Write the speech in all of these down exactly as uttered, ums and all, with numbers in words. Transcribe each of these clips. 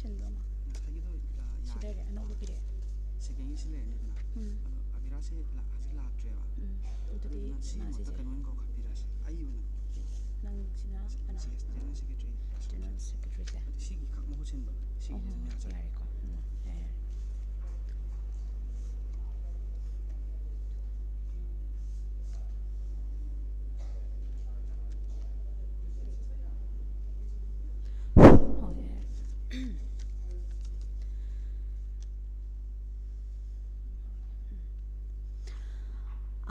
ꯁꯤꯟꯕ ꯑꯃ꯫ ꯉꯁꯥꯏꯒꯤꯗꯣ, ꯑ, ꯁꯤ ꯌꯥꯔꯦ꯫ ꯂꯩꯔꯦ, ꯑꯅꯧꯕ ꯄꯤꯔꯛꯑꯦ꯫ ꯁꯦꯀꯦꯟꯒꯤ ꯁꯤ ꯂꯩꯔꯅꯤꯗꯅ꯫ ꯎꯝ꯫ ꯑꯗꯣ ꯑꯕꯤꯔꯥꯁꯦ ꯂꯥꯛ-, ꯍꯧꯖꯤꯛ ꯂꯥꯛꯇ꯭ꯔꯦꯕ꯫ ꯎꯝ꯫ ꯑꯗꯨꯗꯤ ꯑꯗꯨꯗꯨꯅ ꯁꯤ ꯃꯥꯁꯦ ꯃꯍꯨꯠꯇ ꯁꯤ ꯀꯩꯅꯣ ꯑꯣꯏꯅ ꯀꯧꯈꯠꯄꯤꯔꯁꯤ꯫ ꯑꯩ ꯑꯣꯏꯅ ꯀꯧꯈꯠꯀꯦ꯫ ꯅꯪꯁꯤꯅ ꯀꯅꯥ? ꯁꯤ ꯖꯦꯅꯔꯦꯜ ꯁꯦꯀ꯭ꯔꯦꯇꯔꯤ꯫ ꯖꯦꯅꯔꯦꯜ ꯁꯦꯀ꯭ꯔꯦꯇꯔꯤꯁꯦ꯫ ꯑꯗꯣ ꯁꯤꯒꯤ ꯈꯛ ꯃꯍꯨꯠ ꯁꯤꯟꯕ꯫ ꯁꯤꯒꯤꯁꯦ ꯑꯣ, ꯑꯗꯨꯝ ꯌꯥꯖꯔꯦ꯫ ꯌꯥꯔꯦꯀꯣ꯫ ꯎꯝ, ꯌꯥꯔꯦ, ꯌꯥꯔꯦ꯫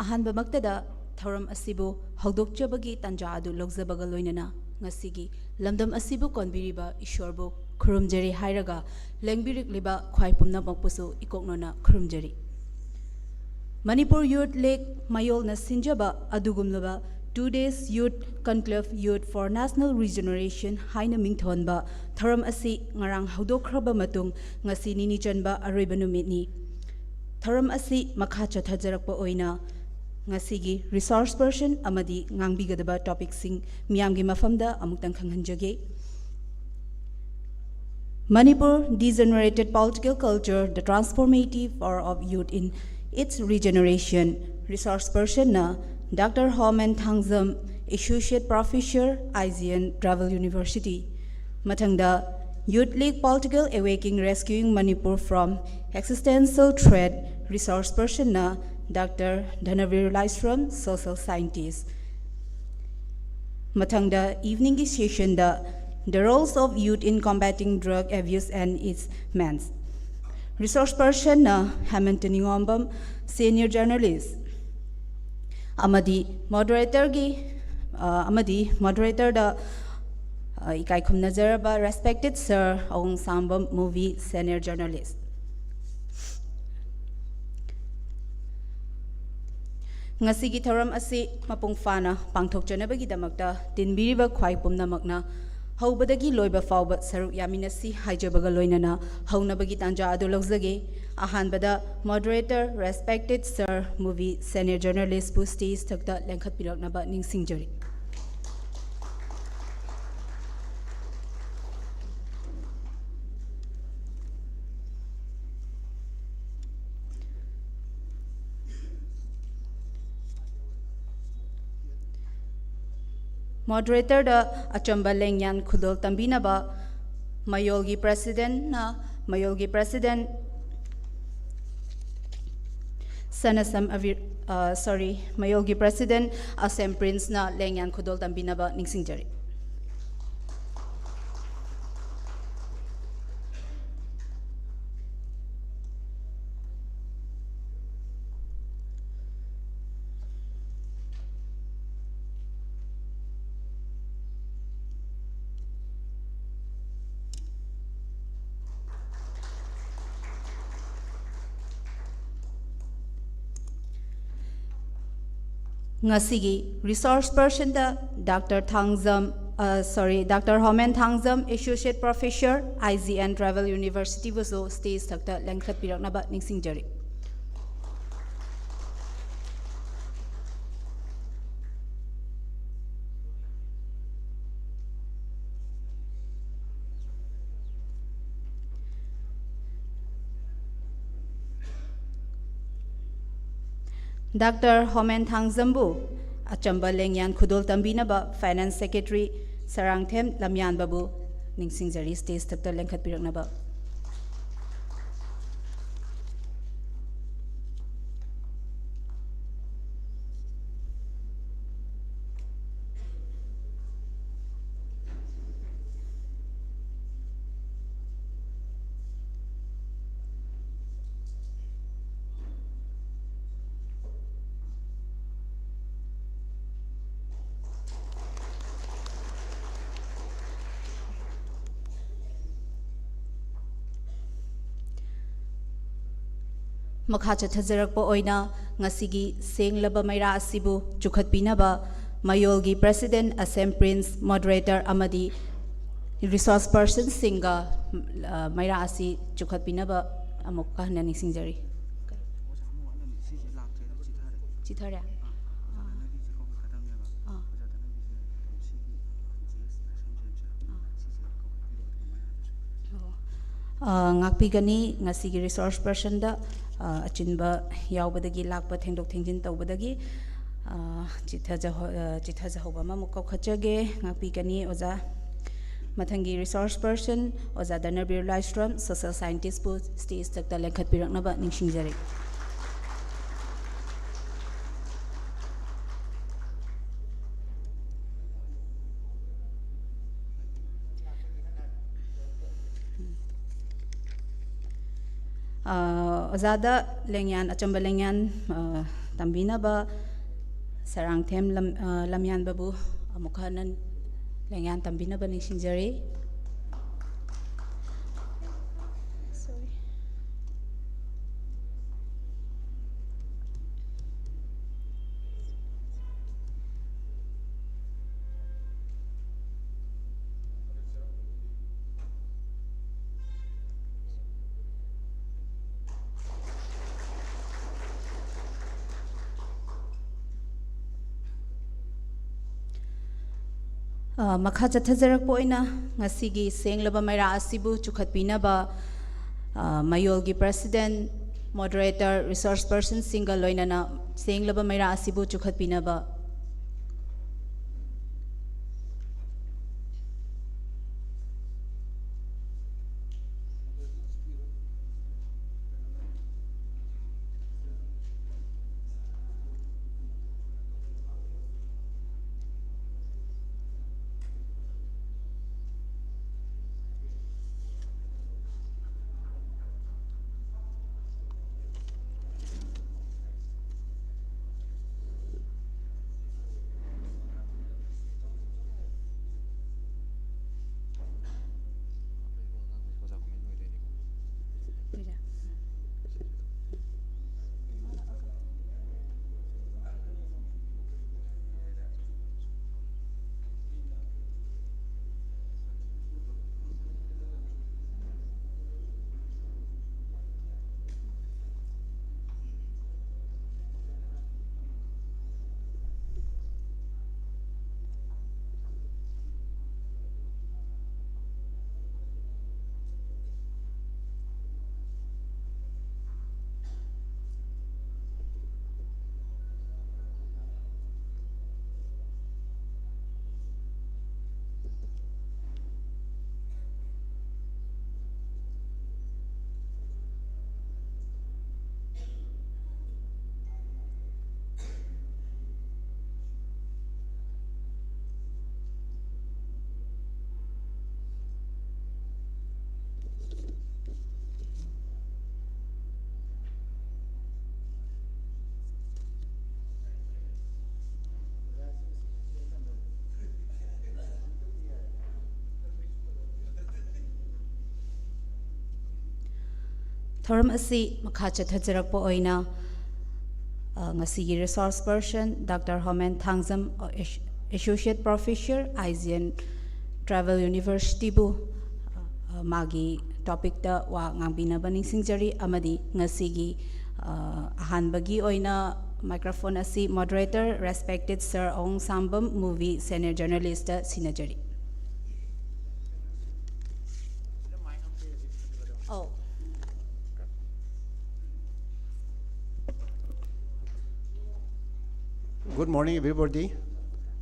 ꯑꯍꯥꯟꯕꯃꯛꯇꯗ ꯊꯧꯔꯝ ꯑꯁꯤꯕꯨ ꯍꯧꯗꯣꯛꯆꯕꯒꯤ ꯇꯥꯟꯖꯥ ꯑꯗꯨ ꯂꯧꯖꯕꯒ ꯂꯣꯏꯅꯅ ꯉꯁꯤꯒꯤ ꯂꯝꯗꯝ ꯑꯁꯤꯕꯨ ꯀꯣꯟꯕꯤꯔꯤꯕ ꯏꯁꯣꯔꯕꯨ ꯈꯨꯔꯨꯝꯖꯔꯤ ꯍꯥꯏꯔꯒ ꯂꯦꯡꯕꯤꯔꯛꯂꯤꯕ ꯈ꯭ꯋꯥꯏ ꯄꯨꯝꯅꯃꯛꯄꯨꯁꯨ ꯏꯀꯣꯛꯅꯅ ꯈꯨꯔꯨꯝꯖꯔꯤ꯫ ꯃꯅꯤꯄꯨꯔ ꯌꯨꯠ ꯂꯤꯒ ꯃꯌꯣꯜꯅ ꯁꯤꯟꯖꯕ ꯑꯗꯨꯒꯨꯝꯂꯕ Two Days Youth Conclave, Youth for National Regeneration ꯍꯥꯏꯅ ꯃꯤꯡꯊꯣꯟꯕ ꯊꯧꯔꯝ ꯑꯁꯤ ꯉꯔꯥꯡ ꯍꯧꯗꯣꯛꯈ꯭ꯔꯕ ꯃꯇꯨꯡ ꯉꯁꯤ ꯅꯤꯅꯤ ꯆꯟꯕ ꯑꯔꯣꯏꯕ ꯅꯨꯃꯤꯠꯅꯤ꯫ ꯊꯧꯔꯝ ꯑꯁꯤ ꯃꯈꯥ ꯆꯠꯊꯖꯔꯛꯄ ꯑꯣꯏꯅ ꯉꯁꯤꯒꯤ ꯔꯤꯁꯣꯔꯁ ꯄꯔꯁꯟ ꯑꯃꯗꯤ ꯉꯥꯡꯕꯤꯒꯗꯕ ꯇꯣꯄꯤꯛꯁꯤꯡ ꯃꯤꯌꯥꯝꯒꯤ ꯃꯐꯝꯗ ꯑꯃꯨꯛꯇꯪ ꯈꯪꯍꯟꯖꯒꯦ꯫ Manipur: Degenerated Political Culture, the Transformative Power of Youth in Its Regeneration꯫ Resource ꯄꯔꯁꯟꯅ doctor Homen Thangjam, Associate Professor, I G N Travel University꯫ ꯃꯊꯪꯗ, Youth League: Political Awakening, Rescuing Manipur from Existential Threat꯫ Resource ꯄꯔꯁꯟꯅ doctor Dhanabir Laishram, Social Scientist꯫ ꯃꯊꯪꯗ, ꯏꯚꯤꯅꯤꯡꯒꯤ ꯁꯦꯁꯟꯗ, The Roles of Youth in Combating Drug Abuse and Its Means꯫ Resource ꯄꯔꯁꯟꯅ Hemanta Ningombam, Senior Journalist꯫ ꯑꯃꯗꯤ ꯃꯣꯗꯔꯦꯇꯔꯒꯤ, ꯑ, ꯑꯃꯗꯤ ꯃꯣꯗꯔꯦꯇꯔꯗ, ꯑ, ꯏꯀꯥꯏ ꯈꯨꯝꯅꯖꯔꯕ Respected Sir Awongshangbam Muvi, Senior Journalist꯫ ꯉꯁꯤꯒꯤ ꯊꯧꯔꯝ ꯑꯁꯤ ꯃꯄꯨꯡ ꯐꯥꯅ ꯄꯥꯡꯊꯣꯛꯆꯅꯕꯒꯤꯗꯃꯛꯇ ꯇꯤꯟꯕꯤꯔꯤꯕ ꯈ꯭ꯋꯥꯏ ꯄꯨꯝꯅꯃꯛꯅ ꯍꯧꯕꯗꯒꯤ ꯂꯣꯏꯕ ꯐꯥꯎꯕ ꯁꯔꯨꯛ ꯌꯥꯃꯤꯟꯅꯁꯤ ꯍꯥꯏꯖꯕꯒ ꯂꯣꯏꯅꯅ ꯍꯧꯅꯕꯒꯤ ꯇꯥꯟꯖꯥ ꯑꯗꯨ ꯂꯧꯖꯒꯦ꯫ ꯑꯍꯥꯟꯕꯗ moderator, Respected Sir movie, Senior Journalist ꯄꯨ ꯁ꯭ꯇꯦꯖ ꯊꯛꯇ ꯂꯦꯡꯈꯠꯄꯤꯔꯛꯅꯕ ꯅꯤꯡꯁꯤꯡꯖꯔꯤ꯫ Moderatorꯗ ꯑꯆꯝꯕ ꯂꯦꯡꯌꯥꯟ ꯈꯨꯗꯣꯜ ꯇꯝꯕꯤꯅꯕ ꯃꯌꯣꯜꯒꯤ Presidentꯅ, ꯃꯌꯣꯜꯒꯤ President ꯁꯅꯁꯝ ꯑꯕꯤꯔ, ꯑ, sorry, ꯃꯌꯣꯜꯒꯤ President ꯑꯁꯦꯝ Princeꯅ ꯂꯦꯡꯌꯥꯟ ꯈꯨꯗꯣꯜ ꯇꯝꯕꯤꯅꯕ ꯅꯤꯡꯁꯤꯡꯖꯔꯤ꯫ ꯉꯁꯤꯒꯤ resource personꯗ Doctor ꯊꯥꯡꯖꯝ, ꯑ, sorry, Doctor ꯍꯣꯃꯦꯟ Thangjam, Associate Professor, I G N Tribal Universityꯕꯨꯁꯨ stage ꯊꯛꯇ ꯂꯦꯡꯈꯠꯄꯤꯔꯛꯅꯕ ꯅꯤꯡꯁꯤꯡꯖꯔꯤ꯫ Doctor ꯍꯣꯃꯦꯟ ꯊꯥꯡꯖꯝꯕꯨ ꯑꯆꯝꯕ ꯂꯦꯡꯌꯥꯟ ꯈꯨꯗꯣꯜ ꯇꯝꯕꯤꯅꯕ Finance Secretary ꯁꯔꯥꯡꯊꯦꯝ ꯂꯝꯌꯥꯟꯕꯕꯨ ꯅꯤꯡꯁꯤꯡꯖꯔꯤ, stage ꯊꯛꯇ ꯂꯦꯡꯈꯠꯄꯤꯔꯛꯅꯕ꯫ ꯃꯈꯥ ꯆꯠꯊꯖꯔꯛꯄ ꯑꯣꯏꯅ ꯉꯁꯤꯒꯤ ꯁꯦꯡꯂꯕ ꯃꯩꯔꯥ ꯑꯁꯤꯕꯨ ꯆꯨꯈꯠꯄꯤꯅꯕ ꯃꯌꯣꯜꯒꯤ President ꯑꯁꯦꯝ Prince, Moderator ꯑꯃꯗꯤ resource personꯁꯤꯡꯒ, ꯑ, ꯃꯩꯔꯥ ꯑꯁꯤ ꯆꯨꯈꯠꯄꯤꯅꯕ ꯑꯃꯨꯛꯀ ꯍꯟꯅ ꯅꯤꯡꯁꯤꯡꯖꯔꯤ꯫ ꯆꯤꯊꯔꯦ? ꯑꯥ꯫ ꯑꯥ꯫ ꯑꯣ꯫ ꯑ, ꯉꯥꯛꯄꯤꯒꯅꯤ ꯉꯁꯤꯒꯤ resource personꯗ, ꯑ, ꯑꯆꯤꯟꯕ ꯌꯥꯎꯕꯗꯒꯤ, ꯂꯥꯛꯄ ꯊꯦꯡꯗꯣꯛ ꯊꯦꯡꯖꯤꯟ ꯇꯧꯕꯗꯒꯤ꯫ ꯑ, ꯆꯤꯊꯖꯍꯧ-, ꯑ, ꯆꯤꯊꯖꯍꯧꯕ ꯑꯃꯃꯨꯛ ꯀꯧꯈꯠꯆꯒꯦ, ꯉꯥꯛꯄꯤꯒꯅꯤ ꯑꯣꯖꯥ꯫ ꯃꯊꯪꯒꯤ resource person, ꯑꯣꯖꯥ ꯙꯅꯕꯤꯔ ꯂꯥꯏꯁ꯭ꯔꯝ, social scientistꯄꯨ stageꯇ ꯂꯦꯡꯈꯠꯄꯤꯔꯛꯅꯕ ꯅꯤꯡꯁꯤꯡꯖꯔꯤ꯫ ꯑ, ꯑꯣꯖꯥꯗ ꯂꯦꯡꯌꯥꯟ, ꯑꯆꯝꯕ ꯂꯦꯡꯌꯥꯟ, ꯑ, ꯇꯝꯕꯤꯅꯕ ꯁꯔꯥꯡꯊꯦꯝ ꯂꯝ-, ꯑ, ꯂꯝꯌꯥꯟꯕꯕꯨ ꯑꯃꯨꯛ ꯍꯟꯅ ꯂꯦꯡꯌꯥꯟ ꯇꯝꯕꯤꯅꯕ ꯅꯤꯡꯁꯤꯡꯖꯔꯤ꯫ Sorry꯫ ꯑ, ꯃꯈꯥ ꯆꯠꯊꯖꯔꯛꯄ ꯑꯣꯏꯅ ꯉꯁꯤꯒꯤ ꯁꯦꯡꯂꯕ ꯃꯩꯔꯥ ꯑꯁꯤꯕꯨ ꯆꯨꯈꯠꯄꯤꯅꯕ, ꯑ, ꯃꯌꯣꯜꯒꯤ president, moderator, resource personꯁꯤꯡꯒ ꯂꯣꯏꯅꯅ ꯁꯦꯡꯂꯕ ꯃꯩꯔꯥ ꯑꯁꯤꯕꯨ ꯆꯨꯈꯠꯄꯤꯅꯕ꯫ ꯊꯧꯔꯝ ꯑꯁꯤ ꯃꯈꯥ ꯆꯠꯊꯖꯔꯛꯄ ꯑꯣꯏꯅ, ꯑ, ꯉꯁꯤꯒꯤ resource person Doctor ꯍꯣꯃꯦꯟ ꯊꯥꯡꯖꯝ, ꯑ, ꯑꯦꯁ-, Associate Professor, I G N Tribal University ꯕꯨ, ꯑ, ꯃꯥꯒꯤ topic ꯇ ꯋꯥ ꯉꯥꯡꯕꯤꯅꯕ ꯅꯤꯡꯁꯤꯡꯖꯔꯤ꯫ ꯑꯃꯗꯤ ꯉꯁꯤꯒꯤ, ꯑ, ꯑꯍꯥꯟꯕꯒꯤ ꯑꯣꯏꯅ microphone ꯑꯁꯤ moderator, respected Sir ꯑꯋꯣꯡ ꯁꯥꯝꯕꯝ, movie senior journalist ꯇ ꯁꯤꯟꯅꯖꯔꯤ꯫ ꯑꯧ꯫ Good morning, everybody.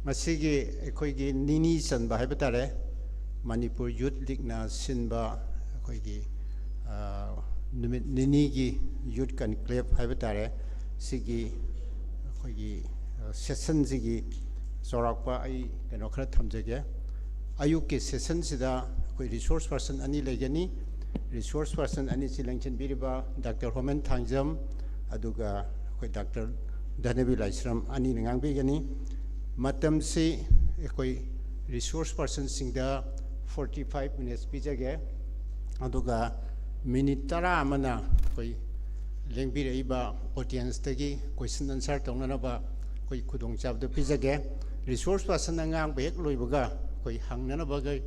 ꯉꯁꯤꯒꯤ ꯑꯩꯈꯣꯏꯒꯤ ꯅꯤꯅꯤ ꯆꯟꯕ ꯍꯥꯏꯕ ꯇꯥꯔꯦ, ꯃꯅꯤꯄꯨꯔ ꯌꯨꯠ ꯂꯤꯒꯅ ꯁꯤꯟꯕ ꯑꯩꯈꯣꯏꯒꯤ, ꯑ, ꯅꯨꯃꯤꯠ ꯅꯤꯅꯤꯒꯤ youth conclave ꯍꯥꯏꯕ ꯇꯥꯔꯦ, ꯁꯤꯒꯤ ꯑꯩꯈꯣꯏꯒꯤ, ꯑ, session ꯁꯤꯒꯤ ꯆꯥꯎꯔꯥꯛꯄ ꯑꯩ ꯀꯩꯅꯣ ꯈꯔ ꯊꯝꯖꯒꯦ꯫ ꯑꯌꯨꯛꯀꯤ session ꯁꯤꯗ ꯑꯩꯈꯣꯏ resource person ꯑꯅꯤ ꯂꯩꯒꯅꯤ꯫ Resource person ꯑꯅꯤꯁꯤ ꯂꯦꯡꯁꯤꯟꯕꯤꯔꯤꯕ Doctor ꯍꯣꯃꯦꯟ ꯊꯥꯡꯖꯝ ꯑꯗꯨꯒ ꯑꯩꯈꯣꯏ Doctor ꯙꯅꯕꯤ ꯂꯥꯏꯁ꯭ꯔꯝ ꯑꯅꯤꯅ ꯉꯥꯡꯕꯤꯒꯅꯤ꯫ ꯃꯇꯝꯁꯤ ꯑꯩꯈꯣꯏ resource person ꯁꯤꯡꯗ forty five minutes ꯄꯤꯖꯒꯦ꯫ ꯑꯗꯨꯒ minute ꯇꯔꯥ ꯑꯃꯅ ꯑꯩꯈꯣꯏ ꯂꯦꯡꯕꯤꯔꯛꯏꯕ audience ꯇꯒꯤ question answer ꯇꯧꯅꯅꯕ ꯑꯩꯈꯣꯏ ꯈꯨꯗꯣꯡꯆꯥꯕꯗꯨ ꯄꯤꯖꯒꯦ꯫ Resource person ꯅ ꯉꯥꯡꯕ ꯍꯦꯛ ꯂꯣꯏꯕꯒ ꯑꯩꯈꯣꯏ ꯍꯪꯅꯅꯕꯒꯤ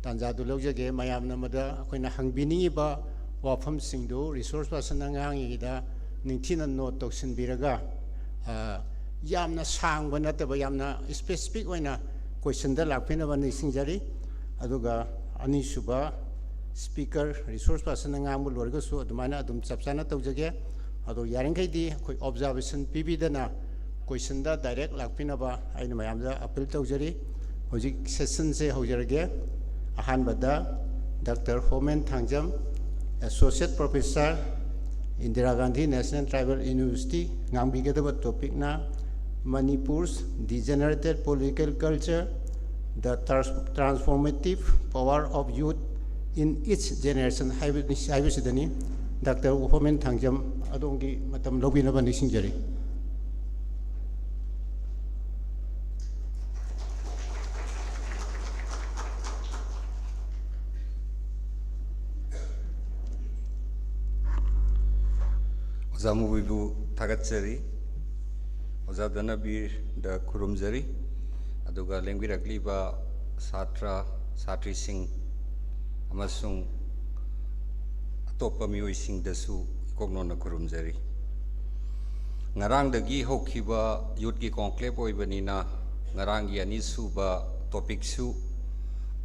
ꯇꯥꯟꯖꯥꯗꯨ ꯂꯧꯖꯒꯦ꯫ ꯃꯌꯥꯝꯅ ꯃꯗ ꯑꯩꯈꯣꯏꯅ ꯍꯪꯕꯤꯅꯤꯡꯉꯤꯕ ꯋꯥꯐꯝꯁꯤꯡꯗꯨ resource person ꯅ ꯉꯥꯡꯉꯤꯉꯩꯗ ꯅꯤꯡꯊꯤꯅ note ꯇꯧꯁꯤꯟꯕꯤꯔꯒ, ꯑ, ꯌꯥꯝꯅ ꯁꯥꯡꯕ ꯅꯠꯇꯕ, ꯌꯥꯝꯅ specific ꯑꯣꯏꯅ question ꯗ ꯂꯥꯛꯄꯤꯅꯕ ꯅꯤꯡꯁꯤꯡꯖꯔꯤ꯫ ꯑꯗꯨꯒ ꯑꯅꯤꯁꯨꯕ speaker, resource person ꯅ ꯉꯥꯡꯕ ꯂꯣꯏꯔꯒꯁꯨ ꯑꯗꯨꯃꯥꯏꯅ ꯑꯗꯨꯝ ꯆꯞ ꯆꯥꯅ ꯇꯧꯖꯒꯦ꯫ ꯑꯗꯣ ꯌꯥꯔꯤꯈꯩꯗꯤ ꯑꯩꯈꯣꯏ observation ꯄꯤꯕꯤꯗꯅ question ꯗ direct ꯂꯥꯛꯄꯤꯅꯕ ꯑꯩꯅ ꯃꯌꯥꯝꯗ appeal ꯇꯧꯖꯔꯤ꯫ ꯍꯧꯖꯤꯛ session ꯁꯦ ꯍꯧꯖꯔꯒꯦ꯫ ꯑꯍꯥꯟꯕꯗ Doctor ꯍꯣꯃꯦꯟ Thangjam, Associate Professor, Indira Gandhi National Tribal University, ꯉꯥꯡꯕꯤꯒꯗꯕ topic ꯅ Manipur's Degenerated Political Culture, The Trans-, Transformative Power of Youth in Each Generation ꯍꯥꯏꯕꯅꯤ, ꯍꯥꯏꯕꯁꯤꯗꯅꯤ꯫ Doctor ꯍꯣꯃꯦꯟ ꯊꯥꯡꯖꯝ, ꯑꯗꯣꯝꯒꯤ ꯃꯇꯝ ꯂꯧꯕꯤꯅꯕ ꯅꯤꯡꯁꯤꯡꯖꯔꯤ꯫ ꯑꯣꯖꯥ ꯃꯨꯕꯤꯕꯨ ꯊꯥꯒꯠꯆꯔꯤ꯫ ꯑꯣꯖꯥ ꯙꯅꯕꯤꯔꯗ ꯈꯨꯔꯨꯝꯖꯔꯤ꯫ ꯑꯗꯨꯒ ꯂꯦꯡꯕꯤꯔꯛꯂꯤꯕ ꯁꯥꯇ꯭ꯔ, ꯁꯥꯇ꯭ꯔꯤꯁꯤꯡ ꯑꯃꯁꯨꯡ ꯑꯇꯣꯞꯄ ꯃꯤꯑꯣꯏꯁꯤꯡꯗꯁꯨ ꯏꯀꯣꯛꯅꯣꯟꯅ ꯈꯨꯔꯨꯝꯖꯔꯤ꯫ ꯉꯔꯥꯡꯗꯒꯤ ꯍꯧꯈꯤꯕ ꯌꯨꯠꯀꯤ ꯀꯣꯟꯀ꯭ꯂꯦꯕ ꯑꯣꯏꯕꯅꯤꯅ, ꯉꯔꯥꯡꯒꯤ ꯑꯅꯤꯁꯨꯕ ꯇꯣꯄꯤꯛꯁꯨ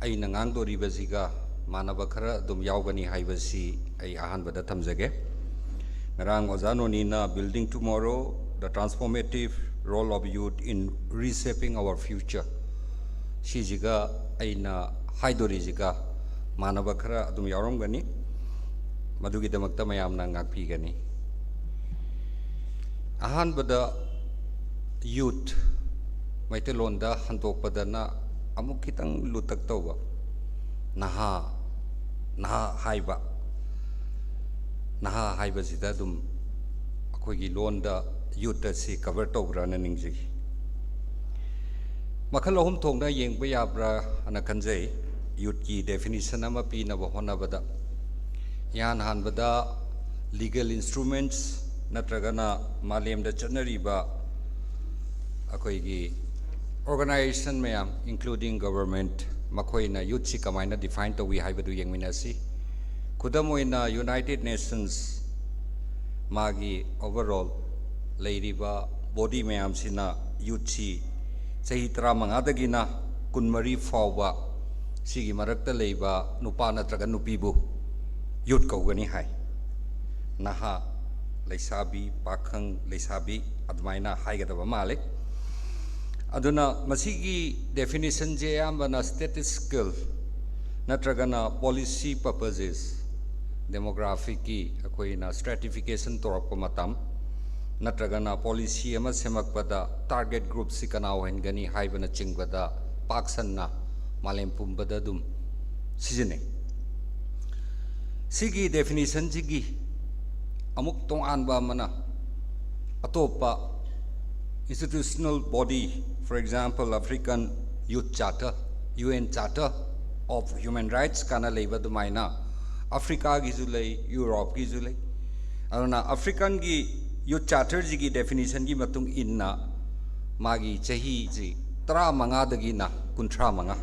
ꯑꯩꯅ ꯉꯥꯡꯗꯣꯔꯤꯕꯁꯤꯒ ꯃꯥꯟꯅꯕ ꯈꯔ ꯑꯗꯨꯝ ꯌꯥꯎꯒꯅꯤ ꯍꯥꯏꯕꯁꯤ ꯑꯩ ꯑꯍꯥꯟꯕꯗ ꯊꯝꯖꯒꯦ꯫ ꯉꯔꯥꯡ ꯑꯣꯖꯥ ꯅꯣꯅꯤꯅ Building Tomorrow, The Transformative Role of Youth in Reshaping Our Future, ꯁꯤꯁꯤꯒ ꯑꯩꯅ ꯍꯥꯏꯗꯣꯔꯤꯁꯤꯒ ꯃꯥꯟꯅꯕ ꯈꯔ ꯑꯗꯨꯝ ꯌꯥꯎꯔꯝꯒꯅꯤ꯫ ꯃꯗꯨꯒꯤꯗꯃꯛꯇ ꯃꯌꯥꯝꯅ ꯉꯥꯛꯄꯤꯒꯅꯤ꯫ ꯑꯍꯥꯟꯕꯗ, ꯌꯨꯠ, ꯃꯩꯇꯩꯂꯣꯟꯗ ꯍꯟꯗꯣꯛꯄꯗꯅ ꯑꯃꯨꯛ ꯈꯤꯇꯪ ꯂꯨꯇꯛ ꯇꯧꯕ, ꯅꯍꯥ, ꯅꯍꯥ ꯍꯥꯏꯕ, ꯅꯍꯥ ꯍꯥꯏꯕꯁꯤꯗ ꯑꯗꯨꯝ ꯑꯩꯈꯣꯏꯒꯤ ꯂꯣꯟꯗ ꯌꯨꯠ ꯑꯁꯤ ꯀꯚꯔ ꯇꯧꯕ꯭ꯔꯥꯅ ꯅꯤꯡꯖꯩ꯫ ꯃꯈꯜ ꯑꯍꯨꯝ ꯊꯣꯛꯅ ꯌꯦꯡꯕ ꯌꯥꯕ꯭ꯔꯥ ꯍꯥꯏꯅ ꯈꯟꯖꯩ꯫ ꯌꯨꯠꯀꯤ ꯗꯦꯐꯤꯅꯤꯁꯟ ꯑꯃ ꯄꯤꯅꯕ ꯍꯣꯠꯅꯕꯗ, ꯏꯍꯥꯟ ꯍꯥꯟꯕꯗ ꯂꯤꯒꯦꯜ ꯏꯟꯁꯇ꯭ꯔꯨꯃꯦꯟꯠꯁ ꯅꯠꯇ꯭ꯔꯒꯅ ꯃꯥꯂꯦꯝꯗ ꯆꯠꯅꯔꯤꯕ ꯑꯩꯈꯣꯏꯒꯤ ꯑꯣꯔꯒꯅꯥꯏꯖꯦꯁꯟ ꯃꯌꯥꯝ, including government, ꯃꯈꯣꯏꯅ ꯌꯨꯠꯁꯤ ꯀꯃꯥꯏꯅ ꯗꯤꯐꯥꯏꯟ ꯇꯧꯏ ꯍꯥꯏꯕꯗꯨ ꯌꯦꯡꯃꯤꯟꯅꯁꯤ꯫ ꯈꯨꯗꯝ ꯑꯣꯏꯅ, ꯌꯨꯅꯥꯏꯇꯦꯗ ꯅꯦꯁꯟꯁ, ꯃꯥꯒꯤ ꯑꯣꯚꯔꯑꯣꯜ ꯂꯩꯔꯤꯕ ꯕꯣꯗꯤ ꯃꯌꯥꯝꯁꯤꯅ ꯌꯨꯠꯁꯤ ꯆꯍꯤ ꯇꯔꯥꯃꯉꯥꯗꯒꯤꯅ ꯀꯨꯟꯃꯔꯤ ꯐꯥꯎꯕ, ꯁꯤꯒꯤ ꯃꯔꯛꯇ ꯂꯩꯕ ꯅꯨꯄꯥ ꯅꯠꯇ꯭ꯔꯒ ꯅꯨꯄꯤꯕꯨ ꯌꯨꯠ ꯀꯧꯒꯅꯤ ꯍꯥꯏ꯫ ꯅꯍꯥ, ꯂꯩꯁꯥꯕꯤ, ꯄꯥꯈꯪ, ꯂꯩꯁꯥꯕꯤ ꯑꯗꯨꯃꯥꯏꯅ ꯍꯥꯏꯒꯗꯕ ꯃꯥꯜꯂꯤ꯫ ꯑꯗꯨꯅ ꯃꯁꯤꯒꯤ ꯗꯦꯐꯤꯅꯤꯁꯟꯁꯦ ꯑꯌꯥꯝꯕꯅ ꯁ꯭ꯇꯦꯇꯤꯁꯇꯤꯀꯦꯜ ꯅꯠꯇ꯭ꯔꯒꯅ ꯄꯣꯂꯤꯁꯤ ꯄꯔꯄꯖꯦꯁ, ꯗꯦꯃꯣꯒ꯭ꯔꯥꯐꯤꯛꯀꯤ ꯑꯩꯈꯣꯏꯅ ꯁ꯭ꯇ꯭ꯔꯦꯇꯤꯐꯤꯀꯦꯁꯟ ꯇꯧꯔꯛꯄ ꯃꯇꯝ, ꯅꯠꯇ꯭ꯔꯒꯅ ꯄꯣꯂꯤꯁꯤ ꯑꯃ ꯁꯦꯝꯃꯛꯄꯗ ꯇꯥꯔꯒꯦꯠ ꯒ꯭ꯔꯨꯞꯁꯤ ꯀꯅꯥ ꯑꯣꯏꯍꯟꯒꯅꯤ ꯍꯥꯏꯕꯅꯆꯤꯡꯕꯗ ꯄꯥꯛ ꯁꯟꯅ ꯃꯥꯂꯦꯝ ꯄꯨꯝꯕꯗ ꯑꯗꯨꯝ ꯁꯤꯖꯤꯟꯅꯩ꯫ ꯁꯤꯒꯤ ꯗꯦꯐꯤꯅꯤꯁꯟꯁꯤꯒꯤ ꯑꯃꯨꯛ ꯇꯣꯉꯥꯟꯕ ꯑꯃꯅ, ꯑꯇꯣꯞꯄ institutional body, for example, African Youth Charter, U N Charter of Human Rights ꯀꯥꯏꯅ ꯂꯩꯕ ꯑꯗꯨꯃꯥꯏꯅ, ꯑꯐ꯭ꯔꯤꯀꯥꯒꯤꯁꯨ ꯂꯩ, ꯌꯨꯔꯣꯞꯀꯤꯁꯨ ꯂꯩ꯫ ꯑꯗꯨꯅ ꯑꯐ꯭ꯔꯤꯀꯥꯟꯒꯤ ꯌꯨꯠ ꯆꯥꯔꯇꯔꯁꯤꯒꯤ ꯗꯦꯐꯤꯅꯤꯁꯟꯒꯤ ꯃꯇꯨꯡ ꯏꯟꯅ ꯃꯥꯒꯤ ꯆꯍꯤꯁꯤ ꯇꯔꯥꯃꯉꯥꯗꯒꯤꯅ ꯀꯨꯟꯊ꯭ꯔꯥ ꯃꯉꯥ,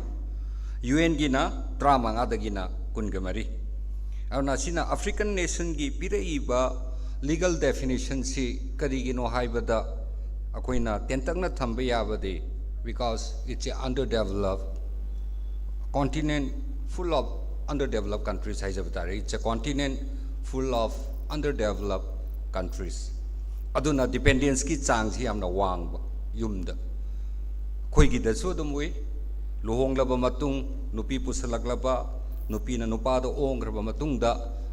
ꯌꯨ ꯑꯦꯟꯒꯤꯅ ꯇꯔꯥꯃꯉꯥꯗꯒꯤꯅ ꯀꯨꯟꯒ ꯃꯔꯤ꯫ ꯑꯗꯨꯅ ꯁꯤꯅ ꯑꯐ꯭ꯔꯤꯀꯥꯟ ꯅꯦꯁꯟꯒꯤ ꯄꯤꯔꯛꯏꯕ ꯂꯤꯒꯜ ꯗꯦꯐꯤꯅꯤꯁꯟꯁꯤ ꯀꯔꯤꯒꯤꯅꯣ ꯍꯥꯏꯕꯗ ꯑꯩꯈꯣꯏꯅ ꯇꯦꯟꯇꯛꯅ ꯊꯝꯕ ꯌꯥꯕꯗꯤ, because it's a underdeveloped continent full of underdeveloped countries ꯍꯥꯏꯖꯕ ꯇꯥꯔꯦ꯫ It's a continent full of underdeveloped countries. ꯑꯗꯨꯅ ꯗꯤꯄꯦꯟꯗꯦꯟꯁꯀꯤ ꯆꯥꯡꯁꯤ ꯌꯥꯝꯅ ꯋꯥꯡꯕ ꯌꯨꯝꯗ꯫ ꯑꯩꯈꯣꯏꯒꯤꯗꯁꯨ ꯑꯗꯨꯝ ꯎꯏ, ꯂꯨꯍꯣꯡꯂꯕ ꯃꯇꯨꯡ, ꯅꯨꯄꯤ ꯄꯨꯁꯜꯂꯛꯂꯕ, ꯅꯨꯄꯤꯅ ꯅꯨꯄꯥꯗ ꯑꯣꯡꯈ꯭ꯔꯕ ꯃꯇꯨꯡꯗ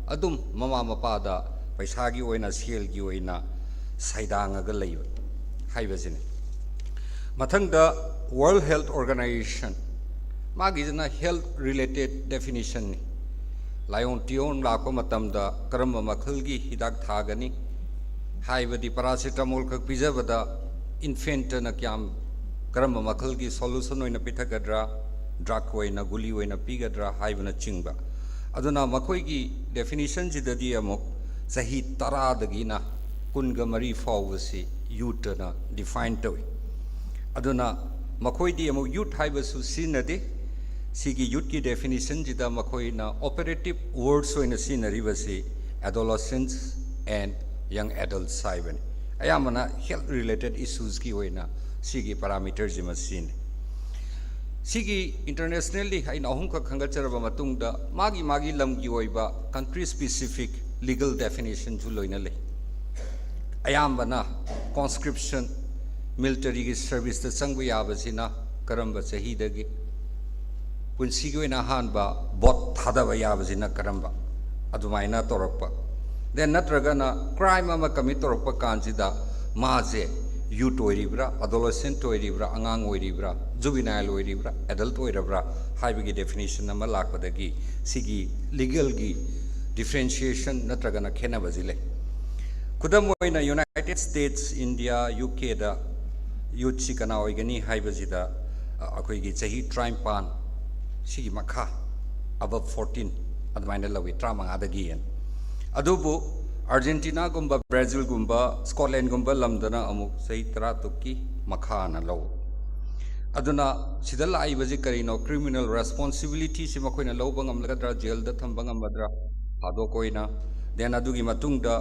ꯑꯗꯨꯝ ꯃꯃꯥ ꯃꯄꯥꯗ ꯄꯩꯁꯥꯒꯤ ꯑꯣꯏꯅ, ꯁꯦꯜꯒꯤ ꯑꯣꯏꯅ ꯁꯩꯗꯥꯡꯉꯒ ꯂꯩꯕ ꯍꯥꯏꯕꯁꯤꯅꯤ꯫ ꯃꯊꯪꯗ World Health Organization, ꯃꯥꯒꯤꯁꯤꯅ health related definitionꯅꯤ꯫ ꯂꯥꯏꯑꯣꯡ ꯇꯤꯑꯣꯡ ꯂꯥꯛꯄ ꯃꯇꯝꯗ ꯀꯔꯝꯕ ꯃꯈꯜꯒꯤ ꯍꯤꯗꯥꯛ ꯊꯥꯒꯅꯤ, ꯍꯥꯏꯕꯗꯤ ꯄꯔꯥꯁꯤꯇꯥꯃꯣꯜ ꯈꯛ ꯄꯤꯖꯕꯗ ꯏꯟꯐꯦꯟꯇꯅ ꯀꯌꯥꯝ, ꯀꯔꯝꯕ ꯃꯈꯜꯒꯤ ꯁꯣꯂꯨꯁꯟ ꯑꯣꯏꯅ ꯄꯤꯊꯛꯀꯗ꯭ꯔꯥ, ꯗ꯭ꯔꯒ ꯑꯣꯏꯅ, ꯒꯨꯂꯤ ꯑꯣꯏꯅ ꯄꯤꯒꯗ꯭ꯔꯥ ꯍꯥꯏꯕꯅꯆꯤꯡꯕ꯫ ꯑꯗꯨꯅ ꯃꯈꯣꯏꯒꯤ ꯗꯦꯐꯤꯅꯤꯁꯟꯁꯤꯗꯗꯤ ꯑꯃꯨꯛ ꯆꯍꯤ ꯇꯔꯥꯗꯒꯤꯅ ꯀꯨꯟꯒ ꯃꯔꯤ ꯐꯥꯎꯕꯁꯤ ꯌꯨꯠ ꯑꯅ ꯗꯤꯐꯥꯏꯟ ꯇꯧꯏ꯫ ꯑꯗꯨꯅ ꯃꯈꯣꯏꯗꯤ ꯑꯃꯨꯛ ꯌꯨꯠ ꯍꯥꯏꯕꯁꯨ ꯁꯤꯖꯤꯟꯅꯗꯦ꯫ ꯁꯤꯒꯤ ꯌꯨꯠꯀꯤ ꯗꯦꯐꯤꯅꯤꯁꯟꯁꯤꯗ ꯃꯈꯣꯏꯅ ꯑꯣꯄꯔꯦꯇꯤꯞ ꯋꯥꯔꯗꯁ ꯑꯣꯏꯅ ꯁꯤꯖꯤꯟꯅꯔꯤꯕꯁꯤ adolescence and young adults ꯍꯥꯏꯕꯅꯤ꯫ ꯑꯌꯥꯝꯕꯅ health related issuesꯀꯤ ꯑꯣꯏꯅ ꯁꯤꯒꯤ ꯄꯦꯔꯥꯃꯤꯇꯔꯁꯤꯃ ꯁꯤꯖꯤꯟꯅꯩ꯫ ꯁꯤꯒꯤ ꯏꯟꯇꯔꯅꯦꯁꯅꯦꯜꯂꯤ ꯑꯩꯅ ꯑꯍꯨꯝꯈꯛ ꯈꯟꯒꯠꯆꯔꯕ ꯃꯇꯨꯡꯗ ꯃꯥꯒꯤ ꯃꯥꯒꯤ ꯂꯝꯒꯤ ꯑꯣꯏꯕ country specific legal definitionꯁꯨ ꯂꯣꯏꯅ ꯂꯩ꯫ ꯑꯌꯥꯝꯕꯅ conscription, militaryꯒꯤ serviceꯇ ꯆꯪꯕ ꯌꯥꯕꯁꯤꯅ ꯀꯔꯝꯕ ꯆꯍꯤꯗꯒꯤ, ꯄꯨꯟꯁꯤꯒꯤ ꯑꯣꯏꯅ ꯑꯍꯥꯟꯕ vote ꯊꯥꯗꯕ ꯌꯥꯕꯁꯤꯅ ꯀꯔꯝꯕ, ꯑꯗꯨꯃꯥꯏꯅ ꯇꯧꯔꯛꯄ꯫ Then ꯅꯠꯇ꯭ꯔꯒꯅ crime ꯑꯃ commit ꯇꯧꯔꯛꯄ ꯀꯥꯟꯁꯤꯗ ꯃꯥꯁꯦ youth ꯑꯣꯏꯔꯤꯕ꯭ꯔꯥ, adolescent ꯑꯣꯏꯔꯤꯕ꯭ꯔꯥ, ꯑꯉꯥꯡ ꯑꯣꯏꯔꯤꯕ꯭ꯔꯥ, juvenile ꯑꯣꯏꯔꯤꯕ꯭ꯔꯥ, adult ꯑꯣꯏꯔꯕ꯭ꯔꯥ ꯍꯥꯏꯕꯒꯤ definition ꯑꯃ ꯂꯥꯛꯄꯗꯒꯤ ꯁꯤꯒꯤ legalꯒꯤ differentiation ꯅꯠꯇ꯭ꯔꯒꯅ ꯈꯦꯠꯅꯕꯁꯤ ꯂꯩ꯫ ꯈꯨꯗꯝ ꯑꯣꯏꯅ United States, India, UKꯗ youthꯁꯤ ꯀꯅꯥ ꯑꯣꯏꯒꯅꯤ ꯍꯥꯏꯕꯁꯤꯗ, ꯑ, ꯑꯩꯈꯣꯏꯒꯤ ꯆꯍꯤ ꯇꯔꯥꯅꯤꯄꯥꯟ, ꯁꯤꯒꯤ ꯃꯈꯥ, above fourteen ꯑꯗꯨꯃꯥꯏꯅ ꯂꯧꯏ, ꯇꯔꯥꯃꯉꯥꯗꯒꯤ ꯍꯦꯟꯅ꯫ ꯑꯗꯨꯕꯨ ꯑꯥꯔꯖꯦꯟꯇꯤꯅꯥꯒꯨꯝꯕ, ꯕ꯭ꯔꯥꯖꯤꯜꯒꯨꯝꯕ, ꯁ꯭ꯀꯣꯠꯂꯦꯟꯒꯨꯝꯕ ꯂꯝꯗꯅ ꯑꯃꯨꯛ ꯆꯍꯤ ꯇꯔꯥꯇꯔꯨꯛꯀꯤ ꯃꯈꯥꯅ ꯂꯧ꯫ ꯑꯗꯨꯅ ꯁꯤꯗ ꯂꯥꯛꯏꯕꯁꯤ ꯀꯔꯤꯅꯣ? ꯀ꯭ꯔꯤꯃꯤꯅꯦꯜ ꯔꯦꯁꯄꯣꯟꯁꯤꯕꯤꯂꯤꯇꯤꯁꯤ ꯃꯈꯣꯏꯅ ꯂꯧꯕ ꯉꯝꯂꯒꯗ꯭ꯔꯥ, ꯖꯦꯜꯗ ꯊꯝꯕ ꯉꯝꯒꯗ꯭ꯔꯥ, ꯊꯥꯗꯣꯛ ꯑꯣꯏꯅ, ꯗꯦꯟ ꯑꯗꯨꯒꯤ ꯃꯇꯨꯡꯗ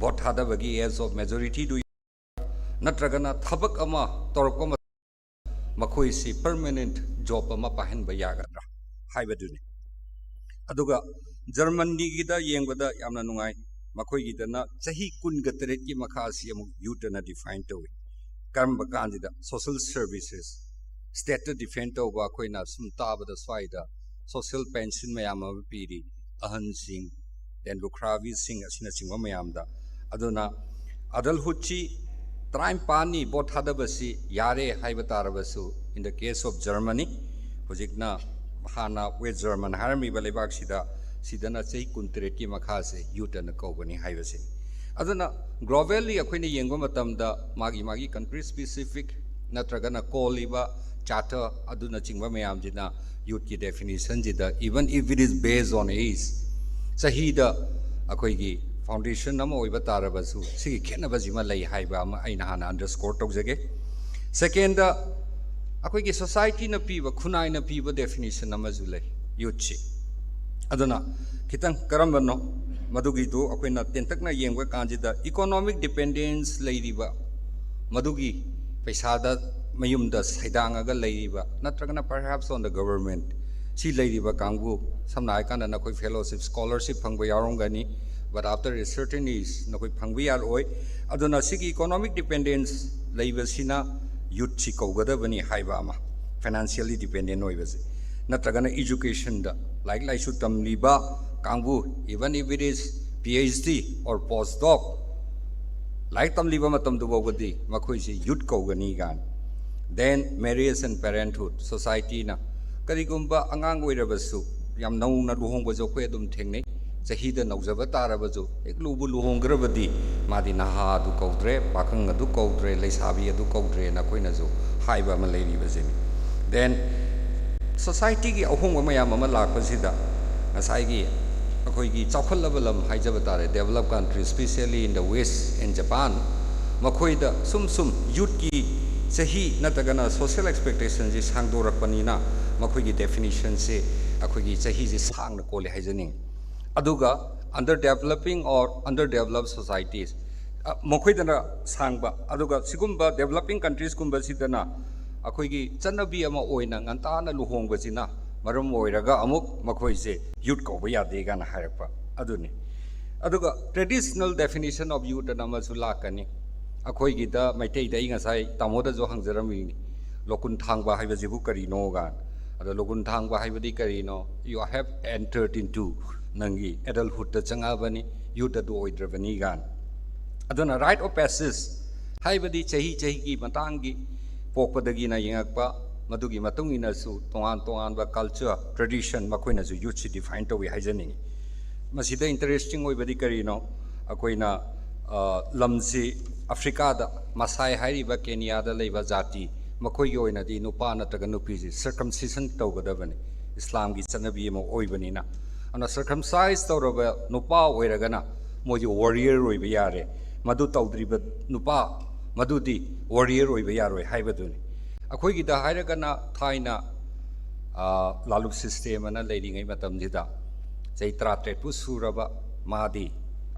ꯚꯣꯠ ꯊꯥꯗꯕꯒꯤ ꯑꯦꯖ ꯑꯣꯐ ꯃꯦꯖꯣꯔꯤꯇꯤꯗꯨ, ꯅꯠꯇ꯭ꯔꯒꯅ ꯊꯕꯛ ꯑꯃ ꯇꯧꯔꯛꯄ ꯃꯇꯝꯗ ꯃꯈꯣꯏꯁꯤ ꯄꯔꯃꯅꯦꯟꯠ ꯖꯣꯕ ꯑꯃ ꯄꯥꯏꯍꯟꯕ ꯌꯥꯒꯗ꯭ꯔꯥ ꯍꯥꯏꯕꯗꯨꯅꯤ꯫ ꯑꯗꯨꯒ ꯖꯔꯃꯅꯤꯒꯤꯗ ꯌꯦꯡꯕꯗ ꯌꯥꯝꯅ ꯅꯨꯡꯉꯥꯏ꯫ ꯃꯈꯣꯏꯒꯤꯗꯅ ꯆꯍꯤ ꯀꯨꯟꯒ ꯇꯔꯦꯠꯀꯤ ꯃꯈꯥꯁꯤ ꯑꯃꯨꯛ ꯌꯨꯠ ꯑꯅ ꯗꯤꯐꯥꯏꯟ ꯇꯧꯏ꯫ ꯀꯔꯝꯕ ꯀꯥꯟꯁꯤꯗ? ꯁꯣꯁꯦꯜ ꯁꯔꯚꯤꯁꯦꯁ, ꯁ꯭ꯇꯦꯠꯇ ꯗꯤꯐꯦꯟ ꯇꯧꯕ, ꯑꯩꯈꯣꯏꯅ ꯁꯨꯝ ꯇꯥꯕꯗ ꯁ꯭ꯋꯥꯏꯗ ꯁꯣꯁꯦꯜ ꯄꯦꯟꯁꯟ ꯃꯌꯥꯝ ꯑꯃ ꯄꯤꯔꯤ ꯑꯍꯟꯁꯤꯡ, ꯗꯦꯟ ꯂꯨꯈ꯭ꯔꯥꯕꯤꯁꯤꯡ ꯑꯁꯤꯅꯆꯤꯡꯕ ꯃꯌꯥꯝꯗ꯫ ꯑꯗꯨꯅ ꯑꯗꯜꯍꯨꯠꯁꯤ ꯇꯔꯥꯅꯤꯄꯥꯟꯅꯤ ꯚꯣꯠ ꯊꯥꯗꯕꯁꯤ ꯌꯥꯔꯦ ꯍꯥꯏꯕ ꯇꯥꯔꯕꯁꯨ, in the case of Germany, ꯍꯧꯖꯤꯛꯅ ꯍꯥꯟꯅ ꯋꯦꯁ ꯖꯔꯃꯟ ꯍꯥꯏꯔꯝꯃꯤꯕ ꯂꯩꯕꯥꯛꯁꯤꯗ, ꯁꯤꯗꯅ ꯆꯍꯤ ꯀꯨꯟꯇꯔꯦꯠꯀꯤ ꯃꯈꯥꯁꯦ ꯌꯨꯠ ꯑꯅ ꯀꯧꯒꯅꯤ ꯍꯥꯏꯕꯁꯤꯅꯤ꯫ ꯑꯗꯨꯅ ꯒ꯭ꯂꯣꯕꯦꯜꯂꯤ ꯑꯩꯈꯣꯏꯅ ꯌꯦꯡꯕ ꯃꯇꯝꯗ ꯃꯥꯒꯤ ꯃꯥꯒꯤ ꯀꯟꯇ꯭ꯔꯤ ꯁ꯭ꯄꯦꯁꯤꯐꯤꯛ ꯅꯠꯇ꯭ꯔꯒꯅ ꯀꯣꯜꯂꯤꯕ ꯆꯥꯔꯇꯔ ꯑꯗꯨꯅꯆꯤꯡꯕ ꯃꯌꯥꯝꯁꯤꯅ ꯌꯨꯠꯀꯤ ꯗꯦꯐꯤꯅꯤꯁꯟꯁꯤꯗ, even if it is based on age, ꯆꯍꯤꯗ ꯑꯩꯈꯣꯏꯒꯤ ꯐꯥꯎꯟꯗꯦꯁꯟ ꯑꯃ ꯑꯣꯏꯕ ꯇꯥꯔꯕꯁꯨ, ꯁꯤꯒꯤ ꯈꯦꯠꯅꯕꯁꯤꯃ ꯂꯩ ꯍꯥꯏꯕ ꯑꯃ ꯑꯩꯅ ꯍꯥꯟꯅ ꯑꯟꯗꯔꯁ꯭ꯀꯣꯔ ꯇꯧꯖꯒꯦ꯫ ꯁꯦꯀꯦꯟꯗ, ꯑꯩꯈꯣꯏꯒꯤ ꯁꯣꯁꯥꯏꯇꯤꯅ ꯄꯤꯕ, ꯈꯨꯟꯅꯥꯏꯅ ꯄꯤꯕ ꯗꯦꯐꯤꯅꯤꯁꯟ ꯑꯃꯁꯨ ꯂꯩ ꯌꯨꯠꯁꯤ꯫ ꯑꯗꯨꯅ ꯈꯤꯇꯪ ꯀꯔꯝꯕꯅꯣ ꯃꯗꯨꯒꯤꯗꯨ ꯑꯩꯈꯣꯏꯅ ꯇꯦꯟꯇꯛꯅ ꯌꯦꯡꯕ ꯀꯥꯟꯁꯤꯗ, ꯏꯀꯣꯅꯣꯃꯤꯛ ꯗꯤꯄꯦꯟꯗꯦꯟꯁ ꯂꯩꯔꯤꯕ, ꯃꯗꯨꯒꯤ ꯄꯩꯁꯥꯗ ꯃꯌꯨꯝꯗ ꯁꯩꯗꯥꯡꯉꯒ ꯂꯩꯔꯤꯕ, ꯅꯠꯇ꯭ꯔꯒꯅ perhaps on the government, ꯁꯤ ꯂꯩꯔꯤꯕ ꯀꯥꯡꯕꯨ, ꯁꯝꯅ ꯍꯥꯏꯔꯀꯥꯟꯗ ꯅꯈꯣꯏ ꯐꯦꯂꯣꯁꯤꯞ, ꯁ꯭ꯀꯣꯂꯔꯁꯤꯞ ꯐꯪꯕ ꯌꯥꯎꯔꯝꯒꯅꯤ, but after a certain age ꯅꯈꯣꯏ ꯐꯪꯕ ꯌꯥꯔꯛꯑꯣꯏ꯫ ꯑꯗꯨꯅ ꯁꯤꯒꯤ ꯏꯀꯣꯅꯣꯃꯤꯛ ꯗꯤꯄꯦꯟꯗꯦꯟꯁ ꯂꯩꯕꯁꯤꯅ ꯌꯨꯠꯁꯤ ꯀꯧꯒꯗꯕꯅꯤ ꯍꯥꯏꯕ ꯑꯃ, ꯐꯥꯏꯅꯥꯟꯁꯤꯌꯦꯜꯂꯤ ꯗꯤꯄꯦꯟꯗꯦꯟ ꯑꯣꯏꯕꯁꯦ꯫ ꯅꯠꯇ꯭ꯔꯒꯅ ꯏꯖꯨꯀꯦꯁꯟꯗ, ꯂꯥꯏꯔꯤꯛ ꯂꯥꯏꯁꯨ ꯇꯝꯂꯤꯕ ꯀꯥꯡꯕꯨ, even if it is PhD or postdoc, ꯂꯥꯏꯔꯤꯛ ꯇꯝꯂꯤꯕ ꯃꯇꯝꯗꯨ ꯐꯥꯎꯕꯗꯤ ꯃꯈꯣꯏꯁꯤ ꯌꯨꯠ ꯀꯧꯒꯅꯤ ꯀꯥꯏꯅ꯫ Then marriage and parenthood, ꯁꯣꯁꯥꯏꯇꯤꯅ ꯀꯔꯤꯒꯨꯝꯕ ꯑꯉꯥꯡ ꯑꯣꯏꯔꯕꯁꯨ, ꯌꯥꯝ ꯅꯧꯅ ꯂꯨꯍꯣꯡꯕꯁꯨ ꯑꯩꯈꯣꯏ ꯑꯗꯨꯝ ꯊꯦꯡꯅꯩ꯫ ꯆꯍꯤꯗ ꯅꯧꯖꯕ ꯇꯥꯔꯕꯁꯨ, ꯍꯦꯛ ꯂꯨꯕꯨ ꯂꯨꯍꯣꯡꯈ꯭ꯔꯕꯗꯤ ꯃꯥꯗꯤ ꯅꯍꯥ ꯑꯗꯨ ꯀꯧꯗ꯭ꯔꯦ, ꯄꯥꯈꯪ ꯑꯗꯨ ꯀꯧꯗ꯭ꯔꯦ, ꯂꯩꯁꯥꯕꯤ ꯑꯗꯨ ꯀꯧꯗ꯭ꯔꯦꯅ ꯑꯩꯈꯣꯏꯅꯁꯨ ꯍꯥꯏꯕ ꯑꯃ ꯂꯩꯔꯤꯕꯁꯤꯅꯤ꯫ Then ꯁꯣꯁꯥꯏꯇꯤꯒꯤ ꯑꯍꯣꯡꯕ ꯃꯌꯥꯝ ꯑꯃ ꯂꯥꯛꯄꯁꯤꯗ ꯉꯁꯥꯏꯒꯤ ꯑꯩꯈꯣꯏꯒꯤ ꯆꯥꯎꯈꯠꯂꯕ ꯂꯝ ꯍꯥꯏꯖꯕ ꯇꯥꯔꯦ, developed country, specially in the West, in Japan, ꯃꯈꯣꯏꯗ ꯁꯨꯝ ꯁꯨꯝ ꯌꯨꯠꯀꯤ ꯆꯍꯤ ꯅꯠꯇ꯭ꯔꯒꯅ social expectationꯁꯤ ꯁꯥꯡꯗꯣꯔꯛꯄꯅꯤꯅ ꯃꯈꯣꯏꯒꯤ definitionꯁꯦ ꯑꯩꯈꯣꯏꯒꯤ ꯆꯍꯤꯁꯦ ꯁꯥꯡꯅ ꯀꯣꯜꯂꯦ ꯍꯥꯏꯖꯅꯤꯡꯉꯤ꯫ ꯑꯗꯨꯒ under developing or under developed societies, ꯑ, ꯃꯈꯣꯏꯗꯅ ꯁꯥꯡꯕ, ꯑꯗꯨꯒ ꯁꯤꯒꯨꯝꯕ developing countriesꯀꯨꯝꯕꯁꯤꯗꯅ ꯑꯩꯈꯣꯏꯒꯤ ꯆꯠꯅꯕꯤ ꯑꯃ ꯑꯣꯏꯅ ꯉꯟꯇꯥꯅ ꯂꯨꯍꯣꯡꯕꯁꯤꯅ ꯃꯔꯝ ꯑꯣꯏꯔꯒ ꯑꯃꯨꯛ ꯃꯈꯣꯏꯁꯦ ꯌꯨꯠ ꯀꯧꯕ ꯌꯥꯗꯦ ꯀꯥꯏꯅ ꯍꯥꯏꯔꯛꯄ ꯑꯗꯨꯅꯤ꯫ ꯑꯗꯨꯒ traditional definition of youth ꯑꯅ ꯑꯃꯁꯨ ꯂꯥꯛꯀꯅꯤ꯫ ꯑꯩꯈꯣꯏꯒꯤꯗ ꯃꯩꯇꯩꯗ ꯑꯩ ꯉꯁꯥꯏ ꯇꯥꯃꯣꯗꯁꯨ ꯍꯪꯖꯔꯝꯃꯤꯅꯤ, ꯂꯣꯀꯨꯟ ꯊꯥꯡꯕ ꯍꯥꯏꯕꯁꯤꯕꯨ ꯀꯔꯤꯅꯣ ꯀꯥꯏꯅ꯫ ꯑꯗꯣ ꯂꯣꯀꯨꯟ ꯊꯥꯡꯕ ꯍꯥꯏꯕꯗꯤ ꯀꯔꯤꯅꯣ? You have entered into, ꯅꯪꯒꯤ adulthoodꯇ ꯆꯪꯉꯛꯑꯕꯅꯤ, youth ꯑꯗꯨ ꯑꯣꯏꯗ꯭ꯔꯕꯅꯤ ꯀꯥꯏꯅ꯫ ꯑꯗꯨꯅ rite of passage ꯍꯥꯏꯕꯗꯤ ꯆꯍꯤ ꯆꯍꯤꯒꯤ ꯃꯇꯥꯡꯒꯤ ꯄꯣꯛꯄꯗꯒꯤꯅ ꯌꯦꯡꯉꯛꯄ, ꯃꯗꯨꯒꯤ ꯃꯇꯨꯡ ꯏꯟꯅꯁꯨ ꯇꯣꯉꯥꯟ ꯇꯣꯉꯥꯟꯕ culture, tradition ꯃꯈꯣꯏꯅꯁꯨ youthꯁꯤ define ꯇꯧꯏ ꯍꯥꯏꯖꯅꯤꯡꯉꯤ꯫ ꯃꯁꯤꯗ interesting ꯑꯣꯏꯕꯗꯤ ꯀꯔꯤꯅꯣ? ꯑꯩꯈꯣꯏꯅ, ꯑ, ꯂꯝꯁꯤ ꯑꯐ꯭ꯔꯤꯀꯥꯗ ꯃꯁꯥꯏ ꯍꯥꯏꯔꯤꯕ ꯀꯦꯅꯤꯌꯥꯗ ꯂꯩꯕ ꯖꯥꯇꯤ, ꯃꯈꯣꯏꯒꯤ ꯑꯣꯏꯅꯗꯤ ꯅꯨꯄꯥ ꯅꯠꯇ꯭ꯔꯒ ꯅꯨꯄꯤꯁꯤ circumcision ꯇꯧꯒꯗꯕꯅꯤ, ꯏꯁꯂꯥꯝꯒꯤ ꯆꯠꯅꯕꯤ ꯑꯃ ꯑꯣꯏꯕꯅꯤꯅ꯫ ꯑꯗꯨꯅ circumcise ꯇꯧꯔꯕ ꯅꯨꯄꯥ ꯑꯣꯏꯔꯒꯅ ꯃꯣꯏꯁꯤ warrior ꯑꯣꯏꯕ ꯌꯥꯔꯦ, ꯃꯗꯨ ꯇꯧꯗ꯭ꯔꯤꯕ ꯅꯨꯄꯥ ꯃꯗꯨꯗꯤ warrior ꯑꯣꯏꯕ ꯌꯥꯔꯣꯏ ꯍꯥꯏꯕꯗꯨꯅꯤ꯫ ꯑꯩꯈꯣꯏꯒꯤꯗ ꯍꯥꯏꯔꯒꯅ ꯊꯥꯏꯅ, ꯑ, ꯂꯥꯂꯨꯞ system ꯑꯅ ꯂꯩꯔꯤꯉꯩ ꯃꯇꯝꯁꯤꯗ ꯆꯍꯤ ꯇꯔꯥꯇꯔꯦꯠꯄꯨ ꯁꯨꯔꯕ ꯃꯥꯗꯤ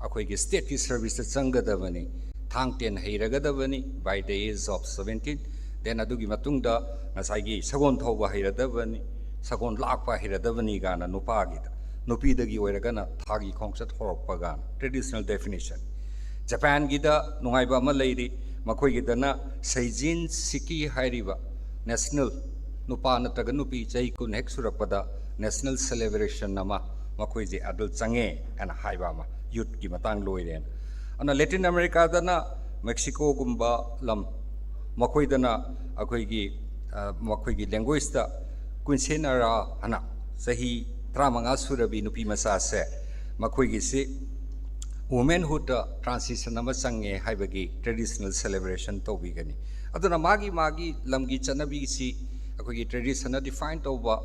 ꯑꯩꯈꯣꯏꯒꯤ stateꯀꯤ serviceꯇ ꯆꯪꯒꯗꯕꯅꯤ, ꯊꯥꯡ ten ꯍꯩꯔꯒꯗꯕꯅꯤ by the age of seventeen, then ꯑꯗꯨꯒꯤ ꯃꯇꯨꯡꯗ ꯉꯁꯥꯏꯒꯤ ꯁꯒꯣꯜ ꯊꯧꯕ ꯍꯩꯔꯗꯕꯅꯤ, ꯁꯒꯣꯜ ꯂꯥꯛꯄ ꯍꯩꯔꯗꯕꯅꯤ ꯀꯥꯏꯅ ꯅꯨꯄꯥꯒꯤꯗ, ꯅꯨꯄꯤꯗꯒꯤ ꯑꯣꯏꯔꯒꯅ ꯊꯥꯒꯤ ꯈꯣꯡꯆꯠ ꯍꯧꯔꯛꯄ ꯀꯥꯏꯅ traditional definition꯫ ꯖꯄꯥꯟꯒꯤꯗ ꯅꯨꯡꯉꯥꯏꯕ ꯑꯃ ꯂꯩꯔꯤ, ꯃꯈꯣꯏꯒꯤꯗꯅ ꯁꯩꯖꯤꯟ ꯁꯤꯀꯤ ꯍꯥꯏꯔꯤꯕ national, ꯅꯨꯄꯥ ꯅꯠꯇ꯭ꯔꯒ ꯅꯨꯄꯤ ꯆꯍꯤ ꯀꯨꯟ ꯍꯦꯛ ꯁꯨꯔꯛꯄꯗ national celebration ꯑꯃ ꯃꯈꯣꯏꯁꯦ ꯑꯗꯨ ꯆꯪꯉꯦ ꯍꯥꯏꯅ ꯍꯥꯏꯕ ꯑꯃ, youthꯀꯤ ꯃꯇꯥꯡ ꯂꯣꯏꯔꯦꯅ꯫ ꯑꯗꯨꯅ Latin Americaꯗꯅ Mexicoꯒꯨꯝꯕ ꯂꯝ, ꯃꯈꯣꯏꯗꯅ ꯑꯩꯈꯣꯏꯒꯤ, ꯑ, ꯃꯈꯣꯏꯒꯤ languageꯇ quinceañera ꯍꯥꯏꯅ ꯆꯍꯤ ꯇꯔꯥꯃꯉꯥ ꯁꯨꯔꯕꯤ ꯅꯨꯄꯤ ꯃꯆꯥꯁꯦ, ꯃꯈꯣꯏꯒꯤꯁꯤ womanhoodꯇ transition ꯑꯃ ꯆꯪꯉꯦ ꯍꯥꯏꯕꯒꯤ traditional celebration ꯇꯧꯕꯤꯒꯅꯤ꯫ ꯑꯗꯨꯅ ꯃꯥꯒꯤ ꯃꯥꯒꯤ ꯂꯝꯒꯤ ꯆꯠꯅꯕꯤꯁꯤ ꯑꯩꯈꯣꯏꯒꯤ traditionꯅ define ꯇꯧꯕ,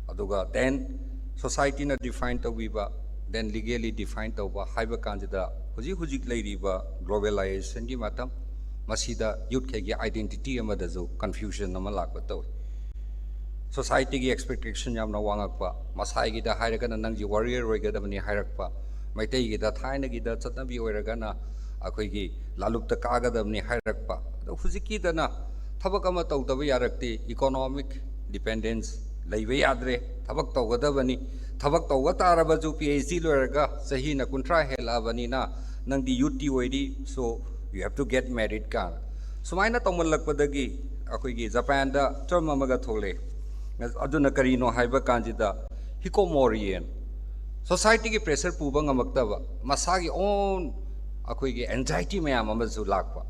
ꯑꯗꯨꯒ then ꯁꯣꯁꯥꯏꯇꯤꯅ ꯗꯤꯐꯥꯏꯟ ꯇꯧꯕꯤꯕ, ꯗꯦꯟ ꯂꯤꯒꯦꯂꯤ ꯗꯤꯐꯥꯏꯟ ꯇꯧꯕ ꯍꯥꯏꯕ ꯀꯥꯟꯁꯤꯗ, ꯍꯧꯖꯤꯛ ꯍꯧꯖꯤꯛ ꯂꯩꯔꯤꯕ ꯒ꯭ꯂꯣꯕꯦꯂꯥꯏꯖꯦꯁꯟꯒꯤ ꯃꯇꯝ, ꯃꯁꯤꯗ ꯌꯨꯠꯈꯩꯒꯤ ꯑꯥꯏꯗꯦꯟꯇꯤꯇꯤ ꯑꯃꯗꯁꯨ ꯀꯟꯐ꯭ꯌꯨꯖꯟ ꯑꯃ ꯂꯥꯛꯄ ꯇꯧꯏ꯫ ꯁꯣꯁꯥꯏꯇꯤꯒꯤ ꯑꯦꯛꯁꯄꯦꯛꯇꯦꯁꯟ ꯌꯥꯝꯅ ꯋꯥꯡꯉꯛꯄ, ꯃꯁꯥꯏꯒꯤꯗ ꯍꯥꯏꯔꯒꯅ ꯅꯪꯁꯤ ꯋꯥꯔꯤꯌꯔ ꯑꯣꯏꯒꯗꯕꯅꯤ ꯍꯥꯏꯔꯛꯄ, ꯃꯩꯇꯩꯒꯤꯗ ꯊꯥꯏꯅꯒꯤꯗ ꯆꯠꯅꯕꯤ ꯑꯣꯏꯔꯒꯅ ꯑꯩꯈꯣꯏꯒꯤ ꯂꯥꯂꯨꯞꯇ ꯀꯥꯒꯗꯕꯅꯤ ꯍꯥꯏꯔꯛꯄ, ꯑꯗꯣ ꯍꯧꯖꯤꯛꯀꯤꯗꯅ ꯊꯕꯛ ꯑꯃ ꯇꯧꯗꯕ ꯌꯥꯔꯛꯇꯦ, ꯏꯀꯣꯅꯣꯃꯤꯛ ꯗꯤꯄꯦꯟꯗꯦꯟꯁ ꯂꯩꯕ ꯌꯥꯗ꯭ꯔꯦ, ꯊꯕꯛ ꯇꯧꯒꯗꯕꯅꯤ, ꯊꯕꯛ ꯇꯧꯕ ꯇꯥꯔꯕꯁꯨ ꯄꯤ ꯑꯩꯆ ꯗꯤ ꯂꯣꯏꯔꯒ ꯆꯍꯤꯅ ꯀꯨꯟꯊ꯭ꯔꯥ ꯍꯦꯜꯂꯛꯑꯕꯅꯤꯅ ꯅꯪꯗꯤ ꯌꯨꯠꯇꯤ ꯑꯣꯏꯔꯤ, so you have to get married ꯀꯥꯏꯅ ꯁꯨꯃꯥꯏꯅ ꯇꯧꯃꯜꯂꯛꯄꯗꯒꯤ ꯑꯩꯈꯣꯏꯒꯤ ꯖꯄꯥꯟꯗ ꯇꯔꯝ ꯑꯃꯒ ꯊꯣꯛꯂꯛꯑꯦ꯫ ꯑꯗꯨꯅ ꯀꯔꯤꯅꯣ ꯍꯥꯏꯕ ꯀꯥꯟꯁꯤꯗ ꯍꯤꯀꯣꯃꯣꯔꯤꯌꯦꯟ, ꯁꯣꯁꯥꯏꯇꯤꯒꯤ ꯄ꯭ꯔꯦꯁꯔ ꯄꯨꯕ ꯉꯝꯃꯛꯇꯕ, ꯃꯁꯥꯒꯤ ꯑꯣꯟ ꯑꯩꯈꯣꯏꯒꯤ ꯑꯦꯟꯖꯥꯏꯇꯤ ꯃꯌꯥꯝ ꯑꯃꯁꯨ ꯂꯥꯛꯄ꯫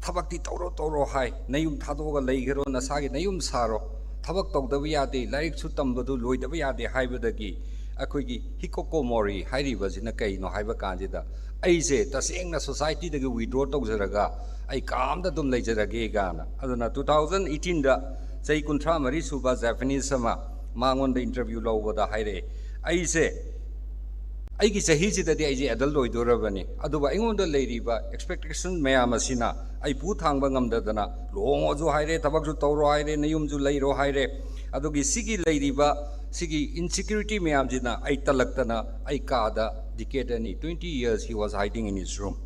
ꯊꯕꯛꯇꯤ ꯇꯧꯔꯣ ꯇꯧꯔꯣ ꯍꯥꯏ, ꯅꯌꯨꯝ ꯊꯥꯗꯣꯛꯑꯒ ꯂꯩꯈ꯭ꯔꯣ, ꯅꯁꯥꯒꯤ ꯅꯌꯨꯝ ꯁꯥꯔꯣ, ꯊꯕꯛ ꯇꯧꯗꯕ ꯌꯥꯗꯦ, ꯂꯥꯏꯔꯤꯛꯁꯨ ꯇꯝꯕꯗꯨ ꯂꯣꯏꯗꯕ ꯌꯥꯗꯦ ꯍꯥꯏꯕꯗꯒꯤ ꯑꯩꯈꯣꯏꯒꯤ ꯍꯤꯀꯣꯀꯣꯃꯣꯔꯤ ꯍꯥꯏꯔꯤꯕꯁꯤꯅ ꯀꯩꯅꯣ ꯍꯥꯏꯕ ꯀꯥꯟꯁꯤꯗ ꯑꯩꯁꯦ ꯇꯁꯦꯡꯅ ꯁꯣꯁꯥꯏꯇꯤꯗꯒꯤ ꯋꯤꯗ꯭ꯔꯣ ꯇꯧꯖꯔꯒ ꯑꯩ ꯀꯥ ꯑꯃꯗ ꯑꯗꯨꯝ ꯂꯩꯖꯔꯒꯦ ꯀꯥꯏꯅ꯫ ꯑꯗꯨꯅ ꯇꯨ ꯊꯥꯎꯖꯟ ꯑꯩꯠꯇꯤꯟꯗ ꯆꯍꯤ ꯀꯨꯟꯊ꯭ꯔꯥ ꯃꯔꯤ ꯁꯨꯕ ꯖꯄꯥꯅꯤꯁ ꯑꯃ ꯃꯉꯣꯟꯗ ꯏꯟꯇꯔꯚ꯭ꯌꯨ ꯂꯧꯕꯗ ꯍꯥꯏꯔꯛꯑꯦ, ꯑꯩꯁꯦ ꯑꯩꯒꯤ ꯆꯍꯤꯁꯤꯗꯗꯤ ꯑꯩꯁꯦ ꯑꯦꯗꯜ ꯑꯣꯏꯗꯣꯔꯕꯅꯤ, ꯑꯗꯨꯕꯨ ꯑꯩꯉꯣꯟꯗ ꯂꯩꯔꯤꯕ ꯑꯦꯛꯁꯄꯦꯛꯇꯦꯁꯟ ꯃꯌꯥꯝ ꯑꯁꯤꯅ ꯑꯩ ꯄꯨ ꯊꯥꯡꯕ ꯉꯝꯗꯗꯅ ꯂꯨꯍꯣꯡꯉꯣꯁꯨ ꯍꯥꯏꯔꯦ, ꯊꯕꯛꯁꯨ ꯇꯧꯔꯣ ꯍꯥꯏꯔꯦ, ꯅꯌꯨꯝꯁꯨ ꯂꯩꯔꯣ ꯍꯥꯏꯔꯦ, ꯑꯗꯨꯒꯤ ꯁꯤꯒꯤ ꯂꯩꯔꯤꯕ ꯁꯤꯒꯤ ꯏꯟꯁꯤꯀ꯭ꯌꯨꯔꯤꯇꯤ ꯃꯌꯥꯝꯁꯤꯅ ꯑꯩ ꯇꯜꯂꯛꯇꯅ ꯑꯩ ꯀꯥꯗ ꯗꯤꯀꯦꯠ ꯑꯅꯤ, twenty years he was hiding in his room꯫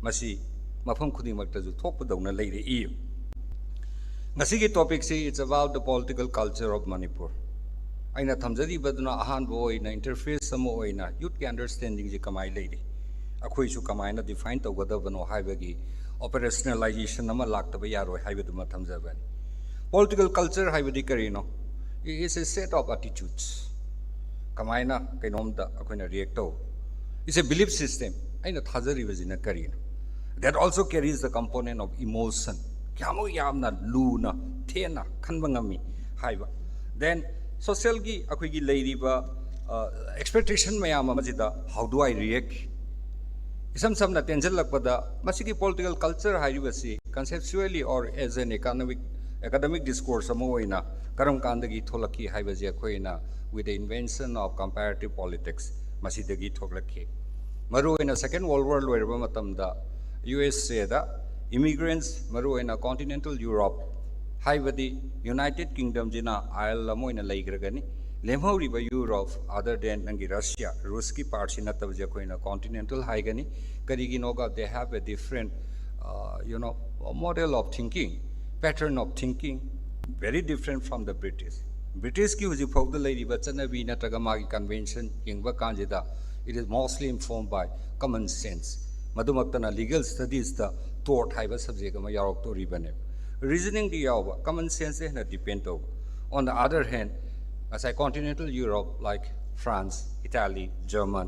ꯃꯁꯤ ꯃꯐꯝ ꯈꯨꯗꯤꯡꯃꯛꯇꯁꯨ ꯊꯣꯛꯄꯗꯧꯅ ꯂꯩꯔꯛꯏ꯫ ꯉꯁꯤꯒꯤ ꯇꯣꯄꯤꯛꯁꯤ it's about the political culture of Manipur꯫ ꯑꯩꯅ ꯊꯝꯖꯔꯤꯕꯗꯨꯅ ꯑꯍꯥꯟꯕ ꯑꯣꯏꯅ ꯏꯟꯇꯔꯐꯦꯁ ꯑꯃ ꯑꯣꯏꯅ ꯌꯨꯠꯀꯤ ꯑꯟꯗꯔꯁ꯭ꯇꯦꯟꯗꯤꯡꯁꯤ ꯀꯃꯥꯏꯅ ꯂꯩꯔꯤ, ꯑꯩꯈꯣꯏꯁꯨ ꯀꯃꯥꯏꯅ ꯗꯤꯐꯥꯏꯟ ꯇꯧꯒꯗꯕꯅꯣ ꯍꯥꯏꯕꯒꯤ ꯑꯣꯄꯔꯦꯁꯅꯦꯂꯥꯏꯖꯦꯁꯟ ꯑꯃ ꯂꯥꯛꯇꯕ ꯌꯥꯔꯣꯏ ꯍꯥꯏꯕꯗꯨꯃ ꯊꯝꯖꯕꯅꯤ꯫ ꯄꯣꯂꯤꯇꯤꯀꯦꯜ ꯀꯜꯆꯔ ꯍꯥꯏꯕꯗꯤ ꯀꯔꯤꯅꯣ? It is a set of attitudes꯫ ꯀꯃꯥꯏꯅ ꯀꯩꯅꯣꯝꯗ ꯑꯩꯈꯣꯏꯅ ꯔꯤꯌꯦꯛ ꯇꯧ? It's a belief system꯫ ꯑꯩꯅ ꯊꯥꯖꯔꯤꯕꯁꯤꯅ ꯀꯔꯤꯅꯣ? That also carries the component of emotion꯫ ꯀꯌꯥꯃꯨꯛ ꯌꯥꯝꯅ ꯂꯨꯅ ꯊꯦꯅ ꯈꯟꯕ ꯉꯝꯃꯤ ꯍꯥꯏꯕ꯫ ꯗꯦꯟ ꯁꯣꯁꯤꯌꯦꯜꯒꯤ ꯑꯩꯈꯣꯏꯒꯤ ꯂꯩꯔꯤꯕ ꯑꯦꯛꯁꯄꯦꯛꯇꯦꯁꯟ ꯃꯌꯥꯝ ꯑꯃꯁꯤꯗ how do I react? ꯏꯁꯝ ꯁꯝꯅ ꯇꯦꯟꯁꯤꯜꯂꯛꯄꯗ ꯃꯁꯤꯒꯤ ꯄꯣꯂꯤꯇꯤꯀꯦꯜ ꯀꯜꯆꯔ ꯍꯥꯏꯔꯤꯕꯁꯤ conceptually or as an economic academic discourse ꯑꯃ ꯑꯣꯏꯅ ꯀꯔꯝ ꯀꯥꯟꯗꯒꯤ ꯊꯣꯛꯂꯛꯈꯤ ꯍꯥꯏꯕꯁꯦ ꯑꯩꯈꯣꯏꯅ with the invention of comparative politics ꯃꯁꯤꯗꯒꯤ ꯊꯣꯛꯂꯛꯈꯤ꯫ ꯃꯔꯨꯑꯣꯏꯅ Second World War ꯂꯣꯏꯔꯕ ꯃꯇꯝꯗ ꯌꯨ ꯑꯦꯁ ꯑꯦꯗ ꯏꯃꯤꯒ꯭ꯔꯦꯟꯁ, ꯃꯔꯨꯑꯣꯏꯅ ꯀꯣꯟꯇꯤꯅꯦꯟꯇꯜ ꯌꯨꯔꯣꯞ, ꯍꯥꯏꯕꯗꯤ ꯌꯨꯅꯥꯏꯇꯦꯠ ꯀꯤꯡꯗꯝꯁꯤꯅ ꯑꯥꯏꯜ ꯑꯃ ꯑꯣꯏꯅ ꯂꯩꯈ꯭ꯔꯒꯅꯤ, ꯂꯦꯝꯍꯧꯔꯤꯕ ꯌꯨꯔꯣꯞ, other than ꯅꯪꯒꯤ ꯔꯁꯤꯌꯥ, ꯔꯨꯁꯀꯤ ꯄꯥꯔꯠꯁꯤ ꯅꯠꯇꯕꯁꯦ ꯑꯩꯈꯣꯏꯅ ꯀꯣꯟꯇꯤꯅꯦꯟꯇꯜ ꯍꯥꯏꯒꯅꯤ꯫ ꯀꯔꯤꯒꯤꯅꯣꯒ, they have a different, uh, you know, model of thinking, pattern of thinking, very different from the British. ꯕ꯭ꯔꯤꯇꯤꯁꯀꯤ ꯍꯧꯖꯤꯛ ꯐꯥꯎꯗ ꯂꯩꯔꯤꯕ ꯆꯠꯅꯕꯤ ꯅꯠꯇ꯭ꯔꯒ ꯃꯥꯒꯤ ꯀꯟꯚꯦꯟꯁꯟ ꯌꯦꯡꯕ ꯀꯥꯟꯁꯤꯗ, it is mostly informed by common sense. ꯃꯗꯨꯃꯛꯇꯅ ꯂꯤꯒꯦꯜ ꯁ꯭ꯇꯗꯤꯁꯇ ꯇꯣꯔꯠ ꯍꯥꯏꯕ ꯁꯕꯖꯦꯛ ꯑꯃ ꯌꯥꯎꯔꯛꯇꯣꯔꯤꯕꯅꯦꯕ꯫ ꯔꯤꯖꯅꯤꯡꯗꯤ ꯌꯥꯎꯕ, ꯀꯃꯟ ꯁꯦꯟꯁꯇ ꯍꯦꯟꯅ ꯗꯤꯄꯦꯟ ꯇꯧꯕ꯫ On the other hand, ꯉꯁꯥꯏ ꯀꯣꯟꯇꯤꯅꯦꯟꯇꯜ Europe, like France, Italy, German,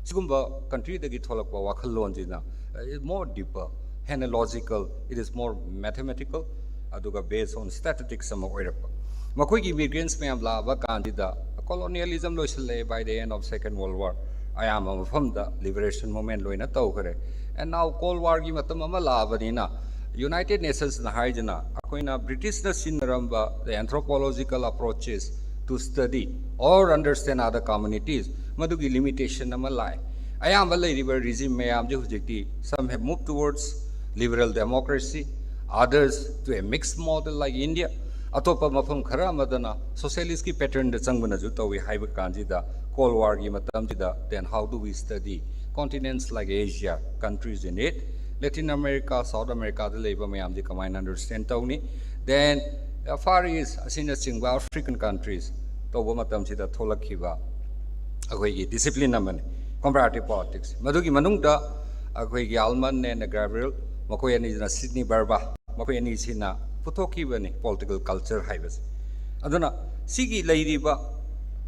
ꯁꯤꯒꯨꯝꯕ ꯀꯟꯇ꯭ꯔꯤꯗꯒꯤ ꯊꯣꯛꯂꯛꯄ ꯋꯥꯈꯜꯂꯣꯟꯁꯤꯅ, uh, is more deeper, ꯍꯦꯟꯅ logical, it is more mathematical, ꯑꯗꯨꯒ based on statistics ꯑꯃ ꯑꯣꯏꯔꯛꯄ꯫ ꯃꯈꯣꯏꯒꯤ ꯏꯃꯤꯒ꯭ꯔꯦꯟꯁ ꯃꯌꯥꯝ ꯂꯥꯛꯑꯕ ꯀꯥꯟꯁꯤꯗ ꯀꯣꯂꯣꯅꯤꯌꯦꯂꯤꯖꯝ ꯂꯣꯏꯁꯤꯜꯂꯛꯑꯦ by the end of Second World War꯫ ꯑꯌꯥꯝꯕ ꯃꯐꯝꯗ ꯂꯤꯕꯔꯦꯁꯟ ꯃꯨꯚꯃꯦꯟ ꯂꯣꯏꯅ ꯇꯧꯈ꯭ꯔꯦ꯫ And now Cold Warꯒꯤ ꯃꯇꯝ ꯑꯃ ꯂꯥꯛꯑꯕꯅꯤꯅ, ꯌꯨꯅꯥꯏꯇꯦꯠ ꯅꯦꯁꯟꯁꯅ ꯍꯥꯏꯁꯤꯅ ꯑꯩꯈꯣꯏꯅ ꯕ꯭ꯔꯤꯇꯤꯁꯅ ꯁꯤꯖꯤꯟꯅꯔꯝꯕ the anthropological approaches to study or understand other communities, ꯃꯗꯨꯒꯤ ꯂꯤꯃꯤꯇꯦꯁꯟ ꯑꯃ ꯂꯥꯛꯑꯦ꯫ ꯑꯌꯥꯝꯕ ꯂꯩꯔꯤꯕ ꯔꯤꯖꯤꯝ ꯃꯌꯥꯝꯁꯦ ꯍꯧꯖꯤꯛꯇꯤ, some have moved towards liberal democracy, others to a mixed model like India, ꯑꯇꯣꯞꯄ ꯃꯐꯝ ꯈꯔ ꯑꯃꯗꯅ ꯁꯣꯁꯤꯌꯦꯂꯤꯁꯀꯤ ꯄꯦꯇꯔꯟꯗ ꯆꯪꯕꯅꯁꯨ ꯇꯧꯏ ꯍꯥꯏꯕ ꯀꯥꯟꯁꯤꯗ, ꯀꯣꯜ ꯋꯥꯔꯒꯤ ꯃꯇꯝꯁꯤꯗ, then how do we study continents like Asia, countries in it, Latin America, South Americaꯗ ꯂꯩꯕ ꯃꯌꯥꯝꯁꯤ ꯀꯃꯥꯏꯅ ꯑꯟꯗꯔꯁ꯭ꯇꯦꯟ ꯇꯧꯅꯤ? Then, uh, Far East ꯑꯁꯤꯅꯆꯤꯡꯕ African countries ꯇꯧꯕ ꯃꯇꯝꯁꯤꯗ ꯊꯣꯛꯂꯛꯈꯤꯕ ꯑꯩꯈꯣꯏꯒꯤ ꯗꯤꯁꯤꯄ꯭ꯂꯤꯟ ꯑꯃꯅꯤ comparative politics꯫ ꯃꯗꯨꯒꯤ ꯃꯅꯨꯡꯗ ꯑꯩꯈꯣꯏꯒꯤ Almond and Gravel, ꯃꯈꯣꯏ ꯑꯅꯤꯁꯤꯅ, Sidney Verba, ꯃꯈꯣꯏ ꯑꯅꯤꯁꯤꯅ ꯄꯨꯊꯣꯛꯈꯤꯕꯅꯤ ꯄꯣꯂꯤꯇꯤꯀꯦꯜ ꯀꯜꯆꯔ ꯍꯥꯏꯕꯁꯦ꯫ ꯑꯗꯨꯅ ꯁꯤꯒꯤ ꯂꯩꯔꯤꯕ,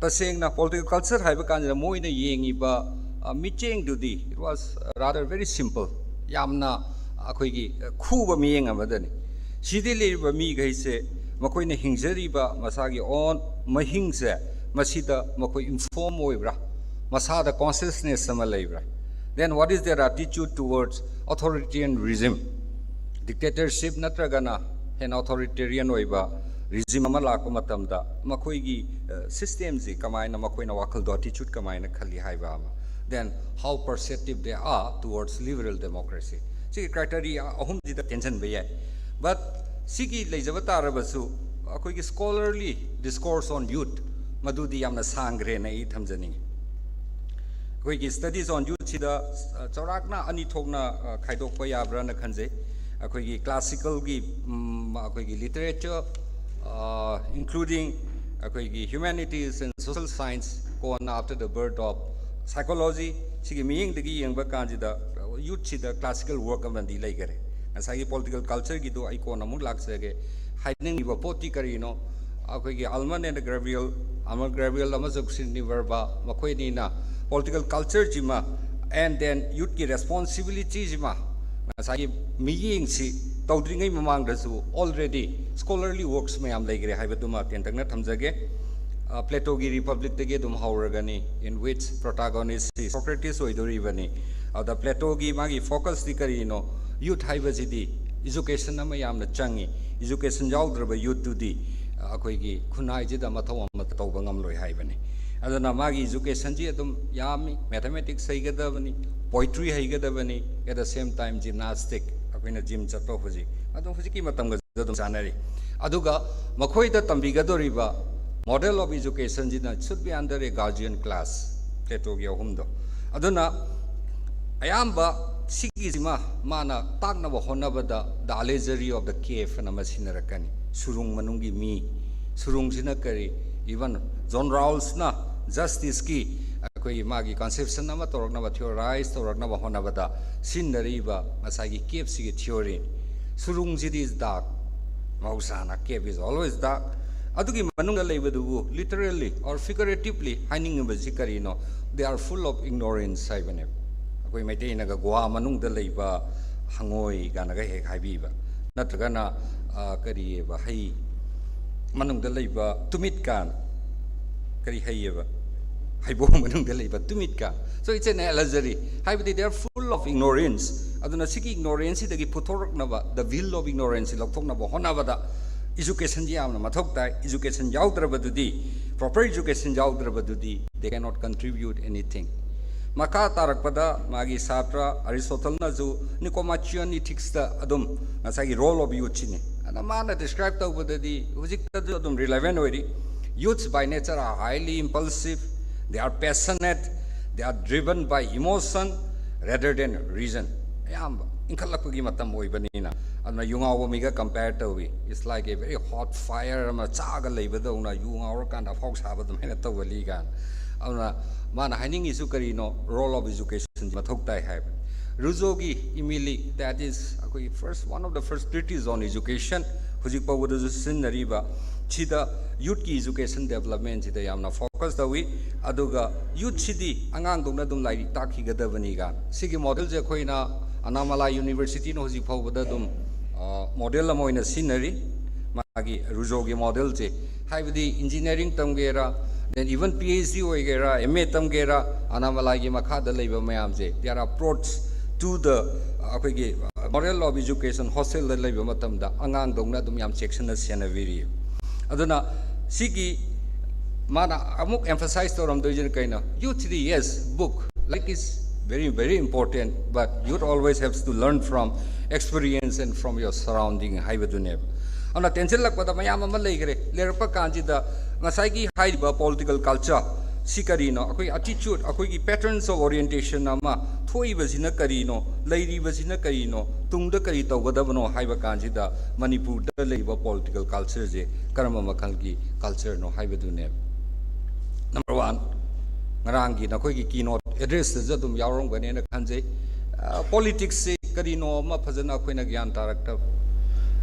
ꯇꯁꯦꯡꯅ ꯄꯣꯂꯤꯇꯤꯀꯦꯜ ꯀꯜꯆꯔ ꯍꯥꯏꯕ ꯀꯥꯟꯁꯤꯗ ꯃꯣꯏꯅ ꯌꯦꯡꯉꯤꯕ, ꯑ, ꯃꯤꯠꯌꯦꯡꯗꯨꯗꯤ, it was rather very simple, ꯌꯥꯝꯅ ꯑꯩꯈꯣꯏꯒꯤ, ꯑ, ꯈꯨꯕ ꯃꯤꯠꯌꯦꯡ ꯑꯃꯗꯅꯤ꯫ ꯁꯤꯗꯤ ꯂꯩꯔꯤꯕ ꯃꯤꯈꯩꯁꯦ ꯃꯈꯣꯏꯅ ꯍꯤꯡꯖꯔꯤꯕ ꯃꯁꯥꯒꯤ own ꯃꯍꯤꯡꯁꯦ, ꯃꯁꯤꯗ ꯃꯈꯣꯏ ꯏꯟꯐꯣꯔꯝ ꯑꯣꯏꯕ꯭ꯔꯥ? ꯃꯁꯥꯗ ꯀꯣꯟꯁꯤꯌꯁꯅꯦꯁ ꯑꯃ ꯂꯩꯕ꯭ꯔꯥ? Then what is their attitude towards authoritarian regime? Dictatorship ꯅꯠꯇ꯭ꯔꯒꯅ ꯑꯦꯟ ꯑꯣꯊꯣꯔꯤꯇꯦꯔꯤꯌꯟ ꯑꯣꯏꯕ ꯔꯤꯖꯤꯝ ꯑꯃ ꯂꯥꯛꯄ ꯃꯇꯝꯗ ꯃꯈꯣꯏꯒꯤ ꯁꯤꯁꯇꯦꯝꯁꯤ ꯀꯃꯥꯏꯅ, ꯃꯈꯣꯏꯅ ꯋꯥꯈꯜꯗꯣ, ꯑꯦꯇꯤꯆꯨꯠ ꯀꯃꯥꯏꯅ ꯈꯜꯂꯤ ꯍꯥꯏꯕ ꯑꯃ, then how perceptive they are towards liberal democracy, ꯁꯤꯒꯤ ꯀ꯭ꯔꯥꯏꯇꯦꯔꯤꯌꯥ ꯑꯍꯨꯝꯁꯤꯗ ꯇꯦꯟꯁꯤꯟꯕ ꯌꯥꯏ꯫ ꯕꯠ ꯁꯤꯒꯤ ꯂꯩꯖꯕ ꯇꯥꯔꯕꯁꯨ ꯑꯩꯈꯣꯏꯒꯤ scholarly discourse on youth ꯃꯗꯨꯗꯤ ꯌꯥꯝꯅ ꯁꯥꯡꯈ꯭ꯔꯦꯅ ꯑꯩ ꯊꯝꯖꯅꯤꯡꯉꯤ꯫ ꯑꯩꯈꯣꯏꯒꯤ studies on youth ꯁꯤꯗ ꯆꯥꯎꯔꯥꯛꯅ ꯑꯅꯤ ꯊꯣꯛꯅ ꯈꯥꯏꯗꯣꯛꯄ ꯌꯥꯕ꯭ꯔꯥꯅ ꯈꯟꯖꯩ꯫ ꯑꯩꯈꯣꯏꯒꯤ classical ꯒꯤ ꯑꯩꯈꯣꯏꯒꯤ literature, including ꯑꯩꯈꯣꯏꯒꯤ humanities and social science, ꯀꯣꯟꯅ after the birth of psychology, ꯁꯤꯒꯤ ꯃꯤꯠꯌꯦꯡꯗꯒꯤ ꯌꯦꯡꯕ ꯀꯥꯟꯁꯤꯗ youth ꯁꯤꯗ classical work ꯑꯃꯗꯤ ꯂꯩꯈꯔꯦ꯫ ꯉꯁꯥꯏꯒꯤ political culture ꯒꯤꯗꯣ ꯑꯩ ꯀꯣꯟꯅ ꯑꯃꯨꯛ ꯂꯥꯛꯆꯒꯦ꯫ ꯍꯥꯏꯅꯤꯡꯉꯤꯕ ꯄꯣꯠꯇꯤ ꯀꯔꯤꯅꯣ? ꯑꯩꯈꯣꯏꯒꯤ Almond and Gravel, Almond Gravel ꯑꯃꯁꯨꯡ Sidney Verba, ꯃꯈꯣꯏ ꯑꯅꯤꯅ political culture ꯁꯤꯃ and then youth ꯀꯤ responsibility ꯁꯤꯃ ꯉꯁꯥꯏꯒꯤ ꯃꯤꯠꯌꯦꯡꯁꯤ ꯇꯧꯗ꯭ꯔꯤꯉꯩ ꯃꯃꯥꯡꯗꯁꯨ already scholarly works ꯃꯌꯥꯝ ꯂꯩꯈ꯭ꯔꯦ ꯍꯥꯏꯕꯗꯨꯃ ꯇꯦꯟꯇꯛꯅ ꯊꯝꯖꯒꯦ꯫ Plato ꯒꯤ Republic ꯇꯒꯤ ꯑꯗꯨꯝ ꯍꯧꯔꯒꯅꯤ, in which protagonist ꯁꯤ Socrates ꯑꯣꯏꯗꯣꯔꯤꯕꯅꯤ꯫ ꯑꯗ Plato ꯒꯤ ꯃꯥꯒꯤ focus ꯇꯤ ꯀꯔꯤꯅꯣ? Youth ꯍꯥꯏꯕꯁꯤꯗꯤ education ꯑꯃ ꯌꯥꯝꯅ ꯆꯪꯉꯤ꯫ Education ꯌꯥꯎꯗ꯭ꯔꯕ youth ꯇꯨꯗꯤ ꯑꯩꯈꯣꯏꯒꯤ ꯈꯨꯟꯅꯥꯏꯁꯤꯗ ꯃꯊꯧ ꯑꯃ ꯇꯧꯕ ꯉꯝꯂꯣꯏ ꯍꯥꯏꯕꯅꯤ꯫ ꯑꯗꯨꯅ ꯃꯥꯒꯤ education ꯁꯤ ꯑꯗꯨꯝ ꯌꯥꯝꯃꯤ, mathematics ꯍꯩꯒꯗꯕꯅꯤ, poetry ꯍꯩꯒꯗꯕꯅꯤ, at the same time gymnastic, ꯑꯩꯈꯣꯏꯅ gym ꯆꯠꯄ ꯍꯧꯖꯤꯛ, ꯑꯗꯨꯝ ꯍꯧꯖꯤꯛꯀꯤ ꯃꯇꯝꯒ ꯑꯗꯨꯝ ꯆꯥꯟꯅꯔꯤ꯫ ꯑꯗꯨꯒ ꯃꯈꯣꯏꯗ ꯇꯝꯕꯤꯒꯗꯧꯔꯤꯕ model of education ꯁꯤꯅ should be under a guardian class, Plato ꯒꯤ ꯑꯍꯨꯝꯗꯣ꯫ ꯑꯗꯨꯅ ꯑꯌꯥꯝꯕ ꯁꯤꯒꯤꯁꯤꯃ ꯃꯥꯅ ꯇꯥꯛꯅꯕ ꯍꯣꯠꯅꯕꯗ The Allegory of the Cave ꯑꯅ ꯑꯃ ꯁꯤꯖꯤꯟꯅꯔꯛꯀꯅꯤ꯫ ꯁꯨꯔꯨꯡ ꯃꯅꯨꯡꯒꯤ ꯃꯤ, ꯁꯨꯔꯨꯡꯁꯤꯅ ꯀꯔꯤ? Even John Rawls ꯅ justice ꯀꯤ ꯑꯩꯈꯣꯏꯒꯤ ꯃꯥꯒꯤ conception ꯑꯃ ꯇꯧꯔꯛꯅꯕ, theorize ꯇꯧꯔꯛꯅꯕ ꯍꯣꯠꯅꯕꯗ ꯁꯤꯖꯤꯟꯅꯔꯤꯕ ꯉꯁꯥꯏꯒꯤ cave ꯁꯤꯒꯤ theory ꯅꯤ꯫ ꯁꯨꯔꯨꯡꯁꯤꯗꯤ is dark, ꯃꯍꯧꯁꯥꯅ cave is always dark꯫ ꯑꯗꯨꯒꯤ ꯃꯅꯨꯡꯗ ꯂꯩꯕꯗꯨꯕꯨ literally or figuratively ꯍꯥꯏꯅꯤꯡꯉꯤꯕꯁꯤ ꯀꯔꯤꯅꯣ? They are full of ignorance ꯍꯥꯏꯕꯅꯦꯕ꯫ ꯑꯩꯈꯣꯏ ꯃꯩꯇꯩꯅꯒ ꯒꯨꯍꯥ ꯃꯅꯨꯡꯗ ꯂꯩꯕ ꯍꯪꯉꯣꯏ ꯀꯥꯏꯅꯒ ꯍꯦꯛ ꯍꯥꯏꯕꯤꯕ, ꯅꯠꯇ꯭ꯔꯒꯅ ꯀꯔꯤꯑꯕ, ꯍꯩ ꯃꯅꯨꯡꯗ ꯂꯩꯕ ꯇꯨꯃꯤꯠ ꯀꯥꯏꯅ, ꯀꯔꯤ ꯍꯩꯌꯦꯕ, ꯍꯩꯕꯣꯡ ꯃꯅꯨꯡꯗ ꯂꯩꯕ ꯇꯨꯃꯤꯠ ꯀꯥꯏꯅ꯫ So it's an allegory, ꯍꯥꯏꯕꯗꯤ they are full of ignorance꯫ ꯑꯗꯨꯅ ꯁꯤꯒꯤ ignorance ꯁꯤꯗꯒꯤ ꯄꯨꯊꯣꯔꯛꯅꯕ, the veil of ignorance ꯁꯤ ꯂꯧꯊꯣꯛꯅꯕ ꯍꯣꯠꯅꯕꯗ education ꯁꯤ ꯌꯥꯝꯅ ꯃꯊꯧ ꯇꯥꯏ꯫ Education ꯌꯥꯎꯗ꯭ꯔꯕꯗꯨꯗꯤ, proper education ꯌꯥꯎꯗ꯭ꯔꯕꯗꯨꯗꯤ, they cannot contribute anything. ꯃꯈꯥ ꯇꯥꯔꯛꯄꯗ ꯃꯥꯒꯤ ꯁꯥꯇ꯭ꯔ ꯑꯔꯤꯁꯇꯣꯇꯜꯅꯁꯨ Nicomachean Ethics ꯇ ꯑꯗꯨꯝ ꯉꯁꯥꯏꯒꯤ role of youth ꯁꯤꯅꯤ꯫ ꯑꯗ ꯃꯥꯅ describe ꯇꯧꯕꯗꯗꯤ ꯍꯧꯖꯤꯛꯇꯁꯨ ꯑꯗꯨꯝ relevant ꯑꯣꯏꯔꯤ꯫ Youths by nature are highly impulsive, they are passionate, they are driven by emotion rather than reason. ꯑꯌꯥꯝꯕ ꯏꯟꯈꯠꯂꯛꯄꯒꯤ ꯃꯇꯝ ꯑꯣꯏꯕꯅꯤꯅ꯫ ꯑꯗꯨꯅ ꯌꯨ ꯉꯥꯎꯕ ꯃꯤꯒ compare ꯇꯧꯏ꯫ It's like a very hot fire ꯑꯃ ꯆꯥꯛꯑꯒ ꯂꯩꯕꯗꯧꯅ ꯌꯨ ꯉꯥꯎꯔꯀꯥꯟꯗ ꯑꯐꯥꯎ ꯁꯥꯕ ꯑꯗꯨꯃꯥꯏꯅ ꯇꯧꯒꯜꯂꯤ ꯀꯥꯏꯅ꯫ ꯑꯗꯨꯅ ꯃꯥꯅ ꯍꯥꯏꯅꯤꯡꯉꯤꯁꯨ ꯀꯔꯤꯅꯣ? Role of education ꯃꯊꯧ ꯇꯥꯏ ꯍꯥꯏꯕ꯫ ꯔꯨꯖꯣꯒꯤ ꯏꯃꯤꯂꯤ, that is ꯑꯩꯈꯣꯏꯒꯤ first, one of the first treatise on education, ꯍꯧꯖꯤꯛ ꯐꯥꯎꯕꯗꯁꯨ ꯁꯤꯖꯤꯟꯅꯔꯤꯕ ꯁꯤꯗ youth ꯀꯤ education development ꯁꯤꯗ ꯌꯥꯝꯅ focus ꯇꯧꯏ꯫ ꯑꯗꯨꯒ youth ꯁꯤꯗꯤ ꯑꯉꯥꯡꯗꯧꯅ ꯑꯗꯨꯝ ꯂꯥꯏꯔꯤꯛ ꯇꯥꯛꯈꯤꯒꯗꯕꯅꯤ ꯀꯥꯏꯅ꯫ ꯁꯤꯒꯤ model ꯁꯦ ꯑꯩꯈꯣꯏꯅ Annamalai University ꯅ ꯍꯧꯖꯤꯛ ꯐꯥꯎꯕꯗ ꯑꯗꯨꯝ model ꯑꯃ ꯑꯣꯏꯅ ꯁꯤꯖꯤꯟꯅꯔꯤ꯫ ꯃꯥꯒꯤ ꯔꯨꯖꯣꯒꯤ model ꯁꯦ, ꯍꯥꯏꯕꯗꯤ engineering ꯇꯝꯒꯦꯔꯥ, then even P H D ꯑꯣꯏꯒꯦꯔꯥ, M A ꯇꯝꯒꯦꯔꯥ, Annamalai ꯒꯤ ꯃꯈꯥꯗ ꯂꯩꯕ ꯃꯌꯥꯝꯁꯦ, they are approached to the ꯑꯩꯈꯣꯏꯒꯤ model of education, hostel ꯗ ꯂꯩꯕ ꯃꯇꯝꯗ ꯑꯉꯥꯡꯗꯧꯅ ꯑꯗꯨꯝ ꯌꯥꯝ ꯆꯦꯛꯁꯤꯟꯅ ꯁꯦꯟꯅꯕꯤꯔꯤ꯫ ꯑꯗꯨꯅ ꯁꯤꯒꯤ ꯃꯥꯅ ꯑꯃꯨꯛ emphasize ꯇꯧꯔꯝꯗꯣꯏꯁꯤꯅ ꯀꯩꯅꯣ? Youth ꯗꯤ, yes, book, ꯂꯥꯏꯔꯤꯛ is very, very important, but youth always has to learn from experience and from your surrounding ꯍꯥꯏꯕꯗꯨꯅꯦꯕ꯫ ꯑꯗꯨꯅ ꯇꯦꯟꯁꯤꯜꯂꯛꯄꯗ ꯃꯌꯥꯝ ꯑꯃ ꯂꯩꯈ꯭ꯔꯦ꯫ ꯂꯩꯔꯛꯄ ꯀꯥꯟꯁꯤꯗ ꯉꯁꯥꯏꯒꯤ ꯍꯥꯏꯔꯤꯕ political culture ꯁꯤ ꯀꯔꯤꯅꯣ? ꯑꯩꯈꯣꯏ attitude, ꯑꯩꯈꯣꯏꯒꯤ patterns of orientation ꯑꯃ ꯊꯣꯛꯏꯕꯁꯤꯅ ꯀꯔꯤꯅꯣ? ꯂꯩꯔꯤꯕꯁꯤꯅ ꯀꯔꯤꯅꯣ? ꯇꯨꯡꯗ ꯀꯔꯤ ꯇꯧꯒꯗꯕꯅꯣ ꯍꯥꯏꯕ ꯀꯥꯟꯁꯤꯗ ꯃꯅꯤꯄꯨꯔꯗ ꯂꯩꯔꯤꯕ political culture ꯁꯦ ꯀꯔꯝꯕ ꯃꯈꯜꯒꯤ culture ꯅꯣ ꯍꯥꯏꯕꯗꯨꯅꯦꯕ꯫ Number one, ꯉꯔꯥꯡꯒꯤ ꯅꯈꯣꯏꯒꯤ keynote address ꯇꯁꯨ ꯑꯗꯨꯝ ꯌꯥꯎꯔꯝꯒꯅꯦꯅ ꯈꯟꯖꯩ꯫ Politics ꯁꯤ ꯀꯔꯤꯅꯣ ꯑꯃ ꯐꯖꯅ ꯑꯩꯈꯣꯏꯅ ꯒ꯭ꯌꯥꯟ ꯇꯥꯔꯛꯇꯕ꯫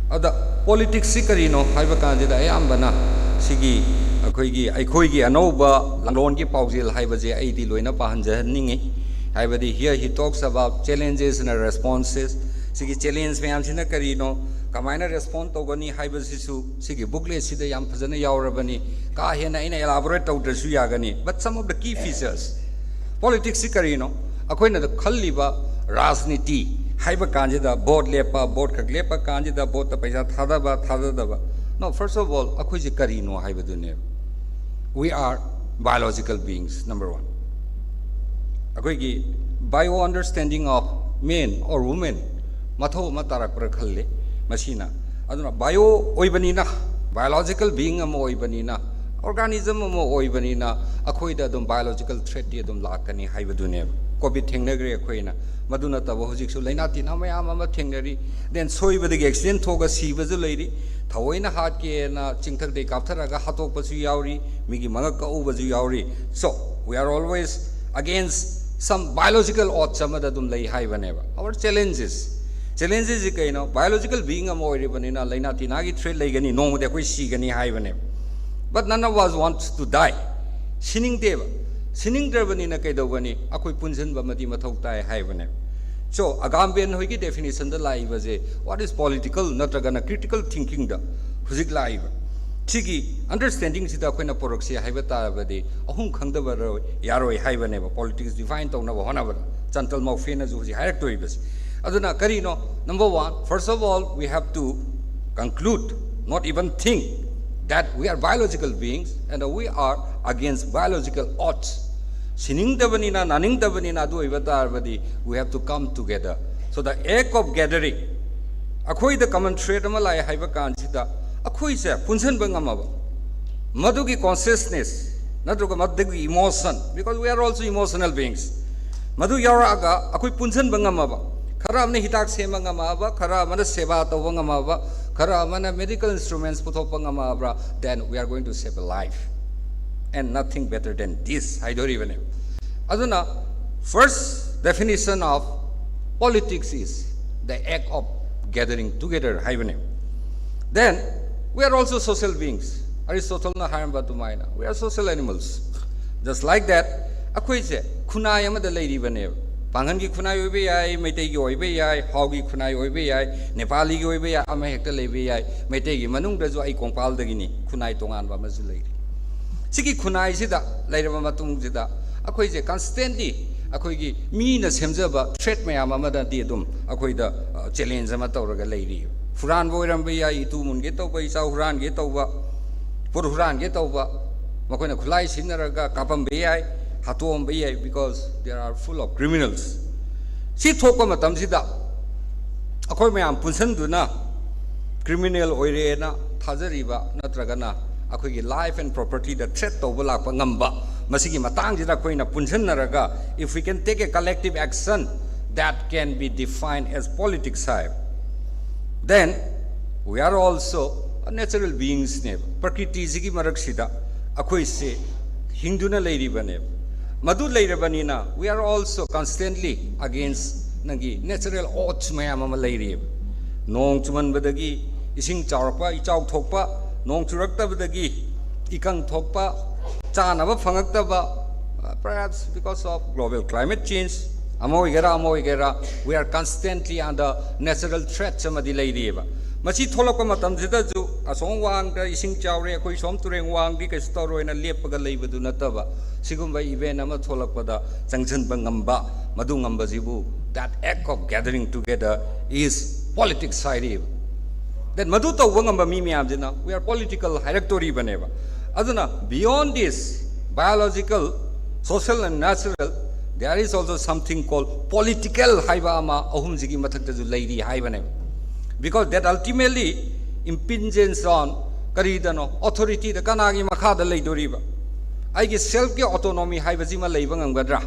ꯑꯗ politics ꯁꯤ ꯀꯔꯤꯅꯣ ꯍꯥꯏꯕ ꯀꯥꯟꯁꯤꯗ ꯑꯌꯥꯝꯕꯅ ꯁꯤꯒꯤ ꯑꯩꯈꯣꯏꯒꯤ, ꯑꯩꯈꯣꯏꯒꯤ ꯑꯅꯧꯕ ꯂꯥꯡꯂꯣꯟꯒꯤ ꯄꯥꯎꯖꯦꯜ ꯍꯥꯏꯕꯁꯦ ꯑꯩꯗꯤ ꯂꯣꯏꯅ ꯄꯥꯍꯟꯖꯍꯟꯅꯤꯡꯉꯤ꯫ ꯍꯥꯏꯕꯗꯤ here he talks about challenges and responses꯫ ꯁꯤꯒꯤ challenge ꯃꯌꯥꯝꯁꯤꯅ ꯀꯔꯤꯅꯣ, ꯀꯃꯥꯏꯅ respond ꯇꯧꯒꯅꯤ ꯍꯥꯏꯕꯁꯤꯁꯨ ꯁꯤꯒꯤ booklet ꯁꯤꯗ ꯌꯥꯝ ꯐꯖꯅ ꯌꯥꯎꯔꯕꯅꯤ꯫ ꯀꯥ ꯍꯦꯟꯅ ꯑꯩꯅ elaborate ꯇꯧꯗ꯭ꯔꯁꯨ ꯌꯥꯒꯅꯤ꯫ But some of the key features, politics ꯁꯤ ꯀꯔꯤꯅꯣ? ꯑꯩꯈꯣꯏꯅ ꯈꯜꯂꯤꯕ ꯔꯥꯖꯅꯤꯇꯤ, ꯍꯥꯏꯕ ꯀꯥꯟꯁꯤꯗ ꯚꯣꯠ ꯂꯦꯞꯄ, ꯚꯣꯠ ꯈꯛ ꯂꯦꯞꯄ ꯀꯥꯟꯁꯤꯗ ꯚꯣꯠꯇ ꯄꯩꯁꯥ ꯊꯥꯗꯕ, ꯊꯥꯗꯗꯕ꯫ No, first of all, ꯑꯩꯈꯣꯏꯁꯦ ꯀꯔꯤꯅꯣ ꯍꯥꯏꯕꯗꯨꯅꯦꯕ꯫ We are biological beings, number one. ꯑꯩꯈꯣꯏꯒꯤ bio understanding of men or women ꯃꯊꯧ ꯑꯃ ꯇꯥꯔꯛꯄ꯭ꯔꯥ ꯈꯜꯂꯤ ꯃꯁꯤꯅ꯫ ꯑꯗꯨꯅ bio ꯑꯣꯏꯕꯅꯤꯅ, biological being ꯑꯃ ꯑꯣꯏꯕꯅꯤꯅ, organism ꯑꯃ ꯑꯣꯏꯕꯅꯤꯅ ꯑꯩꯈꯣꯏꯗ ꯑꯗꯨꯝ biological threatꯇꯤ ꯑꯗꯨꯝ ꯂꯥꯛꯀꯅꯤ ꯍꯥꯏꯕꯗꯨꯅꯦꯕ꯫ COVID ꯊꯦꯡꯅꯈ꯭ꯔꯦ ꯑꯩꯈꯣꯏꯅ, ꯃꯗꯨ ꯅꯠꯇꯕ ꯍꯧꯖꯤꯛꯁꯨ ꯂꯥꯏꯅꯥ ꯇꯤꯟꯅꯥ ꯃꯌꯥꯝ ꯑꯃ ꯊꯦꯡꯅꯔꯤ꯫ Then ꯁꯣꯏꯕꯗꯒꯤ accident ꯊꯣꯛꯑꯒ ꯁꯤꯕꯁꯨ ꯂꯩꯔꯤ, ꯊꯑꯣꯏꯅ ꯍꯥꯠꯀꯦꯅ ꯆꯤꯡꯊꯛꯇꯒꯤ ꯀꯥꯞꯊꯔꯒ ꯍꯥꯠꯇꯣꯛꯄꯁꯨ ꯌꯥꯎꯔꯤ, ꯃꯤꯒꯤ ꯃꯉꯛ ꯀꯛꯎꯕꯁꯨ ꯌꯥꯎꯔꯤ꯫ So we are always against some biological odds ꯑꯃꯗ ꯑꯗꯨꯝ ꯂꯩ ꯍꯥꯏꯕꯅꯦꯕ꯫ Our challenges, challengesꯁꯤ ꯀꯩꯅꯣ? Biological being ꯑꯃ ꯑꯣꯏꯔꯤꯕꯅꯤꯅ ꯂꯥꯏꯅꯥ ꯇꯤꯟꯅꯥꯒꯤ threat ꯂꯩꯒꯅꯤ, ꯅꯣꯡꯃꯗꯤ ꯑꯩꯈꯣꯏ ꯁꯤꯒꯅꯤ ꯍꯥꯏꯕꯅꯦꯕ꯫ But none of us wants to die. ꯁꯤꯅꯤꯡꯗꯦꯕ꯫ ꯁꯤꯅꯤꯡꯗ꯭ꯔꯕꯅꯤꯅ ꯀꯩꯗꯧꯒꯅꯤ? ꯑꯩꯈꯣꯏ ꯄꯨꯟꯁꯤꯟꯕ ꯑꯃꯗꯤ ꯃꯊꯧ ꯇꯥꯏ ꯍꯥꯏꯕꯅꯦꯕ꯫ So ꯑꯒꯥꯝꯕꯦꯟ ꯍꯣꯏꯒꯤ definitionꯗ ꯂꯥꯛꯏꯕꯁꯦ what is political ꯅꯠꯇ꯭ꯔꯒꯅ critical thinkingꯗ ꯍꯧꯖꯤꯛ ꯂꯥꯛꯏꯕ ꯁꯤꯒꯤ understandingꯁꯤꯗ ꯑꯩꯈꯣꯏꯅ ꯄꯨꯔꯛꯁꯤ ꯍꯥꯏꯕ ꯇꯥꯔꯕꯗꯤ ꯑꯍꯨꯝ ꯈꯪꯗꯕ ꯌꯥꯔꯣꯏ ꯍꯥꯏꯕꯅꯦꯕ꯫ Politics define ꯇꯧꯅꯕ ꯍꯣꯠꯅꯕꯗ ꯆꯥꯟꯇꯜ ꯃꯧꯐꯦꯅꯁꯨ ꯍꯧꯖꯤꯛ ꯍꯥꯏꯔꯛꯇꯣꯔꯤꯕꯁꯦ꯫ ꯑꯗꯨꯅ ꯀꯔꯤꯅꯣ? Number one, first of all, we have to conclude, not even think, that we are biological beings and we are against biological odds. ꯁꯤꯅꯤꯡꯗꯕꯅꯤꯅ, ꯅꯥꯅꯤꯡꯗꯕꯅꯤꯅ ꯑꯗꯨ ꯑꯣꯏꯕ ꯇꯥꯔꯕꯗꯤ we have to come together. So the act of gathering, ꯑꯩꯈꯣꯏꯗ common thread ꯑꯃ ꯂꯥꯛꯑꯦ ꯍꯥꯏꯕ ꯀꯥꯟꯁꯤꯗ ꯑꯩꯈꯣꯏꯁꯦ ꯄꯨꯟꯁꯤꯟꯕ ꯉꯝꯃꯕ, ꯃꯗꯨꯒꯤ consciousness ꯅꯠꯇ꯭ꯔꯒ ꯃꯗꯨꯒꯤ emotion, because we are also emotional beings, ꯃꯗꯨ ꯌꯥꯎꯔꯛꯑꯒ ꯑꯩꯈꯣꯏ ꯄꯨꯟꯁꯤꯟꯕ ꯉꯝꯃꯕ, ꯈꯔ ꯑꯃꯅ ꯍꯤꯗꯥꯛ ꯁꯦꯝꯕ ꯉꯝꯃꯛꯑꯕ, ꯈꯔ ꯑꯃꯅ ꯁꯦꯕꯥ ꯇꯧꯕ ꯉꯝꯃꯛꯑꯕ, ꯈꯔ ꯑꯃꯅ medical instruments ꯄꯨꯊꯣꯛꯄ ꯉꯝꯃꯛꯑꯕ꯭ꯔꯥ, then we are going to save a life and nothing better than this ꯍꯥꯏꯗꯣꯔꯤꯕꯅꯦ꯫ ꯑꯗꯨꯅ first definition of politics is the act of gathering together ꯍꯥꯏꯕꯅꯦ꯫ Then we are also social beings. ꯑꯦꯔꯤꯁꯇꯣꯇꯜꯅ ꯍꯥꯏꯔꯝꯕ ꯑꯗꯨꯃꯥꯏꯅ we are social animals. Just like that, ꯑꯩꯈꯣꯏꯁꯦ ꯈꯨꯟꯅꯥꯏ ꯑꯃꯗ ꯂꯩꯔꯤꯕꯅꯦꯕ꯫ ꯄꯥꯡꯒꯜꯒꯤ ꯈꯨꯟꯅꯥꯏ ꯑꯣꯏꯕ ꯌꯥꯏ, ꯃꯩꯇꯩꯒꯤ ꯑꯣꯏꯕ ꯌꯥꯏ, ꯍꯥꯎꯒꯤ ꯈꯨꯟꯅꯥꯏ ꯑꯣꯏꯕ ꯌꯥꯏ, ꯅꯦꯄꯥꯂꯤꯒꯤ ꯑꯣꯏꯕ ꯌꯥꯏ, ꯑꯃ ꯍꯦꯛꯇ ꯂꯩꯕ ꯌꯥꯏ꯫ ꯃꯩꯇꯩꯒꯤ ꯃꯅꯨꯡꯗꯁꯨ ꯑꯩ ꯀꯣꯡꯄꯥꯜꯗꯒꯤꯅꯤ, ꯈꯨꯟꯅꯥꯏ ꯇꯣꯉꯥꯟꯕ ꯑꯃꯁꯨ ꯂꯩꯔꯤ꯫ ꯁꯤꯒꯤ ꯈꯨꯟꯅꯥꯏꯁꯤꯗ ꯂꯩꯔꯕ ꯃꯇꯨꯡꯁꯤꯗ ꯑꯩꯈꯣꯏꯁꯦ constantly ꯑꯩꯈꯣꯏꯒꯤ ꯃꯤꯅ ꯁꯦꯝꯖꯕ threat ꯃꯌꯥꯝ ꯑꯃꯗꯗꯤ ꯑꯗꯨꯝ ꯑꯩꯈꯣꯏꯗ ꯆꯦꯂꯦꯟꯖ ꯑꯃ ꯇꯧꯔꯒ ꯂꯩꯔꯤ꯫ ꯍꯨꯔꯥꯟꯕ ꯑꯣꯏꯔꯝꯕ ꯌꯥꯏ, ꯏꯇꯨ ꯃꯨꯟꯒꯦ ꯇꯧꯕ, ꯏꯆꯥ ꯍꯨꯔꯥꯟꯒꯦ ꯇꯧꯕ, ꯄꯣꯠ ꯍꯨꯔꯥꯟꯒꯦ ꯇꯧꯕ, ꯃꯈꯣꯏꯅ ꯈꯨꯠꯂꯥꯏ ꯁꯤꯖꯤꯟꯅꯔꯒ ꯀꯥꯞꯄꯝꯕ ꯌꯥꯏ, ꯍꯥꯠꯇꯣꯛꯑꯝꯕ ꯌꯥꯏ, because they are full of criminals꯫ ꯁꯤ ꯊꯣꯛꯄ ꯃꯇꯝꯁꯤꯗ ꯑꯩꯈꯣꯏ ꯃꯌꯥꯝ ꯄꯨꯟꯁꯤꯟꯗꯨꯅ ꯀ꯭ꯔꯤꯃꯤꯅꯦꯜ ꯑꯣꯏꯔꯦꯅ ꯊꯥꯖꯔꯤꯕ ꯅꯠꯇ꯭ꯔꯒꯅ ꯑꯩꯈꯣꯏꯒꯤ life and propertyꯗ threat ꯇꯧꯕ ꯂꯥꯛꯄ ꯉꯝꯕ, ꯃꯁꯤꯒꯤ ꯃꯇꯥꯡꯁꯤꯗ ꯑꯩꯈꯣꯏꯅ ꯄꯨꯟꯁꯤꯟꯅꯔꯒ, if we can take a collective action that can be defined as politics high, then we are also a natural beings ꯅꯦꯕ꯫ ꯄ꯭ꯔꯀ꯭ꯔꯤꯇꯤꯁꯤꯒꯤ ꯃꯔꯛꯁꯤꯗ ꯑꯩꯈꯣꯏꯁꯦ ꯍꯤꯡꯗꯨꯅ ꯂꯩꯔꯤꯕꯅꯦꯕ꯫ ꯃꯗꯨ ꯂꯩꯔꯕꯅꯤꯅ we are also constantly against ꯅꯪꯒꯤ natural odds ꯃꯌꯥꯝ ꯑꯃ ꯂꯩꯔꯤꯕ꯫ ꯅꯣꯡ ꯆꯨꯃꯟꯕꯗꯒꯤ ꯏꯁꯤꯡ ꯆꯥꯎꯔꯛꯄ, ꯏꯆꯥꯎ ꯊꯣꯛꯄ, ꯅꯣꯡ ꯆꯨꯔꯛꯇꯕꯗꯒꯤ ꯏꯀꯪ ꯊꯣꯛꯄ, ꯆꯥꯅꯕ ꯐꯪꯉꯛꯇꯕ, perhaps because of global climate change, ꯑꯃ ꯑꯣꯏꯒꯦꯔꯥ ꯑꯃ ꯑꯣꯏꯒꯦꯔꯥ, we are constantly under natural threats ꯑꯃꯗꯤ ꯂꯩꯔꯤꯑꯕ꯫ ꯃꯁꯤ ꯊꯣꯛꯂꯛꯄ ꯃꯇꯝꯁꯤꯗꯁꯨ ꯑꯁꯣꯝ ꯋꯥꯡꯗ ꯏꯁꯤꯡ ꯆꯥꯎꯔꯦ, ꯑꯩꯈꯣꯏ ꯁꯣꯝ ꯇꯨꯔꯦꯟ ꯋꯥꯡꯗꯤ ꯀꯩꯁꯨ ꯇꯧꯔꯣꯏꯅ ꯂꯦꯞꯄꯒ ꯂꯩꯕꯗꯨ ꯅꯠꯇꯕ, ꯁꯤꯒꯨꯝꯕ event ꯑꯃ ꯊꯣꯛꯂꯛꯄꯗ ꯆꯪꯁꯤꯟꯕ ꯉꯝꯕ, ꯃꯗꯨ ꯉꯝꯕꯁꯤꯕꯨ that act of gathering together is politics ꯍꯥꯏꯔꯤꯕ꯫ Then ꯃꯗꯨ ꯇꯧꯕ ꯉꯝꯕ ꯃꯤ ꯃꯌꯥꯝꯁꯤꯅ we are political ꯍꯥꯏꯔꯛꯇꯣꯔꯤꯕꯅꯦꯕ꯫ ꯑꯗꯨꯅ beyond this biological, social and natural, there is also something called political ꯍꯥꯏꯕ ꯑꯃ ꯑꯍꯨꯝꯁꯤꯒꯤ ꯃꯊꯛꯇꯁꯨ ꯂꯩꯔꯤ ꯍꯥꯏꯕꯅꯦꯕ꯫ Because that ultimately impinges on ꯀꯔꯤꯗꯅꯣ, authorityꯗ, ꯀꯅꯥꯒꯤ ꯃꯈꯥꯗ ꯂꯩꯗꯣꯔꯤꯕ? ꯑꯩꯒꯤ selfꯀꯤ autonomy ꯍꯥꯏꯕꯁꯤꯃ ꯂꯩꯕ ꯉꯝꯒꯗ꯭ꯔꯥ?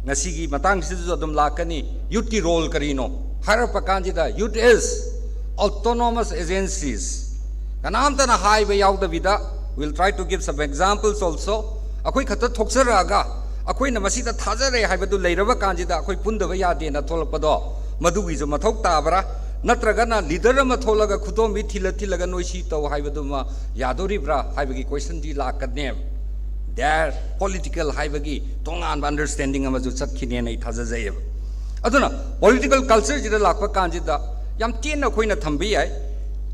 ꯉꯁꯤꯒꯤ ꯃꯇꯥꯡꯁꯤꯗꯁꯨ ꯑꯗꯨꯝ ꯂꯥꯛꯀꯅꯤ꯫ Youthꯀꯤ role ꯀꯔꯤꯅꯣ ꯍꯥꯏꯔꯛꯄ ꯀꯥꯟꯁꯤꯗ, youth is autonomous agencies꯫ ꯀꯅꯥꯝꯇꯅ ꯍꯥꯏꯕ ꯌꯥꯎꯗꯕꯤꯗ, we'll try to give some examples also꯫ ꯑꯩꯈꯣꯏ ꯈꯛꯇ ꯊꯣꯛꯆꯔꯛꯑꯒ ꯑꯩꯈꯣꯏꯅ ꯃꯁꯤꯗ ꯊꯥꯖꯔꯦ ꯍꯥꯏꯕꯗꯨ ꯂꯩꯔꯕ ꯀꯥꯟꯁꯤꯗ ꯑꯩꯈꯣꯏ ꯄꯨꯟꯗꯕ ꯌꯥꯗꯦꯅ ꯊꯣꯛꯂꯛꯄꯗꯣ, ꯃꯗꯨꯒꯤꯁꯨ ꯃꯊꯧ ꯇꯥꯕ꯭ꯔꯥ? ꯅꯠꯇ꯭ꯔꯒꯅ leader ꯑꯃ ꯊꯣꯛꯂꯒ ꯈꯨꯗꯣꯝꯕꯤ ꯊꯤꯜꯂ ꯊꯤꯜꯂꯒ ꯅꯣꯏ ꯁꯤ ꯇꯧ ꯍꯥꯏꯕꯗꯨꯃ ꯌꯥꯗꯣꯔꯤꯕ꯭ꯔꯥ ꯍꯥꯏꯕꯒꯤ questionꯗꯤ ꯂꯥꯛꯀꯅꯦꯕ꯫ There political ꯍꯥꯏꯕꯒꯤ ꯇꯣꯉꯥꯟꯕ understanding ꯑꯃꯁꯨ ꯆꯠꯈꯤꯅꯦꯅ ꯑꯩ ꯊꯥꯖꯖꯩꯌꯦꯕ꯫ ꯑꯗꯨꯅ political cultureꯁꯤꯗ ꯂꯥꯛꯄ ꯀꯥꯟꯁꯤꯗ ꯌꯥꯝ ꯇꯦꯟꯅ ꯑꯩꯈꯣꯏꯅ ꯊꯝꯕ ꯌꯥꯏ꯫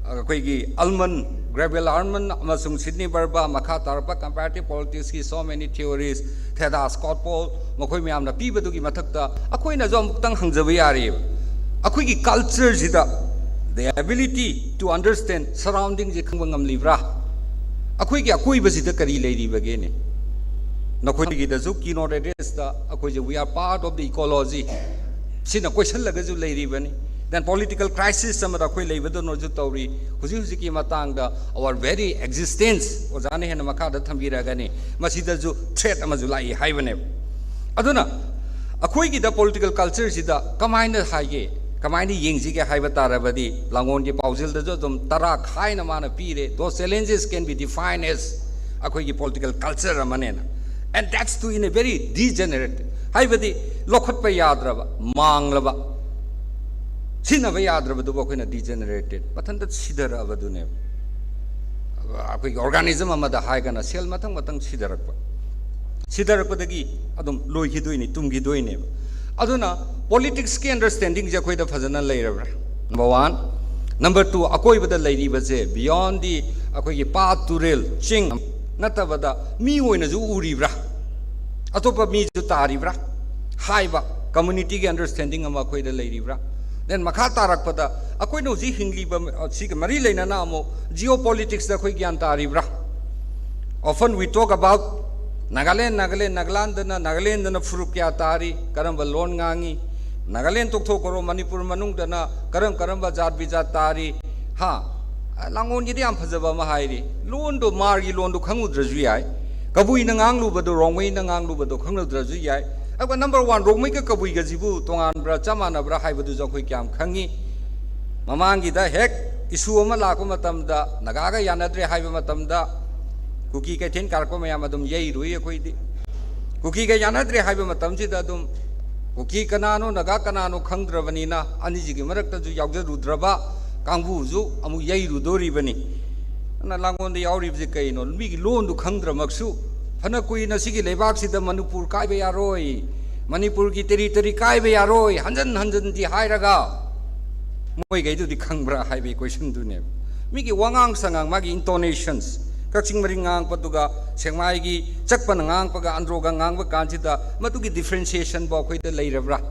ꯑꯩꯈꯣꯏꯒꯤ ꯑꯜꯃꯟ Gabriel Harman ꯑꯃꯁꯨꯡ Sidney Verba, ꯃꯈꯥ ꯇꯥꯔꯛꯄ comparative politics ꯀꯤ so many theories, Theda Skocpol, ꯃꯈꯣꯏ ꯃꯌꯥꯝꯅ ꯄꯤꯕꯗꯨꯒꯤ ꯃꯊꯛꯇ ꯑꯩꯈꯣꯏꯅꯁꯨ ꯑꯃꯨꯛꯇꯪ ꯍꯪꯖꯕ ꯌꯥꯔꯤꯕ, ꯑꯩꯈꯣꯏꯒꯤ culture ꯁꯤꯗ the ability to understand surrounding ꯁꯦ ꯈꯪꯕ ꯉꯝꯂꯤꯕ꯭ꯔꯥ? ꯑꯩꯈꯣꯏꯒꯤ ꯑꯀꯣꯏꯕꯁꯤꯗ ꯀꯔꯤ ꯂꯩꯔꯤꯕꯒꯦꯅꯦ? ꯅꯈꯣꯏꯒꯤꯗꯁꯨ keynote address ꯇ ꯑꯩꯈꯣꯏꯁꯦ we are part of the ecology ꯁꯤꯅ ꯀꯣꯏꯁꯜꯂꯒꯁꯨ ꯂꯩꯔꯤꯕꯅꯤ꯫ Then political crisis ꯑꯃꯗ ꯑꯩꯈꯣꯏ ꯂꯩꯕꯗꯧꯅꯁꯨ ꯇꯧꯔꯤ꯫ ꯍꯧꯖꯤꯛ ꯍꯧꯖꯤꯛꯀꯤ ꯃꯇꯥꯡꯗ our very existence, ꯑꯣꯖꯥꯅ ꯍꯦꯟꯅ ꯃꯈꯥꯗ ꯊꯝꯕꯤꯔꯛꯑꯒꯅꯤ, ꯃꯁꯤꯗꯁꯨ threat ꯑꯃꯁꯨ ꯂꯥꯛꯏ ꯍꯥꯏꯕꯅꯦꯕ꯫ ꯑꯗꯨꯅ ꯑꯩꯈꯣꯏꯒꯤꯗ political culture ꯁꯤꯗ ꯀꯃꯥꯏꯅ ꯍꯥꯏꯒꯦ, ꯀꯃꯥꯏꯅ ꯌꯦꯡꯁꯤꯒꯦ ꯍꯥꯏꯕ ꯇꯥꯔꯕꯗꯤ, ꯂꯥꯡꯒꯣꯜꯒꯤ ꯄꯥꯎꯖꯦꯜꯗꯁꯨ ꯑꯗꯨꯝ ꯇꯔꯥ ꯈꯥꯏꯅ ꯃꯥꯅ ꯄꯤꯔꯦ, those challenges can be defined as ꯑꯩꯈꯣꯏꯒꯤ political culture ꯑꯃꯅꯦꯅ꯫ And that's too in a very degenerate, ꯍꯥꯏꯕꯗꯤ ꯂꯧꯈꯠꯄ ꯌꯥꯗ꯭ꯔꯕ, ꯃꯥꯡꯂꯕ, ꯁꯤꯖꯤꯟꯅꯕ ꯌꯥꯗ꯭ꯔꯕꯗꯨꯕꯨ ꯑꯩꯈꯣꯏꯅ degenerated, ꯃꯊꯟꯇ ꯁꯤꯊꯔꯛꯑꯕꯗꯨꯅꯦꯕ꯫ ꯑꯩꯈꯣꯏꯒꯤ organism ꯑꯃꯗ ꯍꯥꯏꯔꯒꯅ cell ꯃꯊꯪ ꯃꯊꯪ ꯁꯤꯊꯔꯛꯄ, ꯁꯤꯊꯔꯛꯄꯗꯒꯤ ꯑꯗꯨꯝ ꯂꯣꯏꯈꯤꯗꯣꯏꯅꯤ, ꯇꯨꯝꯈꯤꯗꯣꯏꯅꯦꯕ꯫ ꯑꯗꯨꯅ politics ꯀꯤ understanding ꯁꯦ ꯑꯩꯈꯣꯏꯗ ꯐꯖꯅ ꯂꯩꯔꯕ꯭ꯔꯥ? Number one꯫ Number two, ꯑꯀꯣꯏꯕꯗ ꯂꯩꯔꯤꯕꯁꯦ beyond the ꯑꯩꯈꯣꯏꯒꯤ ꯄꯥꯠ, ꯇꯨꯔꯦꯜ, ꯆꯤꯡ ꯅꯠꯇꯕꯗ ꯃꯤ ꯑꯣꯏꯅꯁꯨ ꯎꯔꯤꯕ꯭ꯔꯥ? ꯑꯇꯣꯞꯄ ꯃꯤꯁꯨ ꯇꯥꯔꯤꯕ꯭ꯔꯥ ꯍꯥꯏꯕ community ꯒꯤ understanding ꯑꯃ ꯑꯩꯈꯣꯏꯗ ꯂꯩꯔꯤꯕ꯭ꯔꯥ? Then ꯃꯈꯥ ꯇꯥꯔꯛꯄꯗ ꯑꯩꯈꯣꯏꯅ ꯍꯧꯖꯤꯛ ꯍꯤꯡꯂꯤꯕ, ꯑ, ꯁꯤꯒ ꯃꯔꯤ ꯂꯩꯅꯅ ꯑꯃꯨꯛ geopolitics ꯇ ꯑꯩꯈꯣꯏ ꯒ꯭ꯌꯥꯟ ꯇꯥꯔꯤꯕ꯭ꯔꯥ? Often we talk about Nagaland, Nagaland, ꯅꯥꯒꯥꯂꯦꯟꯗꯅ, ꯅꯥꯒꯥꯂꯦꯟꯗꯅ ꯐꯨꯔꯨꯞ ꯀꯌꯥ ꯇꯥꯔꯤ, ꯀꯔꯝꯕ ꯂꯣꯟ ꯉꯥꯡꯉꯤ? ꯅꯥꯒꯥꯂꯦꯟ ꯇꯣꯛꯊꯣꯛꯈ꯭ꯔꯣ, ꯃꯅꯤꯄꯨꯔ ꯃꯅꯨꯡꯗꯅ ꯀꯔꯝ ꯀꯔꯝꯕ ꯖꯥꯠ ꯕꯤꯖꯥꯠ ꯇꯥꯔꯤ? ꯍꯥ? ꯂꯥꯡꯒꯣꯜꯒꯤꯗꯤ ꯌꯥꯝ ꯐꯖꯕ ꯑꯃ ꯍꯥꯏꯔꯤ, ꯂꯣꯟꯗꯣ ꯃꯥꯔꯒꯤ ꯂꯣꯟꯗꯣ ꯈꯪꯉꯨꯗ꯭ꯔꯁꯨ ꯌꯥꯏ, ꯀꯕꯨꯏꯅ ꯉꯥꯡꯂꯨꯕꯗꯣ ꯔꯣꯡꯃꯩꯅ ꯉꯥꯡꯂꯨꯕꯗꯣ ꯈꯪꯂꯨꯗ꯭ꯔꯁꯨ ꯌꯥꯏ꯫ ꯑꯗꯨꯒ number one, ꯔꯣꯡꯃꯩꯒ ꯀꯕꯨꯏꯒꯁꯤꯕꯨ ꯇꯣꯉꯥꯟꯕ꯭ꯔꯥ ꯆꯞ ꯃꯥꯟꯅꯕ꯭ꯔꯥ ꯍꯥꯏꯕꯗꯨꯁꯨ ꯑꯩꯈꯣꯏ ꯀꯌꯥꯝ ꯈꯪꯉꯤ? ꯃꯃꯥꯡꯒꯤꯗ ꯍꯦꯛ issue ꯑꯃ ꯂꯥꯛꯄ ꯃꯇꯝꯗ, ꯅꯥꯒꯥꯒ ꯌꯥꯅꯗ꯭ꯔꯦ ꯍꯥꯏꯕ ꯃꯇꯝꯗ, ꯀꯨꯀꯤ ꯀꯩꯊꯦꯜ ꯀꯥꯔꯛꯄ ꯃꯌꯥꯝ ꯑꯗꯨꯝ ꯌꯩꯔꯨꯏ ꯑꯩꯈꯣꯏꯗꯤ꯫ ꯀꯨꯀꯤꯒ ꯌꯥꯅꯗ꯭ꯔꯦ ꯍꯥꯏꯕ ꯃꯇꯝꯁꯤꯗ ꯑꯗꯨꯝ ꯀꯨꯀꯤ ꯀꯅꯥꯅꯣ, ꯅꯥꯒꯥ ꯀꯅꯥꯅꯣ ꯈꯪꯗ꯭ꯔꯕꯅꯤꯅ, ꯑꯅꯤꯁꯤꯒꯤ ꯃꯔꯛꯇꯁꯨ ꯌꯥꯎꯖꯔꯨꯗ꯭ꯔꯕ ꯀꯥꯡꯕꯨꯁꯨ ꯑꯃꯨꯛ ꯌꯩꯔꯨꯗꯣꯔꯤꯕꯅꯤ꯫ ꯑꯗꯨꯅ ꯂꯥꯡꯒꯣꯜꯗ ꯌꯥꯎꯔꯤꯕꯁꯤ ꯀꯩꯅꯣ? ꯃꯤꯒꯤ ꯂꯣꯟꯗꯨ ꯈꯪꯗ꯭ꯔꯃꯛꯁꯨ, ꯐꯅ ꯀꯨꯏꯅ ꯁꯤꯒꯤ ꯂꯩꯕꯥꯛꯁꯤꯗ ꯃꯅꯤꯄꯨꯔ ꯀꯥꯏꯕ ꯌꯥꯔꯣꯏ, ꯃꯅꯤꯄꯨꯔꯒꯤ territory ꯀꯥꯏꯕ ꯌꯥꯔꯣꯏ, ꯍꯟꯖꯟ ꯍꯟꯖꯟꯗꯤ ꯍꯥꯏꯔꯒ, ꯃꯣꯏꯈꯩꯗꯨꯗꯤ ꯈꯪꯕ꯭ꯔꯥ ꯍꯥꯏꯕꯒꯤ question ꯗꯨꯅꯦꯕ꯫ ꯃꯤꯒꯤ ꯋꯥꯉꯥꯡ ꯁꯉꯥꯡ, ꯃꯥꯒꯤ intonations, ꯀꯛꯆꯤꯡ ꯃꯔꯤꯡ ꯉꯥꯡꯉꯛꯄꯗꯨꯒ ꯁꯦꯛꯃꯥꯏꯒꯤ ꯆꯛꯄꯅ ꯉꯥꯡꯉꯛꯄꯒ ꯑꯟꯗ꯭ꯔꯣꯒ ꯉꯥꯡꯕ ꯀꯥꯟꯁꯤꯗ ꯃꯗꯨꯒꯤ differentiation ꯐꯥꯎ ꯑꯩꯈꯣꯏꯗ ꯂꯩꯔꯕ꯭ꯔꯥ?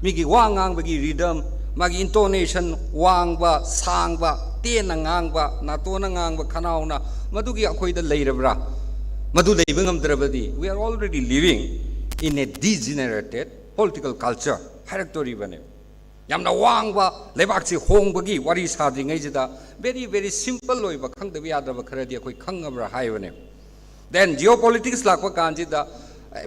ꯃꯤꯒꯤ ꯋꯥ ꯉꯥꯡꯕꯒꯤ rhythm, ꯃꯥꯒꯤ intonation ꯋꯥꯡꯕ, ꯁꯥꯡꯕ, ꯇꯦꯟꯅ ꯉꯥꯡꯕ, ꯅꯥꯇꯣꯟꯅ ꯉꯥꯡꯕ, ꯈꯅꯥꯎꯅ, ꯃꯗꯨꯒꯤ ꯑꯩꯈꯣꯏꯗ ꯂꯩꯔꯕ꯭ꯔꯥ? ꯃꯗꯨ ꯂꯩꯕ ꯉꯝꯗ꯭ꯔꯕꯗꯤ, we are already living in a degenerated political culture ꯍꯥꯏꯔꯛꯇꯣꯔꯤꯕꯅꯦ꯫ ꯌꯥꯝꯅ ꯋꯥꯡꯕ ꯂꯩꯕꯥꯛꯁꯤ ꯍꯣꯡꯕꯒꯤ ꯋꯥꯔꯤ ꯁꯥꯗ꯭ꯔꯤꯉꯩꯁꯤꯗ very, very simple ꯑꯣꯏꯕ, ꯈꯪꯗꯕ ꯌꯥꯗ꯭ꯔꯕ ꯈꯔꯗꯤ ꯑꯩꯈꯣꯏ ꯈꯪꯉꯕ꯭ꯔꯥ ꯍꯥꯏꯕꯅꯦ꯫ Then geopolitics ꯂꯥꯛꯄ ꯀꯥꯟꯁꯤꯗ, ꯑꯦ,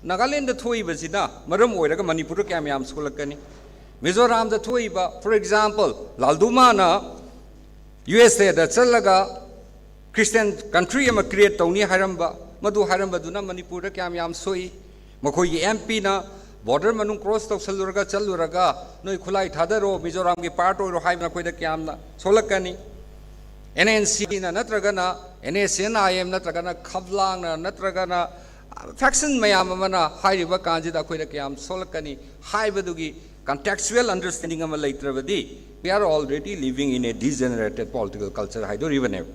ꯅꯥꯒꯥꯂꯦꯟꯗ ꯊꯣꯛꯏꯕꯁꯤꯅ ꯃꯔꯝ ꯑꯣꯏꯔꯒ ꯃꯅꯤꯄꯨꯔꯗ ꯀꯌꯥꯝ ꯌꯥꯝ ꯁꯣꯛꯂꯛꯀꯅꯤ? ꯃꯤꯖꯣꯔꯥꯝꯗ ꯊꯣꯛꯏꯕ, for example, ꯂꯥꯜꯗꯨꯃꯥꯅ ꯌꯨ ꯑꯦꯁ ꯑꯦꯗ ꯆꯠꯂꯒ Christian country ꯑꯃ create ꯇꯧꯅꯤ ꯍꯥꯏꯔꯝꯕ, ꯃꯗꯨ ꯍꯥꯏꯔꯝꯕꯗꯨꯅ ꯃꯅꯤꯄꯨꯔꯗ ꯀꯌꯥꯝ ꯌꯥꯝ ꯁꯣꯛꯏ? ꯃꯈꯣꯏꯒꯤ ꯑꯦꯝ ꯄꯤꯅ border ꯃꯅꯨꯡ cross ꯇꯧꯁꯜꯂꯨꯔꯒ, ꯆꯠꯂꯨꯔꯒ, "ꯅꯣꯏ ꯈꯨꯠꯂꯥꯏ ꯊꯥꯗꯔꯣ, ꯃꯤꯖꯣꯔꯥꯝꯒꯤ part ꯑꯣꯏꯔꯣ" ꯍꯥꯏꯕꯅ ꯑꯩꯈꯣꯏꯗ ꯀꯌꯥꯝꯅ ꯁꯣꯛꯂꯛꯀꯅꯤ? ꯑꯦꯟ ꯑꯦꯟ ꯁꯤꯅ ꯅꯠꯇ꯭ꯔꯒꯅ N S N I M ꯅꯠꯇ꯭ꯔꯒꯅ ꯈꯞꯂꯥꯡꯅ ꯅꯠꯇ꯭ꯔꯒꯅ faction ꯃꯌꯥꯝ ꯑꯃꯅ ꯍꯥꯏꯔꯤꯕ ꯀꯥꯟꯁꯤꯗ ꯑꯩꯈꯣꯏꯗ ꯀꯌꯥꯝ ꯁꯣꯛꯂꯛꯀꯅꯤ ꯍꯥꯏꯕꯗꯨꯒꯤ contextual understanding ꯑꯃ ꯂꯩꯇ꯭ꯔꯕꯗꯤ, we are already living in a degenerated political culture ꯍꯥꯏꯗꯣꯔꯤꯕꯅꯦꯕ꯫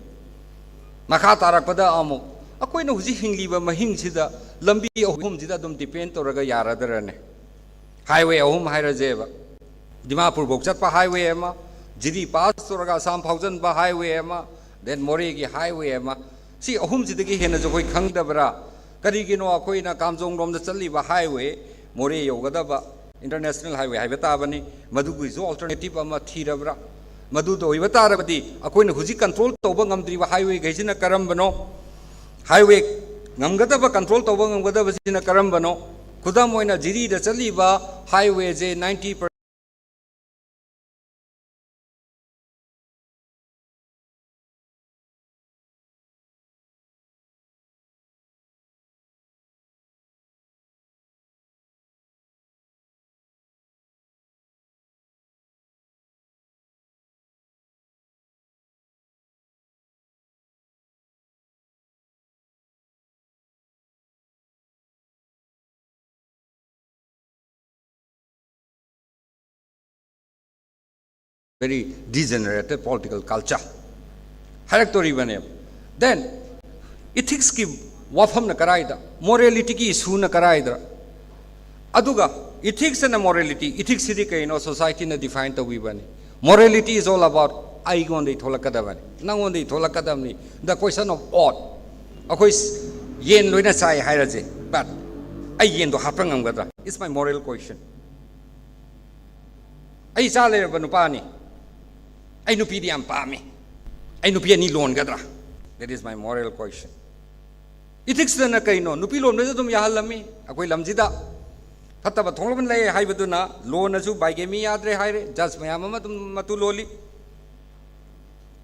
ꯃꯈꯥ ꯇꯥꯔꯛꯄꯗ ꯑꯃꯨꯛ ꯑꯩꯈꯣꯏꯅ ꯍꯧꯖꯤꯛ ꯍꯤꯡꯂꯤꯕ ꯃꯍꯤꯡꯁꯤꯗ ꯂꯝꯕꯤ ꯑꯍꯨꯝꯁꯤꯗ ꯑꯗꯨꯝ depend ꯇꯧꯔꯒ ꯌꯥꯔꯗ꯭ꯔꯅꯦ? Highway ꯑꯍꯨꯝ ꯍꯥꯏꯔꯁꯦꯕ, ꯗꯤꯃꯥꯄꯨꯔꯐꯧ ꯆꯠꯄ highway ꯑꯃ, ꯖꯤꯔꯤ pass ꯇꯧꯔꯒ ꯑꯁꯥꯝ ꯐꯥꯎꯖꯟꯕ highway ꯑꯃ, then ꯃꯣꯔꯦꯒꯤ highway ꯑꯃ꯫ ꯁꯤ ꯑꯍꯨꯝꯁꯤꯗꯒꯤ ꯍꯦꯟꯅꯁꯨ ꯑꯩꯈꯣꯏ ꯈꯪꯗꯕ꯭ꯔꯥ? ꯀꯔꯤꯒꯤꯅꯣ ꯑꯩꯈꯣꯏꯅ ꯀꯥꯝꯖꯣꯡ ꯂꯣꯝꯗ ꯆꯠꯂꯤꯕ highway, ꯃꯣꯔꯦ ꯌꯧꯒꯗꯕ international highway ꯍꯥꯏꯕ ꯇꯥꯕꯅꯤ, ꯃꯗꯨꯒꯤꯁꯨ alternative ꯑꯃ ꯊꯤꯔꯕ꯭ꯔꯥ? ꯃꯗꯨꯗ ꯑꯣꯏꯕ ꯇꯥꯔꯕꯗꯤ ꯑꯩꯈꯣꯏꯅ ꯍꯧꯖꯤꯛ control ꯇꯧꯕ ꯉꯝꯗ꯭ꯔꯤꯕ highwayꯈꯩꯁꯤꯅ ꯀꯔꯝꯕꯅꯣ? Highway ꯉꯝꯒꯗꯕ, control ꯇꯧꯕ ꯉꯝꯒꯗꯕꯁꯤꯅ ꯀꯔꯝꯕꯅꯣ? ꯈꯨꯗꯝ ꯑꯣꯏꯅ ꯖꯤꯔꯤꯗ ꯆꯠꯂꯤꯕ highwayꯁꯦ ninety Very degenerated political culture ꯍꯥꯏꯔꯛꯇꯣꯔꯤꯕꯅꯦꯕ. Then ethicsꯀꯤ ꯋꯥꯐꯝꯅ ꯀꯔꯥꯏꯗ, moralityꯒꯤ issueꯅ ꯀꯔꯥꯏꯗ? ꯑꯗꯨꯒ ethics and morality, ethicsꯁꯤꯗꯤ ꯀꯩꯅꯣ? Societyꯅ define ꯇꯧꯕꯤꯕꯅꯤ. Morality is all about ꯑꯩꯉꯣꯟꯗꯒꯤ ꯊꯣꯛꯂꯛꯀꯗꯕꯅꯤ, ꯅꯪꯉꯣꯟꯗꯒꯤ ꯊꯣꯛꯂꯛꯀꯗꯕꯅꯤ, the question of ought. ꯑꯩꯈꯣꯏ ꯌꯦꯟ ꯂꯣꯏꯅ ꯆꯥꯏ ꯍꯥꯏꯔꯁꯦ, but ꯑꯩ ꯌꯦꯟꯗꯣ ꯍꯥꯠꯄ ꯉꯝꯒꯗ꯭ꯔꯥ? It's my moral question. ꯑꯩ ꯏꯆꯥ ꯂꯩꯔꯕ ꯅꯨꯄꯥꯅꯤ, ꯑꯩ ꯅꯨꯄꯤꯗꯤ ꯌꯥꯝ ꯄꯥꯝꯃꯤ, ꯑꯩ ꯅꯨꯄꯤ ꯑꯅꯤ ꯂꯣꯟꯒꯗ꯭ꯔꯥ? That is my moral question. Ethicsꯇꯅ ꯀꯩꯅꯣ? ꯅꯨꯄꯤ ꯂꯣꯟꯕꯁꯨ ꯑꯗꯨꯝ ꯌꯥꯍꯜꯂꯝꯃꯤ ꯑꯩꯈꯣꯏ ꯂꯝꯁꯤꯗ꯫ ꯐꯠꯇꯕ ꯊꯣꯛꯂꯛꯄ ꯂꯩ ꯍꯥꯏꯕꯗꯨꯅ ꯂꯣꯟꯅꯁꯨ bigamy ꯌꯥꯗ꯭ꯔꯦ ꯍꯥꯏꯔꯦ, judge ꯃꯌꯥꯝ ꯑꯃ ꯑꯗꯨꯝ ꯃꯇꯨ ꯂꯣꯜꯂꯤ,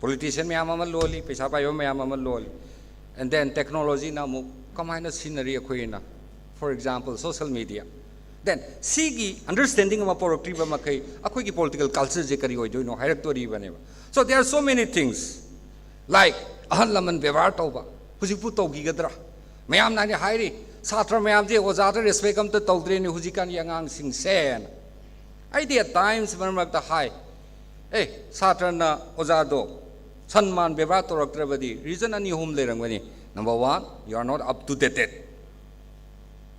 politician ꯃꯌꯥꯝ ꯑꯃ ꯂꯣꯜꯂꯤ, ꯄꯩꯁꯥ ꯄꯥꯏꯕ ꯃꯌꯥꯝ ꯑꯃ ꯂꯣꯜꯂꯤ꯫ And then technologyꯅ ꯑꯃꯨꯛ ꯀꯃꯥꯏꯅ ꯁꯤꯖꯤꯟꯅꯔꯤ ꯑꯩꯈꯣꯏꯅ? For example, social media. Then ꯁꯤꯒꯤ understanding ꯑꯃ ꯄꯨꯔꯛꯇ꯭ꯔꯤꯕ ꯃꯈꯩ ꯑꯩꯈꯣꯏꯒꯤ political cultureꯁꯦ ꯀꯔꯤ ꯑꯣꯏꯗꯣꯏꯅꯣ ꯍꯥꯏꯔꯛꯇꯣꯔꯤꯕꯅꯦꯕ. So there are so many things, like ꯑꯍꯜ ꯂꯃꯟ ꯕꯦꯕꯥꯔ ꯇꯧꯕ ꯍꯧꯖꯤꯛꯄꯨ ꯇꯧꯈꯤꯒꯗ꯭ꯔꯥ? ꯃꯌꯥꯝꯅ ꯍꯥꯏꯅ ꯍꯥꯏꯔꯤ, ꯁꯥꯇ꯭ꯔ ꯃꯌꯥꯝꯁꯦ ꯑꯣꯖꯥꯗ respect ꯑꯝꯇ ꯇꯧꯗ꯭ꯔꯦꯅꯦ ꯍꯧꯖꯤꯛꯀꯥꯟꯒꯤ ꯑꯉꯥꯡꯁꯤꯡꯁꯦꯅ꯫ ꯑꯩꯗꯤ at times ꯃꯔꯛ ꯃꯔꯛꯇ ꯍꯥꯏ, ꯑꯦ, ꯁꯥꯇ꯭ꯔꯅ ꯑꯣꯖꯥꯗꯣ ꯁꯟꯃꯥꯟ ꯕꯦꯕꯥꯔ ꯇꯧꯔꯛꯇ꯭ꯔꯕꯗꯤ reason ꯑꯅꯤ ꯑꯍꯨꯝ ꯂꯩꯔꯝꯒꯅꯤ꯫ Number one, you are not up to date.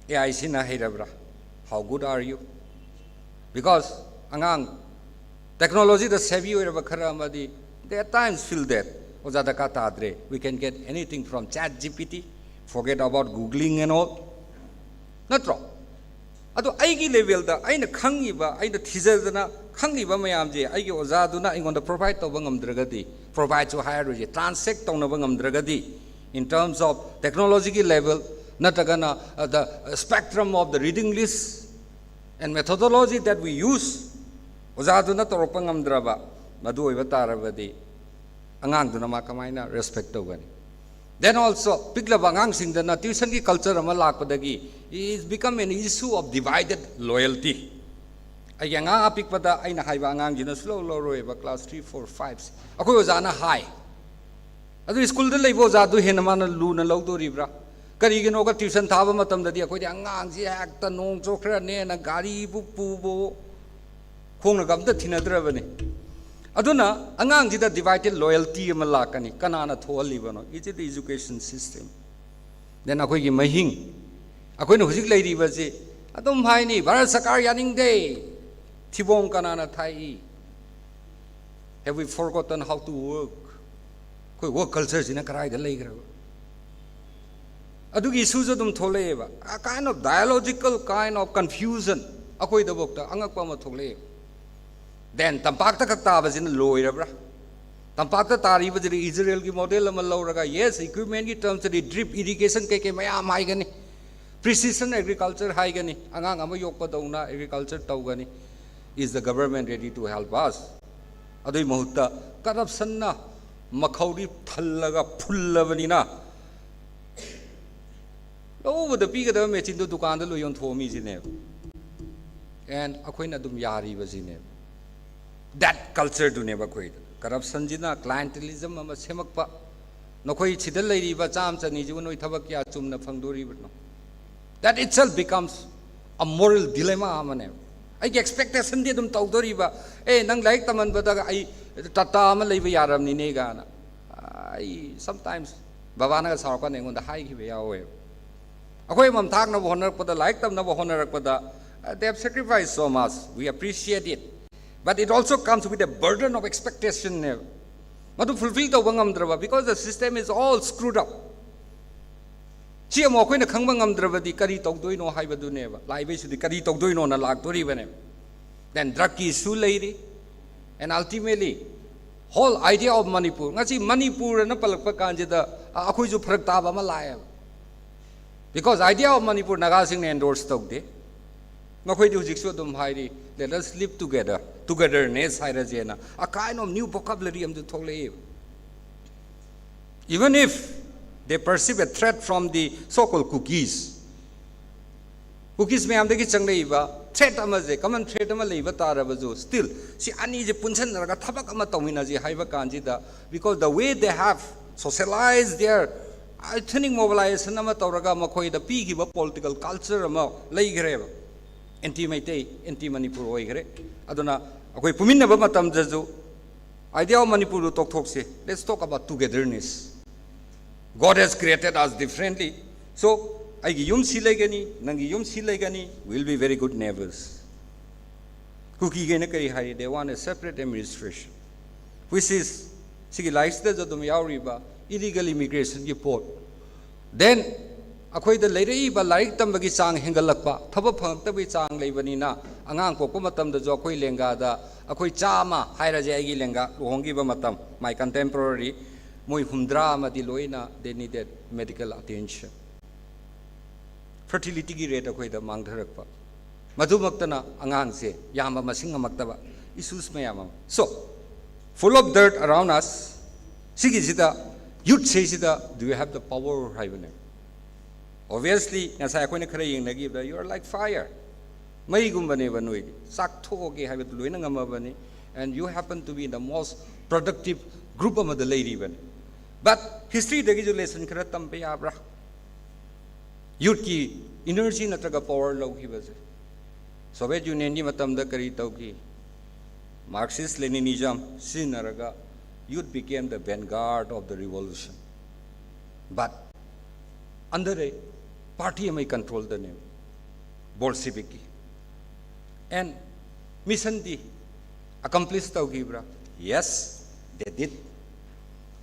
AI ꯁꯤꯅ ꯍꯩꯔꯕ꯭ꯔꯥ? How good are you? Because ꯑꯉꯥꯡ technologyꯗ savvy ꯑꯣꯏꯔꯕ ꯈꯔ ꯑꯃꯗꯤ they at times feel that ꯑꯣꯖꯥ ꯗꯔꯀꯥꯔ ꯇꯥꯗ꯭ꯔꯦ, we can get anything from ChatGPT, forget about googling and all. ꯅꯠꯇ꯭ꯔꯣ? ꯑꯗꯣ ꯑꯩꯒꯤ levelꯗ ꯑꯩꯅ ꯈꯪꯉꯤꯕ, ꯑꯩꯅ ꯊꯤꯖꯗꯅ ꯈꯪꯉꯤꯕ ꯃꯌꯥꯝꯁꯦ ꯑꯩꯒꯤ ꯑꯣꯖꯥꯗꯨꯅ ꯑꯩꯉꯣꯟꯗ provide ꯇꯧꯕ ꯉꯝꯗ꯭ꯔꯒꯗꯤ, provideꯁꯨ ꯍꯥꯏꯔꯔꯣꯏꯁꯦ, translate ꯇꯧꯅꯕ ꯉꯝꯗ꯭ꯔꯒꯗꯤ, in terms of technologyꯒꯤ level ꯅꯠꯇ꯭ꯔꯒꯅ, uh, the spectrum of the reading list and methodology that we use, ꯑꯣꯖꯥꯗꯨꯅ ꯇꯧꯔꯛꯄ ꯉꯝꯗ꯭ꯔꯕ ꯃꯗꯨ ꯑꯣꯏꯕ ꯇꯥꯔꯕꯗꯤ ꯑꯉꯥꯡꯗꯨꯅ ꯃꯥ ꯀꯃꯥꯏꯅ respect ꯇꯧꯒꯅꯤ? Then also, ꯄꯤꯛꯂꯕ ꯑꯉꯥꯡꯁꯤꯡꯗꯅ tuitionꯒꯤ culture ꯑꯃ ꯂꯥꯛꯄꯗꯒꯤ it become an issue of divided loyalty. ꯑꯩꯒꯤ ꯑꯉꯥꯡ ꯑꯄꯤꯛꯄꯗ ꯑꯩꯅ ꯍꯥꯏꯕ ꯑꯉꯥꯡꯁꯤꯅ ꯁꯨꯂꯧ ꯂꯧꯔꯣꯏꯕ, class three, four, five꯫ ꯑꯩꯈꯣꯏ ꯑꯣꯖꯥꯅ ꯍꯥꯏ, ꯑꯗꯨ ꯁ꯭ꯀꯨꯜꯗ ꯂꯩꯕ ꯑꯣꯖꯥꯗꯨ ꯍꯦꯟꯅ ꯃꯥꯅ ꯂꯨꯅ ꯂꯧꯗꯣꯔꯤꯕ꯭ꯔꯥ? ꯀꯔꯤꯒꯤꯅꯣꯒ tuition ꯊꯥꯕ ꯃꯇꯝꯗꯗꯤ ꯑꯩꯈꯣꯏꯗꯤ ꯑꯉꯥꯡꯁꯤ ꯍꯦꯛꯇ ꯅꯣꯡ ꯆꯣꯠꯈ꯭ꯔꯅꯦꯅ ꯒꯥꯔꯤꯕꯨ ꯄꯨꯕ, ꯈꯣꯡꯅꯒ ꯑꯝꯇ ꯊꯤꯅꯗ꯭ꯔꯕꯅꯤ꯫ ꯑꯗꯨꯅ ꯑꯉꯥꯡꯁꯤꯗ divided loyalty ꯑꯃ ꯂꯥꯛꯀꯅꯤ꯫ ꯀꯅꯥꯅ ꯊꯣꯛꯍꯜꯂꯤꯕꯅꯣ? Is it the education system? Then ꯑꯩꯈꯣꯏꯒꯤ ꯃꯍꯤꯡ, ꯑꯩꯈꯣꯏꯅ ꯍꯧꯖꯤꯛ ꯂꯩꯔꯤꯕꯁꯤ ꯑꯗꯨꯝ ꯍꯥꯏꯅꯤ, "ꯚꯥꯔꯠ ꯁꯔꯀꯥꯔ ꯌꯥꯅꯤꯡꯗꯦ"꯫ ꯊꯤꯕꯣꯡ ꯀꯅꯥꯅ ꯊꯥꯛꯏ? Have we forgotten how to work? ꯑꯩꯈꯣꯏ work culture ꯁꯤꯅ ꯀꯗꯥꯏꯗ ꯂꯩꯈ꯭ꯔꯕ? ꯑꯗꯨꯒꯤ issue ꯁꯨ ꯑꯗꯨꯝ ꯊꯣꯛꯂꯛꯑꯦꯕ꯫ A kind of dialogical kind of confusion ꯑꯩꯈꯣꯏꯗꯐꯥꯎꯗ ꯑꯉꯛꯄ ꯑꯃ ꯊꯣꯛꯂꯛꯑꯦꯕ꯫ Then ꯇꯝꯄꯥꯛꯇ ꯈꯛ ꯇꯥꯕꯁꯤꯅ ꯂꯣꯏꯔꯕ꯭ꯔꯥ? ꯇꯝꯄꯥꯛꯇ ꯇꯥꯔꯤꯕꯁꯤꯗꯤ ꯏꯖꯔꯦꯜꯒꯤ model ꯑꯃ ꯂꯧꯔꯒ, yes, equipment ꯀꯤ terms ꯇꯗꯤ drip irrigation ꯀꯩꯀꯩ ꯃꯌꯥꯝ ꯍꯥꯏꯒꯅꯤ, precision agriculture ꯍꯥꯏꯒꯅꯤ, ꯑꯉꯥꯡ ꯑꯃ ꯌꯣꯛꯄꯗꯧꯅ agriculture ꯇꯧꯒꯅꯤ꯫ Is the government ready to help us? ꯑꯗꯨꯒꯤ ꯃꯍꯨꯠꯇ corruption ꯅ ꯃꯈꯧꯔꯤ ꯊꯜꯂꯒ ꯐꯨꯜꯂꯕꯅꯤꯅ, ꯂꯧ ꯎꯕꯗ ꯄꯤꯒꯗꯕ machine ꯗꯨ ꯗꯨꯀꯥꯟꯗ ꯂꯣꯏ ꯌꯣꯟꯊꯣꯛꯑꯝꯃꯤꯁꯤꯅꯦꯕ꯫ And ꯑꯩꯈꯣꯏꯅ ꯑꯗꯨꯝ ꯌꯥꯔꯤꯕꯁꯤꯅꯦꯕ꯫ That culture ꯗꯨꯅꯦꯕ ꯑꯩꯈꯣꯏꯗ꯫ Corruption ꯁꯤꯅ clientelism ꯑꯃ ꯁꯦꯝꯃꯛꯄ꯫ ꯅꯈꯣꯏ ꯁꯤꯗ ꯂꯩꯔꯤꯕ ꯆꯥꯝꯃ ꯆꯅꯤꯁꯤꯕꯨ ꯅꯣꯏ ꯊꯕꯛ ꯀꯌꯥ ꯆꯨꯝꯅ ꯐꯪꯗꯣꯔꯤꯕꯅꯣ? That itself becomes a moral dilemma ꯑꯃꯅꯦꯕ꯫ ꯑꯩꯒꯤ expectation ꯗꯤ ꯑꯗꯨꯝ ꯇꯧꯗꯣꯔꯤꯕ, "ꯑꯦ, ꯅꯪ ꯂꯥꯏꯔꯤꯛ ꯇꯝꯍꯟꯕꯗ ꯑꯩ ꯇꯥꯇꯥ ꯑꯃ ꯂꯩꯕ ꯌꯥꯔꯕꯅꯤꯅꯦ" ꯀꯥꯏꯅ꯫ ꯑꯩ sometimes ꯕꯕꯥꯅꯒ ꯁꯥꯎꯔꯀꯥꯟꯗ ꯑꯩꯉꯣꯟꯗ ꯍꯥꯏꯈꯤꯕ ꯌꯥꯎꯋꯦꯕ꯫ ꯑꯩꯈꯣꯏ ꯃꯝ ꯊꯥꯛꯅꯕ ꯍꯣꯠꯅꯔꯛꯄꯗ, ꯂꯥꯏꯔꯤꯛ ꯇꯝꯅꯕ ꯍꯣꯠꯅꯔꯛꯄꯗ, uh, they have sacrificed so much, we appreciate it, but it also comes with a burden of expectation ꯅꯦꯕ꯫ ꯃꯗꯨ fulfill ꯇꯧꯕ ꯉꯝꯗ꯭ꯔꯕ, because the system is all screwed up꯫ ꯁꯤ ꯑꯃꯨꯛ ꯑꯩꯈꯣꯏꯅ ꯈꯪꯕ ꯉꯝꯗ꯭ꯔꯕꯗꯤ ꯀꯔꯤ ꯇꯧꯗꯣꯏꯅꯣ ꯍꯥꯏꯕꯗꯨꯅꯦꯕ꯫ ꯂꯥꯛꯏꯕꯩꯁꯤꯗꯤ ꯀꯔꯤ ꯇꯧꯗꯣꯏꯅꯣꯅ ꯂꯥꯛꯇꯣꯔꯤꯕꯅꯦꯕ꯫ Then drug ꯀꯤ issue ꯂꯩꯔꯤ꯫ And ultimately, whole idea of Manipur, ꯉꯁꯤ ꯃꯅꯤꯄꯨꯔ ꯑꯅ ꯄꯜꯂꯛꯄ ꯀꯥꯟꯁꯤꯗ, ꯑ, ꯑꯩꯈꯣꯏꯁꯨ ꯐꯔꯛ ꯇꯥꯕ ꯑꯃ ꯂꯥꯛꯑꯦꯕ꯫ Because idea of Manipur ꯅꯥꯒꯥꯁꯤꯡꯅ endorse ꯇꯧꯗꯦ꯫ ꯃꯈꯣꯏꯗꯤ ꯍꯧꯖꯤꯛꯁꯨ ꯑꯗꯨꯝ ꯍꯥꯏꯔꯤ, "Let us live together, togetherness" ꯍꯥꯏꯔꯁꯦꯅ, a kind of new vocabulary ꯑꯃꯁꯨ ꯊꯣꯛꯂꯛꯏ꯫ Even if they perceive a threat from the so-called Kukis, Kukis ꯃꯌꯥꯝꯗꯒꯤ ꯆꯪꯂꯛꯏꯕ threat ꯑꯃꯁꯦ, common threat ꯑꯃ ꯂꯩꯕ ꯇꯥꯔꯕꯁꯨ, still ꯁꯤ ꯑꯅꯤꯁꯦ ꯄꯨꯟꯁꯤꯟꯅꯔꯒ ꯊꯕꯛ ꯑꯃ ꯇꯧꯃꯤꯟꯅꯁꯤ ꯍꯥꯏꯕ ꯀꯥꯟꯁꯤꯗ, because the way they have socialized their ethnic mobilization ꯑꯃ ꯇꯧꯔꯒ ꯃꯈꯣꯏꯗ ꯄꯤꯈꯤꯕ political culture ꯑꯃ ꯂꯩꯈ꯭ꯔꯦꯕ꯫ Anti ꯃꯩꯇꯩ, anti ꯃꯅꯤꯄꯨꯔ ꯑꯣꯏꯈ꯭ꯔꯦ꯫ ꯑꯗꯨꯅ ꯑꯩꯈꯣꯏ ꯄꯨꯃꯤꯟꯅꯕ ꯃꯇꯝꯗꯁꯨ Idea of ꯃꯅꯤꯄꯨꯔꯗꯨ ꯇꯣꯛꯊꯣꯛꯁꯦ. Let's talk about togetherness. God has created us differently. So, ꯑꯩꯒꯤ ꯌꯨꯝ ꯁꯤ ꯂꯩꯒꯅꯤ, ꯅꯪꯒꯤ ꯌꯨꯝ ꯁꯤ ꯂꯩꯒꯅꯤ, we'll be very good neighbors. ꯀꯨꯀꯤꯈꯩꯅ ꯀꯔꯤ ꯍꯥꯏꯔꯤ? They want a separate administration, which is ꯁꯤꯒꯤ ꯂꯥꯏꯔꯤꯛꯁꯤꯗꯁꯨ ꯑꯗꯨꯝ ꯌꯥꯎꯔꯤꯕ illegal immigrationꯒꯤ ꯄꯣꯠ. Then ꯑꯩꯈꯣꯏꯗ ꯂꯩꯔꯛꯏꯕ ꯂꯥꯏꯔꯤꯛ ꯇꯝꯕꯒꯤ ꯆꯥꯡ ꯍꯦꯟꯒꯠꯂꯛꯄ, ꯊꯕꯛ ꯐꯪꯉꯛꯇꯕꯒꯤ ꯆꯥꯡ ꯂꯩꯕꯅꯤꯅ, ꯑꯉꯥꯡ ꯄꯣꯛꯄ ꯃꯇꯝꯗꯁꯨ ꯑꯩꯈꯣꯏ ꯂꯦꯡꯒꯥꯗ, ꯑꯩꯈꯣꯏ ꯆꯥꯝꯃ ꯍꯥꯏꯔꯁꯦ, ꯑꯩꯒꯤ ꯂꯦꯡꯒꯥ ꯂꯨꯍꯣꯡꯈꯤꯕ ꯃꯇꯝ, my contemporary, ꯃꯣꯏ ꯍꯨꯝꯗ꯭ꯔꯥ ꯑꯃꯗꯤ ꯂꯣꯏꯅ they needed medical attention. Fertilityꯒꯤ rate ꯑꯩꯈꯣꯏꯗ ꯃꯥꯡꯊꯔꯛꯄ, ꯃꯗꯨꯃꯛꯇꯅ ꯑꯉꯥꯡꯁꯦ ꯌꯥꯝꯕ ꯃꯁꯤꯡ ꯉꯝꯃꯛꯇꯕ, issues ꯃꯌꯥꯝ ꯑꯃ. So, full of dirt around us. ꯁꯤꯒꯤꯁꯤꯗ, youthꯁꯤꯗ, do you have the power ꯍꯥꯏꯕꯅꯦ. Obviously, ꯉꯁꯥꯏ ꯑꯩꯈꯣꯏꯅ ꯈꯔ ꯌꯦꯡꯅꯈꯤꯕꯗ, you are like fire. ꯃꯩꯒꯨꯝꯕꯅꯦꯕ ꯅꯣꯏꯗꯤ. ꯆꯥꯛꯊꯣꯛꯑꯒꯦ ꯍꯥꯏꯕꯗꯨ ꯂꯣꯏꯅ ꯉꯝꯃꯕꯅꯤ. And you happen to be in the most productive group ꯑꯃꯗ ꯂꯩꯔꯤꯕꯅꯤ. But historyꯗꯒꯤꯁꯨ lesson ꯈꯔ ꯇꯝꯕ ꯌꯥꯕ꯭ꯔꯥ? Youthꯀꯤ energy ꯅꯠꯇ꯭ꯔꯒ power ꯂꯧꯈꯤꯕꯁꯦ. Soviet Unionꯒꯤ ꯃꯇꯝꯗ ꯀꯔꯤ ꯇꯧꯈꯤ? Marxist Leninism ꯁꯤꯖꯤꯟꯅꯔꯒ youth became the vanguard of the revolution. But under a party ꯑꯃꯒꯤ controlꯗꯅꯦꯕ, Bolshevikꯀꯤ. And missionꯗꯤ accomplish ꯇꯧꯈꯤꯕ꯭ꯔꯥ? Yes, they did.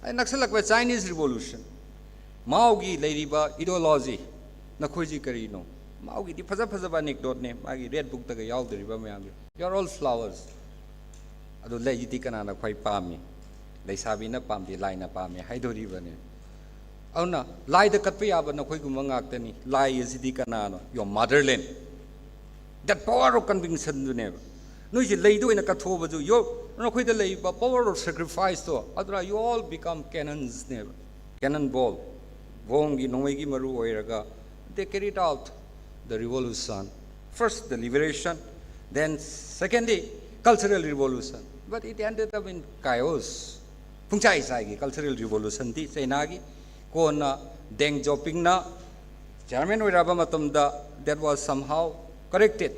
ꯑꯩ ꯅꯛꯁꯜꯂꯛꯄ Chinese Revolution, ꯃꯥꯎꯒꯤ ꯂꯩꯔꯤꯕ ideology, ꯅꯈꯣꯏꯁꯤ ꯀꯔꯤꯅꯣ? ꯃꯥꯎꯒꯤꯗꯤ ꯐꯖ ꯐꯖꯕ anecdoteꯅꯦ, ꯃꯥꯒꯤ red bookꯇꯒ ꯌꯥꯎꯗꯣꯔꯤꯕ ꯃꯌꯥꯝꯁꯦ. You are all flowers. ꯑꯗꯨ ꯂꯩꯁꯤꯗꯤ ꯀꯅꯥꯅ ꯈ꯭ꯋꯥꯏ ꯄꯥꯝꯃꯤ? ꯂꯩꯁꯥꯕꯤꯅ ꯄꯥꯝꯗꯦ, ꯂꯥꯏꯅ ꯄꯥꯝꯃꯤ ꯍꯥꯏꯗꯣꯔꯤꯕꯅꯦ. ꯑꯗꯨꯅ ꯂꯥꯏꯗ ꯀꯠꯄ ꯌꯥꯕ ꯅꯈꯣꯏꯒꯨꯝꯕ ꯉꯥꯛꯇꯅꯤ. ꯂꯥꯏ ꯑꯁꯤꯗꯤ ꯀꯅꯥꯅꯣ? Your motherland. That power of convictionꯗꯨꯅꯦꯕ. ꯅꯣꯏꯁꯦ ꯂꯩꯗ ꯑꯣꯏꯅ ꯀꯠꯊꯣꯛꯑꯕꯁꯨ, your, ꯅꯈꯣꯏꯗ ꯂꯩꯕ power of sacrificeꯇꯣ, ꯑꯗꯨꯅ you all become cannonsꯅꯦꯕ. Cannon ball, ꯕꯣꯝꯒꯤ ꯅꯣꯡꯃꯩꯒꯤ ꯃꯔꯨ ꯑꯣꯏꯔꯒ, they carried out the revolution. First, the liberation, then secondly, cultural revolution. But it ended up in chaos. ꯄꯨꯡꯆꯥꯏ ꯆꯥꯏꯒꯤ cultural revolutionꯗꯤ ꯆꯩꯅꯥꯒꯤ. ꯀꯣꯟꯅ Deng Xiaopingꯅ chairman ꯑꯣꯏꯔꯛꯑꯕ ꯃꯇꯝꯗ, that was somehow corrected.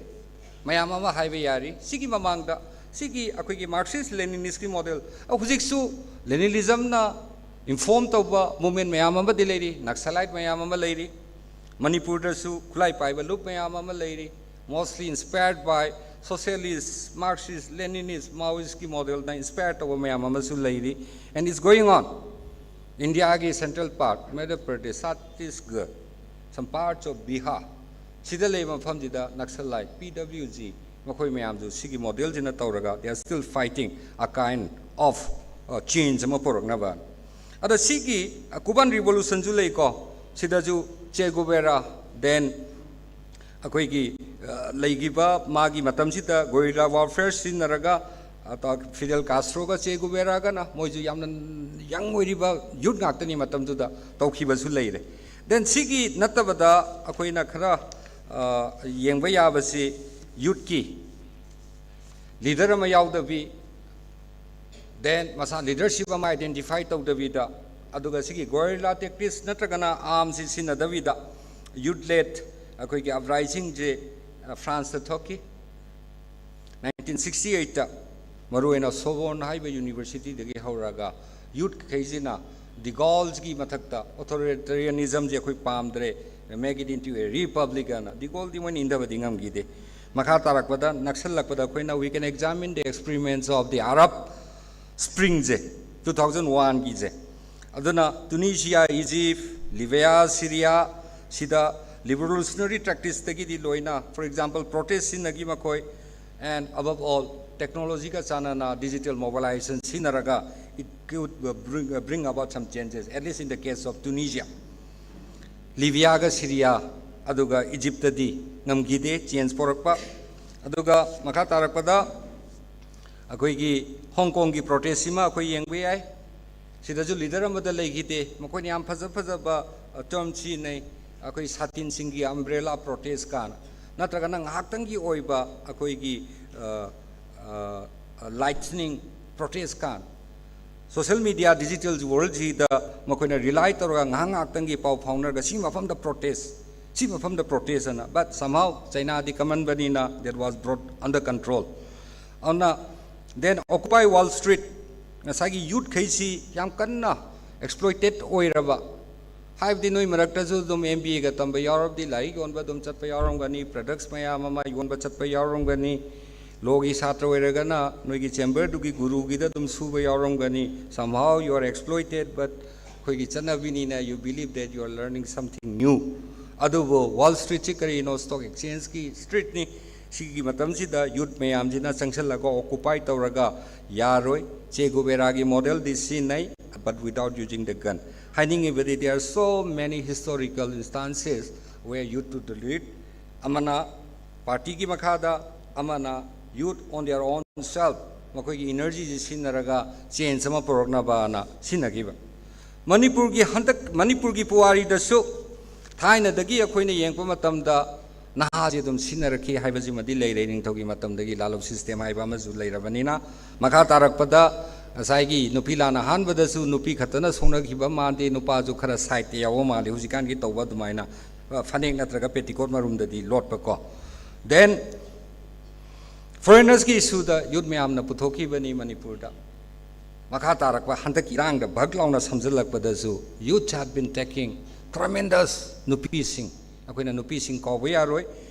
ꯃꯌꯥꯝ ꯑꯃ ꯍꯥꯏꯕ ꯌꯥꯔꯤ꯫ ꯁꯤꯒꯤ ꯃꯃꯥꯡꯗ ꯁꯤꯒꯤ ꯑꯩꯈꯣꯏꯒꯤ Marxist Leninist ꯀꯤ model, ꯍꯧꯖꯤꯛꯁꯨ Leninism ꯅ inform ꯇꯧꯕ movement ꯃꯌꯥꯝ ꯑꯃꯗꯤ ꯂꯩꯔꯤ, Naxalite ꯃꯌꯥꯝ ꯑꯃ ꯂꯩꯔꯤ꯫ ꯃꯅꯤꯄꯨꯔꯗꯁꯨ ꯈꯨꯠꯂꯥꯏ ꯄꯥꯏꯕ ꯂꯨꯞ ꯃꯌꯥꯝ ꯑꯃ ꯂꯩꯔꯤ, mostly inspired by socialist, Marxist, Leninist, Maoist ꯀꯤ model ꯅ inspire ꯇꯧꯕ ꯃꯌꯥꯝ ꯑꯃꯁꯨ ꯂꯩꯔꯤ꯫ And it's going on. ꯏꯟꯗꯤꯌꯥꯒꯤ central part, Madhya Pradesh, Chhattisgarh, some parts of Bihar, ꯁꯤꯗ ꯂꯩꯕ ꯃꯐꯝꯁꯤꯗ Naxalite, P W G, ꯃꯈꯣꯏ ꯃꯌꯥꯝꯁꯨ ꯁꯤꯒꯤ model ꯁꯤꯅ ꯇꯧꯔꯒ they are still fighting a kind of, uh, change ꯑꯃ ꯄꯨꯔꯛꯅꯕ꯫ ꯑꯗ ꯁꯤꯒꯤ, uh, Cuban Revolution ꯁꯨ ꯂꯩꯀꯣ, ꯁꯤꯗꯁꯨ Che Guevara, then ꯑꯩꯈꯣꯏꯒꯤ, ꯑ, ꯂꯩꯈꯤꯕ ꯃꯥꯒꯤ ꯃꯇꯝꯁꯤꯗ guerrilla warfare ꯁꯤꯖꯤꯟꯅꯔꯒ, ꯑ, ꯇ-, Fidel Castro ꯒ Che Guevara ꯒꯅ, ꯃꯣꯏꯁꯨ ꯌꯥꯝꯅ young ꯑꯣꯏꯔꯤꯕ youth ꯉꯥꯛꯇꯅꯤ ꯃꯇꯝꯗꯨꯗ, ꯇꯧꯈꯤꯕꯁꯨ ꯂꯩꯔꯦ꯫ Then ꯁꯤꯒꯤ ꯅꯠꯇꯕꯗ ꯑꯩꯈꯣꯏꯅ ꯈꯔ, ꯑ, ꯌꯦꯡꯕ ꯌꯥꯕꯁꯤ youth ꯀꯤ leader ꯑꯃ ꯌꯥꯎꯗꯕꯤ, then ꯃꯁꯥ leadership ꯑꯃ identify ꯇꯧꯗꯕꯤꯗ, ꯑꯗꯨꯒ ꯁꯤꯒꯤ guerrilla tactics ꯅꯠꯇ꯭ꯔꯒꯅ arms ꯁꯤ ꯁꯤꯖꯤꯟꯅꯗꯕꯤꯗ youth led ꯑꯩꯈꯣꯏꯒꯤ uprising ꯁꯦ, ꯑ, France ꯇ ꯊꯣꯛꯈꯤ꯫ Nineteen sixty eight ꯇ ꯃꯔꯨꯑꯣꯏꯅ Sorbonne ꯍꯥꯏꯕ university ꯗꯒꯤ ꯍꯧꯔꯒ youth ꯈꯩꯁꯤꯅ De Gaulleꯒꯤ ꯃꯊꯛꯇ authoritarianism ꯁꯦ ꯑꯩꯈꯣꯏ ꯄꯥꯝꯗ꯭ꯔꯦ, make it into a republic ꯑꯅ De Gaulleꯗꯤ ꯃꯣꯏꯅ ꯏꯟꯊꯕꯗꯤ ꯉꯝꯈꯤꯗꯦ꯫ ꯃꯈꯥ ꯇꯥꯔꯛꯄꯗ ꯅꯛꯁꯜꯂꯛꯄꯗ ꯑꯩꯈꯣꯏꯅ we can examine the experiments of the Arab Spring say, two thousand one ꯒꯤꯁꯦ꯫ ꯑꯗꯨꯅ Tunisia, Egypt, Libya, Syria ꯁꯤꯗ revolutionary tactics ꯇꯒꯤꯗꯤ ꯂꯣꯏꯅ, for example, protest ꯁꯤꯖꯤꯟꯅꯈꯤ ꯃꯈꯣꯏ, and above all technology ꯒ ꯆꯥꯟꯅꯅ digital mobilization ꯁꯤꯖꯤꯟꯅꯔꯒ it could bring, bring about some changes, at least in the case of Tunisia. Libya ꯒ Syria ꯑꯗꯨꯒ Egypt ꯇꯗꯤ ꯉꯝꯈꯤꯗꯦ change ꯄꯨꯔꯛꯄ꯫ ꯑꯗꯨꯒ ꯃꯈꯥ ꯇꯥꯔꯛꯄꯗ ꯑꯩꯈꯣꯏꯒꯤ Hong Kong ꯒꯤ protest ꯁꯤꯃ ꯑꯩꯈꯣꯏ ꯌꯦꯡꯕ ꯌꯥꯏ꯫ ꯁꯤꯗꯁꯨ leader ꯑꯃꯗ ꯂꯩꯈꯤꯗꯦ꯫ ꯃꯈꯣꯏꯅ ꯌꯥꯝ ꯐꯖ ꯐꯖꯕ, ꯑ, term ꯁꯤꯖꯤꯟꯅꯩ꯫ ꯑꯩꯈꯣꯏ ꯁꯥꯇꯤꯟꯁꯤꯡꯒꯤ umbrella protest ꯀꯥꯅ, ꯅꯠꯇ꯭ꯔꯒꯅ ꯉꯥꯏꯍꯥꯛꯇꯪꯒꯤ ꯑꯣꯏꯕ ꯑꯩꯈꯣꯏꯒꯤ, ꯑ, ꯑ, lightning protest ꯀꯥꯅ꯫ Social media digital world ꯁꯤꯗ ꯃꯈꯣꯏꯅ rely ꯇꯧꯔꯒ ꯉꯥꯏꯍꯥꯛ ꯉꯥꯏꯍꯥꯛꯇꯪꯒꯤ ꯄꯥꯎ ꯐꯥꯎꯅꯔꯒ ꯁꯤ ꯃꯐꯝꯗ protest, ꯁꯤ ꯃꯐꯝꯗ protest ꯑꯅ, but somehow China D ꯀꯟꯃꯟꯕꯅꯤꯅ that was brought under control꯫ ꯑꯗꯨꯅ then Occupy Wall Street, ꯉꯁꯥꯏꯒꯤ ꯌꯨꯠꯈꯩꯁꯤ ꯌꯥꯝ ꯀꯟꯅ ꯑꯦꯛꯁꯄ꯭ꯂꯣꯏꯇꯦꯠ ꯑꯣꯏꯔꯕ, ꯍꯥꯏꯕꯗꯤ ꯅꯣꯏ ꯃꯔꯛꯇꯁꯨ ꯑꯗꯨꯝ ꯑꯦꯝ ꯕꯤ ꯑꯦꯒ ꯇꯝꯕ ꯌꯥꯎꯔꯕꯗꯤ ꯂꯥꯏꯔꯤꯛ ꯌꯣꯟꯕ ꯑꯗꯨꯝ ꯆꯠꯄ ꯌꯥꯎꯔꯝꯒꯅꯤ, ꯄ꯭ꯔꯗꯛꯁ ꯃꯌꯥꯝ ꯑꯃ ꯌꯣꯟꯕ ꯆꯠꯄ ꯌꯥꯎꯔꯝꯒꯅꯤ, ꯂꯣꯒꯤ ꯁꯥꯇ꯭ꯔ ꯑꯣꯏꯔꯒꯅ ꯅꯣꯏꯒꯤ ꯆꯦꯝꯕꯔꯗꯨꯒꯤ ꯒꯨꯔꯨꯒꯤꯗ ꯑꯗꯨꯝ ꯁꯨꯕ ꯌꯥꯎꯔꯝꯒꯅꯤ꯫ Somehow you are exploited, but ꯑꯩꯈꯣꯏꯒꯤ ꯆꯠꯅꯕꯤꯅꯤꯅ you believe that you are learning something new. ꯑꯗꯨꯕꯨ ꯋꯥꯜ ꯁ꯭ꯇ꯭ꯔꯤꯠꯁꯤ ꯀꯔꯤꯅꯣ? ꯁ꯭ꯇꯣꯛ ꯑꯦꯛꯁꯆꯦꯟꯖꯀꯤ ꯁ꯭ꯇ꯭ꯔꯤꯠꯅꯤ꯫ ꯁꯤꯒꯤ ꯃꯇꯝꯁꯤꯗ ꯌꯨꯠ ꯃꯌꯥꯝꯁꯤꯅ ꯆꯪꯁꯤꯜꯂꯒ ꯑꯣꯀꯨꯄꯥꯏ ꯇꯧꯔꯒ ꯌꯥꯔꯣꯏ꯫ ꯆꯦ ꯒꯨꯕꯦꯔꯥꯒꯤ ꯃꯣꯗꯦꯜꯗꯤ ꯁꯤꯖꯤꯟꯅꯩ, but without using the gun꯫ ꯍꯥꯏꯅꯤꯡꯉꯤꯕꯗꯤ there are so many historical instances where youth to the lead, ꯑꯃꯅ ꯄꯥꯔꯇꯤꯒꯤ ꯃꯈꯥꯗ, ꯑꯃꯅ youth on their own self, ꯃꯈꯣꯏꯒꯤ ꯏꯅꯔꯖꯤꯁꯤ ꯁꯤꯖꯤꯟꯅꯔꯒ ꯆꯦꯟꯖ ꯑꯃ ꯄꯨꯔꯛꯅꯕꯅ ꯁꯤꯖꯤꯟꯅꯈꯤꯕ꯫ ꯃꯅꯤꯄꯨꯔꯒꯤ ꯍꯟꯗꯛ, ꯃꯅꯤꯄꯨꯔꯒꯤ ꯄꯨꯋꯥꯔꯤꯗꯁꯨ ꯊꯥꯏꯅꯗꯒꯤ ꯑꯩꯈꯣꯏꯅ ꯌꯦꯡꯕ ꯃꯇꯝꯗ ꯅꯍꯥꯁꯦ ꯑꯗꯨꯝ ꯁꯤꯖꯤꯟꯅꯔꯛꯈꯤ ꯍꯥꯏꯕꯁꯤꯃꯗꯤ ꯂꯩꯔꯦ꯫ ꯅꯤꯡꯊꯧꯒꯤ ꯃꯇꯝꯗꯒꯤ ꯂꯥꯂꯣ ꯁꯤꯁꯇꯦꯝ ꯍꯥꯏꯕ ꯑꯃꯁꯨ ꯂꯩꯔꯕꯅꯤꯅ, ꯃꯈꯥ ꯇꯥꯔꯛꯄꯗ ꯉꯁꯥꯏꯒꯤ ꯅꯨꯄꯤ ꯂꯥꯟ ꯑꯍꯥꯟꯕꯗꯁꯨ ꯅꯨꯄꯤ ꯈꯛꯇꯅ ꯁꯣꯛꯅꯈꯤꯕ ꯃꯥꯟꯗꯦ, ꯅꯨꯄꯥꯁꯨ ꯈꯔ ꯁꯥꯏꯠꯇ ꯌꯥꯎꯕ ꯃꯥꯜꯂꯤ꯫ ꯍꯧꯖꯤꯛꯀꯥꯟꯒꯤ ꯇꯧꯕ ꯑꯗꯨꯃꯥꯏꯅ, ꯑ, ꯐꯅꯦꯛ ꯅꯠꯇ꯭ꯔꯒ ꯄꯦꯇꯤꯀꯣꯠ ꯃꯔꯨꯝꯗꯗꯤ ꯂꯣꯠꯄꯀꯣ꯫ Then ꯐꯣꯔꯦꯅꯔꯁꯀꯤ ꯏꯁꯨꯗ ꯌꯨꯠ ꯃꯌꯥꯝꯅ ꯄꯨꯊꯣꯛꯈꯤꯕꯅꯤ ꯃꯅꯤꯄꯨꯔꯗ꯫ ꯃꯈꯥ ꯇꯥꯔꯛꯄ ꯍꯟꯗꯛꯀꯤ ꯏꯔꯥꯡꯗ ꯚꯛ ꯂꯥꯎꯅ ꯁꯝꯖꯤꯜꯂꯛꯄꯗꯁꯨ youth had been taking tremendous, ꯅꯨꯄꯤꯁꯤꯡ, ꯑꯩꯈꯣꯏꯅ ꯅꯨꯄꯤꯁꯤꯡ ꯀꯥꯎꯕ ꯌꯥꯔꯣꯏ꯫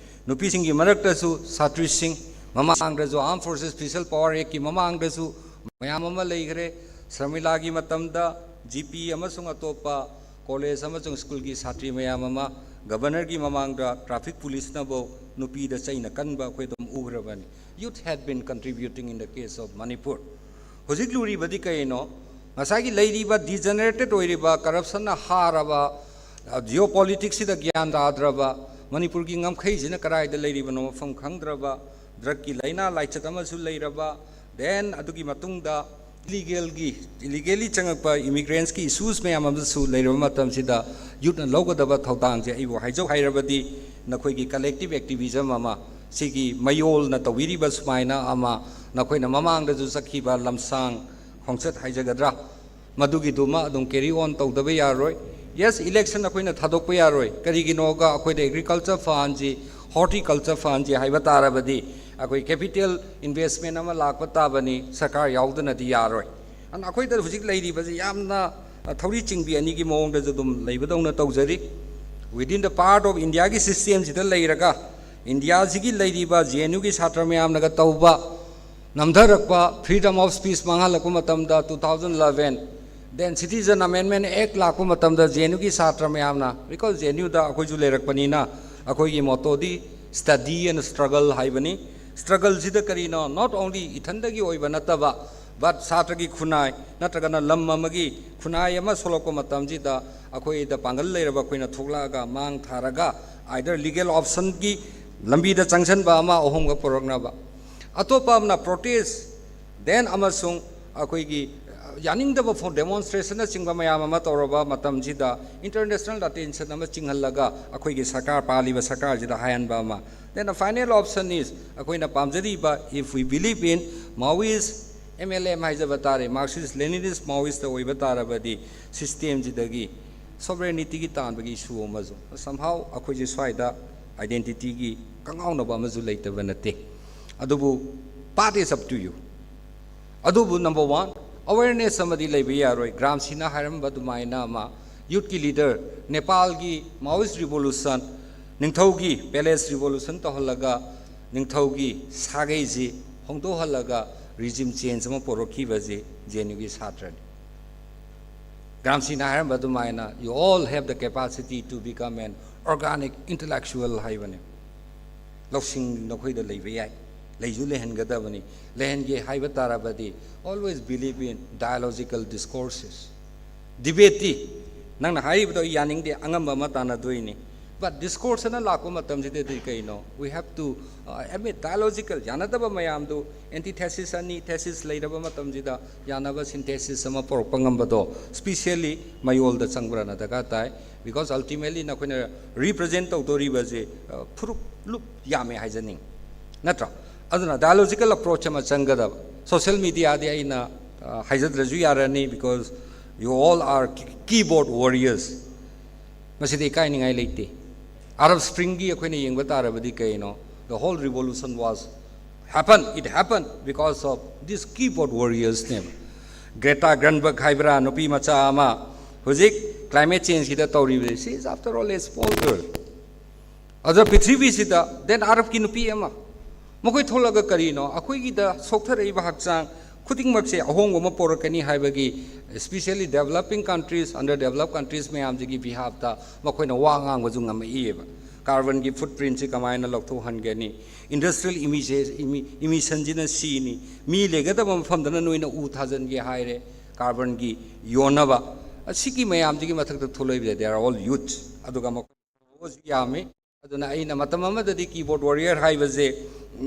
ꯅꯨꯄꯤꯁꯤꯡꯒꯤ ꯃꯔꯛꯇꯁꯨ ꯁꯥꯇ꯭ꯔꯤꯁꯤꯡ, ꯃꯃꯥꯡꯗꯁꯨ Armed Forces Special Power Actꯀꯤ ꯃꯃꯥꯡꯗꯁꯨ ꯃꯌꯥꯝ ꯑꯃ ꯂꯩꯈ꯭ꯔꯦ꯫ ꯁꯔꯃꯤꯂꯥꯒꯤ ꯃꯇꯝꯗ ꯖꯤ ꯄꯤ ꯑꯃꯁꯨꯡ ꯑꯇꯣꯞꯄ ꯀꯣꯂꯦꯖ ꯑꯃꯁꯨꯡ ꯁ꯭ꯀꯨꯜꯒꯤ ꯁꯥꯇ꯭ꯔꯤ ꯃꯌꯥꯝ ꯑꯃ ꯒꯕꯔꯅꯔꯒꯤ ꯃꯃꯥꯡꯗ ꯇ꯭ꯔꯥꯐꯤꯛ ꯄꯨꯂꯤꯁꯅꯐꯧ ꯅꯨꯄꯤꯗ ꯆꯩꯅ ꯀꯟꯕ ꯑꯩꯈꯣꯏ ꯑꯗꯨꯝ ꯎꯈ꯭ꯔꯕꯅꯤ꯫ Youth had been contributing in the case of Manipur꯫ ꯍꯧꯖꯤꯛ ꯂꯨꯔꯤꯕꯗꯤ ꯀꯩꯅꯣ? ꯉꯁꯥꯏꯒꯤ ꯂꯩꯔꯤꯕ ꯗꯤꯖꯦꯅꯦꯔꯦꯇꯦꯠ ꯑꯣꯏꯔꯤꯕ, ꯀꯔꯞꯁꯟꯅ ꯍꯥꯔꯕ, ꯖꯤꯑꯣ ꯄꯣꯂꯤꯇꯤꯛꯁꯁꯤꯗ ꯒ꯭ꯌꯥꯟ ꯇꯥꯗ꯭ꯔꯕ, ꯃꯅꯤꯄꯨꯔꯒꯤ ꯉꯝꯈꯩꯁꯤꯅ ꯀꯗꯥꯏꯗ ꯂꯩꯔꯤꯕꯅꯣ ꯃꯐꯝ ꯈꯪꯗ꯭ꯔꯕ, ꯗ꯭ꯔꯒꯀꯤ ꯂꯥꯏꯅꯥ ꯂꯥꯏꯆꯠ ꯑꯃꯁꯨ ꯂꯩꯔꯕ, then ꯑꯗꯨꯒꯤ ꯃꯇꯨꯡꯗ ꯏꯂꯤꯒꯦꯜꯒꯤ, ꯏꯂꯤꯒꯦꯂꯤ ꯆꯪꯉꯛꯄ ꯏꯃꯤꯒ꯭ꯔꯦꯟꯁꯀꯤ ꯏꯁꯨꯁ ꯃꯌꯥꯝ ꯑꯃꯁꯨ ꯂꯩꯔꯕ ꯃꯇꯝꯁꯤꯗ ꯌꯨꯠꯅ ꯂꯧꯒꯗꯕ ꯊꯧꯗꯥꯡꯁꯦ ꯑꯩꯕꯨ ꯍꯥꯏꯖꯧ ꯍꯥꯏꯔꯕꯗꯤ ꯅꯈꯣꯏꯒꯤ ꯀꯂꯦꯛꯇꯤꯚ ꯑꯦꯛꯇꯤꯚꯤꯖꯝ ꯑꯃ, ꯁꯤꯒꯤ ꯃꯌꯣꯜꯅ ꯇꯧꯕꯤꯔꯤꯕ ꯁꯨꯃꯥꯏꯅ ꯑꯃ, ꯅꯈꯣꯏꯅ ꯃꯃꯥꯡꯗꯁꯨ ꯆꯠꯈꯤꯕ ꯂꯝꯁꯥꯡ ꯈꯣꯡꯆꯠ ꯍꯥꯏꯖꯒꯗ꯭ꯔꯥ, ꯃꯗꯨꯒꯤꯗꯨꯃ ꯑꯗꯨꯝ ꯀꯦꯔꯤ ꯑꯣꯟ ꯇꯧꯗꯕ ꯌꯥꯔꯣꯏ꯫ ꯌꯦꯁ, ꯏꯂꯦꯛꯁꯟ ꯑꯩꯈꯣꯏꯅ ꯊꯥꯗꯣꯛꯄ ꯌꯥꯔꯣꯏ꯫ ꯀꯔꯤꯒꯤꯅꯣꯒ ꯑꯩꯈꯣꯏꯗ ꯑꯦꯒ꯭ꯔꯤꯀꯜꯆꯔ ꯐꯟꯁꯤ, ꯍꯣꯔꯇꯤꯀꯜꯆꯔ ꯐꯟꯁꯤ ꯍꯥꯏꯕ ꯇꯥꯔꯕꯗꯤ ꯑꯩꯈꯣꯏ capital investment ꯑꯃ ꯂꯥꯛꯄ ꯇꯥꯕꯅꯤ, ꯁꯔꯀꯥꯔ ꯌꯥꯎꯗꯅꯗꯤ ꯌꯥꯔꯣꯏ꯫ ꯑꯗꯨꯅ ꯑꯩꯈꯣꯏꯗ ꯍꯧꯖꯤꯛ ꯂꯩꯔꯤꯕꯁꯤ ꯌꯥꯝꯅ, ꯑ, ꯊꯧꯔꯤ ꯆꯤꯡꯕꯤ ꯑꯅꯤꯒꯤ ꯃꯑꯣꯡꯗꯁꯨ ꯑꯗꯨꯝ ꯂꯩꯕꯗꯧꯅ ꯇꯧꯖꯔꯤ꯫ Within the part of Indiaꯒꯤ systemꯁꯤꯗ ꯂꯩꯔꯒ, ꯏꯟꯗꯤꯌꯥꯁꯤꯒꯤ ꯂꯩꯔꯤꯕ J N Uꯒꯤ ꯁꯥꯇ꯭ꯔ ꯃꯌꯥꯝꯅꯒ ꯇꯧꯕ ꯅꯝꯊꯔꯛꯄ, freedom of speech ꯃꯥꯡꯍꯜꯂꯛꯄ ꯃꯇꯝꯗ two thousand eleven, then Citizen Amendment Act ꯂꯥꯛꯄ ꯃꯇꯝꯗ J N Uꯒꯤ ꯁꯥꯇ꯭ꯔ ꯃꯌꯥꯝꯅ, because J N Uꯗ ꯑꯩꯈꯣꯏꯁꯨ ꯂꯩꯔꯛꯄꯅꯤꯅ, ꯑꯩꯈꯣꯏꯒꯤ mottoꯗꯤ study and struggle ꯍꯥꯏꯕꯅꯤ꯫ Struggleꯁꯤꯗ ꯀꯔꯤꯅꯣ? Not only ꯏꯊꯟꯗꯒꯤ ꯑꯣꯏꯕ ꯅꯠꯇꯕ, but ꯁꯥꯇ꯭ꯔꯒꯤ ꯈꯨꯟꯅꯥꯏ ꯅꯠꯇ꯭ꯔꯒꯅ ꯂꯝ ꯑꯃꯒꯤ ꯈꯨꯟꯅꯥꯏ ꯑꯃ ꯁꯣꯛꯂꯛꯄ ꯃꯇꯝꯁꯤꯗ, ꯑꯩꯈꯣꯏꯗ ꯄꯥꯡꯒꯜ ꯂꯩꯔꯕ ꯑꯩꯈꯣꯏꯅ ꯊꯣꯛꯂꯛꯑꯒ ꯃꯥꯡ ꯊꯥꯔꯒ, either legal optionꯒꯤ ꯂꯝꯕꯤꯗ ꯆꯪꯁꯤꯟꯕ ꯑꯃ ꯑꯍꯣꯡꯕ ꯄꯨꯔꯛꯅꯕ, ꯑꯇꯣꯞꯄ ꯑꯃꯅ protest, then ꯑꯃꯁꯨꯡ ꯑꯩꯈꯣꯏꯒꯤ, ꯑ, ꯌꯥꯅꯤꯡꯗꯕ ꯐꯣ-, demonstrationꯅꯆꯤꯡꯕ ꯃꯌꯥꯝ ꯑꯃ ꯇꯧꯔꯕ ꯃꯇꯝꯁꯤꯗ, international attention ꯑꯃ ꯆꯤꯡꯍꯜꯂꯒ ꯑꯩꯈꯣꯏꯒꯤ ꯁꯔꯀꯥꯔ, ꯄꯥꯜꯂꯤꯕ ꯁꯔꯀꯥꯔꯁꯤꯗ ꯍꯥꯏꯍꯟꯕ ꯑꯃ꯫ Then the final option is, ꯑꯩꯈꯣꯏꯅ ꯄꯥꯝꯖꯔꯤꯕ, if we believe in Maoist M L M ꯍꯥꯏꯖꯕ ꯇꯥꯔꯦ, Marxist Leninist Maoist ꯑꯣꯏꯕ ꯇꯥꯔꯕꯗꯤ, systemꯁꯤꯗꯒꯤ sovereigntyꯒꯤ ꯇꯥꯟꯕꯒꯤ issue ꯑꯃꯁꯨ, somehow ꯑꯩꯈꯣꯏꯁꯦ ꯁ꯭ꯋꯥꯏꯗ identityꯒꯤ ꯀꯉꯥꯎꯅꯕ ꯑꯃꯁꯨ ꯂꯩꯇꯕ ꯅꯠꯇꯦ꯫ ꯑꯗꯨꯕꯨ, path is up to you꯫ ꯑꯗꯨꯕꯨ number one, awareness ꯑꯃꯗꯤ ꯂꯩꯕ ꯌꯥꯔꯣꯏ꯫ ꯒ꯭ꯔꯥꯝꯁꯤꯅ ꯍꯥꯏꯔꯝꯕ ꯑꯗꯨꯃꯥꯏꯅ ꯑꯃ, youthꯀꯤ leader, ꯅꯦꯄꯥꯜꯒꯤ Maoist revolution, ꯅꯤꯡꯊꯧꯒꯤ palace revolution ꯇꯧꯍꯜꯂꯒ, ꯅꯤꯡꯊꯧꯒꯤ ꯁꯥꯒꯩꯁꯤ ꯍꯣꯡꯗꯣꯛꯍꯜꯂꯒ regime change ꯑꯃ ꯄꯨꯔꯛꯈꯤꯕꯁꯤ J N Uꯒꯤ ꯁꯥꯇ꯭ꯔꯅꯤ꯫ ꯒ꯭ꯔꯥꯝꯁꯤꯅ ꯍꯥꯏꯔꯝꯕ ꯑꯗꯨꯃꯥꯏꯅ, "You all have the capacity to become an organic intellectual" ꯍꯥꯏꯕꯅꯤ꯫ ꯂꯧꯁꯤꯡ ꯅꯈꯣꯏꯗ ꯂꯩꯕ ꯌꯥꯏ, ꯂꯩꯁꯨ ꯂꯩꯍꯟꯒꯗꯕꯅꯤ꯫ ꯂꯩꯍꯟꯒꯦ ꯍꯥꯏꯕ ꯇꯥꯔꯕꯗꯤ, always believe in dialogical discourses꯫ Debateꯇꯤ ꯅꯪꯅ ꯍꯥꯏꯔꯤꯕꯗꯣ ꯑꯩ ꯌꯥꯅꯤꯡꯗꯦ, ꯑꯉꯝꯕ ꯑꯃ ꯇꯥꯟꯅꯗꯣꯏꯅꯤ꯫ But discourse ꯑꯅ ꯂꯥꯛꯄ ꯃꯇꯝꯁꯤꯗꯗꯤ ꯀꯩꯅꯣ? We have to, uh, admit, dialogical, ꯌꯥꯅꯗꯕ ꯃꯌꯥꯝꯗꯨ, antithesis ꯑꯅꯤ, thesis ꯂꯩꯔꯕ ꯃꯇꯝꯁꯤꯗ ꯌꯥꯅꯕ synthesis ꯑꯃ ꯄꯨꯔꯛꯄ ꯉꯝꯕꯗꯣ, specially ꯃꯌꯣꯜꯗ ꯆꯪꯕ꯭ꯔꯅ ꯗꯔꯀꯥꯔ ꯇꯥꯏ꯫ Because ultimately ꯅꯈꯣꯏꯅ represent ꯇꯧꯗꯣꯔꯤꯕꯁꯦ, ꯑ, ꯐꯨꯔꯨꯞ ꯂꯨꯞ ꯌꯥꯝꯃꯦ ꯍꯥꯏꯖꯅꯤꯡꯉꯤ, ꯅꯠꯇ꯭ꯔꯥ? ꯑꯗꯨꯅ dialogical approach ꯑꯃ ꯆꯪꯒꯗꯕ꯫ Social mediaꯗꯤ ꯑꯩꯅ, ꯑ, ꯍꯥꯏꯖꯗ꯭ꯔꯁꯨ ꯌꯥꯔꯅꯤ, because you all are keyboard warriors꯫ ꯃꯁꯤꯗ ꯏꯀꯥꯏꯅꯤꯡꯉꯥꯏ ꯂꯩꯇꯦ꯫ Arab Springꯒꯤ ꯑꯩꯈꯣꯏꯅ ꯌꯦꯡꯕ ꯇꯥꯔꯕꯗꯤ ꯀꯩꯅꯣ? The whole revolution was Happen, it happened because of these keyboard warriorsꯅꯦꯕ. Greta Thunberg ꯍꯥꯏꯕ꯭ꯔꯥ, ꯅꯨꯄꯤ ꯃꯆꯥ ꯑꯃ ꯍꯧꯖꯤꯛ climate changeꯀꯤꯗ ꯇꯧꯔꯤꯕꯁꯦ, she is after all a small girl. ꯑꯗ ꯄ꯭ꯔꯤꯊꯤꯕꯤꯁꯤꯗ ꯗꯦꯟ ꯑꯔꯕꯀꯤ ꯅꯨꯄꯤ ꯑꯃ, ꯃꯈꯣꯏ ꯊꯣꯛꯂꯒ ꯀꯔꯤꯅꯣ, ꯑꯩꯈꯣꯏꯒꯤꯗ ꯁꯣꯛꯊꯔꯛꯏꯕ ꯍꯛꯆꯥꯡ ꯈꯨꯗꯤꯡꯃꯛꯁꯦ ꯑꯍꯣꯡꯕ ꯑꯃ ꯄꯣꯔꯛꯀꯅꯤ ꯍꯥꯏꯕꯒꯤ, especially developing countries, under developed countries ꯃꯌꯥꯝꯁꯤꯒꯤ behalfꯇ ꯃꯈꯣꯏꯅ ꯋꯥ ꯉꯥꯡꯕꯁꯨ ꯉꯝꯃꯛꯏꯑꯕ꯫ Carbonꯒꯤ footprintꯁꯤ ꯀꯃꯥꯏꯅ ꯂꯧꯊꯣꯛꯍꯟꯒꯅꯤ, industrial emissionꯁꯤꯅ ꯁꯤꯅꯤ, ꯃꯤ ꯂꯩꯒꯗꯕ ꯃꯐꯝꯗꯅ ꯅꯣꯏꯅ ꯎ ꯊꯥꯖꯤꯟꯒꯦ ꯍꯥꯏꯔꯦ, carbonꯒꯤ ꯌꯣꯟꯅꯕ, ꯑꯁꯤꯒꯤ ꯃꯌꯥꯝꯁꯤꯒꯤ ꯃꯊꯛꯇ ꯊꯣꯛꯂꯛꯏꯕꯁꯦ, they are all youth꯫ ꯑꯗꯨꯒ ꯃꯈꯣꯏ ꯌꯥꯝꯃꯤ꯫ ꯑꯗꯨꯅ ꯑꯩꯅ ꯃꯇꯝ ꯑꯃꯗꯗꯤ keyboard warrior ꯍꯥꯏꯕꯁꯦ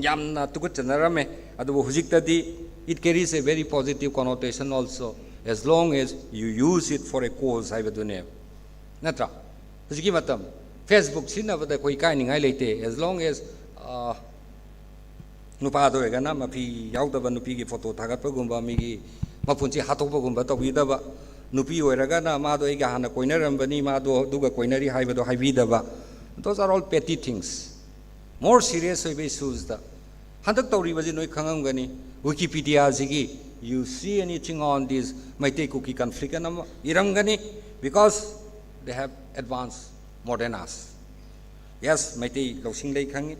ꯌꯥꯝꯅ ꯇꯨꯀꯠꯆꯅꯔꯝꯃꯦ, ꯑꯗꯨꯕꯨ ꯍꯧꯖꯤꯛꯇꯗꯤ it carries a very positive connotation also, as long as you use it for a cause ꯍꯥꯏꯕꯗꯨꯅꯦ, ꯅꯠꯇ꯭ꯔꯥ? ꯍꯧꯖꯤꯛꯀꯤ ꯃꯇꯝ Facebook ꯁꯤꯖꯤꯟꯅꯕꯗ ꯑꯩꯈꯣꯏ ꯏꯀꯥꯏꯅꯤꯡꯉꯥꯏ ꯂꯩꯇꯦ, as long as, ꯑ, ꯅꯨꯄꯥꯗ ꯑꯣꯏꯔꯒꯅ ꯃꯐꯤ ꯌꯥꯎꯗꯕ ꯅꯨꯄꯤꯒꯤ photo ꯊꯥꯒꯠꯄꯒꯨꯝꯕ, ꯃꯤꯒꯤ ꯃꯄꯨꯟꯁꯤ ꯍꯥꯠꯇꯣꯛꯄꯒꯨꯝꯕ ꯇꯧꯕꯤꯗꯕ, ꯅꯨꯄꯤ ꯑꯣꯏꯔꯒꯅ ꯃꯥꯗꯣ ꯑꯩꯒ ꯍꯥꯟꯅ ꯀꯣꯏꯅꯔꯝꯕꯅꯤ, ꯃꯥꯗꯣ ꯑꯗꯨꯒ ꯀꯣꯏꯅꯔꯤ ꯍꯥꯏꯕꯗꯣ ꯍꯥꯏꯕꯤꯗꯕ, those are all petty things꯫ More serious ꯑꯣꯏꯕ issuesꯇ ꯍꯟꯗꯛ ꯇꯧꯔꯤꯕꯁꯤ ꯅꯣꯏ ꯈꯪꯉꯝꯒꯅꯤ, Wikipediaꯁꯤꯒꯤ, you see anything on this Meitei Kuki conflict ꯑꯅ ꯑꯃ ꯏꯔꯝꯒꯅꯤ, because they have advanced more than us꯫ Yes, Meitei ꯂꯧꯁꯤꯡ ꯂꯩ ꯈꯪꯉꯤ,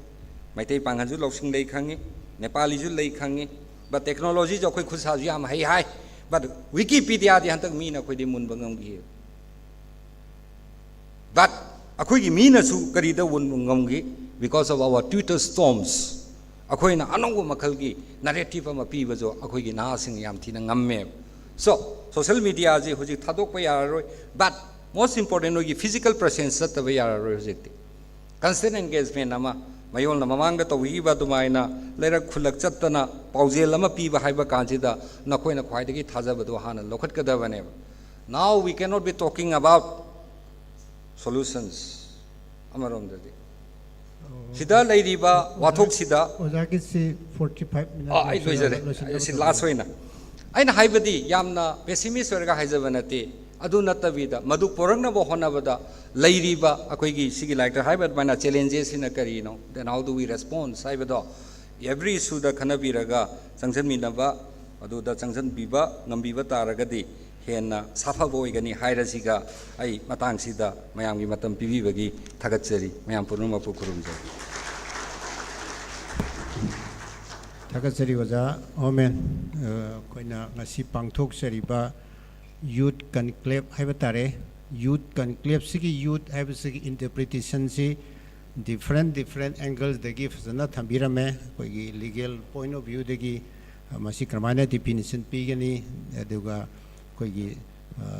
ꯃꯩꯇꯩ ꯄꯥꯡꯒꯜꯁꯨ ꯂꯧꯁꯤꯡ ꯂꯩ ꯈꯪꯉꯤ, ꯅꯦꯄꯥꯂꯤꯁꯨ ꯂꯩ ꯈꯪꯉꯤ, but technologyꯁꯨ ꯑꯩꯈꯣꯏ ꯈꯨꯠꯁꯥꯁꯨ ꯌꯥꯝ ꯍꯩ ꯍꯥꯏ, but Wikipediaꯗꯤ ꯍꯟꯗꯛ ꯃꯤꯅ ꯑꯩꯈꯣꯏꯗꯤ ꯃꯨꯟꯕ ꯉꯝꯈꯤ꯫ But ꯑꯩꯈꯣꯏꯒꯤ ꯃꯤꯅꯁꯨ ꯀꯔꯤꯗ ꯃꯨꯟꯕ ꯉꯝꯈꯤ? Because of our Twitter storms꯫ ꯑꯩꯈꯣꯏꯅ ꯑꯅꯧꯕ ꯃꯈꯜꯒꯤ narrative ꯑꯃ ꯄꯤꯕꯁꯨ ꯑꯩꯈꯣꯏꯒꯤ ꯅꯍꯥꯁꯤꯡ ꯌꯥꯝ ꯊꯤꯅ ꯉꯝꯃꯦꯕ꯫ So, social mediaꯁꯤ ꯍꯧꯖꯤꯛ ꯊꯥꯗꯣꯛꯄ ꯌꯥꯔꯔꯣꯏ, but most important, ꯅꯣꯏꯒꯤ physical presence ꯆꯠꯇꯕ ꯌꯥꯔꯔꯣꯏ ꯍꯧꯖꯤꯛꯇꯤ꯫ Constant engagement ꯑꯃ, ꯃꯌꯣꯜꯅ ꯃꯃꯥꯡꯗ ꯇꯧꯕꯤꯈꯤꯕ ꯑꯗꯨꯃꯥꯏꯅ ꯂꯩꯔꯛ ꯈꯨꯜꯂꯛ ꯆꯠꯇꯅ ꯄꯥꯎꯖꯦꯜ ꯑꯃ ꯄꯤꯕ ꯍꯥꯏꯕ ꯀꯥꯟꯁꯤꯗ ꯅꯈꯣꯏꯅ ꯈ꯭ꯋꯥꯏꯗꯒꯤ ꯊꯥꯖꯕꯗꯣ ꯍꯥꯟꯅ ꯂꯧꯈꯠꯀꯗꯕꯅꯦꯕ꯫ Now we cannot be talking about solutions ꯑꯃꯔꯣꯝꯗꯗꯤ꯫ ꯁꯤꯗ ꯂꯩꯔꯤꯕ ꯋꯥꯊꯣꯛꯁꯤꯗ ꯑꯣꯖꯥꯒꯤꯁꯤ forty five minute ꯑꯥ, ꯑꯩ ꯂꯣꯏꯁꯤꯜꯂ-, ꯂꯣꯏꯖꯔꯦ꯫ ꯂꯣꯏꯁꯤꯜꯂꯒ ꯁꯤ ꯂꯥꯁ ꯑꯣꯏꯅ ꯑꯩꯅ ꯍꯥꯏꯕꯗꯤ, ꯌꯥꯝꯅ pessimist ꯑꯣꯏꯔꯒ ꯍꯥꯏꯖꯕ ꯅꯠꯇꯦ, ꯑꯗꯨ ꯅꯠꯇꯕꯤꯗ ꯃꯗꯨ ꯄꯨꯔꯛꯅꯕ ꯍꯣꯠꯅꯕꯗ ꯂꯩꯔꯤꯕ ꯑꯩꯈꯣꯏꯒꯤ ꯁꯤꯒꯤ ꯂꯥꯏꯔꯤꯛꯇ ꯍꯥꯏꯕ ꯑꯗꯨꯃꯥꯏꯅ challenges ꯁꯤꯅ ꯀꯔꯤꯅꯣ, then how do we response ꯍꯥꯏꯕꯗꯣ, ꯑꯦꯚ꯭ꯔꯤ ꯏꯁꯨꯗ ꯈꯟꯅꯕꯤꯔꯒ ꯆꯪꯁꯤꯟꯃꯤꯟꯅꯕ, ꯑꯗꯨꯗ ꯆꯪꯁꯤꯟꯕꯤꯕ ꯉꯝꯕꯤꯕ ꯇꯥꯔꯒꯗꯤ ꯍꯦꯟꯅ ꯁꯥꯐꯕ ꯑꯣꯏꯒꯅꯤ ꯍꯥꯏꯔꯁꯤꯒ ꯑꯩ ꯃꯇꯥꯡꯁꯤꯗ ꯃꯌꯥꯝꯒꯤ ꯃꯇꯝ ꯄꯤꯕꯤꯕꯒꯤ ꯊꯥꯒꯠꯆꯔꯤ꯫ ꯃꯌꯥꯝ ꯄꯨꯝꯅꯃꯛꯄꯨ ꯈꯨꯔꯨꯝꯖꯔꯤ꯫ ꯊꯥꯒꯠꯆꯔꯤ ꯑꯣꯖꯥ ꯍꯣꯃꯦꯟ꯫ ꯑ, ꯑꯩꯈꯣꯏꯅ ꯉꯁꯤ ꯄꯥꯡꯊꯣꯛꯆꯔꯤꯕ ꯌꯨꯠ ꯀꯟꯀ꯭ꯂꯦꯞ ꯍꯥꯏꯕ ꯇꯥꯔꯦ꯫ ꯌꯨꯠ ꯀꯟꯀ꯭ꯂꯦꯞꯁꯤꯒꯤ ꯌꯨꯠ ꯍꯥꯏꯕꯁꯤꯒꯤ ꯏꯟꯇꯔꯄ꯭ꯔꯤꯇꯦꯁꯟꯁꯤ ꯗꯤꯐ꯭ꯔꯦꯟ ꯗꯤꯐ꯭ꯔꯦꯟ ꯑꯦꯡꯒꯜꯗꯒꯤ ꯐꯖꯅ ꯊꯝꯕꯤꯔꯝꯃꯦ꯫ ꯑꯩꯈꯣꯏꯒꯤ ꯂꯤꯒꯦꯜ ꯄꯣꯏꯟ ꯑꯣꯐ ꯚ꯭ꯌꯨꯗꯒꯤ ꯃꯁꯤ ꯀꯔꯝꯍꯥꯏꯅ ꯗꯤꯐꯤꯅꯤꯁꯟ ꯄꯤꯒꯅꯤ, ꯑꯗꯨꯒ ꯑꯩꯈꯣꯏꯒꯤ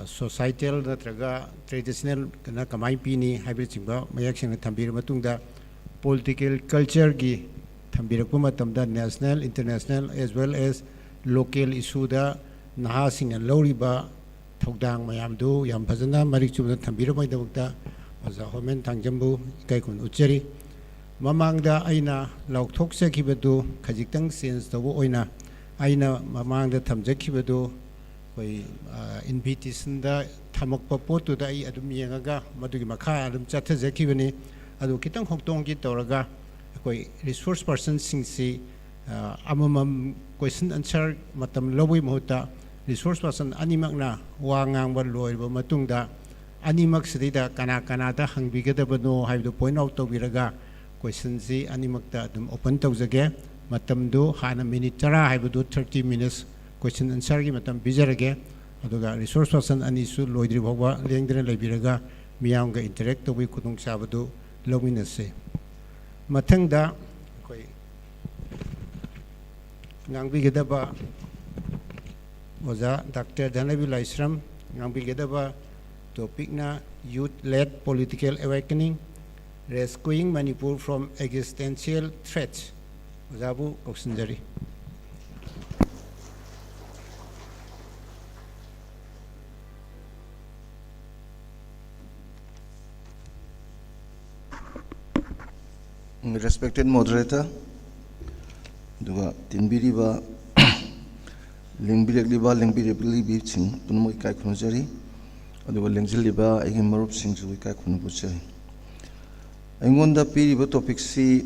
ꯁꯣꯁꯥꯏꯇꯦꯜ ꯅꯠꯇ꯭ꯔꯒ ꯇ꯭ꯔꯦꯗꯤꯁꯅꯦꯜꯅ ꯀꯃꯥꯏꯅ ꯄꯤꯅꯤ ꯍꯥꯏꯕꯅꯆꯤꯡꯕ ꯃꯌꯦꯛ ꯁꯦꯡꯅ ꯊꯝꯕꯤꯔꯕ ꯃꯇꯨꯡꯗ, ꯄꯣꯂꯤꯇꯤꯀꯦꯜ ꯀꯜꯆꯔꯒꯤ ꯊꯝꯕꯤꯔꯛꯄ ꯃꯇꯝꯗ national, international as well as local ꯏꯁꯨꯗ ꯅꯍꯥꯁꯤꯡꯅ ꯂꯧꯔꯤꯕ ꯊꯧꯗꯥꯡ ꯃꯌꯥꯝꯗꯨ ꯌꯥꯝ ꯐꯖꯅ ꯃꯔꯤꯛ ꯆꯨꯝꯅ ꯊꯝꯕꯤꯔꯝꯕꯒꯤꯗꯃꯛꯇ ꯑꯣꯖꯥ ꯍꯣꯃꯦꯟ ꯊꯥꯡꯖꯝꯕꯨ ꯏꯀꯥꯏ ꯈꯨꯝꯅꯅ ꯎꯠꯆꯔꯤ꯫ ꯃꯃꯥꯡꯗ ꯑꯩꯅ ꯂꯥꯎꯊꯣꯛꯆꯈꯤꯕꯗꯨ ꯈꯖꯤꯛꯇꯪ ꯆꯦꯟꯖ ꯇꯧꯕ ꯑꯣꯏꯅ ꯑꯩꯅ ꯃꯃꯥꯡꯗ ꯊꯝꯖꯈꯤꯕꯗꯨ ꯑꯩꯈꯣꯏ ꯏꯟꯚꯤꯇꯦꯁꯟꯗ ꯊꯝꯃꯛꯄ ꯄꯣꯠꯇꯨꯗ ꯑꯩ ꯑꯗꯨꯝ ꯌꯦꯡꯉꯒ ꯃꯗꯨꯒꯤ ꯃꯈꯥ ꯑꯗꯨꯝ ꯆꯠꯊꯖꯈꯤꯕꯅꯤ꯫ ꯑꯗꯨ ꯈꯤꯇꯪ ꯍꯣꯡꯗꯣꯛ ꯍꯣꯡꯖꯤꯟ ꯇꯧꯔꯒ ꯑꯩꯈꯣꯏ ꯔꯤꯁꯣꯔꯁ ꯄꯔꯁꯟꯁꯤꯡꯁꯤ ꯑꯃꯃꯝ ꯀꯣꯏꯁꯟ ꯑꯟꯁꯔ ꯃꯇꯝ ꯂꯧꯕꯒꯤ ꯃꯍꯨꯠꯇ ꯔꯤꯁꯣꯔꯁ ꯄꯔꯁꯟ ꯑꯅꯤꯃꯛꯅ ꯋꯥ ꯉꯥꯡꯕ ꯂꯣꯏꯔꯕ ꯃꯇꯨꯡꯗ ꯑꯅꯤꯃꯛꯁꯤꯗꯩꯗ ꯀꯅꯥ ꯀꯅꯥꯗ ꯍꯪꯕꯤꯒꯗꯕꯅꯣ ꯍꯥꯏꯕꯗꯨ ꯄꯣꯏꯟ ꯑꯥꯎꯠ ꯇꯧꯕꯤꯔꯒ ꯀꯣꯏꯁꯟꯁꯤ ꯑꯅꯤꯃꯛꯇ ꯑꯗꯨꯝ ꯑꯣꯄꯟ ꯇꯧꯖꯒꯦ꯫ ꯃꯇꯝꯗꯨ ꯍꯥꯟꯅ ꯃꯤꯅꯤꯠ ꯇꯔꯥ ꯍꯥꯏꯕꯗꯨ ꯊꯥꯔꯇꯤ ꯃꯤꯅꯤꯠꯁ ꯀꯣꯏꯁꯟ ꯑꯟꯁꯔꯒꯤ ꯃꯇꯝ ꯄꯤꯖꯔꯒꯦ꯫ ꯑꯗꯨꯒ ꯔꯤꯁꯣꯔꯁ ꯄꯔꯁꯟ ꯑꯅꯤꯁꯨ ꯂꯣꯏꯗ꯭ꯔꯤ ꯐꯥꯎꯕ ꯂꯦꯡꯗꯅ ꯂꯩꯕꯤꯔꯒ ꯃꯤꯌꯥꯝꯒ ꯏꯟꯇꯔꯦꯛ ꯇꯧꯕꯒꯤ ꯈꯨꯗꯣꯡꯆꯥꯕꯗꯨ ꯂꯧꯃꯤꯟꯅꯁꯤ꯫ ꯃꯊꯪꯗ ꯑꯩꯈꯣꯏ ꯉꯥꯡꯕꯤꯒꯗꯕ ꯑꯣꯖꯥ ꯗꯥꯛꯇꯔ ꯙꯅꯕꯤ ꯂꯥꯏꯁ꯭ꯔꯝ꯫ ꯉꯥꯡꯕꯤꯒꯗꯕ ꯇꯣꯄꯤꯛꯅ Youth Led Political Awakening, Rescuing Manipur from Existential Threats꯫ ꯑꯣꯖꯥꯕꯨ ꯀꯧꯁꯤꯟꯖꯔꯤ꯫ Respected moderator, ꯑꯗꯨꯒ ꯇꯤꯟꯕꯤꯔꯤꯕ, ꯂꯦꯡꯕꯤꯔꯛꯂꯤꯕ, ꯂꯦꯡꯕꯤꯔꯛꯂꯤꯕꯤꯁꯤꯡ ꯄꯨꯝꯅꯃꯛ ꯏꯀꯥꯏ ꯈꯨꯝꯅꯖꯔꯤ꯫ ꯑꯗꯨꯒ ꯂꯦꯡꯁꯤꯜꯂꯤꯕ ꯑꯩꯒꯤ ꯃꯔꯨꯞꯁꯤꯡꯁꯨ ꯏꯀꯥꯏ ꯈꯨꯝꯅꯕ ꯎꯠꯆꯔꯤ꯫ ꯑꯩꯉꯣꯟꯗ ꯄꯤꯔꯤꯕ ꯇꯣꯄꯤꯛꯁꯤ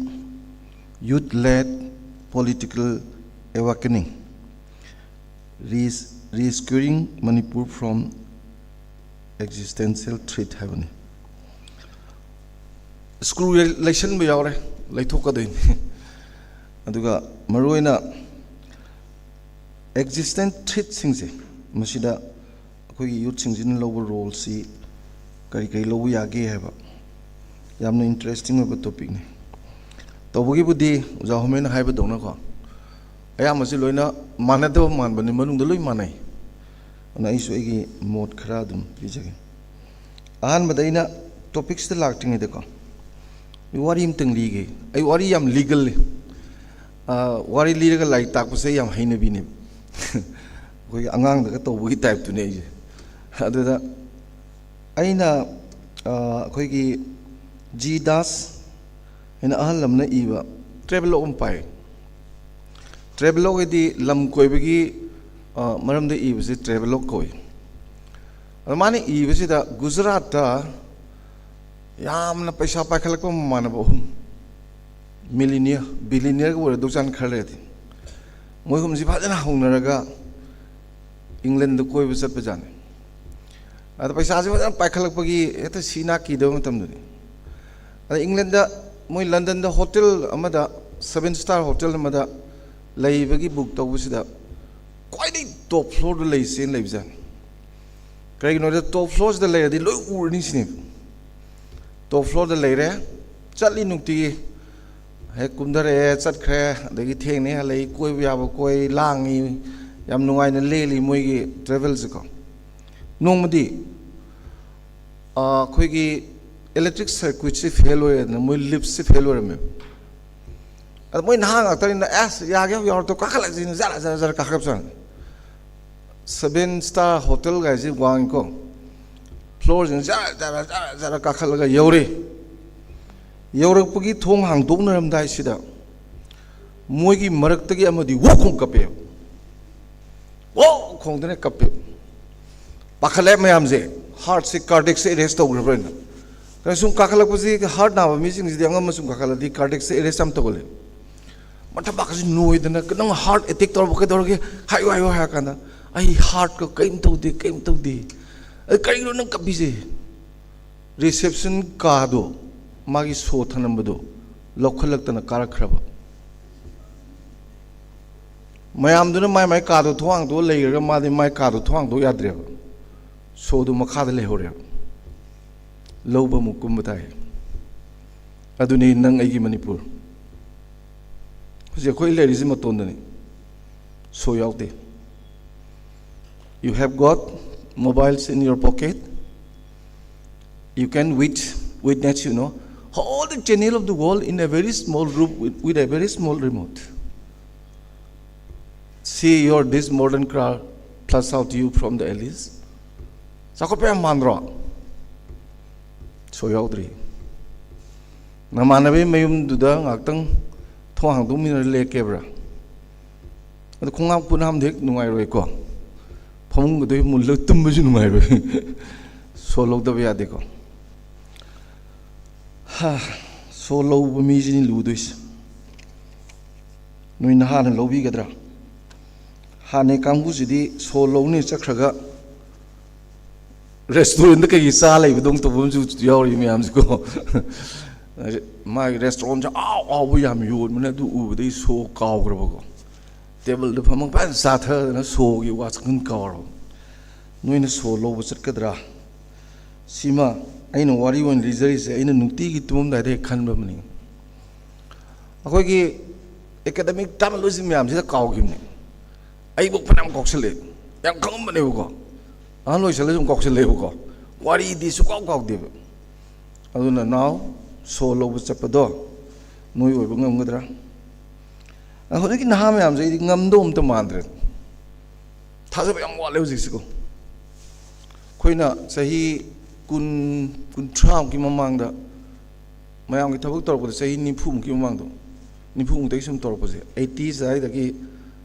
Youth Led Political Awakening, Res- Rescuing Manipur from Existential Threat ꯍꯥꯏꯕꯅꯤ꯫ ꯁ꯭ꯀ꯭ꯔꯨ ꯂꯩꯁꯟꯕ ꯌꯥꯎꯔꯦ, ꯂꯩꯊꯣꯛꯀꯗꯣꯏꯅꯤ꯫ ꯑꯗꯨꯒ ꯃꯔꯨꯑꯣꯏꯅ ꯑꯦꯛꯖꯤꯁꯇꯦꯟ ꯊ꯭ꯔꯤꯠꯁꯤꯡꯁꯦ, ꯃꯁꯤꯗ ꯑꯩꯈꯣꯏꯒꯤ ꯌꯨꯠꯁꯤꯡꯁꯤꯅ ꯂꯧꯕ ꯔꯣꯜꯁꯤ ꯀꯔꯤ ꯀꯔꯤ ꯂꯧꯕ ꯌꯥꯒꯦ ꯍꯥꯏꯕ ꯌꯥꯝꯅ ꯏꯟꯇꯔꯦꯁꯇꯤꯡ ꯑꯣꯏꯕ ꯇꯣꯄꯤꯛꯅꯤ꯫ ꯇꯧꯕꯒꯤꯕꯨꯗꯤ ꯑꯣꯖꯥ ꯍꯣꯃꯦꯟꯅ ꯍꯥꯏꯕꯗꯧꯅꯀꯣ, ꯑꯌꯥꯝꯕꯁꯤ ꯂꯣꯏꯅ ꯃꯥꯟꯅꯗꯕ ꯃꯥꯟꯕꯅꯤ, ꯃꯅꯨꯡꯗ ꯂꯣꯏ ꯃꯥꯟꯅꯩ꯫ ꯑꯗꯨꯅ ꯑꯩꯁꯨ ꯑꯩꯒꯤ ꯃꯣꯠ ꯈꯔ ꯑꯗꯨꯝ ꯄꯤꯖꯒꯦ꯫ ꯑꯍꯥꯟꯕꯗ ꯑꯩꯅ ꯇꯣꯄꯤꯛꯁꯤꯗ ꯂꯥꯛꯇ꯭ꯔꯤꯉꯩꯗꯀꯣ, ꯑꯩ ꯋꯥꯔꯤ ꯑꯃꯇꯪ ꯂꯤꯒꯦ꯫ ꯑꯩ ꯋꯥꯔꯤ ꯌꯥꯝ ꯂꯤꯒꯜꯂꯤ꯫ ꯑꯥ, ꯋꯥꯔꯤ ꯂꯤꯔꯒ ꯂꯥꯏꯔꯤꯛ ꯇꯥꯛꯄꯁꯦ ꯑꯩ ꯌꯥꯝ ꯍꯩꯅꯕꯤꯅꯦꯕ꯫ ꯑꯩꯈꯣꯏꯒꯤ ꯑꯉꯥꯡꯗꯒ ꯇꯧꯕꯒꯤ ꯇꯥꯏꯞꯇꯨꯅꯦ ꯑꯩꯁꯦ꯫ ꯑꯗꯨꯗ ꯑꯩꯅ, ꯑꯥ, ꯑꯩꯈꯣꯏꯒꯤ ꯖꯤ ꯗꯥꯁ ꯍꯥꯏꯅ ꯑꯍꯜ ꯑꯃꯅ ꯏꯕ ꯇ꯭ꯔꯦꯚꯦꯂꯣꯛ ꯑꯃ ꯄꯥꯏ꯫ ꯇ꯭ꯔꯦꯚꯦꯂꯣꯛ ꯍꯥꯏꯗꯤ ꯂꯝ ꯀꯣꯏꯕꯒꯤ, ꯑꯥ, ꯃꯔꯝꯗ ꯏꯕꯁꯦ ꯇ꯭ꯔꯦꯚꯦꯂꯣꯛ ꯀꯧꯏ꯫ ꯑꯗꯣ ꯃꯥꯅ ꯏꯕꯁꯤꯗ ꯒꯨꯖꯔꯥꯠꯇ ꯌꯥꯝꯅ ꯄꯩꯁꯥ ꯄꯥꯏꯈꯠꯂꯛꯄ ꯃꯃꯥꯟꯅꯕ ꯑꯍꯨꯝ, ꯃꯤꯂꯤꯅꯤꯌꯔ, ꯕꯤꯂꯤꯅꯤꯌꯔꯒ ꯑꯣꯏꯔꯗꯧꯖꯥꯠꯅꯤ ꯈꯔ ꯂꯩꯔꯗꯤ, ꯃꯣꯏ ꯑꯍꯨꯝꯁꯤ ꯐꯖꯅ ꯍꯧꯅꯔꯒ ꯏꯪꯂꯦꯟꯗ ꯀꯣꯏꯕ ꯆꯠꯄꯖꯥꯠꯅꯤ꯫ ꯑꯗ ꯄꯩꯁꯥꯁꯦ ꯐꯖꯅ ꯄꯥꯏꯈꯠꯂꯛꯄꯒꯤ ꯍꯦꯛꯇ ꯁꯤ ꯅꯥ ꯀꯤꯗꯕ ꯃꯇꯝꯗꯨꯅꯤ꯫ ꯑꯗ ꯏꯪꯂꯦꯟꯗ, ꯃꯣꯏ ꯂꯟꯗꯟꯗ ꯍꯣꯇꯦꯜ ꯑꯃꯗ, ꯁꯚꯦꯟ ꯁ꯭ꯇꯥꯔ ꯍꯣꯇꯦꯜ ꯑꯃꯗ ꯂꯩꯕꯒꯤ ꯕꯨꯛ ꯇꯧꯕꯁꯤꯗ ꯈ꯭ꯋꯥꯏꯗꯒꯤ ꯇꯣꯞ ꯐ꯭ꯂꯣꯔꯗ ꯂꯩꯁꯦꯅ ꯂꯩꯕꯖꯥꯠꯅꯤ꯫ ꯀꯩꯒꯤꯅꯣꯗ ꯇꯣꯞ ꯐ꯭ꯂꯣꯔꯁꯤꯗ ꯂꯩꯔꯗꯤ ꯂꯣꯏ ꯎꯔꯅꯤ ꯁꯤꯅꯦꯕ꯫ ꯇꯣꯞ ꯐ꯭ꯂꯣꯔꯗ ꯂꯩꯔꯦ, ꯆꯠꯂꯤ ꯅꯨꯡꯇꯤꯒꯤ꯫ ꯍꯦꯛ ꯀꯨꯝꯊꯔꯛꯑꯦ, ꯆꯠꯈ꯭ꯔꯦ, ꯑꯗꯒꯤ ꯊꯦꯡꯅꯩ, ꯍꯜꯂꯛꯏ, ꯀꯣꯏꯕ ꯌꯥꯕ ꯀꯣꯏ, ꯂꯥꯡꯉꯤ, ꯌꯥꯝ ꯅꯨꯡꯉꯥꯏꯅ ꯂꯦꯜꯂꯤ ꯃꯣꯏꯒꯤ ꯇ꯭ꯔꯦꯚꯦꯜꯁꯦꯀꯣ꯫ ꯅꯣꯡꯃꯗꯤ, ꯑꯥ, ꯑꯩꯈꯣꯏꯒꯤ ꯏꯂꯦꯛꯇ꯭ꯔꯤꯛ ꯁꯔꯀ꯭ꯌꯨꯠꯁꯤ ꯐꯦꯜ ꯑꯣꯏꯔꯦꯗꯅ, ꯃꯣꯏ ꯂꯤꯐꯁꯤ ꯐꯦꯜ ꯑꯣꯏꯔꯝꯃꯦꯕ꯫ ꯑꯗ ꯃꯣꯏ ꯅꯍꯥ ꯉꯥꯛꯇꯅꯤꯅ, "ꯑꯁ, ꯌꯥꯒꯦ ꯌꯥꯎꯔꯛꯇꯣ, ꯀꯥꯈꯠꯂꯛꯁꯤꯅ", ꯖꯔ ꯖꯔ ꯖꯔ ꯀꯥꯈꯠꯂꯛꯄꯖꯥꯠꯅꯤ꯫ ꯁꯚꯦꯟ ꯁ꯭ꯇꯥꯔ ꯍꯣꯇꯦꯜ ꯒꯥꯏꯁꯤ ꯋꯥꯡꯉꯤꯀꯣ, ꯐ꯭ꯂꯣꯔꯁꯤꯡ ꯖꯔ ꯖꯔ ꯖꯔ ꯖꯔ ꯀꯥꯈꯠꯂꯒ ꯌꯧꯔꯦ꯫ ꯌꯧꯔꯛꯄꯒꯤ ꯊꯣꯡ ꯍꯥꯡꯗꯣꯛꯅꯔꯝꯗꯥꯏꯁꯤꯗ ꯃꯣꯏꯒꯤ ꯃꯔꯛꯇꯒꯤ ꯑꯃꯗꯤ ꯋꯣ ꯈꯣꯡ ꯀꯞꯄꯦꯕ꯫ ꯋꯣ ꯈꯣꯡꯗꯅ ꯀꯞꯄꯦꯕ꯫ ꯄꯥꯈꯠꯂꯦ ꯃꯌꯥꯝꯁꯦ, ꯍꯥꯔꯠꯁꯦ, ꯀꯥꯔꯗꯤꯌꯦꯛꯁꯦ ꯑꯦꯔꯦꯁ ꯇꯧꯈ꯭ꯔꯕ꯭ꯔꯅ꯫ ꯀꯩꯅꯣ ꯁꯨꯝ ꯀꯥꯈꯠꯂꯛꯄꯁꯤ, ꯍꯥꯔꯠ ꯅꯥꯕ ꯃꯤꯁꯤꯡꯁꯤꯗꯤ ꯑꯉꯝꯕ ꯁꯨꯝ ꯀꯥꯈꯠꯂꯗꯤ ꯀꯥꯔꯗꯤꯌꯦꯛꯁꯦ ꯑꯦꯔꯦꯁ ꯌꯥꯝ ꯇꯧꯒꯜꯂꯦ꯫ ꯃꯊꯕꯥꯛꯀꯁꯤ ꯅꯣꯏꯗꯅ, "ꯅꯪ heart attack ꯇꯧꯔꯕ ꯀꯩꯗꯧꯔꯒꯦ? ꯍꯥꯏꯌꯨ, ꯍꯥꯏꯌꯨ" ꯍꯥꯏꯔ ꯀꯥꯟꯗ, "ꯑꯩ heartꯀ ꯀꯔꯤꯝ ꯇꯧꯗꯦ, ꯀꯔꯤꯝ ꯇꯧꯗꯦ꯫ ꯑꯗꯨ ꯀꯔꯤꯒꯤꯅꯣ ꯅꯪ ꯀꯞꯄꯤꯁꯦ?" Reception ꯀꯥꯗꯣ, ꯃꯥꯒꯤ ꯁꯣ ꯊꯅꯝꯕꯗꯣ ꯂꯧꯈꯠꯂꯛꯇꯅ ꯀꯥꯔꯛꯈ꯭ꯔꯕ꯫ ꯃꯌꯥꯝꯗꯨꯅ ꯃꯥꯏ ꯃꯥꯏ ꯀꯥꯗꯣ ꯊꯣꯡ ꯍꯥꯡꯗꯣꯛꯑ ꯂꯩꯈ꯭ꯔꯒ, ꯃꯥꯗꯤ ꯃꯥꯏ ꯀꯥꯗꯣ ꯊꯣꯡ ꯍꯥꯡꯗꯣꯛ ꯌꯥꯗ꯭ꯔꯦꯕ꯫ ꯁꯣꯗꯨ ꯃꯈꯥꯗ ꯂꯩꯍꯧꯔꯦꯕ꯫ ꯂꯧꯕ ꯑꯃꯨꯛ ꯀꯨꯝꯕ ꯇꯥꯏ꯫ ꯑꯗꯨꯅꯤ ꯅꯪ ꯑꯩꯒꯤ ꯃꯅꯤꯄꯨꯔ꯫ ꯍꯧꯖꯤꯛ ꯑꯩꯈꯣꯏ ꯂꯩꯔꯤꯁꯤ ꯃꯇꯣꯟꯗꯅꯤ꯫ ꯁꯣ ꯌꯥꯎꯗꯦ꯫ You have got mobiles in your pocket. You can wit-, witness, you know, all the channel of the world in a very small room with, with a very small remote. See your this modern car flush out you from the alleys. ꯆꯥꯎꯈꯠꯄ ꯌꯥꯝ ꯃꯥꯟꯗ꯭ꯔꯣ? ꯁꯣ ꯌꯥꯎꯗ꯭ꯔꯤ꯫ ꯅꯃꯥꯟꯅꯕꯒꯤ ꯃꯌꯨꯝꯗꯨꯗ ꯉꯥꯛꯇꯪ ꯊꯣꯡ ꯍꯥꯡꯗꯣꯛꯃꯤꯟꯅꯔ ꯂꯦꯛꯀꯦꯕ꯭ꯔꯥ? ꯑꯗꯨ ꯈꯣꯡꯍꯥꯝ ꯈꯨꯠꯍꯥꯝꯗꯤ ꯍꯦꯛ ꯅꯨꯡꯉꯥꯏꯔꯣꯏꯀꯣ꯫ ꯐꯃꯨꯡꯒꯗꯣ ꯍꯦꯛ ꯃꯨꯜꯂꯒ ꯇꯨꯝꯕꯁꯨ ꯅꯨꯡꯉꯥꯏꯔꯣꯏ꯫ ꯁꯣ ꯂꯧꯗꯕ ꯌꯥꯗꯦꯀꯣ꯫ ꯍꯥ, ꯁꯣ ꯂꯧꯕ ꯃꯤꯁꯤꯅꯤ ꯂꯨꯗꯣꯏꯁꯦ꯫ ꯅꯣꯏ ꯅꯍꯥꯅ ꯂꯧꯕꯤꯒꯗ꯭ꯔꯥ? ꯍꯥꯟꯅꯩ ꯀꯥꯡꯕꯨꯁꯤꯗꯤ ꯁꯣ ꯂꯧꯅꯤ ꯆꯠꯈ꯭ꯔꯒ restaurantꯗ ꯀꯩꯒꯤ ꯆꯥ ꯂꯩꯕꯗꯧ ꯇꯧꯕ ꯑꯃꯁꯨ ꯌꯥꯎꯔꯤ ꯃꯌꯥꯝꯁꯤꯀꯣ꯫ ꯃꯥꯒꯤ restaurantꯁꯦ ꯑꯍꯥꯎ ꯑꯍꯥꯎꯕ ꯌꯥꯝ ꯌꯣꯟꯕꯅꯦ, ꯑꯗꯨ ꯎꯕꯗꯒꯤ ꯁꯣ ꯀꯥꯎꯈ꯭ꯔꯕꯀꯣ꯫ Tableꯗ ꯐꯝꯃꯒ ꯐꯖꯅ ꯆꯥꯊꯗꯅ ꯁꯣꯒꯤ ꯋꯥ ꯁꯨꯡꯈꯟ ꯀꯥꯎꯔꯕ꯫ ꯅꯣꯏꯅ ꯁꯣ ꯂꯧꯕ ꯆꯠꯀꯗ꯭ꯔꯥ? ꯁꯤꯃ ꯑꯩꯅ ꯋꯥꯔꯤ ꯑꯣꯏꯅ ꯂꯤꯖꯔꯤꯁꯦ, ꯑꯩꯅ ꯅꯨꯡꯇꯤꯒꯤ ꯇꯨꯝꯃꯝꯗꯥꯏꯗ ꯍꯦꯛ ꯈꯟꯕ ꯑꯃꯅꯤ꯫ ꯑꯩꯈꯣꯏꯒꯤ academic terminology ꯃꯌꯥꯝꯁꯤꯗ ꯀꯥꯎꯈꯤꯕꯅꯤ꯫ ꯑꯩꯕꯨ ꯐꯅꯌꯥꯝ ꯀꯥꯎꯁꯜꯂꯛꯑꯦ, ꯌꯥꯝ ꯈꯪꯉꯝꯕꯅꯦꯕꯀꯣ, ꯑꯍꯜ ꯑꯣꯏꯁꯜꯂꯁꯨ ꯑꯗꯨꯝ ꯀꯥꯎꯁꯜꯂꯛꯑꯦꯕꯀꯣ꯫ ꯋꯥꯔꯤꯗꯤ ꯁꯨꯡꯀꯥꯎ ꯀꯥꯎꯗꯦꯕ꯫ ꯑꯗꯨꯅ ꯅꯥꯎ, ꯁꯣ ꯂꯧꯕ ꯆꯠꯄꯗꯣ ꯅꯣꯏ ꯑꯣꯏꯕ ꯉꯝꯒꯗ꯭ꯔꯥ? ꯑ, ꯍꯧꯖꯤꯛꯀꯤ ꯅꯍꯥ ꯃꯌꯥꯝꯁꯦ ꯑꯩꯗꯤ ꯉꯝꯗꯧ ꯑꯝꯇ ꯃꯥꯟꯗ꯭ꯔꯦ꯫ ꯊꯥꯖꯕ ꯌꯥꯝ ꯋꯥꯠꯂꯦ ꯍꯧꯖꯤꯛꯁꯤꯀꯣ꯫ ꯑꯩꯈꯣꯏꯅ ꯆꯍꯤ ꯀꯨꯟ, ꯀꯨꯟꯊ꯭ꯔꯥꯃꯨꯛꯀꯤ ꯃꯃꯥꯡꯗ, ꯃꯌꯥꯝꯒꯤ ꯊꯕꯛ ꯇꯧꯔꯛꯄꯗ ꯆꯍꯤ ꯅꯤꯐꯨꯃꯨꯛꯀꯤ ꯃꯃꯥꯡꯗꯣ, ꯅꯤꯐꯨꯃꯨꯛꯇꯒꯤ ꯁꯨꯝ ꯇꯧꯔꯛꯄꯁꯦ, eighties ꯑꯗꯨꯋꯥꯏꯗꯒꯤ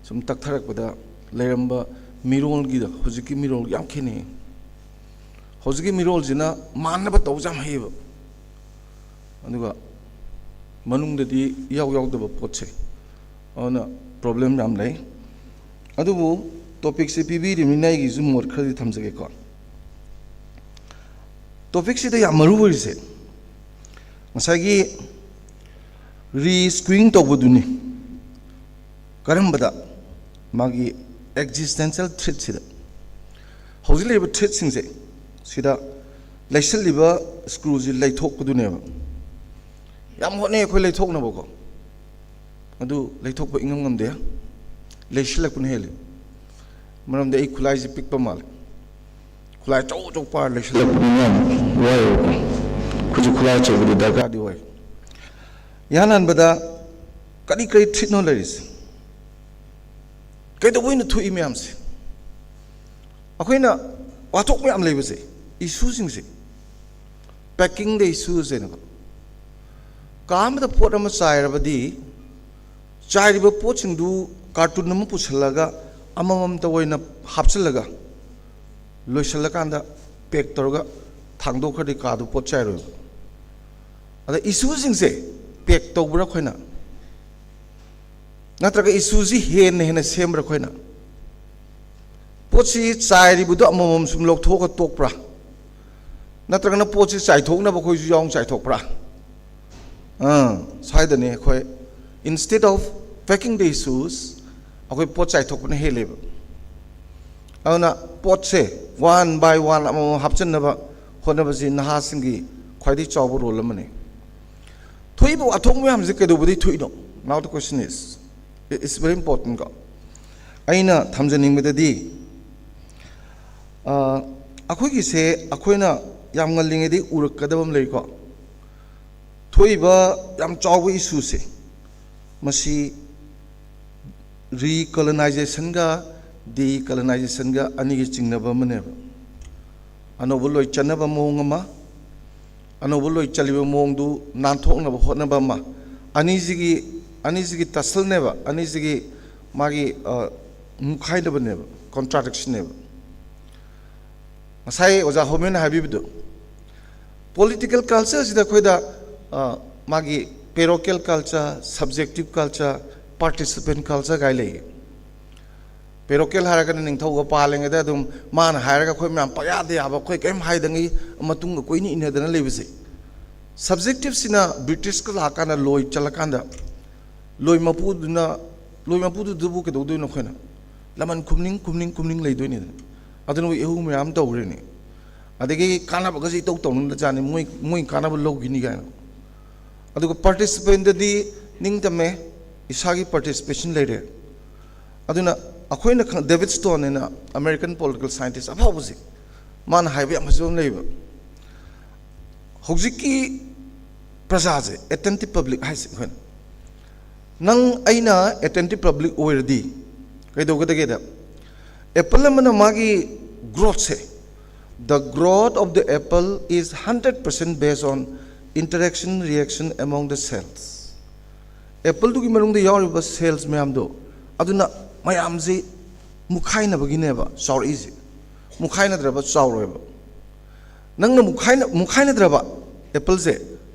ꯁꯨꯝ ꯇꯛꯊꯔꯛꯄꯗ ꯂꯩꯔꯝꯕ ꯃꯤꯔꯣꯜꯒꯤꯗ ꯍꯧꯖꯤꯛꯀꯤ ꯃꯤꯔꯣꯜꯒ ꯌꯥꯝ ꯈꯦꯠꯅꯩ꯫ ꯍꯧꯖꯤꯛꯀꯤ ꯃꯤꯔꯣꯜꯁꯤꯅ ꯃꯥꯟꯅꯕ ꯇꯧꯕꯁꯦ ꯌꯥꯝ ꯍꯩꯌꯦꯕ, ꯑꯗꯨꯒ ꯃꯅꯨꯡꯗꯗꯤ ꯏꯌꯥꯎ ꯌꯥꯎꯗꯕ ꯄꯣꯠꯁꯦ꯫ ꯑꯗꯨꯅ ꯄ꯭ꯔꯣꯕ꯭ꯂꯦꯝ ꯌꯥꯝ ꯂꯩ꯫ ꯑꯗꯨꯕꯨ ꯇꯣꯄꯤꯛꯁꯦ ꯄꯤꯕꯤꯔꯤꯕꯅꯤꯅ ꯑꯩꯒꯤꯁꯨ ꯃꯣꯠ ꯈꯔꯗꯤ ꯊꯝꯖꯒꯦꯀꯣ꯫ ꯇꯣꯄꯤꯛꯁꯤꯗ ꯌꯥꯝ ꯃꯔꯨ ꯑꯣꯏꯔꯤꯁꯦ ꯉꯁꯥꯏꯒꯤ ꯔꯤꯁ꯭ꯀ꯭ꯔꯨꯋꯤꯡ ꯇꯧꯕꯗꯨꯅꯤ꯫ ꯀꯔꯝꯕꯗ? ꯃꯥꯒꯤ ꯑꯦꯛꯖꯤꯁ꯭ꯇꯦꯟꯁꯤꯌꯦꯜ ꯊ꯭ꯔꯦꯠꯁꯤꯗ꯫ ꯍꯧꯖꯤꯛ ꯂꯩꯔꯤꯕ ꯊ꯭ꯔꯦꯠꯁꯤꯡꯁꯦ ꯁꯤꯗ ꯂꯩꯁꯤꯜꯂꯤꯕ ꯁ꯭ꯀ꯭ꯔꯨꯁꯤ ꯂꯩꯊꯣꯛꯄꯗꯨꯅꯦꯕ꯫ ꯌꯥꯝ ꯍꯣꯠꯅꯩ ꯑꯩꯈꯣꯏ ꯂꯩꯊꯣꯛꯅꯕꯀꯣ, ꯑꯗꯨ ꯂꯩꯊꯣꯛꯄ ꯏꯉꯝ ꯉꯝꯗꯦ꯫ ꯂꯩꯁꯤꯜꯂꯛꯄꯅ ꯍꯦꯜꯂꯤ꯫ ꯃꯔꯝꯗꯤ ꯑꯩ ꯈꯨꯠꯂꯥꯏꯁꯤ ꯄꯤꯛꯄ ꯃꯥꯜꯂꯦ꯫ ꯈꯨꯠꯂꯥꯏ ꯑꯆꯧ ꯑꯆꯧ ꯄꯥꯔ ꯂꯩꯁꯤꯜꯂꯛꯄꯅꯤꯅ ꯋꯥꯏꯌꯦꯕꯀꯣ꯫ ꯑꯩꯈꯣꯏꯁꯨ ꯈꯨꯠꯂꯥꯏ ꯑꯆꯧꯕꯗꯤ ꯗꯔꯀꯥꯔꯗꯤ ꯑꯣꯏ꯫ ꯏꯍꯥꯟ ꯍꯥꯟꯕꯗ ꯀꯔꯤ ꯀꯔꯤ ꯊ꯭ꯔꯦꯠꯅꯣ ꯂꯩꯔꯤꯁꯦ? ꯀꯩꯗꯧꯕꯩꯅꯣ ꯊꯣꯛꯏ ꯃꯌꯥꯝꯁꯦ? ꯑꯩꯈꯣꯏꯅ ꯋꯥꯊꯣꯛ ꯃꯌꯥꯝ ꯂꯩꯕꯁꯦ, ꯏꯁꯨꯁꯤꯡꯁꯦ, packing the issues ꯍꯥꯏꯅꯀꯣ꯫ ꯀꯥ ꯑꯃꯗ ꯄꯣꯠ ꯑꯃ ꯆꯥꯏꯔꯕꯗꯤ, ꯆꯥꯏꯔꯤꯕ ꯄꯣꯠꯁꯤꯡꯗꯨ ꯀꯥꯔꯇꯨꯟ ꯑꯃ ꯄꯨꯁꯤꯜꯂꯒ ꯑꯃꯃꯝꯇ ꯑꯣꯏꯅ ꯍꯥꯞꯆꯤꯜꯂꯒ ꯂꯣꯏꯁꯤꯜꯂꯀꯥꯟꯗ ꯄꯦꯛ ꯇꯧꯔꯒ ꯊꯥꯡꯗꯣꯛꯈ꯭ꯔꯗꯤ ꯀꯥꯗꯨ ꯄꯣꯠ ꯆꯥꯏꯔꯣꯏꯕ꯫ ꯑꯗ ꯏꯁꯨꯁꯤꯡꯁꯦ ꯄꯦꯛ ꯇꯧꯕ꯭ꯔꯥ ꯑꯩꯈꯣꯏꯅ, ꯅꯠꯇ꯭ꯔꯒ ꯏꯁꯨꯁꯤ ꯍꯦꯟꯅ ꯍꯦꯟꯅ ꯁꯦꯝꯕ꯭ꯔꯥ ꯑꯩꯈꯣꯏꯅ? ꯄꯣꯠꯁꯤ ꯆꯥꯏꯔꯤꯕꯗꯣ ꯑꯃꯃꯝ ꯁꯨꯝ ꯂꯧꯊꯣꯛꯑꯒ ꯇꯣꯛꯄ꯭ꯔꯥ, ꯅꯠꯇ꯭ꯔꯒꯅ ꯄꯣꯠꯁꯤ ꯆꯥꯏꯊꯣꯛꯅꯕ ꯑꯩꯈꯣꯏꯁꯨ ꯌꯥꯎꯅ ꯆꯥꯏꯊꯣꯛꯄ꯭ꯔꯥ? ꯑꯥ, ꯁ꯭ꯋꯥꯏꯗꯅꯦ ꯑꯩꯈꯣꯏ, instead of packing the issues, ꯑꯩꯈꯣꯏ ꯄꯣꯠ ꯆꯥꯏꯊꯣꯛꯄꯅ ꯍꯦꯜꯂꯦꯕ꯫ ꯑꯗꯨꯅ ꯄꯣꯠꯁꯦ one by one ꯑꯃꯃꯝ ꯍꯥꯞꯆꯤꯟꯅꯕ ꯍꯣꯠꯅꯕꯁꯤ ꯅꯍꯥꯁꯤꯡꯒꯤ ꯈ꯭ꯋꯥꯏꯗꯒꯤ ꯆꯥꯎꯕ ꯔꯣꯜ ꯑꯃꯅꯤ꯫ ꯊꯣꯛꯏꯕ ꯋꯥꯊꯣꯛ ꯃꯌꯥꯝꯁꯦ ꯀꯩꯗꯧꯕꯗꯒꯤ ꯊꯣꯛꯏꯅꯣ? Now the question is, it's very important ꯀꯣ꯫ ꯑꯩꯅ ꯊꯝꯖꯅꯤꯡꯕꯗꯗꯤ, ꯑ, ꯑꯩꯈꯣꯏꯒꯤꯁꯦ ꯑꯩꯈꯣꯏꯅ ꯌꯥꯝ ꯉꯜꯂꯤꯉꯩꯗꯒꯤ ꯎꯔꯛꯀꯗꯕ ꯑꯃ ꯂꯩꯀꯣ꯫ ꯊꯣꯛꯏꯕ ꯌꯥꯝ ꯆꯥꯎꯕ ꯏꯁꯨꯁꯦ, ꯃꯁꯤ ꯔꯤꯀꯣꯂꯣꯅꯥꯏꯖꯦꯁꯟꯒ ꯗꯤꯀꯣꯂꯣꯅꯥꯏꯖꯦꯁꯟꯒ ꯑꯅꯤꯒꯤ ꯆꯤꯡꯅꯕ ꯑꯃꯅꯦꯕ꯫ ꯑꯅꯧꯕ ꯂꯣꯏ ꯆꯠꯅꯕ ꯃꯑꯣꯡ ꯑꯃ, ꯑꯅꯧꯕ ꯂꯣꯏ ꯆꯠꯂꯤꯕ ꯃꯑꯣꯡꯗꯨ ꯅꯥꯟꯊꯣꯛꯅꯕ ꯍꯣꯠꯅꯕ ꯑꯃ, ꯑꯅꯤꯁꯤꯒꯤ, ꯑꯅꯤꯁꯤꯒꯤ ꯇꯁꯜꯅꯦꯕ, ꯑꯅꯤꯁꯤꯒꯤ ꯃꯥꯒꯤ, ꯑ, ꯃꯨꯛꯈꯥꯏꯅꯕꯅꯦꯕ, ꯀꯣꯟꯇ꯭ꯔꯥꯗꯤꯛꯁꯟꯅꯦꯕ꯫ ꯉꯁꯥꯏ ꯑꯣꯖꯥ ꯍꯣꯃꯦꯟꯅ ꯍꯥꯏꯕꯤꯕꯗꯨ, ꯄꯣꯂꯤꯇꯤꯀꯦꯜ ꯀꯜꯆꯔꯁꯤꯗ ꯑꯩꯈꯣꯏꯗ, ꯑ, ꯃꯥꯒꯤ parochial culture, subjective culture, Participant culture ꯀꯥꯏ ꯂꯩ꯫ Parochial ꯍꯥꯏꯔꯒꯅ ꯅꯤꯡꯊꯧꯒ ꯄꯥꯜꯂꯤꯉꯩꯗ ꯑꯗꯨꯝ ꯃꯥꯅ ꯍꯥꯏꯔꯒ ꯑꯩꯈꯣꯏ ꯃꯌꯥꯝ ꯄꯌꯥꯗ ꯌꯥꯕ, ꯑꯩꯈꯣꯏ ꯀꯔꯤꯝ ꯍꯥꯏꯗꯉꯩ ꯃꯇꯨꯡꯒ ꯀꯣꯏꯅ ꯏꯟꯅꯗꯅ ꯂꯩꯕꯁꯦ꯫ Subjectiveꯁꯤꯅ Britishꯀ ꯂꯥꯛꯑꯀꯥꯟꯗ ꯂꯣꯏ ꯆꯠꯂꯀꯥꯟꯗ ꯂꯣꯏ ꯃꯄꯨꯗꯨꯅ, ꯂꯣꯏ ꯃꯄꯨꯗꯨꯗꯕꯨ ꯀꯩꯗꯧꯗꯣꯏꯅꯣ? ꯑꯩꯈꯣꯏꯅ ꯂꯃꯟ ꯈꯨꯝꯅꯤꯡ ꯈꯨꯝꯅꯤꯡ ꯈꯨꯝꯅꯤꯡ ꯂꯩꯗꯣꯏꯅꯤꯗꯅ꯫ ꯑꯗꯨꯅ ꯏꯍꯨ ꯃꯌꯥꯝ ꯇꯧꯈ꯭ꯔꯦꯅꯦ꯫ ꯑꯗꯒꯤ ꯀꯥꯟꯅꯕꯒꯁꯦ ꯏꯇꯧ ꯇꯧꯅꯤꯡꯗꯖꯥꯠꯅꯤ, ꯃꯣꯏ ꯃꯣꯏ ꯀꯥꯟꯅꯕ ꯂꯧꯈꯤꯅꯤ ꯀꯥꯏꯅ꯫ ꯑꯗꯨꯒ participantꯗꯗꯤ ꯅꯤꯡꯇꯝꯃꯦ, ꯏꯁꯥꯒꯤ participation ꯂꯩꯔꯦ꯫ ꯑꯗꯨꯅ ꯑꯩꯈꯣꯏꯅ ꯈꯪ-, David Stone ꯍꯥꯏꯅ American political scientist ꯑꯐꯥꯎꯕꯁꯦ, ꯃꯥꯅ ꯍꯥꯏꯕ ꯌꯥꯝ ꯐꯖꯕ ꯑꯃ ꯂꯩꯕ, ꯍꯧꯖꯤꯛꯀꯤ ꯄ꯭ꯔꯖꯥꯁꯦ, attentive public ꯍꯥꯏꯁꯦ ꯑꯩꯈꯣꯏꯅ, ꯅꯪ ꯑꯩꯅ attentive public ꯑꯣꯏꯔꯗꯤ ꯀꯩꯗꯧꯒꯗꯒꯦꯗ, apple ꯑꯃꯅ ꯃꯥꯒꯤ growthꯁꯦ, the growth of the apple is hundred percent based on interaction reaction among the cells. Appleꯗꯨꯒꯤ ꯃꯅꯨꯡꯗ ꯌꯥꯎꯔꯤꯕ cells ꯃꯌꯥꯝꯗꯣ, ꯑꯗꯨꯅ ꯃꯌꯥꯝꯁꯤ ꯃꯨꯛꯈꯥꯏꯅꯕꯒꯤꯅꯦꯕ ꯆꯥꯎꯔꯛꯏꯁꯦ꯫ ꯃꯨꯛꯈꯥꯏꯅꯗ꯭ꯔꯕ ꯆꯥꯎꯔꯣꯏꯕ꯫ ꯅꯪꯅ ꯃꯨꯛꯈꯥꯏꯅ-, ꯃꯨꯛꯈꯥꯏꯅꯗ꯭ꯔꯕ appleꯁꯦ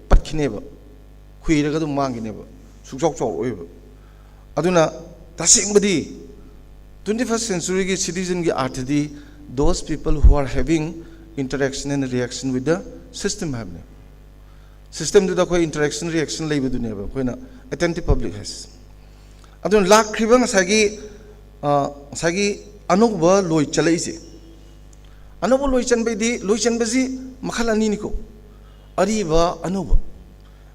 ꯄꯠꯈꯤꯅꯦꯕ, ꯈꯨꯏꯔꯒ ꯑꯗꯨꯝ ꯃꯥꯡꯈꯤꯅꯦꯕ, ꯁꯨꯛꯆꯥꯎ ꯆꯥꯎꯔꯛꯑꯣꯏꯕ꯫ ꯑꯗꯨꯅ ꯇꯁꯦꯡꯕꯗꯤ twenty first centuryꯒꯤ citizenꯒꯤ ꯑꯥꯔꯊꯗꯤ those people who are having interaction and reaction with the system ꯍꯥꯏꯕꯅꯦ꯫ Systemꯗꯨꯗ ꯑꯩꯈꯣꯏ interaction reaction ꯂꯩꯕꯗꯨꯅꯦꯕ ꯑꯩꯈꯣꯏꯅ attentive public ꯍꯥꯏꯁꯦ꯫ ꯑꯗꯨꯅ ꯂꯥꯛꯈ꯭ꯔꯤꯕ ꯉꯁꯥꯏꯒꯤ, ꯑ, ꯉꯁꯥꯏꯒꯤ ꯑꯅꯧꯕ ꯂꯣꯏ ꯆꯜꯂꯛꯏꯁꯦ, ꯑꯅꯧꯕ ꯂꯣꯏ ꯆꯟꯕꯩꯗꯤ, ꯂꯣꯏ ꯆꯟꯕꯁꯤ ꯃꯈꯜ ꯑꯅꯤꯅꯤꯀꯣ꯫ ꯑꯔꯤꯕ, ꯑꯅꯧꯕ꯫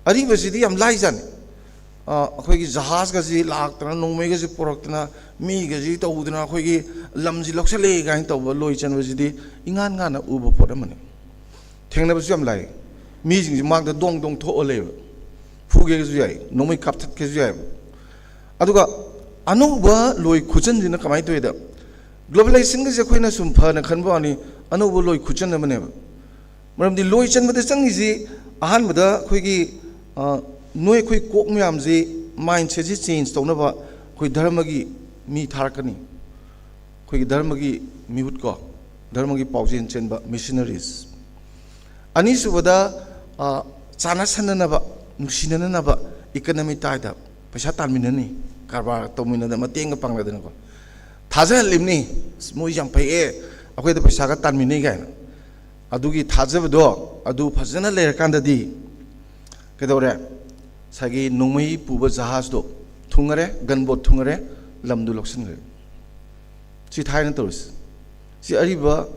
ꯑꯔꯤꯕꯁꯤꯗꯤ ꯌꯥꯝ ꯂꯥꯏꯖꯥꯠꯅꯤ꯫ ꯑ, ꯑꯩꯈꯣꯏꯒꯤ ꯖꯍꯥꯖꯒꯁꯤ ꯂꯥꯛꯇꯅ, ꯅꯣꯡꯃꯩꯒꯁꯤ ꯄꯨꯔꯛꯇꯅ, ꯃꯤꯒꯁꯤ ꯇꯧꯗꯅ, ꯑꯩꯈꯣꯏꯒꯤ ꯂꯝꯁꯤ ꯂꯧꯁꯜꯂꯦ ꯀꯥꯏꯅ ꯇꯧꯕ ꯂꯣꯏ ꯆꯟꯕꯁꯤꯗꯤ ꯏꯉꯥꯟ ꯉꯥꯟꯅ ꯎꯕ ꯄꯣꯠ ꯑꯃꯅꯤ꯫ ꯊꯦꯡꯅꯕꯁꯨ ꯌꯥꯝ ꯂꯥꯏ꯫ ꯃꯤꯁꯤꯡꯁꯤ ꯃꯥꯡꯗ ꯗꯣꯡ ꯗꯣꯡ ꯊꯣꯛꯑ ꯂꯩꯕ꯫ ꯐꯨꯒꯦꯁꯨ ꯌꯥꯏ, ꯅꯣꯡꯃꯩ ꯀꯥꯞꯊꯠꯀꯦꯁꯨ ꯌꯥꯏꯕ꯫ ꯑꯗꯨꯒ ꯑꯅꯧꯕ ꯂꯣꯏ ꯈꯨꯆꯟꯁꯤꯅ ꯀꯃꯥꯏꯅ ꯇꯧꯋꯦꯗ, globalizationꯒꯁꯦ ꯑꯩꯈꯣꯏꯅ ꯁꯨꯝ ꯐꯅ ꯈꯟꯕ ꯋꯥꯅꯤ, ꯑꯅꯧꯕ ꯂꯣꯏ ꯈꯨꯆꯟ ꯑꯃꯅꯦꯕ꯫ ꯃꯔꯝꯗꯤ ꯂꯣꯏ ꯆꯟꯕꯗ ꯆꯪꯉꯤꯁꯤ ꯑꯍꯥꯟꯕꯗ ꯑꯩꯈꯣꯏꯒꯤ, ꯑ, ꯅꯣꯏ ꯑꯩꯈꯣꯏ ꯀꯣꯛ ꯃꯌꯥꯝꯁꯤ, mindsetꯁꯤ change ꯇꯧꯅꯕ ꯑꯩꯈꯣꯏ ꯙꯔꯃꯒꯤ ꯃꯤ ꯊꯥꯔꯛꯀꯅꯤ꯫ ꯑꯩꯈꯣꯏꯒꯤ ꯙꯔꯃꯒꯤ ꯃꯤꯍꯨꯠ ꯀꯣ, ꯙꯔꯃꯒꯤ ꯄꯥꯎꯖꯦꯜ ꯆꯦꯟꯕ missionaries꯫ ꯑꯅꯤꯁꯨꯕꯗ, ꯑ, ꯆꯥꯟꯅꯁꯟꯅꯅꯕ, ꯅꯨꯡꯁꯤꯅꯅꯅꯕ economy tie-up꯫ ꯄꯩꯁꯥ ꯇꯥꯟꯃꯤꯟꯅꯅꯤ, ꯀꯔꯕꯥꯔ ꯇꯧꯃꯤꯟꯅꯗꯅ ꯃꯇꯦꯡꯒ ꯄꯥꯡꯅꯗꯅꯀꯣ ꯊꯥꯖꯍꯜꯂꯤꯕꯅꯤ꯫ "ꯑꯁ, ꯃꯣꯏ ꯌꯥꯝ ꯐꯩꯌꯦ, ꯑꯩꯈꯣꯏꯗ ꯄꯩꯁꯥꯒ ꯇꯥꯟꯃꯤꯟꯅꯩ" ꯀꯥꯏꯅ꯫ ꯑꯗꯨꯒꯤ ꯊꯥꯖꯕꯗꯣ ꯑꯗꯨ ꯐꯖꯅ ꯂꯩꯔꯀꯥꯟꯗꯗꯤ ꯀꯩꯗꯧꯔꯦ? ꯉꯁꯥꯏꯒꯤ ꯅꯣꯡꯃꯩ ꯄꯨꯕ ꯖꯍꯥꯖꯗꯣ ꯊꯨꯡꯉꯔꯦ, ꯒꯟꯕꯣꯠ ꯊꯨꯡꯉꯔꯦ, ꯂꯝꯗꯨ ꯂꯧꯁꯤꯟꯈ꯭ꯔꯦ꯫ ꯁꯤ ꯊꯥꯏꯅ ꯇꯧꯔꯤꯁꯦ꯫ ꯁꯤ ꯑꯔꯤꯕ,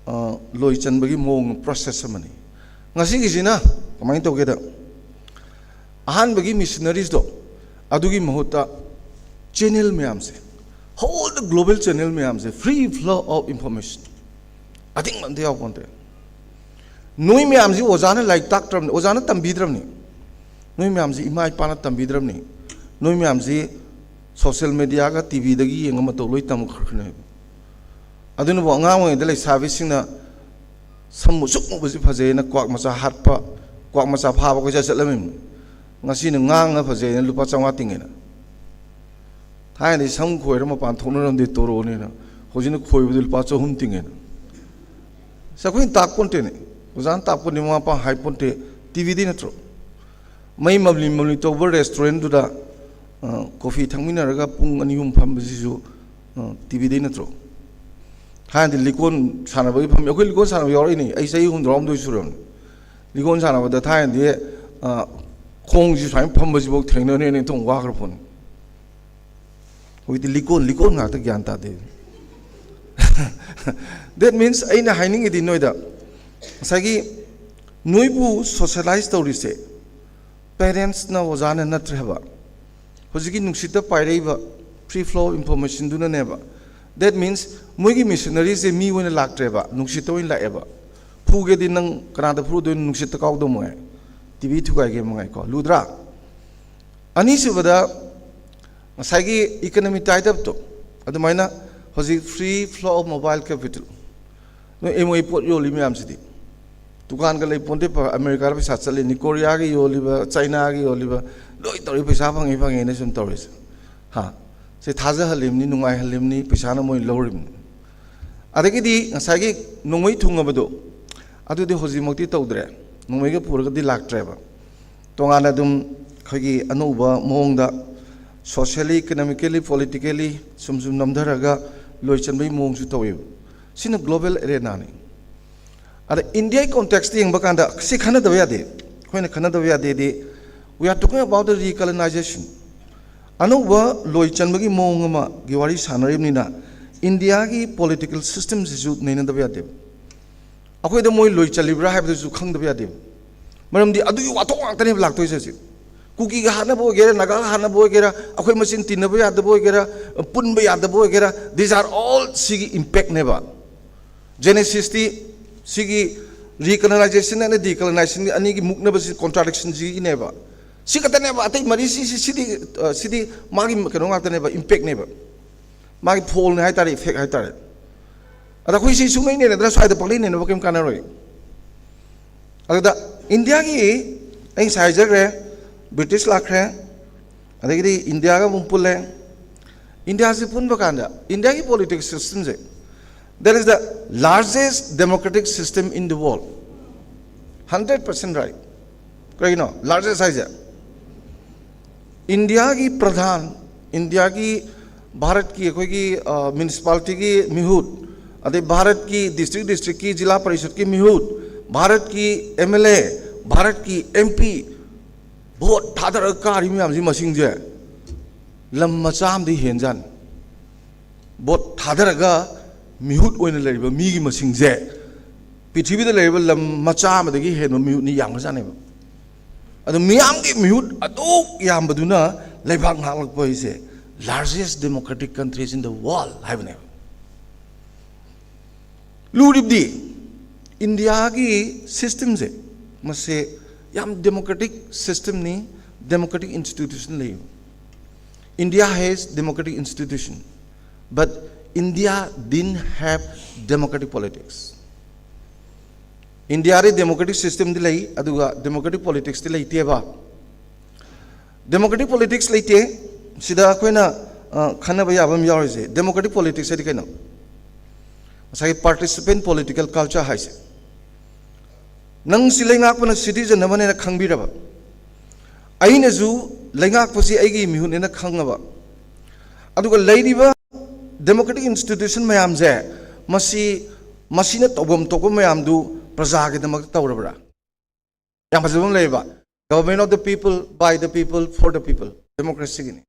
ꯑ, ꯂꯣꯏ ꯆꯟꯕꯒꯤ ꯃꯑꯣꯡ, ꯄ꯭ꯔꯣꯁꯦꯁ ꯑꯃꯅꯤ꯫ ꯉꯁꯤꯒꯤꯁꯤꯅ ꯀꯃꯥꯏꯅ ꯇꯧꯒꯦꯗ, ꯑꯍꯥꯟꯕꯒꯤ ꯃꯤꯁꯅꯔꯤꯁꯇꯣ, ꯑꯗꯨꯒꯤ ꯃꯍꯨꯠꯇ ꯆꯦꯅꯦꯜ ꯃꯌꯥꯝꯁꯦ, ꯍꯣꯜ ꯗ ꯒ꯭ꯂꯣꯕꯦꯜ ꯆꯦꯅꯦꯜ ꯃꯌꯥꯝꯁꯦ, free flow of information, ꯑꯊꯤꯡꯕ ꯑꯝꯇ ꯌꯥꯎꯄꯣꯟꯇꯦ꯫ ꯅꯣꯏ ꯃꯌꯥꯝꯁꯤ ꯑꯣꯖꯥꯅ ꯂꯥꯏꯔꯤꯛ ꯇꯥꯛꯇ꯭ꯔꯕꯅꯤ, ꯑꯣꯖꯥꯅ ꯇꯝꯕꯤꯗ꯭ꯔꯕꯅꯤ꯫ ꯅꯣꯏ ꯃꯌꯥꯝꯁꯤ ꯏꯃꯥ ꯏꯄꯥꯅ ꯇꯝꯕꯤꯗ꯭ꯔꯕꯅꯤ꯫ ꯅꯣꯏ ꯃꯌꯥꯝꯁꯤ ꯁꯣꯁꯦꯜ ꯃꯦꯗꯤꯌꯥꯒ ꯇꯤ ꯚꯤꯗꯒꯤ ꯌꯦꯡꯉ ꯃꯇꯧ ꯂꯣꯏ ꯇꯝꯈ꯭ꯔꯕꯅꯦꯕ꯫ ꯑꯗꯨꯅꯕꯨ ꯑꯉꯥꯡ ꯑꯣꯏꯔꯤꯉꯩꯗ ꯂꯩꯁꯥꯕꯤꯁꯤꯡꯅ ꯁꯝ ꯃꯨꯁꯨꯛ ꯃꯨꯕꯁꯤ ꯐꯖꯩꯅ ꯀ꯭ꯋꯥꯛ ꯃꯆꯥ ꯍꯥꯠꯄ, ꯀ꯭ꯋꯥꯛ ꯃꯆꯥ ꯐꯥꯕ ꯀꯣꯏꯆꯠ ꯆꯠꯂꯝꯃꯤꯕꯅꯤ꯫ ꯉꯁꯤꯅ ꯉꯥꯡꯉ ꯐꯖꯩꯅ ꯂꯨꯄꯥ ꯆꯥꯝꯃꯉꯥ ꯇꯤꯡꯉꯦꯅ꯫ ꯊꯥꯏꯅꯗꯤ ꯁꯝ ꯈꯣꯏꯔ ꯃꯄꯥꯟ ꯊꯣꯛꯅꯔꯝꯗꯦ ꯇꯣꯔꯣꯅꯦꯅ, ꯍꯧꯖꯤꯛꯅ ꯈꯣꯏꯕꯗ ꯂꯨꯄꯥ ꯆꯍꯨꯝ ꯇꯤꯡꯉꯦꯅ꯫ ꯁꯤ ꯑꯩꯈꯣꯏꯅ ꯇꯥꯛꯄꯣꯟꯇꯦꯅꯦ, ꯑꯣꯖꯥꯅ ꯇꯥꯛꯄꯣꯟꯇꯦ, ꯃꯃꯥ ꯃꯄꯥ ꯍꯥꯏꯄꯣꯟꯇꯦ, ꯇꯤ ꯚꯤꯗꯩ ꯅꯠꯇ꯭ꯔꯣ? ꯃꯩ ꯃꯝꯂꯤ ꯃꯝꯂꯤ ꯇꯧꯕ ꯔꯦꯁꯇꯨꯔꯦꯟꯗꯨꯗ, ꯑ, ꯀꯣꯐꯤ ꯊꯛꯃꯤꯟꯅꯔꯒ ꯄꯨꯡ ꯑꯅꯤ ꯑꯍꯨꯝ ꯐꯝꯕꯁꯤꯁꯨ, ꯑ, ꯇꯤ ꯚꯤꯗꯩ ꯅꯠꯇ꯭ꯔꯣ? ꯊꯥꯏꯅꯗꯤ ꯂꯤꯀꯣꯟ ꯁꯥꯟꯅꯕꯒꯤ ꯐꯝꯃꯤ꯫ ꯑꯩꯈꯣꯏ ꯂꯤꯀꯣꯟ ꯁꯥꯟꯅꯕ ꯌꯥꯎꯔꯛꯏꯅꯦ꯫ ꯑꯩ ꯆꯍꯤ ꯍꯨꯝꯐꯨꯇꯔꯥꯍꯨꯝꯗꯣꯏ ꯁꯨꯔꯕꯅꯤ꯫ ꯂꯤꯀꯣꯟ ꯁꯥꯟꯅꯕꯗ ꯊꯥꯏꯅꯗꯤ, ꯑ, ꯈꯣꯡꯁꯤ ꯁꯨꯃꯥꯏꯅ ꯐꯝꯕꯁꯤꯐꯥꯎ ꯊꯦꯡꯅꯔꯦꯅꯦ, ꯊꯣꯡ ꯋꯥꯈ꯭ꯔ ꯄꯣꯠꯅꯤ꯫ ꯍꯧꯖꯤꯛꯇꯤ ꯂꯤꯀꯣꯟ, ꯂꯤꯀꯣꯟ ꯉꯥꯛꯇ, ꯒ꯭ꯌꯥꯟ ꯇꯥꯗꯦ꯫ That means ꯑꯩꯅ ꯍꯥꯏꯅꯤꯡꯉꯤꯗꯤ ꯅꯣꯏꯗ, ꯉꯁꯥꯏꯒꯤ ꯅꯣꯏꯕꯨ ꯁꯣꯁꯦꯂꯥꯏꯁ ꯇꯧꯔꯤꯁꯦ ꯄꯦꯔꯦꯟꯁꯅ, ꯑꯣꯖꯥꯅ ꯅꯠꯇ꯭ꯔꯦ ꯍꯥꯏꯕ꯫ ꯍꯧꯖꯤꯛꯀꯤ ꯅꯨꯡꯁꯤꯠꯇ ꯄꯥꯏꯔꯛꯏꯕ free flow informationꯗꯨꯅꯅꯦꯕ꯫ That means ꯃꯣꯏꯒꯤ ꯃꯤꯁꯅꯔꯤꯁꯦ ꯃꯤ ꯑꯣꯏꯅ ꯂꯥꯛꯇ꯭ꯔꯦꯕ, ꯅꯨꯡꯁꯤꯠꯇ ꯑꯣꯏꯅ ꯂꯥꯛꯑꯦꯕ꯫ ꯐꯨꯒꯦꯗꯤ ꯅꯪ ꯀꯅꯥꯗ ꯐꯨꯔꯨꯗꯣꯏꯅꯣ? ꯅꯨꯡꯁꯤꯠꯇ ꯀꯥꯎꯗꯧ ꯃꯉꯥꯏ, ꯇꯤ ꯚꯤ ꯊꯨꯒꯥꯏꯒꯦ ꯃꯉꯥꯏꯀꯣ꯫ ꯂꯨꯗ꯭ꯔꯥ? ꯑꯅꯤꯁꯨꯕꯗ, ꯉꯁꯥꯏꯒꯤ economy tied upꯇꯣ, ꯑꯗꯨꯃꯥꯏꯅ ꯍꯧꯖꯤꯛ free flow of mobile capital, ꯅꯣꯏ ꯑꯦꯝ ꯋꯦ ꯄꯣꯠ ꯌꯣꯜꯂꯤ ꯃꯌꯥꯝꯁꯤꯗꯤ, ꯗꯨꯀꯥꯟꯒ ꯂꯩ ꯄꯣꯟꯇꯦ꯫ ꯑꯃꯦꯔꯤꯀꯥꯗ ꯄꯩꯁꯥ ꯆꯠꯂꯤꯅꯤ, ꯀꯣꯔꯤꯌꯥꯒꯤ ꯌꯣꯜꯂꯤꯕ, ꯆꯥꯏꯅꯥꯒꯤ ꯌꯣꯜꯂꯤꯕ, ꯂꯣꯏ ꯇꯧꯔꯤ, ꯄꯩꯁꯥ ꯐꯪꯉꯤ ꯐꯪꯉꯦꯅ ꯁꯨꯝ ꯇꯧꯔꯤꯁꯦ꯫ ꯍꯥ? ꯁꯤ ꯊꯥꯖꯍꯜꯂꯤꯕꯅꯤ, ꯅꯨꯡꯉꯥꯏꯍꯜꯂꯤꯕꯅꯤ, ꯄꯩꯁꯥꯅ ꯃꯣꯏ ꯂꯧꯔꯤꯕꯅꯤ꯫ ꯑꯗꯒꯤꯗꯤ ꯉꯁꯥꯏꯒꯤ ꯅꯣꯡꯃꯩ ꯊꯨꯡꯉꯕꯗꯣ, ꯑꯗꯨꯗꯤ ꯍꯧꯖꯤꯛꯃꯛꯇꯤ ꯇꯧꯗ꯭ꯔꯦ, ꯅꯣꯡꯃꯩꯒ ꯄꯨꯔꯒꯗꯤ ꯂꯥꯛꯇ꯭ꯔꯦꯕ꯫ ꯇꯣꯉꯥꯟꯅ ꯑꯗꯨꯝ ꯑꯩꯈꯣꯏꯒꯤ ꯑꯅꯧꯕ ꯃꯑꯣꯡꯗ socially, economically, politically ꯁꯨꯝ ꯁꯨꯝ ꯅꯝꯊꯔꯒ ꯂꯣꯏ ꯆꯟꯕꯒꯤ ꯃꯑꯣꯡꯁꯨ ꯇꯧꯋꯦꯕ꯫ ꯁꯤꯅ global arenaꯅꯤ꯫ ꯑꯗ ꯏꯟꯗꯤꯌꯥꯒꯤ contextꯇ ꯌꯦꯡꯕ ꯀꯥꯟꯗ ꯁꯤ ꯈꯟꯅꯗꯕ ꯌꯥꯗꯦ꯫ ꯑꯩꯈꯣꯏꯅ ꯈꯟꯅꯗꯕ ꯌꯥꯗꯦꯗꯤ, we are talking about the recolonization꯫ ꯑꯅꯧꯕ ꯂꯣꯏ ꯆꯟꯕꯒꯤ ꯃꯑꯣꯡ ꯑꯃꯒꯤ ꯋꯥꯔꯤ ꯁꯥꯟꯅꯔꯤꯕꯅꯤꯅ, ꯏꯟꯗꯤꯌꯥꯒꯤ political systemꯁꯤꯁꯨ ꯅꯩꯅꯗꯕ ꯌꯥꯗꯦꯕ꯫ ꯑꯩꯈꯣꯏꯗ ꯃꯣꯏ ꯂꯣꯏ ꯆꯜꯂꯤꯕ꯭ꯔꯥ ꯍꯥꯏꯕꯗꯨꯁꯨ ꯈꯪꯗꯕ ꯌꯥꯗꯦꯕ꯫ ꯃꯔꯝꯗꯤ ꯑꯗꯨꯒꯤ ꯋꯥꯊꯣꯛ ꯉꯥꯛꯇꯅꯦꯕ ꯂꯥꯛꯇꯣꯏꯁꯦ ꯍꯧꯖꯤꯛ꯫ ꯀꯨꯀꯤꯒ ꯍꯥꯠꯅꯕ ꯑꯣꯏꯒꯦꯔꯥ, ꯅꯥꯒꯥꯒ ꯍꯥꯠꯅꯕ ꯑꯣꯏꯒꯦꯔꯥ, ꯑꯩꯈꯣꯏ ꯃꯁꯦꯟ ꯇꯤꯟꯅꯕ ꯌꯥꯗꯕ ꯑꯣꯏꯒꯦꯔꯥ, ꯄꯨꯟꯕ ꯌꯥꯗꯕ ꯑꯣꯏꯒꯦꯔꯥ, these are all ꯁꯤꯒꯤ impactꯅꯦꯕ꯫ Genesisꯇꯤ ꯁꯤꯒꯤ recolonization and decolonization ꯑꯅꯤꯒꯤ ꯃꯨꯛꯅꯕꯁꯤ contradictionꯁꯤꯒꯤꯅꯦꯕ꯫ ꯁꯤ ꯈꯛꯇꯅꯦꯕ, ꯑꯇꯩ ꯃꯔꯤ ꯁꯤ, ꯁꯤ, ꯁꯤꯗꯤ, ꯑ, ꯁꯤꯗꯤ ꯃꯥꯒꯤ ꯀꯩꯅꯣ ꯉꯥꯛꯇꯅꯦꯕ, impactꯅꯦꯕ, ꯃꯥꯒꯤ fallꯅꯦ ꯍꯥꯏꯇꯥꯔꯦ, effect ꯍꯥꯏꯇꯥꯔꯦ꯫ ꯑꯗ ꯑꯩꯈꯣꯏ ꯁꯤ ꯁꯨꯡꯂꯩ ꯅꯩꯅꯗꯅ ꯁ꯭ꯋꯥꯏꯗ ꯄꯪꯂꯩ ꯅꯩꯅꯕ ꯀꯩꯝ ꯀꯥꯟꯅꯔꯣꯏ꯫ ꯑꯗꯨꯗ ꯏꯟꯗꯤꯌꯥꯒꯤ, ꯑꯩ ꯉꯁꯥꯏ ꯍꯥꯏꯖꯈ꯭ꯔꯦ, ꯕ꯭ꯔꯤꯇꯤꯁ ꯂꯥꯛꯈ꯭ꯔꯦ, ꯑꯗꯒꯤꯗꯤ ꯏꯟꯗꯤꯌꯥꯒ ꯑꯃꯨꯛ ꯄꯨꯜꯂꯦ꯫ ꯏꯟꯗꯤꯌꯥꯁꯤ ꯄꯨꯟꯕ ꯀꯥꯟꯗ ꯏꯟꯗꯤꯌꯥꯒꯤ political systemꯁꯦ, that is the largest democratic system in the world, hundred percent right꯫ ꯀꯩꯒꯤꯅꯣ largest ꯍꯥꯏꯁꯦ? ꯏꯟꯗꯤꯌꯥꯒꯤ ꯄ꯭ꯔꯙꯥꯟ, ꯏꯟꯗꯤꯌꯥꯒꯤ, ꯚꯥꯔꯠꯀꯤ ꯑꯩꯈꯣꯏꯒꯤ, ꯑ, municipalityꯒꯤ ꯃꯤꯍꯨꯠ, ꯑꯗꯩ ꯚꯥꯔꯠꯀꯤ district districtꯀꯤ ꯖꯤꯂꯥ ꯄꯔꯤꯁꯠꯀꯤ ꯃꯤꯍꯨꯠ, ꯚꯥꯔꯠꯀꯤ MLA, ꯚꯥꯔꯠꯀꯤ MP, vote ꯊꯥꯗꯔꯒ ꯀꯥꯔꯤ ꯃꯌꯥꯝꯁꯤ ꯃꯁꯤꯡꯁꯦ ꯂꯝ ꯃꯆꯥ ꯑꯃꯗꯤ ꯍꯦꯟꯖꯥꯠꯅꯤ꯫ Vote ꯊꯥꯗꯔꯒ ꯃꯤꯍꯨꯠ ꯑꯣꯏꯅ ꯂꯩꯔꯤꯕ ꯃꯤꯒꯤ ꯃꯁꯤꯡꯁꯦ ꯄ꯭ꯔꯤꯊꯤꯕꯤꯗ ꯂꯩꯔꯤꯕ ꯂꯝ ꯃꯆꯥ ꯑꯃꯗꯒꯤ ꯍꯦꯟꯕ ꯃꯤꯍꯨꯠꯅꯤ ꯌꯥꯝꯈ꯭ꯔꯖꯥꯠꯅꯦꯕ꯫ ꯑꯗꯣ ꯃꯤꯌꯥꯝꯒꯤ ꯃꯤꯍꯨꯠ ꯑꯗꯨꯛ ꯌꯥꯝꯕꯗꯨꯅ ꯂꯩꯕꯥꯛ ꯉꯥꯛꯂꯛꯄ ꯍꯥꯏꯁꯦ largest democratic countries in the world ꯍꯥꯏꯕꯅꯦꯕ꯫ ꯂꯨꯔꯤꯕꯗꯤ ꯏꯟꯗꯤꯌꯥꯒꯤ systemꯁꯦ, ꯃꯁꯦ ꯌꯥꯝ democratic systemꯅꯤ, democratic institution ꯂꯩ꯫ India has democratic institution, but India didn't have democratic politics. ꯏꯟꯗꯤꯌꯥꯗꯤ democratic systemꯗꯤ ꯂꯩ, ꯑꯗꯨꯒ democratic politicsꯇꯤ ꯂꯩꯇꯦꯕ꯫ Democratic politics ꯂꯩꯇꯦ꯫ ꯁꯤꯗ ꯑꯩꯈꯣꯏꯅ, ꯑ, ꯈꯟꯅꯕ ꯌꯥꯕ ꯑꯃ ꯌꯥꯎꯔꯤꯁꯦ, democratic politics ꯍꯥꯏꯗꯤ ꯀꯩꯅꯣ? ꯉꯁꯥꯏꯒꯤ participant political culture ꯍꯥꯏꯁꯦ꯫ ꯅꯪ ꯁꯤ ꯂꯩꯉꯥꯛꯄꯅ citizen ꯑꯃꯅꯦꯅ ꯈꯪꯕꯤꯔꯕ? ꯑꯩꯅꯁꯨ ꯂꯩꯉꯥꯛꯄꯁꯤ ꯑꯩꯒꯤ ꯃꯤꯍꯨꯠꯅꯦꯅ ꯈꯪꯉꯕ, ꯑꯗꯨꯒ ꯂꯩꯔꯤꯕ democratic institution ꯃꯌꯥꯝꯁꯦ, ꯃꯁꯤ, ꯃꯁꯤꯅ ꯇꯧꯐꯝ ꯊꯣꯛꯄ ꯃꯌꯥꯝꯗꯨ ꯄ꯭ꯔꯖꯥꯒꯤꯗꯃꯛꯇ ꯇꯧꯔꯕ꯭ꯔꯥ? ꯌꯥꯝ ꯐꯖꯕ ꯑꯃ ꯂꯩꯌꯦꯕ, "Government of the people, by the people, for the people", democracyꯒꯤꯅꯤ꯫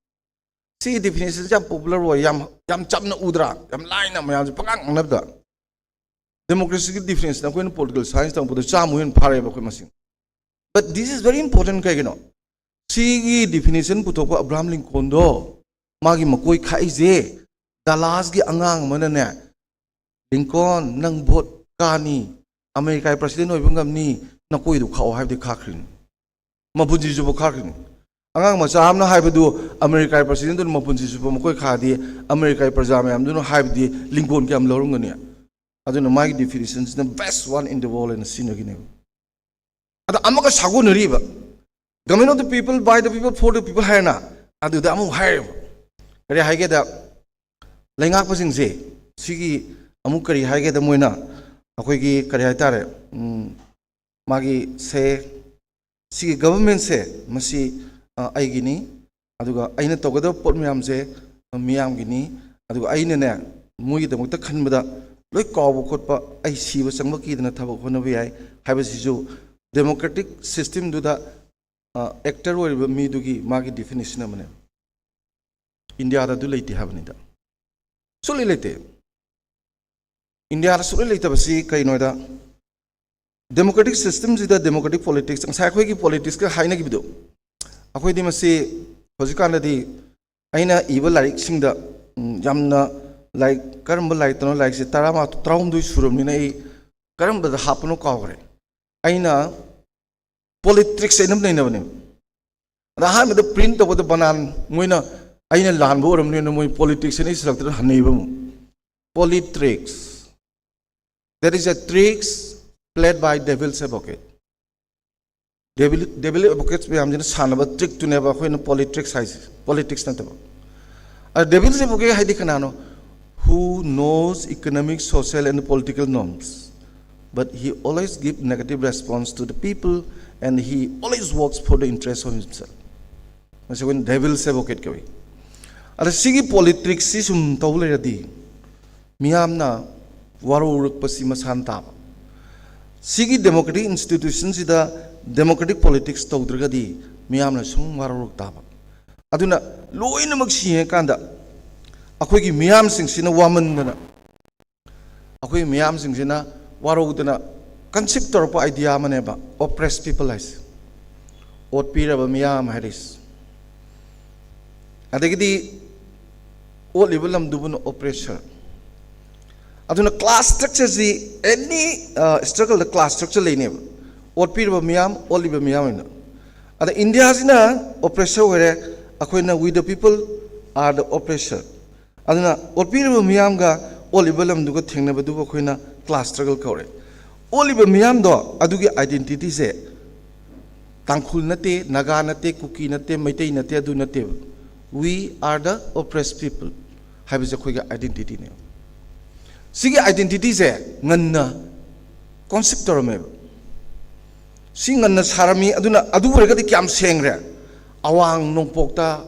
ꯁꯤꯒꯤ definitionꯁꯦ ꯌꯥꯝ popular ꯑꯣꯏ, ꯌꯥꯝ, ꯌꯥꯝ ꯆꯝꯅ ꯎꯗ꯭ꯔꯥ? ꯌꯥꯝ ꯂꯥꯏꯅ ꯃꯌꯥꯝꯁꯦ ꯄꯉꯥꯡ ꯉꯥꯡꯅꯕꯗ꯫ Democracyꯒꯤ definition ꯑꯩꯈꯣꯏꯅ political science ꯇꯝꯃꯛꯄꯗ ꯆꯥꯝꯃ ꯍꯦꯟꯅ ꯐꯥꯔꯛꯑꯦꯕ ꯑꯩꯈꯣꯏ ꯃꯁꯤꯡ꯫ But this is very important꯫ ꯀꯩꯒꯤꯅꯣ? ꯁꯤꯒꯤ definition ꯄꯨꯊꯣꯛꯄ ꯑꯕ꯭ꯔꯥꯍꯝ ꯂꯤꯡꯀꯣꯟꯗꯣ, ꯃꯥꯒꯤ ꯃꯀꯣꯏ ꯈꯥꯛꯏꯁꯦ, ꯗꯂꯥꯁꯀꯤ ꯑꯉꯥꯡ ꯑꯃꯅꯅꯦ, "ꯂꯤꯡꯀꯣꯟ, ꯅꯪ vote ꯀꯥꯅꯤ, ꯑꯃꯦꯔꯤꯀꯥꯒꯤ president ꯑꯣꯏꯕ ꯉꯝꯅꯤ, ꯅꯀꯣꯏꯗꯨ ꯈꯥꯛꯑꯣ" ꯍꯥꯏꯕꯗꯤ ꯈꯥꯛꯈ꯭ꯔꯤꯅꯤ꯫ ꯃꯄꯨꯟꯁꯤ ꯆꯨꯞꯄ ꯈꯥꯛꯈ꯭ꯔꯤꯅꯤ꯫ ꯑꯉꯥꯡ ꯃꯆꯥ ꯑꯃꯅ ꯍꯥꯏꯕꯗꯨ, "ꯑꯃꯦꯔꯤꯀꯥꯒꯤ presidentꯗꯨꯅ ꯃꯄꯨꯟꯁꯤ ꯆꯨꯞꯄ ꯃꯀꯣꯏ ꯈꯥꯛꯑꯗꯤ ꯑꯃꯦꯔꯤꯀꯥꯒꯤ ꯄ꯭ꯔꯖꯥ ꯃꯌꯥꯝꯗꯨꯅ ꯍꯥꯏꯕꯗꯤ ꯂꯤꯡꯒꯣꯟ ꯀꯌꯥꯝ ꯂꯧꯔꯝꯒꯅꯤ?" ꯑꯗꯨꯅ ꯃꯥꯒꯤ definitionꯁꯤꯅ best one in the world ꯍꯥꯏꯅ ꯁꯤꯖꯤꯟꯅꯈꯤꯅꯦꯕ꯫ ꯑꯗ ꯑꯃꯒ ꯁꯥꯒꯣꯟꯅꯔꯤꯕ, "Government of the people, by the people, for the people" ꯍꯥꯏꯔꯅ, ꯑꯗꯨꯗ ꯑꯃꯨꯛ ꯍꯥꯏꯔꯦꯕ, ꯀꯔꯤ ꯍꯥꯏꯒꯦꯗ, ꯂꯩꯉꯥꯛꯄꯁꯤꯡꯁꯦ, ꯁꯤꯒꯤ ꯑꯃꯨꯛ ꯀꯔꯤ ꯍꯥꯏꯒꯦꯗ, ꯃꯣꯏꯅ ꯑꯩꯈꯣꯏꯒꯤ ꯀꯔꯤ ꯍꯥꯏꯇꯥꯔꯦ, ꯎꯝ, ꯃꯥꯒꯤ ꯁꯦ, ꯁꯤꯒꯤ governmentꯁꯦ, ꯃꯁꯤ, ꯑ, ꯑꯩꯒꯤꯅꯤ, ꯑꯗꯨꯒ ꯑꯩꯅ ꯇꯧꯒꯗꯕ ꯄꯣꯠ ꯃꯌꯥꯝꯁꯦ, ꯑ, ꯃꯤꯌꯥꯝꯒꯤꯅꯤ, ꯑꯗꯨꯒ ꯑꯩꯅꯅꯦ, ꯃꯣꯏꯒꯤꯗꯃꯛꯇ ꯈꯟꯕꯗ ꯂꯣꯏ ꯀꯥꯎꯕ ꯈꯣꯠꯄ, ꯑꯩ ꯁꯤꯕ ꯆꯪꯕ ꯀꯤꯗꯅ ꯊꯕꯛ ꯍꯣꯠꯅꯕ ꯌꯥꯏ ꯍꯥꯏꯕꯁꯤꯁꯨ democratic systemꯗꯨꯗ, ꯑ, actor ꯑꯣꯏꯔꯤꯕ ꯃꯤꯗꯨꯒꯤ ꯃꯥꯒꯤ definition ꯑꯃꯅꯦ꯫ ꯏꯟꯗꯤꯌꯥꯗ ꯑꯗꯨ ꯂꯩꯇꯦ ꯍꯥꯏꯕꯅꯤꯗ, ꯁꯨꯛꯂꯩ ꯂꯩꯇꯦ꯫ ꯏꯟꯗꯤꯌꯥꯗ ꯁꯨꯛꯂꯩ ꯂꯩꯇꯕꯁꯤ ꯀꯩꯅꯣꯗ, democratic systemꯁꯤꯗ democratic politics, ꯉꯁꯥꯏ ꯑꯩꯈꯣꯏꯒꯤ politicsꯀ ꯍꯥꯏꯅꯈꯤꯕꯗꯣ, ꯑꯩꯈꯣꯏꯗꯤ ꯃꯁꯤ ꯍꯧꯖꯤꯛꯀꯥꯟꯗꯗꯤ ꯑꯩꯅ ꯏꯕ ꯂꯥꯏꯔꯤꯛꯁꯤꯡꯗ, ꯎꯝ, ꯌꯥꯝꯅ ꯂꯥꯏꯔꯤꯛ, ꯀꯔꯝꯕ ꯂꯥꯏꯔꯤꯛꯇꯅꯣ, ꯂꯥꯏꯔꯤꯛꯁꯦ ꯇꯔꯥꯃꯉꯥ, ꯇꯔꯥꯍꯨꯝꯗꯣꯏ ꯁꯨꯔꯕꯅꯤꯅ ꯑꯩ ꯀꯔꯝꯕꯗ ꯍꯥꯞꯄꯅꯣ ꯀꯥꯎꯈ꯭ꯔꯦ꯫ ꯑꯩꯅ politics ꯍꯥꯏꯅ ꯑꯃ ꯂꯩꯅꯕꯅꯦꯕ꯫ ꯑꯗ ꯑꯍꯥꯟꯕꯗ print ꯇꯧꯕꯗ ꯕꯅꯥꯟ ꯃꯣꯏꯅ, ꯑꯩꯅ ꯂꯥꯟꯕ ꯑꯣꯏꯔꯝꯅꯤꯅ ꯃꯣꯏ politics ꯍꯥꯏꯅ ꯏꯁꯤꯜꯂꯛꯇꯅ ꯍꯟꯅꯩꯕ ꯑꯃꯨꯛ꯫ Politricks. That is a tricks played by devil's advocate. Devil, devil advocates ꯃꯌꯥꯝꯁꯤꯅ ꯁꯥꯟꯅꯕ trickꯇꯨꯅꯦꯕ ꯑꯩꯈꯣꯏꯅ politics ꯍꯥꯏꯁꯦ, politics ꯅꯠꯇꯕ꯫ ꯑꯗ devil's advocate ꯍꯥꯏꯗꯤ ꯀꯅꯥꯅꯣ? Who knows economic, social and political norms, but he always give negative response to the people and he always works for the interest of himself. ꯃꯁꯤ ꯑꯩꯈꯣꯏꯅ devil's advocate ꯀꯧꯏ꯫ ꯑꯗ ꯁꯤꯒꯤ ꯄꯣꯂꯤꯇꯤꯛꯁꯁꯤ ꯁꯨꯝ ꯇꯧ ꯂꯩꯔꯗꯤ ꯃꯤꯌꯥꯝꯅ ꯋꯥꯔꯧꯔꯛꯄꯁꯤ ꯃꯁꯥꯅ ꯇꯥꯕ꯫ ꯁꯤꯒꯤ democratic institutionꯁꯤꯗ democratic politics ꯇꯧꯗ꯭ꯔꯒꯗꯤ ꯃꯤꯌꯥꯝꯅ ꯁꯨꯝ ꯋꯥꯔꯧꯔꯛ ꯇꯥꯕ꯫ ꯑꯗꯨꯅ ꯂꯣꯏꯅꯃꯛ ꯁꯤ ꯌꯦꯡꯉꯀꯥꯟꯗ ꯑꯩꯈꯣꯏꯒꯤ ꯃꯤꯌꯥꯝꯁꯤꯡꯁꯤꯅ ꯋꯥꯃꯟꯗꯅ, ꯑꯩꯈꯣꯏ ꯃꯤꯌꯥꯝꯁꯤꯡꯁꯤꯅ ꯋꯥꯔꯧꯗꯅ conceive ꯇꯧꯔꯛꯄ idea ꯑꯃꯅꯦꯕ oppressed people ꯍꯥꯏꯁꯦ, ꯑꯣꯠꯄꯤꯔꯕ ꯃꯤꯌꯥꯝ ꯍꯥꯏꯔꯤꯁꯦ꯫ ꯑꯗꯒꯤꯗꯤ ꯑꯣꯠꯂꯤꯕ ꯂꯝꯗꯨꯕꯨꯅ oppressor꯫ ꯑꯗꯨꯅ class structureꯁꯤ any, ꯑ, struggleꯗ class structure ꯂꯩꯅꯦꯕ, ꯑꯣꯠꯄꯤꯔꯕ ꯃꯤꯌꯥꯝ, ꯑꯣꯠꯂꯤꯕ ꯃꯤꯌꯥꯝ ꯍꯥꯏꯅ꯫ ꯑꯗ ꯏꯟꯗꯤꯌꯥꯁꯤꯅ oppressor ꯑꯣꯏꯔꯦ, ꯑꯩꯈꯣꯏꯅ we the people are the oppressor꯫ ꯑꯗꯨꯅ ꯑꯣꯠꯄꯤꯔꯤꯕ ꯃꯤꯌꯥꯝꯒ ꯑꯣꯠꯂꯤꯕ ꯂꯝꯗꯨꯒ ꯊꯦꯡꯅꯕꯗꯨꯕꯨ ꯑꯩꯈꯣꯏꯅ class struggle ꯀꯧꯔꯦ꯫ ꯑꯣꯠꯂꯤꯕ ꯃꯤꯌꯥꯝꯗꯣ ꯑꯗꯨꯒꯤ identityꯁꯦ ꯇꯥꯡꯈꯨꯜ ꯅꯠꯇꯦ, ꯅꯥꯒꯥ ꯅꯠꯇꯦ, ꯀꯨꯀꯤ ꯅꯠꯇꯦ, ꯃꯩꯇꯩ ꯅꯠꯇꯦ, ꯑꯗꯨ ꯅꯠꯇꯦꯕ꯫ We are the oppressed people ꯍꯥꯏꯕꯁꯦ ꯑꯩꯈꯣꯏꯒꯤ identityꯅꯦꯕ꯫ ꯁꯤꯒꯤ identityꯁꯦ ꯉꯟꯅ conceive ꯇꯧꯔꯝꯃꯦꯕ꯫ ꯁꯤ ꯉꯟꯅ ꯁꯥꯔꯝꯃꯤ꯫ ꯑꯗꯨꯅ ꯑꯗꯨ ꯑꯣꯏꯔꯒꯗꯤ ꯀꯌꯥꯝ ꯁꯦꯡꯈ꯭ꯔꯦ? ꯑꯋꯥꯡ ꯅꯣꯡꯄꯣꯛꯇ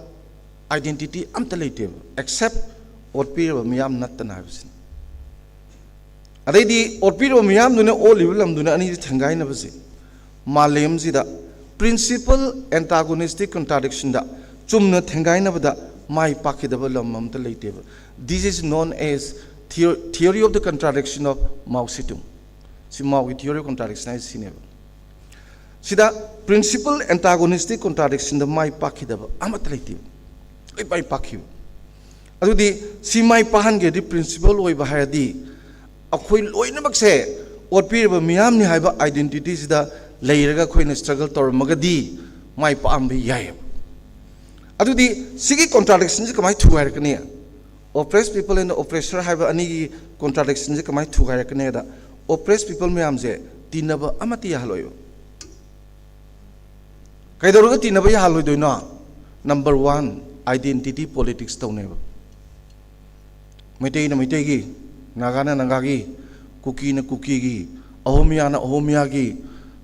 identity ꯑꯝꯇ ꯂꯩꯇꯦꯕ, except ꯑꯣꯠꯄꯤꯔꯕ ꯃꯤꯌꯥꯝ ꯅꯠꯇꯅ ꯍꯥꯏꯕꯁꯤꯅꯤ꯫ ꯑꯗꯩꯗꯤ ꯑꯣꯠꯄꯤꯔꯕ ꯃꯤꯌꯥꯝꯗꯨꯅ ꯑꯣꯠꯂꯤꯕ ꯂꯝꯗꯨꯅ ꯑꯅꯤꯁꯤ ꯊꯦꯡꯒꯥꯏꯅꯕꯁꯦ ꯃꯥꯂꯦꯝꯁꯤꯗ principal antagonistic contradictionꯗ, ꯆꯨꯝꯅ ꯊꯦꯡꯒꯥꯏꯅꯕꯗ ꯃꯥꯏ ꯄꯥꯛꯈꯤꯗꯕ ꯂꯝ ꯑꯃꯇ ꯂꯩꯇꯦꯕ꯫ This is known as theo-, theory of the contradiction of Mao Zedong꯫ ꯁꯤ ꯃꯥꯎꯒꯤ theory of contradiction ꯍꯥꯏꯁꯦ ꯁꯤꯅꯦꯕ꯫ ꯁꯤꯗ principal antagonistic contradictionꯗ ꯃꯥꯏ ꯄꯥꯛꯈꯤꯗꯕ ꯑꯃꯠꯇ ꯂꯩꯇꯦꯕ, ꯂꯣꯏ ꯃꯥꯏ ꯄꯥꯛꯈꯤꯕ꯫ ꯑꯗꯨꯗꯤ ꯁꯤ ꯃꯥꯏ ꯄꯥꯛꯍꯟꯒꯦꯗꯤ principal ꯑꯣꯏꯕ ꯍꯥꯏꯔꯗꯤ ꯑꯩꯈꯣꯏ ꯂꯣꯏꯅꯃꯛꯁꯦ ꯑꯣꯠꯄꯤꯔꯕ ꯃꯤꯌꯥꯝꯅꯤ ꯍꯥꯏꯕ identityꯁꯤꯗ ꯂꯩꯔꯒ ꯑꯩꯈꯣꯏꯅ struggle ꯇꯧꯔꯝꯃꯒꯗꯤ ꯃꯥꯏ ꯄꯥꯛꯑꯝꯕ ꯌꯥꯏꯑꯕ꯫ ꯑꯗꯨꯗꯤ ꯁꯤꯒꯤ contradictionꯁꯤ ꯀꯃꯥꯏꯅ ꯊꯨꯒꯥꯏꯔꯛꯀꯅꯤ? Oppressed people and oppressor ꯍꯥꯏꯕ ꯑꯅꯤꯒꯤ contradictionꯁꯤ ꯀꯃꯥꯏꯅ ꯊꯨꯒꯥꯏꯔꯛꯀꯅꯤ ꯍꯥꯏꯗ, oppressed people ꯃꯌꯥꯝꯁꯦ ꯇꯤꯟꯅꯕ ꯑꯃꯠꯇ ꯌꯥꯍꯜꯂꯣꯏꯕ꯫ ꯀꯩꯗꯧꯔꯒ ꯇꯤꯟꯅꯕ ꯌꯥꯍꯜꯂꯣꯏꯗꯣꯏꯅꯣ? Number one, identity politics ꯇꯧꯅꯦꯕ꯫ ꯃꯩꯇꯩꯅ ꯃꯩꯇꯩꯒꯤ, ꯅꯥꯒꯥꯅ ꯅꯥꯒꯥꯒꯤ, ꯀꯨꯀꯤꯅ ꯀꯨꯀꯤꯒꯤ, ꯑꯍꯣꯃꯤꯌꯥꯅ ꯑꯍꯣꯃꯤꯌꯥꯒꯤ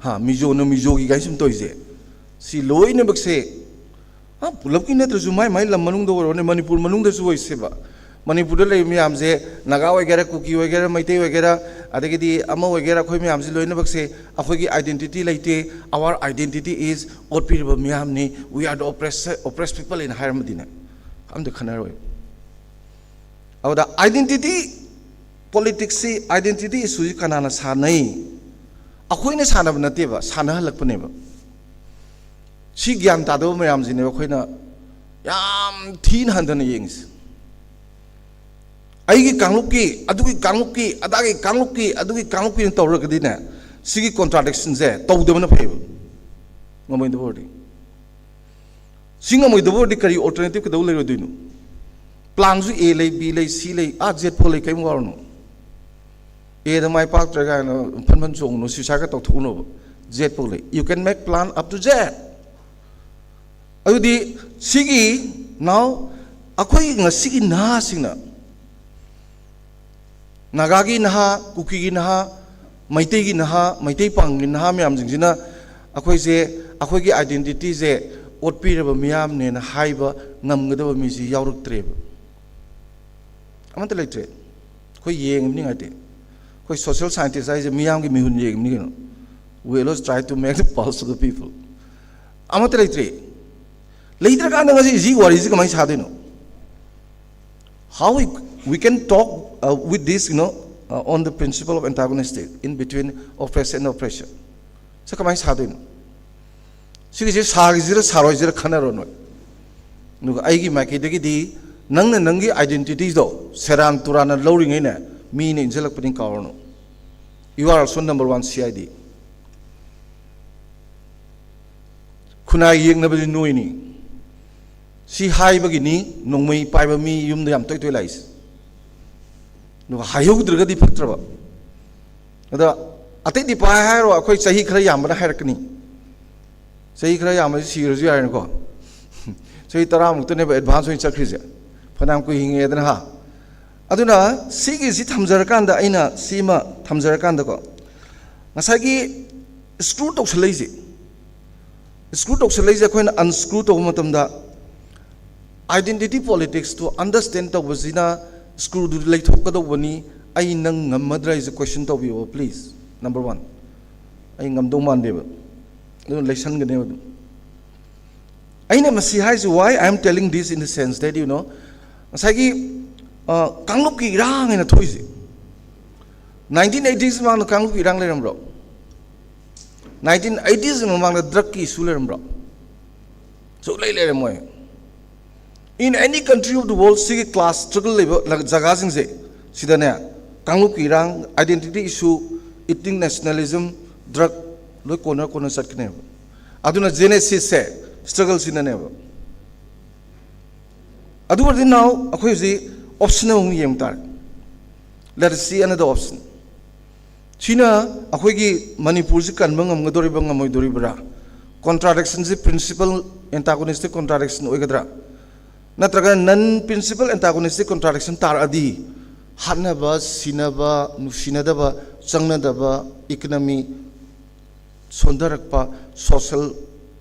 ꯍꯥ, ꯃꯤꯖꯣꯅ ꯃꯤꯖꯣꯒꯤ ꯀꯥꯏꯅ ꯁꯨꯝ ꯇꯧꯔꯤꯁꯦ, ꯁꯤ ꯂꯣꯏꯅꯃꯛꯁꯦ, ꯍꯥ, ꯄꯨꯂꯞꯀꯤ ꯅꯠꯇ꯭ꯔꯁꯨ ꯃꯥꯏ ꯃꯥꯏ ꯂꯝ ꯃꯅꯨꯡꯗ ꯑꯣꯏꯔꯣꯅꯦ, ꯃꯅꯤꯄꯨꯔ ꯃꯅꯨꯡꯗꯁꯨ ꯑꯣꯏꯁꯦꯕ, ꯃꯅꯤꯄꯨꯔꯗ ꯂꯩꯔꯤꯕ ꯃꯌꯥꯝꯁꯦ, ꯅꯥꯒꯥ ꯑꯣꯏꯒꯦꯔꯥ, ꯀꯨꯀꯤ ꯑꯣꯏꯒꯦꯔꯥ, ꯃꯩꯇꯩ ꯑꯣꯏꯒꯦꯔꯥ, ꯑꯗꯒꯤꯗꯤ ꯑꯃ ꯑꯣꯏꯒꯦꯔꯥ, ꯑꯩꯈꯣꯏ ꯃꯌꯥꯝꯁꯦ ꯂꯣꯏꯅꯃꯛꯁꯦ ꯑꯩꯈꯣꯏꯒꯤ identity ꯂꯩꯇꯦ꯫ Our identity is ꯑꯣꯠꯄꯤꯔꯕ ꯃꯤꯌꯥꯝꯅꯤ꯫ We are the oppressed, oppressed people ꯍꯥꯏꯅ ꯍꯥꯏꯔꯝꯃꯗꯤꯅꯦ, ꯑꯝꯇ ꯈꯟꯅꯔꯣꯏ꯫ ꯑꯗꯨꯗ identity politicsꯁꯤ, identity issueꯁꯤ ꯀꯅꯥꯅ ꯁꯥꯟꯅꯩ? ꯑꯩꯈꯣꯏꯅ ꯁꯥꯟꯅꯕ ꯅꯠꯇꯦꯕ, ꯁꯥꯟꯅꯍꯜꯂꯛꯄꯅꯦꯕ꯫ ꯁꯤ ꯒ꯭ꯌꯥꯟ ꯇꯥꯗꯕ ꯃꯌꯥꯝꯁꯤꯅꯦꯕ ꯑꯩꯈꯣꯏꯅ ꯌꯥꯝ ꯊꯤꯅ ꯍꯟꯊꯅ ꯌꯦꯡꯉꯤꯁꯦ꯫ ꯑꯩꯒꯤ ꯀꯥꯡꯂꯨꯞꯀꯤ, ꯑꯗꯨꯒꯤ ꯀꯥꯡꯂꯨꯞꯀꯤ, ꯑꯗꯥꯒꯤ ꯀꯥꯡꯂꯨꯞꯀꯤ, ꯑꯗꯨꯒꯤ ꯀꯥꯡꯂꯨꯞꯀꯤꯅ ꯇꯧꯔꯒꯗꯤꯅꯦ, ꯁꯤꯒꯤ contradictionꯁꯦ ꯇꯧꯗꯕꯅ ꯐꯩꯕ꯫ ꯉꯝꯃꯣꯏꯗꯕ ꯑꯣꯏꯔꯗꯤ, ꯁꯤ ꯉꯝꯃꯣꯏꯗꯕ ꯑꯣꯏꯔꯗꯤ ꯀꯔꯤ alternative ꯀꯩꯗꯧ ꯂꯩꯔꯣꯏꯗꯣꯏꯅꯣ? Planꯁꯨ A ꯂꯩ, B ꯂꯩ, C ꯂꯩ, ꯑꯥ Z ꯐꯥꯎ ꯂꯩ, ꯀꯔꯤꯝ ꯋꯥꯔꯨꯅꯨ꯫ Aꯗ ꯃꯥꯏ ꯄꯥꯛꯇ꯭ꯔꯦ ꯀꯥꯏꯅ ꯐꯟ ꯐꯟ ꯆꯣꯡꯉꯨꯅꯨ, suicideꯀ ꯇꯧꯊꯣꯛꯎꯅꯣꯕ꯫ Z ꯐꯥꯎ ꯂꯩ꯫ You can make plan up to Z꯫ ꯑꯗꯨꯗꯤ ꯁꯤꯒꯤ now ꯑꯩꯈꯣꯏ ꯉꯁꯤꯒꯤ ꯅꯍꯥꯁꯤꯡꯅ, ꯅꯥꯒꯥꯒꯤ ꯅꯍꯥ, ꯀꯨꯀꯤꯒꯤ ꯅꯍꯥ, ꯃꯩꯇꯩꯒꯤ ꯅꯍꯥ, ꯃꯩꯇꯩ ꯄꯥꯡꯒꯤ ꯅꯍꯥ ꯃꯌꯥꯝꯁꯤꯡꯁꯤꯅ ꯑꯩꯈꯣꯏꯁꯦ, ꯑꯩꯈꯣꯏꯒꯤ identityꯁꯦ ꯑꯣꯠꯄꯤꯔꯕ ꯃꯤꯌꯥꯝꯅꯦꯅ ꯍꯥꯏꯕ ꯉꯝꯒꯗꯕ ꯃꯤꯁꯤ ꯌꯥꯎꯔꯛꯇ꯭ꯔꯦꯕ꯫ ꯑꯃꯠꯇ ꯂꯩꯇ꯭ꯔꯦ꯫ ꯑꯩꯈꯣꯏ ꯌꯦꯡꯉꯤꯕꯅꯤ ꯉꯥꯏꯇꯦ꯫ ꯑꯩꯈꯣꯏ social scientist ꯍꯥꯏꯁꯦ ꯃꯤꯌꯥꯝꯒꯤ ꯃꯤꯍꯨꯟ ꯌꯦꯡꯉꯤꯕꯅꯤ ꯀꯩꯅꯣ꯫ We always try to make the pulse of the people. ꯑꯃꯠꯇ ꯂꯩꯇ꯭ꯔꯦ꯫ ꯂꯩꯇ꯭ꯔꯀꯥꯟꯗ ꯉꯁꯤ ꯁꯤ ꯋꯥꯔꯤꯁꯤ ꯀꯃꯥꯏꯅ ꯁꯥꯗꯣꯏꯅꯣ? How we, we can talk uh, with this, you know, uh, on the principle of antagonistic in between oppressor and oppression. ꯁꯤ ꯀꯃꯥꯏꯅ ꯁꯥꯗꯣꯏꯅꯣ? ꯁꯤꯒꯤꯁꯦ ꯁꯥꯈꯤꯁꯤꯔ ꯁꯥꯔꯣꯏꯁꯤꯔ ꯈꯟꯅꯔꯣ ꯅꯣꯏ꯫ ꯑꯗꯨꯒ ꯑꯩꯒꯤ ꯃꯥꯏꯀꯩꯗꯒꯤꯗꯤ ꯅꯪꯅ ꯅꯪꯒꯤ identityꯗꯣ ꯁꯦꯔꯥꯟ ꯇꯨꯔꯥꯟꯅ ꯂꯧꯔꯤꯉꯩꯅꯦ, ꯃꯤꯅ ꯏꯟꯁꯤꯜꯂꯛꯄꯅꯤ ꯀꯥꯎꯔꯅꯨ꯫ You are also number one C I D꯫ ꯈꯨꯟꯅꯥꯏ ꯌꯦꯛꯅꯕꯁꯤ ꯅꯣꯏꯅꯤ꯫ ꯁꯤ ꯍꯥꯏꯕꯒꯤꯅꯤ ꯅꯣꯡꯃꯩ ꯄꯥꯏꯕ ꯃꯤ ꯌꯨꯝꯗ ꯌꯥꯝ ꯇꯣꯏ ꯇꯣꯏ ꯂꯥꯛꯏꯁꯦ꯫ ꯑꯗꯨꯒ ꯍꯥꯏꯍꯧꯗ꯭ꯔꯒꯗꯤ ꯐꯠꯇ꯭ꯔꯕ꯫ ꯑꯗ ꯑꯇꯩꯗꯤ ꯄꯥꯏ ꯍꯥꯏꯔꯣ, ꯑꯩꯈꯣꯏ ꯆꯍꯤ ꯈꯔ ꯌꯥꯝꯕꯅ ꯍꯥꯏꯔꯛꯀꯅꯤ꯫ ꯆꯍꯤ ꯈꯔ ꯌꯥꯝꯕꯁꯤ ꯁꯤꯔꯁꯨ ꯌꯥꯔꯦꯅꯀꯣ꯫ ꯆꯍꯤ ꯇꯔꯥꯃꯨꯛꯇꯅꯦꯕ advance ꯑꯣꯏꯅ ꯆꯠꯈ꯭ꯔꯤꯁꯦ꯫ ꯐꯅꯌꯥꯝ ꯀꯨꯏ ꯍꯤꯡꯉꯦꯗꯅ ꯍꯥ꯫ ꯑꯗꯨꯅ ꯁꯤꯒꯤꯁꯤ ꯊꯝꯖꯔꯀꯥꯟꯗ, ꯑꯩꯅ ꯁꯤꯃ ꯊꯝꯖꯔꯀꯥꯟꯗꯀꯣ, ꯉꯁꯥꯏꯒꯤ ꯁ꯭ꯀ꯭ꯔꯨ ꯇꯧꯁꯜꯂꯛꯏꯁꯦ, ꯁ꯭ꯀ꯭ꯔꯨ ꯇꯧꯁꯜꯂꯛꯏꯁꯦ ꯑꯩꯈꯣꯏꯅ ꯑꯟꯁ꯭ꯀ꯭ꯔꯨ ꯇꯧꯕ ꯃꯇꯝꯗ identity politics ꯇꯨ understand ꯇꯧꯕꯁꯤꯅ ꯁ꯭ꯀ꯭ꯔꯨꯗꯨ ꯂꯩꯊꯣꯛꯀꯗꯧꯕꯅꯤ꯫ ꯑꯩ ꯅꯪ ꯉꯝꯃꯗ꯭ꯔꯥ ꯍꯥꯏꯁꯦ question ꯇꯧꯕꯤꯌꯣ please꯫ Number one, ꯑꯩ ꯉꯝꯗꯧ ꯃꯥꯟꯗꯦꯕ, ꯑꯗꯨꯅ ꯂꯩꯁꯟꯒꯅꯦꯕ ꯑꯗꯨꯝ꯫ ꯑꯩꯅ ꯃꯁꯤ ꯍꯥꯏꯁꯤ, why I am telling this in the sense that, you know, ꯉꯁꯥꯏꯒꯤ ꯑ, ꯀꯥꯡꯂꯨꯞꯀꯤ ꯏꯔꯥꯡ ꯍꯥꯏꯅ ꯊꯣꯛꯏꯁꯦ, nineteen eighties ꯃꯃꯥꯡꯗ ꯀꯥꯡꯂꯨꯞꯀꯤ ꯏꯔꯥꯡ ꯂꯩꯔꯝꯕ꯭ꯔꯣ? Nineteen eighties ꯃꯃꯥꯡꯗ drug ꯀꯤ issue ꯂꯩꯔꯝꯕ꯭ꯔꯣ? ꯁꯨꯛꯂꯩ ꯂꯩꯔꯝꯃꯣꯏ꯫ In any country of the world, ꯁꯤꯒꯤ class struggle ꯂꯩꯕ ꯂ-, ꯖꯒꯥꯁꯤꯡꯁꯦ, ꯁꯤꯗꯅꯦ, ꯀꯥꯡꯂꯨꯞꯀꯤ ꯏꯔꯥꯡ, identity issue, ethnic nationalism, drug, ꯂꯣꯏ ꯀꯣꯟꯅ ꯀꯣꯟꯅ ꯆꯠꯀꯅꯦꯕ꯫ ꯑꯗꯨꯅ genesis ꯁꯦ struggle ꯁꯤꯅꯅꯦꯕ꯫ ꯑꯗꯨ ꯑꯣꯏꯔꯗꯤ now ꯑꯩꯈꯣꯏ ꯍꯧꯖꯤꯛ option ꯑꯃꯃꯨꯛ ꯌꯦꯡꯕ ꯇꯥꯔꯦ꯫ Let us see another option. ꯁꯤꯅ ꯑꯩꯈꯣꯏꯒꯤ ꯃꯅꯤꯄꯨꯔꯁꯤ ꯀꯟꯕ ꯉꯝꯒꯗꯧꯔꯤꯕ꯭ꯔꯥ ꯉꯝꯃꯣꯏꯗꯧꯔꯤꯕ꯭ꯔꯥ? Contradiction ꯁꯤ principal antagonistic contradiction ꯑꯣꯏꯒꯗ꯭ꯔꯥ? ꯅꯠꯇ꯭ꯔꯒ non principal antagonistic contradiction ꯇꯥꯔꯛꯑꯗꯤ ꯍꯥꯠꯅꯕ, ꯁꯤꯅꯕ, ꯅꯨꯡꯁꯤꯅꯗꯕ, ꯆꯪꯅꯗꯕ, economy ꯁꯣꯟꯊꯔꯛꯄ, social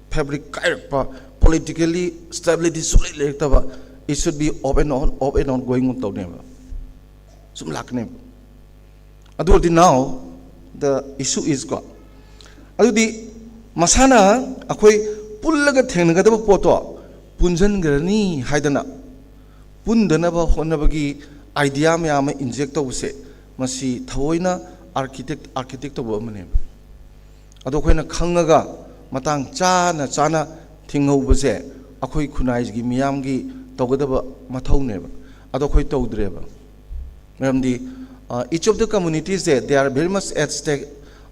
fabric ꯀꯥꯏꯔꯛꯄ, politically stability ꯁꯨꯡꯂꯩ ꯂꯩꯔꯛꯇꯕ, it should be off and on, off and on going on ꯇꯧꯅꯦꯕ, ꯁꯨꯝ ꯂꯥꯛꯀꯅꯦꯕ꯫ ꯑꯗꯨ ꯑꯣꯏꯔꯗꯤ now the issue is ꯀꯣ, ꯑꯗꯨꯗꯤ ꯃꯁꯥꯅ ꯑꯩꯈꯣꯏ ꯄꯨꯜꯂꯒ ꯊꯦꯡꯅꯒꯗꯕ ꯄꯣꯠꯇꯣ ꯄꯨꯟꯁꯤꯟꯈ꯭ꯔꯅꯤ ꯍꯥꯏꯗꯅ ꯄꯨꯟꯗꯅꯕ ꯍꯣꯠꯅꯕꯒꯤ idea ꯃꯌꯥꯝ ꯑꯃ inject ꯇꯧꯕꯁꯦ, ꯃꯁꯤ ꯊꯑꯣꯏꯅ architect, architect ꯇꯧꯕ ꯑꯃꯅꯦꯕ꯫ ꯑꯗꯣ ꯑꯩꯈꯣꯏꯅ ꯈꯪꯉꯒ ꯃꯇꯥꯡ ꯆꯥꯅ ꯆꯥꯅ ꯊꯤꯡꯍꯧꯕꯁꯦ ꯑꯩꯈꯣꯏ ꯈꯨꯟꯅꯥꯏꯒꯤ ꯃꯤꯌꯥꯝꯒꯤ ꯇꯧꯒꯗꯕ ꯃꯊꯧꯅꯦꯕ꯫ ꯑꯗꯣ ꯑꯩꯈꯣꯏ ꯇꯧꯗ꯭ꯔꯦꯕ꯫ ꯃꯔꯝꯗꯤ, ꯑ, each of the communities say, they are very much at stake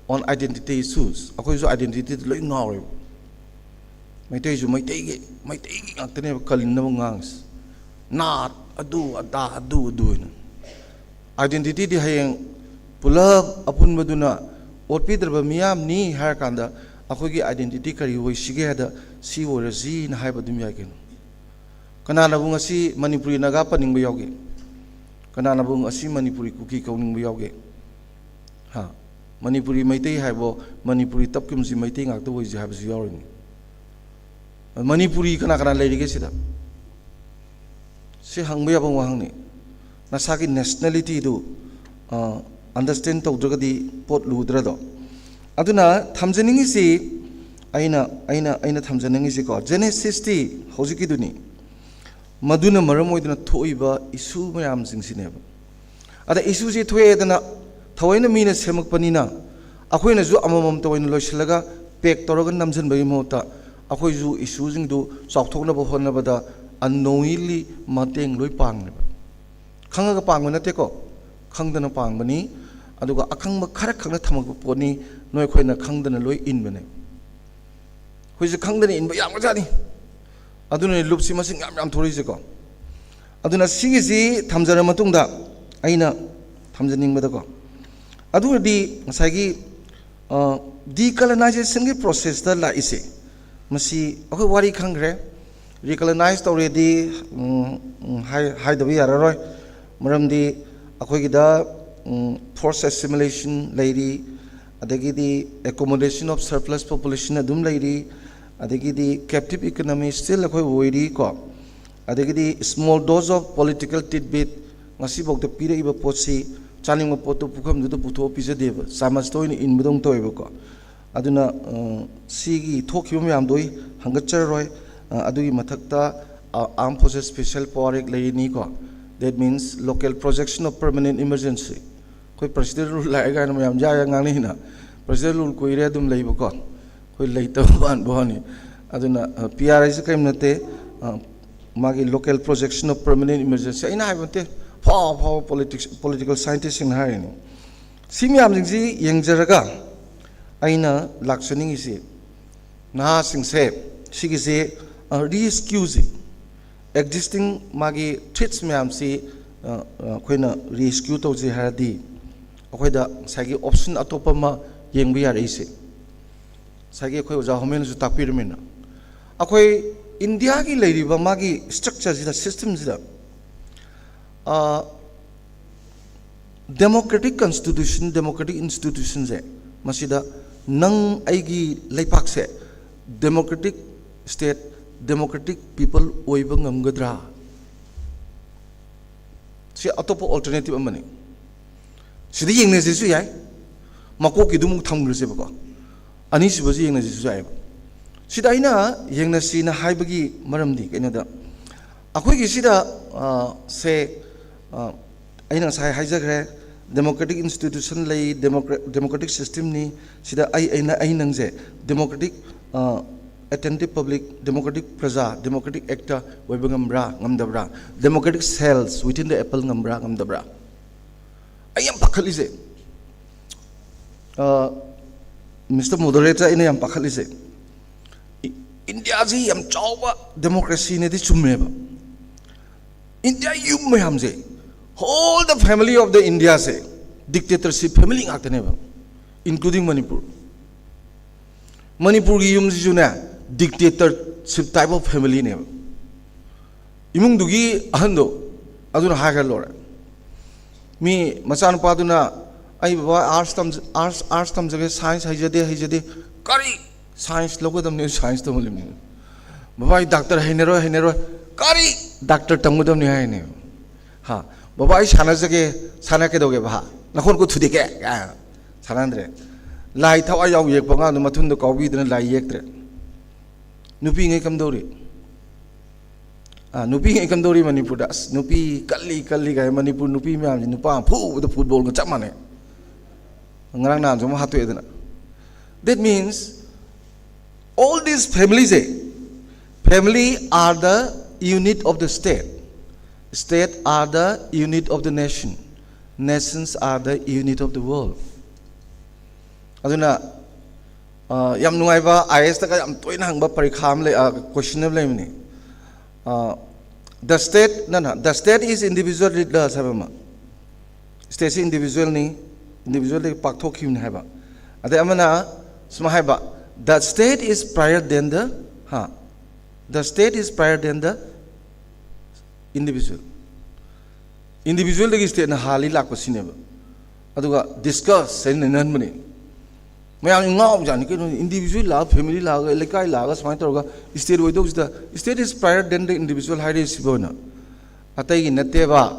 on identity issues꯫ ꯑꯩꯈꯣꯏꯁꯨ identity ꯗ ꯂꯣꯏ ꯉꯥꯎꯔꯦꯕ꯫ ꯃꯩꯇꯩꯁꯨ ꯃꯩꯇꯩꯒꯤ, ꯃꯩꯇꯩꯒꯤ ꯉꯥꯛꯇꯅꯦꯕ ꯀꯜꯂꯤꯅꯕ ꯉꯥꯡꯉꯤꯁꯦ꯫ ꯅꯥꯠ, ꯑꯗꯨ ꯑꯗꯥ, ꯑꯗꯨ ꯑꯗꯨ ꯍꯥꯏꯅ꯫ Identity ꯗꯤ ꯍꯌꯦꯡ ꯄꯨꯂꯞ ꯑꯄꯨꯟꯕꯗꯨꯅ ꯑꯣꯠꯄꯤꯗ꯭ꯔꯕ ꯃꯤꯌꯥꯝꯅꯤ ꯍꯥꯏꯔꯀꯥꯟꯗ ꯑꯩꯈꯣꯏꯒꯤ identity ꯀꯔꯤ ꯑꯣꯏꯁꯤꯒꯦ ꯍꯥꯏꯗ ꯁꯤ ꯑꯣꯏꯔꯁꯤꯅ ꯍꯥꯏꯕ ꯑꯗꯨꯝ ꯌꯥꯏ ꯀꯩꯅꯣ꯫ ꯀꯅꯥꯅꯕꯨ ꯉꯁꯤ ꯃꯅꯤꯄꯨꯔꯤ ꯅꯥꯒꯥ ꯄꯟꯅꯤꯡꯕ ꯌꯥꯎꯒꯦ? ꯀꯅꯥꯅꯕꯨ ꯉꯁꯤ ꯃꯅꯤꯄꯨꯔꯤ ꯀꯨꯀꯤ ꯀꯧꯅꯤꯡꯕ ꯌꯥꯎꯒꯦ? ꯍꯥ? ꯃꯅꯤꯄꯨꯔꯤ ꯃꯩꯇꯩ ꯍꯥꯏꯕꯣ, ꯃꯅꯤꯄꯨꯔꯤ ꯇꯞꯀꯤꯃꯁꯤ ꯃꯩꯇꯩ ꯉꯥꯛꯇ ꯑꯣꯏꯁꯦ ꯍꯥꯏꯕꯁꯨ ꯌꯥꯎꯔꯤꯅꯤ꯫ ꯃꯅꯤꯄꯨꯔꯤ ꯀꯅꯥ ꯀꯅꯥ ꯂꯩꯔꯤꯒꯦ ꯁꯤꯗ? ꯁꯤ ꯍꯪꯕ ꯌꯥꯕ ꯋꯥꯍꯪꯅꯤ꯫ ꯅꯁꯥꯒꯤ ꯅꯦꯁꯅꯦꯂꯤꯇꯤꯗꯨ ꯑꯟꯗꯔꯁꯇꯦꯟ ꯇꯧꯗ꯭ꯔꯒꯗꯤ ꯄꯣꯠ ꯂꯨꯗ꯭ꯔꯗꯣ꯫ ꯑꯗꯨꯅ ꯊꯝꯖꯅꯤꯡꯉꯤꯁꯤ, ꯑꯩꯅ ꯑꯩꯅ ꯑꯩꯅ ꯊꯝꯖꯅꯤꯡꯉꯤꯁꯤꯀꯣ, ꯖꯦꯅꯦꯁꯤꯁꯇꯤ ꯍꯧꯖꯤꯛꯀꯤꯗꯨꯅꯤ꯫ ꯃꯗꯨꯅ ꯃꯔꯝ ꯑꯣꯏꯗꯨꯅ ꯊꯣꯛꯏꯕ ꯏꯁꯨ ꯃꯌꯥꯝꯁꯤꯡꯁꯤꯅꯦꯕ꯫ ꯑꯗ ꯏꯁꯨꯁꯤ ꯊꯣꯛꯑꯦꯗꯅ ꯊꯑꯣꯏꯅ ꯃꯤꯅ ꯁꯦꯝꯃꯛꯄꯅꯤꯅ ꯑꯩꯈꯣꯏꯅꯁꯨ ꯑꯃꯃꯝꯇ ꯑꯣꯏꯅ ꯂꯣꯏꯁꯤꯜꯂꯒ ꯄꯦꯛ ꯇꯧꯔꯒ ꯅꯝꯁꯤꯟꯕꯒꯤ ꯃꯍꯨꯠꯇ ꯑꯩꯈꯣꯏꯁꯨ ꯏꯁꯨꯁꯤꯡꯗꯨ ꯆꯥꯎꯊꯣꯛꯅꯕ ꯍꯣꯠꯅꯕꯗ unknowingly ꯃꯇꯦꯡ ꯂꯣꯏ ꯄꯥꯡꯉꯦꯕ꯫ ꯈꯪꯉꯒ ꯄꯥꯡꯕ ꯅꯠꯇꯦꯀꯣ, ꯈꯪꯗꯅ ꯄꯥꯡꯕꯅꯤ꯫ ꯑꯗꯨꯒ ꯑꯈꯪꯕ ꯈꯔ ꯈꯛꯅ ꯊꯝꯃꯛꯄ ꯄꯣꯠꯅꯤ, ꯅꯣꯏ ꯑꯩꯈꯣꯏꯅ ꯈꯪꯗꯅ ꯂꯣꯏ ꯏꯟꯕꯅꯦ꯫ ꯑꯩꯈꯣꯏꯁꯦ ꯈꯪꯗꯅ ꯏꯟꯕ ꯌꯥꯝꯕꯖꯥꯠꯅꯤ꯫ ꯑꯗꯨꯅꯅꯦ ꯂꯨꯞꯁꯤ ꯃꯁꯤꯡ ꯌꯥꯝ ꯌꯥꯝ ꯊꯣꯔꯛꯏꯁꯦꯀꯣ꯫ ꯑꯗꯨꯅ ꯁꯤꯒꯤꯁꯤ ꯊꯝꯖꯔ ꯃꯇꯨꯡꯗ ꯑꯩꯅ ꯊꯝꯖꯅꯤꯡꯕꯗꯀꯣ, ꯑꯗꯨ ꯑꯣꯏꯔꯗꯤ ꯉꯁꯥꯏꯒꯤ ꯗꯤꯀꯂꯅꯥꯏꯖꯦꯁꯟꯒꯤ ꯄ꯭ꯔꯣꯁꯦꯁꯇ ꯂꯥꯛꯏꯁꯦ, ꯃꯁꯤ ꯑꯩꯈꯣꯏ ꯋꯥꯔꯤ ꯈꯪꯈ꯭ꯔꯦ꯫ ꯔꯤꯀꯂꯅꯥꯏꯖ ꯇꯧꯔꯦꯗꯤ ꯎꯝ, ꯎꯝ, ꯍꯥꯏ- ꯍꯥꯏꯗꯕ ꯌꯥꯔꯔꯣꯏ꯫ ꯃꯔꯝꯗꯤ ꯑꯩꯈꯣꯏꯒꯤꯗ forced assimilation ꯂꯩꯔꯤ, ꯑꯗꯒꯤꯗꯤ accommodation of surplus population ꯑꯗꯨꯝ ꯂꯩꯔꯤ, ꯑꯗꯒꯤꯗꯤ captive economy still ꯑꯩꯈꯣꯏ ꯑꯣꯏꯔꯤ ꯀꯣ꯫ ꯑꯗꯒꯤꯗꯤ small dose of political tidbit, ꯉꯁꯤꯐꯥꯎꯗ ꯄꯤꯔꯛꯏꯕ ꯄꯣꯠꯁꯤ ꯆꯥꯅꯤꯡꯕ ꯄꯣꯠꯇꯨ ꯄꯨꯈꯝꯗꯨꯗ ꯄꯨꯊꯣꯛꯑ ꯄꯤꯖꯗꯦꯕ, ꯆꯥꯃꯁꯇ ꯑꯣꯏꯅ ꯏꯟꯕꯗꯧꯅ ꯇꯧꯋꯦꯕꯀꯣ꯫ ꯑꯗꯨꯅ ꯁꯤꯒꯤ ꯊꯣꯛꯈꯤꯕ ꯃꯌꯥꯝꯗꯣ ꯑꯩ ꯍꯪꯒꯠꯆꯔꯔꯣꯏ꯫ ꯑꯗꯨꯒꯤ ꯃꯊꯛꯇ Armed Forces Special Power Act ꯂꯩꯔꯤꯅꯤꯀꯣ, that means local projection of permanent emergency꯫ ꯑꯩꯈꯣꯏ president rule ꯂꯥꯛꯑꯦ ꯀꯥꯏꯅ ꯃꯌꯥꯝ ꯌꯥ ꯌꯥ ꯉꯥꯡꯅꯩꯅ, president rule ꯀꯨꯏꯔꯦ ꯑꯗꯨꯝ ꯂꯩꯕꯀꯣ, ꯑꯩꯈꯣꯏ ꯂꯩꯇꯕ ꯃꯥꯟꯕ ꯋꯥꯅꯤ꯫ ꯑꯗꯨꯅ ꯄꯤ ꯑꯥꯔ ꯑꯥꯏꯁꯦ ꯀꯔꯤꯝ ꯅꯠꯇꯦ, ꯃꯥꯒꯤ local projection of permanent emergency꯫ ꯑꯩꯅ ꯍꯥꯏꯕ ꯅꯠꯇꯦ, ꯑꯐꯥꯎ ꯑꯐꯥꯎꯕ politics political scientistꯁꯤꯡꯅ ꯍꯥꯏꯔꯤꯅꯤ꯫ ꯁꯤ ꯃꯌꯥꯝꯁꯤꯡꯁꯤ ꯌꯦꯡꯖꯔꯒ ꯑꯩꯅ ꯂꯥꯛꯆꯅꯤꯡꯉꯤꯁꯤ, ꯅꯍꯥꯁꯤꯡꯁꯦ ꯁꯤꯒꯤꯁꯦ ꯔꯤꯁꯀ꯭ꯌꯨꯁꯤ, existing ꯃꯥꯒꯤ threats ꯃꯌꯥꯝꯁꯤ ꯑꯩꯈꯣꯏꯅ ꯔꯤꯁꯀ꯭ꯌꯨ ꯇꯧꯁꯦ ꯍꯥꯏꯔꯗꯤ ꯑꯩꯈꯣꯏꯗ ꯉꯁꯥꯏꯒꯤ option ꯑꯇꯣꯞꯄ ꯑꯃ ꯌꯦꯡꯕ ꯌꯥꯔꯛꯏꯁꯦ꯫ ꯉꯁꯥꯏꯒꯤ ꯑꯩꯈꯣꯏ ꯑꯣꯖꯥ ꯍꯣꯃꯦꯅꯁꯨ ꯇꯥꯛꯄꯤꯔꯝꯃꯤꯅ, ꯑꯩꯈꯣꯏ ꯏꯟꯗꯤꯌꯥꯒꯤ ꯂꯩꯔꯤꯕ ꯃꯥꯒꯤ structureꯁꯤꯗ, systemꯁꯤꯗ, ꯑ, Democratic constitution, democratic institutionꯁꯦ, ꯃꯁꯤꯗ ꯅꯪ ꯑꯩꯒꯤ ꯂꯩꯄꯥꯛꯁꯦ democratic state, democratic people ꯑꯣꯏꯕ ꯉꯝꯒꯗ꯭ꯔꯥ? ꯁꯤ ꯑꯇꯣꯞꯄ alternative ꯑꯃꯅꯤ꯫ ꯁꯤꯗ ꯌꯦꯡꯅꯁꯤꯁꯨ ꯌꯥꯏ, ꯃꯀꯣꯛꯀꯤꯗꯨꯃꯨꯛ ꯊꯝꯈ꯭ꯔꯁꯦꯕꯀꯣ, ꯑꯅꯤꯁꯨꯕꯁꯤ ꯌꯦꯡꯅꯁꯤꯁꯨ ꯌꯥꯏꯑꯕ꯫ ꯁꯤꯗ ꯑꯩꯅ ꯌꯦꯡꯅꯁꯤꯅ ꯍꯥꯏꯕꯒꯤ ꯃꯔꯝꯗꯤ ꯀꯩꯅꯣꯗ, ꯑꯩꯈꯣꯏꯒꯤ ꯁꯤꯗ, ꯑ, ꯁꯦ, ꯑ, ꯑꯩꯅ ꯉꯁꯥꯏ ꯍꯥꯏꯖꯈ꯭ꯔꯦ, democratic institution ꯂꯩ, democra-, democratic systemꯅꯤ꯫ ꯁꯤꯗ ꯑꯩ, ꯑꯩꯅ, ꯑꯩ ꯅꯪꯁꯦ democratic, ꯑ, attentive public, democratic ꯄ꯭ꯔꯖꯥ, democratic actor ꯑꯣꯏꯕ ꯉꯝꯕ꯭ꯔꯥ, ꯉꯝꯗꯕ꯭ꯔꯥ? Democratic cells within the apple ꯉꯝꯕ꯭ꯔꯥ, ꯉꯝꯗꯕ꯭ꯔꯥ? ꯑꯩ ꯌꯥꯝ ꯄꯥꯈꯠꯂꯤꯁꯦ, ꯑ, Mister Moderator, ꯑꯩꯅ ꯌꯥꯝ ꯄꯥꯈꯠꯂꯤꯁꯦ, ꯏ-, ꯏꯟꯗꯤꯌꯥꯁꯤ ꯌꯥꯝ ꯆꯥꯎꯕ democracyꯅꯦꯗꯤ ꯆꯨꯝꯃꯦꯕ꯫ ꯏꯟꯗꯤꯌꯥ ꯌꯨꯝ ꯃꯌꯥꯝꯁꯦ, whole the family of the Indiaꯁꯦ dictatorship family ꯉꯥꯛꯇꯅꯦꯕ, including ꯃꯅꯤꯄꯨꯔ꯫ ꯃꯅꯤꯄꯨꯔꯒꯤ ꯌꯨꯝꯁꯤꯁꯨꯅꯦ, dictatorship type of familyꯅꯦꯕ꯫ ꯏꯃꯨꯡꯗꯨꯒꯤ ꯑꯍꯟꯗꯣ ꯑꯗꯨꯅ ꯍꯥꯏꯈ꯭ꯔ ꯂꯣꯏꯔꯦ꯫ ꯃꯤ ꯃꯆꯥꯅꯨꯄꯥꯗꯨꯅ, "ꯑꯩ ꯕꯕꯥ arts ꯇꯝ-, arts, arts ꯇꯝꯖꯒꯦ, science ꯍꯩꯖꯗꯦ, ꯍꯩꯖꯗꯦ"꯫ "ꯀꯔꯤ science ꯂꯧꯒꯗꯕꯅꯤ? Science ꯇꯝꯍꯜꯂꯤꯕꯅꯤ"꯫ "ꯕꯕꯥ, ꯑꯩ doctor ꯍꯩꯅꯔꯣꯏ, ꯍꯩꯅꯔꯣꯏ"꯫ "ꯀꯔꯤ doctor ꯇꯝꯒꯗꯕꯅꯤ?" ꯍꯥꯏꯅꯦ꯫ "ꯍꯥ, ꯕꯕꯥ, ꯑꯩ ꯁꯥꯟꯅꯖꯒꯦ"꯫ "ꯁꯥꯟꯅ ꯀꯩꯗꯧꯒꯦꯕ? ꯍꯥ, ꯅꯈꯣꯟ ꯈꯨꯠ ꯊꯨꯗꯦꯛꯀꯦ"꯫ ꯀꯥꯏꯅ ꯁꯥꯟꯅꯍꯟꯗ꯭ꯔꯦ꯫ ꯂꯥꯏ ꯊꯋꯥꯏ ꯌꯥꯎ ꯌꯦꯛꯄ ꯑꯉꯥꯡꯗꯣ ꯃꯊꯨꯟꯗ ꯀꯥꯎꯕꯤꯗꯅ ꯂꯥꯏ ꯌꯦꯛꯇ꯭ꯔꯦ꯫ ꯅꯨꯄꯤꯉꯩ ꯀꯝꯗꯧꯔꯤ? ꯑꯥ, ꯅꯨꯄꯤꯉꯩ ꯀꯝꯗꯧꯔꯤ ꯃꯅꯤꯄꯨꯔꯗ? ꯑꯁ, ꯅꯨꯄꯤ ꯀꯜꯂꯤ, ꯀꯜꯂꯤ ꯀꯥꯏ꯫ ꯃꯅꯤꯄꯨꯔ ꯅꯨꯄꯤ ꯃꯌꯥꯝꯁꯤ ꯅꯨꯄꯥ ꯑꯃ ꯐꯨꯕꯗ footballꯒ ꯆꯞ ꯃꯥꯟꯅꯩ꯫ ꯉꯔꯥꯡ ꯅꯍꯥꯟꯁꯨ ꯑꯃ ꯍꯥꯠꯇꯣꯛꯑꯦꯗꯅ꯫ That means, all these familyꯁꯦ, family are the unit of the state. State are the unit of the nation. Nations are the unit of the world. ꯑꯗꯨꯅ, ꯑ, ꯌꯥꯝ ꯅꯨꯡꯉꯥꯏꯕ, IASꯇꯒ ꯌꯥꯝ ꯇꯣꯏꯅ ꯍꯪꯕ ꯄꯔꯤꯈꯥ ꯑꯃ ꯂꯩ, ꯑ, question ꯑꯃ ꯂꯩꯕꯅꯤ꯫ ꯑ, "The state", ꯅ, ꯅ, "The state is individual leaders" ꯍꯥꯏꯕ ꯑꯃ꯫ Stateꯁꯤ individualꯅꯤ, individualꯗꯒꯤ ꯄꯥꯛꯊꯣꯛꯈꯤꯕꯅꯤ ꯍꯥꯏꯕ꯫ ꯑꯗꯩ ꯑꯃꯅ ꯁꯨꯃꯥꯏ ꯍꯥꯏꯕ, "The state is prior than the", ꯍꯥ, "The state is prior than the individual." ꯏꯟꯗꯤꯕꯤꯖꯨꯋꯦꯜꯗꯒꯤ ꯁ꯭ꯇꯦꯠꯅ ꯍꯥꯜꯂꯤ ꯂꯥꯛꯄꯁꯤꯅꯦꯕ꯫ ꯑꯗꯨꯒ ꯗꯤꯁꯀꯁ ꯍꯥꯏꯅ ꯅꯩꯅꯍꯟꯕꯅꯤ꯫ ꯃꯌꯥꯝ ꯉꯥꯎꯕꯖꯥꯠꯅꯤ ꯀꯩꯅꯣ, ꯏꯟꯗꯤꯕꯤꯖꯨꯋꯦꯜ ꯂꯥꯛꯑꯒ, ꯐꯦꯃꯤꯂꯤ ꯂꯥꯛꯑꯒ, ꯂꯩꯀꯥꯏ ꯂꯥꯛꯑꯒ ꯁꯨꯃꯥꯏꯅ ꯇꯧꯔꯒ ꯁ꯭ꯇꯦꯠ ꯑꯣꯏꯗꯧꯁꯤꯗ, state is prior than the individual ꯍꯥꯏꯔꯤꯁꯤꯕꯨ ꯑꯣꯏꯅ ꯑꯇꯩꯒꯤ ꯅꯠꯇꯦꯕ꯫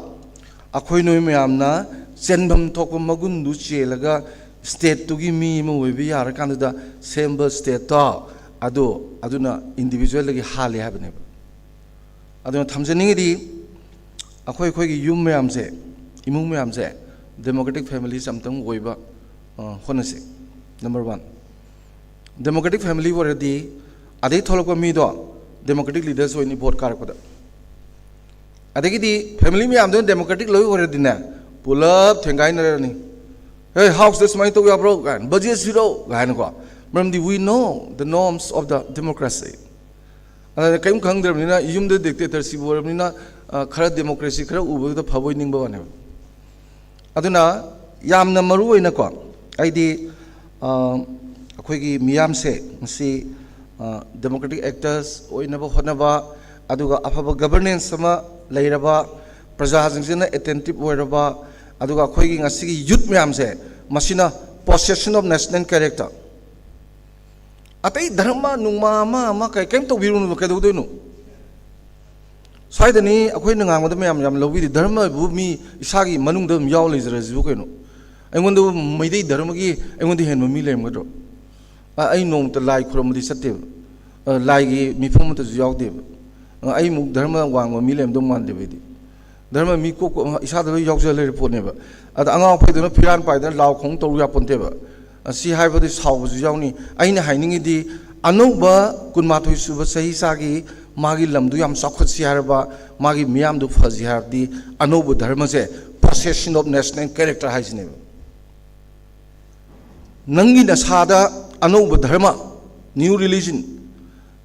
ꯑꯩꯈꯣꯏ ꯅꯣꯏ ꯃꯌꯥꯝꯅ ꯆꯦꯟꯐꯝ ꯊꯣꯛꯄ ꯃꯒꯨꯟꯗꯨ ꯆꯦꯜꯂꯒ ꯁ꯭ꯇꯦꯠꯇꯨꯒꯤ ꯃꯤ ꯑꯃ ꯑꯣꯏꯕ ꯌꯥꯔꯀꯥꯟꯗꯨꯗ ꯁꯦꯝꯕ ꯁ꯭ꯇꯦꯠꯇꯣ, ꯑꯗꯨ, ꯑꯗꯨꯅ ꯏꯟꯗꯤꯕꯤꯖꯨꯋꯦꯜꯗꯒꯤ ꯍꯥꯜꯂꯤ ꯍꯥꯏꯕꯅꯦꯕ꯫ ꯑꯗꯨꯅ ꯊꯝꯖꯅꯤꯡꯉꯤꯗꯤ, ꯑꯩꯈꯣꯏ ꯑꯩꯈꯣꯏꯒꯤ ꯌꯨꯝ ꯃꯌꯥꯝꯁꯦ, ꯏꯃꯨꯡ ꯃꯌꯥꯝꯁꯦ democratic families ꯑꯝꯇꯪ ꯑꯣꯏꯕ, ꯑ, ꯍꯣꯠꯅꯁꯤ꯫ Number one, democratic family ꯑꯣꯏꯔꯗꯤ ꯑꯗꯩ ꯊꯣꯛꯂꯛꯄ ꯃꯤꯗꯣ democratic leaders ꯑꯣꯏꯅꯤ vote ꯀꯥꯔꯛꯄꯗ꯫ ꯑꯗꯒꯤꯗꯤ family ꯃꯌꯥꯝꯗꯨꯅ democratic ꯂꯣꯏ ꯑꯣꯏꯔꯗꯤꯅꯦ, ꯄꯨꯂꯞ ꯊꯦꯡꯒꯥꯏꯅꯔꯅꯤ꯫ "ꯍꯦ, ꯍꯥꯎꯁꯇ ꯁꯨꯃꯥꯏꯅ ꯇꯧ ꯌꯥꯕ꯭ꯔꯣ?" ꯀꯥꯏꯅ, "ꯕꯖꯦꯠ ꯁꯤꯔꯣ?" ꯀꯥꯏꯅꯀꯣ꯫ ꯃꯔꯝꯗꯤ we know the norms of the democracy꯫ ꯑꯗꯨꯅ ꯀꯔꯤꯝ ꯈꯪꯗ꯭ꯔꯕꯅꯤꯅ, ꯌꯨꯝꯗ dictatorship ꯑꯣꯏꯔꯕꯅꯤꯅ, ꯑ, ꯈꯔ democracy ꯈꯔ ꯎꯕꯗꯨꯗ ꯐꯕꯣꯏ ꯅꯤꯡꯕ ꯋꯥꯅꯦꯕ꯫ ꯑꯗꯨꯅ ꯌꯥꯝꯅ ꯃꯔꯨ ꯑꯣꯏꯅꯀꯣ, ꯑꯩꯗꯤ, ꯑ, ꯑꯩꯈꯣꯏꯒꯤ ꯃꯤꯌꯥꯝꯁꯦ ꯉꯁꯤ, ꯑ, democratic actors ꯑꯣꯏꯅꯕ ꯍꯣꯠꯅꯕ, ꯑꯗꯨꯒ ꯑꯐꯕ governance ꯑꯃ ꯂꯩꯔꯕ, ꯄ꯭ꯔꯖꯥꯁꯤꯡꯁꯤꯅ attentive ꯑꯣꯏꯔꯕ, ꯑꯗꯨꯒ ꯑꯩꯈꯣꯏꯒꯤ ꯉꯁꯤꯒꯤ youth ꯃꯌꯥꯝꯁꯦ, ꯃꯁꯤꯅ possession of national character꯫ ꯑꯇꯩ ꯙꯔꯃ ꯅꯨꯡꯃ ꯑꯃ ꯑꯃ ꯀꯩ-, ꯀꯩꯝ ꯇꯧꯕꯤꯔꯨꯅꯨ, ꯀꯩꯗꯧꯗꯣꯏꯅꯣ? ꯁ꯭ꯋꯥꯏꯗꯅꯤ ꯑꯩꯈꯣꯏꯅ ꯉꯥꯡꯕꯗ ꯃꯌꯥꯝ ꯌꯥꯝ ꯂꯧꯕꯤꯗꯦ꯫ ꯙꯔꯃꯕꯨ ꯃꯤ ꯏꯁꯥꯒꯤ ꯃꯅꯨꯡꯗ ꯑꯗꯨꯝ ꯌꯥꯎ ꯂꯩꯖꯔꯁꯤꯕꯨ ꯀꯩꯅꯣ? ꯑꯩꯉꯣꯟꯗꯕꯨ ꯃꯩꯇꯩ ꯙꯔꯃꯒꯤ ꯑꯩꯉꯣꯟꯗ ꯍꯦꯟꯕ ꯃꯤ ꯂꯩꯔꯝꯒꯗ꯭ꯔꯣ? ꯑ, ꯑꯩ ꯅꯣꯡꯃꯇ ꯂꯥꯏ ꯈꯨꯔꯨꯝꯕꯗꯤ ꯆꯠꯇꯦꯕ꯫ ꯑ, ꯂꯥꯏꯒꯤ ꯃꯤꯐꯝ ꯑꯃꯠꯇꯁꯨ ꯌꯥꯎꯗꯦꯕ꯫ ꯑ, ꯑꯩꯃꯨꯛ ꯙꯔꯃ ꯋꯥꯡꯕ ꯃꯤ ꯂꯩꯔꯝꯗꯧ ꯃꯥꯟꯗꯦꯕ ꯑꯩꯗꯤ꯫ ꯙꯔꯃ ꯃꯤ ꯀꯣꯛ, ꯀꯣꯛ ꯏꯁꯥꯗ ꯂꯣꯏ ꯌꯥꯎꯖ ꯂꯩꯔ ꯄꯣꯠꯅꯦꯕ꯫ ꯑꯗ ꯑꯉꯥꯡ ꯑꯩꯈꯣꯏꯗꯨꯅ ꯐꯤꯔꯥꯟ ꯄꯥꯏꯗꯅ ꯂꯥꯎ ꯈꯣꯡ ꯇꯧꯔꯨ ꯌꯥꯄꯣꯟꯇꯦꯕ꯫ ꯑꯁꯤ ꯍꯥꯏꯕꯗꯤ ꯁꯥꯎꯕꯁꯨ ꯌꯥꯎꯅꯤ꯫ ꯑꯩꯅ ꯍꯥꯏꯅꯤꯡꯉꯤꯗꯤ, ꯑꯅꯧꯕ ꯀꯨꯟꯃꯥꯊꯣꯏ ꯁꯨꯕ ꯆꯍꯤ ꯆꯥꯒꯤ ꯃꯥꯒꯤ ꯂꯝꯗꯨ ꯌꯥꯝ ꯆꯥꯎꯈꯠꯁꯤ ꯍꯥꯏꯔꯕ, ꯃꯥꯒꯤ ꯃꯤꯌꯥꯝꯗꯨ ꯐꯁꯤ ꯍꯥꯏꯔꯕꯗꯤ, ꯑꯅꯧꯕ ꯙꯔꯃꯁꯦ possession of national character ꯍꯥꯏꯁꯤꯅꯦꯕ꯫ ꯅꯪꯒꯤ ꯅꯁꯥꯗ ꯑꯅꯧꯕ ꯙꯔꯃ, new religion,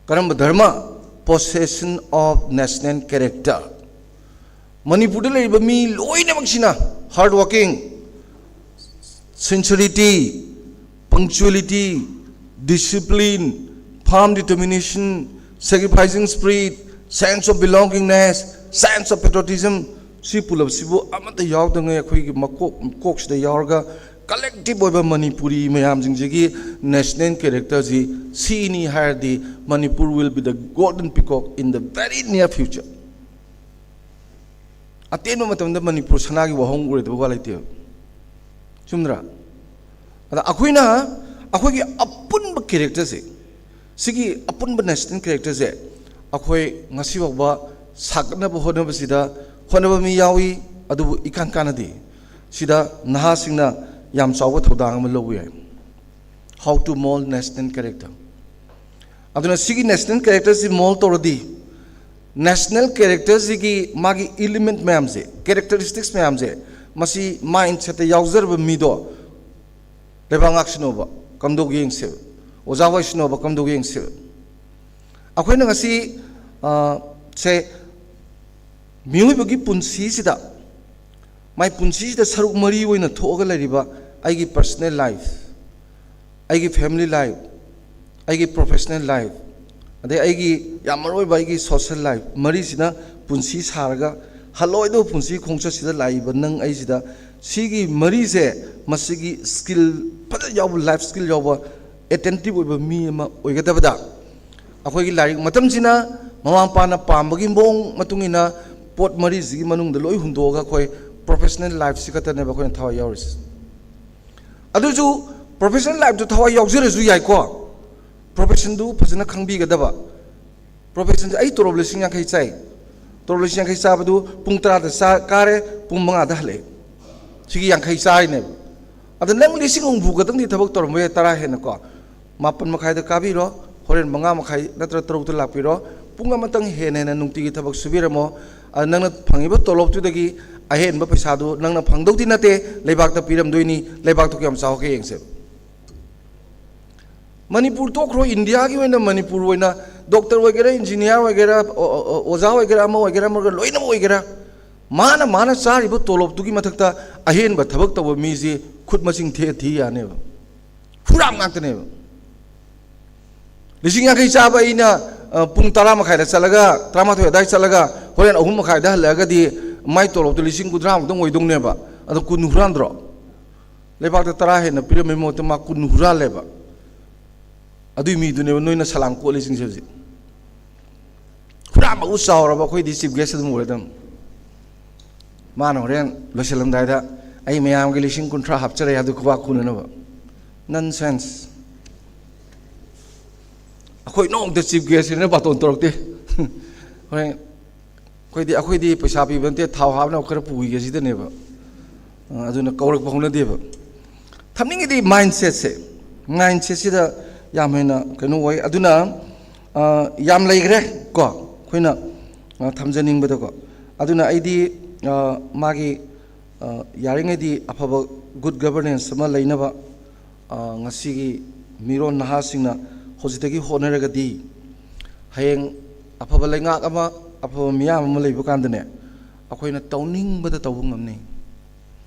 ꯀꯔꯝꯕ ꯙꯔꯃ? Possession of national character꯫ ꯃꯅꯤꯄꯨꯔꯗ ꯂꯩꯔꯤꯕ ꯃꯤ ꯂꯣꯏꯅꯃꯛꯁꯤꯅ hard working, sincerity, punctuality, discipline, firm determination, sacrificing spirit, sense of belongingness, sense of patriotism, ꯁꯤ ꯄꯨꯂꯞꯁꯤꯕꯨ ꯑꯃꯠꯇ ꯌꯥꯎꯗꯉꯩ ꯑꯩꯈꯣꯏꯒꯤ ꯃꯀꯣꯛ ꯀꯣꯛꯁꯤꯗ ꯌꯥꯎꯔꯒ collective ꯑꯣꯏꯕ ꯃꯅꯤꯄꯨꯔꯤ ꯃꯌꯥꯝꯁꯤꯡꯁꯤꯒꯤ national characterꯁꯤ ꯁꯤꯅꯤ ꯍꯥꯏꯔꯗꯤ Manipur will be the golden peacock in the very near future. ꯑꯇꯦꯟꯕ ꯃꯇꯝꯗ ꯃꯅꯤꯄꯨꯔ ꯁꯅꯥꯒꯤ ꯋꯥꯍꯣꯡ ꯑꯣꯏꯔꯣꯏꯗꯕ ꯋꯥ ꯂꯩꯇꯦꯕ꯫ ꯆꯨꯝꯗ꯭ꯔꯥ? ꯑꯗ ꯑꯩꯈꯣꯏꯅ ꯑꯩꯈꯣꯏꯒꯤ ꯑꯄꯨꯟꯕ characterꯁꯦ, ꯁꯤꯒꯤ ꯑꯄꯨꯟꯕ national characterꯁꯦ ꯑꯩꯈꯣꯏ ꯉꯁꯤ ꯐꯥꯎꯕ ꯁꯥꯒꯠꯅꯕ ꯍꯣꯠꯅꯕꯁꯤꯗ ꯍꯣꯠꯅꯕ ꯃꯤ ꯌꯥꯎꯏ, ꯑꯗꯨꯕꯨ ꯏꯀꯥꯟ ꯀꯥꯟꯅꯗꯦ꯫ ꯁꯤꯗ ꯅꯍꯥꯁꯤꯡꯅ ꯌꯥꯝ ꯆꯥꯎꯕ ꯊꯧꯗꯥꯡ ꯑꯃ ꯂꯧꯕ ꯌꯥꯏ꯫ How to mold national character꯫ ꯑꯗꯨꯅ ꯁꯤꯒꯤ national characterꯁꯤ mold ꯇꯧꯔꯗꯤ, national characterꯁꯤꯒꯤ ꯃꯥꯒꯤ element ꯃꯌꯥꯝꯁꯦ, characteristics ꯃꯌꯥꯝꯁꯦ, ꯃꯁꯤ mindsetꯇ ꯌꯥꯎꯖꯔꯕ ꯃꯤꯗꯣ ꯂꯩꯕꯥꯛ ꯉꯥꯛꯁꯤꯅꯣꯕ ꯀꯝꯗꯧꯒꯦ ꯌꯦꯡꯁꯦꯕ, ꯑꯣꯖꯥ ꯍꯣꯏꯁꯤꯅꯣꯕ ꯀꯝꯗꯧꯒꯦ ꯌꯦꯡꯁꯦꯕ꯫ ꯑꯩꯈꯣꯏꯅ ꯉꯁꯤ, ꯑ, ꯁꯦ, ꯃꯤꯑꯣꯏꯕꯒꯤ ꯄꯨꯟꯁꯤꯁꯤꯗ, ꯃꯥꯏ ꯄꯨꯟꯁꯤꯁꯤꯗ ꯁꯔꯨꯛ ꯃꯔꯤ ꯑꯣꯏꯅ ꯊꯣꯛꯑꯒ ꯂꯩꯔꯤꯕ ꯑꯩꯒꯤ personal life, ꯑꯩꯒꯤ family life, ꯑꯩꯒꯤ professional life, ꯑꯗꯩ ꯑꯩꯒꯤ ꯌꯥꯝ ꯃꯔꯨ ꯑꯣꯏꯕ ꯑꯩꯒꯤ social life, ꯃꯔꯤꯁꯤꯅ ꯄꯨꯟꯁꯤ ꯁꯥꯔꯒ ꯍꯜꯂꯣꯏꯗꯕ ꯄꯨꯟꯁꯤ ꯈꯣꯡꯆꯠꯁꯤꯗ ꯂꯥꯛꯏꯕ ꯅꯪ ꯑꯩꯁꯤꯗ ꯁꯤꯒꯤ ꯃꯔꯤꯁꯦ, ꯃꯁꯤꯒꯤ skill ꯐꯖꯅ ꯌꯥꯎꯕ, life skill ꯌꯥꯎꯕ, attentive ꯑꯣꯏꯕ ꯃꯤ ꯑꯃ ꯑꯣꯏꯒꯗꯕꯗ, ꯑꯩꯈꯣꯏꯒꯤ ꯂꯥꯏꯔꯤꯛ ꯃꯇꯝꯁꯤꯅ ꯃꯃꯥ ꯃꯄꯥꯅ ꯄꯥꯝꯕꯒꯤ ꯃꯑꯣꯡ ꯃꯇꯨꯡ ꯏꯟꯅ ꯄꯣꯠ ꯃꯔꯤꯁꯤꯒꯤ ꯃꯅꯨꯡꯗ ꯂꯣꯏ ꯍꯨꯟꯗꯣꯛꯑꯒ ꯑꯩꯈꯣꯏ professional lifeꯁꯤ ꯈꯛꯇꯅꯦꯕ ꯑꯩꯈꯣꯏꯅ ꯊꯋꯥꯏ ꯌꯥꯎꯔꯤꯁꯦ꯫ ꯑꯗꯨꯁꯨ professional lifeꯇꯨ ꯊꯋꯥꯏ ꯌꯥꯎꯖꯔꯁꯨ ꯌꯥꯏꯀꯣ, professionꯗꯨ ꯐꯖꯅ ꯈꯪꯕꯤꯒꯗꯕ꯫ Professionꯁꯦ ꯑꯩ ꯇꯣꯂꯣꯞ ꯂꯤꯁꯤꯡ ꯌꯥꯡꯈꯩ ꯆꯥꯏ, ꯇꯣꯂꯣꯞ ꯂꯤꯁꯤꯡ ꯌꯥꯡꯈꯩ ꯆꯥꯕꯗꯨ ꯄꯨꯡ ꯇꯔꯥꯗ ꯆꯥ ꯀꯥꯔꯦ, ꯄꯨꯡ ꯃꯉꯥꯗ ꯍꯜꯂꯛꯑꯦ, ꯁꯤꯒꯤ ꯌꯥꯡꯈꯩ ꯆꯥꯔꯤꯅꯦꯕ꯫ ꯑꯗ ꯅꯪ ꯂꯤꯁꯤꯡ ꯍꯨꯝꯐꯨ ꯈꯛꯇꯪꯗꯤ ꯊꯕꯛ ꯇꯧꯔꯝꯕ ꯌꯥꯏ, ꯇꯔꯥ ꯍꯦꯟꯅꯀꯣ, ꯃꯥꯄꯟ ꯃꯈꯥꯏꯗ ꯀꯥꯕꯤꯔꯣ, ꯍꯣꯔꯦꯟ ꯃꯉꯥ ꯃꯈꯥꯏ ꯅꯠꯇ꯭ꯔ ꯇꯔꯨꯛꯇ ꯂꯥꯛꯄꯤꯔꯣ, ꯄꯨꯡ ꯑꯃꯇꯪ ꯍꯦꯟꯅ ꯍꯦꯟꯅ ꯅꯨꯡꯇꯤꯒꯤ ꯊꯕꯛ ꯁꯨꯕꯤꯔꯝꯃꯣ꯫ ꯑꯗ ꯅꯪꯅ ꯐꯪꯉꯤꯕ ꯇꯣꯂꯣꯞꯇꯨꯗꯒꯤ ꯑꯍꯦꯟꯕ ꯄꯩꯁꯥꯗꯨ ꯅꯪꯅ ꯐꯪꯗꯧꯗꯤ ꯅꯠꯇꯦ, ꯂꯩꯕꯥꯛꯇ ꯄꯤꯔꯝꯗꯣꯏꯅꯤ꯫ ꯂꯩꯕꯥꯛꯇꯨ ꯀꯌꯥꯝ ꯆꯥꯎꯒꯦ ꯌꯦꯡꯁꯦ꯫ ꯃꯅꯤꯄꯨꯔ ꯇꯣꯛꯈ꯭ꯔꯣ, ꯏꯟꯗꯤꯌꯥꯒꯤ ꯑꯣꯏꯅ ꯃꯅꯤꯄꯨꯔ ꯑꯣꯏꯅ doctor ꯑꯣꯏꯒꯦꯔꯥ, engineer ꯑꯣꯏꯒꯦꯔꯥ, ꯑꯣ-, ꯑꯣ-, ꯑꯣ-, ꯑꯣꯖꯥ ꯑꯣꯏꯒꯦꯔꯥ, ꯑꯃ ꯑꯣꯏꯒꯦꯔꯥ, ꯑꯃ ꯑꯣꯏꯒꯦꯔꯥ, ꯂꯣꯏꯅꯃꯛ ꯑꯣꯏꯒꯦꯔꯥ, ꯃꯥꯅ, ꯃꯥꯅ ꯆꯥꯔꯤꯕ ꯇꯣꯂꯣꯞꯇꯨꯒꯤ ꯃꯊꯛꯇ ꯑꯍꯦꯟꯕ ꯊꯕꯛ ꯇꯧꯕ ꯃꯤꯁꯤ ꯈꯨꯠ ꯃꯁꯤꯡ ꯊꯦ-, ꯊꯤ ꯌꯥꯅꯦꯕ꯫ ꯍꯨꯔꯥꯝ ꯉꯥꯛꯇꯅꯦꯕ꯫ ꯂꯤꯁꯤꯡ ꯌꯥꯡꯈꯩ ꯆꯥꯕ ꯑꯩꯅ, ꯑ, ꯄꯨꯡ ꯇꯔꯥ ꯃꯈꯥꯏꯗ ꯆꯠꯂꯒ, ꯇꯔꯥꯃꯥꯊꯣꯏ ꯑꯗꯨꯋꯥꯏ ꯆꯠꯂꯒ, ꯍꯣꯔꯦꯟ ꯑꯍꯨꯝ ꯃꯈꯥꯏꯗ ꯍꯜꯂꯛꯑꯒꯗꯤ, ꯃꯥꯏ ꯇꯣꯂꯣꯞꯇꯣ ꯂꯤꯁꯤꯡ ꯀꯨꯟꯊ꯭ꯔꯥꯃꯨꯛꯇꯪ ꯑꯣꯏꯗꯧꯅꯦꯕ, ꯑꯗꯣ ꯀꯨꯟ ꯍꯨꯔꯥꯟꯗ꯭ꯔꯣ? ꯂꯩꯕꯥꯛꯇ ꯇꯔꯥ ꯍꯦꯟꯅ ꯄꯤꯔꯝꯕꯩ ꯃꯍꯨꯠꯇ ꯃꯥ ꯀꯨꯟ ꯍꯨꯔꯥꯜꯂꯦꯕ꯫ ꯑꯗꯨꯏ ꯃꯤꯗꯨꯅꯦꯕ ꯅꯣꯏꯅ ꯁꯂꯥꯡ ꯀꯣꯠꯂꯤꯁꯤꯡꯁꯦ ꯍꯧꯖꯤꯛ꯫ ꯍꯨꯔꯥꯟꯕꯕꯨ ꯆꯥꯎꯔꯕ ꯑꯩꯈꯣꯏꯗꯤ ꯆꯤꯐ ꯒꯦꯁ ꯑꯗꯨꯝ ꯑꯣꯏꯔꯗꯝ꯫ ꯃꯥꯅ ꯍꯣꯔꯦꯟ ꯂꯣꯏꯁꯤꯜꯂꯝꯗꯥꯏꯗ "ꯑꯩ ꯃꯌꯥꯝꯒꯤ ꯂꯤꯁꯤꯡ ꯀꯨꯟꯊ꯭ꯔꯥ ꯍꯥꯞꯆꯔꯦ" ꯍꯥꯏꯕꯗꯨ ꯈꯨꯕꯥꯛ ꯈꯨꯅꯅꯕ꯫ ꯅꯟ ꯁꯦꯟꯁ꯫ ꯑꯩꯈꯣꯏ ꯅꯣꯡꯃꯇ ꯆꯤꯐ ꯒꯦꯁꯅ ꯕꯥꯇꯣꯟ ꯇꯧꯔꯛꯇꯦ꯫ ꯍꯣꯔꯦꯟ ꯑꯩꯈꯣꯏꯗꯤ, ꯑꯩꯈꯣꯏꯗꯤ ꯄꯩꯁꯥ ꯄꯤꯕ ꯅꯠꯇꯦ, ꯊꯥꯎ ꯍꯥꯞꯅꯕ ꯈꯔ ꯄꯨꯈꯤꯒꯦ ꯁꯤꯗꯅꯦꯕ꯫ ꯑ, ꯑꯗꯨꯅ ꯀꯧꯔꯛꯄ ꯍꯧꯅꯗꯦꯕ꯫ ꯊꯝꯅꯤꯡꯉꯤꯗꯤ ꯃꯥꯏꯟꯁꯦꯠꯁꯦ, ꯃꯥꯏꯟꯁꯦꯠꯁꯤꯗ ꯌꯥꯝ ꯍꯦꯟꯅ ꯀꯩꯅꯣ ꯑꯣꯏ꯫ ꯑꯗꯨꯅ, ꯑ, ꯌꯥꯝ ꯂꯩꯈ꯭ꯔꯦ ꯀꯣ ꯑꯩꯈꯣꯏꯅ, ꯑ, ꯊꯝꯖꯅꯤꯡꯕꯗꯀꯣ꯫ ꯑꯗꯨꯅ ꯑꯩꯗꯤ, ꯑ, ꯃꯥꯒꯤ, ꯑ, ꯌꯥꯔꯤꯉꯩꯗꯤ ꯑꯐꯕ ꯒꯨꯗ ꯒꯕꯔꯅꯦꯟꯁ ꯑꯃ ꯂꯩꯅꯕ, ꯑ, ꯉꯁꯤꯒꯤ ꯃꯤꯔꯣꯟ ꯅꯍꯥꯁꯤꯡꯅ ꯍꯧꯖꯤꯛꯇꯒꯤ ꯍꯣꯠꯅꯔꯒꯗꯤ ꯍꯌꯦꯡ ꯑꯐꯕ ꯂꯩꯉꯥꯛ ꯑꯃ, ꯑꯐꯕ ꯃꯤꯌꯥꯝ ꯑꯃ ꯂꯩꯕ ꯀꯥꯟꯗꯅꯦ, ꯑꯩꯈꯣꯏꯅ ꯇꯧꯅꯤꯡꯕꯗ ꯇꯧꯕ ꯉꯝꯅꯤ꯫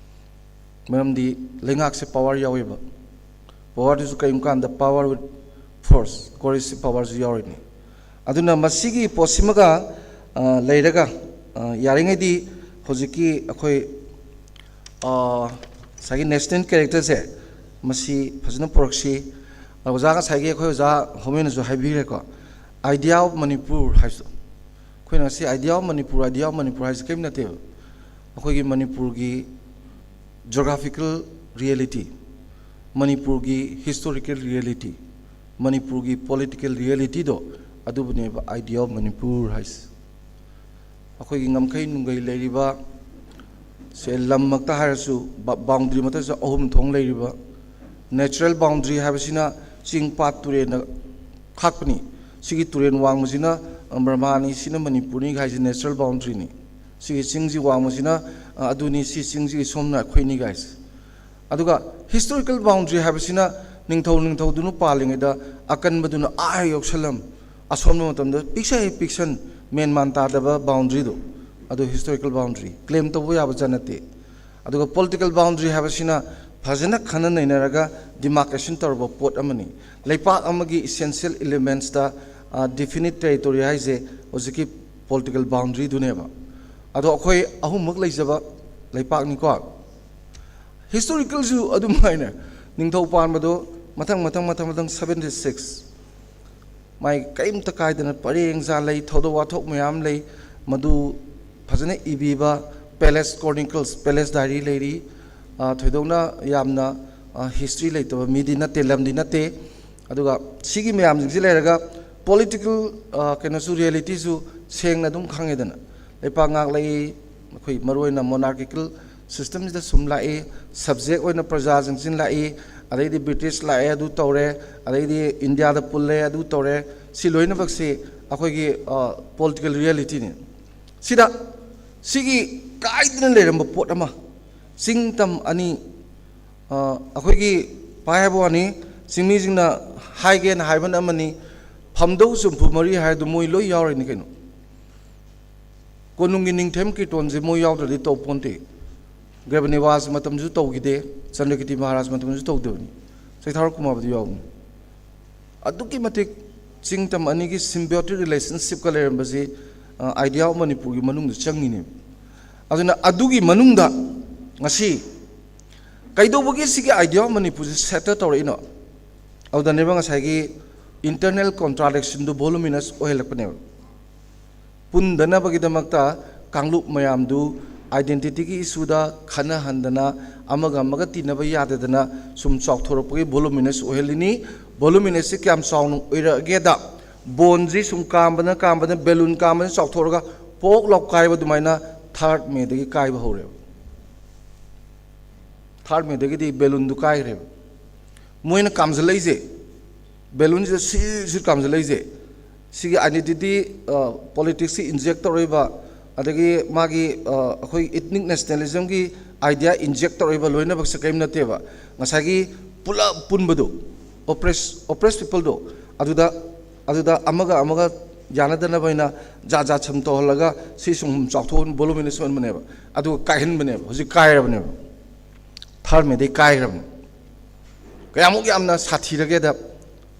ꯃꯔꯝꯗꯤ ꯂꯩꯉꯥꯛꯁꯦ ꯄꯋꯥꯔ ꯌꯥꯎꯋꯦꯕ꯫ ꯄꯋꯥꯔꯗꯨꯁꯨ ꯀꯔꯤꯒꯨꯝꯕ ꯀꯥꯟꯗ power with force, courage powerꯁꯨ ꯌꯥꯎꯔꯤꯅꯤ꯫ ꯑꯗꯨꯅ ꯃꯁꯤꯒꯤ ꯄꯣꯠꯁꯤꯃꯒ, ꯑ, ꯂꯩꯔꯒ, ꯑ, ꯌꯥꯔꯤꯉꯩꯗꯤ ꯍꯧꯖꯤꯛꯀꯤ ꯑꯩꯈꯣꯏ, ꯑ, ꯉꯁꯥꯏꯒꯤ ꯅꯦꯁꯅꯦꯜ ꯀꯦꯔꯦꯛꯇꯔꯁꯦ ꯃꯁꯤ ꯐꯖꯅ ꯄꯨꯔꯛꯁꯤ꯫ ꯑꯣꯖꯥ, ꯉꯁꯥꯏꯒꯤ ꯑꯩꯈꯣꯏ ꯑꯣꯖꯥ ꯍꯣꯃꯦꯅꯁꯨ ꯍꯥꯏꯕꯤꯈ꯭ꯔꯦꯀꯣ, Idea of Manipur ꯍꯥꯏꯕꯁꯨ꯫ ꯑꯩꯈꯣꯏꯅ ꯉꯁꯤ Idea of Manipur, Idea of Manipur ꯍꯥꯏꯁꯦ ꯀꯔꯤꯝ ꯅꯠꯇꯦꯕ꯫ ꯑꯩꯈꯣꯏꯒꯤ ꯃꯅꯤꯄꯨꯔꯒꯤ geographical reality, ꯃꯅꯤꯄꯨꯔꯒꯤ historical reality, ꯃꯅꯤꯄꯨꯔꯒꯤ political realityꯗꯣ, ꯑꯗꯨꯕꯨꯅꯦꯕ Idea of Manipur ꯍꯥꯏꯁꯦ꯫ ꯑꯩꯈꯣꯏꯒꯤ ꯉꯝꯈꯩ ꯅꯨꯡꯈꯩ ꯂꯩꯔꯤꯕ ꯁꯦ, ꯂꯝꯃꯛꯇ ꯍꯥꯏꯔꯁꯨ, ꯕ-, boundary ꯃꯛꯇꯁꯨ ꯑꯍꯨꯝ ꯊꯣꯛꯅ ꯂꯩꯔꯤꯕ꯫ Natural boundary ꯍꯥꯏꯕꯁꯤꯅ ꯆꯤꯡ, ꯄꯥꯠ, ꯇꯨꯔꯦꯟꯅ ꯈꯥꯛꯄꯅꯤ꯫ ꯁꯤꯒꯤ ꯇꯨꯔꯦꯟ ꯋꯥꯡꯃꯁꯤꯅ, ꯑ, ꯕꯔꯃꯥꯅꯤ, ꯁꯤꯅ ꯃꯅꯤꯄꯨꯔꯅꯤ ꯍꯥꯏꯁꯦ natural boundaryꯅꯤ꯫ ꯁꯤꯒꯤ ꯆꯤꯡꯁꯤ ꯋꯥꯡꯃꯁꯤꯅ, ꯑ, ꯑꯗꯨꯅꯤ, ꯁꯤ ꯆꯤꯡꯁꯤꯒꯤ ꯁꯣꯝꯅ ꯑꯩꯈꯣꯏꯅꯤ ꯍꯥꯏꯁꯦ꯫ ꯑꯗꯨꯒ historical boundary ꯍꯥꯏꯕꯁꯤꯅ ꯅꯤꯡꯊꯧ, ꯅꯤꯡꯊꯧꯗꯨꯅ ꯄꯥꯜꯂꯤꯉꯩꯗ ꯑꯀꯟꯕꯗꯨꯅ ꯑꯥ ꯌꯧꯁꯜꯂꯝ, ꯑꯁꯣꯟꯕ ꯃꯇꯝꯗ ꯄꯤꯛꯁ ꯍꯦꯛ ꯄꯤꯛꯁꯟ, ꯃꯦꯟ ꯃꯥꯟ ꯇꯥꯗꯕ boundaryꯗꯣ, ꯑꯗꯨ historical boundary claim ꯇꯧꯕ ꯌꯥꯕ ꯖꯥꯠ ꯅꯠꯇꯦ꯫ ꯑꯗꯨꯒ political boundary ꯍꯥꯏꯕꯁꯤꯅ ꯐꯖꯅ ꯈꯟꯅ ꯅꯩꯅꯔꯒ demarcation ꯇꯧꯔꯕ ꯄꯣꯠ ꯑꯃꯅꯤ꯫ ꯂꯩꯄꯥꯛ ꯑꯃꯒꯤ essential elementsꯇ, ꯑ, definite territory ꯍꯥꯏꯁꯦ ꯍꯧꯖꯤꯛꯀꯤ political boundaryꯗꯨꯅꯦꯕ꯫ ꯑꯗꯣ ꯑꯩꯈꯣꯏ ꯑꯍꯨꯝꯃꯛ ꯂꯩꯖꯕ ꯂꯩꯄꯥꯛꯅꯤꯀꯣ꯫ ꯍꯤꯁꯇꯣꯔꯤꯀꯦꯜꯁꯨ ꯑꯗꯨꯃꯥꯏꯅ ꯅꯤꯡꯊꯧ ꯄꯥꯟꯕꯗꯣ ꯃꯊꯪ ꯃꯊꯪ ꯃꯊꯪ ꯃꯊꯪ seventy six, ꯃꯥꯏ ꯀꯔꯤꯝꯇ ꯀꯥꯏꯗꯅ ꯄꯔꯦꯡ ꯁꯥ ꯂꯩ, ꯊꯧꯗꯣꯛ ꯋꯥꯊꯣꯛ ꯃꯌꯥꯝ ꯂꯩ꯫ ꯃꯗꯨ ꯐꯖꯅ ꯏꯕꯤꯕ Palace Chronicles, Palace Diary ꯂꯩꯔꯤ꯫ ꯑ, ꯊꯣꯏꯗꯣꯛꯅ ꯌꯥꯝꯅ, ꯑ, ꯍꯤꯁꯇ꯭ꯔꯤ ꯂꯩꯇꯕ ꯃꯤꯗꯤ ꯅꯠꯇꯦ, ꯂꯝꯗꯤ ꯅꯠꯇꯦ꯫ ꯑꯗꯨꯒ ꯁꯤꯒꯤ ꯃꯌꯥꯝꯁꯤꯡꯁꯤ ꯂꯩꯔꯒ ꯄꯣꯂꯤꯇꯤꯀꯦꯜ, ꯑ, ꯀꯩꯅꯣꯁꯨ, ꯔꯤꯌꯦꯂꯤꯇꯤꯁꯨ ꯁꯦꯡꯅ ꯑꯗꯨꯝ ꯈꯪꯉꯦꯗꯅ꯫ ꯂꯩꯄꯥꯛ ꯉꯥꯛ ꯂꯩ, ꯑꯩꯈꯣꯏ ꯃꯔꯨꯑꯣꯏꯅ ꯃꯣꯅꯥꯔꯀꯤꯀꯦꯜ ꯁꯤꯁꯇꯦꯝꯁꯤꯗ ꯁꯨꯝ ꯂꯥꯛꯏ, ꯁꯕꯖꯦꯛ ꯑꯣꯏꯅ ꯄ꯭ꯔꯖꯥꯁꯤꯡꯁꯤ ꯂꯥꯛꯏ, ꯑꯗꯩꯗꯤ ꯕ꯭ꯔꯤꯇꯤꯁ ꯂꯥꯛꯑꯦ, ꯑꯗꯨ ꯇꯧꯔꯦ, ꯑꯗꯩꯗꯤ ꯏꯟꯗꯤꯌꯥꯗ ꯄꯨꯜꯂꯦ, ꯑꯗꯨ ꯇꯧꯔꯦ꯫ ꯁꯤ ꯂꯣꯏꯅꯃꯛꯁꯤ ꯑꯩꯈꯣꯏꯒꯤ, ꯑ, ꯄꯣꯂꯤꯇꯤꯀꯦꯜ ꯔꯤꯌꯦꯂꯤꯇꯤꯅꯤ꯫ ꯁꯤꯗ ꯁꯤꯒꯤ ꯀꯥꯏꯗꯅ ꯂꯩꯔꯝꯕ ꯄꯣꯠ ꯑꯃ, ꯆꯤꯡ ꯇꯝ ꯑꯅꯤ, ꯑ, ꯑꯩꯈꯣꯏꯒꯤ ꯄꯥꯏ ꯍꯥꯏꯕ ꯋꯥꯅꯤ, ꯆꯤꯡꯃꯤꯁꯤꯡꯅ ꯍꯥꯏꯒꯦꯅ ꯍꯥꯏꯕꯅ ꯑꯃꯅꯤ, ꯐꯝꯗꯧ ꯆꯨꯝꯐꯨ ꯃꯔꯤ ꯍꯥꯏꯗꯨ ꯃꯣꯏ ꯂꯣꯏ ꯌꯥꯎꯔꯤꯅꯤ ꯀꯩꯅꯣ꯫ ꯀꯣꯅꯨꯡꯒꯤ ꯅꯤꯡꯊꯦꯝ ꯀꯤꯔꯇꯣꯟꯁꯦ ꯃꯣꯏ ꯌꯥꯎꯗ꯭ꯔꯗꯤ ꯇꯧ ꯄꯣꯟꯇꯦ꯫ ꯒ꯭ꯔꯦꯕꯅꯤꯋꯥꯖ ꯃꯇꯝꯁꯨ ꯇꯧꯈꯤꯗꯦ, ꯆꯟꯗ꯭ꯔꯀꯤꯇꯤ ꯃꯍꯥꯔꯥꯖ ꯃꯇꯝꯁꯨ ꯇꯧꯗꯕꯅꯤ, ꯆꯩꯊꯥꯔꯣꯜ ꯀꯨꯃꯥꯔꯕꯨꯗꯤ ꯌꯥꯎꯕꯅꯤ꯫ ꯑꯗꯨꯛꯀꯤ ꯃꯇꯤꯛ ꯆꯤꯡ ꯇꯝ ꯑꯅꯤꯒꯤ ꯁꯤꯝꯕꯤꯌꯣꯇꯤꯛ ꯔꯤꯂꯦꯁꯟꯁꯤꯞꯀ ꯂꯩꯔꯝꯕꯁꯤ, ꯑ, Idea of ꯃꯅꯤꯄꯨꯔꯒꯤ ꯃꯅꯨꯡꯗ ꯆꯪꯉꯤꯅꯦꯕ꯫ ꯑꯗꯨꯅ ꯑꯗꯨꯒꯤ ꯃꯅꯨꯡꯗ ꯉꯁꯤ ꯀꯩꯗꯧꯕꯒꯤ ꯁꯤꯒꯤ Idea of ꯃꯅꯤꯄꯨꯔꯁꯤ ꯁꯦꯇꯔ ꯇꯧꯔꯛꯏꯅꯣ? ꯑꯗꯨꯗꯅꯦꯕ ꯉꯁꯥꯏꯒꯤ ꯏꯟꯇꯔꯅꯦꯜ ꯀꯣꯟꯇ꯭ꯔꯥꯗꯤꯛꯁꯟꯗꯨ ꯚꯣꯂꯨꯃꯤꯅꯁ ꯑꯣꯏꯍꯜꯂꯛꯄꯅꯦꯕ꯫ ꯄꯨꯟꯗꯅꯕꯒꯤꯗꯃꯛꯇ ꯀꯥꯡꯂꯨꯞ ꯃꯌꯥꯝꯗꯨ ꯑꯥꯏꯗꯦꯟꯇꯤꯇꯤꯒꯤ ꯏꯁꯨꯗ ꯈꯟꯅꯍꯟꯗꯅ, ꯑꯃꯒ ꯑꯃꯒ ꯇꯤꯟꯅꯕ ꯌꯥꯗꯗꯅ ꯁꯨꯝ ꯆꯥꯎꯊꯣꯔꯛꯄꯒꯤ ꯚꯣꯂꯨꯃꯤꯅꯁ ꯑꯣꯏꯍꯜꯂꯤꯅꯤ꯫ ꯚꯣꯂꯨꯃꯤꯅꯁꯁꯤ ꯀꯌꯥꯝ ꯆꯥꯎꯅ ꯑꯣꯏꯔꯛꯑꯒꯦꯗ, ꯕꯣꯟꯁꯤ ꯁꯨꯝ ꯀꯥꯝꯕꯅ ꯀꯥꯝꯕꯅ, ꯕꯦꯂꯨꯟ ꯀꯥꯝꯕꯅ ꯆꯥꯎꯊꯣꯔꯒ ꯄꯣꯛ ꯂꯥꯎ ꯀꯥꯏꯕ ꯑꯗꯨꯃꯥꯏꯅ ꯊꯥꯔꯠ ꯃꯦꯗꯒꯤ ꯀꯥꯏꯕ ꯍꯧꯔꯦꯕ꯫ ꯊꯥꯔꯠ ꯃꯦꯗꯒꯤꯗꯤ ꯕꯦꯂꯨꯟꯗꯨ ꯀꯥꯏꯈ꯭ꯔꯦꯕ꯫ ꯃꯣꯏꯅ ꯀꯥꯝꯖꯜꯂꯛꯏꯁꯦ, ꯕꯦꯂꯨꯟꯁꯤꯗ ꯁꯤꯔ ꯁꯤꯔ ꯀꯥꯝꯖꯜꯂꯛꯏꯁꯦ, ꯁꯤꯒꯤ ꯑꯥꯏꯗꯦꯟꯇꯤꯇꯤ, ꯑ, ꯄꯣꯂꯤꯇꯤꯛꯁꯀꯤ ꯏꯟꯖꯦꯛ ꯇꯧꯔꯛꯏꯕ, ꯑꯗꯒꯤ ꯃꯥꯒꯤ, ꯑ, ꯑꯩꯈꯣꯏ ꯏꯊꯅꯤꯛ ꯅꯦꯁꯅꯦꯂꯤꯖꯝꯒꯤ ꯑꯥꯏꯗꯤꯌꯥ ꯏꯟꯖꯦꯛ ꯇꯧꯔꯛꯏꯕ ꯂꯣꯏꯅꯃꯛꯁꯦ ꯀꯔꯤꯝ ꯅꯠꯇꯦꯕ꯫ ꯉꯁꯥꯏꯒꯤ ꯄꯨꯂꯞ ꯄꯨꯟꯕꯗꯣ, ꯑꯣꯄ꯭ꯔꯦꯁ, ꯑꯣꯄ꯭ꯔꯦꯁ ꯄꯤꯄꯜꯗꯣ, ꯑꯗꯨꯗ, ꯑꯗꯨꯗ ꯑꯃꯒ ꯑꯃꯒ ꯌꯥꯅꯗꯅꯕ ꯍꯥꯏꯅ ꯖꯥꯠ ꯖꯥꯠ ꯁꯨꯝ ꯇꯧꯍꯜꯂꯒ ꯁꯤ ꯁꯨꯝ ꯆꯥꯎꯊꯣꯛꯍꯟ-, ꯚꯣꯂꯨꯃꯤꯅꯁ ꯑꯣꯏꯍꯟꯕꯅꯦꯕ꯫ ꯑꯗꯨꯒ ꯀꯥꯏꯍꯟꯕꯅꯦꯕ꯫ ꯍꯧꯖꯤꯛ ꯀꯥꯏꯔꯕꯅꯦꯕ꯫ ꯊꯥꯔꯠ ꯃꯦꯗꯩ ꯀꯥꯏꯈ꯭ꯔꯕꯅꯤ꯫ ꯀꯌꯥꯃꯨꯛ ꯌꯥꯝꯅ ꯁꯥꯊꯤꯔꯒꯦꯗ,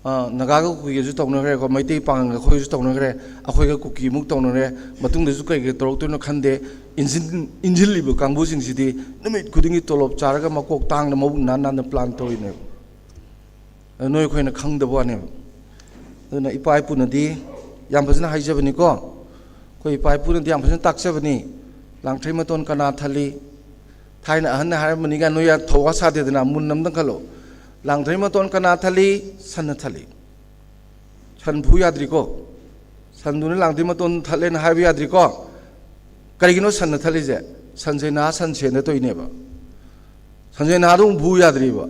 ꯑ, ꯅꯥꯒꯥꯒ ꯀꯨꯀꯤꯒꯁꯨ ꯇꯧꯅꯈ꯭ꯔꯦꯀꯣ, ꯃꯩꯇꯩ ꯄꯥꯉꯜꯒ ꯑꯩꯈꯣꯏꯒꯁꯨ ꯇꯧꯅꯈ꯭ꯔꯦ, ꯑꯩꯈꯣꯏꯒ ꯀꯨꯀꯤꯃꯨꯛ ꯇꯧꯅꯈ꯭ꯔꯦ, ꯃꯇꯨꯡꯗꯁꯨ ꯀꯩ ꯀꯩ ꯇꯧꯔꯛꯇꯣꯏꯅꯣ ꯈꯟꯗꯦ꯫ ꯏꯟꯖꯤꯟ-, ꯏꯟꯖꯤꯜꯂꯤꯕ ꯀꯥꯡꯕꯨꯁꯤꯡꯁꯤꯗꯤ ꯅꯨꯃꯤꯠ ꯈꯨꯗꯤꯡꯒꯤ ꯇꯣꯂꯣꯞ ꯆꯥꯔꯒ ꯃꯀꯣꯛ ꯇꯥꯡꯅ ꯃꯕꯨꯛ ꯅꯥꯟ ꯅꯥꯟꯅ ꯄ꯭ꯂꯥꯟ ꯇꯧꯔꯤꯅꯦꯕ꯫ ꯑꯗꯨ ꯅꯣꯏ ꯑꯩꯈꯣꯏꯅ ꯈꯪꯗꯕ ꯋꯥꯅꯦꯕ꯫ ꯑꯗꯨꯅ ꯏꯄꯥ ꯏꯄꯨꯅꯗꯤ ꯌꯥꯝ ꯐꯖꯅ ꯍꯥꯏꯖꯕꯅꯤꯀꯣ꯫ ꯑꯩꯈꯣꯏ ꯏꯄꯥ ꯏꯄꯨꯅꯗꯤ ꯌꯥꯝ ꯐꯖꯅ ꯇꯥꯛꯆꯕꯅꯤ꯫ "ꯂꯥꯡꯊ꯭ꯔꯩ ꯃꯇꯣꯟ ꯀꯅꯥ ꯊꯜꯂꯤ?" ꯊꯥꯏꯅ ꯑꯍꯟꯅ ꯍꯥꯏꯔꯝꯕꯅꯤꯒ ꯅꯣꯏ ꯌꯥ ꯊꯧꯋꯥ ꯁꯥꯗꯦꯗꯅ, ꯃꯨꯟꯅ ꯑꯝꯇꯪ ꯈꯜꯂꯣ꯫ "ꯂꯥꯡꯊ꯭ꯔꯩ ꯃꯇꯣꯟ ꯀꯅꯥ ꯊꯜꯂꯤ?" ꯁꯟꯅ ꯊꯜꯂꯤ꯫ ꯁꯟ ꯐꯨ ꯌꯥꯗ꯭ꯔꯤꯀꯣ꯫ ꯁꯟꯗꯨꯅ ꯂꯥꯡꯊ꯭ꯔꯩ ꯃꯇꯣꯟ ꯊꯠꯂꯦꯅ ꯍꯥꯏꯕ ꯌꯥꯗ꯭ꯔꯤꯀꯣ꯫ ꯀꯔꯤꯒꯤꯅꯣ ꯁꯟꯅ ꯊꯠꯂꯤꯁꯦ? ꯁꯟꯁꯦ ꯅꯍꯥ ꯁꯟ ꯁꯦꯟꯗ ꯇꯧꯔꯤꯅꯦꯕ꯫ ꯁꯟꯖꯦꯟ ꯅꯍꯥꯗꯣ ꯑꯃꯨꯛ ꯐꯨ ꯌꯥꯗ꯭ꯔꯤꯕ꯫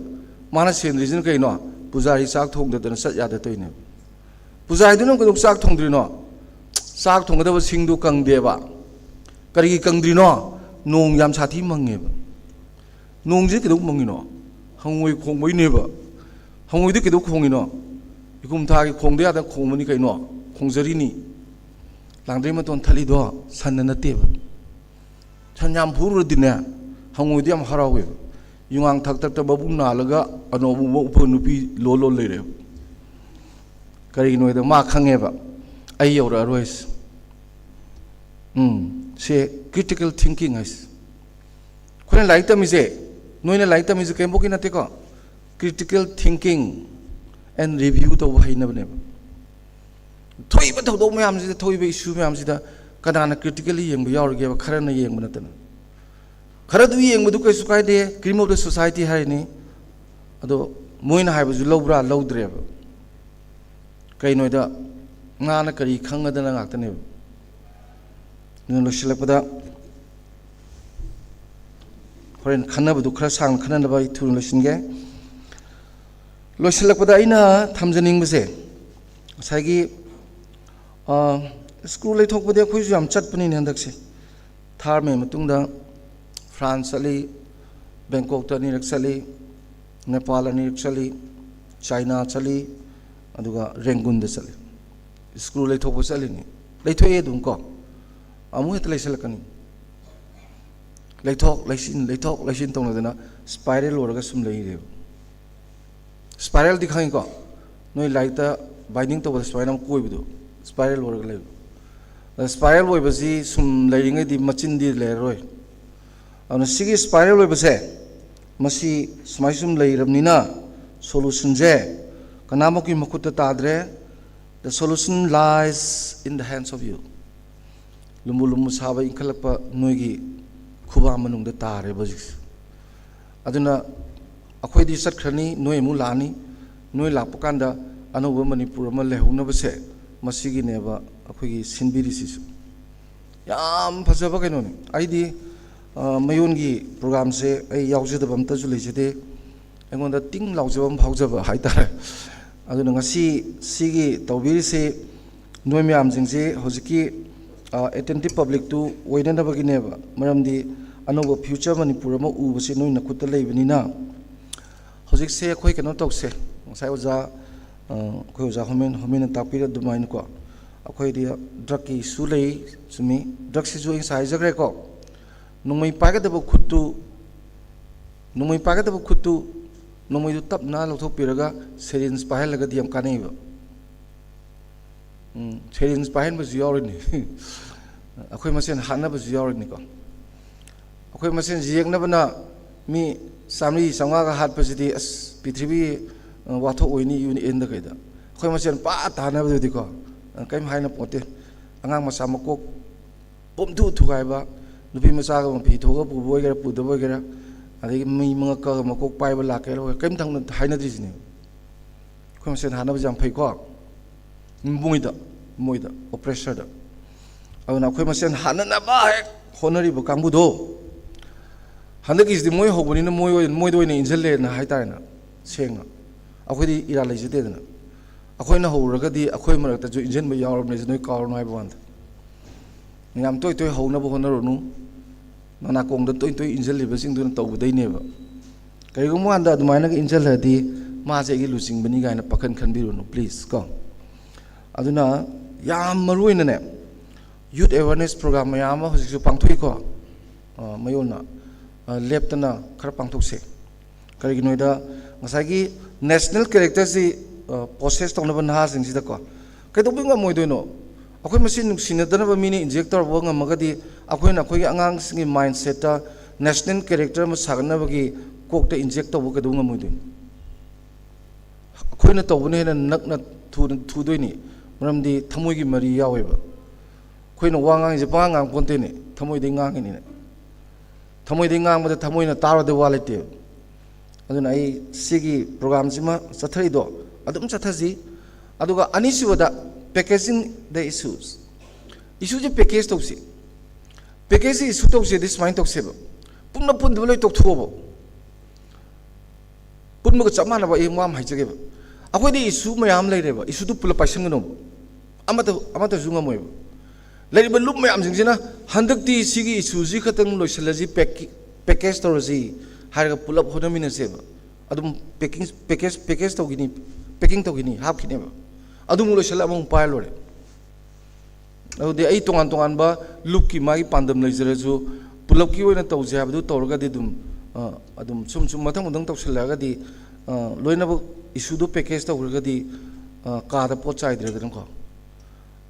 ꯃꯥꯅ ꯁꯦꯟꯗ꯭ꯔꯤꯁꯤꯅ ꯀꯩꯅꯣ? ꯄꯨꯖꯥꯔꯤ ꯆꯥꯛ ꯊꯣꯡꯗꯗꯅ ꯆꯠ ꯌꯥꯗ ꯇꯧꯔꯤꯅꯦꯕ꯫ ꯄꯨꯖꯥꯔꯤꯗꯨꯅ ꯑꯃꯨꯛ ꯀꯩꯗꯧ ꯆꯥꯛ ꯊꯣꯡꯗ꯭ꯔꯤꯅꯣ? ꯆꯥꯛ ꯊꯣꯡꯒꯗꯕ ꯁꯤꯡꯗꯨ ꯀꯪꯗꯦꯕ꯫ ꯀꯔꯤꯒꯤ ꯀꯪꯗ꯭ꯔꯤꯅꯣ? ꯅꯣꯡ ꯌꯥꯝ ꯁꯥꯊꯤ ꯃꯪꯉꯦꯕ꯫ ꯅꯣꯡꯁꯤ ꯀꯩꯗꯧ ꯃꯪꯉꯤꯅꯣ? ꯍꯪꯉꯣꯏ ꯈꯣꯡꯕꯩꯅꯦꯕ꯫ ꯍꯪꯉꯣꯏꯗꯤ ꯀꯩꯗꯧ ꯈꯣꯡꯉꯤꯅꯣ? ꯏꯀꯨꯝ ꯊꯥꯒꯤ ꯈꯣꯡꯗ ꯌꯥꯗꯅ ꯈꯣꯡꯕꯅꯤ ꯀꯩꯅꯣ? ꯈꯣꯡꯖꯔꯤꯅꯤ꯫ ꯂꯥꯡꯗ꯭ꯔꯩ ꯃꯇꯣꯟ ꯊꯠꯂꯤꯗꯣ ꯁꯟꯅ ꯅꯠꯇꯦꯕ꯫ ꯁꯟ ꯌꯥꯝ ꯐꯨꯔꯨꯔꯗꯤꯅꯦ, ꯍꯪꯉꯣꯏꯗꯤ ꯌꯥꯝ ꯍꯔꯥꯎꯋꯦꯕ꯫ ꯌꯨꯉꯥꯡ ꯊꯛ ꯊꯛꯇ ꯃꯕꯨꯛ ꯅꯥꯜꯂꯒ ꯑꯅꯧꯕ ꯎꯐ ꯅꯨꯄꯤ ꯂꯣꯜ ꯂꯣꯜ ꯂꯩꯔꯦꯕ꯫ ꯀꯔꯤꯒꯤꯅꯣ ꯍꯥꯏꯗ ꯃꯥ ꯈꯪꯉꯦꯕ, ꯑꯩ ꯌꯧꯔꯛꯑꯔꯣꯏ꯫ ꯎꯝ, ꯁꯦ critical thinking ꯍꯥꯏꯁꯦ꯫ ꯑꯩꯈꯣꯏꯅ ꯂꯥꯏꯔꯤꯛ ꯇꯝꯃꯤꯁꯦ, ꯅꯣꯏꯅ ꯂꯥꯏꯔꯤꯛ ꯇꯝꯃꯤꯁꯦ ꯀꯔꯤꯝꯐꯥꯎꯀꯤ ꯅꯠꯇꯦꯀꯣ꯫ Critical thinking and review ꯇꯧꯕ ꯍꯩꯅꯕꯅꯦꯕ꯫ ꯊꯣꯛꯏꯕ ꯊꯧꯗꯣꯛ ꯃꯌꯥꯝꯁꯤꯗ, ꯊꯣꯛꯏꯕ issue ꯃꯌꯥꯝꯁꯤꯗ ꯀꯅꯥꯅ critically ꯌꯦꯡꯕ ꯌꯥꯎꯔꯤꯒꯦꯕ? ꯈꯔꯅ ꯌꯦꯡꯕ ꯅꯠꯇꯅ꯫ ꯈꯔꯗꯨ ꯌꯦꯡꯕꯗꯨ ꯀꯩꯁꯨ ꯀꯥꯏꯗꯦ, cream of the society ꯍꯥꯏꯔꯤꯅꯤ꯫ ꯑꯗꯣ ꯃꯣꯏꯅ ꯍꯥꯏꯕꯁꯨ ꯂꯧꯕ꯭ꯔꯥ? ꯂꯧꯗ꯭ꯔꯦꯕ꯫ ꯀꯩꯅꯣꯗ ꯉꯥꯅ ꯀꯔꯤ ꯈꯪꯒꯗꯅ ꯉꯥꯛꯇꯅꯦꯕ꯫ ꯑꯗꯨꯅ ꯂꯣꯏꯁꯤꯜꯂꯛꯄꯗ ꯍꯣꯔꯦꯟ ꯈꯟꯅꯕꯗꯨ ꯈꯔ ꯁꯥꯡꯅ ꯈꯟꯅꯅꯕ ꯑꯩ ꯊꯨꯅ ꯂꯣꯏꯁꯤꯟꯒꯦ꯫ ꯂꯣꯏꯁꯤꯜꯂꯛꯄꯗ ꯑꯩꯅ ꯊꯝꯖꯅꯤꯡꯕꯁꯦ, ꯉꯁꯥꯏꯒꯤ, ꯑ, ꯁ꯭ꯀꯨꯜ ꯂꯩꯊꯣꯛꯄꯗꯤ ꯑꯩꯈꯣꯏꯁꯨ ꯌꯥꯝ ꯆꯠꯄꯅꯤꯅꯦ ꯍꯟꯗꯛꯁꯦ꯫ ꯊꯥꯔꯃꯦ ꯃꯇꯨꯡꯗ ꯐ꯭ꯔꯥꯟꯁ ꯆꯠꯂꯤ, ꯕꯦꯡꯀꯣꯛꯇ ꯑꯅꯤꯔꯛ ꯆꯠꯂꯤ, ꯅꯦꯄꯥꯜ ꯑꯅꯤꯔꯛ ꯆꯠꯂꯤ, ꯆꯥꯏꯅꯥ ꯆꯠꯂꯤ, ꯑꯗꯨꯒ ꯔꯦꯡꯒꯨꯟꯗ ꯆꯠꯂꯤ꯫ ꯁ꯭ꯀꯨꯜ ꯂꯩꯊꯣꯛꯄ ꯆꯠꯂꯤꯅꯤ꯫ ꯂꯩꯊꯣꯛꯑꯦ ꯑꯗꯨꯝ ꯀꯣ꯫ ꯑꯃꯨꯛ ꯍꯦꯛꯇ ꯂꯩꯁꯜꯂꯛꯀꯅꯤ꯫ ꯂꯩꯊꯣꯛ ꯂꯩꯁꯤꯟ, ꯂꯩꯊꯣꯛ ꯂꯩꯁꯤꯟ ꯇꯧꯅꯗꯅ spiral ꯑꯣꯏꯔꯒ ꯁꯨꯝ ꯂꯩꯔꯦꯕ꯫ Spiralꯗꯤ ꯈꯪꯉꯤꯀꯣ? ꯅꯣꯏ ꯂꯥꯏꯔꯤꯛꯇ ꯕꯥꯏꯟꯗꯤꯡ ꯇꯧꯕꯗ ꯁꯨꯃꯥꯏꯅ ꯑꯃ ꯀꯣꯏꯕꯗꯣ, ꯁ꯭ꯄꯥꯏꯔꯦꯜ ꯑꯣꯏꯔꯒ ꯂꯩꯕ꯫ ꯑꯗ ꯁ꯭ꯄꯥꯏꯔꯦꯜ ꯑꯣꯏꯕꯁꯤ ꯁꯨꯝ ꯂꯩꯔꯤꯉꯩꯗꯤ ꯃꯆꯤꯟꯗꯤ ꯂꯩꯔꯔꯣꯏ꯫ ꯑꯗꯨꯅ ꯁꯤꯒꯤ ꯁ꯭ꯄꯥꯏꯔꯦꯜ ꯑꯣꯏꯕꯁꯦ, ꯃꯁꯤ ꯁꯨꯃꯥꯏ ꯁꯨꯝ ꯂꯩꯔꯕꯅꯤꯅ ꯁꯣꯂꯨꯁꯟꯁꯦ ꯀꯅꯥꯃꯛꯀꯤ ꯃꯈꯨꯠꯇ ꯇꯥꯗ꯭ꯔꯦ꯫ The solution lies in the hands of you. ꯂꯨꯝꯕꯨ ꯂꯨꯝꯕꯨ ꯁꯥꯕ ꯏꯟꯈꯠꯂꯛꯄ ꯅꯣꯏꯒꯤ ꯈꯨꯕꯥꯛ ꯃꯅꯨꯡꯗ ꯇꯥꯔꯦꯕ ꯍꯧꯖꯤꯛꯁꯦ꯫ ꯑꯗꯨꯅ ꯑꯩꯈꯣꯏꯗꯤ ꯆꯠꯈ꯭ꯔꯅꯤ, ꯅꯣꯏ ꯑꯃꯨꯛ ꯂꯥꯛꯑꯅꯤ꯫ ꯅꯣꯏ ꯂꯥꯛꯄ ꯀꯥꯟꯗ ꯑꯅꯧꯕ ꯃꯅꯤꯄꯨꯔ ꯑꯃ ꯂꯩꯍꯧꯅꯕꯁꯦ, ꯃꯁꯤꯒꯤꯅꯦꯕ ꯑꯩꯈꯣꯏꯒꯤ ꯁꯤꯟꯕꯤꯔꯤꯁꯤꯁꯨ꯫ ꯌꯥꯝ ꯐꯖꯕ ꯀꯩꯅꯣꯅꯤ꯫ ꯑꯩꯗꯤ, ꯑ, ꯃꯌꯣꯟꯒꯤ ꯄ꯭ꯔꯣꯒ꯭ꯔꯥꯝꯁꯦ ꯑꯩ ꯌꯥꯎꯖꯗꯕ ꯑꯝꯇꯁꯨ ꯂꯩꯖꯗꯦ꯫ ꯑꯩꯉꯣꯟꯗ ꯇꯤꯡ ꯂꯥꯎꯖꯕ ꯑꯃ ꯐꯥꯎꯖꯕ ꯍꯥꯏꯇꯥꯔꯦ꯫ ꯑꯗꯨꯅ ꯉꯁꯤ ꯁꯤꯒꯤ ꯇꯧꯕꯤꯔꯤꯁꯤ ꯅꯣꯏ ꯃꯌꯥꯝꯁꯤꯡꯁꯤ ꯍꯧꯖꯤꯛꯀꯤ, ꯑ, attentive publicꯇꯨ ꯑꯣꯏꯅꯅꯕꯒꯤꯅꯦꯕ꯫ ꯃꯔꯝꯗꯤ ꯑꯅꯧꯕ future ꯃꯅꯤꯄꯨꯔ ꯑꯃ ꯎꯕꯁꯤ ꯅꯣꯏ ꯅꯈꯨꯠꯇ ꯂꯩꯕꯅꯤꯅ꯫ ꯍꯧꯖꯤꯛꯁꯦ ꯑꯩꯈꯣꯏ ꯀꯩꯅꯣ ꯇꯧꯁꯦ, ꯉꯁꯥꯏ ꯑꯣꯖꯥ, ꯑ, ꯑꯩꯈꯣꯏ ꯑꯣꯖꯥ ꯍꯣꯃꯦꯟ, ꯍꯣꯃꯦꯟꯅ ꯇꯥꯛꯄꯤꯔ ꯑꯗꯨꯃꯥꯏꯅꯀꯣ, ꯑꯩꯈꯣꯏꯗꯤ drugꯀꯤ issue ꯂꯩ, ꯆꯨꯝꯃꯤ, drugꯁꯤꯁꯨ ꯑꯩ ꯉꯁꯥꯏ ꯍꯥꯏꯖꯈ꯭ꯔꯦꯀꯣ꯫ ꯅꯣꯡꯃꯩ ꯄꯥꯏꯒꯗꯕ ꯈꯨꯠꯇꯨ, ꯅꯣꯡꯃꯩ ꯄꯥꯏꯒꯗꯕ ꯈꯨꯠꯇꯨ, ꯅꯣꯡꯃꯩꯗꯨ ꯇꯞꯅ ꯂꯧꯊꯣꯛꯄꯤꯔꯒ syringe ꯄꯥꯏꯍꯜꯂꯒꯗꯤ ꯌꯥꯝ ꯀꯥꯟꯅꯩꯕ꯫ ꯎꯝ, syringe ꯄꯥꯏꯍꯟꯕꯁꯨ ꯌꯥꯎꯔꯤꯅꯤ꯫ ꯑꯩꯈꯣꯏ ꯃꯁꯦꯟ ꯍꯥꯠꯅꯕꯁꯨ ꯌꯥꯎꯔꯤꯅꯤꯀꯣ꯫ ꯑꯩꯈꯣꯏ ꯃꯁꯦꯟ ꯌꯦꯛꯅꯕꯅ ꯃꯤ ꯆꯥꯝꯃꯔꯤ ꯆꯥꯝꯃꯉꯥꯒ ꯍꯥꯠꯄꯁꯤꯗꯤ, ꯑꯁ, ꯄ꯭ꯔꯤꯊꯤꯕꯤ, ꯑ, ꯋꯥꯊꯣꯛ ꯑꯣꯏꯅꯤ, UNꯗ ꯀꯩꯗ꯫ ꯑꯩꯈꯣꯏ ꯃꯁꯦꯟ ꯄꯥ ꯇꯥꯅꯕꯗꯨꯗꯤꯀꯣ, ꯑ, ꯀꯔꯤꯝ ꯍꯥꯏꯅ ꯄꯣꯠꯇꯦ꯫ ꯑꯉꯥꯡ ꯃꯆꯥ ꯃꯀꯣꯛ ꯄꯨꯝꯊꯨ ꯊꯨꯒꯥꯏꯕ, ꯅꯨꯄꯤ ꯃꯆꯥꯒ ꯐꯤ ꯊꯣꯛꯑꯒ ꯄꯨꯕ ꯑꯣꯏꯒꯦꯔꯥ, ꯄꯨꯗꯕ ꯑꯣꯏꯒꯦꯔꯥ, ꯑꯗꯒꯤ ꯃꯤ ꯃꯉꯛ ꯀꯛꯑꯒ ꯃꯀꯣꯛ ꯄꯥꯏꯕ ꯂꯥꯛꯀꯦꯔꯥ, ꯀꯔꯤꯝꯇ ꯍꯧꯅ-, ꯍꯥꯏꯅꯗ꯭ꯔꯤꯁꯤꯅꯦ꯫ ꯑꯩꯈꯣꯏ ꯃꯁꯦꯟ ꯍꯥꯠꯅꯕꯁꯦ ꯌꯥꯝ ꯐꯩꯀꯣ꯫ ꯃꯣꯏꯗ, ꯃꯣꯏꯗ, oppressorꯗ꯫ ꯑꯗꯨꯅ ꯑꯩꯈꯣꯏ ꯃꯁꯦꯟ ꯍꯥꯠꯅꯅꯕ ꯍꯦꯛ ꯍꯣꯠꯅꯔꯤꯕ ꯀꯥꯡꯕꯨꯗꯣ, ꯍꯟꯗꯛꯀꯤꯁꯤꯗꯤ ꯃꯣꯏ ꯍꯧꯕꯅꯤꯅ ꯃꯣꯏ ꯑꯣꯏ-, ꯃꯣꯏꯗ ꯑꯣꯏꯅ ꯏꯟꯁꯤꯜꯂꯦꯅ ꯍꯥꯏꯇꯥꯔꯦꯅꯦ, ꯁꯦꯡꯅ꯫ ꯑꯩꯈꯣꯏꯗꯤ ꯏꯔꯥꯜ ꯂꯩꯖꯗꯦꯗꯅ꯫ ꯑꯩꯈꯣꯏꯅ ꯍꯧꯔꯒꯗꯤ ꯑꯩꯈꯣꯏ ꯃꯔꯛꯇꯁꯨ ꯏꯟꯁꯤꯟꯕ ꯌꯥꯎꯔꯕꯅꯦ, ꯁꯤ ꯅꯣꯏ ꯀꯥꯎꯔꯅꯨ ꯍꯥꯏꯕ ꯋꯥꯅꯤꯗ꯫ ꯌꯥꯝ ꯇꯣꯏ ꯇꯣꯏ ꯍꯧꯅꯕ ꯍꯣꯠꯅꯔꯨꯅꯨ꯫ ꯅꯅꯥꯀꯣꯡꯗ ꯇꯣꯏ ꯇꯣꯏ ꯏꯟꯁꯤꯜꯂꯤꯕꯁꯤꯡꯗꯨꯅ ꯇꯧꯕꯗꯩꯅꯦꯕ꯫ ꯀꯔꯤꯒꯨꯝꯕ ꯀꯥꯟꯗ ꯑꯗꯨꯃꯥꯏꯅꯒ ꯏꯟꯁꯤꯜꯂꯗꯤ ꯃꯥꯁꯦ ꯑꯩꯒꯤ ꯂꯨꯆꯤꯡꯕꯅꯤ ꯀꯥꯏꯅ ꯄꯥꯈꯟ ꯈꯟꯕꯤꯔꯨꯅꯨ, please ꯀꯣ꯫ ꯑꯗꯨꯅ ꯌꯥꯝ ꯃꯔꯨ ꯑꯣꯏꯅꯅꯦ, youth awareness program ꯃꯌꯥꯝ ꯑꯃ ꯍꯧꯖꯤꯛꯁꯨ ꯄꯥꯡꯊꯣꯛꯏꯀꯣ, ꯑ, ꯃꯌꯣꯟꯅ, ꯑ, ꯂꯦꯞꯇꯅ ꯈꯔ ꯄꯥꯡꯊꯣꯛꯁꯦ꯫ ꯀꯔꯤꯒꯤꯅꯣꯗ ꯉꯁꯥꯏꯒꯤ national characterꯁꯤ, ꯄ꯭ꯔꯣꯁꯦꯁ ꯇꯧꯅꯕ ꯅꯍꯥꯁꯤꯡꯁꯤꯗꯀꯣ꯫ ꯀꯩꯗꯧꯕꯩ ꯉꯝꯃꯣꯏꯗꯣꯏꯅꯣ? ꯑꯩꯈꯣꯏ ꯃꯁꯤ ꯅꯨꯡꯁꯤꯅꯗꯅꯕ ꯃꯤꯅ ꯏꯟꯖꯦꯛ ꯇꯧꯔꯛꯄ ꯉꯝꯃꯒꯗꯤ, ꯑꯩꯈꯣꯏꯅ ꯑꯩꯈꯣꯏꯒꯤ ꯑꯉꯥꯡꯁꯤꯡꯒꯤ ꯃꯥꯏꯟꯁꯦꯠꯇ ꯅꯦꯁꯅꯦꯜ ꯀꯦꯔꯦꯛꯇꯔ ꯑꯃ ꯁꯥꯒꯠꯅꯕꯒꯤ ꯀꯣꯛꯇ ꯏꯟꯖꯦꯛ ꯇꯧꯕ ꯀꯩꯗꯧ ꯉꯝꯃꯣꯏꯗꯣꯏꯅꯣ? ꯑꯩꯈꯣꯏꯅ ꯇꯧꯕꯅ ꯍꯦꯟꯅ ꯅꯛꯅ ꯊꯨ-, ꯊꯨꯗꯣꯏꯅꯤ, ꯃꯔꯝꯗꯤ ꯊꯃꯣꯏꯒꯤ ꯃꯔꯤ ꯌꯥꯎꯋꯦꯕ꯫ ꯑꯩꯈꯣꯏꯅ ꯋꯥ ꯉꯥꯡꯉꯤꯁꯦ ꯄꯉꯥꯡ ꯉꯥꯡ ꯄꯣꯟꯇꯦꯅꯦ, ꯊꯃꯣꯏꯗꯩ ꯉꯥꯡꯉꯤꯅꯤꯅꯦ꯫ ꯊꯃꯣꯏꯗꯩ ꯉꯥꯡꯕꯗ ꯊꯃꯣꯏꯅ ꯇꯥꯔꯨꯗ ꯋꯥ ꯂꯩꯇꯦꯕ꯫ ꯑꯗꯨꯅ ꯑꯩ ꯁꯤꯒꯤ ꯄ꯭ꯔꯣꯒ꯭ꯔꯥꯝꯁꯤꯃ ꯆꯠꯊꯔꯤꯗꯣ ꯑꯗꯨꯝ ꯆꯠꯊꯁꯤ꯫ ꯑꯗꯨꯒ ꯑꯅꯤꯁꯨꯕꯗ, packaging the issues꯫ ꯏꯁꯨꯁꯦ ꯄꯦꯀꯦꯖ ꯇꯧꯁꯤ꯫ ꯄꯦꯀꯦꯖꯁꯤ ꯏꯁꯨ ꯇꯧꯁꯦꯗꯤ ꯁꯨꯃꯥꯏꯅ ꯇꯧꯁꯦꯕ, ꯄꯨꯟꯅ ꯄꯨꯟꯗꯕ ꯂꯣꯏ ꯇꯣꯛꯊꯣꯛꯑꯣꯕ꯫ ꯄꯨꯟꯕꯒ ꯆꯞ ꯃꯥꯟꯅꯕ ꯑꯩ ꯋꯥ ꯑꯃ ꯍꯥꯏꯖꯒꯦꯕ꯫ ꯑꯩꯈꯣꯏꯗꯤ ꯏꯁꯨ ꯃꯌꯥꯝ ꯂꯩꯔꯦꯕ, ꯏꯁꯨꯗꯨ ꯄꯨꯂꯞ ꯄꯥꯏꯁꯟꯒꯅꯣꯕ꯫ ꯑꯃꯠꯇ, ꯑꯃꯠꯇꯁꯨ ꯉꯝꯃꯣꯏꯕ꯫ ꯂꯩꯔꯤꯕ ꯂꯨꯞ ꯃꯌꯥꯝꯁꯤꯡꯁꯤꯅ ꯍꯟꯗꯛꯇꯤ ꯁꯤꯒꯤ ꯏꯁꯨꯁꯤ ꯈꯛꯇꯪ ꯂꯣꯏꯁꯤꯜꯂꯁꯤ, ꯄꯦꯛ-, ꯄꯦꯀꯦꯖ ꯇꯧꯔꯁꯤ ꯍꯥꯏꯔꯒ ꯄꯨꯂꯞ ꯍꯣꯠꯅꯃꯤꯟꯅꯁꯦꯕ꯫ ꯑꯗꯨꯝ ꯄꯦꯀꯤꯡ, ꯄꯦꯀꯦꯖ, ꯄꯦꯀꯦꯖ ꯇꯧꯈꯤꯅꯤ, ꯄꯦꯀꯤꯡ ꯇꯧꯈꯤꯅꯤ, ꯍꯥꯞꯈꯤꯅꯦꯕ꯫ ꯑꯗꯨꯃꯨꯛ ꯂꯣꯏꯁꯤꯜꯂ ꯑꯃꯃꯨꯛ ꯄꯥꯏꯔ ꯂꯣꯏꯔꯦ꯫ ꯑꯗꯨꯗꯤ ꯑꯩ ꯇꯣꯉꯥꯟ ꯇꯣꯉꯥꯟꯕ ꯂꯨꯞꯀꯤ ꯃꯥꯒꯤ ꯄꯥꯟꯗꯝ ꯂꯩꯖꯔꯁꯨ, ꯄꯨꯂꯞꯀꯤ ꯑꯣꯏꯅ ꯇꯧꯁꯦ ꯍꯥꯏꯕꯗꯨ ꯇꯧꯔꯒꯗꯤ ꯑꯗꯨꯝ, ꯑ, ꯑꯗꯨꯝ ꯁꯨꯝ ꯁꯨꯝ ꯃꯊꯪ ꯃꯊꯪ ꯇꯧꯁꯤꯜꯂꯛꯑꯒꯗꯤ, ꯑ, ꯂꯣꯏꯅꯃꯛ ꯏꯁꯨꯗꯣ ꯄꯦꯀꯦꯖ ꯇꯧꯈ꯭ꯔꯒꯗꯤ, ꯑ, ꯀꯥꯗ ꯄꯣꯠ ꯆꯥꯏꯗ꯭ꯔꯦꯗꯅꯀꯣ꯫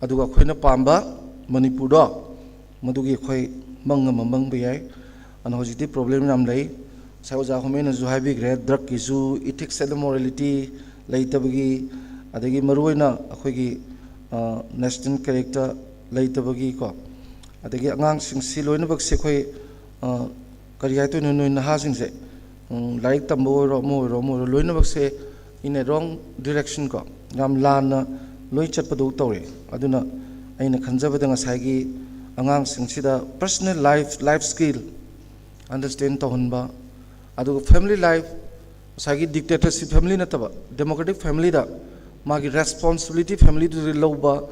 ꯑꯗꯨꯒ ꯑꯩꯈꯣꯏꯅ ꯄꯥꯝꯕ ꯃꯅꯤꯄꯨꯔꯗꯣ, ꯃꯗꯨꯒꯤ ꯑꯩꯈꯣꯏ ꯃꯪ ꯑꯃ ꯃꯪꯕ ꯌꯥꯏ꯫ ꯑꯗꯨꯅ ꯍꯧꯖꯤꯛꯇꯤ ꯄ꯭ꯔꯣꯕ꯭ꯂꯦꯝ ꯌꯥꯝ ꯂꯩ꯫ ꯉꯁꯥꯏ ꯑꯣꯖꯥ ꯍꯣꯃꯦꯅꯁꯨ ꯍꯥꯏꯕꯤꯈ꯭ꯔꯦ, ꯗ꯭ꯔꯒꯀꯤꯁꯨ, ꯏꯊꯤꯛꯁ ꯑꯦꯟ ꯃꯣꯔꯦꯂꯤꯇꯤ ꯂꯩꯇꯕꯒꯤ, ꯑꯗꯒꯤ ꯃꯔꯨꯑꯣꯏꯅ ꯑꯩꯈꯣꯏꯒꯤ, ꯑ, ꯅꯦꯁꯅꯦꯜ ꯀꯦꯔꯦꯛꯇꯔ ꯂꯩꯇꯕꯒꯤꯀꯣ, ꯑꯗꯒꯤ ꯑꯉꯥꯡꯁꯤꯡꯁꯤ ꯂꯣꯏꯅꯃꯛꯁꯦ ꯑꯩꯈꯣꯏ, ꯑ, ꯀꯔꯤ ꯍꯥꯏꯗꯣꯏꯅꯣ, ꯅꯣꯏ ꯅꯍꯥꯁꯤꯡꯁꯦ, ꯎꯝ, ꯂꯥꯏꯔꯤꯛ ꯇꯝꯕ ꯑꯣꯏꯔꯣ, ꯑꯃ ꯑꯣꯏꯔꯣ, ꯑꯃ ꯑꯣꯏꯔꯣ, ꯂꯣꯏꯅꯃꯛꯁꯦ in a wrong direction ꯀꯣ, ꯌꯥꯝ ꯂꯥꯟꯅ ꯂꯣꯏ ꯆꯠꯄꯗꯧ ꯇꯧꯔꯦ꯫ ꯑꯗꯨꯅ ꯑꯩꯅ ꯈꯟꯖꯕꯗ ꯉꯁꯥꯏꯒꯤ ꯑꯉꯥꯡꯁꯤꯡꯁꯤꯗ personal life, life skill understand ꯇꯧꯍꯟꯕ, ꯑꯗꯨꯒ family life, ꯉꯁꯥꯏꯒꯤ dictatorship family ꯅꯠꯇꯕ democratic family ꯗ ꯃꯥꯒꯤ responsibility family ꯗꯨꯗ ꯂꯧꯕ,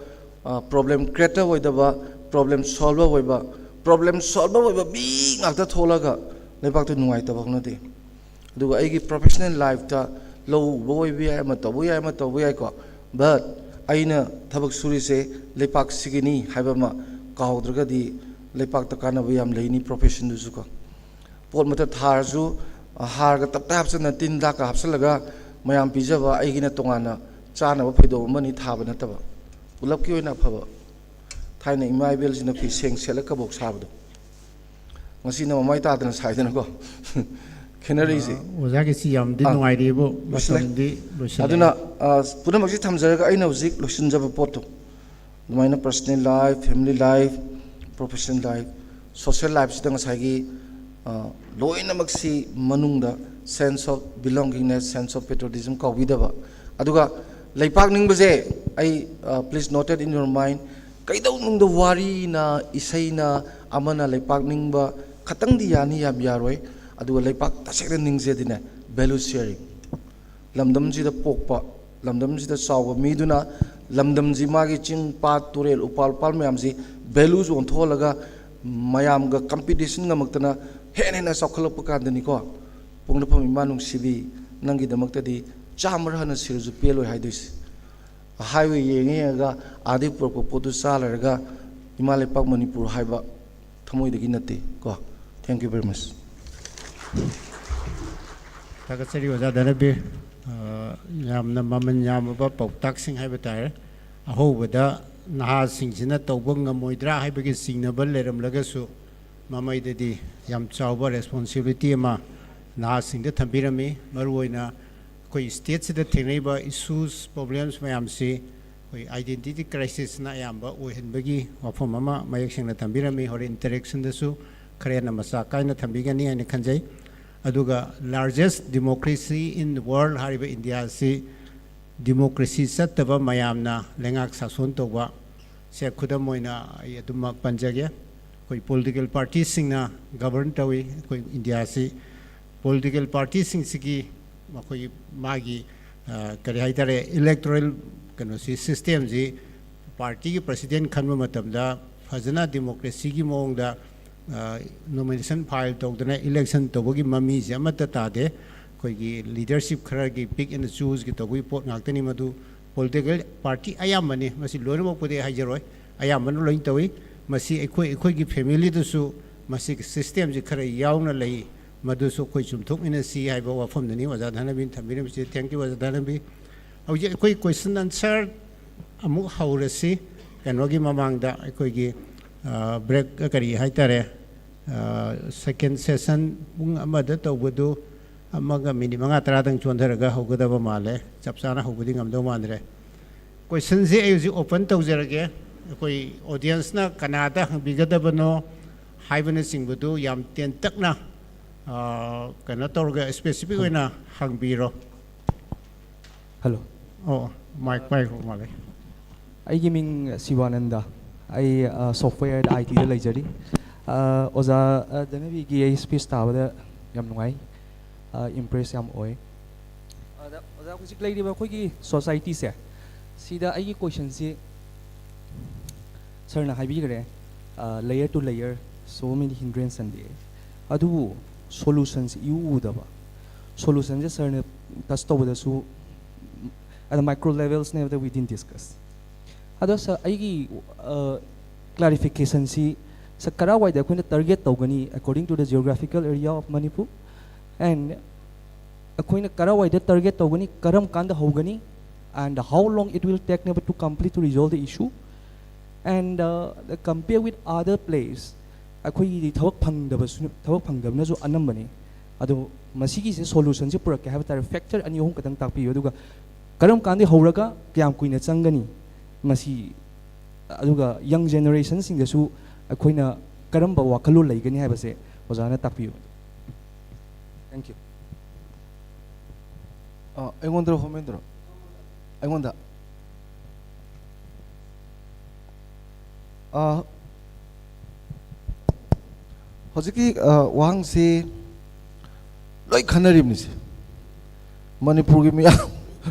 ꯑ, problem creator ꯑꯣꯏꯗꯕ, problem solver ꯑꯣꯏꯕ, problem solver ꯑꯣꯏꯕ ꯃꯤ ꯉꯥꯛꯇ ꯊꯣꯛꯂꯒ ꯂꯩꯕꯥꯛꯇꯨ ꯅꯨꯡꯉꯥꯏꯇꯕ ꯍꯧꯅꯗꯦ꯫ ꯑꯗꯨꯒ ꯑꯩꯒꯤ professional life ꯇ ꯂꯧ ꯎꯕ ꯑꯣꯏꯕ ꯌꯥꯏ, ꯑꯃ ꯇꯧꯕ ꯌꯥꯏ, ꯑꯃ ꯇꯧꯕ ꯌꯥꯏꯀꯣ, but ꯑꯩꯅ ꯊꯕꯛ ꯁꯨꯔꯤꯁꯦ ꯂꯩꯄꯥꯛꯁꯤꯒꯤꯅꯤ ꯍꯥꯏꯕ ꯑꯃ ꯀꯥꯎꯗ꯭ꯔꯒꯗꯤ ꯂꯩꯄꯥꯛꯇ ꯀꯥꯟꯅꯕ ꯌꯥꯝ ꯂꯩꯅꯤ profession ꯗꯨꯁꯨꯀꯣ꯫ ꯄꯣꯠ ꯃꯇꯠ ꯊꯥꯔꯁꯨ, ꯑ, ꯍꯥꯔꯒ ꯇꯞꯇꯥꯏ ꯍꯥꯞꯆꯤꯟꯅ ꯇꯤꯟ ꯍꯤꯗꯥꯛꯀ ꯍꯥꯞꯆꯤꯜꯂꯒ ꯃꯌꯥꯝ ꯄꯤꯖꯕ, ꯑꯩꯒꯤꯅ ꯇꯣꯉꯥꯟꯅ ꯆꯥꯅꯕ ꯐꯩꯗꯣꯝ ꯑꯃꯅꯤ ꯊꯥꯕ ꯅꯠꯇꯕ, ꯄꯨꯂꯞꯀꯤ ꯑꯣꯏꯅ ꯑꯐꯕ꯫ ꯊꯥꯏꯅ ꯏꯃꯥ ꯏꯕꯦꯜꯁꯤꯡꯅ ꯐꯤ ꯁꯦꯡ ꯁꯦꯠꯂ ꯀꯕꯣꯛ ꯁꯥꯕꯗꯣ, ꯉꯁꯤꯅ ꯃꯃꯥꯏ ꯇꯥꯗꯅ ꯁꯥꯏꯗꯅꯀꯣ꯫ ꯈꯦꯠꯅꯔꯛꯏꯁꯦ꯫ ꯑꯣꯖꯥꯒꯤꯁꯤ ꯌꯥꯝꯗꯤ ꯑꯥ, ꯅꯨꯡꯉꯥꯏꯔꯤꯕꯣ, ꯂꯣꯏꯁꯤꯜꯂꯦ꯫ ꯃꯇꯝꯗꯤ ꯂꯣꯏꯁꯤꯜꯂꯦ꯫ ꯑꯗꯨꯅ, ꯑ, ꯄꯨꯝꯅꯃꯛꯁꯤ ꯊꯝꯖꯔꯒ ꯑꯩꯅ ꯍꯧꯖꯤꯛ ꯂꯣꯏꯁꯤꯟꯖꯕ ꯄꯣꯠꯇꯣ, ꯑꯗꯨꯃꯥꯏꯅ personal life, family life, professional life, social lifeꯁꯤꯗ ꯉꯁꯥꯏꯒꯤ, ꯑ, ꯂꯣꯏꯅꯃꯛꯁꯤ ꯃꯅꯨꯡꯗ sense of belongingness, sense of patriotism ꯀꯥꯎꯕꯤꯗꯕ꯫ ꯑꯗꯨꯒ ꯂꯩꯄꯥꯛ ꯅꯤꯡꯕꯁꯦ, ꯑꯩ, ꯑ, please noted in your mind, ꯀꯩꯗꯧꯅꯨꯡꯗ ꯋꯥꯔꯤꯅ, ꯏꯁꯩꯅ, ꯑꯃꯅ ꯂꯩꯄꯥꯛ ꯅꯤꯡꯕ ꯈꯇꯪꯗꯤ ꯌꯥꯅꯤ, ꯌꯥꯝ ꯌꯥꯔꯣꯏ꯫ ꯑꯗꯨꯒ ꯂꯩꯄꯥꯛ ꯇꯁꯦꯡꯅ ꯅꯤꯡꯖꯗꯤꯅꯦ, value sharing, ꯂꯝꯗꯝꯁꯤꯗ ꯄꯣꯛꯄ, ꯂꯝꯗꯝꯁꯤꯗ ꯆꯥꯎꯕ ꯃꯤꯗꯨꯅ ꯂꯝꯗꯝꯁꯤ, ꯃꯥꯒꯤ ꯆꯤꯡ, ꯄꯥꯠ, ꯇꯨꯔꯦꯜ, ꯎꯄꯥꯜ, ꯎꯄꯥꯜ ꯃꯌꯥꯝꯁꯤ values ꯑꯣꯟꯊꯣꯛꯍꯜꯂꯒ ꯃꯌꯥꯝꯒ competition ꯉꯝꯃꯛꯇꯅ ꯍꯦꯟꯅ ꯍꯦꯟꯅ ꯆꯥꯎꯈꯠꯂꯛꯄ ꯀꯥꯟꯗꯅꯤꯀꯣ, ꯄꯣꯛꯅꯐꯝ ꯏꯃꯥ ꯅꯨꯡꯁꯤꯕꯤ, ꯅꯪꯒꯤꯗꯃꯛꯇꯗꯤ ꯆꯥꯝꯃꯔ ꯍꯟꯅ ꯁꯤꯔꯁꯨ ꯄꯦꯜꯂꯣꯏ ꯍꯥꯏꯗꯣꯏꯁꯦ꯫ ꯑꯍꯥꯏꯕ ꯌꯦꯡꯉ ꯌꯦꯡꯉꯒ ꯑꯥꯗꯒꯤ ꯄꯨꯔꯛꯄ ꯄꯣꯠꯇꯨ ꯆꯥ ꯂꯩꯔꯒ ꯏꯃꯥ ꯂꯩꯄꯥꯛ ꯃꯅꯤꯄꯨꯔ ꯍꯥꯏꯕ ꯊꯃꯣꯏꯗꯒꯤ ꯅꯠꯇꯦ ꯀꯣ꯫ Thank you very much. ꯊꯥꯒꯠꯆꯔꯤ ꯑꯣꯖꯥ ꯙꯅꯕꯤꯔ꯫ ꯑ, ꯌꯥꯝꯅ ꯃꯃꯜ ꯌꯥꯝꯂꯕ ꯄꯥꯎꯇꯥꯛꯁꯤꯡ ꯍꯥꯏꯕ ꯇꯥꯔꯦ꯫ ꯑꯍꯧꯕꯗ ꯅꯍꯥꯁꯤꯡꯁꯤꯅ ꯇꯧꯕ ꯉꯝꯃꯣꯏꯗ꯭ꯔꯥ ꯍꯥꯏꯕꯒꯤ ꯆꯤꯡꯅꯕ ꯂꯩꯔꯝꯂꯒꯁꯨ, ꯃꯃꯩꯗꯗꯤ ꯌꯥꯝ ꯆꯥꯎꯕ responsibility ꯑꯃ ꯅꯍꯥꯁꯤꯡꯗ ꯊꯝꯕꯤꯔꯝꯃꯤ꯫ ꯃꯔꯨꯑꯣꯏꯅ ꯑꯩꯈꯣꯏ stateꯁꯤꯗ ꯊꯦꯡꯅꯔꯤꯕ issues, problems ꯃꯌꯥꯝꯁꯤ ꯑꯩꯈꯣꯏ identity crisisꯅ ꯑꯌꯥꯝꯕ ꯑꯣꯏꯍꯟꯕꯒꯤ ꯋꯥꯐꯝ ꯑꯃ ꯃꯌꯦꯛ ꯁꯦꯡꯅ ꯊꯝꯕꯤꯔꯝꯃꯤ꯫ ꯍꯣꯔꯦꯟ interactionꯗꯁꯨ ꯈꯔ ꯍꯦꯟꯅ ꯃꯆꯥꯛ ꯀꯥꯏꯅ ꯊꯝꯕꯤꯒꯅꯤ ꯍꯥꯏꯅ ꯈꯟꯖꯩ꯫ ꯑꯗꯨꯒ largest democracy in the world ꯍꯥꯏꯔꯤꯕ ꯏꯟꯗꯤꯌꯥ ꯑꯁꯤ democracy ꯆꯠꯇꯕ, ꯃꯌꯥꯝꯅ ꯂꯩꯉꯥꯛ ꯁꯥꯁꯣꯟ ꯇꯧꯕ ꯁꯦ ꯈꯨꯗꯝ ꯑꯣꯏꯅ ꯑꯩ ꯑꯗꯨꯃꯛ ꯄꯟꯖꯒꯦ꯫ ꯑꯩꯈꯣꯏ political partyꯁꯤꯡꯅ govern ꯇꯧꯏ ꯑꯩꯈꯣꯏ ꯏꯟꯗꯤꯌꯥꯁꯤ꯫ Political partyꯁꯤꯡꯁꯤꯒꯤ ꯃꯈꯣꯏꯒꯤ ꯃꯥꯒꯤ, ꯑ, ꯀꯔꯤ ꯍꯥꯏꯇꯥꯔꯦ, electoral ꯀꯩꯅꯣꯁꯤ, systemꯁꯤ partyꯒꯤ president ꯈꯟꯕ ꯃꯇꯝꯗ ꯐꯖꯅ democracyꯒꯤ ꯃꯑꯣꯡꯗ, ꯑ, nomination file ꯇꯧꯗꯅ election ꯇꯧꯕꯒꯤ ꯃꯃꯤꯁꯦ ꯑꯃꯠꯇ ꯇꯥꯗꯦ꯫ ꯑꯩꯈꯣꯏꯒꯤ leadership ꯈꯔꯒꯤ pick and chooseꯒꯤ ꯇꯧꯕꯒꯤ ꯄꯣꯠ ꯉꯥꯛꯇꯅꯤ ꯃꯗꯨ꯫ Political party ꯑꯌꯥꯝꯕꯅꯤ, ꯃꯁꯤ ꯂꯣꯏꯅꯃꯛꯄꯨꯗꯤ ꯍꯥꯏꯖꯔꯣꯏ, ꯑꯌꯥꯝꯕꯅ ꯂꯣꯏꯅ ꯇꯧꯏ꯫ ꯃꯁꯤ ꯑꯩꯈꯣꯏ, ꯑꯩꯈꯣꯏꯒꯤ familyꯗꯁꯨ ꯃꯁꯤꯒꯤ systemꯁꯤ ꯈꯔ ꯌꯥꯎꯅ ꯂꯩ꯫ ꯃꯗꯨꯁꯨ ꯑꯩꯈꯣꯏ ꯆꯨꯝꯊꯣꯛꯃꯤꯟꯅꯁꯤ ꯍꯥꯏꯕ ꯋꯥꯐꯝꯗꯨꯅꯤ ꯑꯣꯖꯥ ꯙꯅꯕꯤꯅ ꯊꯝꯕꯤꯔꯝꯃꯤꯁꯦ꯫ Thank you, ꯑꯣꯖꯥ ꯙꯅꯕꯤ꯫ ꯍꯧꯖꯤꯛ ꯑꯩꯈꯣꯏ question answer ꯑꯃꯨꯛ ꯍꯧꯔꯁꯤ꯫ ꯀꯩꯅꯣꯒꯤ ꯃꯃꯥꯡꯗ ꯑꯩꯈꯣꯏꯒꯤ, ꯑ, break, ꯀꯔꯤ ꯍꯥꯏꯇꯥꯔꯦ, ꯑ, second session ꯄꯨꯡ ꯑꯃꯗ ꯇꯧꯕꯗꯨ ꯑꯃꯒ ꯃꯤꯅꯤꯠ ꯃꯉꯥ ꯇꯔꯥꯗꯪ ꯆꯣꯟꯊꯔꯒ ꯍꯧꯒꯗꯕ ꯃꯥꯜꯂꯦ꯫ ꯆꯞ ꯆꯥꯅ ꯍꯧꯕꯗꯤ ꯉꯝꯗꯧ ꯃꯥꯟꯗ꯭ꯔꯦ꯫ Questionꯁꯦ ꯑꯩ ꯍꯧꯖꯤꯛ open ꯇꯧꯖꯔꯒꯦ꯫ ꯑꯩꯈꯣꯏ audienceꯅ ꯀꯅꯥꯗ ꯍꯪꯕꯤꯒꯗꯕꯅꯣ ꯍꯥꯏꯕꯅꯆꯤꯡꯕꯗꯨ ꯌꯥꯝ ꯇꯦꯟꯇꯛꯅ, ꯑ, ꯀꯩꯅꯣ ꯇꯧꯔꯒ specific ꯑꯣꯏꯅ ꯍꯪꯕꯤꯔꯣ꯫ ꯍꯜꯂꯣ꯫ ꯑꯣ, mic, mic ꯃꯥꯜꯂꯦ꯫ ꯑꯩꯒꯤ ꯃꯤꯡ ꯁꯤꯕꯥꯅꯟꯗ꯫ ꯑꯩ, ꯑ, softwareꯗ, ITꯗ ꯂꯩꯖꯔꯤ꯫ ꯑ, ꯑꯣꯖꯥ, ꯑ, ꯙꯅꯕꯤꯒꯤ ꯑꯩ speech ꯇꯥꯕꯗ ꯌꯥꯝ ꯅꯨꯡꯉꯥꯏ꯫ ꯑ, impress ꯌꯥꯝ ꯑꯣꯏ꯫ ꯑꯗ, ꯑꯣꯖꯥ, ꯍꯧꯖꯤꯛ ꯂꯩꯔꯤꯕ ꯑꯩꯈꯣꯏꯒꯤ societyꯁꯦ, ꯁꯤꯗ ꯑꯩꯒꯤ questionꯁꯤ sirꯅ ꯍꯥꯏꯕꯤꯈ꯭ꯔꯦ, ꯑ, layer to layer, so many hindrance and the, ꯑꯗꯨꯕꯨ solutionꯁꯤ ꯏꯎ ꯎꯗꯕ꯫ Solutionꯁꯦ sirꯅ touch ꯇꯧꯕꯗꯁꯨ, ꯑꯗ micro levelsꯅꯦꯕꯗ we didn't discuss꯫ ꯑꯗꯣ sir, ꯑꯩꯒꯤ, ꯑ, clarificationꯁꯤ, sir, ꯀꯔꯥꯏꯋꯥꯏꯗ ꯑꯩꯈꯣꯏꯅ target ꯇꯧꯒꯅꯤ, according to the geographical area of Manipur? And ꯑꯩꯈꯣꯏꯅ ꯀꯔꯥꯏꯋꯥꯏꯗ target ꯇꯧꯒꯅꯤ, ꯀꯔꯝ ꯀꯥꯟꯗ ꯍꯧꯒꯅꯤ, and how long it will take ꯅꯦꯕ to complete to resolve the issue? And, uh, compare with other place, ꯑꯩꯈꯣꯏꯒꯤꯗꯤ ꯊꯕꯛ ꯐꯪꯗꯕꯁꯨ, ꯊꯕꯛ ꯐꯪꯗꯕꯅꯁꯨ ꯑꯅꯝꯕꯅꯤ꯫ ꯑꯗꯣ ꯃꯁꯤꯒꯤꯁꯦ solutionꯁꯦ ꯄꯨꯔꯛꯀꯦ ꯍꯥꯏꯕ ꯇꯥꯔꯦ, factor ꯑꯅꯤ ꯑꯍꯨꯝ ꯈꯛꯇꯪ ꯇꯥꯛꯄꯤꯌꯨ꯫ ꯑꯗꯨꯒ ꯀꯔꯝ ꯀꯥꯟꯗꯒꯤ ꯍꯧꯔꯒ ꯀꯌꯥꯝ ꯀꯨꯏꯅ ꯆꯪꯒꯅꯤ ꯃꯁꯤ? ꯑꯗꯨꯒ young generationꯁꯤꯡꯗꯁꯨ ꯑꯩꯈꯣꯏꯅ ꯀꯔꯝꯕ ꯋꯥꯈꯜꯂꯣꯟ ꯂꯩꯒꯅꯤ ꯍꯥꯏꯕꯁꯦ ꯑꯣꯖꯥꯅ ꯇꯥꯛꯄꯤꯌꯨ꯫ Thank you꯫ ꯑ, ꯑꯩꯉꯣꯟꯗꯔꯣ ꯍꯣꯃꯦꯟꯗꯔꯣ? ꯑꯩꯉꯣꯟꯗ꯫ ꯑ, ꯍꯧꯖꯤꯛꯀꯤ, ꯑ, ꯋꯥꯍꯪꯁꯤ ꯂꯣꯏ ꯈꯟꯅꯔꯤꯕꯅꯤꯁꯦ꯫ ꯃꯅꯤꯄꯨꯔꯒꯤ ꯃꯤꯌꯥꯝ,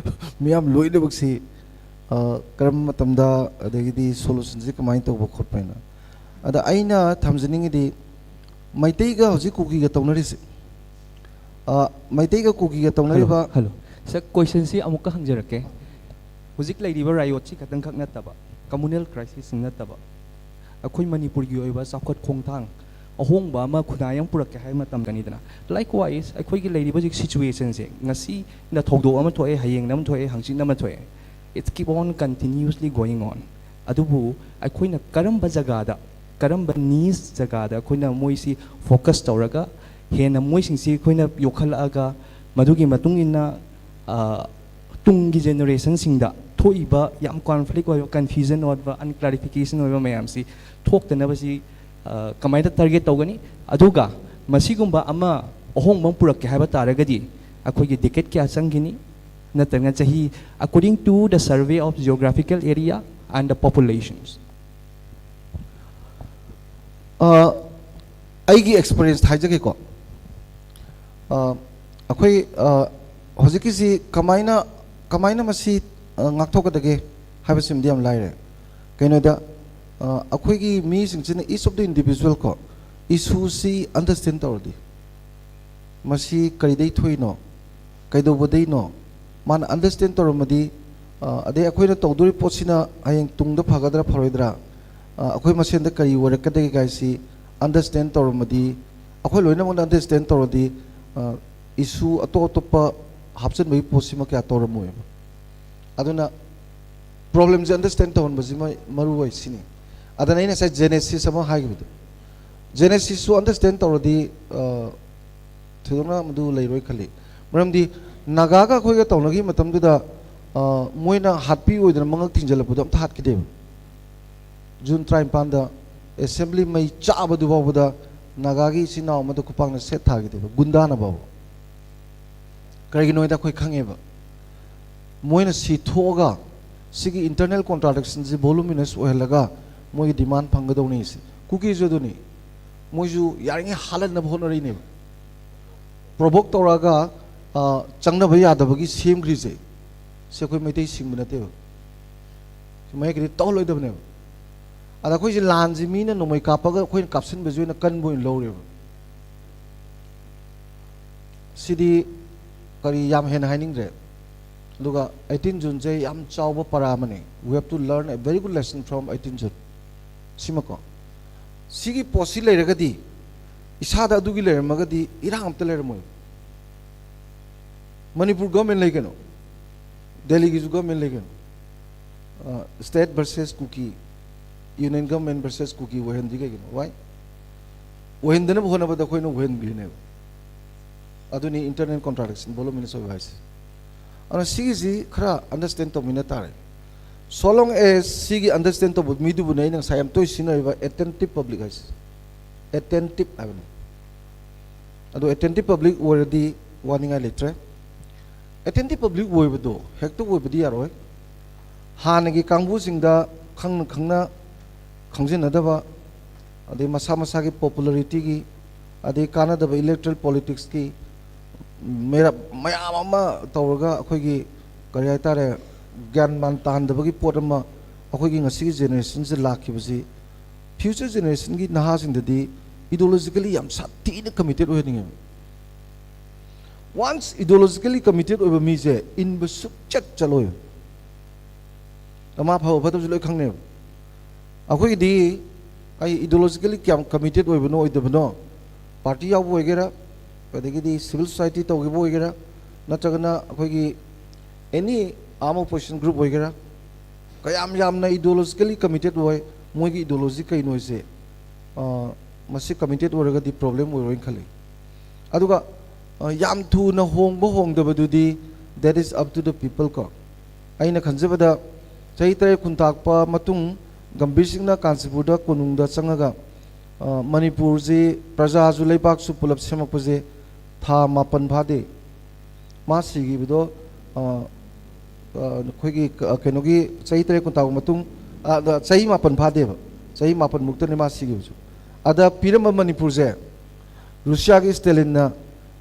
ꯃꯤꯌꯥꯝ ꯂꯣꯏꯅꯃꯛꯁꯤ, ꯑ, ꯀꯔꯝꯕ ꯃꯇꯝꯗ, ꯑꯗꯒꯤꯗꯤ solutionꯁꯤ ꯀꯃꯥꯏꯅ ꯇꯧꯕ ꯈꯣꯠꯄ ꯍꯥꯏꯅ꯫ ꯑꯗ ꯑꯩꯅ ꯊꯝꯖꯅꯤꯡꯉꯤꯗꯤ, ꯃꯩꯇꯩꯒ ꯍꯧꯖꯤꯛ ꯀꯨꯀꯤꯒ ꯇꯧꯅꯔꯤꯁꯦ, ꯑ, ꯃꯩꯇꯩꯒ ꯀꯨꯀꯤꯒ ꯇꯧꯅꯔꯤꯕ ꯍꯜꯂꯣ, ꯍꯜꯂꯣ꯫ Sir, questionꯁꯤ ꯑꯃꯨꯛꯀ ꯍꯪꯖꯔꯛꯀꯦ꯫ ꯍꯧꯖꯤꯛ ꯂꯩꯔꯤꯕ riotꯁꯤ ꯈꯛꯇꯪꯈꯛ ꯅꯠꯇꯕ, communal crisisꯁꯤꯡ ꯅꯠꯇꯕ, ꯑꯩꯈꯣꯏ ꯃꯅꯤꯄꯨꯔꯒꯤ ꯑꯣꯏꯕ ꯆꯥꯎꯈꯠ ꯈꯣꯡꯊꯥꯡ, ꯑꯍꯣꯡꯕ ꯑꯃ, ꯈꯨꯟꯅꯥꯏ ꯑꯃ ꯄꯨꯔꯛꯀꯦ ꯍꯥꯏꯕ ꯃꯇꯝꯗꯅꯤꯗꯅ꯫ Likewise, ꯑꯩꯈꯣꯏꯒꯤ ꯂꯩꯔꯤꯕ ꯍꯧꯖꯤꯛ situationꯁꯦ, ꯉꯁꯤꯅ ꯊꯧꯗꯣꯛ ꯑꯃ ꯊꯣꯛꯑꯦ, ꯍꯌꯦꯡꯅ ꯑꯃ ꯊꯣꯛꯑꯦ, ꯍꯪꯆꯤꯠꯅ ꯑꯃ ꯊꯣꯛꯑꯦ, it's keep on continuously going on. ꯑꯗꯨꯕꯨ ꯑꯩꯈꯣꯏꯅ ꯀꯔꯝꯕ ꯖꯒꯥꯗ, ꯀꯔꯝꯕ niche ꯖꯒꯥꯗ ꯑꯩꯈꯣꯏꯅ ꯃꯣꯏꯁꯤ focus ꯇꯧꯔꯒ, ꯍꯦꯟꯅ ꯃꯣꯏꯁꯤꯡꯁꯤ ꯑꯩꯈꯣꯏꯅ ꯌꯣꯛꯈꯠꯂꯛꯑꯒ, ꯃꯗꯨꯒꯤ ꯃꯇꯨꯡ ꯏꯟꯅ, ꯑ, ꯇꯨꯡꯒꯤ generationꯁꯤꯡꯗ ꯊꯣꯛꯏꯕ ꯌꯥꯝ conflict ꯑꯣꯏꯕ, confusion ꯑꯣꯏꯕ, unclarification ꯑꯣꯏꯕ ꯃꯌꯥꯝꯁꯤ ꯊꯣꯛꯇꯅꯕꯁꯤ, ꯑ, ꯀꯃꯥꯏꯅ target ꯇꯧꯒꯅꯤ? ꯑꯗꯨꯒ ꯃꯁꯤꯒꯨꯝꯕ ꯑꯃ ꯑꯍꯣꯡꯕ ꯑꯃ ꯄꯨꯔꯛꯀꯦ ꯍꯥꯏꯕ ꯇꯥꯔꯒꯗꯤ, ꯑꯩꯈꯣꯏꯒꯤ decade ꯀꯌꯥ ꯆꯪꯒꯅꯤ? ꯅꯠꯇ꯭ꯔꯒꯅ ꯆꯍꯤ, according to the survey of geographical area and the populations. ꯑ, ꯑꯩꯒꯤ experience ꯍꯥꯏꯖꯒꯦꯀꯣ꯫ ꯑ, ꯑꯩꯈꯣꯏ, ꯑ, ꯍꯧꯖꯤꯛꯀꯤꯁꯤ ꯀꯃꯥꯏꯅ, ꯀꯃꯥꯏꯅ ꯃꯁꯤ, ꯑ, ꯉꯥꯛꯊꯣꯛꯀꯗꯒꯦ ꯍꯥꯏꯕꯁꯤꯃꯗꯤ ꯌꯥꯝ ꯂꯥꯏꯔꯦ꯫ ꯀꯩꯅꯣꯗ, ꯑ, ꯑꯩꯈꯣꯏꯒꯤ ꯃꯤꯁꯤꯡꯁꯤꯅ, each of the individual ꯀꯣ, issueꯁꯤ understand ꯇꯧꯔꯗꯤ, ꯃꯁꯤ ꯀꯔꯤꯗꯩ ꯊꯣꯛꯏꯅꯣ, ꯀꯩꯗꯧꯕꯗꯩꯅꯣ, ꯃꯥꯅ understand ꯇꯧꯔꯝꯃꯗꯤ, ꯑ, ꯑꯗꯩ ꯑꯩꯈꯣꯏꯅ ꯇꯧꯗꯣꯔꯤ ꯄꯣꯠꯁꯤꯅ ꯍꯌꯦꯡ ꯇꯨꯡꯗ ꯐꯒꯗ꯭ꯔꯥ ꯐꯔꯣꯏꯗ꯭ꯔꯥ, ꯑ, ꯑꯩꯈꯣꯏ ꯃꯁꯦꯟꯗ ꯀꯔꯤ ꯑꯣꯏꯔꯛꯀꯗꯒꯦ ꯀꯥꯏꯁꯤ understand ꯇꯧꯔꯝꯃꯗꯤ, ꯑꯩꯈꯣꯏ ꯂꯣꯏꯅꯃꯛꯅ understand ꯇꯧꯔꯗꯤ, ꯑ, issue ꯑꯇꯣꯞ ꯑꯇꯣꯞꯄ ꯍꯥꯞꯆꯤꯟꯕꯒꯤ ꯄꯣꯠꯁꯤꯃ ꯀꯌꯥ ꯇꯧꯔꯝꯃꯣꯏꯕ꯫ ꯑꯗꯨꯅ problemꯁꯦ understand ꯇꯧꯍꯟꯕꯁꯤꯃ ꯃꯔꯨ ꯑꯣꯏ ꯁꯤꯅꯤ꯫ ꯑꯗꯨꯅ ꯑꯩꯅ ꯉꯁꯥꯏ genesis ꯑꯃ ꯍꯥꯏꯈꯤꯕꯗꯣ, genesisꯁꯨ understand ꯇꯧꯔꯗꯤ, ꯑ, ꯊꯣꯏꯗꯣꯛꯅ ꯃꯗꯨ ꯂꯩꯔꯣꯏ ꯈꯜꯂꯤ꯫ ꯃꯔꯝꯗꯤ ꯅꯥꯒꯥꯒ ꯑꯩꯈꯣꯏꯒ ꯇꯧꯅꯈꯤꯕ ꯃꯇꯝꯗꯨꯗ, ꯑ, ꯃꯣꯏꯅ ꯍꯥꯠꯄꯤꯌꯣꯏꯗꯅ ꯃꯉꯛ ꯊꯤꯡꯖꯤꯜꯂꯛꯄꯗꯣ ꯑꯝꯇ ꯍꯥꯠꯈꯤꯗꯦꯕ꯫ June ꯇꯔꯥꯅꯤꯄꯥꯟꯗ assembly ꯃꯩ ꯆꯥꯕꯗꯨ ꯐꯥꯎꯕꯗ ꯅꯥꯒꯥꯒꯤ ꯏꯆꯤꯟ ꯏꯅꯥꯎ ꯑꯃꯗ ꯈꯨꯄꯥꯛꯅ ꯁꯦꯠ ꯊꯥꯈꯤꯗꯦꯕ, ꯒꯨꯟꯗꯥꯅ ꯐꯥꯎꯕ꯫ ꯀꯔꯤꯒꯤꯅꯣ ꯍꯥꯏꯗ ꯑꯩꯈꯣꯏ ꯈꯪꯉꯦꯕ, ꯃꯣꯏꯅ ꯁꯤ ꯊꯣꯛꯑꯒ ꯁꯤꯒꯤ internal contradictionꯁꯤ voluminous ꯑꯣꯏꯍꯜꯂꯒ ꯃꯣꯏꯒꯤ demand ꯐꯪꯒꯗꯧꯅꯤ ꯁꯤ꯫ ꯀꯨꯀꯤꯁꯨ ꯑꯗꯨꯅꯤ, ꯃꯣꯏꯁꯨ ꯌꯥꯔꯤꯉꯩ ꯍꯥꯠꯍꯟꯅꯕ ꯍꯣꯠꯅꯔꯛꯏꯅꯦꯕ꯫ Provoke ꯇꯧꯔꯛꯑꯒ, ꯑ, ꯆꯪꯅꯕ ꯌꯥꯗꯕꯒꯤ ꯁꯦꯝꯈ꯭ꯔꯤꯁꯦ, ꯁꯤ ꯑꯩꯈꯣꯏ ꯃꯩꯇꯩ ꯁꯤꯡꯕ ꯅꯠꯇꯦꯕ, ꯁꯤ ꯃꯌꯦꯛꯀꯤꯗꯤ ꯇꯧꯍꯜꯂꯣꯏꯗꯕꯅꯦꯕ꯫ ꯑꯗ ꯑꯩꯈꯣꯏꯁꯦ ꯂꯥꯟꯁꯦ ꯃꯤꯅ ꯅꯣꯡꯃꯩ ꯀꯥꯞꯄꯒ ꯑꯩꯈꯣꯏꯅ ꯀꯥꯞꯁꯤꯟꯕꯁꯦ ꯑꯣꯏꯅ ꯀꯟꯕ ꯑꯣꯏꯅ ꯂꯧꯔꯦꯕ꯫ ꯁꯤꯗꯤ ꯀꯔꯤ ꯌꯥꯝ ꯍꯦꯟꯅ ꯍꯥꯏꯅꯤꯡꯗ꯭ꯔꯦ꯫ ꯑꯗꯨꯒ eighteen Juneꯁꯦ ꯌꯥꯝ ꯆꯥꯎꯕ ꯄꯔꯥ ꯑꯃꯅꯤ꯫ We have to learn a very good lesson from eighteen June꯫ ꯁꯤꯃꯀꯣ, ꯁꯤꯒꯤ ꯄꯣꯠꯁꯤ ꯂꯩꯔꯒꯗꯤ ꯏꯁꯥꯗ ꯑꯗꯨꯒꯤ ꯂꯩꯔꯝꯃꯒꯗꯤ ꯏꯔꯥꯡ ꯑꯝꯇ ꯂꯩꯔꯝꯃꯣꯏ꯫ ꯃꯅꯤꯄꯨꯔ ꯒꯣꯔꯃꯦꯟ ꯂꯩ ꯀꯩꯅꯣ, ꯗꯦꯜꯂꯤꯒꯤꯁꯨ ꯒꯣꯔꯃꯦꯟ ꯂꯩ ꯀꯩꯅꯣ꯫ ꯁ꯭ꯇꯦꯠ ꯚꯔꯁꯦꯁ ꯀꯨꯀꯤ, ꯌꯨꯅꯤꯌꯟ ꯒꯣꯔꯃꯦꯟ ꯚꯔꯁꯦꯁ ꯀꯨꯀꯤ ꯑꯣꯏꯍꯟꯗꯤ ꯀꯩꯒꯤꯅꯣ? ꯋꯥꯏ? ꯑꯣꯏꯍꯟꯗꯅꯕ ꯍꯣꯠꯅꯕꯗ ꯑꯩꯈꯣꯏꯅ ꯑꯣꯏꯍꯟꯕꯤꯔꯤꯅꯦꯕ꯫ ꯑꯗꯨꯅꯤ ꯏꯟꯇꯔꯅꯦꯜ ꯀꯣꯟꯇ꯭ꯔꯥꯗꯤꯛꯁꯟ, ꯚꯣꯂꯨꯃꯤꯅꯁ ꯑꯣꯏꯕ ꯍꯥꯏꯁꯦ꯫ ꯑꯗꯨꯅ ꯁꯤꯒꯤꯁꯤ ꯈꯔ ꯑꯟꯗꯔꯁꯇꯦꯟ ꯇꯧꯃꯤꯟꯅ ꯇꯥꯔꯦ꯫ So long as ꯁꯤꯒꯤ ꯑꯟꯗꯔꯁꯇꯦꯟ ꯇꯧꯕ ꯃꯤꯗꯨꯕꯨꯅꯦ ꯑꯩꯅ ꯉꯁꯥꯏ ꯌꯥꯝ ꯇꯣꯏ ꯁꯤꯖꯤꯟꯅꯔꯤꯕ ꯑꯦꯇꯦꯟꯇꯤꯞ ꯄꯕ꯭ꯂꯤꯛ ꯍꯥꯏꯁꯦ꯫ ꯑꯦꯇꯦꯟꯇꯤꯞ ꯍꯥꯏꯕꯅꯤ꯫ ꯑꯗꯣ ꯑꯦꯇꯦꯟꯇꯤꯞ ꯄꯕ꯭ꯂꯤꯛ ꯑꯣꯏꯔꯗꯤ ꯋꯥꯅꯤꯡꯉꯥꯏ ꯂꯩꯇ꯭ꯔꯦ꯫ ꯑꯦꯇꯦꯟꯇꯤꯞ ꯄꯕ꯭ꯂꯤꯛ ꯑꯣꯏꯕꯗꯣ ꯍꯦꯛꯇ ꯑꯣꯏꯕꯗꯤ ꯌꯥꯔꯣꯏ꯫ ꯍꯥꯟꯅꯒꯤ ꯀꯥꯡꯕꯨꯁꯤꯡꯗ ꯈꯪꯅ ꯈꯪꯅ ꯈꯪꯖꯤꯟꯅꯗꯕ, ꯑꯗꯩ ꯃꯁꯥ ꯃꯁꯥꯒꯤ ꯄꯣꯄꯨꯂꯔꯤꯇꯤꯒꯤ, ꯑꯗꯩ ꯀꯥꯟꯅꯗꯕ ꯏꯂꯦꯛꯇ꯭ꯔꯦꯜ ꯄꯣꯂꯤꯇꯤꯛꯁꯀꯤ ꯃꯌꯥꯝ ꯑꯃ ꯇꯧꯔꯒ ꯑꯩꯈꯣꯏꯒꯤ ꯀꯔꯤ ꯍꯥꯏꯇꯥꯔꯦ, ꯒ꯭ꯌꯥꯟ ꯃꯥꯟ ꯇꯥꯍꯟꯗꯕꯒꯤ ꯄꯣꯠ ꯑꯃ ꯑꯩꯈꯣꯏꯒꯤ ꯉꯁꯤꯒꯤ ꯖꯦꯅꯦꯔꯦꯁꯟꯁꯦ ꯂꯥꯛꯈꯤꯕꯁꯤ, ꯐ꯭ꯌꯨꯆꯔ ꯖꯦꯅꯦꯔꯦꯁꯟꯒꯤ ꯅꯍꯥꯁꯤꯡꯗꯗꯤ ꯏꯗꯤꯑꯣꯂꯣꯖꯤꯀꯦꯂꯤ ꯌꯥꯝ ꯁꯥꯊꯤꯅ ꯀꯃꯤꯇꯦꯠ ꯑꯣꯏꯍꯟꯅꯤꯡꯉꯦꯕ꯫ ꯋꯥꯟꯁ ꯏꯗꯤꯑꯣꯂꯣꯖꯤꯀꯦꯂꯤ ꯀꯃꯤꯇꯦꯠ ꯑꯣꯏꯕ ꯃꯤꯁꯦ ꯏꯟꯕ ꯁꯨꯛꯆꯠ ꯆꯠꯂꯣꯏ꯫ ꯃꯥ ꯐꯕ ꯐꯠꯇꯕꯁꯨ ꯂꯣꯏ ꯈꯪꯅꯦꯕ꯫ ꯑꯩꯈꯣꯏꯒꯤꯗꯤ ꯑꯩ ꯏꯗꯤꯑꯣꯂꯣꯖꯤꯀꯦꯂꯤ ꯀꯌꯥꯝ ꯀꯃꯤꯇꯦꯠ ꯑꯣꯏꯕꯅꯣ ꯑꯣꯏꯗꯕꯅꯣ, ꯄꯥꯔꯇꯤ ꯌꯥꯎꯕ ꯑꯣꯏꯒꯦꯔꯥ, ꯑꯗꯒꯤꯗꯤ ꯁꯤꯚꯤꯜ ꯁꯣꯁꯥꯏꯇꯤ ꯇꯧꯈꯤꯕ ꯑꯣꯏꯒꯦꯔꯥ, ꯅꯠꯇ꯭ꯔꯒꯅ ꯑꯩꯈꯣꯏꯒꯤ ꯑꯦꯅꯤ ꯑꯥꯔꯝ ꯑꯣꯄꯣꯖꯤꯁꯟ ꯒ꯭ꯔꯨꯞ ꯑꯣꯏꯒꯦꯔꯥ, ꯀꯌꯥꯝ ꯌꯥꯝꯅ ꯏꯗꯤꯑꯣꯂꯣꯖꯤꯀꯦꯂꯤ ꯀꯃꯤꯇꯦꯠ ꯑꯣꯏ, ꯃꯣꯏꯒꯤ ꯏꯗꯤꯑꯣꯂꯣꯖꯤ ꯀꯩꯅꯣꯁꯦ, ꯑ, ꯃꯁꯤ ꯀꯃꯤꯇꯦꯠ ꯑꯣꯏꯔꯒꯗꯤ ꯄ꯭ꯔꯣꯕ꯭ꯂꯦꯝ ꯑꯣꯏꯔꯣꯏꯅ ꯈꯜꯂꯤ꯫ ꯑꯗꯨꯒ, ꯑ, ꯌꯥꯝ ꯊꯨꯅ ꯍꯣꯡꯕ ꯍꯣꯡꯗꯕꯗꯨꯗꯤ, that is up to the people ꯀꯣ꯫ ꯑꯩꯅ ꯈꯟꯖꯕꯗ, ꯆꯍꯤ ꯇꯔꯦꯠ ꯈꯨꯟꯇꯥꯛꯄ ꯃꯇꯨꯡ ꯒꯝꯚꯤꯔ ꯁꯤꯡꯅ ꯀꯥꯟꯆꯤꯄꯨꯔꯗ ꯀꯣꯅꯨꯡꯗ ꯆꯪꯉꯒ, ꯑ, ꯃꯅꯤꯄꯨꯔꯁꯤ ꯄ꯭ꯔꯖꯥꯁꯨ ꯂꯩꯕꯥꯛꯁꯨ ꯄꯨꯂꯞ ꯁꯦꯝꯃꯛꯄꯁꯦ ꯊꯥ ꯃꯥꯄꯟ ꯐꯥꯗꯦ꯫ ꯃꯥ ꯁꯤꯈꯤꯕꯗꯣ, ꯑ, ꯑ, ꯑꯩꯈꯣꯏꯒꯤ ꯀ-, ꯀꯩꯅꯣꯒꯤ ꯆꯍꯤ ꯇꯔꯦꯠ ꯈꯨꯟꯇꯥꯛꯄ ꯃꯇꯨꯡ, ꯑ, ꯑꯗ ꯆꯍꯤ ꯃꯥꯄꯟ ꯐꯥꯗꯦꯕ, ꯆꯍꯤ ꯃꯥꯄꯟ ꯃꯨꯛꯇꯅꯤ ꯃꯥ ꯁꯤꯈꯤꯕꯁꯨ꯫ ꯑꯗ ꯄꯤꯔꯝꯕ ꯃꯅꯤꯄꯨꯔꯁꯦ ꯔꯨꯁꯤꯌꯥꯒꯤ ꯁ꯭ꯇꯦꯂꯤꯟꯅ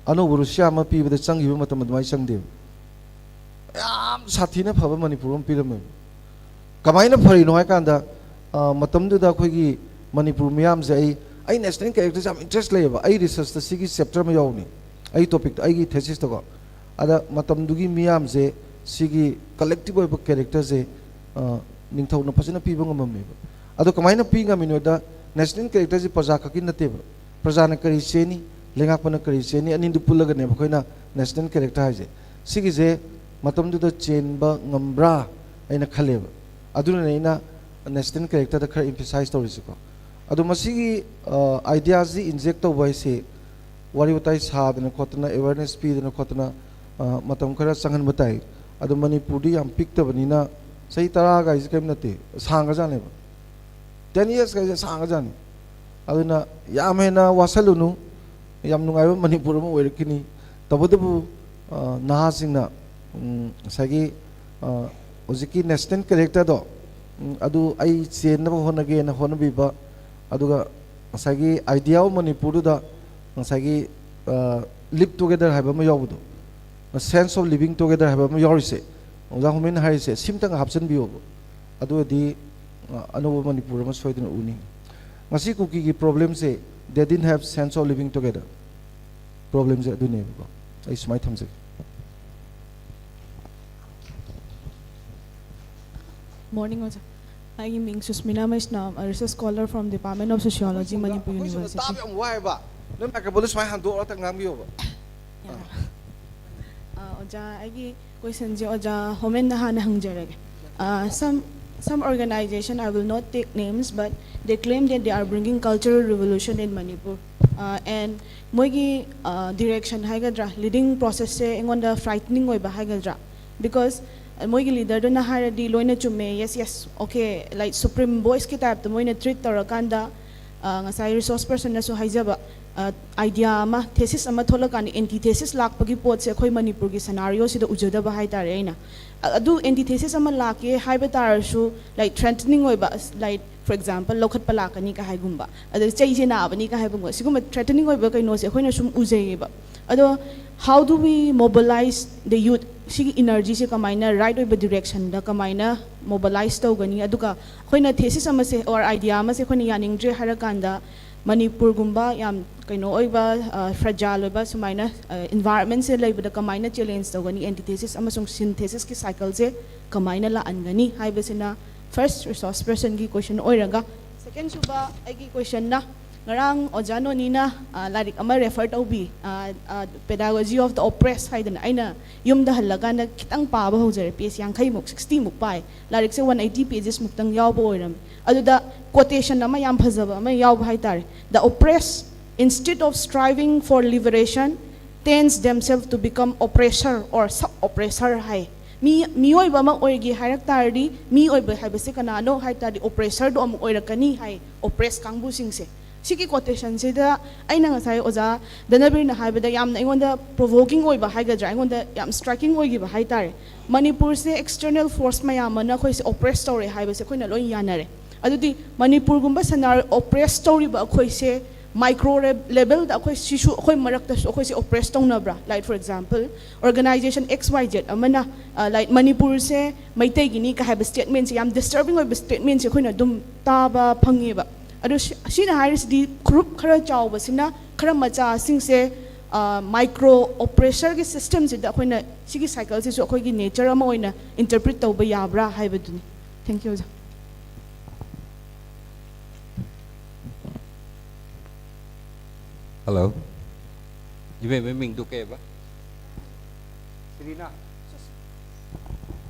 ꯑꯅꯧꯕ ꯔꯨꯁꯤꯌꯥ ꯑꯃ ꯄꯤꯕꯗ ꯆꯪꯈꯤꯕ ꯃꯇꯝ ꯑꯗꯨꯃꯥꯏꯅ ꯆꯪꯗꯦꯕ꯫ ꯌꯥꯝ ꯁꯥꯊꯤꯅ ꯐꯕ ꯃꯅꯤꯄꯨꯔ ꯑꯃ ꯄꯤꯔꯝꯃꯦꯕ꯫ ꯀꯃꯥꯏꯅ ꯐꯔꯤꯅꯣ ꯍꯥꯏ ꯀꯥꯟꯗ, ꯑ, ꯃꯇꯝꯗꯨꯗ ꯑꯩꯈꯣꯏꯒꯤ ꯃꯅꯤꯄꯨꯔ ꯃꯤꯌꯥꯝꯁꯦ, ꯑꯩ, ꯑꯩ ꯅꯦꯁꯅꯦꯜ ꯀꯦꯔꯦꯛꯇꯔꯁꯦ ꯌꯥꯝ ꯏꯟꯇꯔꯦꯁ ꯂꯩꯌꯦꯕ꯫ ꯑꯩ ꯔꯤꯁꯔꯁꯇ ꯁꯤꯒꯤ ꯆꯦꯞꯇꯔ ꯑꯃ ꯌꯥꯎꯕꯅꯤ, ꯑꯩ ꯇꯣꯄꯤꯛꯇ, ꯑꯩꯒꯤ ꯊꯦꯁꯤꯁꯇꯀꯣ꯫ ꯑꯗ ꯃꯇꯝꯗꯨꯒꯤ ꯃꯤꯌꯥꯝꯁꯦ ꯁꯤꯒꯤ ꯀꯂꯦꯛꯇꯤꯚ ꯑꯣꯏꯕ ꯀꯦꯔꯦꯛꯇꯔꯁꯦ, ꯑ, ꯅꯤꯡꯊꯧꯅ ꯐꯖꯅ ꯄꯤꯕ ꯉꯝꯃꯝꯃꯦꯕ꯫ ꯑꯗꯣ ꯀꯃꯥꯏꯅ ꯄꯤ ꯉꯝꯃꯤꯅꯣꯗ, ꯅꯦꯁꯅꯦꯜ ꯀꯦꯔꯦꯛꯇꯔꯁꯦ ꯄ꯭ꯔꯖꯥ ꯈꯛꯀꯤ ꯅꯠꯇꯦꯕ, ꯄ꯭ꯔꯖꯥꯅ ꯀꯔꯤ ꯆꯦꯟꯅꯤ, ꯂꯩꯉꯥꯛꯄꯅ ꯀꯔꯤ ꯆꯦꯟꯅꯤ, ꯑꯅꯤꯗꯨ ꯄꯨꯜꯂꯒꯅꯦꯕ ꯑꯩꯈꯣꯏꯅ ꯅꯦꯁꯅꯦꯜ ꯀꯦꯔꯦꯛꯇꯔ ꯍꯥꯏꯁꯦ꯫ ꯁꯤꯒꯤꯁꯦ ꯃꯇꯝꯗꯨꯗ ꯆꯦꯟꯕ ꯉꯝꯕ꯭ꯔꯥ ꯍꯥꯏꯅ ꯈꯜꯂꯦꯕ꯫ ꯑꯗꯨꯅꯅꯦ ꯑꯩꯅ ꯅꯦꯁꯅꯦꯜ ꯀꯦꯔꯦꯛꯇꯔꯗ ꯈꯔ ꯏꯝꯐꯦꯁꯥꯏꯁ ꯇꯧꯔꯤꯁꯤꯀꯣ꯫ ꯑꯗꯣ ꯃꯁꯤꯒꯤ ꯑꯥꯏꯗꯤꯌꯥꯁꯤ ꯏꯟꯖꯦꯛ ꯇꯧꯕ ꯍꯥꯏꯁꯤ ꯋꯥꯔꯤ ꯋꯥꯇꯥꯏ ꯁꯥꯗꯅ ꯈꯣꯠꯇꯅ, ꯑꯦꯋꯦꯔꯅꯦꯁ ꯄꯤꯗꯅ ꯈꯣꯠꯇꯅ, ꯑ, ꯃꯇꯝ ꯈꯔ ꯆꯪꯍꯟꯕ ꯇꯥꯏ꯫ ꯑꯗꯣ ꯃꯅꯤꯄꯨꯔꯗꯤ ꯌꯥꯝ ꯄꯤꯛꯇꯕꯅꯤꯅ ꯆꯍꯤ ꯇꯔꯥ ꯀꯥꯏꯁꯦ ꯀꯔꯤꯝ ꯅꯠꯇꯦ, ꯁꯥꯡꯒ꯭ꯔꯖꯥꯠꯅꯦꯕ꯫ ꯇꯦꯟ ꯏꯌꯔꯁ ꯀꯥꯏꯁꯦ ꯁꯥꯡꯒ꯭ꯔꯖꯥꯠꯅꯤ꯫ ꯑꯗꯨꯅ ꯌꯥꯝ ꯍꯦꯟꯅ ꯋꯥꯁꯜꯂꯨꯅꯨ, ꯌꯥꯝ ꯅꯨꯡꯉꯥꯏꯕ ꯃꯅꯤꯄꯨꯔ ꯑꯃ ꯑꯣꯏꯔꯛꯈꯤꯅꯤ꯫ ꯇꯧꯕꯇꯕꯨ, ꯑ, ꯅꯍꯥꯁꯤꯡꯅ, ꯎꯝ, ꯉꯁꯥꯏꯒꯤ, ꯑ, ꯍꯧꯖꯤꯛꯀꯤ ꯅꯦꯁꯅꯦꯜ ꯀꯦꯔꯦꯛꯇꯔꯗꯣ, ꯎꯝ, ꯑꯗꯨ ꯑꯩ ꯆꯦꯟꯅꯕ ꯍꯣꯠꯅꯒꯦꯅ ꯍꯣꯠꯅꯕꯤꯕ, ꯑꯗꯨꯒ ꯉꯁꯥꯏꯒꯤ Idea of ꯃꯅꯤꯄꯨꯔꯗꯨꯗ ꯉꯁꯥꯏꯒꯤ, ꯑ, Live Together ꯍꯥꯏꯕ ꯑꯃ ꯌꯥꯎꯕꯗꯣ, Sense of Living Together ꯍꯥꯏꯕ ꯑꯃ ꯌꯥꯎꯔꯤꯁꯦ, ꯑꯣꯖꯥ ꯍꯣꯃꯦꯟꯅ ꯍꯥꯏꯔꯤꯁꯦ, ꯁꯤꯝꯇꯪ ꯍꯥꯞꯆꯤꯟꯕꯤꯌꯣꯕ꯫ ꯑꯗꯨ ꯑꯣꯏꯔꯗꯤ, ꯑ, ꯑꯅꯧꯕ ꯃꯅꯤꯄꯨꯔ ꯑꯃ ꯁꯣꯏꯗꯅ ꯎꯅꯤ꯫ ꯉꯁꯤ ꯀꯨꯀꯤꯒꯤ ꯄ꯭ꯔꯣꯕ꯭ꯂꯦꯝꯁꯦ, they didn't have sense of living together꯫ ꯄ꯭ꯔꯣꯕ꯭ꯂꯦꯝꯁꯦ ꯑꯗꯨꯅꯦꯕꯀꯣ꯫ ꯑꯩ ꯁꯨꯃꯥꯏꯅ ꯊꯝꯖꯒꯦ꯫ Morning, ꯑꯣꯖꯥ꯫ ꯑꯩꯒꯤ ꯃꯤꯡ ꯁꯨꯁꯃꯤꯅꯥ ꯃꯩꯁꯅꯥꯝ, research scholar from Department of Sociology, Manipur University꯫ ꯇꯥꯕ ꯌꯥꯝ ꯋꯥꯏꯑꯦꯕ꯫ ꯅꯣꯏ ꯃꯥꯏꯀ꯭ꯔꯣꯐꯣꯟꯗꯣ ꯁꯨꯃꯥꯏꯅ ꯍꯥꯡꯗꯣꯛꯑꯒ ꯉꯥꯡꯕꯤꯌꯣꯕ꯫ Yeah. ꯑ, ꯑꯣꯖꯥ, ꯑꯩꯒꯤ ꯀꯣꯏꯁꯟꯁꯦ ꯑꯣꯖꯥ ꯍꯣꯃꯦꯟꯗ ꯍꯥꯟꯅ ꯍꯪꯖꯔꯒꯦ꯫ ꯑ, some, some organization, I will not take names, but they claim that they are bringing cultural revolution in Manipur. ꯑ, and ꯃꯣꯏꯒꯤ, ꯑ, direction ꯍꯥꯏꯒꯗ꯭ꯔꯥ, leading process ꯁꯦ ꯑꯩꯉꯣꯟꯗ frightening ꯑꯣꯏꯕ ꯍꯥꯏꯒꯗ꯭ꯔꯥ? Because, ꯑ, ꯃꯣꯏꯒꯤ ꯂꯤꯗꯔꯗꯨꯅ ꯍꯥꯏꯔꯗꯤ ꯂꯣꯏꯅ ꯆꯨꯝꯃꯦ, yes, yes, okay, like supreme voice ꯀꯤ type ꯇ ꯃꯣꯏꯅ treat ꯇꯧꯔꯀꯥꯟꯗ, ꯑ, ꯉꯁꯥꯏ resource person ꯅꯁꯨ ꯍꯥꯏꯖꯕ, ꯑ, idea ꯑꯃ, thesis ꯑꯃ ꯊꯣꯛꯂꯀꯥꯟꯗ antithesis ꯂꯥꯛꯄꯒꯤ ꯄꯣꯠꯁꯦ ꯑꯩꯈꯣꯏ ꯃꯅꯤꯄꯨꯔꯒꯤ scenario ꯁꯤꯗ ꯎꯖꯗꯕ ꯍꯥꯏꯇꯥꯔꯦ ꯑꯩꯅ꯫ ꯑ-, ꯑꯗꯨ antithesis ꯑꯃ ꯂꯥꯛꯀꯦ ꯍꯥꯏꯕ ꯇꯥꯔꯁꯨ, like, threatening ꯑꯣꯏꯕ, ꯑꯁ, like, for example, ꯂꯧꯈꯠꯄ ꯂꯥꯛꯀꯅꯤ ꯀ ꯍꯥꯏꯒꯨꯝꯕ, ꯑꯗ ꯆꯩꯁꯦ ꯅꯥꯕꯅꯤ ꯀ ꯍꯥꯏꯕꯒꯨꯝꯕ, ꯁꯤꯒꯨꯝꯕ threatening ꯑꯣꯏꯕ ꯀꯩꯅꯣꯁꯦ ꯑꯩꯈꯣꯏꯅ ꯁꯨꯝ ꯎꯖꯩꯌꯦꯕ꯫ ꯑꯗꯣ, how do we mobilize the youth? ꯁꯤꯒꯤ energy ꯁꯦ ꯀꯃꯥꯏꯅ right ꯑꯣꯏꯕ direction ꯗ ꯀꯃꯥꯏꯅ mobilize ꯇꯧꯒꯅꯤ? ꯑꯗꯨꯒ ꯑꯩꯈꯣꯏꯅ thesis ꯑꯃꯁꯦ or idea ꯑꯃꯁꯦ ꯑꯩꯈꯣꯏꯅ ꯌꯥꯅꯤꯡꯗ꯭ꯔꯦ ꯍꯥꯏꯔꯀꯥꯟꯗ, ꯃꯅꯤꯄꯨꯔꯒꯨꯝꯕ ꯌꯥꯝ ꯀꯩꯅꯣ ꯑꯣꯏꯕ, ꯑ, fragile ꯑꯣꯏꯕ ꯁꯨꯃꯥꯏꯅ, ꯑ, environment ꯁꯦ ꯂꯩꯕꯗ ꯀꯃꯥꯏꯅ challenge ꯇꯧꯒꯅꯤ? Antithesis ꯑꯃꯁꯨꯡ synthesis ꯀꯤ cycle ꯁꯦ ꯀꯃꯥꯏꯅ ꯂꯥꯛꯍꯟꯒꯅꯤ ꯍꯥꯏꯕꯁꯤꯅ first resource person ꯒꯤ question ꯑꯣꯏꯔꯒ, second ꯁꯨꯕ ꯑꯩꯒꯤ question ꯅ, ꯉꯔꯥꯡ ꯑꯣꯖꯥ ꯅꯣꯅꯤꯅ, ꯑ, ꯂꯥꯏꯔꯤꯛ ꯑꯃ refer ꯇꯧꯕꯤ, ꯑ, ꯑ, Pedagogy of the Oppressed ꯍꯥꯏꯗꯅ꯫ ꯑꯩꯅ ꯌꯨꯝꯗ ꯍꯜꯂꯀꯥꯟꯗ ꯈꯤꯇꯪ ꯄꯥꯕ ꯍꯧꯖꯔꯦ, page ꯌꯥꯡꯈꯩꯃꯨꯛ, sixty ꯃꯨꯛ ꯄꯥꯏ꯫ ꯂꯥꯏꯔꯤꯛꯁꯦ one eighty pages ꯃꯨꯛꯇꯪ ꯌꯥꯎꯕ ꯑꯣꯏꯔꯝꯃꯤ꯫ ꯑꯗꯨꯗ quotation ꯑꯃ ꯌꯥꯝ ꯐꯖꯕ ꯑꯃ ꯌꯥꯎꯕ ꯍꯥꯏꯇꯥꯔꯦ: "The oppressed, instead of striving for liberation, tends themselves to become oppressor or sub-oppressor" ꯍꯥꯏ꯫ ꯃꯤ, ꯃꯤꯑꯣꯏꯕ ꯑꯃ ꯑꯣꯏꯒꯦ ꯍꯥꯏꯔꯛ ꯇꯥꯔꯗꯤ, ꯃꯤ ꯑꯣꯏꯕ ꯍꯥꯏꯕꯁꯦ ꯀꯅꯥꯅꯣ ꯍꯥꯏ ꯇꯥꯔꯗꯤ, oppressorꯗꯣ ꯑꯃꯨꯛ ꯑꯣꯏꯔꯛꯀꯅꯤ ꯍꯥꯏ, oppressed ꯀꯥꯡꯕꯨꯁꯤꯡꯁꯦ꯫ ꯁꯤꯒꯤ quotationꯁꯤꯗ ꯑꯩꯅ ꯉꯁꯥꯏ ꯑꯣꯖꯥ ꯙꯅꯕꯤꯔꯅ ꯍꯥꯏꯕꯗ ꯌꯥꯝꯅ ꯑꯩꯉꯣꯟꯗ provoking ꯑꯣꯏꯕ ꯍꯥꯏꯒꯗ꯭ꯔꯥ, ꯑꯩꯉꯣꯟꯗ ꯌꯥꯝ striking ꯑꯣꯏꯈꯤꯕ ꯍꯥꯏ ꯇꯥꯔꯦ꯫ ꯃꯅꯤꯄꯨꯔꯁꯦ external force ꯃꯌꯥꯝ ꯑꯃꯅ ꯑꯩꯈꯣꯏꯁꯦ oppress ꯇꯧꯔꯦ ꯍꯥꯏꯕꯁꯦ ꯑꯩꯈꯣꯏꯅ ꯂꯣꯏ ꯌꯥꯅꯔꯦ꯫ ꯑꯗꯨꯗꯤ ꯃꯅꯤꯄꯨꯔꯒꯨꯝꯕ ꯁꯅꯥ oppress ꯇꯧꯔꯤꯕ ꯑꯩꯈꯣꯏꯁꯦ micro levelꯗ ꯑꯩꯈꯣꯏ ꯁꯤꯁꯨ, ꯑꯩꯈꯣꯏ ꯃꯔꯛꯇꯁꯨ ꯑꯩꯈꯣꯏꯁꯦ oppress ꯇꯧꯅꯕ꯭ꯔꯥ? Like, for example, organization X Y Z ꯑꯃꯅ, ꯑ, like, "ꯃꯅꯤꯄꯨꯔꯁꯦ ꯃꯩꯇꯩꯒꯤꯅꯤ" ꯀ ꯍꯥꯏꯕ statementꯁꯦ, ꯌꯥꯝ disturbing ꯑꯣꯏꯕ statementꯁꯦ ꯑꯩꯈꯣꯏꯅ ꯑꯗꯨꯝ ꯇꯥꯕ ꯐꯪꯉꯦꯕ꯫ ꯑꯗꯣ ꯁꯤ-, ꯁꯤꯅ ꯍꯥꯏꯔꯤꯁꯤꯗꯤ group ꯈꯔ ꯆꯥꯎꯕꯁꯤꯅ ꯈꯔ ꯃꯆꯥꯁꯤꯡꯁꯦ, ꯑ, micro oppressorꯒꯤ systemꯁꯤꯗ ꯑꯩꯈꯣꯏꯅ ꯁꯤꯒꯤ cycleꯁꯤꯁꯨ ꯑꯩꯈꯣꯏꯒꯤ nature ꯑꯃ ꯑꯣꯏꯅ interpret ꯇꯧꯕ ꯌꯥꯕ꯭ꯔꯥ ꯍꯥꯏꯕꯗꯨꯅꯤ꯫ Thank you, ꯑꯣꯖꯥ꯫ Hello. ꯏꯕꯦꯝꯃ ꯃꯤꯡꯗꯨ ꯀꯩꯕ? ꯁ꯭ꯔꯤꯅꯥ?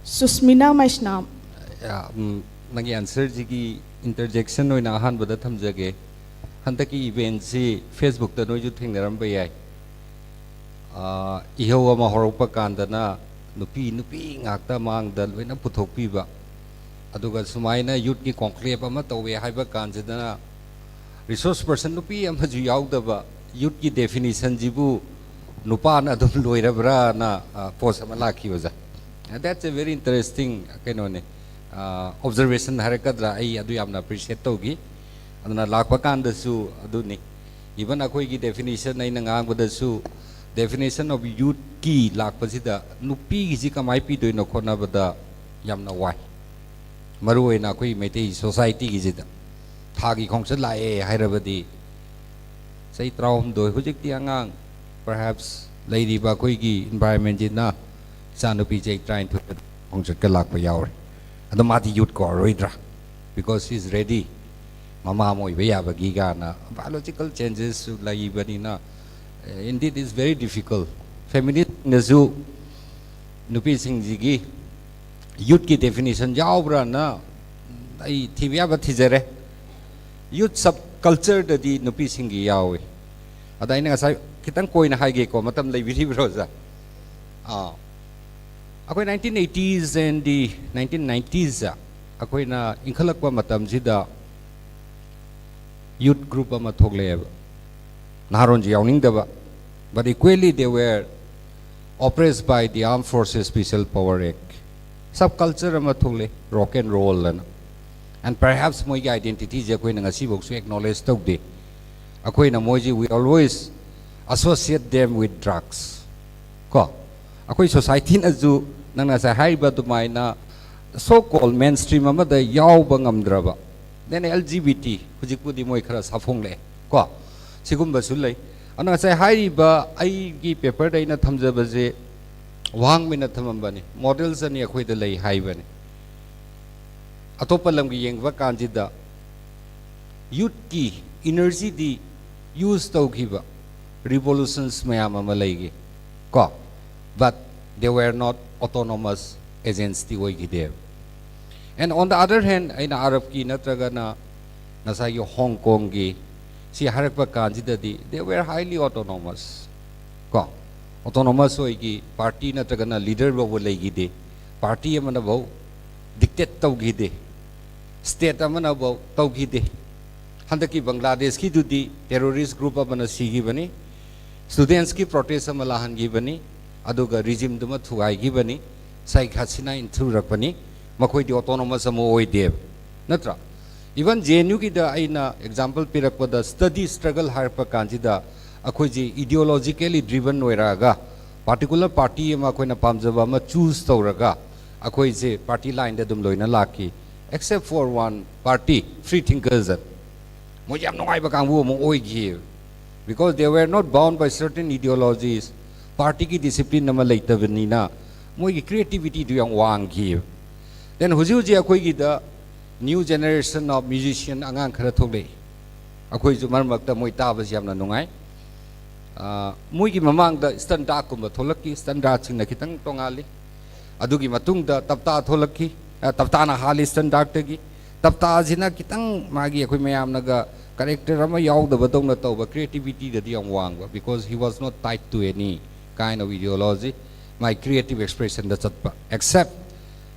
ꯁꯨꯁꯃꯤꯅꯥ ꯃꯩꯁꯅꯥꯝ꯫ ꯌꯥ, ꯎꯝ, ꯅꯪꯒꯤ answerꯁꯤꯒꯤ interjection ꯑꯣꯏꯅ ꯑꯍꯥꯟꯕꯗ ꯊꯝꯖꯒꯦ꯫ ꯍꯟꯗꯛꯀꯤ eventꯁꯤ Facebookꯇ ꯅꯣꯏꯁꯨ ꯊꯦꯡꯅꯔꯝꯕ ꯌꯥꯏ꯫ ꯑꯥ, ꯏꯍꯧ ꯑꯃ ꯍꯧꯔꯛꯄ ꯀꯥꯟꯗꯅ ꯅꯨꯄꯤ, ꯅꯨꯄꯤ ꯉꯥꯛꯇ ꯃꯥꯡꯗ ꯂꯣꯏꯅ ꯄꯨꯊꯣꯛꯄꯤꯕ꯫ ꯑꯗꯨꯒ ꯁꯨꯃꯥꯏꯅ youthꯀꯤ conclave ꯑꯃ ꯇꯧꯋꯦ ꯍꯥꯏꯕ ꯀꯥꯟꯁꯤꯗꯅ resource person ꯅꯨꯄꯤ ꯑꯃꯁꯨ ꯌꯥꯎꯗꯕ, youthꯀꯤ definitionꯁꯤꯕꯨ ꯅꯨꯄꯥꯅ ꯑꯗꯨꯝ ꯂꯣꯏꯔꯕ꯭ꯔꯥꯅ, ꯑ, post ꯑꯃ ꯂꯥꯛꯈꯤ ꯑꯣꯖꯥ꯫ That's a very interesting ꯀꯩꯅꯣꯅꯦ, ꯑ, observation ꯍꯥꯏꯔꯛꯀꯗ꯭ꯔꯥ, ꯑꯩ ꯑꯗꯨ ꯌꯥꯝꯅ appreciate ꯇꯧꯈꯤ꯫ ꯑꯗꯨꯅ ꯂꯥꯛꯄ ꯀꯥꯟꯗꯁꯨ ꯑꯗꯨꯅꯤ, even ꯑꯩꯈꯣꯏꯒꯤ definition ꯑꯩꯅ ꯉꯥꯡꯕꯗꯁꯨ definition of youthꯀꯤ ꯂꯥꯛꯄꯁꯤꯗ ꯅꯨꯄꯤꯒꯤꯁꯤ ꯀꯃꯥꯏꯅ ꯄꯤꯗꯣꯏꯅꯣ ꯈꯣꯠꯅꯕꯗ ꯌꯥꯝꯅ ꯋꯥꯏ꯫ ꯃꯔꯨꯑꯣꯏꯅ ꯑꯩꯈꯣꯏ ꯃꯩꯇꯩ societyꯒꯤꯁꯤꯗ ꯊꯥꯒꯤ ꯈꯣꯡꯆꯠ ꯂꯥꯛꯑꯦ ꯍꯥꯏꯔꯕꯗꯤ ꯆꯍꯤ ꯇꯔꯥꯍꯨꯝꯗꯣꯏ, ꯍꯧꯖꯤꯛꯇꯤ ꯑꯉꯥꯡ, perhaps ꯂꯩꯔꯤꯕ ꯑꯩꯈꯣꯏꯒꯤ environmentꯁꯤꯅ ꯏꯆꯥꯅꯨꯄꯤ ꯆꯍꯤ ꯇꯔꯥꯅꯤꯊꯣꯏ ꯈꯣꯡꯆꯠꯀ ꯂꯥꯛꯄ ꯌꯥꯎꯔꯦ꯫ ꯑꯗꯣ ꯃꯥꯗꯤ youth ꯀꯧꯔꯔꯣꯏꯗ꯭ꯔꯥ? Because she is ready. ꯃꯃꯥ ꯑꯃ ꯑꯣꯏꯕ ꯌꯥꯕꯒꯤ ꯀꯥꯏꯅ biological changesꯁꯨ ꯂꯩꯕꯅꯤꯅ, indeed it's very difficult. Feministꯅꯁꯨ ꯅꯨꯄꯤꯁꯤꯡꯁꯤꯒꯤ youthꯀꯤ definition ꯌꯥꯎꯕ꯭ꯔꯥꯅ ꯑꯩ ꯊꯤꯕ ꯌꯥꯕ ꯊꯤꯖꯔꯦ. Youth subcultureꯗꯗꯤ ꯅꯨꯄꯤꯁꯤꯡꯒꯤ ꯌꯥꯎꯏ. ꯑꯗ ꯑꯩꯅ ꯉꯁꯥꯏ ꯈꯤꯇꯪ ꯀꯣꯏꯅ ꯍꯥꯏꯒꯦꯀꯣ, ꯃꯇꯝ ꯂꯩꯕꯤꯔꯤꯕ꯭ꯔꯣ, ꯑꯣꯖꯥ? ꯑꯥ, ꯑꯩꯈꯣꯏ nineteen eighties and the nineteen nineties ꯑꯩꯈꯣꯏꯅ ꯏꯟꯈꯠꯂꯛꯄ ꯃꯇꯝꯁꯤꯗ youth group ꯑꯃ ꯊꯣꯛꯂꯛꯑꯦꯕ, ꯅꯍꯥꯔꯣꯟꯁꯨ ꯌꯥꯎꯅꯤꯡꯗꯕ, but equally they were oppressed by the Armed Forces Special Power Act. Subculture ꯑꯃ ꯊꯣꯛꯂꯛꯑꯦ, rock and roll ꯑꯅ. And perhaps ꯃꯣꯏꯒꯤ identityꯁꯦ ꯑꯩꯈꯣꯏꯅ ꯉꯁꯤꯐꯥꯎꯁꯨ acknowledge ꯇꯧꯗꯦ. ꯑꯩꯈꯣꯏꯅ ꯃꯣꯏꯁꯤ, we always associate them with drugs. ꯀꯣ, ꯑꯩꯈꯣꯏ societyꯅꯁꯨ ꯅꯪꯅ ꯉꯁꯥꯏ ꯍꯥꯏꯔꯤꯕ ꯑꯗꯨꯃꯥꯏꯅ so called mainstream ꯑꯃꯗ ꯌꯥꯎꯕ ꯉꯝꯗ꯭ꯔꯕ, then LGBT, ꯍꯧꯖꯤꯛꯄꯨꯗꯤ ꯃꯣꯏ ꯈꯔ ꯁꯥꯐꯣꯡꯂꯛꯑꯦ ꯀꯣ, ꯁꯤꯒꯨꯝꯕꯁꯨ ꯂꯩ. ꯑꯗꯨꯅ ꯉꯁꯥꯏ ꯍꯥꯏꯔꯤꯕ ꯑꯩꯒꯤ paperꯗ ꯑꯩꯅ ꯊꯝꯖꯕꯁꯦ ꯋꯥꯍꯪ ꯑꯣꯏꯅ ꯊꯝꯃꯝꯕꯅꯤ, models ꯑꯅꯤ ꯑꯩꯈꯣꯏꯗ ꯂꯩ ꯍꯥꯏꯕꯅꯤ. ꯑꯇꯣꯞꯄ ꯂꯝꯒꯤ ꯌꯦꯡꯕ ꯀꯥꯟꯁꯤꯗ youthꯀꯤ energyꯗꯤ use ꯇꯧꯈꯤꯕ revolutions ꯃꯌꯥꯝ ꯑꯃ ꯂꯩꯈꯤ ꯀꯣ, but they were not autonomous agentsꯇꯤ ꯑꯣꯏꯈꯤꯗꯦꯕ. And on the other hand, ꯑꯩꯅ ꯑꯔꯕꯀꯤ ꯅꯠꯇ꯭ꯔꯒꯅ ꯉꯁꯥꯏꯒꯤ ꯍꯣꯡ ꯀꯣꯡꯒꯤ ꯁꯤ ꯍꯥꯏꯔꯛꯄ ꯀꯥꯟꯁꯤꯗꯗꯤ they were highly autonomous ꯀꯣ, autonomous ꯑꯣꯏꯈꯤ, party ꯅꯠꯇ꯭ꯔꯒꯅ leader ꯐꯥꯎꯕ ꯂꯩꯈꯤꯗꯦ, party ꯑꯃꯅꯐꯧ dictate ꯇꯧꯈꯤꯗꯦ, state ꯑꯃꯅꯐꯧ ꯇꯧꯈꯤꯗꯦ. ꯍꯟꯗꯛꯀꯤ ꯕꯪꯒ꯭ꯂꯥꯗꯦꯁꯀꯤꯗꯨꯗꯤ terrorist group ꯑꯃꯅ ꯁꯤꯈꯤꯕꯅꯤ, studentsꯀꯤ protest ꯑꯃ ꯂꯥꯛꯍꯟꯈꯤꯕꯅꯤ, ꯑꯗꯨꯒ regimeꯗꯨꯃ ꯊꯨꯒꯥꯏꯈꯤꯕꯅꯤ, ꯁꯥꯏꯈ ꯍꯁꯤꯅꯥ ꯏꯟꯊꯨꯔꯛꯄꯅꯤ, ꯃꯈꯣꯏꯗꯤ autonomous ꯑꯃ ꯑꯣꯏꯗꯦꯕ, ꯅꯠꯇ꯭ꯔꯥ? Even JNUꯒꯤꯗ ꯑꯩꯅ example ꯄꯤꯔꯛꯄꯗ study struggle ꯍꯥꯏꯔꯛꯄ ꯀꯥꯟꯁꯤꯗ ꯑꯩꯈꯣꯏꯁꯤ ideologically driven ꯑꯣꯏꯔꯛꯑꯒ particular party ꯑꯃ ꯑꯩꯈꯣꯏꯅ ꯄꯥꯝꯖꯕ ꯑꯃ choose ꯇꯧꯔꯒ ꯑꯩꯈꯣꯏꯁꯦ party lineꯗ ꯑꯗꯨꯝ ꯂꯣꯏꯅ ꯂꯥꯛꯈꯤ, except for one party, free thinkers. ꯃꯣꯏ ꯌꯥꯝ ꯅꯨꯡꯉꯥꯏꯕ ꯀꯥꯡꯕꯨ ꯑꯃ ꯑꯣꯏꯈꯤ, because they were not bound by certain ideologies, partyꯒꯤ discipline ꯑꯃ ꯂꯩꯇꯕꯅꯤꯅ ꯃꯣꯏꯒꯤ creativityꯗꯨ ꯌꯥꯝ ꯋꯥꯡꯈꯤ. Then ꯍꯧꯖꯤꯛ ꯍꯧꯖꯤꯛ ꯑꯩꯈꯣꯏꯒꯤꯗ New generation of musician ꯑꯉꯥꯡ ꯈꯔ ꯊꯣꯛꯂꯛꯏ꯫ ꯑꯩꯈꯣꯏꯁꯨ ꯃꯔꯛ ꯃꯔꯛꯇ ꯃꯣꯏ ꯇꯥꯕꯁꯤ ꯌꯥꯝꯅ ꯅꯨꯡꯉꯥꯏ꯫ ꯑ, ꯃꯣꯏꯒꯤ ꯃꯃꯥꯡꯗ standardꯀꯨꯝꯕ ꯊꯣꯛꯂꯛꯈꯤ꯫ Standardꯁꯤꯡꯅ ꯈꯤꯇꯪ ꯇꯣꯉꯥꯜꯂꯤ꯫ ꯑꯗꯨꯒꯤ ꯃꯇꯨꯡꯗ ꯇꯞꯇꯥ ꯊꯣꯛꯂꯛꯈꯤ꯫ ꯑ, ꯇꯞꯇꯥꯅ ꯍꯥꯜꯂꯤ standardꯇꯒꯤ꯫ ꯇꯞꯇꯥꯁꯤꯅ ꯈꯤꯇꯪ ꯃꯥꯒꯤ, ꯑꯩꯈꯣꯏ ꯃꯌꯥꯝꯅꯒ character ꯑꯃ ꯌꯥꯎꯗꯕꯗꯧꯅ ꯇꯧꯕ, creativityꯗꯗꯤ ꯌꯥꯝ ꯋꯥꯡꯕ, because he was not tied to any kind of ideology꯫ My creative expressionꯗ ꯆꯠꯄ, except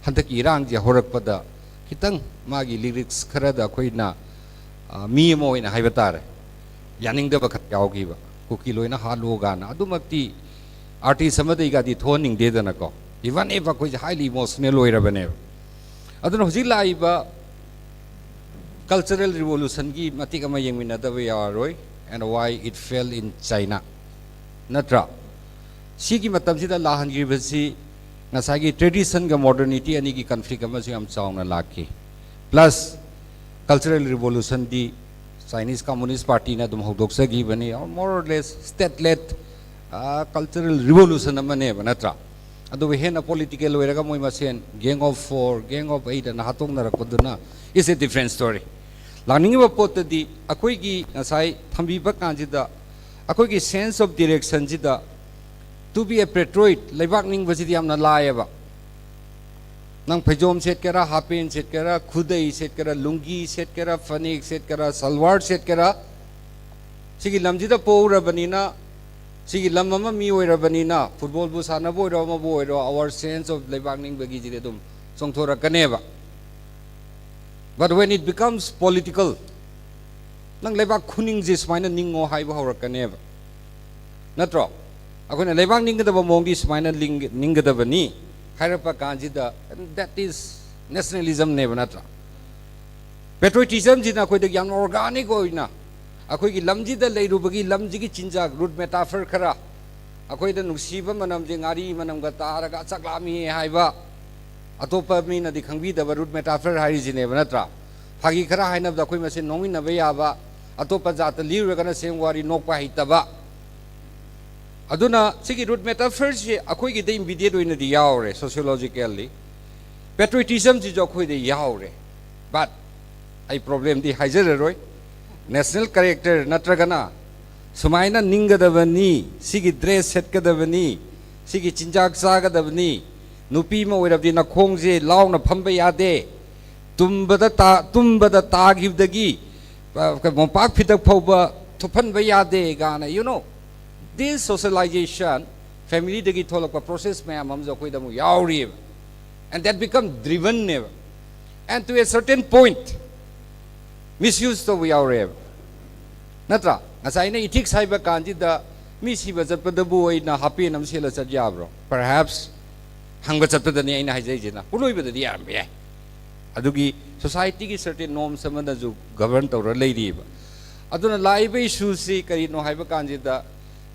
ꯍꯟꯗꯛꯀꯤ ꯏꯔꯥꯡꯁꯦ ꯍꯧꯔꯛꯄꯗ ꯈꯤꯇꯪ ꯃꯥꯒꯤ lyrics ꯈꯔꯗ ꯑꯩꯈꯣꯏꯅ, ꯑ, ꯃꯤ ꯑꯃ ꯑꯣꯏꯅ ꯍꯥꯏꯕ ꯇꯥꯔꯦ, ꯌꯥꯅꯤꯡꯗꯕ ꯈꯔ ꯌꯥꯎꯈꯤꯕ, "ꯀꯨꯀꯤ ꯂꯣꯏꯅ ꯍꯥꯠꯂꯣ" ꯀꯥꯏꯅ꯫ ꯑꯗꯨꯃꯛꯇꯤ artist ꯑꯃꯗꯒꯤꯗꯤ ꯊꯣꯛꯍꯟꯅꯤꯡꯗꯦꯗꯅꯀꯣ, even if ꯑꯩꯈꯣꯏꯁꯦ highly emotional ꯑꯣꯏꯔꯕꯅꯦꯕ꯫ ꯑꯗꯨꯅ ꯍꯧꯖꯤꯛ ꯂꯥꯛꯏꯕ cultural revolutionꯒꯤ ꯃꯇꯤꯛ ꯑꯃ ꯌꯦꯡꯃꯤꯟꯅꯗꯕ ꯌꯥꯔꯣꯏ, and why it fell in China, ꯅꯠꯇ꯭ꯔꯥ? ꯁꯤꯒꯤ ꯃꯇꯝꯁꯤꯗ ꯂꯥꯛꯍꯟꯈꯤꯕꯁꯤ ꯉꯁꯥꯏꯒꯤ traditionꯒ modernity ꯑꯅꯤꯒꯤ conflict ꯑꯃꯁꯨ ꯌꯥꯝ ꯆꯥꯎꯅ ꯂꯥꯛꯈꯤ꯫ Plus cultural revolutionꯗꯤ Chinese Communist Partyꯅ ꯑꯗꯨꯝ ꯍꯧꯗꯣꯛꯆꯈꯤꯕꯅꯤ, more or less state-led, ꯑ, cultural revolution ꯑꯃꯅꯦꯕ, ꯅꯠꯇ꯭ꯔꯥ? ꯑꯗꯨꯕꯨ ꯍꯦꯟꯅ political ꯑꯣꯏꯔꯒ ꯃꯣꯏ ꯃꯁꯦꯟ gang of four, gang of eight ꯑꯅ ꯍꯥꯠꯇꯣꯛꯅꯔꯛꯄꯗꯨꯅ is a different story꯫ ꯂꯥꯛꯅꯤꯡꯉꯤꯕ ꯄꯣꯠꯇꯗꯤ ꯑꯩꯈꯣꯏꯒꯤ ꯉꯁꯥꯏ ꯊꯝꯕꯤꯕ ꯀꯥꯟꯁꯤꯗ ꯑꯩꯈꯣꯏꯒꯤ sense of directionꯁꯤꯗ, to be a patriot, ꯂꯩꯕꯥꯛ ꯅꯤꯡꯕꯁꯤꯗꯤ ꯌꯥꯝꯅ ꯂꯥꯏꯌꯦꯕ꯫ ꯅꯪ ꯐꯩꯖꯣꯝ ꯁꯦꯠꯀꯦꯔꯥ, ꯍꯥꯄꯦꯟ ꯁꯦꯠꯀꯦꯔꯥ, ꯈꯨꯗꯩ ꯁꯦꯠꯀꯦꯔꯥ, ꯂꯨꯡꯒꯤ ꯁꯦꯠꯀꯦꯔꯥ, ꯐꯅꯦꯛ ꯁꯦꯠꯀꯦꯔꯥ, ꯁꯜꯋꯥꯔ ꯁꯦꯠꯀꯦꯔꯥ, ꯁꯤꯒꯤ ꯂꯝꯁꯤꯗ ꯄꯣꯛꯎꯔꯕꯅꯤꯅ, ꯁꯤꯒꯤ ꯂꯝ ꯑꯃ ꯃꯤ ꯑꯣꯏꯔꯕꯅꯤꯅ, footballꯕꯨ ꯁꯥꯟꯅꯕ ꯑꯣꯏꯔꯣ, ꯑꯃꯕꯨ ꯑꯣꯏꯔꯣ, our sense of ꯂꯩꯕꯥꯛ ꯅꯤꯡꯕꯒꯤꯁꯤꯗꯤ ꯑꯗꯨꯝ ꯆꯣꯡꯊꯣꯔꯛꯀꯅꯦꯕ꯫ But when it becomes political, ꯅꯪ ꯂꯩꯕꯥꯛ ꯈꯨꯅꯤꯡꯁꯦ ꯁꯨꯃꯥꯏꯅ ꯅꯤꯡꯉꯣ ꯍꯥꯏꯕ ꯍꯧꯔꯛꯀꯅꯦꯕ, ꯅꯠꯇ꯭ꯔꯣ? ꯑꯩꯈꯣꯏꯅ ꯂꯩꯕꯥꯛ ꯅꯤꯡꯒꯗꯕ ꯃꯑꯣꯡꯗꯤ ꯁꯨꯃꯥꯏꯅ ꯂꯤꯡ-, ꯅꯤꯡꯒꯗꯕꯅꯤ ꯍꯥꯏꯔꯛꯄ ꯀꯥꯟꯁꯤꯗ, that is nationalismꯅꯦꯕ, ꯅꯠꯇ꯭ꯔꯥ? Patriotismꯁꯤꯅ ꯑꯩꯈꯣꯏꯗ ꯌꯥꯝꯅ organic ꯑꯣꯏꯅ ꯑꯩꯈꯣꯏꯒꯤ ꯂꯝꯁꯤꯗ ꯂꯩꯔꯨꯕꯒꯤ ꯂꯝꯁꯤꯒꯤ ꯆꯤꯟꯖꯥꯛ, root metaphor ꯈꯔ, ꯑꯩꯈꯣꯏꯗ ꯅꯨꯡꯁꯤꯕ ꯃꯅꯝꯁꯦ ꯉꯥꯔꯤ ꯃꯅꯝꯒ ꯇꯥꯔꯒ ꯆꯥꯛ ꯂꯥꯝꯃꯤ ꯍꯥꯏꯕ, ꯑꯇꯣꯞꯄ ꯃꯤꯅꯗꯤ ꯈꯪꯕꯤꯗꯕ root metaphor ꯍꯥꯏꯔꯤꯁꯤꯅꯦꯕ, ꯅꯠꯇ꯭ꯔꯥ? ꯐꯥꯒꯤ ꯈꯔ ꯍꯥꯏꯅꯕꯗ ꯑꯩꯈꯣꯏ ꯃꯁꯦꯟ ꯅꯣꯛꯃꯤꯟꯅꯕ ꯌꯥꯕ, ꯑꯇꯣꯞꯄ ꯖꯥꯠꯇ ꯂꯤꯔꯨꯔꯒꯅ ꯁꯦꯡ ꯋꯥꯔꯤ ꯅꯣꯛꯄ ꯍꯩꯇꯕ꯫ ꯑꯗꯨꯅ ꯁꯤꯒꯤ root metaphorꯁꯤ ꯑꯩꯈꯣꯏꯒꯤꯗ embedded ꯑꯣꯏꯅꯗꯤ ꯌꯥꯎꯔꯦ sociologically꯫ Patriotismꯁꯤꯁꯨ ꯑꯩꯈꯣꯏꯗ ꯌꯥꯎꯔꯦ꯫ But ꯑꯩ problemꯗꯤ ꯍꯥꯏꯖꯔꯔꯣꯏ꯫ National character ꯅꯠꯇ꯭ꯔꯒꯅ ꯁꯨꯃꯥꯏꯅ ꯅꯤꯡꯒꯗꯕꯅꯤ, ꯁꯤꯒꯤ dress ꯁꯦꯠꯀꯗꯕꯅꯤ, ꯁꯤꯒꯤ ꯆꯤꯟꯖꯥꯛ ꯆꯥꯒꯗꯕꯅꯤ, ꯅꯨꯄꯤ ꯑꯃ ꯑꯣꯏꯔꯕꯗꯤ ꯅꯈꯣꯡꯁꯦ ꯂꯥꯎꯅ ꯐꯝꯕ ꯌꯥꯗꯦ, ꯇꯨꯝꯕꯗ ꯇꯥ-, ꯇꯨꯝꯕꯗ ꯇꯥꯈꯤꯕꯗꯒꯤ, ꯑ, ꯃꯣꯝꯄꯥꯛ ꯐꯤꯗꯛ ꯐꯥꯎꯕ ꯊꯨꯞꯍꯟꯕ ꯌꯥꯗꯦ ꯀꯥꯏꯅ, you know, this socialization, familyꯗꯒꯤ ꯊꯣꯛꯂꯛꯄ process ꯃꯌꯥꯝ ꯑꯃꯁꯨ ꯑꯩꯈꯣꯏꯗ ꯑꯃꯨꯛ ꯌꯥꯎꯔꯤꯑꯕ꯫ And that become drivenꯅꯦꯕ꯫ And to a certain point, misuse ꯇꯧꯕ ꯌꯥꯎꯔꯦꯕ꯫ ꯅꯠꯇ꯭ꯔꯥ? ꯉꯁꯥꯏ ꯑꯩꯅ ethics ꯍꯥꯏꯕ ꯀꯥꯟꯁꯤꯗ ꯃꯤ ꯁꯤꯕ ꯆꯠꯄꯗꯕꯨ ꯑꯩꯅ ꯍꯥꯄꯦꯟ ꯑꯃ ꯁꯦꯠꯂ ꯆꯠ ꯌꯥꯕ꯭ꯔꯣ? Perhaps ꯍꯪꯕ ꯆꯠꯄꯗꯅꯤ ꯑꯩꯅ ꯍꯥꯏꯖꯩꯁꯤꯅ꯫ ꯄꯨꯂꯣꯏꯕꯗꯗꯤ ꯌꯥꯔꯝꯕ ꯌꯥꯏ꯫ ꯑꯗꯨꯒꯤ societyꯒꯤ certain norms ꯑꯃꯅꯁꯨ govern ꯇꯧꯔ ꯂꯩꯔꯤꯕ꯫ ꯑꯗꯨꯅ ꯂꯥꯛꯏꯕ issueꯁꯤ ꯀꯔꯤꯅꯣ ꯍꯥꯏꯕ ꯀꯥꯟꯁꯤꯗ,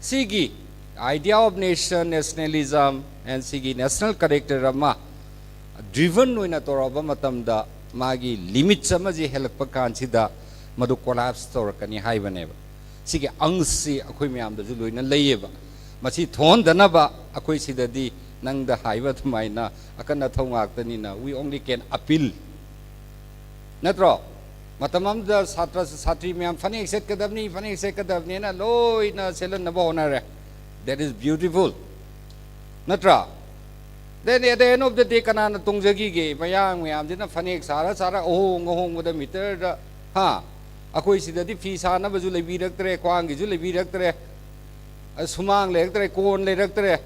ꯁꯤꯒꯤ idea of nation, nationalism, and ꯁꯤꯒꯤ national character ꯑꯃ driven ꯑꯣꯏꯅ ꯇꯧꯔꯛꯑꯕ ꯃꯇꯝꯗ, ꯃꯥꯒꯤ limits ꯑꯃꯁꯤ ꯍꯦꯜꯂꯛꯄ ꯀꯥꯟꯁꯤꯗ ꯃꯗꯨ collapse ꯇꯧꯔꯛꯀꯅꯤ ꯍꯥꯏꯕꯅꯦꯕ꯫ ꯁꯤꯒꯤ ꯑꯪꯁꯤ ꯑꯩꯈꯣꯏ ꯃꯌꯥꯝꯗꯁꯨ ꯂꯣꯏꯅ ꯂꯩꯌꯦꯕ꯫ ꯃꯁꯤ ꯊꯣꯛꯍꯟꯗꯅꯕ ꯑꯩꯈꯣꯏ ꯁꯤꯗꯗꯤ ꯅꯪꯗ ꯍꯥꯏꯕ ꯑꯗꯨꯃꯥꯏꯅ ꯑꯀꯟ ꯑꯊꯧ ꯉꯥꯛꯇꯅꯤꯅ, we only can appeal꯫ ꯅꯠꯇ꯭ꯔꯣ? ꯃꯇꯝ ꯑꯃꯗ ꯁꯥꯇ꯭ꯔ ꯁꯥꯇ꯭ꯔꯤ ꯃꯌꯥꯝ ꯐꯅꯦꯛ ꯁꯦꯠꯀꯗꯕꯅꯤ, ꯐꯅꯦꯛ ꯁꯦꯠꯀꯗꯕꯅꯤꯅ ꯂꯣꯏꯅ ꯁꯦꯠꯍꯟꯅꯕ ꯍꯣꯠꯅꯔꯦ꯫ That is beautiful꯫ ꯅꯠꯇ꯭ꯔꯥ? Then at the end of the day, ꯀꯅꯥꯅ ꯇꯣꯡꯖꯈꯤꯒꯦ? ꯃꯌꯥꯡ ꯃꯌꯥꯝꯁꯤꯅ ꯐꯅꯦꯛ ꯁꯥꯔ ꯁꯥꯔ ꯑꯍꯣꯡ ꯑꯍꯣꯡꯕꯗ meterꯗ, ꯍꯥ? ꯑꯩꯈꯣꯏ ꯁꯤꯗꯗꯤ ꯐꯤ ꯁꯥꯅꯕꯁꯨ ꯂꯩꯕꯤꯔꯛꯇ꯭ꯔꯦ, ꯈ꯭ꯋꯥꯡꯒꯤꯁꯨ ꯂꯩꯕꯤꯔꯛꯇ꯭ꯔꯦ, ꯑ, ꯁꯨꯃꯥꯡ ꯂꯩꯔꯛꯇ꯭ꯔꯦ, ꯀꯣꯟ ꯂꯩꯔꯛꯇ꯭ꯔꯦ꯫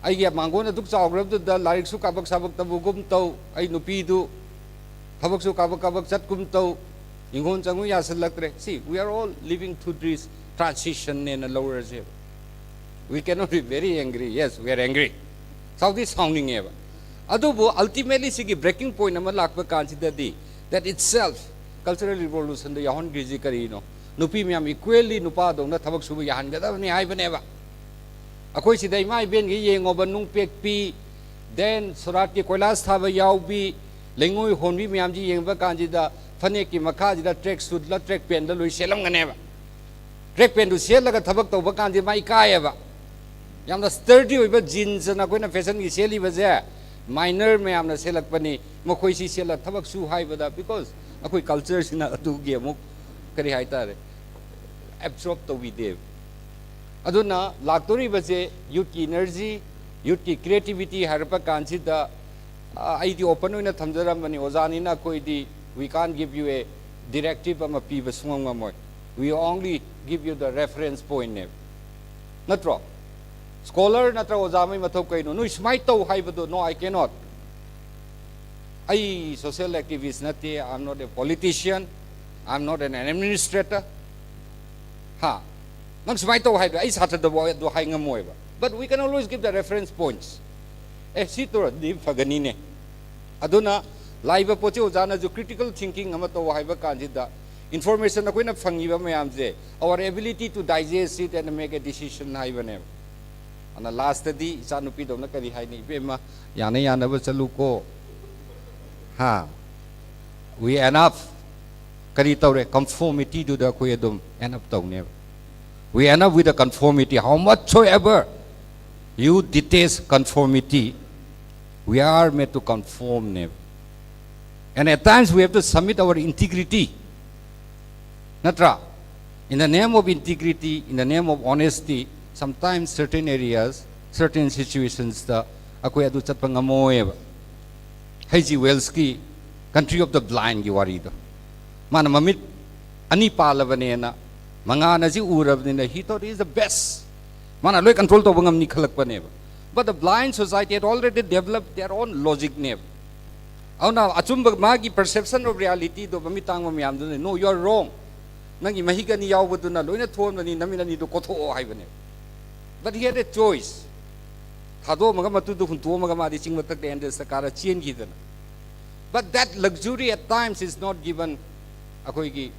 ꯑꯩꯒꯤ ꯃꯥꯡꯒꯣꯟ ꯑꯗꯨꯛ ꯆꯥꯎꯈ꯭ꯔꯕꯗꯨꯗ ꯂꯥꯏꯔꯤꯛꯁꯨ ꯀꯥꯕꯛ ꯁꯥꯕꯛꯇꯕꯨꯒꯨꯝ ꯇꯧ, ꯑꯩ ꯅꯨꯄꯤꯗꯨ ꯊꯕꯛꯁꯨ ꯀꯥꯕꯛ ꯀꯥꯕꯛ ꯆꯠꯀꯨꯝ ꯇꯧ, ꯏꯪꯈꯣꯜ ꯆꯪꯉꯨ ꯌꯥꯁꯤꯜꯂꯛꯇ꯭ꯔꯦ꯫ See, we are all living through this transitionꯅꯦꯅ ꯂꯧꯔꯁꯦꯕ꯫ We cannot be very angry. Yes, we are angry. ꯁꯥꯎꯗꯤ ꯁꯥꯎꯅꯤꯡꯉꯦꯕ꯫ ꯑꯗꯨꯕꯨ ultimately ꯁꯤꯒꯤ breaking point ꯑꯃ ꯂꯥꯛꯄ ꯀꯥꯟꯁꯤꯗꯗꯤ, that itself, cultural revolutionꯗ ꯌꯥꯎꯍꯟꯈ꯭ꯔꯤꯁꯤ ꯀꯔꯤꯅꯣ? ꯅꯨꯄꯤ ꯃꯌꯥꯝ equally ꯅꯨꯄꯥꯗꯧꯅ ꯊꯕꯛ ꯁꯨꯕ ꯌꯥꯍꯟꯒꯗꯕꯅꯤ ꯍꯥꯏꯕꯅꯦꯕ꯫ ꯑꯩꯈꯣꯏ ꯁꯤꯗ ꯏꯃꯥ ꯏꯕꯦꯟꯒꯤ ꯌꯦꯡꯉꯣꯕ, ꯅꯨꯡꯄꯦꯛꯄꯤ, then ꯁꯣꯔꯥꯠꯀꯤ ꯀꯣꯏꯂꯥꯁ ꯊꯥꯕ ꯌꯥꯎꯕꯤ, ꯂꯩꯉꯣꯏ ꯍꯣꯟꯕꯤ ꯃꯌꯥꯝꯁꯤ ꯌꯦꯡꯕ ꯀꯥꯟꯁꯤꯗ ꯐꯅꯦꯛꯀꯤ ꯃꯈꯥꯁꯤꯗ track suitꯂ track pantꯂ ꯂꯣꯏ ꯁꯦꯠꯂꯝꯒꯅꯦꯕ꯫ Track pantꯇꯨ ꯁꯦꯠꯂꯒ ꯊꯕꯛ ꯇꯧꯕ ꯀꯥꯟꯁꯤ ꯃꯥ ꯏꯀꯥꯏꯌꯦꯕ꯫ ꯌꯥꯝꯅ sturdy ꯑꯣꯏꯕ jeansꯅ ꯑꯩꯈꯣꯏꯅ fashionꯒꯤ ꯁꯦꯠꯂꯤꯕꯁꯦ, Minor ꯃꯌꯥꯝꯅ ꯁꯦꯠꯂꯛꯄꯅꯤ, ꯃꯈꯣꯏꯁꯤ ꯁꯦꯠꯂ ꯊꯕꯛ ꯁꯨ ꯍꯥꯏꯕꯗ, because ꯑꯩꯈꯣꯏ culture ꯁꯤꯅ ꯑꯗꯨꯒꯤ ꯑꯃꯨꯛ ꯀꯔꯤ ꯍꯥꯏꯇꯥꯔꯦ, absorb ꯇꯧꯕꯤꯗꯦꯕ꯫ ꯑꯗꯨꯅ ꯂꯥꯛꯇꯣꯔꯤꯕꯁꯦ youth ꯀꯤ energy, youth ꯀꯤ creativity ꯍꯥꯏꯔꯛꯄ ꯀꯥꯟꯁꯤꯗ, ꯑ, ꯑꯩꯗꯤ open ꯑꯣꯏꯅ ꯊꯝꯖꯔꯝꯕꯅꯤ, ꯑꯣꯖꯥꯅꯤꯅ ꯑꯩꯈꯣꯏꯗꯤ we can't give you a directive ꯑꯃ ꯄꯤꯕ ꯁꯨꯡꯉꯝ ꯉꯝꯃꯣꯏ꯫ We only give you the reference point ꯅꯦꯕ, ꯅꯠꯇ꯭ꯔꯣ? Scholar ꯅꯠꯇ꯭ꯔ ꯑꯣꯖꯥ ꯑꯃꯒꯤ ꯃꯊꯧ ꯀꯩꯅꯣ? ꯅꯣꯏ ꯁꯨꯃꯥꯏꯅ ꯇꯧ ꯍꯥꯏꯕꯗꯣ, no, I cannot. ꯑꯩ social activist ꯅꯠꯇꯦ, I am not a politician, I am not an administrator. ꯍꯥ? ꯅꯪ ꯁꯨꯃꯥꯏꯅ ꯇꯧ ꯍꯥꯏꯕꯗꯣ ꯑꯩ ꯁꯥꯇ꯭ꯔꯗꯕꯨ ꯑꯗꯨ ꯍꯥꯏ ꯉꯝꯃꯣꯏꯕ, but we can always give the reference points. ꯑꯦ, ꯁꯤ ꯇꯧꯔꯗꯤ ꯐꯒꯅꯤꯅꯦ꯫ ꯑꯗꯨꯅ ꯂꯥꯛꯏꯕ ꯄꯣꯠꯁꯤ ꯑꯣꯖꯥꯅꯁꯨ critical thinking ꯑꯃ ꯇꯧ ꯍꯥꯏꯕ ꯀꯥꯟꯁꯤꯗ, information ꯑꯩꯈꯣꯏꯅ ꯐꯪꯉꯤꯕ ꯃꯌꯥꯝꯁꯦ, our ability to digest it and make a decision ꯍꯥꯏꯕꯅꯦꯕ꯫ ꯑꯗꯨꯅ last ꯇꯗꯤ ꯏꯆꯥ ꯅꯨꯄꯤꯗꯧꯅ ꯀꯔꯤ ꯍꯥꯏꯅꯤ, "ꯏꯕꯦꯝꯃ, ꯌꯥꯅ ꯌꯥꯅꯕ ꯆꯠꯂꯨꯀꯣ"꯫ ꯍꯥ? We end up ꯀꯔꯤ ꯇꯧꯔꯦ? Conformity ꯗꯨꯗ ꯑꯩꯈꯣꯏ ꯑꯗꯨꯝ end up ꯇꯧꯅꯦꯕ꯫ We end up with a conformity. How much so ever you detest conformity, we are made to conform ꯅꯦꯕ꯫ And at times we have to submit our integrity. ꯅꯠꯇ꯭ꯔꯥ? In the name of integrity, in the name of honesty, sometimes certain areas, certain situations ꯇ ꯑꯩꯈꯣꯏ ꯑꯗꯨ ꯆꯠꯄ ꯉꯝꯃꯣꯏꯕ꯫ ꯍꯩꯖꯤ ꯋꯦꯜꯁꯀꯤ Country of the Blind ꯒꯤ ꯋꯥꯔꯤꯗꯣ, ꯃꯥꯅ ꯃꯃꯤꯠ ꯑꯅꯤ ꯄꯥꯜꯂꯕꯅꯦꯅ, ꯃꯉꯥꯜ ꯑꯁꯤ ꯎꯔꯕꯅꯤꯅ, he thought he is the best, ꯃꯥꯅ ꯂꯣꯏ control ꯇꯧꯕ ꯉꯝꯅꯤ ꯈꯜꯂꯛꯄꯅꯦꯕ꯫ But the blind society had already developed their own logic ꯅꯦꯕ꯫ ꯑꯗꯨꯅ ꯑꯆꯨꯝꯕ ꯃꯥꯒꯤ perception of reality ꯗꯣ ꯃꯃꯤꯠ ꯇꯥꯡꯕ ꯃꯌꯥꯝꯗꯨꯅ, "No, you are wrong. ꯅꯪꯒꯤ ꯃꯍꯤꯛ ꯑꯅꯤ ꯌꯥꯎꯕꯗꯨꯅ ꯂꯣꯏꯅ ꯊꯣꯛꯍꯟꯕꯅꯤ, ꯅꯃꯤꯠ ꯑꯅꯤꯗꯨ ꯀꯣꯊꯣꯛꯑꯣ" ꯍꯥꯏꯕꯅꯦꯕ꯫ But he had a choice. ꯊꯥꯗꯣꯛꯑꯝꯃꯒ ꯃꯇꯨꯗꯨ ꯍꯨꯟꯇꯣꯛꯑꯝꯃꯒ ꯃꯥꯗꯤ ꯆꯤꯡ ꯃꯊꯛꯇ Andes ꯇ car ꯆꯦꯟꯈꯤꯗꯅ꯫ But that luxury at times is not given. ꯑꯩꯈꯣꯏꯒꯤ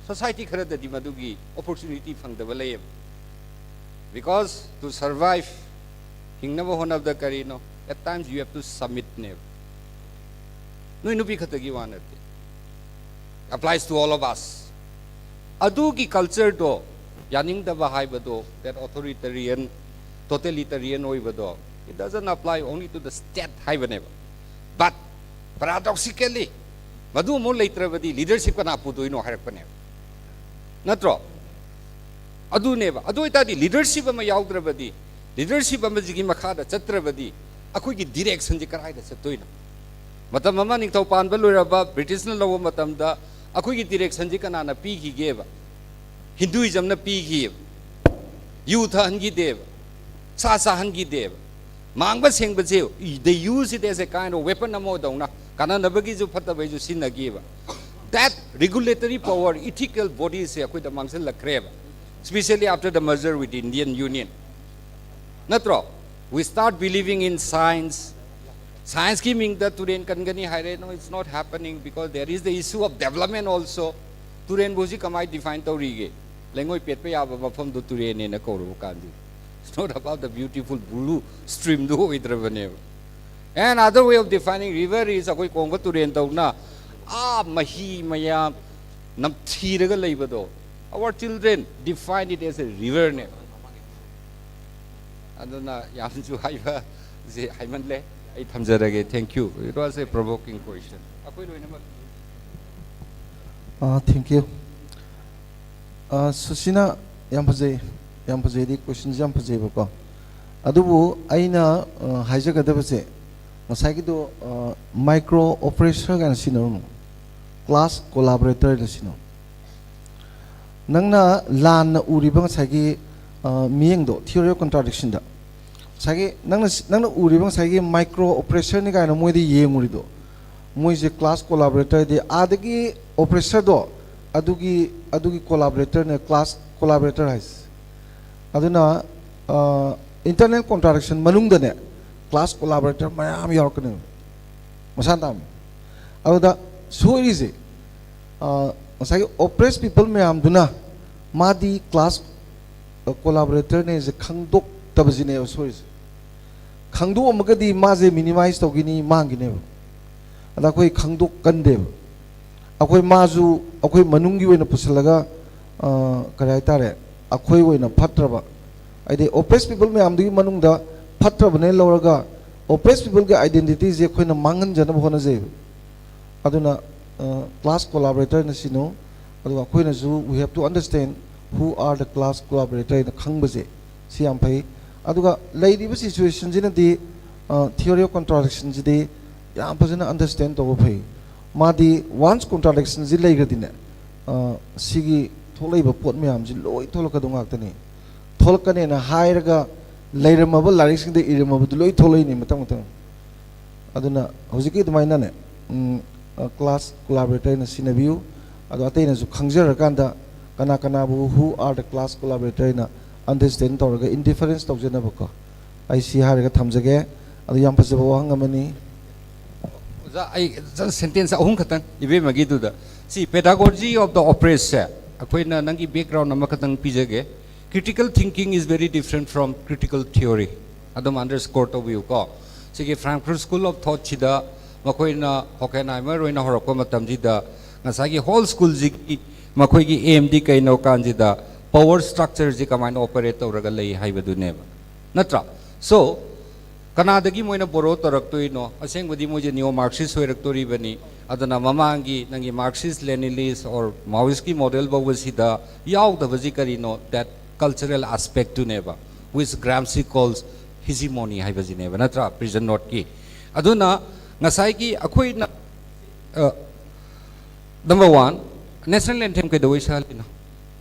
society ꯈꯔꯗꯗꯤ ꯃꯗꯨꯒꯤ opportunity ꯐꯪꯗꯕ ꯂꯩꯌꯦꯕ꯫ Because to survive, ꯍꯤꯡꯅꯕ ꯍꯣꯠꯅꯕꯗ ꯀꯔꯤꯅꯣ? At times you have to submit ꯅꯦꯕ꯫ ꯅꯣꯏ ꯅꯨꯄꯤ ꯈꯛꯇꯒꯤ ꯋꯥ ꯅꯠꯇꯦ, applies to all of us. ꯑꯗꯨꯒꯤ culture ꯗꯣ, ꯌꯥꯅꯤꯡꯗꯕ ꯍꯥꯏꯕꯗꯣ, that authoritarian, totalitarian ꯑꯣꯏꯕꯗꯣ, It doesn't apply only to the state ꯍꯥꯏꯕꯅꯦꯕ. But paradoxically, ꯃꯗꯨ ꯑꯃꯨꯛ ꯂꯩꯇ꯭ꯔꯕꯗꯤ leadership ꯀꯅꯥ ꯄꯨꯗꯣꯏꯅꯣ ꯍꯥꯏꯔꯛꯄꯅꯦꯕ, ꯅꯠꯇ꯭ꯔꯣ? ꯑꯗꯨꯅꯦꯕ꯫ ꯑꯗꯨ ꯑꯣꯏꯇꯥꯔꯗꯤ leadership ꯑꯃ ꯌꯥꯎꯗ꯭ꯔꯕꯗꯤ, leadership ꯑꯃꯁꯤꯒꯤ ꯃꯈꯥꯗ ꯆꯠꯇ꯭ꯔꯕꯗꯤ ꯑꯩꯈꯣꯏꯒꯤ directionꯁꯦ ꯀꯗꯥꯏꯗ ꯆꯠꯇꯣꯏꯅꯣ? ꯃꯇꯝ ꯑꯃ ꯅꯤꯡꯊꯧ ꯄꯥꯟꯕ ꯂꯣꯏꯔꯕ Britishꯅ ꯂꯧꯕ ꯃꯇꯝꯗ ꯑꯩꯈꯣꯏꯒꯤ directionꯁꯤ ꯀꯅꯥꯅ ꯄꯤꯈꯤꯒꯦꯕ? Hinduismꯅ ꯄꯤꯈꯤꯑꯕ꯫ ꯌꯨ ꯊꯛꯍꯟꯈꯤꯗꯦꯕ, ꯁꯥ ꯆꯥꯍꯟꯈꯤꯗꯦꯕ꯫ ꯃꯥꯡꯕ ꯁꯦꯡꯕꯁꯦ, they use it as a kind of weapon ꯑꯃꯗꯧꯅ, ꯀꯥꯟꯅꯅꯕꯒꯤꯁꯨ ꯐꯠꯇꯕꯒꯤꯁꯨ ꯁꯤꯖꯤꯟꯅꯈꯤꯑꯕ꯫ That regulatory power, ethical bodyꯁꯦ ꯑꯩꯈꯣꯏꯗ ꯃꯥꯡꯁꯤꯜꯂꯛꯈ꯭ꯔꯦꯕ, especially after the merger with Indian Union, ꯅꯠꯇ꯭ꯔꯣ? We start believing in science. Scienceꯀꯤ ꯃꯤꯡꯗ ꯇꯨꯔꯦꯟ ꯀꯟꯒꯅꯤ ꯍꯥꯏꯔꯦ꯫ No, it's not happening because there is the issue of development also. ꯇꯨꯔꯦꯟꯕꯨ ꯍꯧꯖꯤꯛ ꯀꯃꯥꯏ define ꯇꯧꯔꯤꯒꯦ? ꯂꯩꯉꯣꯏ ꯄꯦꯠꯄ ꯌꯥꯕ ꯃꯐꯝꯗꯨ ꯇꯨꯔꯦꯟꯅꯦꯅ ꯀꯧꯔꯕ ꯀꯥꯟꯗꯨ, it's not about the beautiful blue streamꯗꯨ ꯑꯣꯏꯗ꯭ꯔꯕꯅꯦꯕ꯫ And other way of defining river is ꯑꯩꯈꯣꯏ ꯀꯣꯡꯕ ꯇꯨꯔꯦꯟ ꯇꯧꯅ ꯑꯥ ꯃꯍꯤ ꯃꯌꯥꯝ ꯅꯝꯊꯤꯔꯒ ꯂꯩꯕꯗꯣ, our children define it as a riverꯅꯦꯕ꯫ ꯑꯗꯨꯅ ꯌꯥꯝꯁꯨ ꯍꯥꯏꯕꯁꯦ ꯍꯥꯏꯃꯜꯂꯦ꯫ ꯑꯩ ꯊꯝꯖꯔꯒꯦ꯫ Thank you. It was a provoking question. ꯑꯩꯈꯣꯏ ꯂꯣꯏꯅꯃꯛ꯫ ꯑꯥ, thank you. ꯑꯥ, ꯁꯨꯁꯤꯅ ꯌꯥꯝ ꯐꯖꯩ, ꯌꯥꯝ ꯐꯖꯩꯗꯤ, questionꯁꯦ ꯌꯥꯝ ꯐꯖꯩꯕꯀꯣ꯫ ꯑꯗꯨꯕꯨ ꯑꯩꯅ, ꯑꯥ, ꯍꯥꯏꯖꯒꯗꯕꯁꯦ, ꯉꯁꯥꯏꯒꯤꯗꯣ, ꯑꯥ, micro oppressor ꯀꯥꯏꯅ ꯁꯤꯖꯤꯟꯅꯔꯨꯅꯨ, class collaborator ꯍꯥꯏꯅ ꯁꯤꯖꯤꯟꯅꯧ꯫ ꯅꯪꯅ ꯂꯥꯟꯅ ꯎꯔꯤꯕ ꯉꯁꯥꯏꯒꯤ, ꯑꯥ, ꯃꯤꯠꯌꯦꯡꯗꯣ, theory of contradictionꯗ, ꯉꯁꯥꯏꯒꯤ ꯅꯪꯅ ꯁꯤ-, ꯅꯪꯅ ꯎꯔꯤꯕ ꯉꯁꯥꯏꯒꯤ micro oppressorꯅꯤ ꯀꯥꯏꯅ ꯃꯣꯏꯗ ꯌꯦꯡꯉꯨꯔꯤꯗꯣ, ꯃꯣꯏꯁꯦ class collaboratorꯗꯤ ꯑꯥꯗꯒꯤ oppressorꯗꯣ ꯑꯗꯨꯒꯤ, ꯑꯗꯨꯒꯤ collaboratorꯅꯦ, class collaborator ꯍꯥꯏꯁꯦ꯫ ꯑꯗꯨꯅ, ꯑꯥ, internal contradiction ꯃꯅꯨꯡꯗꯅꯦ class collaborator ꯃꯌꯥꯝ ꯌꯥꯎꯔꯛꯀꯅꯦꯕ, ꯃꯁꯥꯅ ꯇꯥꯕꯅꯤ꯫ ꯑꯗꯨꯗ ꯁꯣꯏꯔꯤꯁꯦ, ꯑꯥ, ꯉꯁꯥꯏꯒꯤ oppressed people ꯃꯌꯥꯝꯗꯨꯅ ꯃꯥꯗꯤ class collaboratorꯅꯦꯁꯦ ꯈꯪꯗꯣꯛꯇꯕꯁꯤꯅꯦꯕ ꯁꯣꯏꯔꯤꯁꯦ꯫ ꯈꯪꯗꯣꯛꯑꯝꯃꯒꯗꯤ ꯃꯥꯁꯦ minimize ꯇꯧꯈꯤꯅꯤ, ꯃꯥꯡꯈꯤꯅꯦꯕ꯫ ꯑꯗ ꯑꯩꯈꯣꯏ ꯈꯪꯗꯣꯛꯀꯟꯗꯦꯕ꯫ ꯑꯩꯈꯣꯏ ꯃꯥꯁꯨ ꯑꯩꯈꯣꯏ ꯃꯅꯨꯡꯒꯤ ꯑꯣꯏꯅ ꯄꯨꯁꯤꯜꯂꯒ, ꯑꯥ, ꯀꯔꯤ ꯍꯥꯏꯇꯥꯔꯦ, ꯑꯩꯈꯣꯏ ꯑꯣꯏꯅ ꯐꯠꯇ꯭ꯔꯕ, ꯍꯥꯏꯗꯤ oppressed people ꯃꯌꯥꯝꯗꯨꯒꯤ ꯃꯅꯨꯡꯗ ꯐꯠꯇ꯭ꯔꯕꯅꯦ ꯂꯧꯔꯒ oppressed peopleꯒꯤ identityꯁꯦ ꯑꯩꯈꯣꯏꯅ ꯃꯥꯡꯍꯟꯖꯅꯕ ꯍꯣꯠꯅꯖꯩꯕ꯫ ꯑꯗꯨꯅ class collaboratorꯅ ꯁꯤꯅꯨ, ꯑꯗꯨꯒ ꯑꯩꯈꯣꯏꯅꯁꯨ we have to understand who are the class collaborator ꯍꯥꯏꯅ ꯈꯪꯕꯁꯦ ꯁꯤ ꯌꯥꯝ ꯐꯩ꯫ ꯑꯗꯨꯒ ꯂꯩꯔꯤꯕ situationꯁꯤꯅꯗꯤ theory of contradictionꯁꯤꯗꯤ ꯌꯥꯝ ꯐꯖꯅ understand ꯇꯧꯕ ꯐꯩ꯫ ꯃꯥꯗꯤ once contradictionꯁꯤ ꯂꯩꯈ꯭ꯔꯗꯤꯅꯦ, ꯁꯤꯒꯤ ꯊꯣꯛꯂꯛꯏꯕ ꯄꯣꯠ ꯃꯌꯥꯝꯁꯤ ꯂꯣꯏ ꯊꯣꯛꯂꯛꯀꯗꯧ ꯉꯥꯛꯇꯅꯤ꯫ ꯊꯣꯛꯂꯛꯀꯅꯦꯅ ꯍꯥꯏꯔꯒ ꯂꯩꯔꯝꯃꯕ ꯂꯥꯏꯔꯤꯛꯁꯤꯡꯗ ꯏꯔꯝꯃꯕꯗꯨ ꯂꯣꯏ ꯊꯣꯛꯂꯛꯏꯅꯤ ꯃꯊꯪ ꯃꯊꯪ꯫ ꯑꯗꯨꯅ ꯍꯧꯖꯤꯛꯀꯤ ꯑꯗꯨꯃꯥꯏꯅꯅꯦ, class collaborator ꯑꯣꯏꯅ ꯁꯤꯟꯅꯕꯤꯌꯨ꯫ ꯑꯗꯣ ꯑꯇꯩꯅꯁꯨ ꯈꯪꯖꯔꯀꯥꯟꯗ ꯀꯅꯥ ꯀꯅꯥꯕꯨ who are the class collaborator ꯍꯥꯏꯅ understand ꯇꯧꯔꯒ indifference ꯇꯧꯖꯅꯕꯀꯣ꯫ ꯑꯩ ꯁꯤ ꯍꯥꯏꯔꯒ ꯊꯝꯖꯒꯦ꯫ ꯑꯗꯨ ꯌꯥꯝ ꯐꯖꯕ ꯋꯥꯍꯪ ꯑꯃꯅꯤ꯫ ꯑꯣꯖꯥ, ꯑꯩ just sentence ꯑꯍꯨꯝ ꯈꯛꯇꯪ ꯏꯕꯦꯝꯃꯒꯤꯗꯨꯗ, ꯁꯤ pedagogy of the oppressed ꯁꯦ ꯑꯩꯈꯣꯏꯅ ꯅꯪꯒꯤ background ꯑꯃꯈꯛꯇꯪ ꯄꯤꯖꯒꯦ꯫ Critical thinking is very different from critical theory. ꯑꯗꯨꯝ underscore ꯇꯧꯕꯤꯌꯨꯀꯣ꯫ ꯁꯤꯒꯤ Frankfurt School of Thought ꯁꯤꯗ ꯃꯈꯣꯏꯅ Horkheimer ꯑꯣꯏꯅ ꯍꯧꯔꯛꯄ ꯃꯇꯝꯁꯤꯗ ꯉꯁꯥꯏꯒꯤ whole school ꯁꯤꯒꯤ ꯃꯈꯣꯏꯒꯤ aim ꯗꯤ ꯀꯩꯅꯣ ꯀꯥꯟꯁꯤꯗ power structure ꯁꯤ ꯀꯃꯥꯏꯅ operate ꯇꯧꯔꯒ ꯂꯩ ꯍꯥꯏꯕꯗꯨꯅꯦꯕ, ꯅꯠꯇ꯭ꯔꯥ? So ꯀꯅꯥꯗꯒꯤ ꯃꯣꯏꯅ borrow ꯇꯧꯔꯛꯇꯣꯏꯅꯣ? ꯑꯁꯦꯡꯕꯗꯤ ꯃꯣꯏꯁꯦ neo Marxist ꯑꯣꯏꯔꯛꯇꯣꯔꯤꯕꯅꯤ꯫ ꯑꯗꯨꯅ ꯃꯃꯥꯡꯒꯤ ꯅꯪꯒꯤ Marxist Leninist or Maoist ꯀꯤ model ꯐꯥꯎꯕꯁꯤꯗ ꯌꯥꯎꯗꯕꯁꯤ ꯀꯔꯤꯅꯣ? That cultural aspect ꯇꯨꯅꯦꯕ, which Gramsci calls hegemony ꯍꯥꯏꯕꯁꯤꯅꯦꯕ, ꯅꯠꯇ꯭ꯔꯥ? Prison note ꯀꯤ꯫ ꯑꯗꯨꯅ ꯉꯁꯥꯏꯒꯤ ꯑꯩꯈꯣꯏꯅ number one, national anthem ꯀꯩꯗꯧꯕꯩ ꯁꯛꯍꯜꯂꯤꯅꯣ?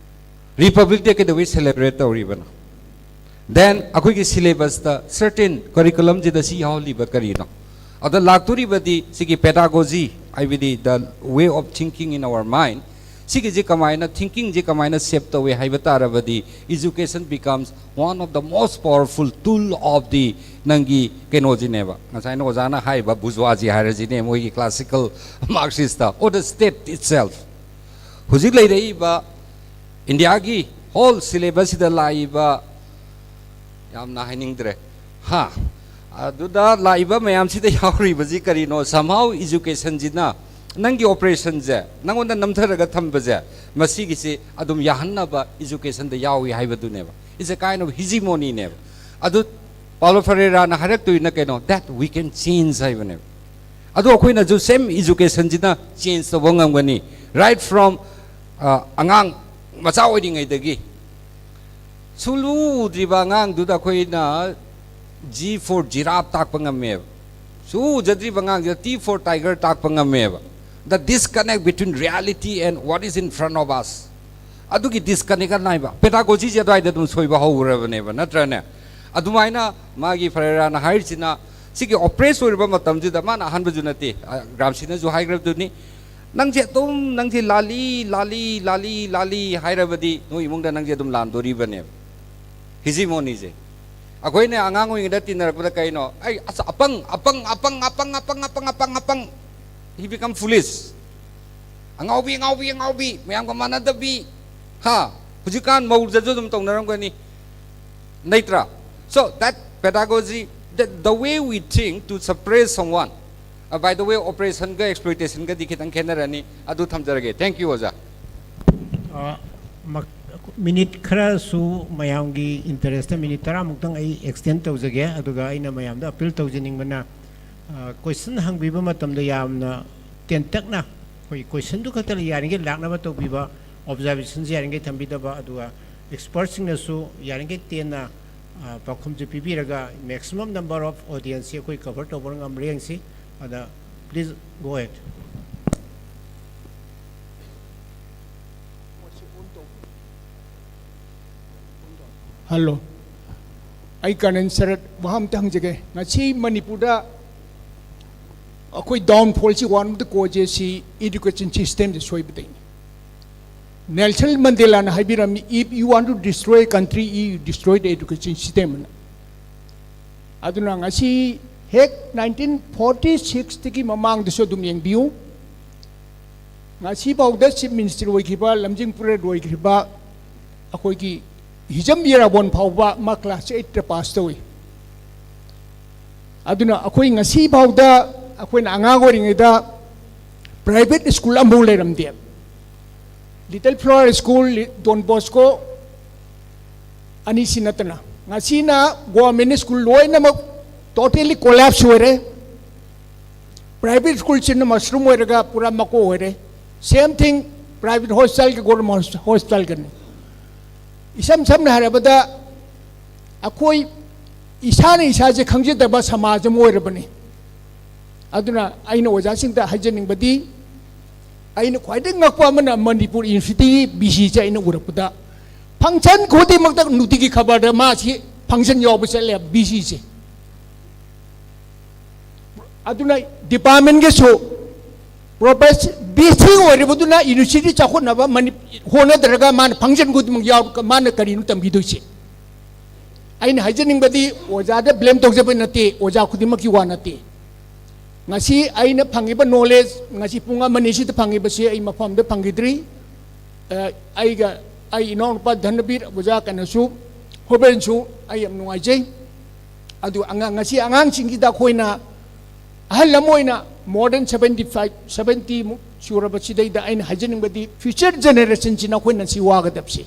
Republic Day ꯀꯩꯗꯧꯕꯩ celebrate ꯇꯧꯔꯤꯕꯅꯣ? Then ꯑꯩꯈꯣꯏꯒꯤ syllabus ꯇ certain curriculum ꯁꯤꯗ ꯁꯤ ꯌꯥꯎꯍꯜꯂꯤꯕ ꯀꯔꯤꯅꯣ? ꯑꯗ ꯂꯥꯛꯇꯣꯔꯤꯕꯗꯤ ꯁꯤꯒꯤ pedagogy, ꯍꯥꯏꯕꯗꯤ the way of thinking in our mind, ꯁꯤꯒꯤꯁꯤ ꯀꯃꯥꯏꯅ, thinking ꯁꯤ ꯀꯃꯥꯏꯅ shape ꯇꯧꯋꯦ ꯍꯥꯏꯕ ꯇꯥꯔꯕꯗꯤ education becomes one of the most powerful tool of the ꯅꯪꯒꯤ ꯀꯩꯅꯣꯁꯤꯅꯦꯕ, ꯉꯁꯥꯏꯅ ꯑꯣꯖꯥꯅ ꯍꯥꯏꯔꯤꯕ bourgeoisie ꯍꯥꯏꯔꯁꯤꯅꯦ, ꯃꯣꯏꯒꯤ classical Marxist ꯇ, or the state itself꯫ ꯍꯧꯖꯤꯛ ꯂꯩꯔꯛꯏꯕ ꯏꯟꯗꯤꯌꯥꯒꯤ whole syllabus ꯁꯤꯗ ꯂꯥꯛꯏꯕ, ꯌꯥꯝꯅ ꯍꯥꯏꯅꯤꯡꯗ꯭ꯔꯦ, ꯍꯥ, ꯑꯗꯨꯗ ꯂꯥꯛꯏꯕ ꯃꯌꯥꯝꯁꯤꯗ ꯌꯥꯎꯔꯤꯕꯁꯤ ꯀꯔꯤꯅꯣ? Somehow education ꯁꯤꯅ ꯅꯪꯒꯤ oppression ꯁꯦ ꯅꯪꯉꯣꯟꯗ ꯅꯝꯊꯔꯒ ꯊꯝꯕꯁꯦ, ꯃꯁꯤꯒꯤꯁꯤ ꯑꯗꯨꯝ ꯌꯥꯍꯟꯅꯕ education ꯗ ꯌꯥꯎꯏ ꯍꯥꯏꯕꯗꯨꯅꯦꯕ꯫ It's a kind of hegemony ꯅꯦꯕ꯫ ꯑꯗꯨ ꯄꯥꯎꯂꯣ ꯐꯔꯦꯔꯥꯅ ꯍꯥꯏꯔꯛꯇꯣꯏꯅ ꯀꯩꯅꯣ? That we can change ꯍꯥꯏꯕꯅꯦꯕ꯫ ꯑꯗꯣ ꯑꯩꯈꯣꯏꯅꯁꯨ same educationꯁꯤꯅ change ꯇꯧꯕ ꯉꯝꯒꯅꯤ, right from ꯑꯉꯥꯡ ꯃꯆꯥ ꯑꯣꯏꯔꯤꯉꯩꯗꯒꯤ꯫ ꯁꯨꯡꯎ ꯎꯗ꯭ꯔꯤꯕ ꯑꯉꯥꯡꯗꯨꯗ ꯑꯩꯈꯣꯏꯅ G for giraffe ꯇꯥꯛꯄ ꯉꯝꯃꯦꯕ꯫ ꯁꯨꯡꯎ ꯎꯖꯗ꯭ꯔꯤꯕ ꯑꯉꯥꯡꯁꯤꯗ T for tiger ꯇꯥꯛꯄ ꯉꯝꯃꯦꯕ꯫ The disconnect between reality and what is in front of us꯫ ꯑꯗꯨꯒꯤ disconnect ꯅꯥꯏꯕ pedagogyꯁꯦ ꯑꯗꯨꯋꯥꯏꯗ ꯑꯗꯨꯝ ꯁꯣꯏꯕ ꯍꯧꯔꯕꯅꯦꯕ, ꯅꯠꯇ꯭ꯔꯅꯦ? ꯑꯗꯨꯃꯥꯏꯅ ꯃꯥꯒꯤ ꯐꯔꯦꯔꯥꯅ ꯍꯥꯏꯔꯤꯁꯤꯅ, ꯁꯤꯒꯤ oppress ꯑꯣꯏꯔꯕ ꯃꯇꯝꯁꯤꯗ, ꯃꯥꯅ ꯑꯍꯥꯟꯕꯁꯨ ꯅꯠꯇꯦ, ꯒ꯭ꯔꯥꯝꯁꯤꯅꯁꯨ ꯍꯥꯏꯈ꯭ꯔꯕꯗꯨꯅꯤ, ꯅꯪꯁꯦ ꯑꯗꯨꯝ ꯅꯪꯁꯦ ꯂꯥꯜꯂꯤ, ꯂꯥꯜꯂꯤ, ꯂꯥꯜꯂꯤ, ꯂꯥꯜꯂꯤ ꯍꯥꯏꯔꯕꯗꯤ ꯅꯣꯏ ꯏꯃꯨꯡꯗ ꯅꯪꯁꯦ ꯑꯗꯨꯝ ꯂꯥꯟꯗꯣꯔꯤꯕꯅꯦꯕ꯫ Hegemonyꯁꯦ꯫ ꯑꯩꯈꯣꯏꯅ ꯑꯉꯥꯡ ꯑꯣꯏꯔꯤꯉꯩꯗ ꯇꯤꯟꯅꯔꯛꯄꯗ ꯀꯩꯅꯣ? ꯑꯩ ꯑꯁ ꯑꯄꯪ, ꯑꯄꯪ, ꯑꯄꯪ, ꯑꯄꯪ, ꯑꯄꯪ, ꯑꯄꯪ, ꯑꯄꯪ, ꯑꯄꯪ꯫ He become foolish꯫ ꯑꯉꯥꯎꯕꯤ, ꯑꯉꯥꯎꯕꯤ, ꯑꯉꯥꯎꯕꯤ, ꯃꯌꯥꯝꯒ ꯃꯥꯟꯅꯗꯕꯤ꯫ ꯍꯥ? ꯍꯧꯖꯤꯛꯀꯥꯟ ꯃꯧꯗꯁꯨ ꯑꯗꯨꯝ ꯇꯧꯅꯔꯝꯒꯅꯤ꯫ ꯅꯩꯇ꯭ꯔꯥ? So that pedagogy, the, the way we think to suppress someone, uh, by the way, oppressionꯒ exploitationꯒꯗꯤ ꯈꯤꯇꯪ ꯈꯦꯠꯅꯔꯅꯤ꯫ ꯑꯗꯨ ꯊꯝꯖꯔꯒꯦ꯫ Thank you, ꯑꯣꯖꯥ꯫ ꯑ, ꯃꯛ-, ꯃꯤꯅꯤꯠ ꯈꯔꯁꯨ ꯃꯌꯥꯝꯒꯤ interestꯇ ꯃꯤꯅꯤꯠ ꯇꯔꯥꯃꯨꯛꯇꯪ ꯑꯩ extend ꯇꯧꯖꯒꯦ꯫ ꯑꯗꯨꯒ ꯑꯩꯅ ꯃꯌꯥꯝꯗ appeal ꯇꯧꯖꯅꯤꯡꯕꯅ, ꯑ, question ꯍꯪꯕꯤꯕ ꯃꯇꯝꯗ ꯌꯥꯝꯅ ꯇꯦꯟꯇꯛꯅ ꯑꯩꯈꯣꯏ questionꯗꯨ ꯈꯛꯇ ꯌꯥꯔꯤꯉꯩ ꯂꯥꯛꯅꯕ ꯇꯧꯕꯤꯕ, observationꯁꯦ ꯌꯥꯔꯤꯉꯩ ꯊꯝꯕꯤꯗꯕ, ꯑꯗꯨꯒ expertꯁꯤꯡꯅꯁꯨ ꯌꯥꯔꯤꯉꯩ ꯇꯦꯟꯅ, ꯑ, ꯄꯥꯎꯈꯨꯝꯁꯦ ꯄꯤꯕꯤꯔꯒ maximum number of audienceꯁꯦ ꯑꯩꯈꯣꯏ cover ꯇꯧꯕ ꯉꯝꯕ꯭ꯔꯥ ꯌꯦꯡꯁꯤ꯫ ꯑꯗ please go ahead꯫ Hello, ꯑꯩ ꯀꯔꯅꯟ ꯁꯔꯠ ꯋꯥꯍꯪ ꯑꯝꯇ ꯍꯪꯖꯒꯦ꯫ ꯉꯁꯤ ꯃꯅꯤꯄꯨꯔꯗ ꯑꯩꯈꯣꯏ downfallꯁꯤ one of the causeꯁꯤ education systemꯗ ꯁꯣꯏꯕꯗꯩꯅꯤ꯫ ꯅꯦꯜꯁꯟ ꯃꯟꯗꯦꯂꯥꯅ ꯍꯥꯏꯕꯤꯔꯝꯃꯤ, "If you want to destroy a country, you destroy the education system" ꯑꯅ꯫ ꯑꯗꯨꯅ ꯉꯁꯤ ꯍꯦꯛ nineteen forty sixꯇꯒꯤ ꯃꯃꯥꯡꯗꯁꯨ ꯑꯗꯨꯝ ꯌꯦꯡꯕꯤꯌꯨ, ꯉꯁꯤꯐꯥꯎꯗ Chief Minister ꯑꯣꯏꯈꯤꯕ ꯂꯝꯖꯤꯡ ꯄꯨꯔꯦꯜ ꯑꯣꯏꯈ꯭ꯔꯤꯕ ꯑꯩꯈꯣꯏꯒꯤ ꯍꯤꯖꯝ ꯏꯔꯥꯕꯣꯟ ꯐꯥꯎꯕ ꯃꯥ class eightꯇ pass ꯇꯧꯏ꯫ ꯑꯗꯨꯅ ꯑꯩꯈꯣꯏ ꯉꯁꯤꯐꯥꯎꯗ, ꯑꯩꯈꯣꯏꯅ ꯑꯉꯥꯡ ꯑꯣꯏꯔꯤꯉꯩꯗ private school ꯑꯃꯐꯥꯎ ꯂꯩꯔꯝꯗꯦ꯫ Little Flower School, Don Bosco ꯑꯅꯤꯁꯤ ꯅꯠꯇꯅ ꯉꯁꯤꯅ ꯒꯣꯔꯃꯦꯟ ꯁ꯭ꯀꯨꯜ ꯂꯣꯏꯅꯃꯛ ꯇꯣꯇꯦꯂꯤ ꯀꯣꯂꯦꯞꯁ ꯑꯣꯏꯔꯦ꯫ ꯄ꯭ꯔꯥꯏꯚꯦꯠ ꯁ꯭ꯀꯨꯜꯁꯤꯅ ꯃꯁꯔꯨꯝ ꯑꯣꯏꯔꯒ ꯄꯨꯔꯥ ꯃꯀꯣꯛ ꯑꯣꯏꯔꯦ꯫ ꯁꯦꯝ ꯊꯤꯡ ꯄ꯭ꯔꯥꯏꯚꯦꯠ ꯍꯣꯁꯄꯤꯇꯥꯜꯒ ꯒꯣꯔꯃꯦꯟ ꯍꯣꯁꯄꯤꯇꯥꯜꯒꯅꯤ꯫ ꯏꯁꯝ ꯁꯝꯅ ꯍꯥꯏꯔꯕꯗ ꯑꯩꯈꯣꯏ ꯏꯁꯥꯅ ꯏꯁꯥꯁꯦ ꯈꯪꯖꯗꯕ ꯁꯃꯥꯖ ꯑꯃ ꯑꯣꯏꯔꯕꯅꯤ꯫ ꯑꯗꯨꯅ ꯑꯩꯅ ꯑꯣꯖꯥꯁꯤꯡꯗ ꯍꯥꯏꯖꯅꯤꯡꯕꯗꯤ, ꯑꯩꯅ ꯈ꯭ꯋꯥꯏꯗꯒꯤ ꯉꯛꯄ ꯑꯃꯅ ꯃꯅꯤꯄꯨꯔ ꯌꯨꯅꯤꯚꯔꯁꯤꯇꯤꯒꯤ ꯕꯤ ꯁꯤꯁꯦ ꯑꯩꯅ ꯎꯔꯛꯄꯗ ꯐꯪꯁꯟ ꯈꯨꯗꯤꯡꯃꯛꯇ ꯅꯨꯡꯇꯤꯒꯤ ꯈꯕꯔꯗ ꯃꯥꯁꯤ ꯐꯪꯁꯟ ꯌꯥꯎꯕ ꯆꯠꯂꯦ ꯕꯤ ꯁꯤꯁꯦ꯫ ꯑꯗꯨꯅ ꯗꯤꯄꯥꯔꯠꯃꯦꯟꯒꯤꯁꯨ ꯄ꯭ꯔꯣꯐꯦꯁ-, ꯕꯤ ꯁꯤ ꯑꯣꯏꯔꯤꯕꯗꯨꯅ ꯌꯨꯅꯤꯚꯔꯁꯤꯇꯤ ꯆꯥꯎꯈꯠꯅꯕ ꯃꯅꯤ-, ꯍꯣꯠꯅꯗ꯭ꯔꯒ ꯃꯥꯅ ꯐꯪꯁꯟ ꯈꯨꯗꯤꯡꯃꯛ ꯌꯥꯎꯔꯒ ꯃꯥꯅ ꯀꯔꯤꯅꯣ ꯇꯝꯕꯤꯗꯣꯏꯁꯦ? ꯑꯩꯅ ꯍꯥꯏꯖꯅꯤꯡꯕꯗꯤ ꯑꯣꯖꯥꯗ ꯕ꯭ꯂꯦꯝ ꯇꯧꯖꯕ ꯅꯠꯇꯦ, ꯑꯣꯖꯥ ꯈꯨꯗꯤꯡꯃꯛꯀꯤ ꯋꯥ ꯅꯠꯇꯦ꯫ ꯉꯁꯤ ꯑꯩꯅ ꯐꯪꯉꯤꯕ ꯅꯣꯂꯦꯖ, ꯉꯁꯤ ꯄꯨꯡ ꯑꯃ ꯑꯅꯤꯁꯤꯗ ꯐꯪꯉꯤꯕꯁꯤ ꯑꯩ ꯃꯐꯝꯗ ꯐꯪꯈꯤꯗ꯭ꯔꯤ꯫ ꯑ, ꯑꯩꯒ ꯑꯩ ꯏꯅꯥꯎꯅꯨꯄꯥ ꯙꯅꯕꯤꯔ ꯑꯣꯖꯥ ꯀꯩꯅꯣꯁꯨ, ꯍꯣꯕꯦꯟꯁꯨ ꯑꯩ ꯌꯥꯝ ꯅꯨꯡꯉꯥꯏꯖꯩ꯫ ꯑꯗꯨ ꯑꯉꯥꯡ, ꯉꯁꯤ ꯑꯉꯥꯡꯁꯤꯡꯁꯤꯗ ꯑꯩꯈꯣꯏꯅ ꯑꯍꯜ ꯑꯃ ꯑꯣꯏꯅ more than seventy five, seventy ꯃꯨꯛ ꯁꯨꯔꯕꯁꯤꯗꯩꯗ ꯑꯩꯅ ꯍꯥꯏꯖꯅꯤꯡꯕꯗꯤ ꯐ꯭ꯌꯨꯆꯔ ꯖꯦꯅꯦꯔꯦꯁꯟꯁꯤꯅ ꯑꯩꯈꯣꯏꯅ ꯁꯤ ꯋꯥꯒꯗꯕꯁꯤ꯫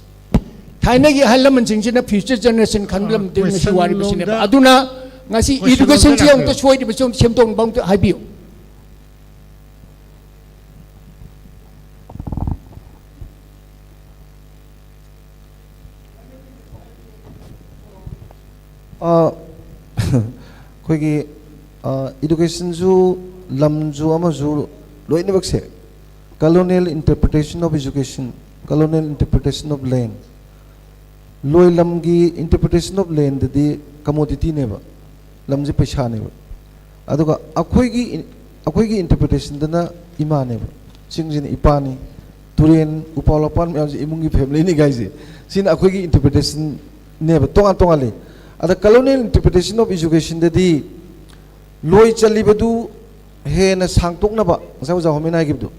ꯊꯥꯏꯅꯒꯤ ꯑꯍꯜ ꯂꯃꯟꯁꯤꯡꯁꯤꯅ ꯐ꯭ꯌꯨꯆꯔ ꯖꯦꯅꯦꯔꯦꯁꯟ ꯈꯟꯕ ꯑ, ꯂꯝꯗ ꯉꯁꯤ question ꯋꯥꯔꯤꯕꯁꯤꯅꯦꯕ꯫ ꯂꯣꯝꯗ, ꯑꯗꯨꯅ ꯉꯁꯤ question ꯏꯗꯨꯀꯦꯁꯟꯁꯤ ꯂꯣꯝꯗ ꯑꯃꯨꯛꯇ ꯂꯥꯛꯄꯤꯌꯨ꯫ ꯁꯣꯏꯔꯤꯕꯁꯤ ꯑꯃꯨꯛ ꯁꯦꯝꯗꯣꯛꯅꯕ ꯑꯃꯨꯛꯇ ꯍꯥꯏꯕꯤꯌꯨ꯫ ꯑ, ꯑꯩꯈꯣꯏꯒꯤ, ꯑ, ꯏꯗꯨꯀꯦꯁꯟꯁꯨ, ꯂꯝꯁꯨ ꯑꯃꯁꯨ ꯂꯣꯏꯅꯃꯛꯁꯦ colonial interpretation of education, colonial interpretation of land, ꯂꯣꯏ ꯂꯝꯒꯤ interpretation of landꯗꯗꯤ commodityꯅꯦꯕ, ꯂꯝꯁꯦ ꯄꯩꯁꯥꯅꯦꯕ꯫ ꯑꯗꯨꯒ ꯑꯩꯈꯣꯏꯒꯤ ꯏꯟ-, ꯑꯩꯈꯣꯏꯒꯤ interpretationꯗꯅ ꯏꯃꯥꯅꯦꯕ, ꯆꯤꯡꯁꯤꯅ ꯏꯄꯥꯅꯤ, ꯇꯨꯔꯦꯟ, ꯎꯄꯥꯜ ꯋꯥꯄꯥꯜ ꯃꯌꯥꯝꯁꯦ ꯏꯃꯨꯡꯒꯤ familyꯅꯤ ꯀꯥꯏꯁꯦ, ꯁꯤꯅ ꯑꯩꯈꯣꯏꯒꯤ interpretationꯅꯦꯕ, ꯇꯣꯉꯥꯟ ꯇꯣꯉꯥꯟ ꯂꯩ꯫ ꯑꯗ colonial interpretation of educationꯗꯗꯤ ꯂꯣꯏ ꯆꯜꯂꯤꯕꯗꯨ ꯍꯦꯟꯅ ꯁꯥꯡꯇꯣꯛꯅꯕ, ꯉꯁꯥꯏ ꯑꯣꯖꯥ ꯍꯣꯃꯦꯟ ꯍꯥꯏꯈꯤꯕꯗꯨ,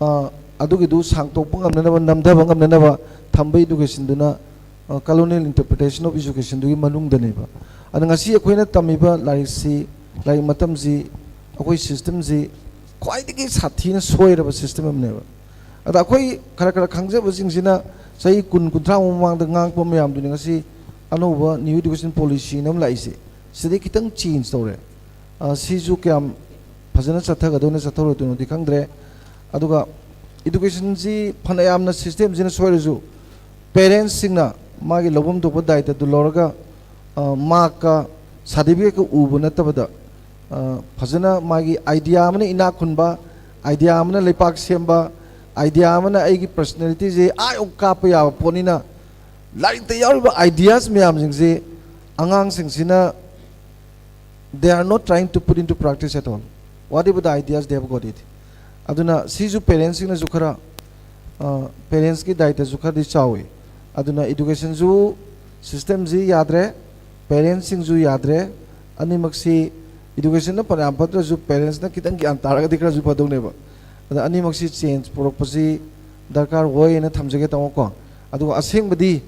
ꯑ, ꯑꯗꯨꯒꯤꯗꯨ ꯁꯥꯡꯇꯣꯛꯄ ꯉꯝꯅꯅꯕ, ꯅꯝꯊꯕ ꯉꯝꯅꯅꯕ ꯊꯝꯕ educationꯗꯨꯅ ꯑ, colonial interpretation of educationꯗꯨꯒꯤ ꯃꯅꯨꯡꯗꯅꯦꯕ꯫ ꯑꯗ ꯉꯁꯤ ꯑꯩꯈꯣꯏꯅ ꯇꯝꯃꯤꯕ ꯂꯥꯏꯔꯤꯛꯁꯤ, ꯂꯥꯏꯔꯤꯛ ꯃꯇꯝꯁꯤ ꯑꯩꯈꯣꯏ systemꯁꯤ ꯈ꯭ꯋꯥꯏꯗꯒꯤ ꯁꯥꯊꯤꯅ ꯁꯣꯏꯔꯕ system ꯑꯃꯅꯦꯕ꯫ ꯑꯗ ꯑꯩꯈꯣꯏ ꯈꯔ ꯈꯔ ꯈꯪꯖꯕꯁꯤꯡꯁꯤꯅ ꯆꯍꯤ ꯀꯨꯟ, ꯀꯨꯟꯊ꯭ꯔꯥꯃꯨꯛ ꯃꯃꯥꯡꯗ ꯉꯥꯡꯉꯛꯄ ꯃꯌꯥꯝꯗꯨꯅꯤ ꯉꯁꯤ ꯑꯅꯧꯕ New Education Policy ꯑꯃ ꯂꯥꯛꯏꯁꯦ, ꯁꯤꯗꯩ ꯈꯤꯇꯪ change ꯇꯧꯔꯦ꯫ ꯑ, ꯁꯤꯁꯨ ꯀꯌꯥꯝ ꯐꯖꯅ ꯆꯠꯊꯒꯗꯣꯏꯅꯣ ꯆꯠꯊꯔꯣꯏꯗꯣꯏꯅꯣꯗꯤ ꯈꯪꯗ꯭ꯔꯦ꯫ ꯑꯗꯨꯒ educationꯁꯤ ꯐꯅ ꯌꯥꯝꯅ systemꯁꯤꯅ ꯁꯣꯏꯔꯁꯨ, parentsꯁꯤꯡꯅ ꯃꯥꯒꯤ ꯂꯧꯐꯝ ꯊꯣꯛꯄ ꯗꯥꯏꯇꯗꯨ ꯂꯧꯔꯒ, ꯑ, markꯀ certificateꯀ ꯎꯕ ꯅꯠꯇꯕꯗ, ꯑ, ꯐꯖꯅ ꯃꯥꯒꯤ idea ꯑꯃꯅ ꯏꯅꯥꯛ ꯈꯨꯟꯕ, idea ꯑꯃꯅ ꯂꯩꯄꯥꯛ ꯁꯦꯝꯕ, idea ꯑꯃꯅ ꯑꯩꯒꯤ personalityꯁꯦ ꯑꯥ ꯌꯧ ꯀꯥꯞꯄ ꯌꯥꯕ ꯄꯣꯠꯅꯤꯅ, ꯂꯥꯏꯔꯤꯛꯇ ꯌꯥꯎꯔꯤꯕ ideas ꯃꯌꯥꯝꯁꯤꯡꯁꯤ ꯑꯉꯥꯡꯁꯤꯡꯁꯤꯅ, they are not trying to put into practice at all. Whatever the ideas they have got it. ꯑꯗꯨꯅ ꯁꯤꯁꯨ parentsꯁꯤꯡꯅꯁꯨ ꯈꯔ, ꯑ, parentsꯀꯤ ꯗꯥꯏꯇꯁꯨ ꯈꯔꯗꯤ ꯆꯥꯎꯏ꯫ ꯑꯗꯨꯅ educationꯁꯨ systemꯁꯤ ꯌꯥꯗ꯭ꯔꯦ, parentsꯁꯤꯡꯁꯨ ꯌꯥꯗ꯭ꯔꯦ꯫ ꯑꯅꯤꯃꯛꯁꯤ, educationꯅ ꯐꯅꯌꯥꯝ ꯐꯠꯇ꯭ꯔꯁꯨ parentsꯅ ꯈꯤꯇꯪ ꯒ꯭ꯌꯥꯟ ꯇꯥꯔꯒꯗꯤ ꯈꯔꯁꯨ ꯐꯗꯧꯅꯦꯕ꯫ ꯑꯗ ꯑꯅꯤꯃꯛꯁꯤ change ꯄꯨꯔꯛꯄꯁꯤ ꯗꯔꯀꯥꯔ ꯑꯣꯏꯅ ꯊꯝꯖꯒꯦ, ꯇꯥꯃꯣꯀꯣ꯫ ꯑꯗꯨꯒ ꯑꯁꯦꯡꯕꯗꯤ,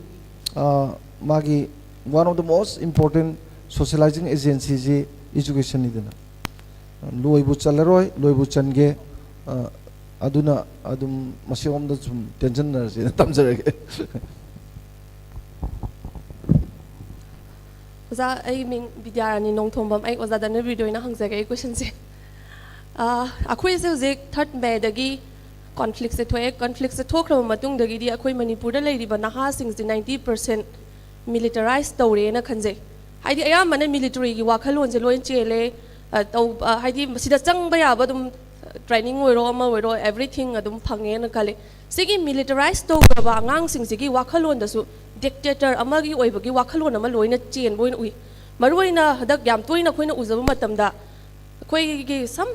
ꯑ, ꯃꯥꯒꯤ one of the most important socializing agencyꯁꯤ educationꯅꯤꯗꯅ꯫ ꯂꯣꯏꯕꯨ ꯆꯜꯂꯔꯣꯏ, ꯂꯣꯏꯕꯨ ꯆꯟꯒꯦ꯫ ꯑ, ꯑꯗꯨꯅ ꯑꯗꯨꯝ ꯃꯁꯤꯔꯣꯝꯗ ꯁꯨꯝ ꯇꯦꯟꯁꯤꯟꯅꯔꯁꯦꯅ ꯊꯝꯖꯔꯒꯦ꯫ ꯑꯣꯖꯥ, ꯑꯩ ꯃꯤꯡ ꯕꯤꯗ꯭ꯌꯥꯔꯥꯅꯤ ꯅꯣꯡꯊꯣꯝꯕꯝ꯫ ꯑꯩ ꯑꯣꯖꯥ ꯙꯅꯕꯤꯔꯗ ꯑꯣꯏꯅ ꯍꯪꯖꯒꯦ ꯑꯩ questionꯁꯦ꯫ ꯑꯥ, ꯑꯩꯈꯣꯏꯁꯦ ꯍꯧꯖꯤꯛ third Mayꯗꯒꯤ conflictꯁꯦ ꯊꯣꯛꯑꯦ꯫ Conflictꯁꯦ ꯊꯣꯛꯈ꯭ꯔꯕ ꯃꯇꯨꯡꯗꯒꯤꯗꯤ ꯑꯩꯈꯣꯏ ꯃꯅꯤꯄꯨꯔꯗ ꯂꯩꯔꯤꯕ ꯅꯍꯥꯁꯤꯡꯁꯦ ninety percent militarize ꯇꯧꯔꯦꯅ ꯈꯟꯖꯩ꯫ ꯍꯥꯏꯗꯤ ꯑꯌꯥꯝꯕꯅ militaryꯒꯤ ꯋꯥꯈꯜꯂꯣꯟꯁꯦ ꯂꯣꯏ ꯆꯦꯜꯂꯦ꯫ ꯑ, ꯇꯧ-, ꯑ, ꯍꯥꯏꯗꯤ ꯃꯁꯤꯗ ꯆꯪꯕ ꯌꯥꯕ ꯑꯗꯨꯝ training ꯑꯣꯏꯔꯣ, ꯑꯃ ꯑꯣꯏꯔꯣ, everything ꯑꯗꯨꯝ ꯐꯪꯉꯦꯅ ꯈꯜꯂꯦ꯫ ꯁꯤꯒꯤ militarize ꯇꯧꯈ꯭ꯔꯕ ꯑꯉꯥꯡꯁꯤꯡꯁꯤꯒꯤ ꯋꯥꯈꯜꯂꯣꯟꯗꯁꯨ dictator ꯑꯃꯒꯤ ꯑꯣꯏꯕꯒꯤ ꯋꯥꯈꯜꯂꯣꯟ ꯑꯃ ꯂꯣꯏꯅ ꯆꯦꯟꯕ ꯑꯣꯏꯅ ꯎꯏ꯫ ꯃꯔꯨꯑꯣꯏꯅ ꯍꯟꯗꯛ ꯌꯥꯝ ꯇꯣꯏꯅ ꯑꯩꯈꯣꯏꯅ ꯎꯖꯕ ꯃꯇꯝꯗ, ꯑꯩꯈꯣꯏꯒꯤ some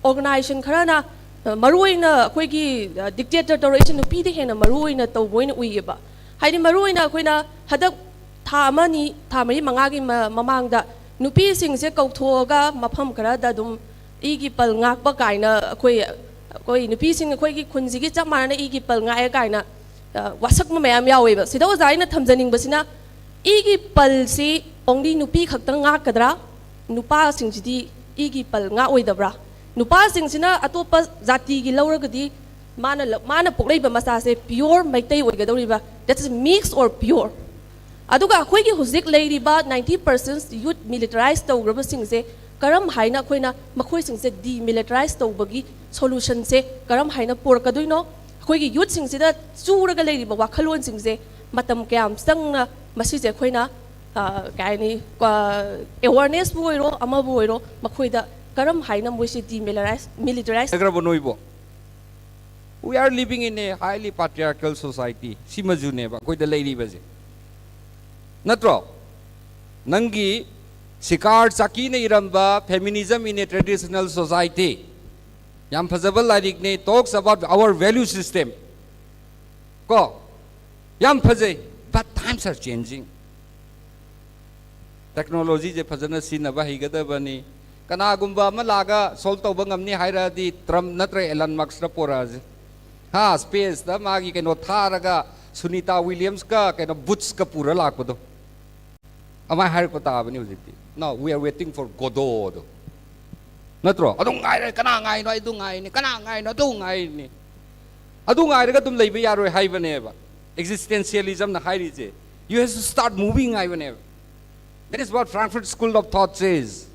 organization ꯈꯔꯅ, ꯑ, ꯃꯔꯨꯑꯣꯏꯅ ꯑꯩꯈꯣꯏꯒꯤ, ꯑ, dictator ꯇꯧꯔꯛꯏꯁꯦ ꯅꯨꯄꯤꯗ ꯍꯦꯟꯅ ꯃꯔꯨꯑꯣꯏꯅ ꯇꯧꯕ ꯑꯣꯏꯅ ꯎꯏꯌꯦꯕ꯫ ꯍꯥꯏꯗꯤ ꯃꯔꯨꯑꯣꯏꯅ ꯑꯩꯈꯣꯏꯅ ꯍꯟꯗꯛ ꯊꯥ ꯑꯃ, ꯑꯅꯤ, ꯊꯥ ꯃꯔꯤ, ꯃꯉꯥꯒꯤ ꯃ-, ꯃꯃꯥꯡꯗ ꯅꯨꯄꯤꯁꯤꯡꯁꯦ ꯀꯧꯊꯣꯛꯑꯒ ꯃꯐꯝ ꯈꯔꯗ ꯑꯗꯨꯝ ꯏꯒꯤ ꯄꯜ ꯉꯥꯛꯄ ꯀꯥꯏꯅ ꯑꯩꯈꯣꯏ, ꯑꯩꯈꯣꯏ ꯅꯨꯄꯤꯁꯤꯡ ꯑꯩꯈꯣꯏꯒꯤ ꯈꯨꯟꯁꯤꯒꯤ ꯆꯞ ꯃꯥꯟꯅꯅ ꯏꯒꯤ ꯄꯜ ꯉꯥꯛꯑꯦ ꯀꯥꯏꯅ, ꯑ, ꯋꯥꯁꯛꯄ ꯃꯌꯥꯝ ꯌꯥꯎꯋꯦꯕ꯫ ꯁꯤꯗ ꯑꯣꯖꯥ ꯑꯩꯅ ꯊꯝꯖꯅꯤꯡꯕꯁꯤꯅ, ꯏꯒꯤ ꯄꯜꯁꯤ only ꯅꯨꯄꯤ ꯈꯛꯇꯪ ꯉꯥꯛꯀꯗ꯭ꯔꯥ? ꯅꯨꯄꯥꯁꯤꯡꯁꯤꯗꯤ ꯏꯒꯤ ꯄꯜ ꯉꯥꯛꯑꯣꯏꯗꯕ꯭ꯔꯥ? ꯅꯨꯄꯥꯁꯤꯡꯁꯤꯅ ꯑꯇꯣꯞꯄ ꯖꯥꯇꯤꯒꯤ ꯂꯧꯔꯒꯗꯤ ꯃꯥꯅ ꯂ-, ꯃꯥꯅ ꯄꯣꯛꯂꯛꯏꯕ ꯃꯆꯥꯁꯦ pure Meitei ꯑꯣꯏꯒꯗꯧꯔꯤꯕ꯭ꯔꯥ? That is mix or pure? ꯑꯗꯨꯒ ꯑꯩꯈꯣꯏꯒꯤ ꯍꯧꯖꯤꯛ ꯂꯩꯔꯤꯕ ninety percent youth militarize ꯇꯧꯈ꯭ꯔꯕꯁꯤꯡꯁꯦ ꯀꯔꯝ ꯍꯥꯏꯅ ꯑꯩꯈꯣꯏꯅ ꯃꯈꯣꯏꯁꯤꯡꯁꯦ demilitarize ꯇꯧꯕꯒꯤ solution ꯁꯦ ꯀꯔꯝ ꯍꯥꯏꯅ ꯄꯨꯔꯛꯀꯗꯣꯏꯅꯣ? ꯑꯩꯈꯣꯏꯒꯤ youth ꯁꯤꯡꯁꯤꯗ ꯆꯨꯔꯒ ꯂꯩꯔꯤꯕ ꯋꯥꯈꯜꯂꯣꯟꯁꯤꯡꯁꯦ ꯃꯇꯝ ꯀꯌꯥꯝ ꯆꯪꯅ ꯃꯁꯤꯁꯦ ꯑꯩꯈꯣꯏꯅ, ꯑ, ꯀꯩ ꯍꯥꯏꯅꯤ, ꯑ, awareness ꯄꯨ ꯑꯣꯏꯔꯣ, ꯑꯃꯕꯨ ꯑꯣꯏꯔꯣ, ꯃꯈꯣꯏꯗ ꯀꯔꯝ ꯍꯥꯏꯅ ꯃꯣꯏꯁꯦ demilitarize militarize ꯍꯥꯏꯈ꯭ꯔꯕ ꯅꯣꯏꯕꯣ? We are living in a highly patriarchal society. ꯁꯤꯃꯁꯨꯅꯦꯕ ꯑꯩꯈꯣꯏꯗ ꯂꯩꯔꯤꯕꯁꯦ, ꯅꯠꯇ꯭ꯔꯣ? ꯅꯪꯒꯤ ꯁꯤꯀꯥꯔ ꯆꯥꯀꯤꯅ ꯏꯔꯝꯕ Feminism in a Traditional Society, ꯌꯥꯝ ꯐꯖꯕ ꯂꯥꯏꯔꯤꯛꯅꯦ, talks about our value system. ꯀꯣ, ꯌꯥꯝ ꯐꯖꯩ. But times are changing. Technology ꯁꯦ ꯐꯖꯅ ꯁꯤꯖꯤꯟꯅꯕ ꯍꯩꯒꯗꯕꯅꯤ. ꯀꯅꯥꯒꯨꯝꯕ ꯑꯃ ꯂꯥꯛꯑꯒ solve ꯇꯧꯕ ꯉꯝꯅꯤ ꯍꯥꯏꯔꯛꯑꯗꯤ Trump ꯅꯠꯇ꯭ꯔꯒ Elon Musk ꯅ ꯄꯣꯔꯛꯑꯁꯦ꯫ ꯍꯥ, space ꯇ ꯃꯥꯒꯤ ꯀꯩꯅꯣ ꯊꯥꯔꯒ ꯁꯨꯅꯤꯇꯥ ꯋꯤꯂꯤꯌꯝꯁꯀ ꯀꯩꯅꯣ Boots ꯀ ꯄꯨꯔ ꯂꯥꯛꯄꯗꯣ꯫ ꯑꯗꯨꯃꯥꯏꯅ ꯍꯥꯏꯔꯛꯄ ꯇꯥꯕꯅꯤ ꯍꯧꯖꯤꯛꯇꯤ꯫ Now we are waiting for Godot ꯗꯣ꯫ ꯅꯠꯇ꯭ꯔꯣ? ꯑꯗꯨ ꯉꯥꯏꯔꯦ, ꯀꯅꯥ ꯉꯥꯏꯅꯣ? ꯑꯩ ꯑꯗꯨ ꯉꯥꯏꯅꯤ, ꯀꯅꯥ ꯉꯥꯏꯅꯣ? ꯑꯗꯨ ꯉꯥꯏꯅꯤ꯫ ꯑꯗꯨ ꯉꯥꯏꯔꯒ ꯑꯗꯨꯝ ꯂꯩꯕ ꯌꯥꯔꯣꯏ ꯍꯥꯏꯕꯅꯦꯕ existentialism ꯅ ꯍꯥꯏꯔꯤꯁꯦ꯫ You have to start moving ꯍꯥꯏꯕꯅꯦꯕ꯫ That is what Frankfurt School of Thought says.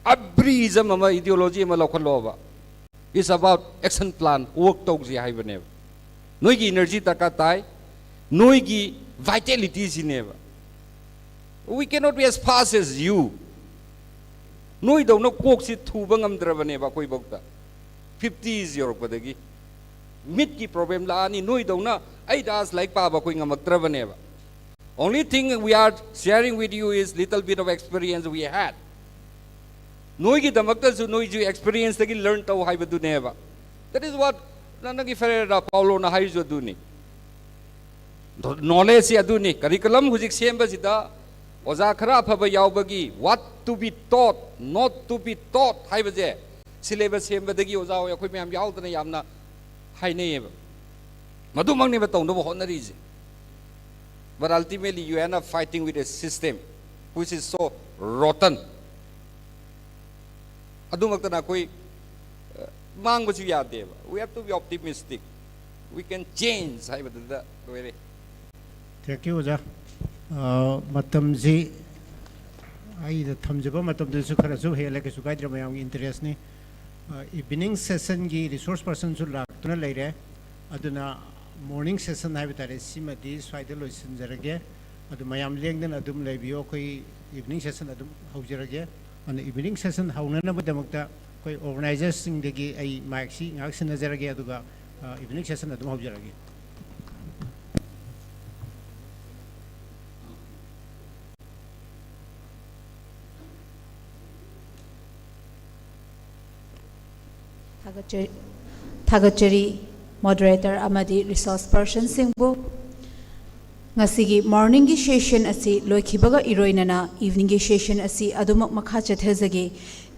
Every ism ꯑꯃ, ideology ꯑꯃ ꯂꯧꯈꯠꯂꯣꯕ, it's about action plan, work ꯇꯧꯁꯤ ꯍꯥꯏꯕꯅꯦꯕ꯫ ꯅꯣꯏꯒꯤ energy ꯗꯔꯀꯥꯔ ꯇꯥꯏ, ꯅꯣꯏꯒꯤ vitality ꯁꯤꯅꯦꯕ꯫ We cannot be as fast as you. ꯅꯣꯏꯗꯧꯅ ꯀꯣꯛꯁꯤ ꯊꯨꯕ ꯉꯝꯗ꯭ꯔꯕꯅꯦꯕ ꯑꯩꯈꯣꯏꯐꯧꯗ꯫ Fifties ꯌꯧꯔꯛꯄꯗꯒꯤ ꯃꯤꯠꯀꯤ problem ꯂꯥꯛꯑꯅꯤ, ꯅꯣꯏꯗꯧꯅ eight hours ꯂꯥꯏꯔꯤꯛ ꯄꯥꯕ ꯑꯩꯈꯣꯏ ꯉꯝꯃꯛꯇ꯭ꯔꯕꯅꯦꯕ꯫ Only thing we are sharing with you is little bit of experience we had. ꯅꯣꯏꯒꯤꯗꯃꯛꯇꯁꯨ ꯅꯣꯏꯁꯨ experience ꯇꯒꯤ learn ꯇꯧ ꯍꯥꯏꯕꯗꯨꯅꯦꯕ꯫ That is what ꯅ-, ꯅꯪꯒꯤ Ferreira Paulo ꯅ ꯍꯥꯏꯔꯤꯁꯨ ꯑꯗꯨꯅꯤ꯫ Knowledge ꯁꯤ ꯑꯗꯨꯅꯤ꯫ Curriculum ꯍꯧꯖꯤꯛ ꯁꯦꯝꯕꯁꯤꯗ ꯑꯣꯖꯥ ꯈꯔ ꯑꯐꯕ ꯌꯥꯎꯕꯒꯤ what to be taught, not to be taught ꯍꯥꯏꯕꯁꯦ syllabus ꯁꯦꯝꯕꯗꯒꯤ ꯑꯣꯖꯥ ꯍꯣꯏ ꯑꯩꯈꯣꯏ ꯃꯌꯥꯝ ꯌꯥꯎꯗꯅ ꯌꯥꯝꯅ ꯍꯥꯏꯅꯩꯌꯦꯕ꯫ ꯃꯗꯨꯃꯛꯅꯦꯕ ꯇꯧꯅꯕ ꯍꯣꯠꯅꯔꯤꯁꯦ꯫ But ultimately you end up fighting with a system which is so rotten. ꯑꯗꯨꯃꯛꯇꯅ ꯑꯩꯈꯣꯏ, ꯑ, ꯃꯥꯡꯕꯁꯨ ꯌꯥꯗꯦꯕ꯫ We have to be optimistic. We can change ꯍꯥꯏꯕꯗꯨꯗ ꯂꯣꯏꯔꯦ꯫ Thank you, ꯑꯣꯖꯥ꯫ ꯑ, ꯃꯇꯝꯁꯤ ꯑꯩꯅ ꯊꯝꯖꯕ ꯃꯇꯝꯗꯁꯨ ꯈꯔꯁꯨ ꯍꯦꯜꯂꯦ, ꯀꯩꯁꯨ ꯀꯥꯏꯗ꯭ꯔꯦ, ꯃꯌꯥꯝꯒꯤ ꯏꯟꯇꯔꯦꯁꯅꯤ꯫ ꯏꯚꯤꯅꯤꯡ ꯁꯦꯁꯟꯒꯤ ꯔꯤꯁꯣꯔꯁ ꯄꯔꯁꯟꯁꯨ ꯂꯥꯛꯇꯨꯅ ꯂꯩꯔꯦ꯫ ꯑꯗꯨꯅ ꯃꯣꯔꯅꯤꯡ ꯁꯦꯁꯟ ꯍꯥꯏꯕ ꯇꯥꯔꯦ, ꯁꯤꯃꯗꯤ ꯁ꯭ꯋꯥꯏꯗ ꯂꯣꯏꯁꯤꯟꯖꯔꯒꯦ꯫ ꯑꯗꯨ ꯃꯌꯥꯝ ꯂꯦꯡꯗꯅ ꯑꯗꯨꯝ ꯂꯩꯕꯤꯌꯣ, ꯑꯩꯈꯣꯏ ꯏꯚꯤꯅꯤꯡ ꯁꯦꯁꯟ ꯑꯗꯨꯝ ꯍꯧꯖꯔꯒꯦ꯫ ꯑꯗꯨꯅ ꯏꯚꯤꯅꯤꯡ ꯁꯦꯁꯟ ꯍꯧꯅꯅꯕꯒꯤꯗꯃꯛꯇ ꯑꯩꯈꯣꯏ ꯑꯣꯔꯒꯅꯥꯏꯖꯔꯁꯤꯡꯗꯒꯤ ꯑꯩ ꯃꯥꯏꯛꯁꯤ ꯉꯥꯏꯍꯥꯛ ꯁꯤꯟꯅꯖꯔꯒꯦ, ꯑꯗꯨꯒ ꯏꯚꯤꯅꯤꯡ ꯁꯦꯁꯟ ꯑꯗꯨꯝ ꯍꯧꯖꯔꯒꯦ꯫ ꯊꯥꯒꯠꯆꯔꯤ꯫ ꯊꯥꯒꯠꯆꯔꯤ ꯃꯣꯗꯔꯦꯇꯔ ꯑꯃꯗꯤ ꯔꯤꯁꯣꯔꯁ ꯄꯔꯁꯟꯁꯤꯡꯕꯨ꯫ ꯉꯁꯤꯒꯤ ꯃꯣꯔꯅꯤꯡꯒꯤ ꯁꯦꯁꯟ ꯑꯁꯤ ꯂꯣꯏꯈꯤꯕꯒ ꯏꯔꯣꯏꯅꯅ ꯏꯚꯤꯅꯤꯡꯒꯤ ꯁꯦꯁꯟ ꯑꯁꯤ ꯑꯗꯨꯃꯛ ꯃꯈꯥ ꯆꯠꯊꯖꯒꯦ꯫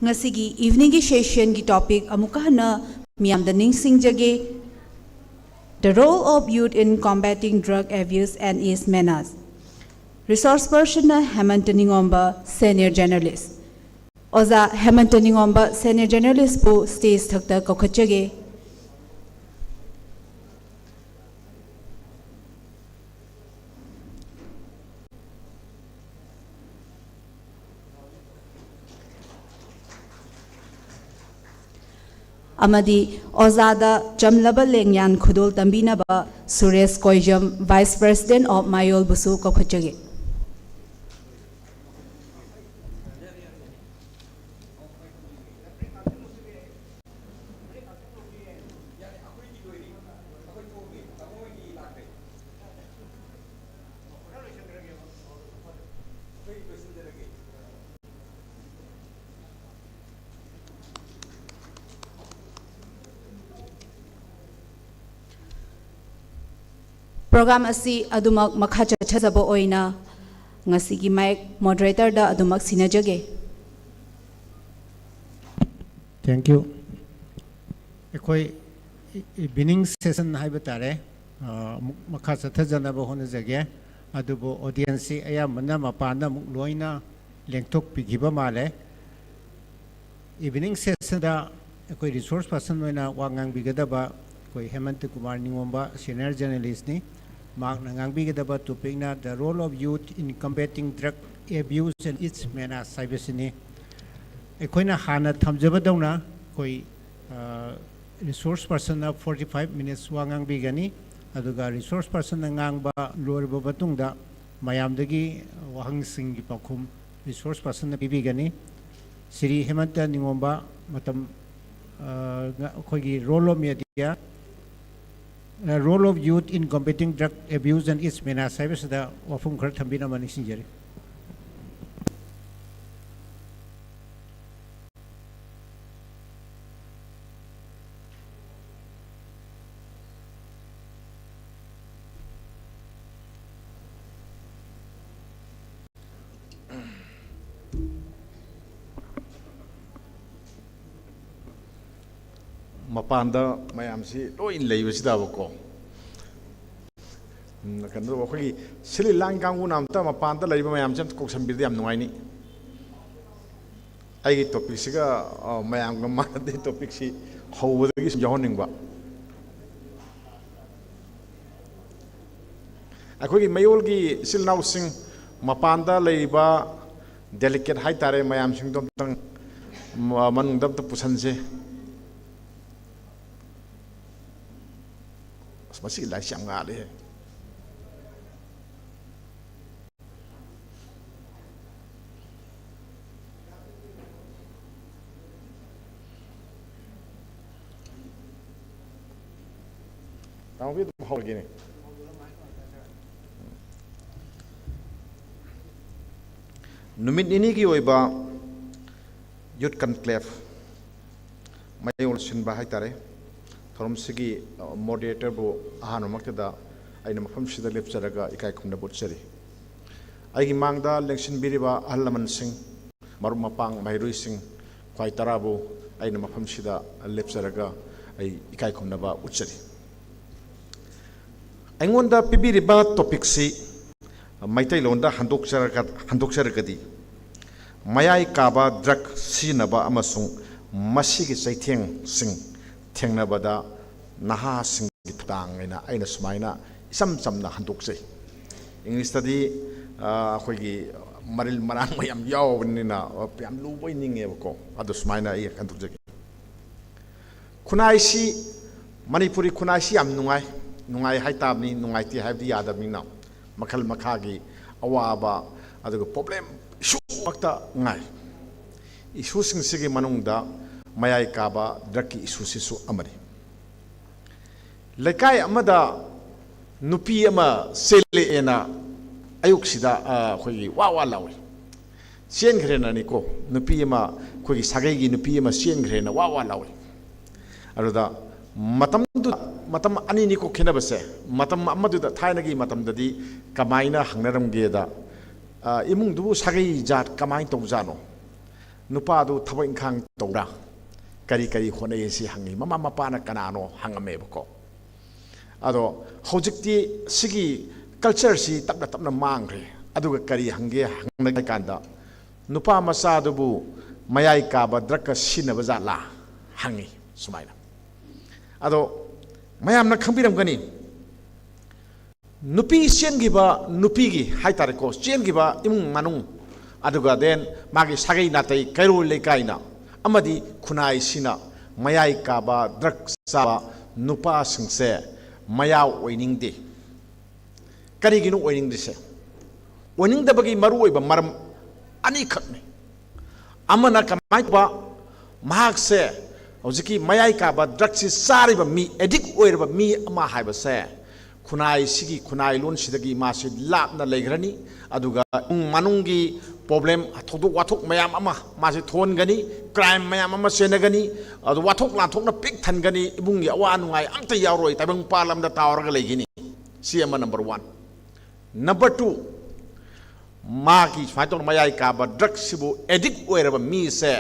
ꯉꯁꯤꯒꯤ ꯏꯚꯤꯅꯤꯡꯒꯤ ꯁꯦꯁꯟꯒꯤ ꯇꯣꯄꯤꯛ ꯑꯃꯨꯛꯀ ꯍꯟꯅ ꯃꯤꯌꯥꯝꯗ ꯅꯤꯡꯁꯤꯡꯖꯒꯦ, The role of youth in combating drug abuse and its menace. Resource ꯄꯔꯁꯟꯅ ꯍꯦꯃꯟꯇ ꯅꯤꯉꯣꯝꯕ, ꯁꯦꯅꯤꯌꯔ ꯖꯔꯅꯦꯂꯤꯁ꯫ ꯑꯣꯖꯥ ꯍꯦꯃꯟꯇ ꯅꯤꯉꯣꯝꯕ, ꯁꯦꯅꯤꯌꯔ ꯖꯔꯅꯦꯂꯤꯁꯄꯨ ꯁ꯭ꯇꯦꯖ ꯊꯛꯇ ꯀꯧꯈꯠꯆꯒꯦ꯫ ꯑꯃꯗꯤ ꯑꯣꯖꯥꯗ ꯆꯝꯂꯕ ꯂꯦꯡꯌꯥꯟ ꯈꯨꯗꯣꯜ ꯇꯝꯕꯤꯅꯕ Suresh Koijam, Vice President of ꯃꯥꯌꯣꯜꯕꯨꯁꯨ ꯀꯧꯈꯠꯆꯒꯦ꯫ ꯄ꯭ꯔꯣꯒ꯭ꯔꯥꯝ ꯑꯁꯤ ꯑꯗꯨꯃꯛ ꯃꯈꯥ ꯆꯠꯊꯖꯕ ꯑꯣꯏꯅ ꯉꯁꯤꯒꯤ ꯃꯥꯏꯛ ꯃꯣꯗꯔꯦꯇꯔꯗ ꯑꯗꯨꯃꯛ ꯁꯤꯟꯅꯖꯒꯦ꯫ Thank you. ꯑꯩꯈꯣꯏ ꯏꯚꯤꯅꯤꯡ ꯁꯦꯁꯟ ꯍꯥꯏꯕ ꯇꯥꯔꯦ, ꯑ, ꯑꯃꯨꯛ ꯃꯈꯥ ꯆꯠꯊꯖꯅꯕ ꯍꯣꯠꯅꯖꯒꯦ꯫ ꯑꯗꯨꯕꯨ ꯑꯣꯗꯤꯌꯟꯁꯁꯤ ꯑꯌꯥꯝꯕꯅ ꯃꯄꯥꯟꯗ ꯑꯃꯨꯛ ꯂꯣꯏꯅ ꯂꯦꯡꯊꯣꯛꯄꯤꯈꯤꯕ ꯃꯥꯜꯂꯦ꯫ ꯏꯚꯤꯅꯤꯡ ꯁꯦꯁꯟꯗ ꯑꯩꯈꯣꯏ ꯔꯤꯁꯣꯔꯁ ꯄꯔꯁꯟ ꯑꯣꯏꯅ ꯋꯥ ꯉꯥꯡꯕꯤꯒꯗꯕ ꯑꯩꯈꯣꯏ ꯍꯦꯃꯟꯇ ꯀꯨꯃꯥꯔ ꯅꯤꯉꯣꯝꯕ, ꯁꯦꯅꯤꯌꯔ ꯖꯔꯅꯦꯂꯤꯁꯅꯤ꯫ ꯃꯍꯥꯛꯅ ꯉꯥꯡꯕꯤꯒꯗꯕ ꯇꯣꯄꯤꯛꯅ The Role of Youth in Combating Drug Abuse and Its Menace ꯍꯥꯏꯕꯁꯤꯅꯤ꯫ ꯑꯩꯈꯣꯏꯅ ꯍꯥꯟꯅ ꯊꯝꯖꯕꯗꯧꯅ ꯑꯩꯈꯣꯏ ꯔꯤꯁꯣꯔꯁ ꯄꯔꯁꯟꯅ ꯐꯣꯔꯇꯤ ꯐꯥꯏꯚ ꯃꯤꯅꯤꯠꯁ ꯋꯥ ꯉꯥꯡꯕꯤꯒꯅꯤ꯫ ꯑꯗꯨꯒ ꯔꯤꯁꯣꯔꯁ ꯄꯔꯁꯟꯅ ꯉꯥꯡꯕ ꯂꯣꯏꯔꯕ ꯃꯇꯨꯡꯗ ꯃꯌꯥꯝꯗꯒꯤ ꯋꯥꯍꯪꯁꯤꯡꯒꯤ ꯄꯥꯎꯈꯨꯝ ꯔꯤꯁꯣꯔꯁ ꯄꯔꯁꯟꯅ ꯄꯤꯕꯤꯒꯅꯤ꯫ ꯁ꯭ꯔꯤ ꯍꯦꯃꯟꯇ ꯅꯤꯉꯣꯝꯕ, ꯃꯇꯝ ꯑꯩꯈꯣꯏꯒꯤ Role of Media, Role of Youth in Combating Drug Abuse and Its Menace ꯍꯥꯏꯕꯁꯤꯗ ꯋꯥꯐꯝ ꯈꯔ ꯊꯝꯕꯤꯅꯕ ꯅꯤꯡꯁꯤꯡꯖꯔꯤ꯫ ꯃꯄꯥꯟꯗ ꯃꯌꯥꯝꯁꯤ ꯂꯣꯏ ꯂꯩꯕꯁꯤꯗꯕꯀꯣ, ꯎꯝ, ꯀꯩꯅꯣ ꯇꯧꯕ, ꯑꯩꯈꯣꯏꯒꯤ ꯁꯤꯜꯂꯤ ꯂꯥꯡ ꯀꯥꯡꯕꯨꯅ ꯑꯝꯇ ꯃꯄꯥꯟꯗ ꯂꯩꯕ ꯃꯌꯥꯝꯁꯦ ꯑꯝꯇ ꯀꯧꯁꯟꯕꯤꯔꯗꯤ ꯌꯥꯝ ꯅꯨꯡꯉꯥꯏꯅꯤ꯫ ꯑꯩꯒꯤ ꯇꯣꯄꯤꯛꯁꯤꯒ, ꯑ, ꯃꯌꯥꯝꯒ ꯃꯥꯟꯅꯗꯦ, ꯇꯣꯄꯤꯛꯁꯤ ꯍꯧꯕꯗꯒꯤ ꯁꯨꯝ ꯌꯥꯎꯍꯟꯅꯤꯡꯕ꯫ ꯑꯩꯈꯣꯏꯒꯤ ꯃꯌꯣꯜꯒꯤ ꯏꯆꯤꯜ ꯏꯅꯥꯎꯁꯤꯡ, ꯃꯄꯥꯟꯗ ꯂꯩꯔꯤꯕ ꯗꯦꯂꯤꯀꯦꯠ ꯍꯥꯏꯇꯥꯔꯦ, ꯃꯌꯥꯝꯁꯤꯡꯗꯣ ꯑꯝꯇꯪ ꯃ-, ꯃꯅꯨꯡꯗ ꯑꯝꯇ ꯄꯨꯁꯟꯁꯦ꯫ ꯑꯁ, ꯃꯁꯤꯒꯤ ꯂꯥꯏꯠꯁꯤ ꯌꯥꯝ ꯉꯥꯜꯂꯦꯍꯦ꯫ ꯇꯥꯃꯣꯒꯤ ꯑꯗꯨꯝ ꯍꯧꯔꯒꯦꯅꯦ꯫ ꯅꯨꯃꯤꯠ ꯅꯤꯅꯤꯒꯤ ꯑꯣꯏꯕ ꯌꯨꯠ ꯀꯟꯀ꯭ꯂꯦꯚ ꯃꯌꯣꯜ ꯁꯤꯟꯕ ꯍꯥꯏꯇꯥꯔꯦ꯫ ꯊꯧꯔꯝꯁꯤꯒꯤ, ꯑ, ꯃꯣꯗꯔꯦꯇꯔꯕꯨ ꯑꯍꯥꯟꯕꯃꯛꯇꯗ ꯑꯩꯅ ꯃꯐꯝꯁꯤꯗ ꯂꯦꯞꯆꯔꯒ ꯏꯀꯥꯏ ꯈꯨꯝꯅꯕ ꯎꯠꯆꯔꯤ꯫ ꯑꯩꯒꯤ ꯃꯥꯡꯗ ꯂꯦꯡꯁꯤꯟꯕꯤꯔꯤꯕ ꯑꯍꯜ ꯂꯃꯟꯁꯤꯡ, ꯃꯔꯨꯞ ꯃꯄꯥꯡ, ꯃꯍꯩꯔꯣꯏꯁꯤꯡ, ꯈ꯭ꯋꯥꯏ ꯇꯔꯥꯕꯨ ꯑꯩꯅ ꯃꯐꯝꯁꯤꯗ ꯂꯦꯞꯆꯔꯒ ꯑꯩ ꯏꯀꯥꯏ ꯈꯨꯝꯅꯕ ꯎꯠꯆꯔꯤ꯫ ꯑꯩꯉꯣꯟꯗ ꯄꯤꯕꯤꯔꯤꯕ ꯇꯣꯄꯤꯛꯁꯤ ꯃꯩꯇꯩꯂꯣꯟꯗ ꯍꯟꯗꯣꯛꯆꯔꯒ-, ꯍꯟꯗꯣꯛꯆꯔꯒꯗꯤ, ꯃꯌꯥꯏ ꯀꯥꯕ ꯗ꯭ꯔꯒ ꯁꯤꯖꯤꯟꯅꯕ ꯑꯃꯁꯨꯡ ꯃꯁꯤꯒꯤ ꯆꯩꯊꯦꯡꯁꯤꯡ ꯊꯦꯡꯅꯕꯗ ꯅꯍꯥꯁꯤꯡꯒꯤ ꯊꯧꯗꯥꯡ ꯍꯥꯏꯅ ꯑꯩꯅ ꯁꯨꯃꯥꯏꯅ ꯏꯆꯝ ꯆꯝꯅ ꯍꯟꯗꯣꯛꯆꯩ꯫ ꯏꯪꯂꯤꯁꯇꯗꯤ ꯑꯩꯈꯣꯏꯒꯤ ꯃꯔꯤꯜ ꯃꯔꯥꯡ ꯃꯌꯥꯝ ꯌꯥꯎꯕꯅꯤꯅ ꯌꯥꯝ ꯂꯨꯕ ꯑꯣꯏꯅꯤꯡꯉꯦꯕꯀꯣ꯫ ꯑꯗꯨ ꯁꯨꯃꯥꯏꯅ ꯑꯩ ꯍꯟꯗꯣꯛꯆꯒꯦ꯫ ꯈꯨꯟꯅꯥꯏꯁꯤ, ꯃꯅꯤꯄꯨꯔꯤ ꯈꯨꯟꯅꯥꯏꯁꯤ ꯌꯥꯝ ꯅꯨꯡꯉꯥꯏ꯫ ꯅꯨꯡꯉꯥꯏ ꯍꯥꯏ ꯇꯥꯕꯅꯤ, ꯅꯨꯡꯉꯥꯏꯇꯦ ꯍꯥꯏꯕꯗꯤ ꯌꯥꯗꯕꯅꯤꯅ꯫ ꯃꯈꯜ ꯃꯈꯥꯒꯤ ꯑꯋꯥꯕ, ꯑꯗꯨꯒ ꯄ꯭ꯔꯣꯕ꯭ꯂꯦꯝ ꯏꯁꯨ ꯉꯥꯛꯇ ꯉꯥꯏ꯫ ꯏꯁꯨꯁꯤꯡꯁꯤꯒꯤ ꯃꯅꯨꯡꯗ ꯃꯌꯥꯏ ꯀꯥꯕ ꯗ꯭ꯔꯛꯀꯤ ꯏꯁꯨꯁꯤꯁꯨ ꯑꯃꯅꯤ꯫ ꯂꯩꯀꯥꯏ ꯑꯃꯗ ꯅꯨꯄꯤ ꯑꯃ ꯆꯦꯜꯂꯛꯑꯦꯅ ꯑꯌꯨꯛꯁꯤꯗ ꯑꯩꯈꯣꯏꯒꯤ ꯋꯥ ꯋꯥ ꯂꯥꯎꯏ꯫ ꯆꯦꯟꯈ꯭ꯔꯦꯅꯅꯤꯀꯣ, ꯅꯨꯄꯤ ꯑꯃ, ꯑꯩꯈꯣꯏꯒꯤ ꯁꯥꯒꯩꯒꯤ ꯅꯨꯄꯤ ꯑꯃ ꯆꯦꯟꯈ꯭ꯔꯦꯅ ꯋꯥ ꯋꯥ ꯂꯥꯎꯏ꯫ ꯑꯗꯨꯗ ꯃꯇꯝꯗꯨ, ꯃꯇꯝ ꯑꯅꯤꯅꯤꯀꯣ ꯈꯦꯠꯅꯕꯁꯦ꯫ ꯃꯇꯝ ꯑꯃꯗꯨꯗ, ꯊꯥꯏꯅꯒꯤ ꯃꯇꯝꯗꯗꯤ ꯀꯃꯥꯏꯅ ꯍꯪꯅꯔꯝꯒꯦꯗ, ꯏꯃꯨꯡꯗꯨꯕꯨ ꯁꯥꯒꯩ ꯖꯥꯠ ꯀꯃꯥꯏꯅ ꯇꯧꯖꯥꯠꯅꯣ, ꯅꯨꯄꯥꯗꯨ ꯊꯕꯛ ꯏꯪꯈꯥꯡ ꯇꯧꯕ꯭ꯔꯥ, ꯀꯔꯤ ꯀꯔꯤ ꯍꯣꯠꯅꯩ ꯁꯤ ꯍꯪꯉꯤ꯫ ꯃꯃꯥ ꯃꯄꯥꯅ ꯀꯅꯥꯅꯣ ꯍꯪꯉꯝꯃꯦꯕꯀꯣ꯫ ꯑꯗꯣ ꯍꯧꯖꯤꯛꯇꯤ ꯁꯤꯒꯤ ꯀꯜꯆꯔꯁꯤ ꯇꯞꯅ ꯇꯞꯅ ꯃꯥꯡꯈ꯭ꯔꯦ꯫ ꯑꯗꯨꯒ ꯀꯔꯤ ꯍꯪꯒꯦ ꯍꯪꯅꯒꯦ ꯍꯥꯏ ꯀꯥꯟꯗ, ꯅꯨꯄꯥ ꯃꯆꯥꯗꯨꯕꯨ ꯃꯌꯥꯏ ꯀꯥꯕ ꯗ꯭ꯔꯛꯀ ꯁꯤꯖꯤꯟꯅꯕ ꯖꯥꯠꯂꯥ ꯍꯪꯉꯤ ꯁꯨꯃꯥꯏꯅ꯫ ꯑꯗꯣ ꯃꯌꯥꯝꯅ ꯈꯪꯕꯤꯔꯝꯒꯅꯤ, ꯅꯨꯄꯤ ꯆꯦꯟꯈꯤꯕ ꯅꯨꯄꯤꯒꯤ ꯍꯥꯏ ꯇꯥꯔꯦꯀꯣ, ꯆꯦꯟꯈꯤꯕ ꯏꯃꯨꯡ ꯃꯅꯨꯡ, ꯑꯗꯨꯒ then ꯃꯥꯒꯤ ꯁꯥꯒꯩ ꯅꯥꯇꯩ ꯀꯩꯔꯣꯜ ꯂꯩꯀꯥꯏꯅ ꯑꯃꯗꯤ ꯈꯨꯟꯅꯥꯏꯁꯤꯅ ꯃꯌꯥꯏ ꯀꯥꯕ ꯗ꯭ꯔꯛ ꯆꯥꯕ ꯅꯨꯄꯥꯁꯤꯡꯁꯦ ꯃꯌꯥ ꯑꯣꯏꯅꯤꯡꯗꯦ꯫ ꯀꯔꯤꯒꯤꯅꯣ ꯑꯣꯏꯅꯤꯡꯗ꯭ꯔꯤꯁꯦ? ꯑꯣꯏꯅꯤꯡꯗꯕꯒꯤ ꯃꯔꯨꯑꯣꯏꯕ ꯃꯔꯝ ꯑꯅꯤꯈꯛꯅꯤ꯫ ꯑꯃꯅ ꯀꯃꯥꯏꯅ ꯇꯧꯕ, ꯃꯍꯥꯛꯁꯦ ꯍꯧꯖꯤꯛꯀꯤ ꯃꯌꯥꯏ ꯀꯥꯕ ꯗ꯭ꯔꯛꯁꯤ ꯆꯥꯔꯤꯕ ꯃꯤ, ꯑꯦꯗꯤꯛ ꯑꯣꯏꯔꯕ ꯃꯤ ꯑꯃ ꯍꯥꯏꯕꯁꯦ ꯈꯨꯟꯅꯥꯏꯁꯤꯒꯤ, ꯈꯨꯟꯅꯥꯏ ꯂꯣꯟꯁꯤꯗꯒꯤ ꯃꯥꯁꯤ ꯂꯥꯞꯅ ꯂꯩꯈ꯭ꯔꯅꯤ꯫ ꯑꯗꯨꯒ ꯏꯃꯨꯡ ꯃꯅꯨꯡꯒꯤ ꯄ꯭ꯔꯣꯕ꯭ꯂꯦꯝ, ꯊꯧꯗꯣꯛ ꯋꯥꯊꯣꯛ ꯃꯌꯥꯝ ꯑꯃ ꯃꯥꯁꯤ ꯊꯣꯛꯍꯟꯒꯅꯤ, ꯀ꯭ꯔꯥꯏꯝ ꯃꯌꯥꯝ ꯑꯃ ꯆꯦꯟꯅꯒꯅꯤ, ꯑꯗꯨ ꯋꯥꯊꯣꯛ ꯂꯥꯟꯊꯣꯛꯅ ꯄꯤꯛ ꯊꯟꯒꯅꯤ, ꯏꯃꯨꯡꯒꯤ ꯑꯋꯥ ꯅꯨꯡꯉꯥꯏ ꯑꯝꯇ ꯌꯥꯎꯔꯣꯏ, ꯇꯥꯏꯕꯪ ꯄꯥꯟ ꯂꯝꯗ ꯇꯥꯎꯔꯒ ꯂꯩꯒꯅꯤ꯫ ꯁꯤ ꯑꯃ ꯅꯝꯕꯔ ꯋꯥꯟ꯫ ꯅꯝꯕꯔ ꯇꯨ, ꯃꯥꯒꯤ ꯁꯨꯃꯥꯏꯅ ꯇꯧꯅ ꯃꯌꯥꯏ ꯀꯥꯕ ꯗ꯭ꯔꯛꯁꯤꯕꯨ ꯑꯦꯗꯤꯛ ꯑꯣꯏꯔꯕ ꯃꯤꯁꯦ,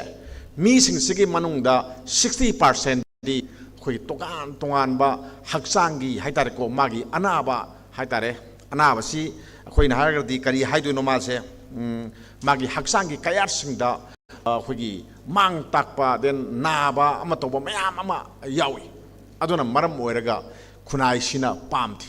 ꯃꯤꯁꯤꯡꯁꯤꯒꯤ ꯃꯅꯨꯡꯗ ꯁꯤꯛꯁꯇꯤ ꯄꯥꯔꯁꯦꯟꯗꯤ ꯑꯩꯈꯣꯏꯒꯤ ꯇꯣꯉꯥꯟ ꯇꯣꯉꯥꯟꯕ ꯍꯛꯆꯥꯡꯒꯤ ꯍꯥꯏ ꯇꯥꯔꯦꯀꯣ, ꯃꯥꯒꯤ ꯑꯅꯥꯕ ꯍꯥꯏ ꯇꯥꯔꯦ, ꯑꯅꯥꯕꯁꯤ ꯑꯩꯈꯣꯏꯅ ꯍꯥꯏꯔꯒꯗꯤ ꯀꯔꯤ ꯍꯥꯏꯗꯣꯏꯅꯣ ꯃꯥꯁꯦ? ꯎꯝ, ꯃꯥꯒꯤ ꯍꯛꯆꯥꯡꯒꯤ ꯀꯌꯥꯠꯁꯤꯡꯗ ꯑꯩꯈꯣꯏꯒꯤ ꯃꯥꯡ ꯇꯥꯛꯄ, then ꯅꯥꯕ ꯑꯃ ꯇꯧꯕ ꯃꯌꯥꯝ ꯑꯃ ꯌꯥꯎꯏ꯫ ꯑꯗꯨꯅ ꯃꯔꯝ ꯑꯣꯏꯔꯒ ꯈꯨꯟꯅꯥꯏꯁꯤꯅ ꯄꯥꯝꯗꯦ꯫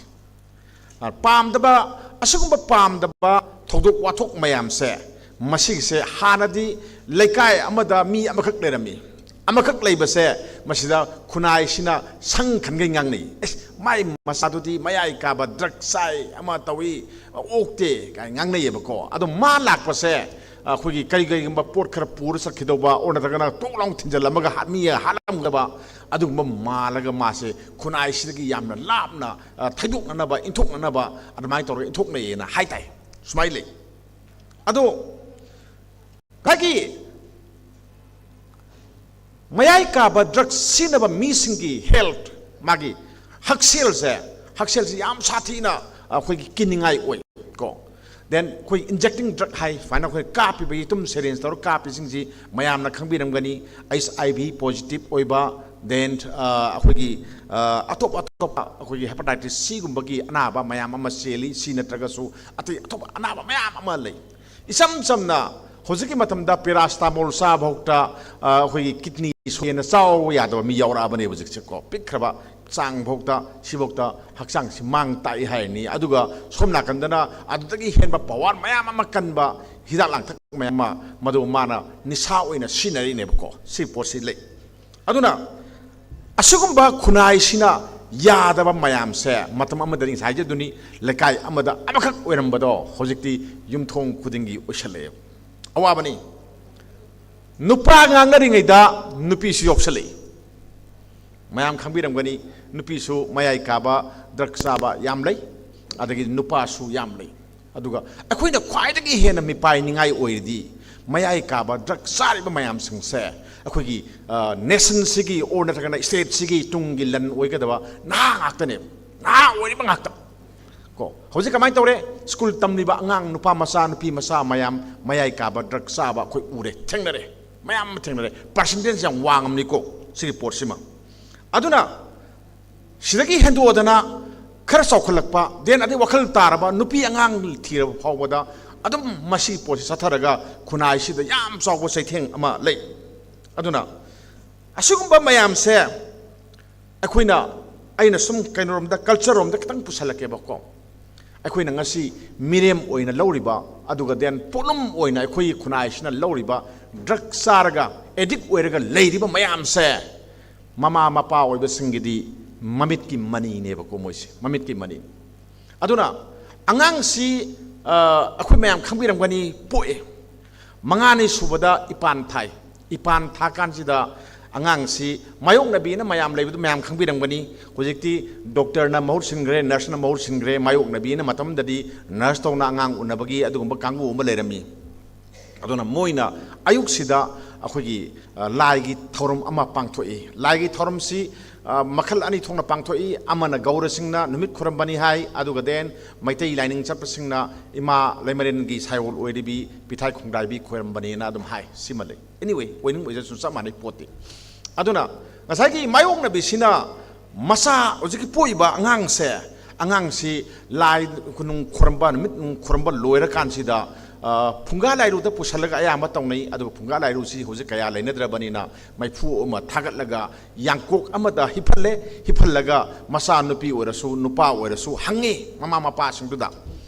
ꯄꯥꯝꯗꯕ, ꯑꯁꯤꯒꯨꯝꯕ ꯄꯥꯝꯗꯕ ꯊꯧꯗꯣꯛ ꯋꯥꯊꯣꯛ ꯃꯌꯥꯝꯁꯦ, ꯃꯁꯤꯒꯤꯁꯦ ꯍꯥꯟꯅꯗꯤ ꯂꯩꯀꯥꯏ ꯑꯃꯗ ꯃꯤ ꯑꯃꯈꯛ ꯂꯩꯔꯝꯃꯤ꯫ ꯑꯃꯈꯛ ꯂꯩꯕꯁꯦ, ꯃꯁꯤꯗ ꯈꯨꯟꯅꯥꯏꯁꯤꯅ ꯁꯪ ꯈꯟꯈꯩ ꯉꯥꯡꯅꯩ꯫ "ꯑꯦꯁ, ꯃꯥꯏ ꯃꯆꯥꯗꯨꯗꯤ ꯃꯌꯥꯏ ꯀꯥꯕ ꯗ꯭ꯔꯒ ꯆꯥꯏ, ꯑꯃ ꯇꯧꯏ, ꯑꯣꯛꯇꯦ" ꯀꯥꯏꯅ ꯉꯥꯡꯅꯩꯌꯦꯕꯀꯣ꯫ ꯑꯗꯣ ꯃꯥ ꯂꯥꯛꯄꯁꯦ, ꯑꯩꯈꯣꯏꯒꯤ ꯀꯔꯤ ꯀꯔꯤꯒꯨꯝꯕ ꯄꯣꯠ ꯈꯔ ꯄꯨꯔ ꯆꯠꯈꯤꯗꯧꯕ, ꯑꯣꯔ ꯅꯠꯇ꯭ꯔꯒꯅ ꯇꯣꯛ ꯂꯥꯎꯅ ꯊꯤꯟꯖꯜꯂꯝꯃꯒ ꯍꯥꯠ-, ꯃꯤ ꯍꯥꯠꯂꯝꯒꯗꯕ, ꯑꯗꯨꯒꯨꯝꯕ ꯃꯥꯜꯂꯒ ꯃꯥꯁꯦ ꯈꯨꯟꯅꯥꯏꯁꯤꯗꯒꯤ ꯌꯥꯝꯅ ꯂꯥꯞꯅ, ꯑ, ꯊꯩꯗꯣꯛꯅꯅꯕ, ꯏꯟꯊꯣꯛꯅꯅꯕ ꯑꯗꯨꯃꯥꯏꯅ ꯇꯧꯔꯒ ꯏꯟꯊꯣꯛꯅꯩꯌꯦꯅ ꯍꯥꯏ ꯇꯥꯏ꯫ ꯁꯨꯃꯥꯏꯅ ꯂꯩ꯫ ꯑꯗꯣ ꯉꯁꯥꯏꯒꯤ ꯃꯌꯥꯏ ꯀꯥꯕ ꯗ꯭ꯔꯒ ꯁꯤꯖꯤꯟꯅꯕ ꯃꯤꯁꯤꯡꯒꯤ ꯍꯦꯜꯊ, ꯃꯥꯒꯤ ꯍꯛꯁꯦꯜꯁꯦ, ꯍꯛꯁꯦꯜꯁꯦ ꯌꯥꯝ ꯁꯥꯊꯤꯅ ꯑꯩꯈꯣꯏꯒꯤ ꯀꯤꯅꯤꯡꯉꯥꯏ ꯑꯣꯏ ꯀꯣ꯫ ꯗꯦꯟ ꯑꯩꯈꯣꯏ ꯏꯟꯖꯦꯛꯇꯤꯡ ꯗ꯭ꯔꯒ ꯍꯥꯏ, ꯁꯨꯃꯥꯏꯅ ꯑꯩꯈꯣꯏ ꯀꯥꯞꯄꯤꯕ, ꯌꯦꯇꯨꯝ ꯁꯦꯔꯦꯟꯖ ꯇꯧꯔꯒ ꯀꯥꯞꯄꯤꯁꯤꯡꯁꯤ ꯃꯌꯥꯝꯅ ꯈꯪꯕꯤꯔꯝꯒꯅꯤ꯫ ꯑꯩꯆ ꯑꯥꯏ ꯚꯤ ꯄꯣꯖꯤꯇꯤꯚ ꯑꯣꯏꯕ, ꯗꯦꯟ ꯑꯩꯈꯣꯏꯒꯤ, ꯑ, ꯑꯇꯣꯞ ꯑꯇꯣꯞꯄ ꯑꯩꯈꯣꯏꯒꯤ ꯍꯦꯄꯥꯇꯥꯏꯇꯤꯁ ꯁꯤꯒꯨꯝꯕꯒꯤ ꯑꯅꯥꯕ ꯃꯌꯥꯝ ꯑꯃ ꯆꯦꯜꯂꯤ꯫ ꯁꯤ ꯅꯠꯇ꯭ꯔꯒꯁꯨ ꯑꯇꯩ ꯑꯇꯣꯞꯄ ꯑꯅꯥꯕ ꯃꯌꯥꯝ ꯑꯃ ꯂꯩ꯫ ꯏꯆꯝ ꯆꯝꯅ ꯍꯧꯖꯤꯛꯀꯤ ꯃꯇꯝꯗ ꯄꯦꯔꯥꯁꯤꯇꯥꯃꯣꯜ ꯆꯥꯕꯐꯥꯎꯗ, ꯑ, ꯑꯩꯈꯣꯏꯒꯤ ꯀꯤꯗꯅꯤ ꯁꯣꯛꯑꯦꯅ ꯆꯥꯎ ꯌꯥꯗꯕ ꯃꯤ ꯌꯥꯎꯔꯛꯑꯕꯅꯦ ꯍꯧꯖꯤꯛꯁꯦꯀꯣ꯫ ꯄꯤꯛꯈ꯭ꯔꯕ ꯆꯥꯡꯐꯥꯎꯗ, ꯁꯤꯐꯥꯎꯗ ꯍꯛꯆꯥꯡꯁꯤ ꯃꯥꯡ ꯇꯥꯛꯏ ꯍꯥꯏꯔꯅꯤ꯫ ꯑꯗꯨꯒ ꯁꯣꯝ ꯅꯥꯀꯟꯗꯅ ꯑꯗꯨꯗꯒꯤ ꯍꯦꯟꯕ ꯄꯋꯥꯔ ꯃꯌꯥꯝ ꯑꯃ ꯀꯟꯕ ꯍꯤꯗꯥꯛ ꯂꯥꯡꯊꯛ ꯃꯌꯥꯝ ꯑꯃ, ꯃꯗꯨ ꯃꯥꯅ ꯅꯤꯁꯥ ꯑꯣꯏꯅ ꯁꯤꯖꯤꯟꯅꯔꯤꯅꯦꯕꯀꯣ꯫ ꯁꯤ ꯄꯣꯠꯁꯤ ꯂꯩ꯫ ꯑꯗꯨꯅ ꯑꯁꯤꯒꯨꯝꯕ ꯈꯨꯟꯅꯥꯏꯁꯤꯅ ꯌꯥꯗꯕ ꯃꯌꯥꯝꯁꯦ, ꯃꯇꯝ ꯑꯃꯗꯗꯤ ꯉꯁꯥꯏ ꯍꯥꯏꯖꯗꯨꯅꯤ, ꯂꯩꯀꯥꯏ ꯑꯃꯗ ꯑꯃꯈꯛ ꯑꯣꯏꯔꯝꯕꯗꯣ ꯍꯧꯖꯤꯛꯇꯤ ꯌꯨꯝꯊꯣꯡ ꯈꯨꯗꯤꯡꯒꯤ ꯑꯣꯏꯁꯜꯂꯛꯑꯦ꯫ ꯑꯋꯥꯕꯅꯤ꯫ ꯅꯨꯄꯥ ꯉꯥꯡꯅꯔꯤꯉꯩꯗ ꯅꯨꯄꯤꯁꯨ ꯌꯥꯎꯁꯜꯂꯛꯏ꯫ ꯃꯌꯥꯝ ꯈꯪꯕꯤꯔꯝꯒꯅꯤ, ꯅꯨꯄꯤꯁꯨ ꯃꯌꯥꯏ ꯀꯥꯕ ꯗ꯭ꯔꯒ ꯆꯥꯕ ꯌꯥꯝ ꯂꯩ, ꯑꯗꯒꯤ ꯅꯨꯄꯥꯁꯨ ꯌꯥꯝ ꯂꯩ꯫ ꯑꯗꯨꯒ ꯑꯩꯈꯣꯏꯅ ꯈ꯭ꯋꯥꯏꯗꯒꯤ ꯍꯦꯟꯅ ꯃꯤꯄꯥꯏꯅꯤꯡꯉꯥꯏ ꯑꯣꯏꯔꯤꯗꯤ, ꯃꯌꯥꯏ ꯀꯥꯕ ꯗ꯭ꯔꯒ ꯆꯥꯔꯤꯕ ꯃꯌꯥꯝꯁꯤꯡꯁꯦ ꯑꯩꯈꯣꯏꯒꯤ, ꯑ, ꯅꯦꯁꯟꯁꯤꯒꯤ ꯑꯣꯔ ꯅꯠꯇ꯭ꯔꯒꯅ ꯁ꯭ꯇꯦꯠꯁꯤꯒꯤ ꯇꯨꯡꯒꯤ ꯂꯟ ꯑꯣꯏꯒꯗꯕ ꯅꯍꯥ ꯉꯥꯛꯇꯅꯦꯕ, ꯅꯍꯥ ꯑꯣꯏꯔꯤꯕ ꯉꯥꯛꯇ ꯀꯣ꯫ ꯍꯧꯖꯤꯛ ꯀꯃꯥꯏꯅ ꯇꯧꯔꯦ? ꯁ꯭ꯀꯨꯜ ꯇꯝꯂꯤꯕ ꯑꯉꯥꯡ ꯅꯨꯄꯥ ꯃꯆꯥ, ꯅꯨꯄꯤ ꯃꯆꯥ ꯃꯌꯥꯝ ꯃꯌꯥꯏ ꯀꯥꯕ ꯗ꯭ꯔꯒ ꯆꯥꯕ ꯑꯩꯈꯣꯏ ꯎꯔꯦ, ꯊꯦꯡꯅꯔꯦ, ꯃꯌꯥꯝ ꯑꯃ ꯊꯦꯡꯅꯔꯦ꯫ ꯄꯥꯔꯁꯦꯟꯇꯦꯖ ꯌꯥꯝ ꯋꯥꯡꯉꯝꯅꯤꯀꯣ ꯁꯤꯒꯤ ꯄꯣꯠꯁꯤꯃ꯫ ꯑꯗꯨꯅ ꯁꯤꯗꯒꯤ ꯍꯦꯟꯗꯣꯛꯑꯗꯅ ꯈꯔ ꯆꯥꯎꯈꯠꯂꯛꯄ, ꯗꯦꯟ ꯑꯗꯩ ꯋꯥꯈꯜ ꯇꯥꯔꯕ ꯅꯨꯄꯤ ꯑꯉꯥꯡ ꯊꯤꯔꯕ ꯐꯥꯎꯕꯗ ꯑꯗꯨꯝ ꯃꯁꯤꯒꯤ ꯄꯣꯠꯁꯤ ꯆꯠꯊꯔꯒ ꯈꯨꯟꯅꯥꯏꯁꯤꯗ ꯌꯥꯝ ꯆꯥꯎꯕ ꯆꯩꯊꯦꯡ ꯑꯃ ꯂꯩ꯫ ꯑꯗꯨꯅ ꯑꯁꯤꯒꯨꯝꯕ ꯃꯌꯥꯝꯁꯦ ꯑꯩꯈꯣꯏꯅ, ꯑꯩꯅ ꯁꯨꯝ ꯀꯩꯅꯣꯔꯣꯝꯗ, ꯀꯜꯆꯔꯔꯣꯝꯗ ꯈꯤꯇꯪ ꯄꯨꯁꯜꯂꯛꯀꯦꯕꯀꯣ꯫ ꯑꯩꯈꯣꯏꯅ ꯉꯁꯤ ꯃꯤꯔꯦꯝ ꯑꯣꯏꯅ ꯂꯧꯔꯤꯕ, ꯑꯗꯨꯒ then ꯄꯣꯠꯂꯨꯝ ꯑꯣꯏꯅ ꯑꯩꯈꯣꯏꯒꯤ ꯈꯨꯟꯅꯥꯏꯁꯤꯅ ꯂꯧꯔꯤꯕ, drug ꯆꯥꯔꯒ addict ꯑꯣꯏꯔꯒ ꯂꯩꯔꯤꯕ ꯃꯌꯥꯝꯁꯦ, ꯃꯃꯥ ꯃꯄꯥ ꯑꯣꯏꯕꯁꯤꯡꯒꯤꯗꯤ ꯃꯃꯤꯠꯀꯤ ꯃꯅꯤꯅꯦꯕꯀꯣ, ꯃꯣꯏꯁꯦ ꯃꯃꯤꯠꯀꯤ ꯃꯅꯤ꯫ ꯑꯗꯨꯅ ꯑꯉꯥꯡꯁꯤ, ꯑ, ꯑꯩꯈꯣꯏ ꯃꯌꯥꯝ ꯈꯪꯕꯤꯔꯝꯒꯅꯤ, ꯄꯣꯛꯑꯦ, ꯃꯉꯥꯅꯤ ꯁꯨꯕꯗ ꯏꯄꯥꯟ ꯊꯥꯏ꯫ ꯏꯄꯥꯟ ꯊꯥ ꯀꯥꯟꯁꯤꯗ ꯑꯉꯥꯡꯁꯤ ꯃꯥꯌꯣꯛꯅꯕꯤꯅ ꯃꯌꯥꯝ ꯂꯩꯕꯗꯨ ꯃꯌꯥꯝ ꯈꯪꯕꯤꯔꯝꯒꯅꯤ꯫ ꯍꯧꯖꯤꯛꯇꯤ ꯗꯣꯛꯇꯔꯅ ꯃꯍꯨꯠ ꯁꯤꯟꯈ꯭ꯔꯦ, ꯅꯔꯁꯅ ꯃꯍꯨꯠ ꯁꯤꯟꯈ꯭ꯔꯦ꯫ ꯃꯥꯌꯣꯛꯅꯕꯤꯅ ꯃꯇꯝꯗꯗꯤ ꯅꯔꯁ ꯇꯧꯅ ꯑꯉꯥꯡ ꯎꯅꯕꯒꯤ ꯑꯗꯨꯒꯨꯝꯕ ꯀꯥꯡꯕꯨ ꯑꯃ ꯂꯩꯔꯝꯃꯤ꯫ ꯑꯗꯨꯅ ꯃꯣꯏꯅ ꯑꯌꯨꯛꯁꯤꯗ ꯑꯩꯈꯣꯏꯒꯤ, ꯑ, ꯂꯥꯏꯒꯤ ꯊꯧꯔꯝ ꯑꯃ ꯄꯥꯡꯊꯣꯛꯏ꯫ ꯂꯥꯏꯒꯤ ꯊꯧꯔꯝꯁꯤ, ꯑ, ꯃꯈꯜ ꯑꯅꯤ ꯊꯣꯛꯅ ꯄꯥꯡꯊꯣꯛꯏ꯫ ꯑꯃꯅ ꯒꯧꯔꯁꯤꯡꯅ ꯅꯨꯃꯤꯠ ꯈꯨꯔꯝꯕꯅꯤ ꯍꯥꯏ, ꯑꯗꯨꯒ then ꯃꯩꯇꯩ ꯂꯥꯏꯅꯤꯡ ꯆꯠꯄꯁꯤꯡꯅ ꯏꯃꯥ ꯂꯩꯃꯔꯦꯟꯒꯤ ꯁꯥꯏꯑꯣꯜ ꯑꯣꯏꯔꯤꯕꯤ ꯄꯤꯊꯥꯏ ꯈꯣꯡꯗꯥꯏꯕꯤ ꯈꯣꯏꯔꯝꯕꯅꯦꯅ ꯑꯗꯨꯝ ꯍꯥꯏ꯫ ꯁꯤꯃ ꯂꯩ꯫ Anyway, ꯑꯣꯏꯅꯤꯡ ꯑꯣꯏꯖꯁꯅꯨ, ꯆꯞ ꯃꯥꯟꯅꯩ ꯄꯣꯠꯇꯤ꯫ ꯑꯗꯨꯅ ꯉꯁꯥꯏꯒꯤ ꯃꯥꯌꯣꯛꯅꯕꯤꯁꯤꯅ ꯃꯆꯥ, ꯍꯧꯖꯤꯛꯀꯤ ꯄꯣꯛꯏꯕ ꯑꯉꯥꯡꯁꯦ, ꯑꯉꯥꯡꯁꯤ ꯂꯥꯏ ꯅꯨꯡ ꯈꯨꯔꯝꯕ, ꯅꯨꯃꯤꯠ ꯅꯨꯡ ꯈꯨꯔꯝꯕ ꯂꯣꯏꯔꯀꯥꯟꯁꯤꯗ, ꯑ, ꯐꯨꯡꯒꯥ ꯂꯥꯏꯔꯨꯗ ꯄꯨꯁꯜꯂꯒ ꯑꯌꯥꯝꯕ ꯇꯧꯅꯩ꯫ ꯑꯗꯨꯒ ꯐꯨꯡꯒꯥ ꯂꯥꯏꯔꯨꯁꯤ ꯍꯧꯖꯤꯛ ꯀꯌꯥ ꯂꯩꯅꯗ꯭ꯔꯕꯅꯤꯅ ꯃꯩꯐꯨ ꯑꯃ ꯊꯥꯒꯠꯂꯒ ꯌꯥꯡꯀꯣꯛ ꯑꯃꯗ ꯍꯤꯞꯍꯜꯂꯦ꯫ ꯍꯤꯞꯍꯜꯂꯒ ꯃꯆꯥ ꯅꯨꯄꯤ ꯑꯣꯏꯔꯁꯨ ꯅꯨꯄꯥ ꯑꯣꯏꯔꯁꯨ ꯍꯪꯉꯤ ꯃꯃꯥ ꯃꯄꯥꯁꯤꯡꯗꯨꯗ,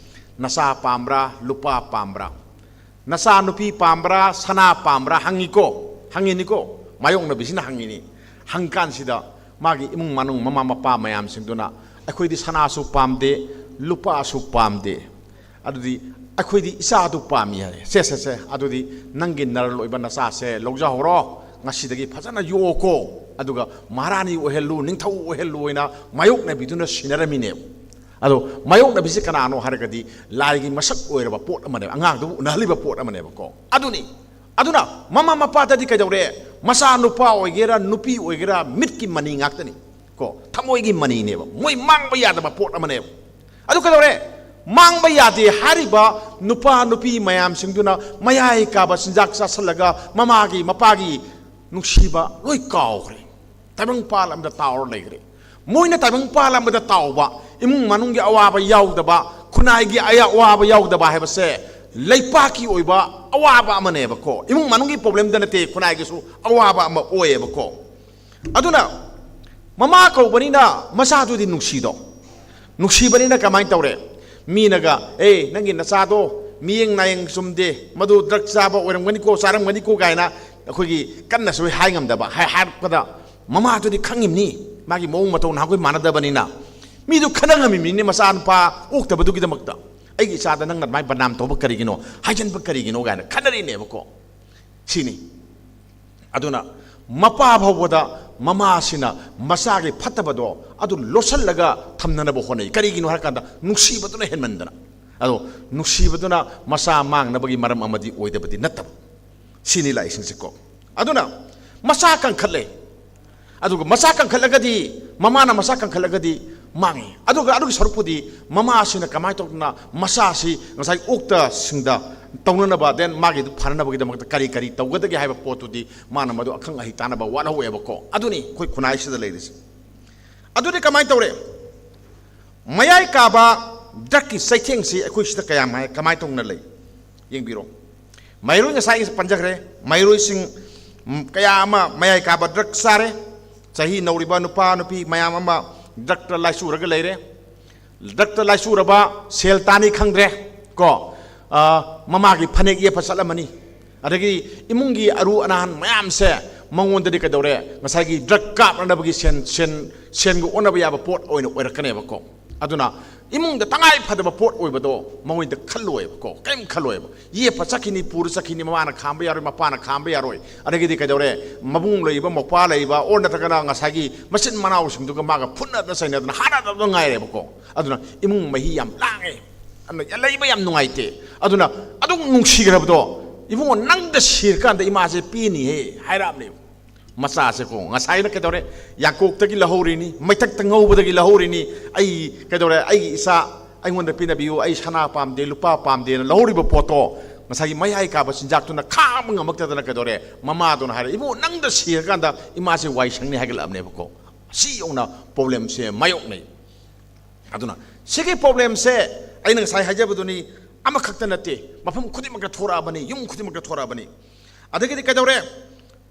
"ꯅꯆꯥ ꯄꯥꯝꯕ꯭ꯔꯥ, ꯂꯨꯄꯥ ꯄꯥꯝꯕ꯭ꯔꯥ? ꯅꯆꯥ ꯅꯨꯄꯤ ꯄꯥꯝꯕ꯭ꯔꯥ, ꯁꯅꯥ ꯄꯥꯝꯕ꯭ꯔꯥ?" ꯍꯪꯉꯤꯀꯣ, ꯍꯪꯉꯤꯅꯤꯀꯣ, ꯃꯥꯌꯣꯛꯅꯕꯤꯁꯤꯅ ꯍꯪꯉꯤꯅꯤ꯫ ꯍꯪꯀꯥꯟꯁꯤꯗ ꯃꯥꯒꯤ ꯏꯃꯨꯡ ꯃꯅꯨꯡ ꯃꯃꯥ ꯃꯄꯥ ꯃꯌꯥꯝꯁꯤꯡꯗꯨꯅ, "ꯑꯩꯈꯣꯏꯗꯤ ꯁꯅꯥꯁꯨ ꯄꯥꯝꯗꯦ, ꯂꯨꯄꯥꯁꯨ ꯄꯥꯝꯗꯦ, ꯑꯗꯨꯗꯤ ꯑꯩꯈꯣꯏꯗꯤ ꯏꯆꯥꯗꯨ ꯄꯥꯝꯃꯤ" ꯍꯥꯏꯔꯦ꯫ "ꯁꯦ, ꯁꯦ, ꯁꯦ, ꯑꯗꯨꯗꯤ ꯅꯪꯒꯤ ꯅꯔꯜ ꯑꯣꯏꯕ ꯅꯆꯥꯁꯦ ꯂꯧꯖꯍꯧꯔꯣ, ꯉꯁꯤꯗꯒꯤ ꯐꯖꯅ ꯌꯣꯛꯑꯣꯀꯣ, ꯑꯗꯨꯒ ꯃꯍꯥꯔꯥꯅꯤ ꯑꯣꯏꯍꯜꯂꯨ, ꯅꯤꯡꯊꯧ ꯑꯣꯏꯍꯜꯂꯨ" ꯍꯥꯏꯅ ꯃꯥꯌꯣꯛꯅꯕꯤꯗꯨꯅ ꯁꯤꯟꯅꯔꯝꯃꯤꯅꯦꯕ꯫ ꯑꯗꯣ ꯃꯥꯌꯣꯛꯅꯕꯤꯁꯦ ꯀꯅꯥꯅꯣ ꯍꯥꯏꯔꯒꯗꯤ ꯂꯥꯏꯒꯤ ꯃꯁꯛ ꯑꯣꯏꯔꯕ ꯄꯣꯠ ꯑꯃꯅꯦꯕ, ꯑꯉꯥꯡꯗꯨꯕꯨ ꯎꯅꯍꯜꯂꯤꯕ ꯄꯣꯠ ꯑꯃꯅꯦꯕꯀꯣ꯫ ꯑꯗꯨꯅꯤ, ꯑꯗꯨꯅ ꯃꯃꯥ ꯃꯄꯥꯗꯗꯤ ꯀꯩꯗꯧꯔꯦ? ꯃꯆꯥ ꯅꯨꯄꯥ ꯑꯣꯏꯒꯦꯔꯥ ꯅꯨꯄꯤ ꯑꯣꯏꯒꯦꯔꯥ ꯃꯤꯠꯀꯤ ꯃꯅꯤ ꯉꯥꯛꯇꯅꯤ ꯀꯣ, ꯊꯃꯣꯏꯒꯤ ꯃꯅꯤꯅꯦꯕ, ꯃꯣꯏ ꯃꯥꯡꯕ ꯌꯥꯗꯕ ꯄꯣꯠ ꯑꯃꯅꯦꯕ꯫ ꯑꯗꯨ ꯀꯩꯗꯧꯔꯦ? ꯃꯥꯡꯕ ꯌꯥꯗꯦ ꯍꯥꯏꯔꯤꯕ ꯅꯨꯄꯥ ꯅꯨꯄꯤ ꯃꯌꯥꯝꯁꯤꯡꯗꯨꯅ ꯃꯌꯥꯏ ꯀꯥꯕ ꯆꯤꯟꯖꯥꯛ ꯆꯥꯁꯤꯜꯂꯒ ꯃꯃꯥꯒꯤ ꯃꯄꯥꯒꯤ ꯅꯨꯡꯁꯤꯕ ꯂꯣꯏ ꯀꯥꯎꯈ꯭ꯔꯦ꯫ ꯇꯥꯏꯕꯪ ꯄꯥꯜ ꯑꯃꯗ ꯇꯥꯎꯔ ꯂꯩꯈ꯭ꯔꯦ꯫ ꯃꯣꯏꯅ ꯇꯥꯏꯕꯪ ꯄꯥꯜ ꯑꯃꯗ ꯇꯥꯎꯕ, ꯏꯃꯨꯡ ꯃꯅꯨꯡꯒꯤ ꯑꯋꯥꯕ ꯌꯥꯎꯗꯕ, ꯈꯨꯟꯅꯥꯏꯒꯤ ꯑꯌꯥ-, ꯑꯋꯥꯕ ꯌꯥꯎꯗꯕ ꯍꯥꯏꯕꯁꯦ ꯂꯩꯄꯥꯛꯀꯤ ꯑꯣꯏꯕ ꯑꯋꯥꯕ ꯑꯃꯅꯦꯕꯀꯣ꯫ ꯏꯃꯨꯡ ꯃꯅꯨꯡꯒꯤ problemꯗ ꯅꯠꯇꯦ, ꯈꯨꯟꯅꯥꯏꯒꯤꯁꯨ ꯑꯋꯥꯕ ꯑꯃ ꯑꯣꯏꯌꯦꯕꯀꯣ꯫ ꯑꯗꯨꯅ ꯃꯃꯥ ꯀꯧꯕꯅꯤꯅ ꯃꯆꯥꯗꯨꯗꯤ ꯅꯨꯡꯁꯤꯗꯣ꯫ ꯅꯨꯡꯁꯤꯕꯅꯤꯅ ꯀꯃꯥꯏꯅ ꯇꯧꯔꯦ? ꯃꯤꯅꯒ, "ꯑꯦ, ꯅꯪꯒꯤ ꯅꯆꯥꯗꯣ ꯃꯤꯌꯦꯡ ꯅꯥꯌꯦꯡ ꯆꯨꯝꯗꯦ, ꯃꯗꯨ ꯗ꯭ꯔꯒ ꯆꯥꯕ ꯑꯣꯏꯔꯝꯒꯅꯤꯀꯣ, ꯆꯥꯔꯝꯒꯅꯤꯀꯣ" ꯀꯥꯏꯅ ꯑꯩꯈꯣꯏꯒꯤ ꯀꯟꯅꯁꯨ ꯍꯥꯏ ꯉꯝꯗꯕ, ꯍꯥꯏ-, ꯍꯥꯏꯔꯛꯄꯗ, ꯃꯃꯥꯗꯨꯗꯤ ꯈꯪꯉꯤꯕꯅꯤ, ꯃꯥꯒꯤ ꯃꯑꯣꯡ ꯃꯇꯧ ꯅꯍꯥꯟꯈꯣꯏ ꯃꯥꯟꯅꯗꯕꯅꯤꯅ, ꯃꯤꯗꯨ ꯈꯟꯅ ꯉꯝꯃꯤꯕꯅꯤꯅꯦ, ꯃꯆꯥꯅꯨꯄꯥ ꯑꯣꯛꯇꯕꯗꯨꯒꯤꯗꯃꯛꯇ, "ꯑꯩꯒꯤ ꯏꯆꯥꯗ ꯅꯪꯅ ꯑꯗꯨꯃꯥꯏꯅ ꯕꯗꯅꯥꯝ ꯇꯧꯕ ꯀꯔꯤꯒꯤꯅꯣ, ꯍꯥꯏꯖꯟꯕ ꯀꯔꯤꯒꯤꯅꯣ?" ꯀꯥꯏꯅ ꯈꯟꯅꯔꯤꯅꯦꯕꯀꯣ꯫ ꯁꯤꯅꯤ꯫ ꯑꯗꯨꯅ ꯃꯄꯥ ꯐꯥꯎꯕꯗ ꯃꯃꯥꯁꯤꯅ ꯃꯆꯥꯒꯤ ꯐꯠꯇꯕꯗꯣ ꯑꯗꯨ ꯂꯣꯠꯁꯤꯜꯂꯒ ꯊꯝꯅꯅꯕ ꯍꯣꯠꯅꯩ꯫ ꯀꯔꯤꯒꯤꯅꯣ ꯍꯥꯏꯔꯀꯥꯟꯗ ꯅꯨꯡꯁꯤꯕꯗꯨꯅ ꯍꯦꯟꯃꯟꯗꯅ꯫ ꯑꯗꯣ ꯅꯨꯡꯁꯤꯕꯗꯨꯅ ꯃꯆꯥ ꯃꯥꯡꯅꯕꯒꯤ ꯃꯔꯝ ꯑꯃꯗꯤ ꯑꯣꯏꯗꯕꯗꯤ ꯅꯠꯇꯕ꯫ ꯁꯤꯅꯤ ꯂꯥꯛꯏꯁꯤꯡꯁꯦꯀꯣ꯫ ꯑꯗꯨꯅ ꯃꯆꯥ ꯀꯟꯈꯠꯂꯦ꯫ ꯑꯗꯨꯒ ꯃꯆꯥ ꯀꯟꯈꯠꯂꯒꯗꯤ, ꯃꯃꯥꯅ ꯃꯆꯥ ꯀꯟꯈꯠꯂꯒꯗꯤ ꯃꯥꯡꯉꯤ꯫ ꯑꯗꯨꯒ ꯑꯗꯨꯒꯤ ꯁꯔꯨꯛꯄꯨꯗꯤ ꯃꯃꯥꯁꯤꯅ ꯀꯃꯥꯏꯅ ꯇꯧꯗꯅ ꯃꯆꯥꯁꯤ ꯉꯁꯥꯏ ꯑꯣꯛꯇꯁꯤꯡꯗ ꯇꯧꯅꯅꯕ, then ꯃꯥꯒꯤꯗꯨ ꯐꯅꯅꯕꯒꯤꯗꯃꯛꯇ ꯀꯔꯤ ꯀꯔꯤ ꯇꯧꯒꯗꯒꯦ ꯍꯥꯏꯕ ꯄꯣꯠꯇꯨꯗꯤ ꯃꯥꯅ ꯃꯗꯨ ꯑꯈꯪ ꯑꯍꯩ ꯇꯥꯟꯅꯕ ꯋꯥꯠꯍꯧꯋꯦꯕꯀꯣ꯫ ꯑꯗꯨꯅꯤ ꯑꯩꯈꯣꯏ ꯈꯨꯟꯅꯥꯏꯁꯤꯗ ꯂꯩꯔꯤꯁꯦ꯫ ꯑꯗꯨꯗꯤ ꯀꯃꯥꯏꯅ ꯇꯧꯔꯦ? ꯃꯌꯥꯏ ꯀꯥꯕ ꯗ꯭ꯔꯛꯀꯤ ꯆꯩꯊꯦꯡꯁꯤ ꯑꯩꯈꯣꯏ ꯁꯤꯗ ꯀꯌꯥꯝ ꯍꯥꯏ, ꯀꯃꯥꯏꯅ ꯇꯧꯅ ꯂꯩ? ꯌꯦꯡꯕꯤꯔꯣ꯫ ꯃꯍꯩꯔꯣꯏ ꯉꯁꯥꯏ ꯑꯩꯅ ꯄꯟꯖꯈ꯭ꯔꯦ, ꯃꯍꯩꯔꯣꯏꯁꯤꯡ, ꯎꯝ, ꯀꯌꯥ ꯑꯃ ꯃꯌꯥꯏ ꯀꯥꯕ ꯗ꯭ꯔꯛ ꯆꯥꯔꯦ꯫ ꯆꯍꯤ ꯅꯧꯔꯤꯕ ꯅꯨꯄꯥ ꯅꯨꯄꯤ ꯃꯌꯥꯝ ꯑꯃ ꯗ꯭ꯔꯛꯇ ꯂꯥꯏꯆꯨꯔꯒ ꯂꯩꯔꯦ꯫ ꯗ꯭ꯔꯛꯇ ꯂꯥꯏꯆꯨꯔꯕ ꯁꯦꯜ ꯇꯥꯅꯤ ꯈꯪꯗ꯭ꯔꯦ ꯀꯣ꯫ ꯑ, ꯃꯃꯥꯒꯤ ꯐꯅꯦꯛ ꯌꯦꯞꯄ ꯆꯠꯂꯝꯃꯅꯤ꯫ ꯑꯗꯒꯤ ꯏꯃꯨꯡꯒꯤ ꯑꯔꯨ ꯑꯅꯥꯟ ꯃꯌꯥꯝꯁꯦ ꯃꯉꯣꯟꯗꯗꯤ ꯀꯩꯗꯧꯔꯦ? ꯉꯁꯥꯏꯒꯤ ꯗ꯭ꯔꯛ ꯀꯥꯞꯅꯅꯕꯒꯤ ꯁꯦꯟ, ꯁꯦꯟ, ꯁꯦꯟꯒ ꯑꯣꯟꯅꯕ ꯌꯥꯕ ꯄꯣꯠ ꯑꯣꯏꯅ ꯑꯣꯏꯔꯛꯀꯅꯦꯕꯀꯣ꯫ ꯑꯗꯨꯅ ꯏꯃꯨꯡꯗ ꯇꯉꯥꯏ ꯐꯗꯕ ꯄꯣꯠ ꯑꯣꯏꯕꯗꯣ ꯃꯉꯣꯟꯗ ꯈꯜꯂꯣꯏꯕꯀꯣ, ꯀꯔꯤꯝ ꯈꯜꯂꯣꯏꯕ꯫ ꯌꯦꯞꯄ ꯆꯠꯈꯤꯅꯤ, ꯄꯨꯔ ꯆꯠꯈꯤꯅꯤ, ꯃꯃꯥꯅ ꯈꯥꯝꯕ ꯌꯥꯔꯣꯏ, ꯃꯄꯥꯅ ꯈꯥꯝꯕ ꯌꯥꯔꯣꯏ, ꯑꯗꯒꯤꯗꯤ ꯀꯩꯗꯧꯔꯦ, ꯃꯕꯨꯡ ꯂꯩꯕ, ꯃꯧꯄ꯭ꯋꯥ ꯂꯩꯕ, ꯑꯣꯔ ꯅꯠꯇ꯭ꯔꯒꯅ ꯉꯁꯥꯏꯒꯤ ꯃꯆꯤꯟ ꯃꯅꯥꯎꯁꯤꯡꯗꯨꯒ ꯃꯥꯒ ꯐꯨꯠꯅꯗꯅ ꯆꯩꯅꯗꯅ ꯍꯥꯠꯅꯗꯅ ꯉꯥꯏꯔꯦꯕꯀꯣ꯫ ꯑꯗꯨꯅ ꯏꯃꯨꯡ ꯃꯍꯤ ꯌꯥꯝ ꯂꯥꯡꯉꯦ, ꯑꯗꯨꯅ ꯂꯩꯕ ꯌꯥꯝ ꯅꯨꯡꯉꯥꯏꯇꯦ꯫ ꯑꯗꯨꯅ ꯑꯗꯨꯛ ꯅꯨꯡꯁꯤꯈ꯭ꯔꯕꯗꯣ, "ꯏꯕꯨꯡꯉꯣ, ꯅꯪꯗ ꯁꯤꯔꯀꯥꯟꯗ ꯏꯃꯥꯁꯦ ꯄꯦꯟꯅꯤꯍꯦ" ꯍꯥꯏꯔꯛꯑꯕꯅꯦꯕ꯫ ꯃꯆꯥꯁꯦꯀꯣ, ꯉꯁꯥꯏꯅ ꯀꯩꯗꯧꯔꯦ, ꯌꯥꯡꯀꯣꯛꯇꯒꯤ ꯂꯧꯍꯧꯔꯤꯅꯤ, ꯃꯩꯊꯛꯇ ꯉꯧꯕꯗꯒꯤ ꯂꯧꯍꯧꯔꯤꯅꯤ, ꯑꯩ ꯀꯩꯗꯧꯔꯦ, ꯑꯩꯒꯤ ꯏꯆꯥ ꯑꯩꯉꯣꯟꯗ ꯄꯤꯅꯕꯤꯌꯨ, ꯑꯩ ꯁꯅꯥ ꯄꯥꯝꯗꯦ, ꯂꯨꯄꯥ ꯄꯥꯝꯗꯦꯅ ꯂꯧꯍꯧꯔꯤꯕ ꯄꯣꯠꯇꯣ, ꯉꯁꯥꯏꯒꯤ ꯃꯌꯥꯏ ꯀꯥꯕ ꯆꯤꯟꯖꯥꯛꯇꯨꯅ ꯈꯥꯡꯕ ꯉꯝꯃꯛꯇꯗꯅ ꯀꯩꯗꯧꯔꯦ, ꯃꯃꯥꯗꯨꯅ ꯍꯥꯏꯔꯦ, "ꯏꯕꯨꯡꯉꯣ, ꯅꯪꯗ ꯁꯤꯔꯀꯥꯟꯗ ꯏꯃꯥꯁꯦ ꯋꯥꯏ ꯁꯪꯅꯤ" ꯍꯥꯏꯒꯠꯂꯛꯑꯕꯅꯦꯕꯀꯣ꯫ ꯁꯤ ꯌꯧꯅ ꯄ꯭ꯔꯣꯕ꯭ꯂꯦꯝꯁꯦ ꯃꯥꯌꯣꯛꯅꯩ꯫ ꯑꯗꯨꯅ ꯁꯤꯒꯤ ꯄ꯭ꯔꯣꯕ꯭ꯂꯦꯝꯁꯦ ꯑꯩꯅ ꯉꯁꯥꯏ ꯍꯥꯏꯖꯕꯗꯨꯅꯤ, ꯑꯃꯈꯛꯇ ꯅꯠꯇꯦ, ꯃꯐꯝ ꯈꯨꯗꯤꯡꯃꯛꯇ ꯊꯣꯔꯛꯑꯕꯅꯤ, ꯌꯨꯝ ꯈꯨꯗꯤꯡꯃꯛꯇ ꯊꯣꯔꯛꯑꯕꯅꯤ꯫ ꯑꯗꯒꯤꯗꯤ ꯀꯩꯗꯧꯔꯦ?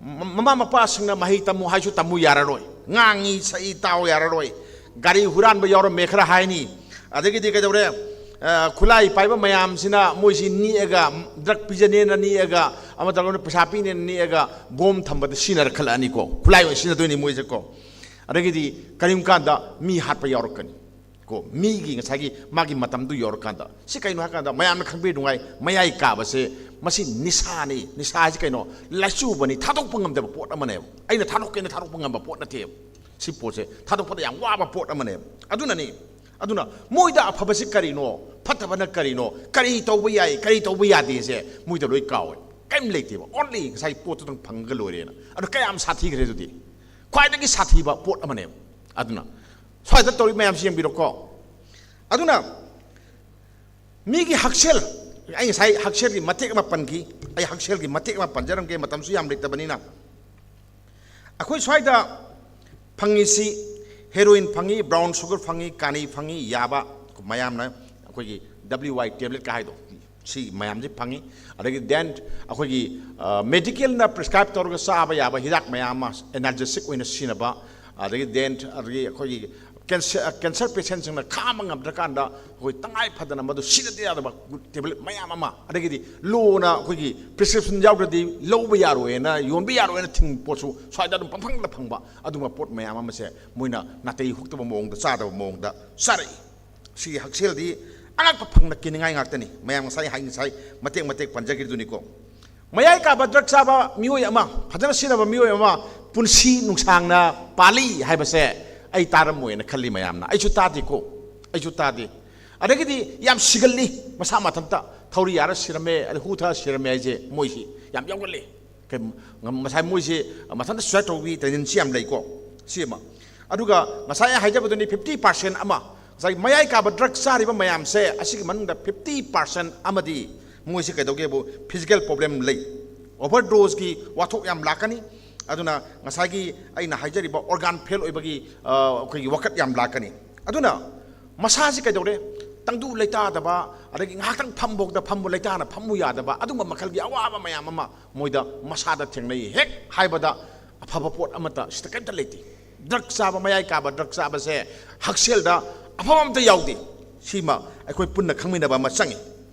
ꯃ-, ꯃꯃꯥ ꯃꯄꯥꯁꯤꯡꯅ ꯃꯍꯩ ꯇꯝꯃꯨ ꯍꯥꯏꯁꯨ ꯇꯝꯃꯨ ꯌꯥꯔꯔꯣꯏ, ꯉꯥꯡꯉꯤ ꯁꯛꯏ ꯇꯥꯎ ꯌꯥꯔꯔꯣꯏ, ꯒꯥꯔꯤ ꯍꯨꯔꯥꯟꯕ ꯌꯥꯎꯔꯝꯃꯦ ꯈꯔ ꯍꯥꯏꯅꯤ, ꯑꯗꯒꯤꯗꯤ ꯀꯩꯗꯧꯔꯦ? ꯈꯨꯠꯂꯥꯏ ꯄꯥꯏꯕ ꯃꯌꯥꯝꯁꯤꯅ ꯃꯣꯏꯁꯤ ꯅꯦꯛꯑꯒ, ꯗ꯭ꯔꯒ ꯄꯤꯖꯅꯦꯅ ꯅꯦꯛꯑꯒ, ꯑꯃ ꯇꯧꯔꯒꯅ ꯄꯩꯁꯥ ꯄꯤꯅꯦꯅ ꯅꯦꯛꯑꯒ ꯕꯣꯝ ꯊꯝꯕꯗ ꯁꯤꯖꯤꯟꯅꯔꯛꯈꯠꯂꯛꯑꯅꯤꯀꯣ꯫ ꯈꯨꯠꯂꯥꯏ ꯑꯣꯏꯅ ꯁꯤꯖꯤꯟꯅꯗꯣꯏꯅꯤ ꯃꯣꯏꯁꯦꯀꯣ꯫ ꯑꯗꯒꯤꯗꯤ ꯀꯔꯤꯒꯨꯝꯕ ꯀꯥꯟꯗ ꯃꯤ ꯍꯥꯠꯄ ꯌꯥꯎꯔꯛꯀꯅꯤ ꯀꯣ꯫ ꯃꯤꯒꯤ ꯉꯁꯥꯏꯒꯤ ꯃꯥꯒꯤ ꯃꯇꯝꯗꯨ ꯌꯧꯔꯀꯥꯟꯗ꯫ ꯁꯤ ꯀꯩꯅꯣ ꯍꯥꯏꯀꯥꯟꯗ, ꯃꯌꯥꯝꯅ ꯈꯪꯕꯤꯅꯉꯥꯏ, ꯃꯌꯥꯏ ꯀꯥꯕꯁꯦ ꯃꯁꯤ ꯅꯤꯁꯥꯅꯤ꯫ ꯅꯤꯁꯥ ꯍꯥꯏꯁꯤ ꯀꯩꯅꯣ? ꯂꯥꯏꯆꯨꯕꯅꯤ, ꯊꯥꯗꯣꯛꯄ ꯉꯝꯗꯕ ꯄꯣꯠ ꯑꯃꯅꯦꯕ꯫ ꯑꯩꯅ ꯊꯥꯗꯣꯛꯀꯦꯅ ꯊꯥꯗꯣꯛꯄ ꯉꯝꯕ ꯄꯣꯠ ꯅꯠꯇꯦꯕ꯫ ꯁꯤ ꯄꯣꯠꯁꯦ ꯊꯥꯗꯣꯛꯄꯗ ꯌꯥꯝ ꯋꯥꯕ ꯄꯣꯠ ꯑꯃꯅꯦꯕ꯫ ꯑꯗꯨꯅꯅꯤ꯫ ꯑꯗꯨꯅ ꯃꯣꯏꯗ ꯑꯐꯕꯁꯤ ꯀꯔꯤꯅꯣ, ꯐꯠꯇꯕꯅ ꯀꯔꯤꯅꯣ, ꯀꯔꯤ ꯇꯧꯕ ꯌꯥꯏ, ꯀꯔꯤ ꯇꯧꯕ ꯌꯥꯗꯦꯁꯦ ꯃꯣꯏꯗ ꯂꯣꯏ ꯀꯥꯎꯋꯦ꯫ ꯀꯔꯤꯝ ꯂꯩꯇꯦꯕ, only ꯉꯁꯥꯏ ꯄꯣꯠꯇꯨꯗꯪ ꯐꯪꯉꯒ ꯂꯣꯏꯔꯦꯅ꯫ ꯑꯗꯣ ꯀꯌꯥꯝ ꯁꯥꯊꯤꯈ꯭ꯔꯦ ꯑꯗꯨꯗꯤ? ꯈ꯭ꯋꯥꯏꯗꯒꯤ ꯁꯥꯊꯤꯕ ꯄꯣꯠ ꯑꯃꯅꯦꯕ꯫ ꯑꯗꯨꯅ ꯁ꯭ꯋꯥꯏꯗ ꯇꯧꯔꯤ ꯃꯌꯥꯝꯁꯤ ꯌꯦꯡꯕꯤꯔꯣꯀꯣ꯫ ꯑꯗꯨꯅ ꯃꯤꯒꯤ ꯍꯛꯁꯦꯜ, ꯑꯩ ꯉꯁꯥꯏ ꯍꯛꯁꯦꯜꯒꯤ ꯃꯇꯦꯛ ꯑꯃ ꯄꯟꯈꯤ꯫ ꯑꯩ ꯍꯛꯁꯦꯜꯒꯤ ꯃꯇꯦꯛ ꯑꯃ ꯄꯟꯖꯔꯝꯒꯦ, ꯃꯇꯝꯁꯨ ꯌꯥꯝ ꯂꯩꯇꯕꯅꯤꯅ꯫ ꯑꯩꯈꯣꯏ ꯁ꯭ꯋꯥꯏꯗ ꯐꯪꯉꯤꯁꯤ heroin ꯐꯪꯉꯤ, brown sugar ꯐꯪꯉꯤ, ꯀꯥꯅꯤ ꯐꯪꯉꯤ, ꯌꯥꯕ꯫ ꯃꯌꯥꯝꯅ ꯑꯩꯈꯣꯏꯒꯤ W Y tablet ꯀ ꯍꯥꯏꯗꯣ, ꯁꯤ ꯃꯌꯥꯝꯁꯤ ꯐꯪꯉꯤ꯫ ꯑꯗꯒꯤ then ꯑꯩꯈꯣꯏꯒꯤ medicalꯅ prescribe ꯇꯧꯔꯒ ꯆꯥꯕ ꯌꯥꯕ ꯍꯤꯗꯥꯛ ꯃꯌꯥꯝ ꯑꯃ, analgesic ꯑꯣꯏꯅ ꯁꯤꯖꯤꯟꯅꯕ, ꯑꯗꯒꯤ then ꯑꯗꯒꯤ ꯑꯩꯈꯣꯏꯒꯤ cancer, cancer patientꯁꯤꯡꯅ ꯈꯥꯝꯕ ꯉꯝꯗ꯭ꯔꯀꯥꯟꯗ ꯑꯩꯈꯣꯏ ꯇꯉꯥꯏ ꯐꯗꯅ ꯃꯗꯨ ꯁꯤꯖꯤꯟꯅꯗ ꯌꯥꯗꯕ tablet ꯃꯌꯥꯝ ꯑꯃ, ꯑꯗꯒꯤꯗꯤ ꯂꯣꯅ ꯑꯩꯈꯣꯏꯒꯤ prescription ꯌꯥꯎꯗ꯭ꯔꯗꯤ ꯂꯧꯕ ꯌꯥꯔꯣꯏꯅ, ꯌꯣꯟꯕ ꯌꯥꯔꯣꯏꯅ ꯊꯤꯡꯕ ꯄꯣꯠꯁꯨ ꯁ꯭ꯋꯥꯏꯗ ꯑꯗꯨꯝ ꯄꯪꯐꯪꯗ ꯐꯪꯕ, ꯑꯗꯨꯒꯨꯝꯕ ꯄꯣꯠ ꯃꯌꯥꯝ ꯑꯃꯁꯦ ꯃꯣꯏꯅ ꯅꯥꯇꯩ ꯍꯨꯛꯇꯕ ꯃꯑꯣꯡꯗ, ꯆꯥꯗꯕ ꯃꯑꯣꯡꯗ ꯆꯥꯔꯛꯏ꯫ ꯁꯤꯒꯤ ꯍꯛꯁꯦꯜꯗꯤ ꯑꯉꯛꯄ ꯐꯪꯅ ꯀꯤꯅꯤꯡꯉꯥꯏ ꯉꯥꯛꯇꯅꯤ꯫ ꯃꯌꯥꯝ ꯉꯁꯥꯏ ꯍꯥꯏ, ꯉꯁꯥꯏ ꯃꯇꯦꯛ ꯃꯇꯦꯛ ꯄꯟꯖꯈꯤꯕꯗꯨꯅꯤꯀꯣ꯫ ꯃꯌꯥꯏ ꯀꯥꯕ drug ꯆꯥꯕ ꯃꯤꯑꯣꯏ ꯑꯃ, ꯐꯖꯅ ꯁꯤꯖꯤꯟꯅꯕ ꯃꯤꯑꯣꯏ ꯑꯃ ꯄꯨꯟꯁꯤ ꯅꯨꯡꯁꯥꯡꯅ ꯄꯥꯜꯂꯤ ꯍꯥꯏꯕꯁꯦ ꯑꯩ ꯇꯥꯔꯝꯃꯣꯏꯅ ꯈꯜꯂꯤ ꯃꯌꯥꯝꯅ꯫ ꯑꯩꯁꯨ ꯇꯥꯗꯦꯀꯣ, ꯑꯩꯁꯨ ꯇꯥꯗꯦ꯫ ꯑꯗꯒꯤꯗꯤ ꯌꯥꯝ ꯁꯤꯒꯜꯂꯤ, ꯃꯁꯥ ꯃꯊꯟꯇ ꯊꯧꯔꯤ ꯌꯥꯔ ꯁꯤꯔꯝꯃꯦ, ꯑꯗꯩ ꯍꯨ ꯊꯛꯑ ꯁꯤꯔꯝꯃꯦ ꯍꯥꯏꯁꯦ ꯃꯣꯏꯁꯤ ꯌꯥꯝ ꯌꯥꯎꯒꯜꯂꯤ꯫ ꯀꯩ-, ꯉꯁꯥꯏ ꯃꯣꯏꯁꯤ ꯃꯊꯟꯇ suicide ꯇꯧꯕꯒꯤ tendency ꯌꯥꯝ ꯂꯩꯀꯣ, ꯁꯤ ꯑꯃ꯫ ꯑꯗꯨꯒ ꯉꯁꯥꯏ ꯑꯩ ꯍꯥꯏꯖꯕꯗꯨꯅꯤ, fifty percent ꯑꯃ, ꯉꯁꯥꯏ ꯃꯌꯥꯏ ꯀꯥꯕ drug ꯆꯥꯔꯤꯕ ꯃꯌꯥꯝꯁꯦ, ꯑꯁꯤꯒꯤ ꯃꯅꯨꯡꯗ fifty percent ꯑꯃꯗꯤ ꯃꯣꯏꯁꯤ ꯀꯩꯗꯧꯒꯦꯕꯨ physical problem ꯂꯩ, overdoseꯀꯤ ꯋꯥꯊꯣꯛ ꯌꯥꯝ ꯂꯥꯛꯀꯅꯤ꯫ ꯑꯗꯨꯅ ꯉꯁꯥꯏꯒꯤ ꯑꯩꯅ ꯍꯥꯏꯖꯔꯤꯕ organ fail ꯑꯣꯏꯕꯒꯤ, ꯑ, ꯑꯩꯈꯣꯏꯒꯤ ꯋꯥꯀꯠ ꯌꯥꯝ ꯂꯥꯛꯀꯅꯤ꯫ ꯑꯗꯨꯅ ꯃꯁꯥꯁꯤ ꯀꯩꯗꯧꯔꯦ? ꯇꯪꯗꯨ ꯂꯩꯇꯥꯗꯕ, ꯑꯗꯒꯤ ꯉꯥꯏꯍꯥꯛꯇꯪ ꯐꯝꯕꯧꯗ ꯐꯝꯕ ꯂꯩꯇꯥꯅ ꯐꯝꯃꯨ ꯌꯥꯗꯕ, ꯑꯗꯨꯒꯨꯝꯕ ꯃꯈꯜꯒꯤ ꯑꯋꯥꯕ ꯃꯌꯥꯝ ꯑꯃ ꯃꯣꯏꯗ ꯃꯁꯥꯗ ꯊꯦꯡꯅꯩ꯫ ꯍꯦꯛ ꯍꯥꯏꯕꯗ ꯑꯐꯕ ꯄꯣꯠ ꯑꯃꯠꯇ ꯁꯤꯗ ꯀꯔꯤꯝꯇ ꯂꯩꯇꯦ꯫ Drug ꯆꯥꯕ, ꯃꯌꯥꯏ ꯀꯥꯕ drug ꯆꯥꯕꯁꯦ ꯍꯛꯁꯦꯜꯗ ꯑꯐꯕ ꯑꯝꯇ ꯌꯥꯎꯗꯦ꯫ ꯁꯤꯃ ꯑꯩꯈꯣꯏ ꯄꯨꯟꯅ ꯈꯪꯃꯤꯟꯅꯕ ꯑꯃ ꯆꯪꯉꯤ꯫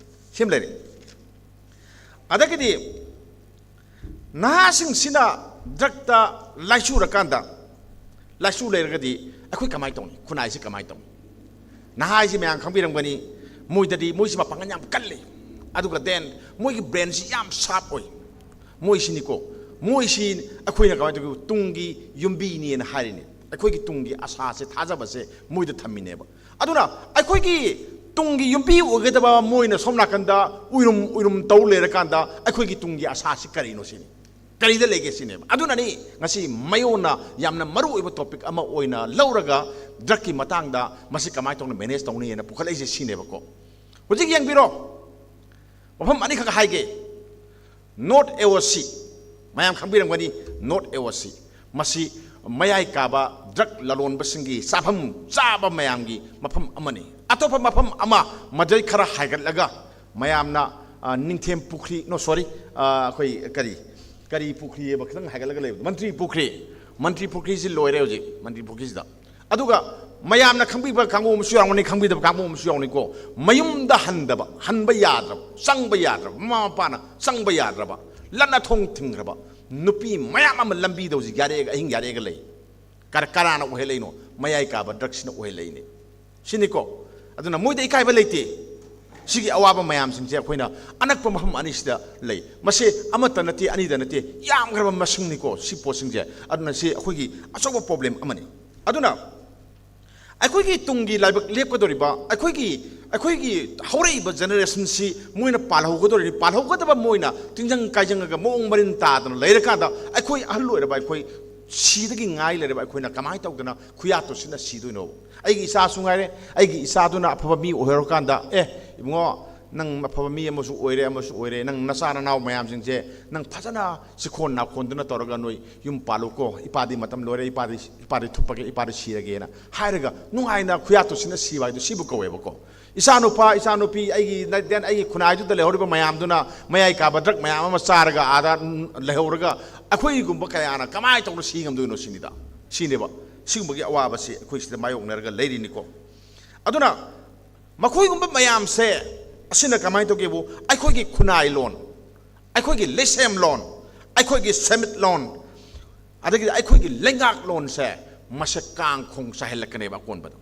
ꯁꯤꯃ ꯂꯩꯔꯦ꯫ ꯑꯗꯒꯤꯗꯤ ꯅꯍꯥꯁꯤꯡꯁꯤꯅ ꯗ꯭ꯔꯛꯇ ꯂꯥꯏꯆꯨꯔꯀꯥꯟꯗ, ꯂꯥꯏꯆꯨ ꯂꯩꯔꯒꯗꯤ ꯑꯩꯈꯣꯏ ꯀꯃꯥꯏꯅ ꯇꯧꯅꯤ? ꯈꯨꯟꯅꯥꯏꯁꯤ ꯀꯃꯥꯏꯅ ꯇꯧꯅꯤ? ꯅꯍꯥ ꯍꯥꯏꯁꯤ ꯃꯌꯥꯝ ꯈꯪꯕꯤꯔꯝꯒꯅꯤ, ꯃꯣꯏꯗꯗꯤ, ꯃꯣꯏꯁꯤ ꯃꯄꯥꯡꯒꯜ ꯌꯥꯝ ꯀꯜꯂꯤ, ꯑꯗꯨꯒ then ꯃꯣꯏꯒꯤ ꯕ꯭ꯔꯦꯟꯁꯤ ꯌꯥꯝ ꯁꯥꯔꯞ ꯑꯣꯏ꯫ ꯃꯣꯏꯁꯤꯅꯤꯀꯣ, ꯃꯣꯏꯁꯤ ꯑꯩꯈꯣꯏꯅ ꯀꯃꯥꯏꯅ ꯇꯧꯒꯦ? ꯇꯨꯡꯒꯤ ꯌꯨꯝꯕꯤꯅꯦꯅ ꯍꯥꯏꯔꯤꯅꯦ꯫ ꯑꯩꯈꯣꯏꯒꯤ ꯇꯨꯡꯒꯤ ꯑꯁꯥꯁꯦ, ꯊꯥꯖꯕꯁꯦ ꯃꯣꯏꯗ ꯊꯝꯃꯤꯅꯦꯕ꯫ ꯑꯗꯨꯅ ꯑꯩꯈꯣꯏꯒꯤ ꯇꯨꯡꯒꯤ ꯌꯨꯝꯕꯤ ꯑꯣꯏꯒꯗꯕ ꯃꯣꯏꯅ ꯁꯣꯝ ꯅꯥꯀꯟꯗ ꯎꯏꯔꯨꯝ ꯎꯏꯔꯨꯝ ꯇꯧ ꯂꯩꯔꯀꯥꯟꯗ ꯑꯩꯈꯣꯏꯒꯤ ꯇꯨꯡꯒꯤ ꯑꯁꯥꯁꯤ ꯀꯔꯤꯅꯣ ꯁꯤꯅꯤ? ꯀꯔꯤꯗ ꯂꯩꯒꯦ ꯁꯤꯅꯦꯕ꯫ ꯑꯗꯨꯅꯅꯤ ꯉꯁꯤ ꯃꯌꯣꯟꯅ ꯌꯥꯝꯅ ꯃꯔꯨ ꯑꯣꯏꯕ ꯇꯣꯄꯤꯛ ꯑꯃ ꯑꯣꯏꯅ ꯂꯧꯔꯒ ꯗ꯭ꯔꯛꯀꯤ ꯃꯇꯥꯡꯗ ꯃꯁꯤ ꯀꯃꯥꯏꯅ ꯇꯧꯅ ꯃꯦꯅꯦꯖ ꯇꯧꯅꯤ ꯍꯥꯏꯅ ꯄꯨꯈꯠꯂꯛꯏꯁꯦ ꯁꯤꯅꯦꯕꯀꯣ꯫ ꯍꯧꯖꯤꯛ ꯌꯦꯡꯕꯤꯔꯣ, ꯃꯐꯝ ꯑꯅꯤꯈꯛ ꯍꯥꯏꯒꯦ꯫ ꯅꯣꯔꯠ ꯑꯦ ꯑꯣ ꯁꯤ, ꯃꯌꯥꯝ ꯈꯪꯕꯤꯔꯝꯒꯅꯤ꯫ ꯅꯣꯔꯠ ꯑꯦ ꯑꯣ ꯁꯤ ꯃꯁꯤ ꯃꯌꯥꯏ ꯀꯥꯕ ꯗ꯭ꯔꯛ ꯂꯂꯣꯟꯕꯁꯤꯡꯒꯤ ꯆꯥꯐꯝ ꯆꯥꯕ ꯃꯌꯥꯝꯒꯤ ꯃꯐꯝ ꯑꯃꯅꯤ꯫ ꯑꯇꯣꯞꯄ ꯃꯐꯝ ꯑꯃ ꯃꯗꯩ ꯈꯔ ꯍꯥꯏꯒꯠꯂꯒ ꯃꯌꯥꯝꯅ, ꯑ, ꯅꯤꯡꯊꯦꯝ ꯄꯨꯈ꯭ꯔꯤ, no, sorry, ꯑ, ꯑꯩꯈꯣꯏ ꯀꯔꯤ, ꯀꯔꯤ ꯄꯨꯈ꯭ꯔꯤꯑꯕ ꯈꯤꯇꯪ ꯍꯥꯏꯒꯠꯂꯒ ꯂꯩꯕꯗꯣ? ꯃꯟꯇ꯭ꯔꯤ ꯄꯨꯈ꯭ꯔꯤ꯫ ꯃꯟꯇ꯭ꯔꯤ ꯄꯨꯈ꯭ꯔꯤꯁꯤ ꯂꯣꯏꯔꯦ ꯍꯧꯖꯤꯛ, ꯃꯟꯇ꯭ꯔꯤ ꯄꯨꯈ꯭ꯔꯤꯁꯤꯗ꯫ ꯑꯗꯨꯒ ꯃꯌꯥꯝꯅ ꯈꯪꯕꯤꯕ ꯀꯥꯡꯕꯨ ꯑꯃꯁꯨ ꯌꯥꯎꯔꯝꯒꯅꯤ, ꯈꯪꯕꯤꯗꯕ ꯀꯥꯡꯕꯨ ꯑꯃꯁꯨ ꯌꯥꯎꯔꯝꯒꯅꯤꯀꯣ꯫ ꯃꯌꯨꯝꯗ ꯍꯟꯗꯕ, ꯍꯟꯕ ꯌꯥꯗ꯭ꯔꯕ, ꯆꯪꯕ ꯌꯥꯗ꯭ꯔꯕ, ꯃꯃꯥ ꯃꯄꯥꯅ ꯆꯪꯕ ꯌꯥꯗ꯭ꯔꯕ, ꯂꯟꯅ ꯊꯣꯡ ꯊꯤꯡꯈ꯭ꯔꯕ ꯅꯨꯄꯤ ꯃꯌꯥꯝ ꯑꯃ ꯂꯝꯕꯤꯗ ꯍꯧꯖꯤꯛ ꯌꯥꯔꯦꯛꯑꯒ, ꯑꯍꯤꯡ ꯌꯥꯔꯦꯛꯑꯒ ꯂꯩ꯫ ꯀꯔ-, ꯀꯅꯥꯅ ꯑꯣꯏꯍꯜꯂꯛꯏꯅꯣ? ꯃꯌꯥꯏ ꯀꯥꯕ ꯗ꯭ꯔꯛꯁꯤꯅ ꯑꯣꯏꯍꯜꯂꯛꯏꯅꯦ꯫ ꯁꯤꯅꯤꯀꯣ꯫ ꯑꯗꯨꯅ ꯃꯣꯏꯗ ꯏꯀꯥꯏꯕ ꯂꯩꯇꯦ꯫ ꯁꯤꯒꯤ ꯑꯋꯥꯕ ꯃꯌꯥꯝꯁꯤꯡꯁꯦ ꯑꯩꯈꯣꯏꯅ ꯑꯅꯛꯄ ꯃꯐꯝ ꯑꯅꯤꯁꯤꯗ ꯂꯩ꯫ ꯃꯁꯤ ꯑꯃꯠꯇ ꯅꯠꯇꯦ, ꯑꯅꯤꯗ ꯅꯠꯇꯦ, ꯌꯥꯝꯈ꯭ꯔꯕ ꯃꯁꯤꯡꯅꯤꯀꯣ ꯁꯤ ꯄꯣꯠꯁꯤꯡꯁꯦ꯫ ꯑꯗꯨꯅ ꯁꯤ ꯑꯩꯈꯣꯏꯒꯤ ꯑꯆꯧꯕ ꯄ꯭ꯔꯣꯕ꯭ꯂꯦꯝ ꯑꯃꯅꯤ꯫ ꯑꯗꯨꯅ ꯑꯩꯈꯣꯏꯒꯤ ꯇꯨꯡꯒꯤ ꯂꯥꯏꯕꯛ ꯂꯦꯞꯀꯗꯧꯔꯤꯕ, ꯑꯩꯈꯣꯏꯒꯤ, ꯑꯩꯈꯣꯏꯒꯤ ꯍꯧꯔꯛꯏꯕ ꯖꯦꯅꯦꯔꯦꯁꯟꯁꯤ ꯃꯣꯏꯅ ꯄꯥꯜꯍꯧꯒꯗꯧꯔꯤꯅꯤ꯫ ꯄꯥꯜꯍꯧꯒꯗꯕ ꯃꯣꯏꯅ ꯇꯤꯟꯖꯪ ꯀꯥꯏꯖꯪꯉꯒ ꯃꯑꯣꯡ ꯃꯔꯤꯟ ꯇꯥꯗꯅ ꯂꯩꯔꯀꯥꯟꯗ ꯑꯩꯈꯣꯏ ꯑꯍꯜ ꯑꯣꯏꯔꯕ ꯑꯩꯈꯣꯏ ꯁꯤꯗꯒꯤ ꯉꯥꯏ ꯂꯩꯔꯕ ꯑꯩꯈꯣꯏꯅ ꯀꯃꯥꯏꯅ ꯇꯧꯗꯅ ꯈꯨꯌꯥꯠꯇꯨ ꯁꯤꯠꯅ ꯁꯤꯗꯣꯏꯅꯣ? ꯑꯩꯒꯤ ꯏꯆꯥꯁꯨ ꯉꯥꯏꯔꯦ, ꯑꯩꯒꯤ ꯏꯆꯥꯗꯨꯅ ꯑꯐꯕ ꯃꯤ ꯑꯣꯏꯍꯧꯔꯀꯥꯟꯗ, "ꯑꯦ, ꯏꯕꯨꯡꯉꯣ, ꯅꯪ ꯑꯐꯕ ꯃꯤ ꯑꯃꯁꯨ ꯑꯣꯏꯔꯦ, ꯑꯃꯁꯨ ꯑꯣꯏꯔꯦ, ꯅꯪ ꯅꯆꯥ ꯅꯅꯥꯎ ꯃꯌꯥꯝꯁꯤꯡꯁꯦ ꯅꯪ ꯐꯖꯅ ꯆꯤꯈꯣꯟ ꯅꯥꯈꯣꯟꯗꯨꯅ ꯇꯧꯔꯒ ꯅꯣꯏ ꯌꯨꯝ ꯄꯥꯜꯂꯨꯀꯣ, ꯏꯄꯥꯗꯤ ꯃꯇꯝ ꯂꯣꯏꯔꯦ, ꯏꯄꯥꯗꯤ, ꯏꯄꯥꯗꯤ ꯊꯨꯞꯄꯒꯦ, ꯏꯄꯥꯗꯤ ꯁꯤꯔꯒꯦꯅ" ꯍꯥꯏꯔꯒ ꯅꯨꯡꯉꯥꯏꯅ ꯈꯨꯌꯥꯠꯇꯨ ꯁꯤꯠꯅ ꯁꯤꯕ ꯍꯥꯏꯗꯨ ꯁꯤꯕꯨ ꯀꯧꯋꯦꯕꯀꯣ꯫ ꯏꯆꯥꯅꯨꯄꯥ, ꯏꯆꯥꯅꯨꯄꯤ, ꯑꯩꯒꯤ, then ꯑꯩꯒꯤ ꯈꯨꯟꯅꯥꯏꯗꯨꯗ ꯂꯩꯍꯧꯔꯤꯕ ꯃꯌꯥꯝꯗꯨꯅ ꯃꯌꯥꯏ ꯀꯥꯕ ꯗ꯭ꯔꯛ ꯃꯌꯥꯝ ꯑꯃ ꯆꯥꯔꯒ ꯑꯥꯗ ꯂꯩꯍꯧꯔꯒ ꯑꯩꯈꯣꯏꯒꯨꯝꯕ ꯀꯌꯥꯅ ꯀꯃꯥꯏꯅ ꯇꯧꯅ ꯁꯤ ꯉꯝꯗꯣꯏꯅꯣ ꯁꯤꯅꯤꯗ꯫ ꯁꯤꯅꯦꯕ꯫ ꯁꯤꯒꯨꯝꯕꯒꯤ ꯑꯋꯥꯕꯁꯤ ꯑꯩꯈꯣꯏ ꯁꯤꯗ ꯃꯥꯌꯣꯛꯅꯔꯒ ꯂꯩꯔꯤꯅꯤꯀꯣ꯫ ꯑꯗꯨꯅ ꯃꯈꯣꯏꯒꯨꯝꯕ ꯃꯌꯥꯝꯁꯦ ꯑꯁꯤꯅ ꯀꯃꯥꯏꯅ ꯇꯧꯒꯦꯕꯨ, ꯑꯩꯈꯣꯏꯒꯤ ꯈꯨꯟꯅꯥꯏ ꯂꯣꯟ, ꯑꯩꯈꯣꯏꯒꯤ ꯂꯩꯁꯦꯝ ꯂꯣꯟ, ꯑꯩꯈꯣꯏꯒꯤ ꯁꯦꯟꯃꯤꯠ ꯂꯣꯟ, ꯑꯗꯒꯤꯗꯤ ꯑꯩꯈꯣꯏꯒꯤ ꯂꯩꯉꯥꯛꯂꯣꯟꯁꯦ ꯃꯁꯦ ꯀꯥꯡ ꯈꯣꯡ ꯆꯥꯏꯍꯜꯂꯛꯀꯅꯦꯕ꯫ ꯑꯀꯣꯟꯕꯗ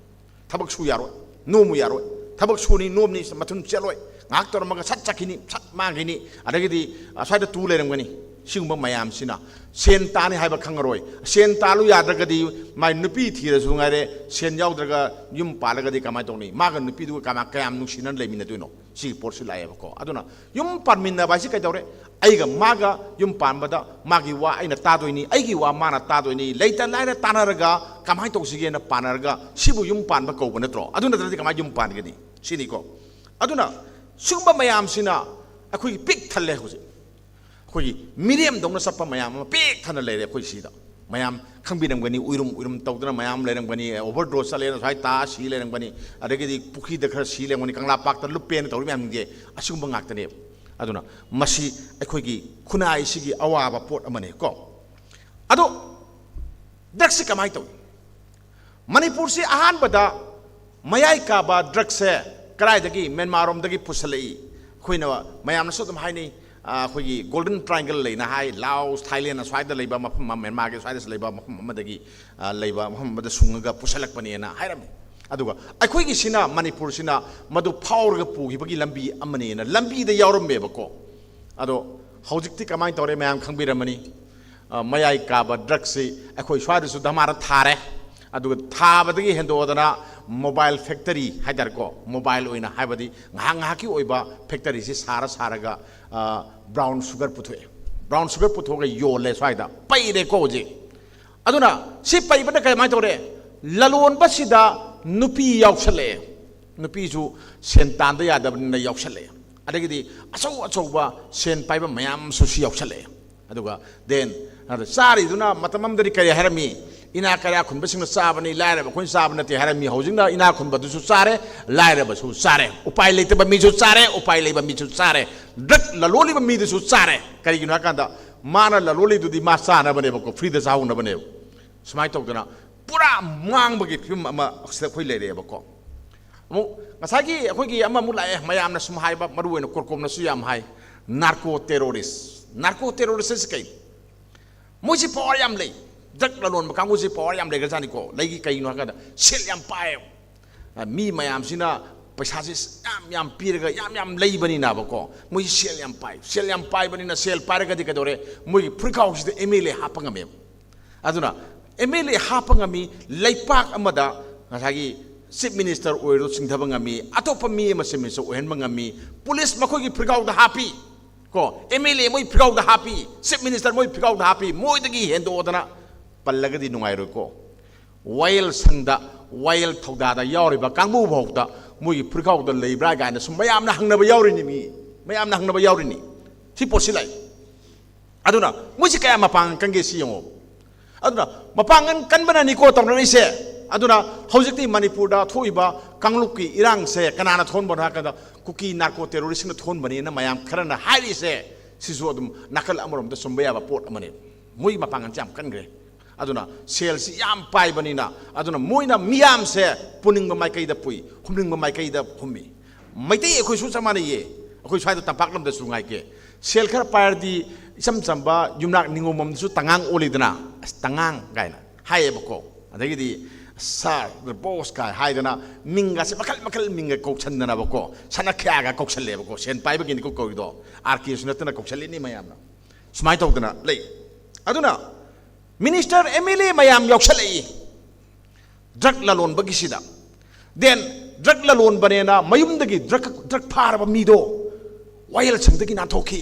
ꯊꯕꯛ ꯁꯨ ꯌꯥꯔꯣꯏ, ꯅꯣꯝꯃꯨ ꯌꯥꯔꯣꯏ, ꯊꯕꯛ ꯁꯨꯅꯤ ꯅꯣꯝꯅꯤ, ꯃꯊꯨꯟ ꯆꯦꯠꯂꯣꯏ, ꯉꯥꯏꯍꯥꯛ ꯇꯧꯔꯝꯃꯒ ꯁꯠ ꯆꯠꯈꯤꯅꯤ, ꯁꯠ ꯃꯥꯡꯈꯤꯅꯤ, ꯑꯗꯒꯤꯗꯤ ꯑꯁ꯭ꯋꯥꯏꯗ ꯇꯨ ꯂꯩꯔꯝꯒꯅꯤ꯫ ꯁꯤꯒꯨꯝꯕ ꯃꯌꯥꯝꯁꯤꯅ ꯁꯦꯟ ꯇꯥꯅꯤ ꯍꯥꯏꯕ ꯈꯪꯉꯔꯣꯏ꯫ ꯁꯦꯟ ꯇꯥꯜꯂꯨ ꯌꯥꯗ꯭ꯔꯒꯗꯤ ꯃꯥꯏ ꯅꯨꯄꯤ ꯊꯤꯔꯁꯨ ꯉꯥꯏꯔꯦ, ꯁꯦꯟ ꯌꯥꯎꯗ꯭ꯔꯒ ꯌꯨꯝ ꯄꯥꯜꯂꯒꯗꯤ ꯀꯃꯥꯏꯅ ꯇꯧꯅꯤ? ꯃꯥꯒ ꯅꯨꯄꯤꯗꯨꯒ ꯀꯃꯥꯏ, ꯀꯌꯥꯝ ꯅꯨꯡꯁꯤꯅꯅ ꯂꯩꯃꯤꯟꯅꯗꯣꯏꯅꯣ? ꯁꯤꯒꯤ ꯄꯣꯠꯁꯤ ꯂꯥꯛꯑꯦꯕꯀꯣ꯫ ꯑꯗꯨꯅ ꯌꯨꯝ ꯄꯥꯟꯃꯤꯟꯅꯕ ꯍꯥꯏꯁꯤ ꯀꯩꯗꯧꯔꯦ? ꯑꯩꯒ ꯃꯥꯒ ꯌꯨꯝ ꯄꯥꯟꯕꯗ ꯃꯥꯒꯤ ꯋꯥ ꯑꯩꯅ ꯇꯥꯗꯣꯏꯅꯤ, ꯑꯩꯒꯤ ꯋꯥ ꯃꯥꯅ ꯇꯥꯗꯣꯏꯅꯤ, ꯂꯩꯇ ꯂꯥꯏꯔ ꯇꯥꯟꯅꯔꯒ ꯀꯃꯥꯏꯅ ꯇꯧꯁꯤꯒꯦꯅ ꯄꯥꯟꯅꯔꯒ, ꯁꯤꯕꯨ ꯌꯨꯝ ꯄꯥꯟꯕ ꯀꯧꯕ ꯅꯠꯇ꯭ꯔꯣ? ꯑꯗꯨ ꯅꯠꯇ꯭ꯔꯗꯤ ꯀꯃꯥꯏꯅ ꯌꯨꯝ ꯄꯥꯟꯒꯅꯤ? ꯁꯤꯅꯤꯀꯣ꯫ ꯑꯗꯨꯅ ꯁꯤꯒꯨꯝꯕ ꯃꯌꯥꯝꯁꯤꯅ ꯑꯩꯈꯣꯏꯒꯤ ꯄꯤꯛ ꯊꯜꯂꯦ ꯍꯧꯖꯤꯛ꯫ ꯑꯩꯈꯣꯏꯒꯤ ꯃꯤꯔꯦꯝꯗꯧꯅ ꯆꯠꯄ ꯃꯌꯥꯝ ꯑꯃ ꯄꯤꯛ ꯊꯟꯅ ꯂꯩꯔꯦ ꯑꯩꯈꯣꯏ ꯁꯤꯗ꯫ ꯃꯌꯥꯝ ꯈꯪꯕꯤꯔꯝꯒꯅꯤ, ꯎꯏꯔꯨꯝ ꯎꯏꯔꯨꯝ ꯇꯧꯗꯅ ꯃꯌꯥꯝ ꯂꯩꯔꯝꯒꯅꯤ, ꯑꯣꯚꯔ ꯗꯣꯁ ꯆꯠꯂꯦꯅ ꯁ꯭ꯋꯥꯏ ꯇꯥ ꯁꯤ ꯂꯩꯔꯝꯒꯅꯤ, ꯑꯗꯒꯤꯗꯤ ꯄꯨꯈ꯭ꯔꯤꯗ ꯈꯔ ꯁꯤ ꯂꯩꯔꯝꯒꯅꯤ, ꯀꯪꯂꯥ ꯄꯥꯛꯇ ꯂꯨꯞꯄꯦꯅ ꯇꯧꯔꯤ ꯃꯌꯥꯝꯁꯦ ꯑꯁꯤꯒꯨꯝꯕ ꯉꯥꯛꯇꯅꯦꯕ꯫ ꯑꯗꯨꯅ ꯃꯁꯤ ꯑꯩꯈꯣꯏꯒꯤ ꯈꯨꯟꯅꯥꯏꯁꯤꯒꯤ ꯑꯋꯥꯕ ꯄꯣꯠ ꯑꯃꯅꯤ ꯀꯣ꯫ ꯑꯗꯣ ꯗ꯭ꯔꯒꯁꯤ ꯀꯃꯥꯏꯅ ꯇꯧꯏ? ꯃꯅꯤꯄꯨꯔꯁꯤ ꯑꯍꯥꯟꯕꯗ ꯃꯌꯥꯏ ꯀꯥꯕ ꯗ꯭ꯔꯒꯁꯦ ꯀꯗꯥꯏꯗꯒꯤ? ꯃ꯭ꯌꯥꯟꯃꯥꯔꯔꯣꯝꯗꯒꯤ ꯄꯨꯁꯜꯂꯛꯏ꯫ ꯑꯩꯈꯣꯏꯅ, ꯃꯌꯥꯝꯅꯁꯨ ꯑꯗꯨꯝ ꯍꯥꯏꯅꯩ, ꯑ, ꯑꯩꯈꯣꯏꯒꯤ ꯒꯣꯜꯗꯟ ꯇ꯭ꯔꯥꯏꯡꯒꯜ ꯂꯩꯅ ꯍꯥꯏ, ꯂꯥꯑꯣꯁ, ꯊꯥꯏꯂꯦꯟ, ꯑꯁ꯭ꯋꯥꯏꯗ ꯂꯩꯕ ꯃꯐꯝ ꯑꯃ, ꯃ꯭ꯌꯥꯟꯃꯥꯔꯒꯤ ꯁ꯭ꯋꯥꯏꯗꯁꯨ ꯂꯩꯕ ꯃꯐꯝ ꯑꯃꯗꯒꯤ, ꯑ, ꯂꯩꯕ ꯃꯐꯝ ꯑꯃꯗ ꯁꯨꯡꯉꯒ ꯄꯨꯁꯜꯂꯛꯄꯅꯦꯅ ꯍꯥꯏꯔꯝꯃꯤ꯫ ꯑꯗꯨꯒ ꯑꯩꯈꯣꯏꯒꯤꯁꯤꯅ, ꯃꯅꯤꯄꯨꯔꯁꯤꯅ ꯃꯗꯨ ꯐꯥꯎꯔꯒ ꯄꯨꯈꯤꯕꯒꯤ ꯂꯝꯕꯤ ꯑꯃꯅꯦꯅ ꯂꯝꯕꯤꯗ ꯌꯥꯎꯔꯝꯃꯦꯕꯀꯣ꯫ ꯑꯗꯣ ꯍꯧꯖꯤꯛꯇꯤ ꯀꯃꯥꯏꯅ ꯇꯧꯔꯦ ꯃꯌꯥꯝ ꯈꯪꯕꯤꯔꯝꯃꯅꯤ꯫ ꯑ, ꯃꯌꯥꯏ ꯀꯥꯕ ꯗ꯭ꯔꯒꯁꯤ ꯑꯩꯈꯣꯏ ꯁ꯭ꯋꯥꯏꯗꯁꯨ ꯙꯃꯥꯔ ꯊꯥꯔꯦ꯫ ꯑꯗꯨꯒ ꯊꯥꯕꯗꯒꯤ ꯍꯦꯟꯗꯣꯛꯑꯗꯅ ꯃꯣꯕꯥꯏꯜ ꯐꯦꯛꯇꯔꯤ ꯍꯥꯏꯇꯥꯔꯦꯀꯣ, ꯃꯣꯕꯥꯏꯜ ꯑꯣꯏꯅ ꯍꯥꯏꯕꯗꯤ ꯉꯥꯏꯍꯥꯛ ꯉꯥꯏꯍꯥꯛꯀꯤ ꯑꯣꯏꯕ ꯐꯦꯛꯇꯔꯤꯁꯤ ꯁꯥꯔ ꯁꯥꯔꯒ, ꯑ, ꯕ꯭ꯔꯥꯎꯟ ꯁꯨꯒꯔ ꯄꯨꯊꯣꯛꯑꯦ꯫ ꯕ꯭ꯔꯥꯎꯟ ꯁꯨꯒꯔ ꯄꯨꯊꯣꯛꯑꯒ ꯌꯣꯜꯂꯦ ꯁ꯭ꯋꯥꯏꯗ꯫ ꯄꯩꯔꯦꯀꯣ ꯍꯧꯖꯤꯛ꯫ ꯑꯗꯨꯅ ꯁꯤ ꯄꯩꯕꯅ ꯀꯃꯥꯏꯅ ꯇꯧꯔꯦ? ꯂꯂꯣꯟꯕꯁꯤꯗ ꯅꯨꯄꯤ ꯌꯥꯎꯁꯜꯂꯛꯑꯦ꯫ ꯅꯨꯄꯤꯁꯨ ꯁꯦꯟ ꯇꯥꯟꯗ ꯌꯥꯗꯕꯅꯤꯅ ꯌꯥꯎꯁꯜꯂꯛꯑꯦ꯫ ꯑꯗꯒꯤꯗꯤ ꯑꯆꯧ ꯑꯆꯧꯕ ꯁꯦꯟ ꯄꯥꯏꯕ ꯃꯌꯥꯝ ꯑꯃꯁꯨ ꯁꯤ ꯌꯥꯎꯁꯜꯂꯛꯑꯦ꯫ ꯑꯗꯨꯒ then ꯑꯗ ꯆꯥꯔꯤꯗꯨꯅ ꯃꯇꯝ ꯑꯃꯗꯗꯤ ꯀꯔꯤ ꯍꯥꯏꯔꯝꯃꯤ? ꯏꯅꯥꯛ ꯀꯩꯔꯥ ꯈꯨꯟꯕꯁꯤꯡꯅ ꯆꯥꯕꯅꯤ, ꯂꯥꯏꯔꯕ ꯑꯩꯈꯣꯏꯅ ꯆꯥꯕ ꯅꯠꯇꯦ ꯍꯥꯏꯔꯝꯃꯤ꯫ ꯍꯧꯖꯤꯛꯅ ꯏꯅꯥꯛ ꯈꯨꯟꯕꯗꯨꯁꯨ ꯆꯥꯔꯦ, ꯂꯥꯏꯔꯕꯁꯨ ꯆꯥꯔꯦ, ꯎꯄꯥꯏ ꯂꯩꯇꯕ ꯃꯤꯁꯨ ꯆꯥꯔꯦ, ꯎꯄꯥꯏ ꯂꯩꯕ ꯃꯤꯁꯨ ꯆꯥꯔꯦ, ꯗ꯭ꯔꯒ ꯂꯂꯣꯜꯂꯤꯕ ꯃꯤꯗꯨꯁꯨ ꯆꯥꯔꯦ꯫ ꯀꯔꯤꯒꯤꯅꯣ ꯍꯥꯏꯀꯥꯟꯗ ꯃꯥꯅ ꯂꯂꯣꯜꯂꯤꯗꯨꯗꯤ ꯃꯥ ꯆꯥꯅꯕꯅꯦꯕꯀꯣ, ꯐ꯭ꯔꯤꯗ ꯆꯥꯍꯧꯅꯕꯅꯦꯕ꯫ ꯁꯨꯃꯥꯏꯅ ꯇꯧꯗꯅ ꯄꯨꯔꯥ ꯃꯥꯡꯕꯒꯤ ꯐꯤꯕꯝ ꯑꯃ ꯁꯤꯗ ꯑꯩꯈꯣꯏ ꯂꯩꯔꯛꯑꯦꯕꯀꯣ꯫ ꯑꯃꯨꯛ ꯉꯁꯥꯏꯒꯤ ꯑꯩꯈꯣꯏꯒꯤ ꯑꯃꯃꯨꯛ ꯂꯥꯛꯑꯦ, ꯃꯌꯥꯝꯅ ꯁꯨꯝ ꯍꯥꯏꯕ, ꯃꯔꯨ ꯑꯣꯏꯅ ꯀꯣꯔꯀꯣꯝꯅꯁꯨ ꯌꯥꯝ ꯍꯥꯏ, ꯅꯥꯔꯀꯣ ꯇꯦꯔꯣꯔꯤꯁ꯫ ꯅꯥꯔꯀꯣ ꯇꯦꯔꯣꯔꯤꯁ ꯑꯁꯤ ꯀꯩꯅꯣ? ꯃꯣꯏꯁꯤ ꯄꯋꯥꯔ ꯌꯥꯝ ꯂꯩ꯫ ꯗ꯭ꯔꯒ ꯂꯂꯣꯟꯕ ꯀꯥꯡꯕꯨꯁꯤ ꯄꯋꯥꯔ ꯌꯥꯝ ꯂꯩꯈ꯭ꯔꯖꯥꯠꯅꯤꯀꯣ꯫ ꯂꯩꯒꯤ ꯀꯩꯒꯤꯅꯣ ꯍꯥꯏ ꯀꯥꯟꯗ ꯁꯦꯜ ꯌꯥꯝ ꯄꯥꯏꯌꯦꯕ꯫ ꯑ, ꯃꯤ ꯃꯌꯥꯝꯁꯤꯅ ꯄꯩꯁꯥꯁꯤ ꯌꯥꯝ ꯌꯥꯝ ꯄꯤꯔꯒ ꯌꯥꯝ ꯌꯥꯝ ꯂꯩꯕꯅꯤꯅꯕꯀꯣ, ꯃꯣꯏꯁꯤ ꯁꯦꯜ ꯌꯥꯝ ꯄꯥꯏ꯫ ꯁꯦꯜ ꯌꯥꯝ ꯄꯥꯏꯕꯅꯤꯅ, ꯁꯦꯜ ꯄꯥꯏꯔꯒꯗꯤ ꯀꯩꯗꯧꯔꯦ? ꯃꯣꯏꯒꯤ ꯐꯨꯔꯤꯈꯥꯎꯁꯤꯗ ꯑꯦꯝ ꯑꯦꯜ ꯑꯦ ꯍꯥꯞꯄ ꯉꯝꯃꯦꯕ꯫ ꯑꯗꯨꯅ ꯑꯦꯝ ꯑꯦꯜ ꯑꯦ ꯍꯥꯞꯄ ꯉꯝꯃꯤ꯫ ꯂꯩꯄꯥꯛ ꯑꯃꯗ ꯉꯁꯥꯏꯒꯤ ꯆꯤꯐ ꯃꯤꯅꯤꯁꯇꯔ ꯑꯣꯏꯔꯣ ꯆꯤꯡꯊꯕ ꯉꯝꯃꯤ, ꯑꯇꯣꯞꯄ ꯃꯤ ꯑꯃ ꯆꯤꯐ ꯃꯤꯅꯤꯁꯇꯔ ꯑꯣꯏꯍꯟꯕ ꯉꯝꯃꯤ꯫ ꯄꯨꯂꯤꯁ ꯃꯈꯣꯏꯒꯤ ꯐꯤꯔꯒꯥꯎꯗ ꯍꯥꯞꯄꯤ ꯀꯣ, ꯑꯦꯝ ꯑꯦꯜ ꯑꯦ ꯃꯣꯏ ꯐꯤꯔꯒꯥꯎꯗ ꯍꯥꯞꯄꯤ, ꯆꯤꯐ ꯃꯤꯅꯤꯁꯇꯔ ꯃꯣꯏ ꯐꯤꯔꯒꯥꯎꯗ ꯍꯥꯞꯄꯤ꯫ ꯃꯣꯏꯗꯒꯤ ꯍꯦꯟꯗꯣꯛꯑꯗꯅ ꯄꯜꯂꯒꯗꯤ ꯅꯨꯡꯉꯥꯏꯔꯣꯏꯀꯣ꯫ ꯋꯥꯌꯦꯜ ꯁꯪꯗ, ꯋꯥꯌꯦꯜ ꯊꯧꯗꯥꯗ ꯌꯥꯎꯔꯤꯕ ꯀꯥꯡꯕꯨ ꯐꯥꯎꯗ ꯃꯣꯏꯒꯤ ꯐꯤꯔꯒꯥꯎꯗ ꯂꯩꯕ꯭ꯔꯥ ꯀꯥꯏꯅ ꯁꯨꯝ ꯃꯌꯥꯝꯅ ꯍꯪꯅꯕ ꯌꯥꯎꯔꯤꯅꯤ꯫ ꯃꯤ ꯃꯌꯥꯝꯅ ꯍꯪꯅꯕ ꯌꯥꯎꯔꯤꯅꯤ꯫ ꯁꯤ ꯄꯣꯠꯁꯤ ꯂꯥꯛꯏ꯫ ꯑꯗꯨꯅ ꯃꯣꯏꯁꯤ ꯀꯌꯥ ꯃꯄꯥꯡꯒꯜ ꯀꯟꯒꯦ ꯁꯤ ꯌꯦꯡꯉꯣ꯫ ꯑꯗꯨꯅ ꯃꯄꯥꯡꯒꯜ ꯀꯟꯕꯅꯅꯤꯀꯣ ꯇꯧꯅꯔꯤꯁꯦ꯫ ꯑꯗꯨꯅ ꯍꯧꯖꯤꯛꯇꯤ ꯃꯅꯤꯄꯨꯔꯗ ꯊꯣꯛꯏꯕ ꯀꯥꯡꯂꯨꯞꯀꯤ ꯏꯔꯥꯡꯁꯦ ꯀꯅꯥꯅ ꯊꯣꯛꯍꯟꯕꯅꯣ ꯍꯥꯏ ꯀꯥꯟꯗ, ꯀꯨꯀꯤ ꯅꯥꯔꯀꯣ ꯇꯦꯔꯣꯔꯤꯁ꯭ꯠꯅ ꯊꯣꯛꯍꯟꯕꯅꯦꯅ ꯃꯌꯥꯝ ꯈꯔꯅ ꯍꯥꯏꯔꯤꯁꯦ, ꯁꯤꯁꯨ ꯑꯗꯨꯝ ꯅꯥꯀꯜ ꯑꯃꯔꯣꯝꯗ ꯆꯨꯝꯕ ꯌꯥꯕ ꯄꯣꯠ ꯑꯃꯅꯤ꯫ ꯃꯣꯏꯒꯤ ꯃꯄꯥꯡꯒꯜꯁꯦ ꯌꯥꯝ ꯀꯟꯈ꯭ꯔꯦ꯫ ꯑꯗꯨꯅ ꯁꯦꯜꯁꯤ ꯌꯥꯝ ꯄꯥꯏꯕꯅꯤꯅ, ꯑꯗꯨꯅ ꯃꯣꯏꯅ ꯃꯤꯌꯥꯝꯁꯦ ꯄꯨꯅꯤꯡꯕ ꯃꯥꯏꯀꯩꯗ ꯄꯨꯏ, ꯍꯨꯝꯅꯤꯡꯕ ꯃꯥꯏꯀꯩꯗ ꯍꯨꯝꯃꯤ꯫ ꯃꯩꯇꯩ ꯑꯩꯈꯣꯏꯁꯨ ꯆꯞ ꯃꯥꯟꯅꯩꯌꯦ꯫ ꯑꯩꯈꯣꯏ ꯁ꯭ꯋꯥꯏꯗ ꯇꯝꯄꯥꯛ ꯂꯝꯗꯁꯨ ꯉꯥꯏꯒꯦ, ꯁꯦꯜ ꯈꯔ ꯄꯥꯏꯔꯗꯤ ꯏꯆꯝ ꯆꯝꯕ ꯌꯨꯝꯅꯥꯛ ꯅꯤꯉꯣꯝ ꯑꯃꯗꯁꯨ ꯇꯉꯥꯡ ꯑꯣꯜꯂꯤꯗꯅ, "ꯑꯁ, ꯇꯉꯥꯡ" ꯀꯥꯏꯅ ꯍꯥꯏꯌꯦꯕꯀꯣ꯫ ꯑꯗꯒꯤꯗꯤ "ꯁꯥꯔ", "ꯕꯣꯁ" ꯀꯥꯏ ꯍꯥꯏꯗꯅ ꯃꯤꯡꯒꯁꯦ ꯃꯈꯜ ꯃꯈꯜ ꯃꯤꯡꯒ ꯀꯧꯁꯟꯗꯅꯕꯀꯣ, ꯁꯅꯥꯈ꯭ꯌꯥꯒ ꯀꯧꯁꯜꯂꯦꯕꯀꯣ꯫ ꯁꯦꯜ ꯄꯥꯏꯕꯒꯤꯅꯤꯀꯣ ꯀꯧꯔꯤꯗꯣ, ꯑꯥꯔ ꯀꯦꯁꯨ ꯅꯠꯇꯅ ꯀꯧꯁꯜꯂꯤꯅꯤ ꯃꯌꯥꯝꯅ꯫ ꯁꯨꯃꯥꯏꯅ ꯇꯧꯗꯅ ꯂꯩ꯫ ꯑꯗꯨꯅ ꯃꯤꯅꯤꯁꯇꯔ, ꯑꯦꯝ ꯑꯦꯜ ꯑꯦ ꯃꯌꯥꯝ ꯌꯥꯎꯁꯜꯂꯛꯏ꯫ ꯗ꯭ꯔꯒ ꯂꯂꯣꯟꯕꯒꯤꯁꯤꯗ꯫ Then ꯗ꯭ꯔꯒ ꯂꯂꯣꯟꯕꯅꯦꯅ ꯃꯌꯨꯝꯗꯒꯤ ꯗ꯭ꯔꯒ, ꯗ꯭ꯔꯒ ꯐꯥꯔꯕ ꯃꯤꯗꯣ ꯋꯥꯌꯦꯜꯁꯪꯗꯒꯤ ꯅꯥꯟꯊꯣꯛꯈꯤ꯫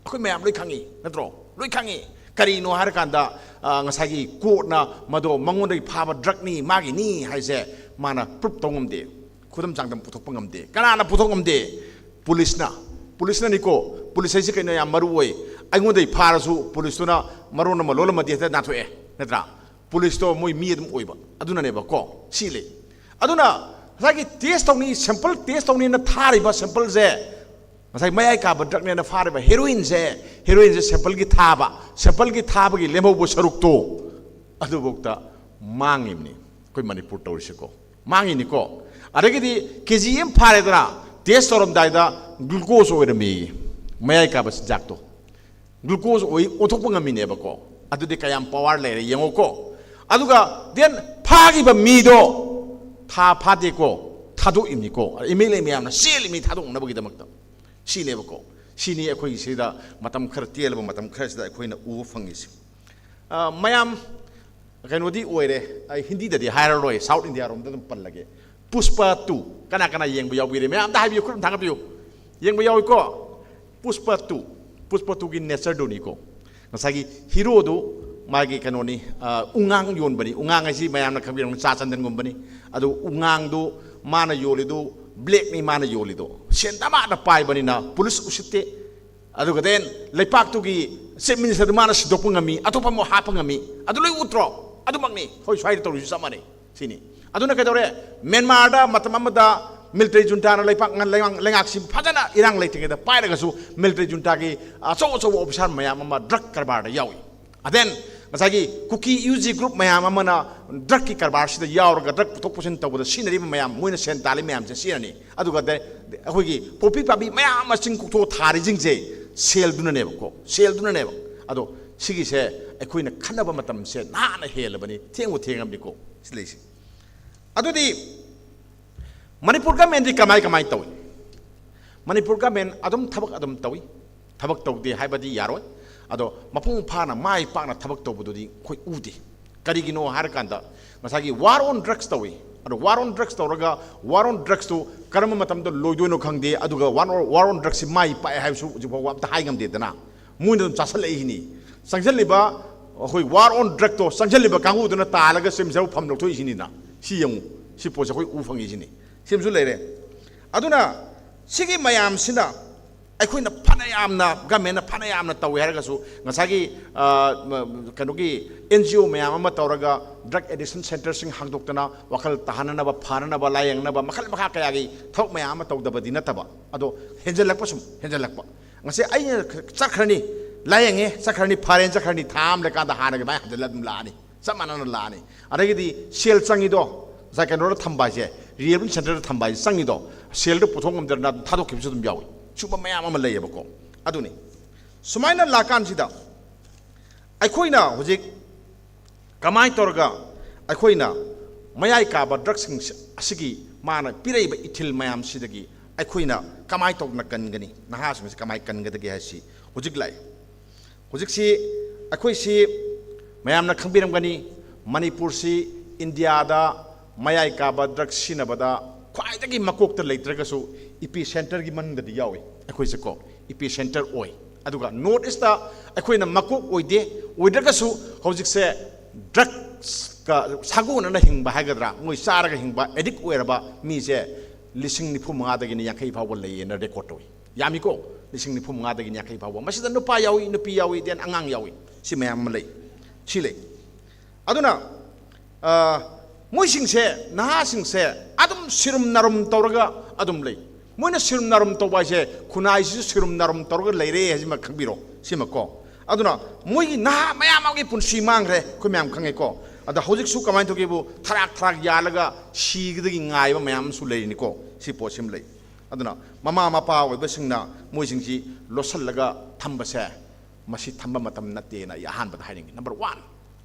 ꯑꯩꯈꯣꯏ ꯃꯌꯥꯝ ꯂꯣꯏ ꯈꯪꯉꯤ, ꯅꯠꯇ꯭ꯔꯣ? ꯂꯣꯏ ꯈꯪꯉꯤ꯫ ꯀꯔꯤꯅꯣ ꯍꯥꯏꯔꯀꯥꯟꯗ, ꯑ, ꯉꯁꯥꯏꯒꯤ ꯀꯣꯔꯠꯅ ꯃꯗꯣ ꯃꯉꯣꯟꯗꯒꯤ ꯐꯥꯕ ꯗ꯭ꯔꯒꯅꯤ, ꯃꯥꯒꯤꯅꯤ ꯍꯥꯏꯁꯦ ꯃꯥꯅ ꯄ꯭ꯔꯨꯞ ꯇꯧ ꯉꯝꯗꯦ, ꯈꯨꯗꯝ ꯆꯥꯡꯗꯝ ꯄꯨꯊꯣꯛꯄ ꯉꯝꯗꯦ꯫ ꯀꯅꯥꯅ ꯄꯨꯊꯣꯛ ꯉꯝꯗꯦ? ꯄꯨꯂꯤꯁꯅ꯫ ꯄꯨꯂꯤꯁꯅꯅꯤꯀꯣ꯫ ꯄꯨꯂꯤꯁ ꯍꯥꯏꯁꯦ ꯀꯩꯅꯣ, ꯌꯥꯝ ꯃꯔꯨ ꯑꯣꯏ꯫ ꯑꯩꯉꯣꯟꯗꯒꯤ ꯐꯥꯔꯁꯨ ꯄꯨꯂꯤꯁꯇꯨꯅ ꯃꯔꯣꯟ ꯑꯃ ꯂꯣꯜꯂꯝꯃꯗꯤ ꯍꯦꯛꯇ ꯅꯥꯟꯊꯣꯛꯑꯦ, ꯅꯠꯇ꯭ꯔꯥ? ꯄꯨꯂꯤꯁꯇꯣ ꯃꯣꯏ ꯃꯤ ꯑꯗꯨꯝ ꯑꯣꯏꯕ꯫ ꯑꯗꯨꯅꯅꯦꯕꯀꯣ꯫ ꯁꯤ ꯂꯩ꯫ ꯑꯗꯨꯅ ꯉꯁꯥꯏꯒꯤ ꯇꯦꯁ ꯇꯧꯅꯤ, ꯁꯦꯝꯄꯜ ꯇꯦꯁ ꯇꯧꯅꯤꯅ ꯊꯥꯔꯤꯕ ꯁꯦꯝꯄꯜꯁꯦ, ꯉꯁꯥꯏ ꯃꯌꯥꯏ ꯀꯥꯕ ꯗ꯭ꯔꯒꯅꯦꯅ ꯐꯥꯔꯤꯕ ꯍꯦꯔꯣꯏꯟꯁꯦ, ꯍꯦꯔꯣꯏꯟꯁꯦ ꯁꯦꯝꯄꯜꯒꯤ ꯊꯥꯕ, ꯁꯦꯝꯄꯜꯒꯤ ꯊꯥꯕꯒꯤ ꯂꯦꯝꯍꯧꯕ ꯁꯔꯨꯛꯇꯣ ꯑꯗꯨꯐꯥꯎꯗ ꯃꯥꯡꯉꯤꯕꯅꯤ ꯑꯩꯈꯣꯏ ꯃꯅꯤꯄꯨꯔ ꯇꯧꯔꯤꯁꯦꯀꯣ꯫ ꯃꯥꯡꯉꯤꯅꯤꯀꯣ꯫ ꯑꯗꯒꯤꯗꯤ ꯀꯦ ꯖꯤ ꯑꯃ ꯐꯥꯔꯦꯗꯅ, ꯇꯦꯁ ꯇꯧꯔꯝꯗꯥꯏꯗ ꯒ꯭ꯂꯨꯀꯣꯁ ꯑꯣꯏꯔꯝꯃꯤ, ꯃꯌꯥꯏ ꯀꯥꯕ ꯆꯤꯟꯖꯥꯛꯇꯣ꯫ ꯒ꯭ꯂꯨꯀꯣꯁ ꯑꯣꯏ ꯑꯣꯟꯊꯣꯛꯄ ꯉꯝꯃꯤꯅꯦꯕꯀꯣ꯫ ꯑꯗꯨꯗꯤ ꯀꯌꯥꯝ ꯄꯋꯥꯔ ꯂꯩꯔꯦ ꯌꯦꯡꯉꯣꯀꯣ꯫ ꯑꯗꯨꯒ ꯗꯦꯟ ꯐꯥꯈꯤꯕ ꯃꯤꯗꯣ ꯊꯥ ꯐꯥꯗꯦꯀꯣ, ꯊꯥꯗꯣꯛꯏꯕꯅꯤꯀꯣ, ꯑꯦꯝ ꯑꯦꯜ ꯑꯦ ꯃꯌꯥꯝꯅ ꯆꯦꯜꯂꯤꯕꯅꯤ ꯊꯥꯗꯣꯛꯅꯕꯒꯤꯗꯃꯛꯇ꯫ ꯁꯤꯅꯦꯕꯀꯣ꯫ ꯁꯤꯅꯤ ꯑꯩꯈꯣꯏꯒꯤ ꯁꯤꯗ ꯃꯇꯝ ꯈꯔ ꯇꯦꯜꯂꯕ ꯃꯇꯝ ꯈꯔꯁꯤꯗ ꯑꯩꯈꯣꯏꯅ ꯎꯕ ꯐꯪꯉꯤꯁꯦ꯫ ꯑ, ꯃꯌꯥꯝ ꯀꯩꯅꯣꯗꯤ ꯑꯣꯏꯔꯦ, ꯑꯩ ꯍꯤꯟꯗꯤꯗꯗꯤ ꯍꯥꯏꯔꯔꯣꯏ, ꯁꯥꯎꯠ ꯏꯟꯗꯤꯌꯥꯔꯣꯝꯗ ꯑꯗꯨꯝ ꯄꯜꯂꯒꯦ꯫ ꯄꯨꯁꯄ ꯇꯨ ꯀꯅꯥ ꯀꯅꯥ ꯌꯦꯡꯕ ꯌꯥꯎꯕꯤꯔꯦ? ꯃꯌꯥꯝꯗ ꯍꯥꯏꯕꯤꯌꯨ, ꯈꯨꯠ ꯑꯗꯨꯝ ꯊꯥꯡꯒꯠꯄꯤꯌꯨ꯫ ꯌꯦꯡꯕ ꯌꯥꯎꯏꯀꯣ? ꯄꯨꯁꯄ ꯇꯨ, ꯄꯨꯁꯄ ꯇꯨꯒꯤ ꯅꯦꯆꯔꯗꯨꯅꯤꯀꯣ꯫ ꯉꯁꯥꯏꯒꯤ ꯍꯤꯔꯣꯗꯨ ꯃꯥꯒꯤ ꯀꯩꯅꯣꯅꯤ, ꯑ, ꯎꯉꯥꯡ ꯌꯣꯟꯕꯅꯤ꯫ ꯎꯉꯥꯡ ꯍꯥꯏꯁꯤ ꯃꯌꯥꯝꯅ ꯈꯪꯕꯤꯔꯝꯒꯅꯤ, ꯆꯥ ꯆꯟꯗꯟꯒꯨꯝꯕꯅꯤ꯫ ꯑꯗꯨ ꯎꯉꯥꯡꯗꯨ ꯃꯥꯅ ꯌꯣꯜꯂꯤꯗꯨ ꯕ꯭ꯂꯦꯛꯅꯤ ꯃꯥꯅ ꯌꯣꯜꯂꯤꯗꯣ꯫ ꯁꯦꯟ ꯗꯃꯥꯗ ꯄꯥꯏꯕꯅꯤꯅ ꯄꯨꯂꯤꯁ ꯎꯁꯤꯠꯇꯦ꯫ ꯑꯗꯨꯒ ꯗꯦꯟ ꯂꯩꯄꯥꯛꯇꯨꯒꯤ ꯆꯤꯐ ꯃꯤꯅꯤꯁꯇꯔꯗꯨ ꯃꯥꯅ ꯁꯤꯟꯗꯣꯛꯄ ꯉꯝꯃꯤ, ꯑꯇꯣꯞꯄ ꯑꯃꯨꯛ ꯍꯥꯞꯄ ꯉꯝꯃꯤ꯫ ꯑꯗꯨ ꯂꯣꯏ ꯎꯠꯇ꯭ꯔꯣ? ꯑꯗꯨꯃꯛꯅꯤ ꯑꯩꯈꯣꯏ ꯁ꯭ꯋꯥꯏꯗ ꯇꯧꯔꯤꯁꯨ ꯆꯞ ꯃꯥꯟꯅꯩ꯫ ꯁꯤꯅꯤ꯫ ꯑꯗꯨꯅ ꯀꯩꯗꯧꯔꯦ? ꯃ꯭ꯌꯥꯟꯃꯥꯔꯗ ꯃꯇꯝ ꯑꯃꯗ ꯃꯤꯂꯤꯇꯔꯤ ꯖꯨꯟꯇꯥꯅ ꯂꯩꯄꯥꯛ ꯂꯩꯉꯥꯛ- ꯂꯩꯉꯥꯛꯁꯤ ꯐꯖꯅ ꯏꯔꯥꯡ ꯂꯩꯇ꯭ꯔꯤꯉꯩꯗ ꯄꯥꯏꯔꯒꯁꯨ ꯃꯤꯂꯤꯇꯔꯤ ꯖꯨꯟꯇꯥꯒꯤ ꯑꯆꯧ ꯑꯆꯧꯕ ꯑꯣꯐꯤꯁꯥꯔ ꯃꯌꯥꯝ ꯑꯃ ꯗ꯭ꯔꯒ ꯀꯔꯕꯥꯔꯗ ꯌꯥꯎꯏ꯫ ꯑꯗꯦꯟ ꯉꯁꯥꯏꯒꯤ ꯀꯨꯀꯤ ꯌꯨ ꯖꯤ ꯒ꯭ꯔꯨꯞ ꯃꯌꯥꯝ ꯑꯃꯅ ꯗ꯭ꯔꯒꯀꯤ ꯀꯔꯕꯥꯔꯁꯤꯗ ꯌꯥꯎꯔꯒ ꯗ꯭ꯔꯒ ꯄꯨꯊꯣꯛ ꯄꯨꯁꯤꯟ ꯇꯧꯕꯗ ꯁꯤꯖꯤꯟꯅꯔꯤꯕ ꯃꯌꯥꯝ, ꯃꯣꯏꯅ ꯁꯦꯟ ꯇꯥꯜꯂꯤ ꯃꯌꯥꯝꯁꯦ ꯁꯤꯅꯅꯤ꯫ ꯑꯗꯨꯒ ꯗꯦ- ꯑꯩꯈꯣꯏꯒꯤ ꯄꯣꯄꯤ ꯄꯥꯝꯕꯤ ꯃꯌꯥꯝ ꯑꯃ ꯆꯤꯡ ꯀꯣꯛꯊꯣꯛꯑ ꯊꯥꯔꯤꯁꯤꯡꯁꯦ ꯁꯦꯜꯗꯨꯅꯅꯦꯕꯀꯣ, ꯁꯦꯜꯗꯨꯅꯅꯦꯕ꯫ ꯑꯗꯣ ꯁꯤꯒꯤꯁꯦ ꯑꯩꯈꯣꯏꯅ ꯈꯟꯅꯕ ꯃꯇꯝꯁꯦ ꯅꯍꯥꯟꯅ ꯍꯦꯜꯂꯕꯅꯤ, ꯊꯦꯡꯕꯨ ꯊꯦꯡꯉꯕꯅꯤꯀꯣ꯫ ꯁꯤ ꯂꯩꯁꯦ꯫ ꯑꯗꯨꯗꯤ ꯃꯅꯤꯄꯨꯔ ꯒꯃꯦꯟꯗꯤ ꯀꯃꯥꯏ ꯀꯃꯥꯏ ꯇꯧꯏ? ꯃꯅꯤꯄꯨꯔ ꯒꯃꯦꯟ ꯑꯗꯨꯝ ꯊꯕꯛ ꯑꯗꯨꯝ ꯇꯧꯏ꯫ ꯊꯕꯛ ꯇꯧꯗꯦ ꯍꯥꯏꯕꯗꯤ ꯌꯥꯔꯣꯏ꯫ ꯑꯗꯣ ꯃꯄꯨꯡ ꯐꯥꯅ ꯃꯥꯏ ꯄꯥꯛꯅ ꯊꯕꯛ ꯇꯧꯕꯗꯨꯗꯤ ꯑꯩꯈꯣꯏ ꯎꯗꯦ꯫ ꯀꯔꯤꯒꯤꯅꯣ ꯍꯥꯏꯔꯀꯥꯟꯗ ꯉꯁꯥꯏꯒꯤ ꯋꯥꯔ ꯑꯣꯟ ꯗ꯭ꯔꯒꯁ ꯇꯧꯏ꯫ ꯑꯗꯣ ꯋꯥꯔ ꯑꯣꯟ ꯗ꯭ꯔꯒꯁ ꯇꯧꯔꯒ ꯋꯥꯔ ꯑꯣꯟ ꯗ꯭ꯔꯒꯁꯇꯨ ꯀꯔꯝꯕ ꯃꯇꯝꯗ ꯂꯣꯏꯗꯣꯏꯅꯣ ꯈꯪꯗꯦ꯫ ꯑꯗꯨꯒ ꯋꯥꯔ ꯑꯣꯟ ꯗ꯭ꯔꯒꯁꯁꯤ ꯃꯥꯏ ꯄꯥꯛꯑꯦ ꯍꯥꯏꯕꯁꯨ ꯍꯧꯖꯤꯛ ꯐꯥꯎꯕ ꯑꯝꯇ ꯍꯥꯏ ꯉꯝꯗꯦꯗꯅ꯫ ꯃꯣꯏꯅ ꯑꯗꯨꯝ ꯆꯥꯁꯤꯜꯂꯛꯏꯁꯤꯅꯤ꯫ ꯆꯪꯁꯤꯜꯂꯤꯕ ꯑꯩꯈꯣꯏ ꯋꯥꯔ ꯑꯣꯟ ꯗ꯭ꯔꯒꯇꯣ ꯆꯪꯁꯤꯜꯂꯤꯕ ꯀꯥꯡꯕꯨꯗꯨꯅ ꯇꯥꯜꯂꯒ ꯁꯦꯝꯖꯕ ꯐꯝ ꯂꯧꯊꯣꯛꯏꯁꯤꯅꯤꯅ꯫ ꯁꯤ ꯌꯦꯡꯉꯨ, ꯁꯤ ꯄꯣꯠꯁꯦ ꯑꯩꯈꯣꯏ ꯎ ꯐꯪꯉꯤꯁꯤꯅꯤ꯫ ꯁꯤꯃꯁꯨ ꯂꯩꯔꯦ꯫ ꯑꯗꯨꯅ ꯁꯤꯒꯤ ꯃꯌꯥꯝꯁꯤꯅ ꯑꯩꯈꯣꯏꯅ ꯐꯅ ꯌꯥꯝꯅ, ꯒꯃꯦꯟꯅ ꯐꯅ ꯌꯥꯝꯅ ꯇꯧꯋꯦ ꯍꯥꯏꯔꯒꯁꯨ, ꯉꯁꯥꯏꯒꯤ, ꯑ, ꯃ-, ꯀꯩꯅꯣꯒꯤ ꯑꯦꯟ ꯖꯤ ꯑꯣ ꯃꯌꯥꯝ ꯑꯃ ꯇꯧꯔꯒ ꯗ꯭ꯔꯒ ꯑꯦꯗꯤꯛꯁꯟ ꯁꯦꯟꯇꯔꯁꯤꯡ ꯍꯥꯡꯗꯣꯛꯇꯅ ꯋꯥꯈꯜ ꯇꯥꯍꯟꯅꯅꯕ, ꯐꯅꯅꯕ, ꯂꯥꯌꯦꯡꯅꯕ, ꯃꯈꯜ ꯃꯈꯥ ꯀꯌꯥꯒꯤ ꯊꯕꯛ ꯃꯌꯥꯝ ꯑꯃ ꯇꯧꯗꯕꯗꯤ ꯅꯠꯇꯕ꯫ ꯑꯗꯣ ꯍꯦꯟꯖꯜꯂꯛꯄ, ꯁꯨꯝ ꯍꯦꯟꯖꯜꯂꯛꯄ꯫ ꯉꯁꯤ ꯑꯩꯅ ꯆꯠꯈ꯭ꯔꯅꯤ, ꯂꯥꯌꯦꯡꯉꯦ, ꯆꯠꯈ꯭ꯔꯅꯤ, ꯐꯔꯦꯅ ꯆꯠꯈ꯭ꯔꯅꯤ, ꯊꯥ ꯑꯃ ꯂꯩꯀꯥꯟꯗ ꯍꯥꯟꯅꯒꯤ ꯑꯗꯨꯃꯥꯏꯅ ꯍꯟꯖꯜꯂ ꯑꯗꯨꯝ ꯂꯥꯛꯑꯅꯤ꯫ ꯆꯞ ꯃꯥꯟꯅꯅ ꯂꯥꯛꯑꯅꯤ꯫ ꯑꯗꯒꯤꯗꯤ ꯁꯦꯜ ꯆꯪꯉꯤꯗꯣ, ꯉꯁꯥꯏ ꯀꯩꯅꯣꯗ ꯊꯝꯕ ꯍꯥꯏꯁꯦ, ꯔꯤꯍꯦꯕꯤꯂꯤꯇꯦꯁꯟ ꯁꯦꯟꯇꯔꯗ ꯊꯝꯕ ꯍꯥꯏꯁꯦ ꯆꯪꯉꯤꯗꯣ, ꯁꯦꯜꯗꯣ ꯄꯨꯊꯣꯛ ꯉꯝꯗꯗꯅ ꯑꯗꯨꯝ ꯊꯥꯗꯣꯛꯈꯤꯕꯁꯨ ꯑꯗꯨꯝ ꯌꯥꯎꯏ꯫ ꯁꯤꯒꯨꯝꯕ ꯃꯌꯥꯝ ꯑꯃ ꯂꯩꯌꯦꯕꯀꯣ꯫ ꯑꯗꯨꯅꯤ, ꯁꯨꯃꯥꯏꯅ ꯂꯥꯛꯀꯥꯟꯁꯤꯗ ꯑꯩꯈꯣꯏꯅ ꯍꯧꯖꯤꯛ ꯀꯃꯥꯏꯅ ꯇꯧꯔꯒ ꯑꯩꯈꯣꯏꯅ ꯃꯌꯥꯏ ꯀꯥꯕ ꯗ꯭ꯔꯒꯁꯤꯡ ꯑꯁꯤꯒꯤ ꯃꯥꯅ ꯄꯤꯔꯛꯏꯕ ꯏꯊꯤꯜ ꯃꯌꯥꯝꯁꯤꯗꯒꯤ ꯑꯩꯈꯣꯏꯅ ꯀꯃꯥꯏꯅ ꯇꯧꯗꯅ ꯀꯟꯒꯅꯤ, ꯅꯍꯥꯁꯤꯡꯁꯤ ꯀꯃꯥꯏꯅ ꯀꯟꯒꯗꯒꯦ ꯍꯥꯏꯁꯤ ꯍꯧꯖꯤꯛ ꯂꯥꯛꯑꯦ꯫ ꯍꯧꯖꯤꯛꯁꯤ ꯑꯩꯈꯣꯏꯁꯤ ꯃꯌꯥꯝꯅ ꯈꯪꯕꯤꯔꯝꯒꯅꯤ, ꯃꯅꯤꯄꯨꯔꯁꯤ ꯏꯟꯗꯤꯌꯥꯗ ꯃꯌꯥꯏ ꯀꯥꯕ ꯗ꯭ꯔꯒ ꯁꯤꯖꯤꯟꯅꯕꯗ ꯈ꯭ꯋꯥꯏꯗꯒꯤ ꯃꯀꯣꯛꯇ ꯂꯩꯇ꯭ꯔꯒꯁꯨ ꯏꯄꯤ ꯁꯦꯟꯇꯔꯒꯤ ꯃꯅꯨꯡꯗꯗꯤ ꯌꯥꯎꯏ꯫ ꯑꯩꯈꯣꯏꯁꯦꯀꯣ ꯏꯄꯤ ꯁꯦꯟꯇꯔ ꯑꯣꯏ꯫ ꯑꯗꯨꯒ ꯅꯣꯔꯠ ꯏꯁꯇ ꯑꯩꯈꯣꯏꯅ ꯃꯀꯣꯛ ꯑꯣꯏꯗꯦ, ꯑꯣꯏꯗ꯭ꯔꯒꯁꯨ ꯍꯧꯖꯤꯛꯁꯦ ꯗ꯭ꯔꯒꯁꯀ ꯁꯥꯒꯣꯟꯅꯅ ꯍꯤꯡꯕ ꯍꯥꯏꯒꯗ꯭ꯔꯥ, ꯃꯣꯏ ꯆꯥꯔꯒ ꯍꯤꯡꯕ, ꯑꯦꯗꯤꯛ ꯑꯣꯏꯔꯕ ꯃꯤꯁꯦ ꯂꯤꯁꯤꯡ ꯅꯤꯐꯨ ꯃꯉꯥꯗꯒꯤꯅ ꯌꯥꯡꯈꯩ ꯐꯥꯎꯕ ꯂꯩꯌꯦꯅ ꯔꯦꯀꯣꯔꯠ ꯇꯧꯏ꯫ ꯌꯥꯝꯃꯤꯀꯣ, ꯂꯤꯁꯤꯡ ꯅꯤꯐꯨ ꯃꯉꯥꯗꯒꯤꯅ ꯌꯥꯡꯈꯩ ꯐꯥꯎꯕ꯫ ꯃꯁꯤꯗ ꯅꯨꯄꯥ ꯌꯥꯎꯏ, ꯅꯨꯄꯤ ꯌꯥꯎꯏ, ꯗꯦꯟ ꯑꯉꯥꯡ ꯌꯥꯎꯏ꯫ ꯁꯤ ꯃꯌꯥꯝ ꯑꯃ ꯂꯩ꯫ ꯁꯤ ꯂꯩ꯫ ꯑꯗꯨꯅ, ꯑ, ꯃꯣꯏꯁꯤꯡꯁꯦ, ꯅꯍꯥꯁꯤꯡꯁꯦ ꯑꯗꯨꯝ ꯁꯤꯔꯨꯝ ꯅꯥꯔꯨꯝ ꯇꯧꯔꯒ ꯑꯗꯨꯝ ꯂꯩ꯫ ꯃꯣꯏꯅ ꯁꯤꯔꯨꯝ ꯅꯥꯔꯨꯝ ꯇꯧꯕ ꯍꯥꯏꯁꯦ, ꯈꯨꯟꯅꯥꯏꯁꯤꯁꯨ ꯁꯤꯔꯨꯝ ꯅꯥꯔꯨꯝ ꯇꯧꯔꯒ ꯂꯩꯔꯦ ꯍꯥꯏꯁꯤꯃ ꯈꯪꯕꯤꯔꯣ, ꯁꯤꯃꯀꯣ꯫ ꯑꯗꯨꯅ ꯃꯣꯏꯒꯤ ꯅꯍꯥ ꯃꯌꯥꯝ ꯑꯃꯒꯤ ꯄꯨꯟꯁꯤ ꯃꯥꯡꯈ꯭ꯔꯦ, ꯑꯩꯈꯣꯏ ꯃꯌꯥꯝ ꯈꯪꯉꯦꯀꯣ꯫ ꯑꯗ ꯍꯧꯖꯤꯛꯁꯨ ꯀꯃꯥꯏꯅ ꯇꯧꯒꯦꯕꯨ, ꯊꯔꯥꯛ ꯊꯔꯥꯛ ꯌꯥꯜꯂꯒ ꯁꯤꯒꯗꯒꯤ ꯉꯥꯏꯕ ꯃꯌꯥꯝ ꯑꯃꯁꯨ ꯂꯩꯔꯤꯅꯤꯀꯣ꯫ ꯁꯤ ꯄꯣꯠꯁꯤꯃ ꯂꯩ꯫ ꯑꯗꯨꯅ ꯃꯃꯥ ꯃꯄꯥ ꯑꯣꯏꯕꯁꯤꯡꯅ ꯃꯣꯏꯁꯤꯡꯁꯤ ꯂꯣꯠꯁꯤꯜꯂꯒ ꯊꯝꯕꯁꯦ, ꯃꯁꯤ ꯊꯝꯕ ꯃꯇꯝ ꯅꯠꯇꯦꯅ ꯑꯩ ꯑꯍꯥꯟꯕꯗ ꯍꯥꯏꯅꯤꯡꯉꯤ꯫ ꯅꯝꯕꯔ ꯋꯥꯟ,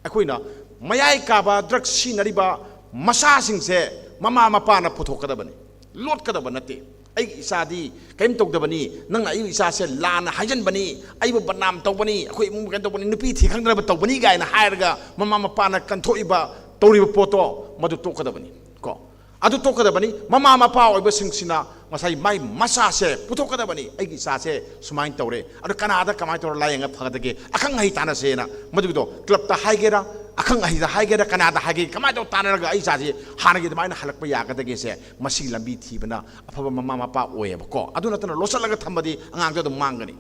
ꯑꯩꯈꯣꯏꯅ ꯃꯌꯥꯏ ꯀꯥꯕ ꯗ꯭ꯔꯒ ꯁꯤꯖꯤꯟꯅꯔꯤꯕ ꯃꯆꯥꯁꯤꯡꯁꯦ ꯃꯃꯥ ꯃꯄꯥꯅ ꯄꯨꯊꯣꯛꯀꯗꯕꯅꯤ, ꯂꯣꯠꯀꯗꯕ ꯅꯠꯇꯦ꯫ "ꯑꯩꯒꯤ ꯏꯆꯥꯗꯤ ꯀꯔꯤꯝ ꯇꯧꯗꯕꯅꯤ, ꯅꯪꯅ ꯑꯩꯒꯤ ꯏꯆꯥꯁꯦ ꯂꯥꯟꯅ ꯍꯥꯏꯖꯟꯕꯅꯤ, ꯑꯩꯕꯨ ꯕꯗꯅꯥꯝ ꯇꯧꯕꯅꯤ, ꯑꯩꯈꯣꯏ ꯏꯃꯨꯡ ꯀꯩꯅꯣ ꯇꯧꯕꯅꯤ, ꯅꯨꯄꯤ ꯊꯤ ꯈꯪꯗꯅꯕ ꯇꯧꯕꯅꯤ" ꯀꯥꯏꯅ ꯍꯥꯏꯔꯒ ꯃꯃꯥ ꯃꯄꯥꯅ ꯀꯟꯊꯣꯛꯏꯕ, ꯇꯧꯔꯤꯕ ꯄꯣꯠꯇꯣ, ꯃꯗꯨ ꯇꯣꯛꯀꯗꯕꯅꯤ ꯀꯣ꯫ ꯑꯗꯨ ꯇꯣꯛꯀꯗꯕꯅꯤ꯫ ꯃꯃꯥ ꯃꯄꯥ ꯑꯣꯏꯕꯁꯤꯡꯁꯤꯅ ꯉꯁꯥꯏ ꯃꯥꯏ ꯃꯆꯥꯁꯦ ꯄꯨꯊꯣꯛꯀꯗꯕꯅꯤ꯫ "ꯑꯩꯒꯤ ꯏꯆꯥꯁꯦ ꯁꯨꯃꯥꯏꯅ ꯇꯧꯔꯦ, ꯑꯗꯣ ꯀꯅꯥꯗ ꯀꯃꯥꯏꯅ ꯇꯧꯔ ꯂꯥꯏꯌꯦꯡꯉ ꯐꯒꯗꯒꯦ?" ꯑꯈꯪ ꯑꯍꯩ ꯇꯥꯟꯅꯁꯦꯅ, ꯃꯗꯨꯒꯤꯗꯣ ꯀ꯭ꯂꯕꯇ ꯍꯥꯏꯒꯦꯔꯥ, ꯑꯈꯪ ꯑꯍꯩꯗ ꯍꯥꯏꯒꯦꯔꯥ, ꯀꯅꯥꯗ ꯍꯥꯏꯒꯦ, ꯀꯃꯥꯏꯅ ꯇꯧꯔ ꯇꯥꯟꯅꯔꯒ ꯑꯩ ꯏꯆꯥꯁꯦ ꯍꯥꯟꯅꯒꯤ ꯑꯗꯨꯃꯥꯏꯅ ꯍꯜꯂꯛꯄ ꯌꯥꯒꯗꯒꯦꯁꯦ, ꯃꯁꯤꯒꯤ ꯂꯝꯕꯤ ꯊꯤꯕꯅ ꯑꯐꯕ ꯃꯃꯥ ꯃꯄꯥ ꯑꯣꯏꯌꯦꯕꯀꯣ꯫ ꯑꯗꯨ ꯅꯠꯇꯅ ꯂꯣꯠꯁꯤꯜꯂꯒ ꯊꯝꯕꯗꯤ ꯑꯉꯥꯡꯗꯣ ꯑꯗꯨꯝ ꯃꯥꯡꯒꯅꯤ꯫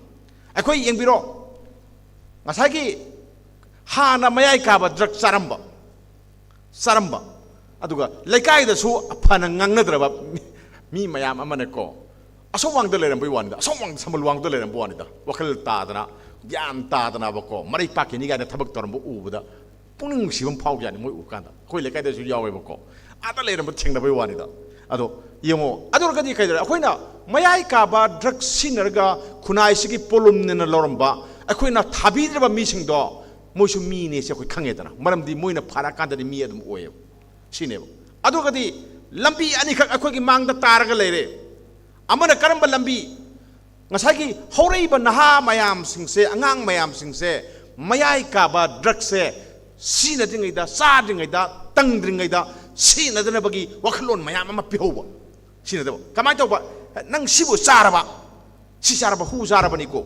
ꯑꯩꯈꯣꯏ ꯌꯦꯡꯕꯤꯔꯣ, ꯉꯁꯥꯏꯒꯤ ꯍꯥꯟꯅ ꯃꯌꯥꯏ ꯀꯥꯕ ꯗ꯭ꯔꯒ ꯆꯥꯔꯝꯕ, ꯆꯥꯔꯝꯕ, ꯑꯗꯨꯒ ꯂꯩꯀꯥꯏꯗꯁꯨ ꯐꯅ ꯉꯥꯡꯅꯗ꯭ꯔꯕ ꯃꯤ, ꯃꯤ ꯃꯌꯥꯝ ꯑꯃꯅꯀꯣ, ꯑꯁꯣꯝ ꯋꯥꯡꯗ ꯂꯩꯔꯝꯕꯩ ꯋꯥꯅꯤꯗ, ꯑꯁꯣꯝ ꯋꯥꯡꯗ, ꯁꯝꯕꯜ ꯋꯥꯡꯗ ꯂꯩꯔꯝꯕ ꯋꯥꯅꯤꯗ, ꯋꯥꯈꯜ ꯇꯥꯗꯅ, ꯒ꯭ꯌꯥꯟ ꯇꯥꯗꯅꯕꯀꯣ, ꯃꯔꯩ ꯄꯥꯛꯈꯤꯅꯤ ꯀꯥꯏꯅ ꯊꯕꯛ ꯇꯧꯔꯝꯕ ꯎꯕꯗ ꯄꯨꯛꯅꯤꯡ ꯅꯨꯡꯁꯤꯕ ꯑꯃ ꯐꯥꯎꯖꯥꯠꯅꯤ ꯃꯣꯏ ꯎꯕ ꯀꯥꯟꯗ꯫ ꯑꯩꯈꯣꯏ ꯂꯩꯀꯥꯏꯗꯁꯨ ꯌꯥꯎꯋꯦꯕꯀꯣ, ꯑꯥꯗ ꯂꯩꯔꯝꯕ ꯊꯦꯡꯅꯕꯩ ꯋꯥꯅꯤꯗ꯫ ꯑꯗꯣ ꯌꯦꯡꯉꯣ, ꯑꯗꯨ ꯑꯣꯏꯔꯒꯗꯤ ꯀꯩꯗꯧꯔꯦ? ꯑꯩꯈꯣꯏꯅ ꯃꯌꯥꯏ ꯀꯥꯕ ꯗ꯭ꯔꯒ ꯁꯤꯖꯤꯟꯅꯔꯒ ꯈꯨꯟꯅꯥꯏꯁꯤꯒꯤ ꯄꯣꯂꯨꯝꯅꯦꯅ ꯂꯧꯔꯝꯕ, ꯑꯩꯈꯣꯏꯅ ꯊꯥꯕꯤꯗ꯭ꯔꯕ ꯃꯤꯁꯤꯡꯗꯣ ꯃꯣꯏꯁꯨ ꯃꯤꯅꯦꯁꯦ ꯑꯩꯈꯣꯏ ꯈꯪꯉꯦꯗꯅ꯫ ꯃꯔꯝꯗꯤ ꯃꯣꯏꯅ ꯐꯥꯔꯛꯑꯀꯥꯟꯗꯗꯤ ꯃꯤ ꯑꯗꯨꯝ ꯑꯣꯏꯌꯦꯕ꯫ ꯁꯤꯅꯦꯕ꯫ ꯑꯗꯨꯒꯗꯤ ꯂꯝꯕꯤ ꯑꯅꯤꯈꯛ ꯑꯩꯈꯣꯏꯒꯤ ꯃꯥꯡꯗ ꯇꯥꯔꯒ ꯂꯩꯔꯦ꯫ ꯑꯃꯅ ꯀꯔꯝꯕ ꯂꯝꯕꯤ? ꯉꯁꯥꯏꯒꯤ ꯍꯧꯔꯛꯏꯕ ꯅꯍꯥ ꯃꯌꯥꯝꯁꯤꯡꯁꯦ, ꯑꯉꯥꯡ ꯃꯌꯥꯝꯁꯤꯡꯁꯦ ꯃꯌꯥꯏ ꯀꯥꯕ ꯗ꯭ꯔꯒꯁꯦ ꯁꯤꯖꯤꯟꯅꯗ꯭ꯔꯤꯉꯩꯗ, ꯆꯥꯗ꯭ꯔꯤꯉꯩꯗ, ꯇꯪꯗ꯭ꯔꯤꯉꯩꯗ ꯁꯤꯖꯤꯟꯅꯗꯅꯕꯒꯤ ꯋꯥꯈꯜꯂꯣꯟ ꯃꯌꯥꯝ ꯑꯃ ꯄꯤꯍꯧꯕ꯫ ꯁꯤꯖꯤꯟꯅꯗꯕ꯫ ꯀꯃꯥꯏꯅ ꯇꯧꯕ? ꯅꯪ ꯁꯤꯕꯨ ꯆꯥꯔꯕ, ꯁꯤ ꯆꯥꯔꯕ ꯍꯨ ꯆꯥꯔꯕꯅꯤꯀꯣ,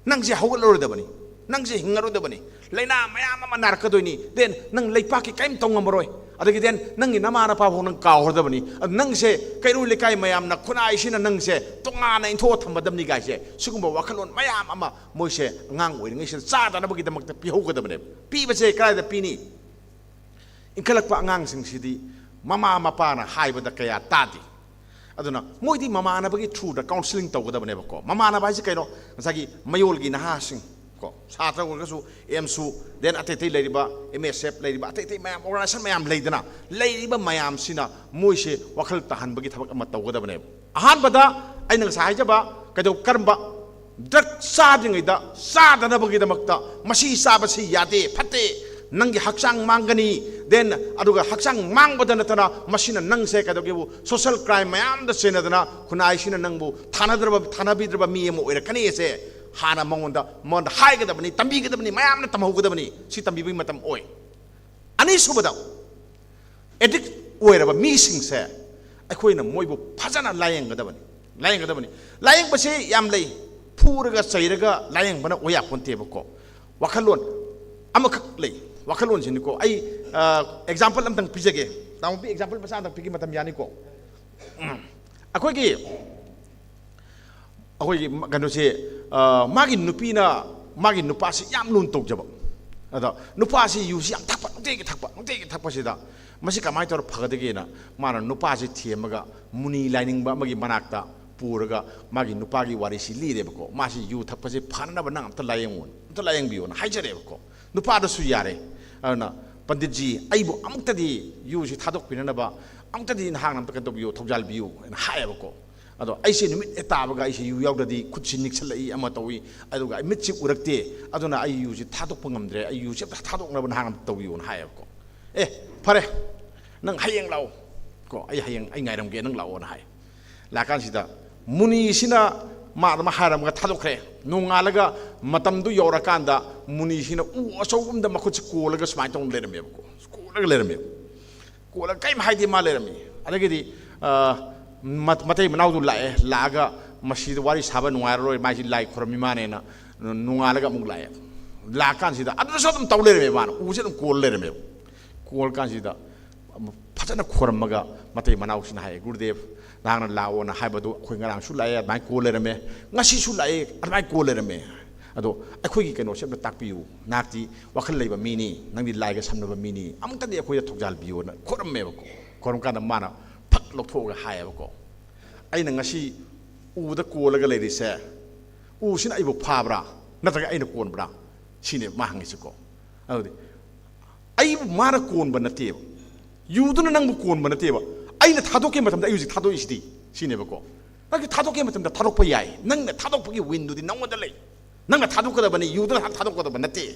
ꯅꯪꯁꯦ ꯍꯧꯒꯠꯂꯔꯣꯏꯗꯕꯅꯤ, ꯅꯪꯁꯦ ꯍꯤꯡꯉꯔꯣꯏꯗꯕꯅꯤ, ꯂꯥꯏꯅꯥ ꯃꯌꯥꯝ ꯑꯃ ꯅꯥꯔꯛꯀꯗꯣꯏꯅꯤ, then ꯅꯪ ꯂꯩꯄꯥꯛꯀꯤ ꯀꯔꯤꯝ ꯇꯧ ꯉꯝꯃꯔꯣꯏ, ꯑꯗꯒꯤ then ꯅꯪꯒꯤ ꯅꯃꯥ ꯅꯄꯥ ꯐꯥꯎ ꯅꯪ ꯀꯥꯎꯈ꯭ꯔꯗꯕꯅꯤ꯫ ꯑꯗꯨ ꯅꯪꯁꯦ ꯀꯩꯔꯣꯏ ꯂꯩꯀꯥꯏ ꯃꯌꯥꯝꯅ, ꯈꯨꯟꯅꯥꯏꯁꯤꯅ ꯅꯪꯁꯦ ꯇꯣꯉꯥꯟꯅ ꯏꯟꯊꯣꯛꯑ ꯊꯝꯃꯗꯕꯅꯤ ꯀꯥꯏꯁꯦ, ꯁꯤꯒꯨꯝꯕ ꯋꯥꯈꯜꯂꯣꯟ ꯃꯌꯥꯝ ꯑꯃ ꯃꯣꯏꯁꯦ ꯑꯉꯥꯡ ꯑꯣꯏꯔꯤꯉꯩꯁꯤꯗ ꯆꯥꯗꯅꯕꯒꯤꯗꯃꯛꯇ ꯄꯤꯍꯧꯒꯗꯕꯅꯦꯕ꯫ ꯄꯤꯕꯁꯦ ꯀꯗꯥꯏꯗ ꯄꯤꯅꯤ? ꯏꯟꯈꯠꯂꯛꯄ ꯑꯉꯥꯡꯁꯤꯡꯁꯤꯗꯤ ꯃꯃꯥ ꯃꯄꯥꯅ ꯍꯥꯏꯕꯗ ꯀꯌꯥ ꯇꯥꯗꯦ꯫ ꯑꯗꯨꯅ ꯃꯣꯏꯗꯤ ꯃꯃꯥꯟꯅꯕꯒꯤ through ꯗ counselling ꯇꯧꯒꯗꯕꯅꯦꯕꯀꯣ꯫ ꯃꯃꯥꯟꯅꯕ ꯍꯥꯏꯁꯦ ꯀꯩꯅꯣ? ꯉꯁꯥꯏꯒꯤ ꯃꯌꯣꯜꯒꯤ ꯅꯍꯥꯁꯤꯡ ꯀꯣ, ꯁꯥꯇ꯭ꯔ ꯑꯣꯏꯔꯒꯁꯨ, ꯑꯦꯝꯁꯨ, then ꯑꯇꯩ ꯑꯇꯩ ꯂꯩꯔꯤꯕ, ꯑꯦꯝ ꯑꯦꯁ ꯑꯦꯐ ꯂꯩꯔꯤꯕ, ꯑꯇꯩ ꯑꯇꯩ ꯃꯌꯥꯝ, organization ꯃꯌꯥꯝ ꯂꯩꯗꯅ, ꯂꯩꯔꯤꯕ ꯃꯌꯥꯝꯁꯤꯅ ꯃꯣꯏꯁꯦ ꯋꯥꯈꯜ ꯇꯥꯍꯟꯕꯒꯤ ꯊꯕꯛ ꯑꯃ ꯇꯧꯒꯗꯕꯅꯦꯕ꯫ ꯑꯍꯥꯟꯕꯗ ꯑꯩꯅ ꯉꯁꯥꯏ ꯍꯥꯏꯖꯕ, ꯀꯩꯗꯧ-, ꯀꯔꯝꯕ ꯗ꯭ꯔꯒ ꯆꯥꯗ꯭ꯔꯤꯉꯩꯗ ꯆꯥꯗꯅꯕꯒꯤꯗꯃꯛꯇ, ꯃꯁꯤ ꯆꯥꯕꯁꯤ ꯌꯥꯗꯦ, ꯐꯠꯇꯦ, ꯅꯪꯒꯤ ꯍꯛꯆꯥꯡ ꯃꯥꯡꯒꯅꯤ, then ꯑꯗꯨꯒ ꯍꯛꯆꯥꯡ ꯃꯥꯡꯕꯗ ꯅꯠꯇꯅ ꯃꯁꯤꯅ ꯅꯪꯁꯦ ꯀꯩꯗꯧꯒꯦꯕꯨ, social crime ꯃꯌꯥꯝꯗ ꯆꯦꯟꯅꯗꯅ ꯈꯨꯟꯅꯥꯏꯁꯤꯅ ꯅꯪꯕꯨ ꯊꯥꯅꯗ꯭ꯔꯕ, ꯊꯥꯅꯕꯤꯗ꯭ꯔꯕ ꯃꯤ ꯑꯃ ꯑꯣꯏꯔꯛꯀꯅꯤ ꯑꯁꯦ ꯍꯥꯟꯅ ꯃꯉꯣꯟꯗ, ꯃꯉꯣꯟꯗ ꯍꯥꯏꯒꯗꯕꯅꯤ, ꯇꯝꯕꯤꯒꯗꯕꯅꯤ, ꯃꯌꯥꯝꯅ ꯇꯝꯍꯧꯒꯗꯕꯅꯤ꯫ ꯁꯤ ꯇꯝꯕꯤꯕꯒꯤ ꯃꯇꯝ ꯑꯣꯏ꯫ ꯑꯅꯤꯁꯨꯕꯗ, ꯑꯦꯗꯤꯛ ꯑꯣꯏꯔꯕ ꯃꯤꯁꯤꯡꯁꯦ ꯑꯩꯈꯣꯏꯅ ꯃꯣꯏꯕꯨ ꯐꯖꯅ ꯂꯥꯌꯦꯡꯒꯗꯕꯅꯤ, ꯂꯥꯌꯦꯡꯒꯗꯕꯅꯤ꯫ ꯂꯥꯌꯦꯡꯕꯁꯦ ꯌꯥꯝ ꯂꯩ, ꯐꯨꯔꯒ ꯆꯩꯔꯒ ꯂꯥꯌꯦꯡꯕꯅ ꯑꯣꯏ ꯌꯥꯄꯣꯟꯇꯦꯕꯀꯣ꯫ ꯋꯥꯈꯜꯂꯣꯟ ꯑꯃꯈꯛ ꯂꯩ, ꯋꯥꯈꯜꯂꯣꯟꯁꯤꯅꯤꯀꯣ꯫ ꯑꯩ ꯑꯦꯛꯖꯥꯝꯄꯜ ꯑꯃꯇꯪ ꯄꯤꯖꯒꯦ꯫ ꯇꯥꯃꯣꯕꯤ, ꯑꯦꯛꯖꯥꯝꯄꯜ ꯃꯆꯥ ꯑꯃꯇꯪ ꯄꯤꯒꯦ, ꯃꯇꯝ ꯌꯥꯅꯤꯀꯣ? ꯎꯝ꯫ ꯑꯩꯈꯣꯏꯒꯤ ꯑꯩꯈꯣꯏꯒꯤ ꯀꯩꯅꯣꯁꯦ, ꯑ, ꯃꯥꯒꯤ ꯅꯨꯄꯤꯅ ꯃꯥꯒꯤ ꯅꯨꯄꯥꯁꯤ ꯌꯥꯝ ꯂꯨꯅ ꯇꯧꯖꯕ꯫ ꯑꯗ ꯅꯨꯄꯥꯁꯤ ꯌꯨꯁꯤ ꯌꯥꯝ ꯊꯛꯄ, ꯅꯨꯡꯇꯤꯒꯤ ꯊꯛꯄ, ꯅꯨꯡꯇꯤꯒꯤ ꯊꯛꯄꯁꯤꯗ ꯃꯁꯤ ꯀꯃꯥꯏꯅ ꯇꯧꯔ ꯐꯒꯗꯒꯦꯅ ꯃꯥꯅ ꯅꯨꯄꯥꯁꯤ ꯊꯦꯝꯃꯒ ꯃꯨꯅꯤ ꯂꯥꯏꯅꯤꯡꯕ ꯑꯃꯒꯤ ꯃꯅꯥꯛꯇ ꯄꯨꯔꯒ ꯃꯥꯒꯤ ꯅꯨꯄꯥꯒꯤ ꯋꯥꯔꯤꯁꯤ ꯂꯤꯔꯦꯕꯀꯣ꯫ ꯃꯥꯁꯤ ꯌꯨ ꯊꯛꯄꯁꯤ ꯐꯅꯅꯕ ꯅꯪ ꯑꯝꯇ ꯂꯥꯏꯌꯦꯡꯉꯨ, ꯑꯝꯇ ꯂꯥꯏꯌꯦꯡꯕꯤꯌꯣꯅ ꯍꯥꯏꯖꯔꯦꯕꯀꯣ꯫ ꯅꯨꯄꯥꯗꯁꯨ ꯌꯥꯔꯦ꯫ ꯑꯗꯨꯅ, "ꯄꯟꯗꯤꯠꯖꯤ, ꯑꯩꯕꯨ ꯑꯃꯨꯛꯇꯗꯤ ꯌꯨꯁꯤ ꯊꯥꯗꯣꯛꯄꯤꯅꯅꯕ ꯑꯃꯨꯛꯇꯗꯤ ꯅꯍꯥꯛꯅ ꯑꯝꯇ ꯀꯩꯅꯣ ꯇꯧꯕꯤꯌꯨ, ꯊꯧꯖꯥꯜꯕꯤꯌꯨ" ꯍꯥꯏꯅ ꯍꯥꯏꯌꯦꯕꯀꯣ꯫ ꯑꯗꯣ ꯑꯩꯁꯦ ꯅꯨꯃꯤꯠ ꯍꯦꯛ ꯇꯥꯕꯒ ꯑꯩꯁꯦ ꯌꯨ ꯌꯥꯎꯗ꯭ꯔꯗꯤ ꯈꯨꯠꯁꯤ ꯅꯤꯛꯁꯜꯂꯛꯏ, ꯑꯃ ꯇꯧꯏ, ꯑꯗꯨꯒ ꯑꯩ ꯃꯤꯠꯁꯤ ꯎꯔꯛꯇꯦ꯫ ꯑꯗꯨꯅ ꯑꯩ ꯌꯨꯁꯤ ꯊꯥꯗꯣꯛꯄ ꯉꯝꯗ꯭ꯔꯦ, ꯑꯩ ꯌꯨꯁꯤ ꯑꯝꯇ ꯊꯥꯗꯣꯛꯅꯕ ꯅꯍꯥꯛꯅ ꯑꯝꯇ ꯇꯧꯕꯤꯌꯨꯅ ꯍꯥꯏꯌꯦꯕꯀꯣ꯫ "ꯑꯦ, ꯐꯔꯦ, ꯅꯪ ꯍꯌꯦꯡ ꯂꯥꯛꯑꯣ ꯀꯣ, ꯑꯩ ꯍꯌꯦꯡ ꯑꯩ ꯉꯥꯏꯔꯝꯒꯦ, ꯅꯪ ꯂꯥꯛꯑꯣꯅ" ꯍꯥꯏ꯫ ꯂꯥꯛꯀꯥꯟꯁꯤꯗ ꯃꯨꯅꯤꯁꯤꯅ ꯃꯥ ꯑꯗꯨꯝ ꯍꯥꯏꯔꯝꯃꯒ ꯊꯥꯗꯣꯛꯈ꯭ꯔꯦ꯫ ꯅꯣꯡꯉꯥꯜꯂꯒ ꯃꯇꯝꯗꯨ ꯌꯧꯔꯀꯥꯟꯗ ꯃꯨꯅꯤꯁꯤꯅ ꯎ ꯑꯆꯧꯕ ꯑꯃꯗ ꯃꯈꯨꯠꯁꯤ ꯀꯣꯜꯂꯒ ꯁꯨꯃꯥꯏꯅ ꯇꯧꯅ ꯂꯩꯔꯝꯃꯦꯕꯀꯣ꯫ ꯀꯣꯜꯂꯒ ꯂꯩꯔꯝꯃꯦꯕ꯫ ꯀꯣꯜꯂꯒ ꯀꯔꯤꯝ ꯍꯥꯏꯗꯦ, ꯃꯥ ꯂꯩꯔꯝꯃꯤ꯫ ꯑꯗꯒꯤꯗꯤ, ꯑ, ꯃ-, ꯃꯇꯩ ꯃꯅꯥꯎꯗꯨ ꯂꯥꯛꯑꯦ꯫ ꯂꯥꯛꯑꯒ "ꯃꯁꯤꯗ ꯋꯥꯔꯤ ꯁꯥꯕ ꯅꯨꯡꯉꯥꯏꯔꯔꯣꯏ, ꯃꯥꯏꯁꯤ ꯂꯥꯏ ꯈꯨꯔꯝꯃꯤ ꯃꯥꯅꯦꯅ" ꯅꯣꯡꯉꯥꯜꯂꯒ ꯑꯃꯨꯛ ꯂꯥꯛꯑꯦ꯫ ꯂꯥꯛꯀꯥꯟꯁꯤꯗ ꯑꯗꯨꯗꯁꯨ ꯑꯗꯨꯝ ꯇꯧ ꯂꯩꯔꯝꯃꯦ, ꯃꯥꯅ ꯎꯁꯦ ꯑꯗꯨꯝ ꯀꯣꯜ ꯂꯩꯔꯝꯃꯦꯕ꯫ ꯀꯣꯜ ꯀꯥꯟꯁꯤꯗ ꯐꯖꯅ ꯈꯣꯔꯝꯃꯒ ꯃꯇꯩ ꯃꯅꯥꯎꯁꯤꯅ ꯍꯥꯏ, "ꯒꯨꯔꯨꯗꯦꯕ, ꯅꯍꯥꯛꯅ ꯂꯥꯛꯑꯣꯅ ꯍꯥꯏꯕꯗꯨ ꯑꯩꯈꯣꯏ ꯉꯔꯥꯡꯁꯨ ꯂꯥꯛꯑꯦ, ꯑꯗꯨꯃꯥꯏꯅ ꯀꯣꯜ ꯂꯩꯔꯝꯃꯦ, ꯉꯁꯤꯁꯨ ꯂꯥꯛꯑꯦ, ꯑꯗꯨꯃꯥꯏꯅ ꯀꯣꯜ ꯂꯩꯔꯝꯃꯦ꯫ ꯑꯗꯣ ꯑꯩꯈꯣꯏꯒꯤ ꯀꯩꯅꯣꯁꯦ ꯑꯝꯇ ꯇꯥꯛꯄꯤꯌꯨ, ꯅꯍꯥꯛꯇꯤ ꯋꯥꯈꯜ ꯂꯩꯕ ꯃꯤꯅꯤ, ꯅꯪꯗꯤ ꯂꯥꯏꯒ ꯁꯝꯅꯕ ꯃꯤꯅꯤ, ꯑꯃꯨꯛꯇꯗꯤ ꯑꯩꯈꯣꯏꯗ ꯊꯧꯖꯥꯜ ꯄꯤꯌꯣꯅ" ꯈꯣꯔꯝꯃꯦꯕꯀꯣ꯫ ꯈꯣꯔꯝ ꯀꯥꯟꯗ ꯃꯥꯅ ꯐꯛ ꯂꯧꯊꯣꯛꯑꯒ ꯍꯥꯏꯌꯦꯕꯀꯣ, "ꯑꯩꯅ ꯉꯁꯤ ꯎꯗ ꯀꯣꯜꯂꯒ ꯂꯩꯔꯤꯁꯦ, ꯎꯁꯤꯅ ꯑꯩꯕꯨ ꯐꯥꯕ꯭ꯔꯥ, ꯅꯠꯇ꯭ꯔꯒ ꯑꯩꯅ ꯀꯣꯟꯕ꯭ꯔꯥ?" ꯁꯤꯅꯦꯕ ꯃꯥ ꯍꯪꯉꯤꯁꯤꯀꯣ꯫ ꯑꯗꯨꯗꯤ ꯑꯩꯕꯨ ꯃꯥꯅ ꯀꯣꯟꯕ ꯅꯠꯇꯦꯕ, ꯌꯨꯗꯨꯅ ꯅꯪꯕꯨ ꯀꯣꯟꯕ ꯅꯠꯇꯦꯕ꯫ ꯑꯩꯅ ꯊꯥꯗꯣꯛꯈꯤꯕ ꯃꯇꯝꯗ ꯑꯩ ꯍꯧꯖꯤꯛ ꯊꯥꯗꯣꯛꯏꯁꯤꯗꯤ, ꯁꯤꯅꯦꯕꯀꯣ꯫ ꯅꯪꯒꯤ ꯊꯥꯗꯣꯛꯈꯤꯕ ꯃꯇꯝꯗ ꯊꯥꯗꯣꯛꯄ ꯌꯥꯏ, ꯅꯪꯅ ꯊꯥꯗꯣꯛꯄꯒꯤ ꯋꯤꯟꯗꯨꯗꯤ ꯅꯪꯉꯣꯟꯗ ꯂꯩ꯫ ꯅꯪꯅ ꯊꯥꯗꯣꯛꯀꯗꯕꯅꯤ, ꯌꯨꯗꯨꯅ ꯊꯥꯗꯣꯛꯀꯗꯕ ꯅꯠꯇꯦ꯫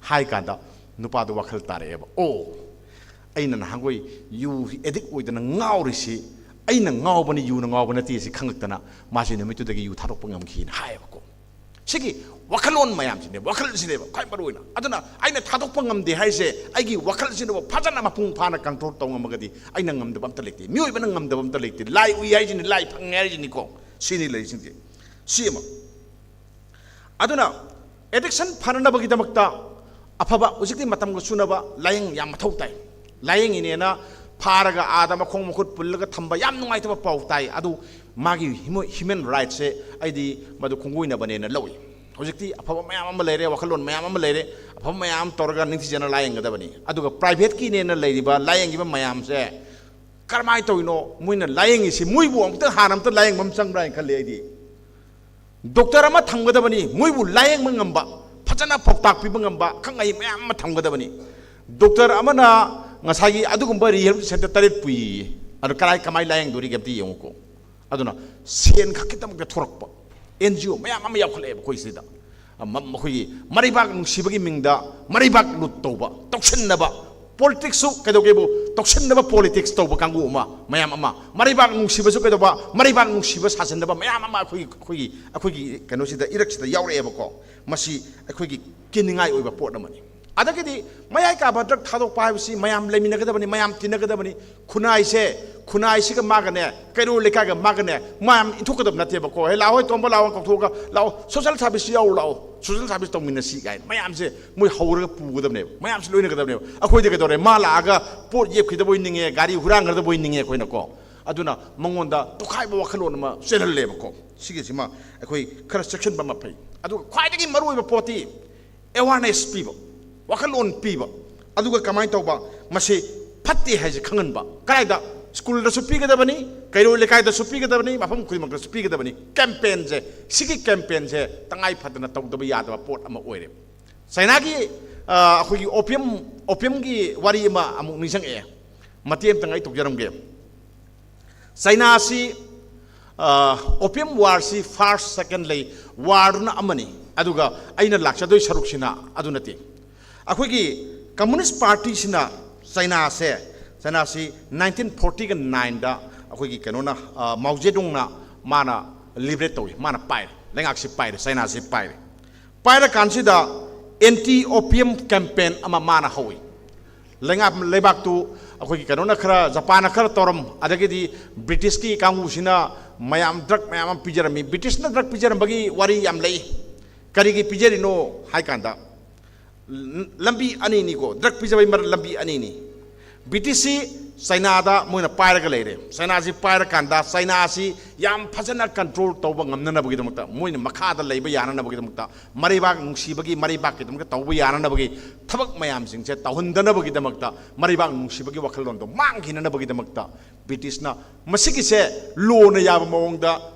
ꯍꯥꯏ ꯀꯥꯟꯗ ꯅꯨꯄꯥꯗꯣ ꯋꯥꯈꯜ ꯇꯥꯔꯛꯑꯦꯕ, "ꯑꯣ, ꯑꯩꯅ ꯅꯍꯥꯟꯈꯣꯏ ꯌꯨ ꯑꯦꯗꯤꯛ ꯑꯣꯏꯗꯅ ꯉꯥꯎꯔꯤꯁꯤ ꯑꯩꯅ ꯉꯥꯎꯕꯅꯤ, ꯌꯨꯅ ꯉꯥꯎꯕ ꯅꯠꯇꯦ" ꯁꯤ ꯈꯪꯉꯛꯇꯅ ꯃꯥꯁꯦ ꯅꯨꯃꯤꯠꯇꯨꯗꯒꯤ ꯌꯨ ꯊꯥꯗꯣꯛꯄ ꯉꯝꯈꯤꯅ ꯍꯥꯏꯌꯦꯕꯀꯣ꯫ ꯁꯤꯒꯤ ꯋꯥꯈꯜꯂꯣꯟ ꯃꯌꯥꯝꯁꯤꯅꯦꯕ, ꯋꯥꯈꯜꯁꯤꯅꯦꯕ ꯈ꯭ꯋꯥꯏ ꯃꯔꯨ ꯑꯣꯏꯅ꯫ ꯑꯗꯨꯅ ꯑꯩꯅ ꯊꯥꯗꯣꯛꯄ ꯉꯝꯗꯦ ꯍꯥꯏꯁꯦ, ꯑꯩꯒꯤ ꯋꯥꯈꯜꯁꯤꯅꯕꯨ ꯐꯖꯅ ꯃꯄꯨꯡ ꯐꯥꯅ ꯀꯟꯇ꯭ꯔꯣꯜ ꯇꯧ ꯉꯝꯃꯒꯗꯤ ꯑꯩꯅ ꯉꯝꯗꯕ ꯑꯝꯇ ꯂꯩꯇꯦ, ꯃꯤꯑꯣꯏꯕꯅ ꯉꯝꯗꯕ ꯑꯝꯇ ꯂꯩꯇꯦ꯫ ꯂꯥꯏ ꯎꯏ ꯍꯥꯏꯁꯤꯅꯤ, ꯂꯥꯏ ꯐꯪꯉꯦ ꯍꯥꯏꯁꯤꯅꯤꯀꯣ꯫ ꯁꯤꯅꯤ ꯂꯩꯔꯤꯁꯤꯡꯁꯦ꯫ ꯁꯤ ꯑꯃ꯫ ꯑꯗꯨꯅ ꯑꯦꯗꯤꯛꯁꯟ ꯐꯅꯅꯕꯒꯤꯗꯃꯛꯇ ꯑꯐꯕ, ꯍꯧꯖꯤꯛꯇꯤ ꯃꯇꯝꯒ ꯆꯨꯅꯕ ꯂꯥꯏꯌꯦꯡ ꯌꯥꯝ ꯃꯊꯧ ꯇꯥꯏ꯫ ꯂꯥꯏꯌꯦꯡꯉꯤꯅꯦꯅ ꯐꯥꯔꯒ ꯑꯥꯗ ꯃꯈꯣꯡ ꯃꯈꯨꯠ ꯄꯨꯜꯂꯒ ꯊꯝꯕ ꯌꯥꯝ ꯅꯨꯡꯉꯥꯏꯇꯕ ꯄꯥꯎ ꯇꯥꯏ꯫ ꯑꯗꯨ ꯃꯥꯒꯤ ꯍ꯭ꯌꯨꯃ-, ꯍ꯭ꯌꯨꯃꯦꯟ ꯔꯥꯏꯠꯁꯦ ꯑꯩꯗꯤ ꯃꯗꯨ ꯈꯣꯡꯒꯣꯏꯅꯕꯅꯦꯅ ꯂꯧꯏ꯫ ꯍꯧꯖꯤꯛꯇꯤ ꯑꯐꯕ ꯃꯌꯥꯝ ꯑꯃ ꯂꯩꯔꯦ, ꯋꯥꯈꯜꯂꯣꯟ ꯃꯌꯥꯝ ꯑꯃ ꯂꯩꯔꯦ, ꯑꯐꯕ ꯃꯌꯥꯝ ꯑꯃ ꯇꯧꯔꯒ ꯅꯤꯡꯊꯤꯖꯅ ꯂꯥꯏꯌꯦꯡꯒꯗꯕꯅꯤ꯫ ꯑꯗꯨꯒ ꯄ꯭ꯔꯥꯏꯚꯦꯠꯀꯤꯅꯦꯅ ꯂꯩꯔꯤꯕ ꯂꯥꯏꯌꯦꯡꯉꯤꯕ ꯃꯌꯥꯝꯁꯦ ꯀꯔꯝꯍꯥꯏꯅ ꯇꯧꯔꯤꯅꯣ? ꯃꯣꯏꯅ ꯂꯥꯏꯌꯦꯡꯉꯤꯁꯤ ꯃꯣꯏꯕꯨ ꯑꯃꯨꯛꯇ ꯍꯥꯟꯅ ꯑꯝꯇ ꯂꯥꯏꯌꯦꯡꯕ ꯑꯃ ꯆꯪꯕ꯭ꯔꯥ ꯍꯥꯏꯅ ꯈꯜꯂꯤ ꯑꯩꯗꯤ꯫ ꯗꯣꯛꯇꯔ ꯑꯃ ꯊꯝꯒꯗꯕꯅꯤ, ꯃꯣꯏꯕꯨ ꯂꯥꯏꯌꯦꯡꯕ ꯉꯝꯕ, ꯐꯖꯅ ꯄꯥꯎꯇꯥꯛ ꯄꯤꯕ ꯉꯝꯕ ꯑꯈꯪ ꯑꯍꯩ ꯃꯌꯥꯝ ꯑꯃ ꯊꯝꯒꯗꯕꯅꯤ꯫ ꯗꯣꯛꯇꯔ ꯑꯃꯅ ꯉꯁꯥꯏꯒꯤ ꯑꯗꯨꯒꯨꯝꯕ ꯔꯤꯍꯦꯕꯤꯂꯤꯇꯦꯁꯟ ꯁꯦꯟꯇꯔ ꯇꯔꯦꯠ ꯄꯨꯏꯌꯦ꯫ ꯑꯗꯣ ꯀꯗꯥꯏ, ꯀꯃꯥꯏꯅ ꯂꯥꯌꯦꯡꯗꯣꯔꯤꯒꯦ ꯑꯝꯇ ꯌꯦꯡꯉꯨꯀꯣ꯫ ꯑꯗꯨꯅ ꯁꯦꯟ ꯈꯛꯀꯤꯗꯃꯛꯇ ꯊꯣꯔꯛꯄ ꯑꯦꯟ ꯖꯤ ꯑꯣ ꯃꯌꯥꯝ ꯑꯃ ꯌꯥꯎꯈꯠꯂꯛꯑꯦꯕ ꯑꯩꯈꯣꯏ ꯁꯤꯗ꯫ ꯑꯃ-, ꯃꯈꯣꯏꯒꯤ ꯃꯔꯩꯕꯥꯛ ꯅꯨꯡꯁꯤꯕꯒꯤ ꯃꯤꯡꯗ ꯃꯔꯩꯕꯥꯛ ꯂꯨꯠ ꯇꯧꯕ, ꯇꯧꯁꯤꯟꯅꯕ, ꯄꯣꯂꯤꯇꯤꯛꯁꯁꯨ ꯀꯩꯗꯧꯒꯦꯕꯨ, ꯇꯧꯁꯤꯟꯅꯕ ꯄꯣꯂꯤꯇꯤꯛꯁ ꯇꯧꯕ ꯀꯥꯡꯕꯨ ꯑꯃ, ꯃꯌꯥꯝ ꯑꯃ꯫ ꯃꯔꯩꯕꯥꯛ ꯅꯨꯡꯁꯤꯕꯁꯨ ꯀꯩꯗꯧꯕ, ꯃꯔꯩꯕꯥꯛ ꯅꯨꯡꯁꯤꯕ ꯁꯥꯖꯤꯟꯅꯕ ꯃꯌꯥꯝ ꯑꯃ ꯑꯩꯈꯣꯏꯒꯤ, ꯑꯩꯈꯣꯏꯒꯤ, ꯑꯩꯈꯣꯏꯒꯤ ꯀꯩꯅꯣꯁꯤꯗ, ꯏꯔꯛꯁꯤꯗ ꯌꯥꯎꯔꯛꯑꯦꯕꯀꯣ꯫ ꯃꯁꯤ ꯑꯩꯈꯣꯏꯒꯤ ꯀꯤꯅꯤꯡꯉꯥꯏ ꯑꯣꯏꯕ ꯄꯣꯠ ꯑꯃꯅꯤ꯫ ꯑꯗꯒꯤꯗꯤ ꯃꯌꯥꯏ ꯀꯥꯕ ꯗ꯭ꯔꯒ ꯊꯥꯗꯣꯛꯄ ꯍꯥꯏꯕꯁꯤ ꯃꯌꯥꯝ ꯂꯩꯃꯤꯟꯅꯒꯗꯕꯅꯤ, ꯃꯌꯥꯝ ꯇꯤꯟꯅꯒꯗꯕꯅꯤ꯫ ꯈꯨꯟꯅꯥꯏꯁꯦ, ꯈꯨꯟꯅꯥꯏꯁꯤꯒ ꯃꯥꯒꯅꯦ, ꯀꯩꯔꯣꯜ ꯂꯩꯀꯥꯏꯒ ꯃꯥꯒꯅꯦ, ꯃꯌꯥꯝ ꯏꯟꯊꯣꯛꯀꯗꯕ ꯅꯠꯇꯦꯕꯀꯣ꯫ "ꯍꯦ, ꯂꯥꯛꯑꯣ, ꯍꯦ, ꯇꯣꯝꯕ, ꯂꯥꯛꯑꯣ" ꯀꯧꯊꯣꯛꯑꯒ, "ꯂꯥꯛꯑꯣ, ꯁꯣꯁꯦꯜ ꯁꯥꯔꯚꯤꯁ ꯌꯥꯎꯔꯨ ꯂꯥꯛꯑꯣ, ꯁꯣꯁꯦꯜ ꯁꯥꯔꯚꯤꯁ ꯇꯧꯃꯤꯟꯅꯁꯤ" ꯀꯥꯏꯅ ꯃꯌꯥꯝꯁꯦ ꯃꯣꯏ ꯍꯧꯔꯒ ꯄꯨꯒꯗꯕꯅꯦꯕ꯫ ꯃꯌꯥꯝꯁꯦ ꯂꯣꯏꯅꯒꯗꯕꯅꯦꯕ꯫ ꯑꯩꯈꯣꯏꯗꯤ ꯀꯩꯗꯧꯔꯦ? ꯃꯥ ꯂꯥꯛꯑꯒ ꯄꯣꯠ ꯌꯦꯞꯈꯤꯗꯕꯣꯏ ꯅꯤꯡꯉꯦ, ꯒꯥꯔꯤ ꯍꯨꯔꯥꯟꯈ꯭ꯔꯗꯕꯣꯏ ꯅꯤꯡꯉꯦ ꯑꯩꯈꯣꯏꯅꯀꯣ꯫ ꯑꯗꯨꯅ ꯃꯉꯣꯟꯗ ꯇꯣꯈꯥꯏꯕ ꯋꯥꯈꯜꯂꯣꯟ ꯑꯃ ꯆꯦꯜꯍꯜꯂꯦꯕꯀꯣ꯫ ꯁꯤꯒꯤꯁꯤꯃ ꯑꯩꯈꯣꯏ ꯈꯔ ꯆꯦꯛꯁꯤꯟꯕ ꯑꯃ ꯐꯩ꯫ ꯑꯗꯨꯒ ꯈ꯭ꯋꯥꯏꯗꯒꯤ ꯃꯔꯨꯑꯣꯏꯕ ꯄꯣꯠꯇꯤ ꯑꯦꯋꯥꯔꯅꯦꯁ ꯄꯤꯕ, ꯋꯥꯈꯜꯂꯣꯟ ꯄꯤꯕ, ꯑꯗꯨꯒ ꯀꯃꯥꯏꯅ ꯇꯧꯕ, ꯃꯁꯤ ꯐꯠꯇꯦ ꯍꯥꯏꯁꯦ ꯈꯪꯍꯟꯕ꯫ ꯀꯗꯥꯏꯗ? ꯁ꯭ꯀꯨꯜꯗꯁꯨ ꯄꯤꯒꯗꯕꯅꯤ, ꯀꯩꯔꯣꯏ ꯂꯩꯀꯥꯏꯗꯁꯨ ꯄꯤꯒꯗꯕꯅꯤ, ꯃꯐꯝ ꯈꯨꯗꯤꯡꯃꯛꯇꯁꯨ ꯄꯤꯒꯗꯕꯅꯤ꯫ ꯀꯦꯝꯄꯦꯟꯁꯦ, ꯁꯤꯒꯤ ꯀꯦꯝꯄꯦꯟꯁꯦ ꯇꯉꯥꯏ ꯐꯗꯅ ꯇꯧꯗꯕ ꯌꯥꯗꯕ ꯄꯣꯠ ꯑꯃ ꯑꯣꯏꯔꯦ꯫ ꯆꯥꯏꯅꯥꯒꯤ, ꯑ, ꯑꯩꯈꯣꯏꯒꯤ ꯑꯣꯄꯤꯌꯝ, ꯑꯣꯄꯤꯌꯝꯒꯤ ꯋꯥꯔꯤ ꯑꯃ ꯑꯃꯨꯛ ꯅꯤꯡꯁꯤꯡꯉꯛꯑꯦ꯫ ꯃꯇꯦꯛ ꯑꯃꯇꯪ ꯑꯩ ꯇꯧꯖꯔꯝꯒꯦ꯫ ꯆꯥꯏꯅꯥꯁꯤ, ꯑ, ꯑꯣꯄꯤꯌꯝ ꯋꯥꯔꯁꯤ ꯐꯥꯔꯁ, ꯁꯦꯀꯦꯟ ꯂꯩ, ꯋꯥꯔꯗꯨꯅ ꯑꯃꯅꯤ꯫ ꯑꯗꯨꯒ ꯑꯩꯅ ꯂꯥꯛꯆꯗꯣꯏ ꯁꯔꯨꯛꯁꯤꯅ ꯑꯗꯨ ꯅꯠꯇꯦ꯫ ꯑꯩꯈꯣꯏꯒꯤ ꯀꯝꯃꯨꯅꯤꯁ ꯄꯥꯔꯇꯤꯁꯤꯅ ꯆꯥꯏꯅꯥꯁꯦ, ꯆꯥꯏꯅꯥꯁꯤ ꯅꯥꯏꯟꯇꯤꯟ ꯐꯣꯔꯇꯤꯒ ꯅꯥꯏꯟꯗ ꯑꯩꯈꯣꯏꯒꯤ ꯀꯩꯅꯣꯅ, ꯑ, ꯃꯥꯎ ꯖꯦꯗꯨꯡꯅ ꯃꯥꯅ ꯂꯤꯕꯔꯦꯠ ꯇꯧꯏ, ꯃꯥꯅ ꯄꯥꯏꯔꯦ, ꯂꯩꯉꯥꯛꯁꯤ ꯄꯥꯏꯔꯦ, ꯆꯥꯏꯅꯥꯁꯤ ꯄꯥꯏꯔꯦ꯫ ꯄꯥꯏꯔꯀꯥꯟꯁꯤꯗ ꯑꯦꯟꯇꯤ ꯑꯣꯄꯤꯌꯝ ꯀꯦꯝꯄꯦꯟ ꯑꯃ ꯃꯥꯅ ꯍꯧꯏ꯫ ꯂꯩꯉꯥꯛ, ꯂꯩꯕꯥꯛꯇꯨ ꯑꯩꯈꯣꯏꯒꯤ ꯀꯩꯅꯣꯅ ꯈꯔ, ꯖꯄꯥꯟꯅ ꯈꯔ ꯇꯧꯔꯝ, ꯑꯗꯒꯤꯗꯤ ꯕ꯭ꯔꯤꯇꯤꯁꯀꯤ ꯀꯥꯡꯕꯨꯁꯤꯅ ꯃꯌꯥꯝ ꯗ꯭ꯔꯒ ꯃꯌꯥꯝ ꯑꯃ ꯄꯤꯖꯔꯝꯃꯤ꯫ ꯕ꯭ꯔꯤꯇꯤꯁꯅ ꯗ꯭ꯔꯒ ꯄꯤꯖꯔꯝꯕꯒꯤ ꯋꯥꯔꯤ ꯌꯥꯝ ꯂꯩ꯫ ꯀꯔꯤꯒꯤ ꯄꯤꯖꯔꯤꯅꯣ ꯍꯥꯏ ꯀꯥꯟꯗ, ꯂꯝꯕꯤ ꯑꯅꯤꯅꯤꯀꯣ, ꯗ꯭ꯔꯒ ꯄꯤꯖꯕꯒꯤ ꯃꯔꯝ ꯂꯝꯕꯤ ꯑꯅꯤꯅꯤ꯫ ꯕ꯭ꯔꯤꯇꯤꯁꯁꯤ ꯆꯥꯏꯅꯥꯗ ꯃꯣꯏꯅ ꯄꯥꯏꯔꯒ ꯂꯩꯔꯦ꯫ ꯆꯥꯏꯅꯥꯁꯤ ꯄꯥꯏꯔꯀꯥꯟꯗ ꯆꯥꯏꯅꯥꯁꯤ ꯌꯥꯝ ꯐꯖꯅ ꯀꯟꯇ꯭ꯔꯣꯜ ꯇꯧꯕ ꯉꯝꯅꯅꯕꯒꯤꯗꯃꯛꯇ, ꯃꯣꯏꯅ ꯃꯈꯥꯗ ꯂꯩꯕ ꯌꯥꯅꯅꯕꯒꯤꯗꯃꯛꯇ, ꯃꯔꯩꯕꯥꯛ ꯅꯨꯡꯁꯤꯕꯒꯤ, ꯃꯔꯩꯕꯥꯛꯀꯤꯗꯃꯛꯇ ꯇꯧꯕ ꯌꯥꯅꯅꯕꯒꯤ ꯊꯕꯛ ꯃꯌꯥꯝꯁꯤꯡꯁꯦ ꯇꯧꯍꯟꯗꯅꯕꯒꯤꯗꯃꯛꯇ, ꯃꯔꯩꯕꯥꯛ ꯅꯨꯡꯁꯤꯕꯒꯤ ꯋꯥꯈꯜꯂꯣꯟꯗꯣ ꯃꯥꯡꯈꯤꯅꯅꯕꯒꯤꯗꯃꯛꯇ ꯕ꯭ꯔꯤꯇꯤꯁꯅ ꯃꯁꯤꯒꯤꯁꯦ ꯂꯣꯅ ꯌꯥꯕ ꯃꯑꯣꯡꯗ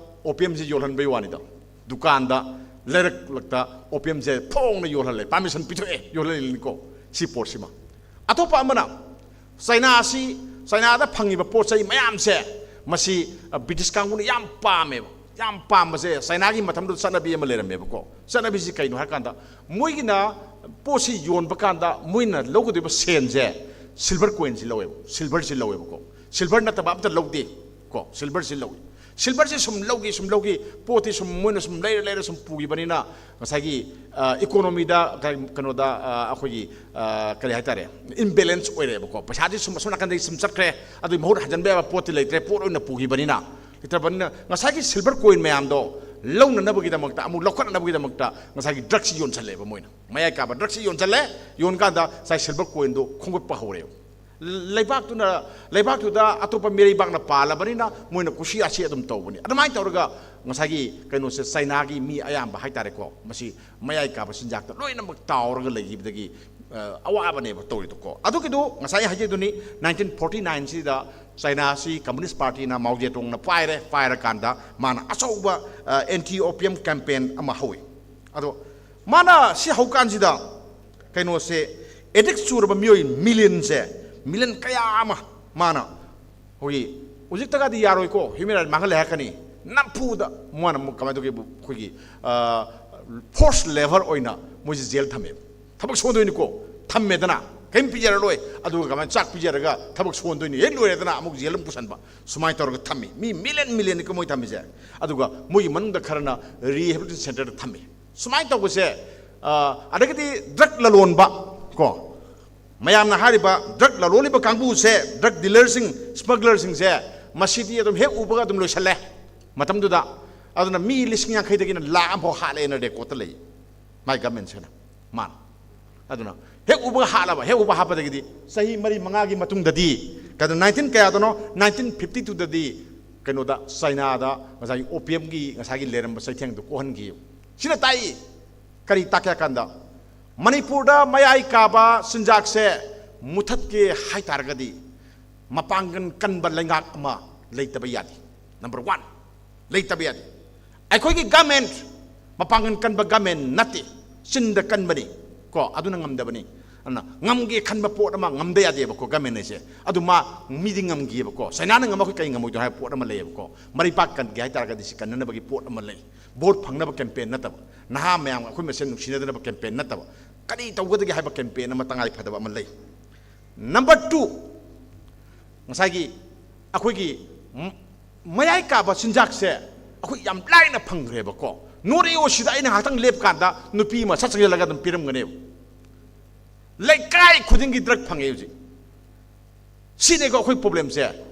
ꯑꯣꯄꯤꯌꯝꯁꯦ ꯌꯣꯜꯍꯟꯕꯩ ꯋꯥꯅꯤꯗ꯫ ꯗꯨꯀꯥꯟꯗ, ꯂꯩꯔꯛꯂꯛꯇ ꯑꯣꯄꯤꯌꯝꯁꯦ ꯐꯣꯡꯅ ꯌꯣꯜꯍꯜꯂꯦ, ꯄꯥꯔꯃꯤꯁꯟ ꯄꯤꯊꯣꯛꯑꯦ, ꯌꯣꯜꯍꯜꯂꯤꯅꯤꯀꯣ꯫ ꯁꯤ ꯄꯣꯠꯁꯤꯃ ꯑꯇꯣꯞꯄ ꯑꯃꯅ, ꯆꯥꯏꯅꯥ ꯑꯁꯤ, ꯆꯥꯏꯅꯥꯗ ꯐꯪꯉꯤꯕ ꯄꯣꯠ ꯆꯩ ꯃꯌꯥꯝꯁꯦ, ꯃꯁꯤ ꯕ꯭ꯔꯤꯇꯤꯁ ꯀꯥꯡꯕꯨꯅ ꯌꯥꯝ ꯄꯥꯝꯃꯦꯕ꯫ ꯌꯥꯝ ꯄꯥꯝꯕꯁꯦ, ꯆꯥꯏꯅꯥꯒꯤ ꯃꯇꯝꯗꯨꯗ ꯆꯠꯅꯕꯤ ꯑꯃ ꯂꯩꯔꯝꯃꯦꯕꯀꯣ꯫ ꯆꯠꯅꯕꯤꯁꯤ ꯀꯩꯅꯣ ꯍꯥꯏꯔꯀꯥꯟꯗ, ꯃꯣꯏꯒꯤꯅ ꯄꯣꯠꯁꯤ ꯌꯣꯟꯕ ꯀꯥꯟꯗ ꯃꯣꯏꯅ ꯂꯧꯒꯗꯣꯏꯕ ꯁꯦꯟꯁꯦ ꯁꯤꯜꯚꯔ ꯀꯣꯏꯟꯁꯤ ꯂꯧꯋꯦꯕ, ꯁꯤꯜꯚꯔꯁꯤ ꯂꯧꯋꯦꯕꯀꯣ꯫ ꯁꯤꯜꯚꯔ ꯅꯠꯇꯕ ꯑꯝꯇ ꯂꯧꯗꯦ ꯀꯣ, ꯁꯤꯜꯚꯔꯁꯤ ꯂꯧꯏ꯫ ꯁꯤꯜꯚꯔꯁꯤ ꯁꯨꯝ ꯂꯧꯈꯤ, ꯁꯨꯝ ꯂꯧꯈꯤ, ꯄꯣꯠꯇꯤ ꯁꯨꯝ ꯃꯣꯏꯅ ꯁꯨꯝ ꯂꯩꯔ ꯂꯩꯔ ꯁꯨꯝ ꯄꯨꯈꯤꯕꯅꯤꯅ, ꯉꯁꯥꯏꯒꯤ ꯏꯀꯣꯅꯣꯃꯤꯗ, ꯀꯩꯅꯣꯗ, ꯑꯩꯈꯣꯏꯒꯤ, ꯀꯔꯤ ꯍꯥꯏꯇꯥꯔꯦ, ꯏꯝꯕꯦꯂꯦꯟꯁ ꯑꯣꯏꯔꯦꯕꯀꯣ꯫ ꯄꯩꯁꯥꯗꯤ ꯁꯨꯝ ꯑꯁꯣꯝ ꯅꯥꯀꯟꯗꯒꯤ ꯁꯨꯝ ꯆꯠꯈ꯭ꯔꯦ, ꯑꯗꯨꯒꯤ ꯃꯍꯨꯠ ꯍꯟꯖꯤꯟꯕ ꯌꯥꯕ ꯄꯣꯠꯇꯤ ꯂꯩꯇ꯭ꯔꯦ, ꯄꯣꯠ ꯑꯣꯏꯅ ꯄꯨꯈꯤꯕꯅꯤꯅ꯫ ꯂꯩꯇ꯭ꯔꯕꯅꯤꯅ ꯉꯁꯥꯏꯒꯤ ꯁꯤꯜꯚꯔ ꯀꯣꯏꯟ ꯃꯌꯥꯝꯗꯣ ꯂꯧꯅꯅꯕꯒꯤꯗꯃꯛꯇ, ꯑꯃꯨꯛ ꯂꯧꯈꯠꯅꯅꯕꯒꯤꯗꯃꯛꯇ ꯉꯁꯥꯏꯒꯤ ꯗ꯭ꯔꯛꯁꯤ ꯌꯣꯟꯁꯜꯂꯦꯕ ꯃꯣꯏꯅ꯫ ꯃꯌꯥꯏ ꯀꯥꯕ ꯗ꯭ꯔꯛꯁꯤ ꯌꯣꯟꯁꯜꯂꯦ꯫ ꯌꯣꯟꯀꯥꯟꯗ ꯉꯁꯥꯏ ꯁꯤꯜꯚꯔ ꯀꯣꯏꯟꯗꯣ ꯈꯣꯝꯒꯠꯄ ꯍꯧꯔꯦꯕ꯫ ꯂꯩꯕꯥꯛꯇꯨꯅ, ꯂꯩꯕꯥꯛꯇꯨꯗ ꯑꯇꯣꯞꯄ ꯃꯤꯔꯩꯕꯥꯛꯅ ꯄꯥꯜꯂꯕꯅꯤꯅ ꯃꯣꯏꯅ ꯀꯨꯁꯤ ꯑꯁꯤ ꯑꯗꯨꯝ ꯇꯧꯕꯅꯤ꯫ ꯑꯗꯨꯃꯥꯏꯅ ꯇꯧꯔꯒ ꯉꯁꯥꯏꯒꯤ ꯀꯩꯅꯣꯁꯦ, ꯆꯥꯏꯅꯥꯒꯤ ꯃꯤ ꯑꯌꯥꯝꯕ ꯍꯥꯏꯇꯥꯔꯦꯀꯣ, ꯃꯁꯤ ꯃꯌꯥꯏ ꯀꯥꯕ ꯆꯤꯟꯖꯥꯛꯇ ꯂꯣꯏꯅꯃꯛ ꯇꯥꯎꯔꯒ ꯂꯩꯈꯤꯕꯗꯒꯤ, ꯑ, ꯑꯋꯥꯕꯅꯦꯕ ꯇꯧꯔꯤꯗꯣꯀꯣ꯫ ꯑꯗꯨꯒꯤꯗꯨ ꯉꯁꯥꯏ ꯍꯥꯏꯖꯗꯨꯅꯤ, ꯅꯥꯏꯟꯇꯤꯟ ꯐꯣꯔꯇꯤ ꯅꯥꯏꯟꯁꯤꯗ ꯆꯥꯏꯅꯥꯁꯤ ꯀꯝꯃꯨꯅꯤꯁ ꯄꯥꯔꯇꯤꯅ, ꯃꯥꯎ ꯖꯦꯇꯨꯡꯅ ꯄꯥꯏꯔꯦ꯫ ꯄꯥꯏꯔꯀꯥꯟꯗ ꯃꯥꯅ ꯑꯆꯧꯕ, ꯑ, ꯑꯦꯟꯇꯤ ꯑꯣꯄꯤꯌꯝ ꯀꯦꯝꯄꯦꯟ ꯑꯃ ꯍꯧꯋꯤ꯫ ꯑꯗꯣ ꯃꯥꯅ ꯁꯤ ꯍꯧꯀꯥꯟꯁꯤꯗ ꯀꯩꯅꯣꯁꯦ, ꯑꯦꯗꯤꯛ ꯆꯨꯔꯕ ꯃꯤꯑꯣꯏ ꯃꯤꯂꯤꯌꯟꯁꯦ, ꯃꯤꯂꯤꯌꯟ ꯀꯌꯥ ꯑꯃ ꯃꯥꯅ, ꯑꯩꯈꯣꯏꯒꯤ, ꯍꯧꯖꯤꯛꯇꯒꯗꯤ ꯌꯥꯔꯣꯏꯀꯣ, ꯍ꯭ꯌꯨꯃꯦꯟ ꯔꯥꯏꯠ ꯃꯥꯡꯍꯜꯂꯦ ꯍꯥꯏꯔꯛꯀꯅꯤ, ꯅꯝꯐꯨꯗ ꯃꯥꯅ ꯑꯃꯨꯛ ꯀꯃꯥꯏꯅ ꯇꯧꯒꯦꯕꯨ, ꯑꯩꯈꯣꯏꯒꯤ, ꯐꯣꯔꯁ ꯂꯦꯕꯔ ꯑꯣꯏꯅ ꯃꯣꯏꯁꯦ ꯖꯦꯜ ꯊꯝꯃꯦꯕ꯫ ꯊꯕꯛ ꯁꯨꯍꯟꯗꯣꯏꯅꯤꯀꯣ, ꯊꯝꯃꯦꯗꯅ, ꯀꯔꯤꯝ ꯄꯤꯖꯔꯔꯣꯏ, ꯑꯗꯨꯒ ꯀꯃꯥꯏꯅ ꯆꯥꯛ ꯄꯤꯖꯔꯒ ꯊꯕꯛ ꯁꯨꯍꯟꯗꯣꯏꯅꯤ, ꯍꯦꯛ ꯂꯣꯏꯔꯦꯗꯅ ꯑꯃꯨꯛ ꯖꯦꯜ ꯑꯃꯨꯛ ꯄꯨꯁꯟꯕ꯫ ꯁꯨꯃꯥꯏꯅ ꯇꯧꯔꯒ ꯊꯝꯃꯤ꯫ ꯃꯤ ꯃꯤꯂꯤꯌꯟ ꯃꯤꯂꯤꯌꯟꯅꯤꯀꯣ ꯃꯣꯏ ꯊꯝꯃꯤꯁꯦ꯫ ꯑꯗꯨꯒ ꯃꯣꯏꯒꯤ ꯃꯅꯨꯡꯗ ꯈꯔꯅ ꯔꯤꯍꯦꯕꯤꯂꯤꯇꯦꯁꯟ ꯁꯦꯟꯇꯔꯗ ꯊꯝꯃꯤ꯫ ꯁꯨꯃꯥꯏꯅ ꯇꯧꯕꯁꯦ, ꯑ, ꯑꯗꯒꯤꯗꯤ ꯗ꯭ꯔꯒ ꯂꯂꯣꯟꯕ ꯀꯣ, ꯃꯌꯥꯝꯅ ꯍꯥꯏꯔꯤꯕ ꯗ꯭ꯔꯒ ꯂꯂꯣꯜꯂꯤꯕ ꯀꯥꯡꯕꯨꯁꯦ, ꯗ꯭ꯔꯒ ꯗꯤꯂꯔꯁꯤꯡ, ꯁ꯭ꯃꯒꯂꯔꯁꯤꯡꯁꯦ, ꯃꯁꯤꯗꯤ ꯑꯗꯨꯝ ꯍꯦꯛ ꯎꯕꯒ ꯑꯗꯨꯝ ꯂꯣꯏꯁꯜꯂꯦ ꯃꯇꯝꯗꯨꯗ꯫ ꯑꯗꯨꯅ ꯃꯤ ꯂꯤꯁꯤꯡ ꯌꯥꯡꯈꯩꯗꯒꯤꯅ ꯂꯥꯈ ꯑꯃꯐꯥꯎ ꯍꯥꯠꯂꯦꯅ ꯔꯦꯀꯣꯔꯠꯇ ꯂꯩ, ꯃꯥꯏ ꯒꯃꯦꯟꯁꯤꯅ꯫ ꯃꯥꯅ ꯑꯗꯨꯅ ꯍꯦꯛ ꯎꯕꯒ ꯍꯥꯠꯂꯕ, ꯍꯦꯛ ꯎꯕ ꯍꯥꯠꯄꯗꯒꯤꯗꯤ ꯆꯍꯤ ꯃꯔꯤ ꯃꯉꯥꯒꯤ ꯃꯇꯨꯡꯗꯗꯤ, ꯀꯩꯅꯣ, ꯅꯥꯏꯟꯇꯤꯟ ꯀꯌꯥꯗꯅꯣ, ꯅꯥꯏꯟꯇꯤꯟ ꯐꯤꯐꯇꯤ ꯇꯨꯗꯗꯤ ꯀꯩꯅꯣꯗ, ꯆꯥꯏꯅꯥꯗ ꯉꯁꯥꯏꯒꯤ ꯑꯣꯄꯤꯌꯝꯒꯤ ꯉꯁꯥꯏꯒꯤ ꯂꯩꯔꯝꯕ ꯆꯩꯊꯦꯡꯗꯨ ꯀꯣꯛꯍꯟꯈꯤ꯫ ꯁꯤꯅ ꯇꯥꯛꯏ ꯀꯔꯤ ꯇꯥꯛꯀꯦ ꯍꯥꯏ ꯀꯥꯟꯗ, ꯃꯅꯤꯄꯨꯔꯗ ꯃꯌꯥꯏ ꯀꯥꯕ ꯆꯤꯟꯖꯥꯛꯁꯦ ꯃꯨꯊꯠꯀꯦ ꯍꯥꯏꯇꯥꯔꯒꯗꯤ ꯃꯄꯥꯡꯒꯜ ꯀꯟꯕ ꯂꯩꯉꯥꯛ ꯑꯃ ꯂꯩꯇꯕ ꯌꯥꯗꯦ꯫ ꯅꯝꯕꯔ ꯋꯥꯟ, ꯂꯩꯇꯕ ꯌꯥꯗꯦ꯫ ꯑꯩꯈꯣꯏꯒꯤ ꯒꯃꯦꯟ ꯃꯄꯥꯡꯒꯜ ꯀꯟꯕ ꯒꯃꯦꯟ ꯅꯠꯇꯦ, ꯆꯤꯟꯗ ꯀꯟꯕꯅꯤ ꯀꯣ, ꯑꯗꯨꯅ ꯉꯝꯗꯕꯅꯤ꯫ ꯑꯗꯨꯅ ꯉꯝꯒꯦ ꯈꯟꯕ ꯄꯣꯠ ꯑꯃ ꯉꯝꯗ ꯌꯥꯗꯦꯕꯀꯣ꯫ ꯒꯃꯦꯟ ꯍꯥꯏꯁꯦ ꯑꯗꯨ ꯃꯥ ꯃꯤꯗꯤ ꯉꯝꯈꯤꯑꯕꯀꯣ꯫ ꯆꯩꯅꯥꯅ ꯉꯝꯃ ꯑꯩꯈꯣꯏ ꯀꯩ ꯉꯝꯃꯣꯏꯗꯣꯏꯅꯣ ꯍꯥꯏꯕ ꯄꯣꯠ ꯑꯃ ꯂꯩꯌꯦꯕꯀꯣ꯫ ꯃꯔꯩꯄꯥꯛ ꯀꯟꯒꯦ ꯍꯥꯏꯇꯥꯔꯒꯗꯤ ꯁꯤ ꯀꯟꯅꯅꯕꯒꯤ ꯄꯣꯠ ꯑꯃ ꯂꯩ꯫ ꯚꯣꯠ ꯐꯪꯅꯕ ꯀꯦꯝꯄꯦꯟ ꯅꯠꯇꯕ, ꯅꯍꯥ ꯃꯌꯥꯝ ꯑꯩꯈꯣꯏ ꯃꯁꯦꯟ ꯅꯨꯡꯁꯤꯅꯗꯅꯕ ꯀꯦꯝꯄꯦꯟ ꯅꯠꯇꯕ, ꯀꯔꯤ ꯇꯧꯒꯗꯒꯦ ꯍꯥꯏꯕ ꯀꯦꯝꯄꯦꯟ ꯑꯃ ꯇꯉꯥꯏ ꯐꯗꯕ ꯑꯃ ꯂꯩ꯫ ꯅꯝꯕꯔ ꯇꯨ, ꯉꯁꯥꯏꯒꯤ ꯑꯩꯈꯣꯏꯒꯤ ꯃꯌꯥꯏ ꯀꯥꯕ ꯆꯤꯟꯖꯥꯛꯁꯦ ꯑꯩꯈꯣꯏ ꯌꯥꯝ ꯂꯥꯏꯅ ꯐꯪꯈ꯭ꯔꯦꯕꯀꯣ꯫ ꯅꯣꯔꯠ ꯏꯁ ꯁꯤꯗ ꯑꯩꯅ ꯉꯥꯏꯍꯥꯛꯇꯪ ꯂꯦꯞꯀꯥꯟꯗ ꯅꯨꯄꯤ ꯑꯃ ꯁꯠ ꯆꯪꯁꯤꯜꯂꯒ ꯑꯗꯨꯝ ꯄꯤꯔꯝꯒꯅꯦꯕ꯫ ꯂꯩꯀꯥꯏ ꯈꯨꯗꯤꯡꯒꯤ ꯗ꯭ꯔꯒ ꯐꯪꯉꯦ ꯍꯧꯖꯤꯛ꯫ ꯁꯤꯅꯦꯀꯣ ꯑꯩꯈꯣꯏ ꯄ꯭ꯔꯣꯕ꯭ꯂꯦꯝꯁꯦ꯫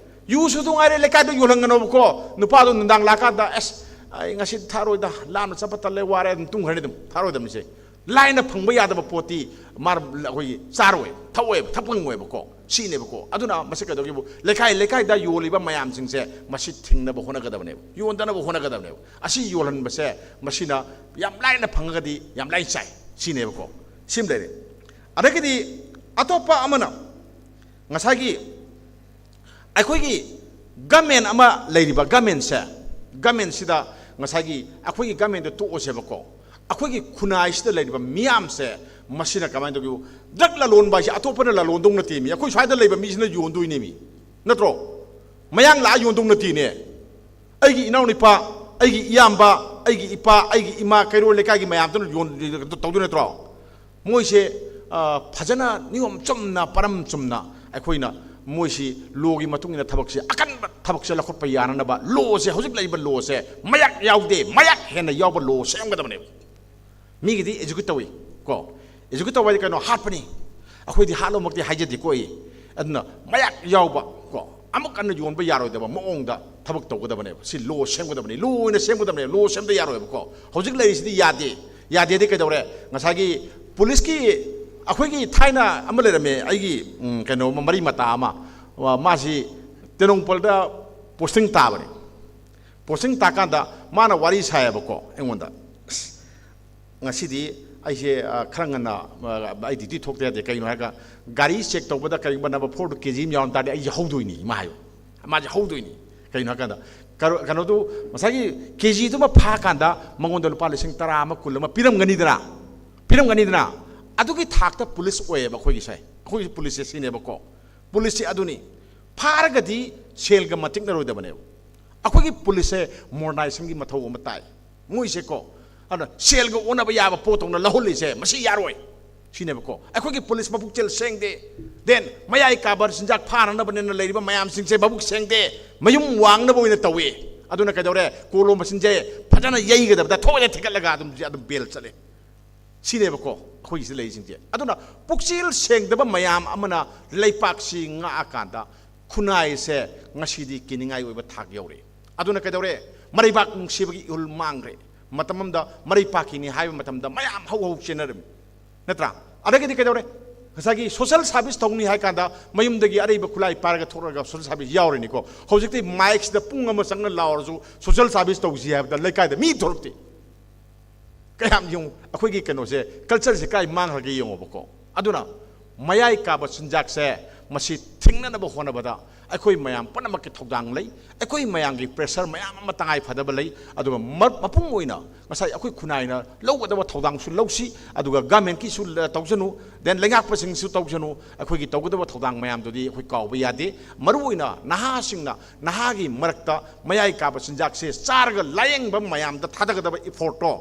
ꯌꯨꯁꯨ ꯑꯗꯨ ꯉꯥꯏꯔꯦ, ꯂꯩꯀꯥꯏꯗ ꯌꯣꯜꯍꯟꯒꯅꯣꯕꯀꯣ꯫ ꯅꯨꯄꯥꯗꯣ ꯅꯨꯡꯗꯥꯡ ꯂꯥꯛꯀꯥꯟꯗ, "ꯑꯁ, ꯑꯩ ꯉꯁꯤ ꯊꯛꯑꯔꯣꯏꯗ, ꯂꯥꯝꯅ ꯆꯠꯄ ꯇꯜꯂꯦ, ꯋꯥꯔꯦ", ꯑꯗꯨꯝ ꯇꯨꯝꯈ꯭ꯔꯅꯤ꯫ ꯑꯗꯨꯝ ꯊꯛꯑꯔꯣꯏꯗꯕꯅꯤꯁꯦ꯫ ꯂꯥꯏꯅ ꯐꯪꯕ ꯌꯥꯗꯕ ꯄꯣꯠꯇꯤ ꯃꯥ ꯑꯩꯈꯣꯏꯒꯤ ꯆꯥꯔꯣꯏ, ꯊꯛꯑꯣꯏꯕ, ꯊꯛꯄ ꯉꯝꯃꯣꯏꯕꯀꯣ꯫ ꯁꯤꯅꯦꯕꯀꯣ꯫ ꯑꯗꯨꯅ ꯃꯁꯤ ꯀꯩꯗꯧꯒꯦꯕꯨ, ꯂꯩꯀꯥꯏ ꯂꯩꯀꯥꯏꯗ ꯌꯣꯜꯂꯤꯕ ꯃꯌꯥꯝꯁꯤꯡꯁꯦ ꯃꯁꯤ ꯊꯤꯡꯅꯕ ꯍꯣꯠꯅꯒꯗꯕꯅꯦꯕ, ꯌꯣꯟꯗꯅꯕ ꯍꯣꯠꯅꯒꯗꯕꯅꯦꯕ꯫ ꯑꯁꯤ ꯌꯣꯜꯍꯟꯕꯁꯦ ꯃꯁꯤꯅ ꯌꯥꯝ ꯂꯥꯏꯅ ꯐꯪꯉꯒꯗꯤ ꯌꯥꯝ ꯂꯥꯏꯅ ꯆꯥꯏ꯫ ꯁꯤꯅꯦꯕꯀꯣ꯫ ꯁꯤꯃ ꯂꯩꯔꯦ꯫ ꯑꯗꯒꯤꯗꯤ ꯑꯇꯣꯞꯄ ꯑꯃꯅ ꯉꯁꯥꯏꯒꯤ ꯑꯩꯈꯣꯏꯒꯤ ꯒꯃꯦꯟ ꯑꯃ ꯂꯩꯔꯤꯕ ꯒꯃꯦꯟꯁꯦ, ꯒꯃꯦꯟꯁꯤꯗ ꯉꯁꯥꯏꯒꯤ ꯑꯩꯈꯣꯏꯒꯤ ꯒꯃꯦꯟꯗ ꯇꯣꯛꯑꯁꯦꯕꯀꯣ꯫ ꯑꯩꯈꯣꯏꯒꯤ ꯈꯨꯟꯅꯥꯏꯁꯤꯗ ꯂꯩꯔꯤꯕ ꯃꯤꯌꯥꯝꯁꯦ ꯃꯁꯤꯅ ꯀꯃꯥꯏꯅ ꯇꯧꯒꯦꯕꯨ, ꯗ꯭ꯔꯒ ꯂꯂꯣꯟꯕ ꯍꯥꯏꯁꯦ ꯑꯇꯣꯞꯄꯅ ꯂꯂꯣꯟꯗꯧ ꯅꯠꯇꯦ ꯃꯤ, ꯑꯩꯈꯣꯏ ꯁ꯭ꯋꯥꯏꯗ ꯂꯩꯕ ꯃꯤꯁꯤꯅ ꯌꯣꯟꯗꯣꯏꯅꯦ ꯃꯤ, ꯅꯠꯇ꯭ꯔꯣ? ꯃꯌꯥꯡ ꯂꯥꯛꯑ ꯌꯣꯟꯗꯧ ꯅꯠꯇꯦꯅꯦ꯫ ꯑꯩꯒꯤ ꯏꯅꯥꯎꯅꯨꯄꯥ, ꯑꯩꯒꯤ ꯏꯌꯥꯝꯕ, ꯑꯩꯒꯤ ꯏꯄꯥ, ꯑꯩꯒꯤ ꯏꯃꯥ, ꯀꯩꯔꯣꯜ ꯂꯩꯀꯥꯏꯒꯤ ꯃꯌꯥꯝꯗꯨꯅ ꯌꯣꯟ-, ꯇꯧꯗꯣꯏ ꯅꯠꯇ꯭ꯔꯣ? ꯃꯣꯏꯁꯦ, ꯑ, ꯐꯖꯅ ꯅꯤꯌꯣꯝ ꯆꯨꯝꯅ, ꯄꯔꯝ ꯆꯨꯝꯅ ꯑꯩꯈꯣꯏꯅ ꯃꯣꯏꯁꯤ ꯂꯣꯒꯤ ꯃꯇꯨꯡ ꯏꯟꯅ ꯊꯕꯛꯁꯦ, ꯑꯀꯟꯕ ꯊꯕꯛꯁꯦ ꯂꯧꯈꯠꯄ ꯌꯥꯅꯅꯕ ꯂꯣꯁꯦ, ꯍꯧꯖꯤꯛ ꯂꯩꯔꯤꯕ ꯂꯣꯁꯦ ꯃꯌꯥꯛ ꯌꯥꯎꯗꯦ, ꯃꯌꯥꯛ ꯍꯦꯟꯅ ꯌꯥꯎꯕ ꯂꯣ ꯁꯦꯝꯒꯗꯕꯅꯦꯕ꯫ ꯃꯤꯒꯤꯗꯤ ꯑꯦꯖꯨꯀꯦꯠ ꯇꯧꯏ ꯀꯣ, ꯑꯦꯖꯨꯀꯦꯠ ꯇꯧꯕ ꯍꯥꯏꯗꯤ ꯀꯩꯅꯣ? ꯍꯥꯠꯄꯅꯤ꯫ ꯑꯩꯈꯣꯏꯗꯤ ꯍꯥꯠꯂꯣꯃꯛꯇꯤ ꯍꯥꯏꯖꯗꯦꯀꯣ ꯑꯩ꯫ ꯑꯗꯨꯅ ꯃꯌꯥꯛ ꯌꯥꯎꯕ ꯀꯣ, ꯑꯃꯨꯛ ꯍꯟꯅ ꯌꯣꯟꯕ ꯌꯥꯔꯣꯏꯗꯕ ꯃꯑꯣꯡꯗ ꯊꯕꯛ ꯇꯧꯒꯗꯕꯅꯦꯕ꯫ ꯁꯤ ꯂꯣ ꯁꯦꯝꯒꯗꯕꯅꯤ, ꯂꯣ ꯑꯣꯏꯅ ꯁꯦꯝꯒꯗꯕꯅꯦꯕ꯫ ꯂꯣ ꯁꯦꯝꯗ ꯌꯥꯔꯣꯏꯕꯀꯣ꯫ ꯍꯧꯖꯤꯛ ꯂꯩꯔꯤꯁꯤꯗꯤ ꯌꯥꯗꯦ꯫ ꯌꯥꯗꯦꯗꯤ ꯀꯩꯗꯧꯔꯦ? ꯉꯁꯥꯏꯒꯤ ꯄꯨꯂꯤꯁꯀꯤ, ꯑꯩꯈꯣꯏꯒꯤ ꯊꯥꯏꯅ ꯑꯃ ꯂꯩꯔꯝꯃꯦ, ꯑꯩꯒꯤ, ꯎꯝ, ꯀꯩꯅꯣ ꯑꯃ, ꯃꯔꯤ ꯃꯇꯥ ꯑꯃ, ꯃꯥꯁꯤ ꯇꯦꯡꯅꯧꯄꯜꯗ ꯄꯣꯁꯇꯤꯡ ꯇꯥꯕꯅꯤ꯫ ꯄꯣꯁꯇꯤꯡ ꯇꯥꯀꯥꯟꯗ ꯃꯥꯅ ꯋꯥꯔꯤ ꯁꯥꯏꯌꯦꯕꯀꯣ ꯑꯩꯉꯣꯟꯗ꯫ "ꯑꯁ, ꯉꯁꯤꯗꯤ ꯑꯩꯁꯦ, ꯑ, ꯈꯔ ꯉꯟꯅ, ꯑ, ꯑꯩ ꯗ꯭ꯌꯨꯇꯤ ꯊꯣꯛꯇ ꯌꯥꯗꯦ꯫ ꯀꯩꯒꯤꯅꯣ ꯍꯥꯏꯔꯒ ꯒꯥꯔꯤ ꯆꯦꯛ ꯇꯧꯕꯗ ꯀꯔꯤꯒꯨꯝꯕ ꯅꯝꯕꯔ ꯐꯣꯔꯗꯨ ꯀꯦ ꯖꯤ ꯑꯃ ꯌꯥꯎꯔꯝ ꯇꯥꯔꯗꯤ ꯑꯩꯁꯦ ꯍꯧꯗꯣꯏꯅꯤ", ꯃꯥ ꯍꯥꯏꯕ꯫ ꯃꯥꯁꯦ ꯍꯧꯗꯣꯏꯅꯤ꯫ ꯀꯩꯅꯣ ꯍꯥꯏꯀꯥꯟꯗ ꯀꯩꯅꯣ-, ꯀꯩꯅꯣꯗꯨ, ꯉꯁꯥꯏꯒꯤ ꯀꯦ ꯖꯤꯗꯨꯃ ꯐꯥꯀꯥꯟꯗ ꯃꯉꯣꯟꯗ ꯂꯨꯄꯥ ꯂꯤꯁꯤꯡ ꯇꯔꯥ ꯑꯃ, ꯀꯨꯟ ꯑꯃ ꯄꯤꯔꯝꯒꯅꯤꯗꯅ, ꯄꯤꯔꯝꯒꯅꯤꯗꯅ꯫ ꯑꯗꯨꯒꯤ ꯊꯥꯛꯇ ꯄꯨꯂꯤꯁ ꯑꯣꯏꯌꯦꯕ ꯑꯩꯈꯣꯏꯒꯤꯁꯦ꯫ ꯑꯩꯈꯣꯏꯒꯤ ꯄꯨꯂꯤꯁꯁꯦ ꯁꯤꯅꯦꯕꯀꯣ꯫ ꯄꯨꯂꯤꯁꯁꯦ ꯑꯗꯨꯅꯤ꯫ ꯐꯥꯔꯒꯗꯤ ꯁꯦꯜꯒ ꯃꯇꯤꯛꯅꯔꯣꯏꯗꯕꯅꯦꯕ꯫ ꯑꯩꯈꯣꯏꯒꯤ ꯄꯨꯂꯤꯁꯁꯦ ꯃꯣꯗꯔꯅꯥꯏꯖꯦꯁꯟꯒꯤ ꯃꯊꯧ ꯑꯃ ꯇꯥꯏ꯫ ꯃꯣꯏꯁꯦꯀꯣ, ꯑꯗꯨꯅ ꯁꯦꯜꯒ ꯑꯣꯟꯅꯕ ꯌꯥꯕ ꯄꯣꯠꯇꯧꯅ ꯂꯧꯍꯜꯂꯤꯁꯦ ꯃꯁꯤ ꯌꯥꯔꯣꯏ꯫ ꯁꯤꯅꯦꯕꯀꯣ꯫ ꯑꯩꯈꯣꯏꯒꯤ ꯄꯨꯂꯤꯁ ꯃꯕꯨꯛꯆꯦꯜ ꯁꯦꯡꯗꯦ꯫ Then ꯃꯌꯥꯏ ꯀꯥꯕ ꯆꯤꯟꯖꯥꯛ ꯐꯥꯅꯅꯕꯅꯦꯅ ꯂꯩꯔꯤꯕ ꯃꯌꯥꯝꯁꯤꯡꯁꯦ ꯃꯕꯨꯛ ꯁꯦꯡꯗꯦ꯫ ꯃꯌꯨꯝ ꯋꯥꯡꯅꯕ ꯑꯣꯏꯅ ꯇꯧꯏ꯫ ꯑꯗꯨꯅ ꯀꯩꯗꯧꯔꯦ? ꯀꯣꯂꯣ ꯃꯆꯤꯟꯁꯦ ꯐꯖꯅ ꯌꯩꯒꯗꯕꯗ ꯊꯣꯛꯑꯦ ꯊꯤꯒꯠꯂꯒ ꯑꯗꯨꯝ, ꯑꯗꯨꯝ ꯕꯦꯜ ꯆꯠꯂꯦ꯫ ꯁꯤꯅꯦꯕꯀꯣ ꯑꯩꯈꯣꯏꯒꯤꯁꯤ ꯂꯩꯔꯤꯁꯤꯡꯁꯦ꯫ ꯑꯗꯨꯅ ꯄꯨꯛꯆꯦꯜ ꯁꯦꯡꯗꯕ ꯃꯌꯥꯝ ꯑꯃꯅ ꯂꯩꯄꯥꯛꯁꯤ ꯉꯥꯛꯑꯀꯥꯟꯗ ꯈꯨꯟꯅꯥꯏꯁꯦ ꯉꯁꯤꯗꯤ ꯀꯤꯅꯤꯡꯉꯥꯏ ꯑꯣꯏꯕ ꯊꯥꯛ ꯌꯧꯔꯦ꯫ ꯑꯗꯨꯅ ꯀꯩꯗꯧꯔꯦ? ꯃꯔꯩꯕꯥꯛ ꯅꯨꯡꯁꯤꯕꯒꯤ ꯏꯍꯨꯜ ꯃꯥꯡꯈ꯭ꯔꯦ꯫ ꯃꯇꯝ ꯑꯃꯗ ꯃꯔꯩ ꯄꯥꯛꯈꯤꯅꯤ ꯍꯥꯏꯕ ꯃꯇꯝꯗ ꯃꯌꯥꯝ ꯍꯧ ꯍꯧ ꯆꯦꯟꯅꯔꯝꯃꯤ, ꯅꯠꯇ꯭ꯔꯥ? ꯑꯗꯒꯤꯗꯤ ꯀꯩꯗꯧꯔꯦ? ꯉꯁꯥꯏꯒꯤ ꯁꯣꯁꯦꯜ ꯁꯥꯔꯚꯤꯁ ꯇꯧꯅꯤ ꯍꯥꯏ ꯀꯥꯟꯗ ꯃꯌꯨꯝꯗꯒꯤ ꯑꯔꯩꯕ ꯈꯨꯠꯂꯥꯏ ꯄꯥꯏꯔꯒ ꯊꯣꯛꯂꯒ ꯁꯣꯁꯦꯜ ꯁꯥꯔꯚꯤꯁ ꯌꯥꯎꯔꯤꯅꯤꯀꯣ꯫ ꯍꯧꯖꯤꯛꯇꯤ ꯃꯥꯏꯛꯁꯤꯗ ꯄꯨꯡ ꯑꯃ ꯆꯪꯅ ꯂꯥꯎꯔꯁꯨ ꯁꯣꯁꯦꯜ ꯁꯥꯔꯚꯤꯁ ꯇꯧꯁꯤ ꯍꯥꯏꯕꯗ ꯂꯩꯀꯥꯏꯗ ꯃꯤ ꯊꯣꯛꯂꯛꯇꯦ꯫ ꯀꯌꯥꯝ ꯌꯦꯡꯉꯨ, ꯑꯩꯈꯣꯏꯒꯤ ꯀꯩꯅꯣꯁꯦ, ꯀꯜꯆꯔꯁꯦ ꯀꯥꯏ ꯃꯥꯡꯈ꯭ꯔꯒꯦ ꯌꯦꯡꯉꯣꯕꯀꯣ꯫ ꯑꯗꯨꯅ ꯃꯌꯥꯏ ꯀꯥꯕ ꯆꯤꯟꯖꯥꯛꯁꯦ ꯃꯁꯤ ꯊꯤꯡꯅꯅꯕ ꯍꯣꯠꯅꯕꯗ ꯑꯩꯈꯣꯏ ꯃꯌꯥꯝ ꯄꯨꯝꯅꯃꯛꯀꯤ ꯊꯧꯗꯥꯡ ꯂꯩ꯫ ꯑꯩꯈꯣꯏ ꯃꯌꯥꯝꯒꯤ ꯄ꯭ꯔꯦꯁꯔ ꯃꯌꯥꯝ ꯑꯃ ꯇꯉꯥꯏ ꯐꯗꯕ ꯂꯩ꯫ ꯑꯗꯨꯒ ꯃ-, ꯃꯄꯨꯡ ꯑꯣꯏꯅ ꯉꯁꯥꯏ ꯑꯩꯈꯣꯏ ꯈꯨꯟꯅꯥꯏꯅ ꯂꯧꯒꯗꯕ ꯊꯧꯗꯥꯡꯁꯨ ꯂꯧꯁꯤ, ꯑꯗꯨꯒ ꯒꯃꯦꯟꯀꯤꯁꯨ ꯇꯧꯁꯅꯨ, then ꯂꯩꯉꯥꯛꯄꯁꯤꯡꯁꯨ ꯇꯧꯁꯅꯨ꯫ ꯑꯩꯈꯣꯏꯒꯤ ꯇꯧꯒꯗꯕ ꯊꯧꯗꯥꯡ ꯃꯌꯥꯝꯗꯨꯗꯤ ꯑꯩꯈꯣꯏ ꯀꯥꯎꯕ ꯌꯥꯗꯦ꯫ ꯃꯔꯨꯑꯣꯏꯅ ꯅꯍꯥꯁꯤꯡꯅ ꯅꯍꯥꯒꯤ ꯃꯔꯛꯇ ꯃꯌꯥꯏ ꯀꯥꯕ ꯆꯤꯟꯖꯥꯛꯁꯦ ꯆꯥꯔꯒ ꯂꯥꯌꯦꯡꯕ ꯃꯌꯥꯝꯗ ꯊꯥꯗꯒꯗꯕ ꯏꯐꯣꯔꯠꯇꯣ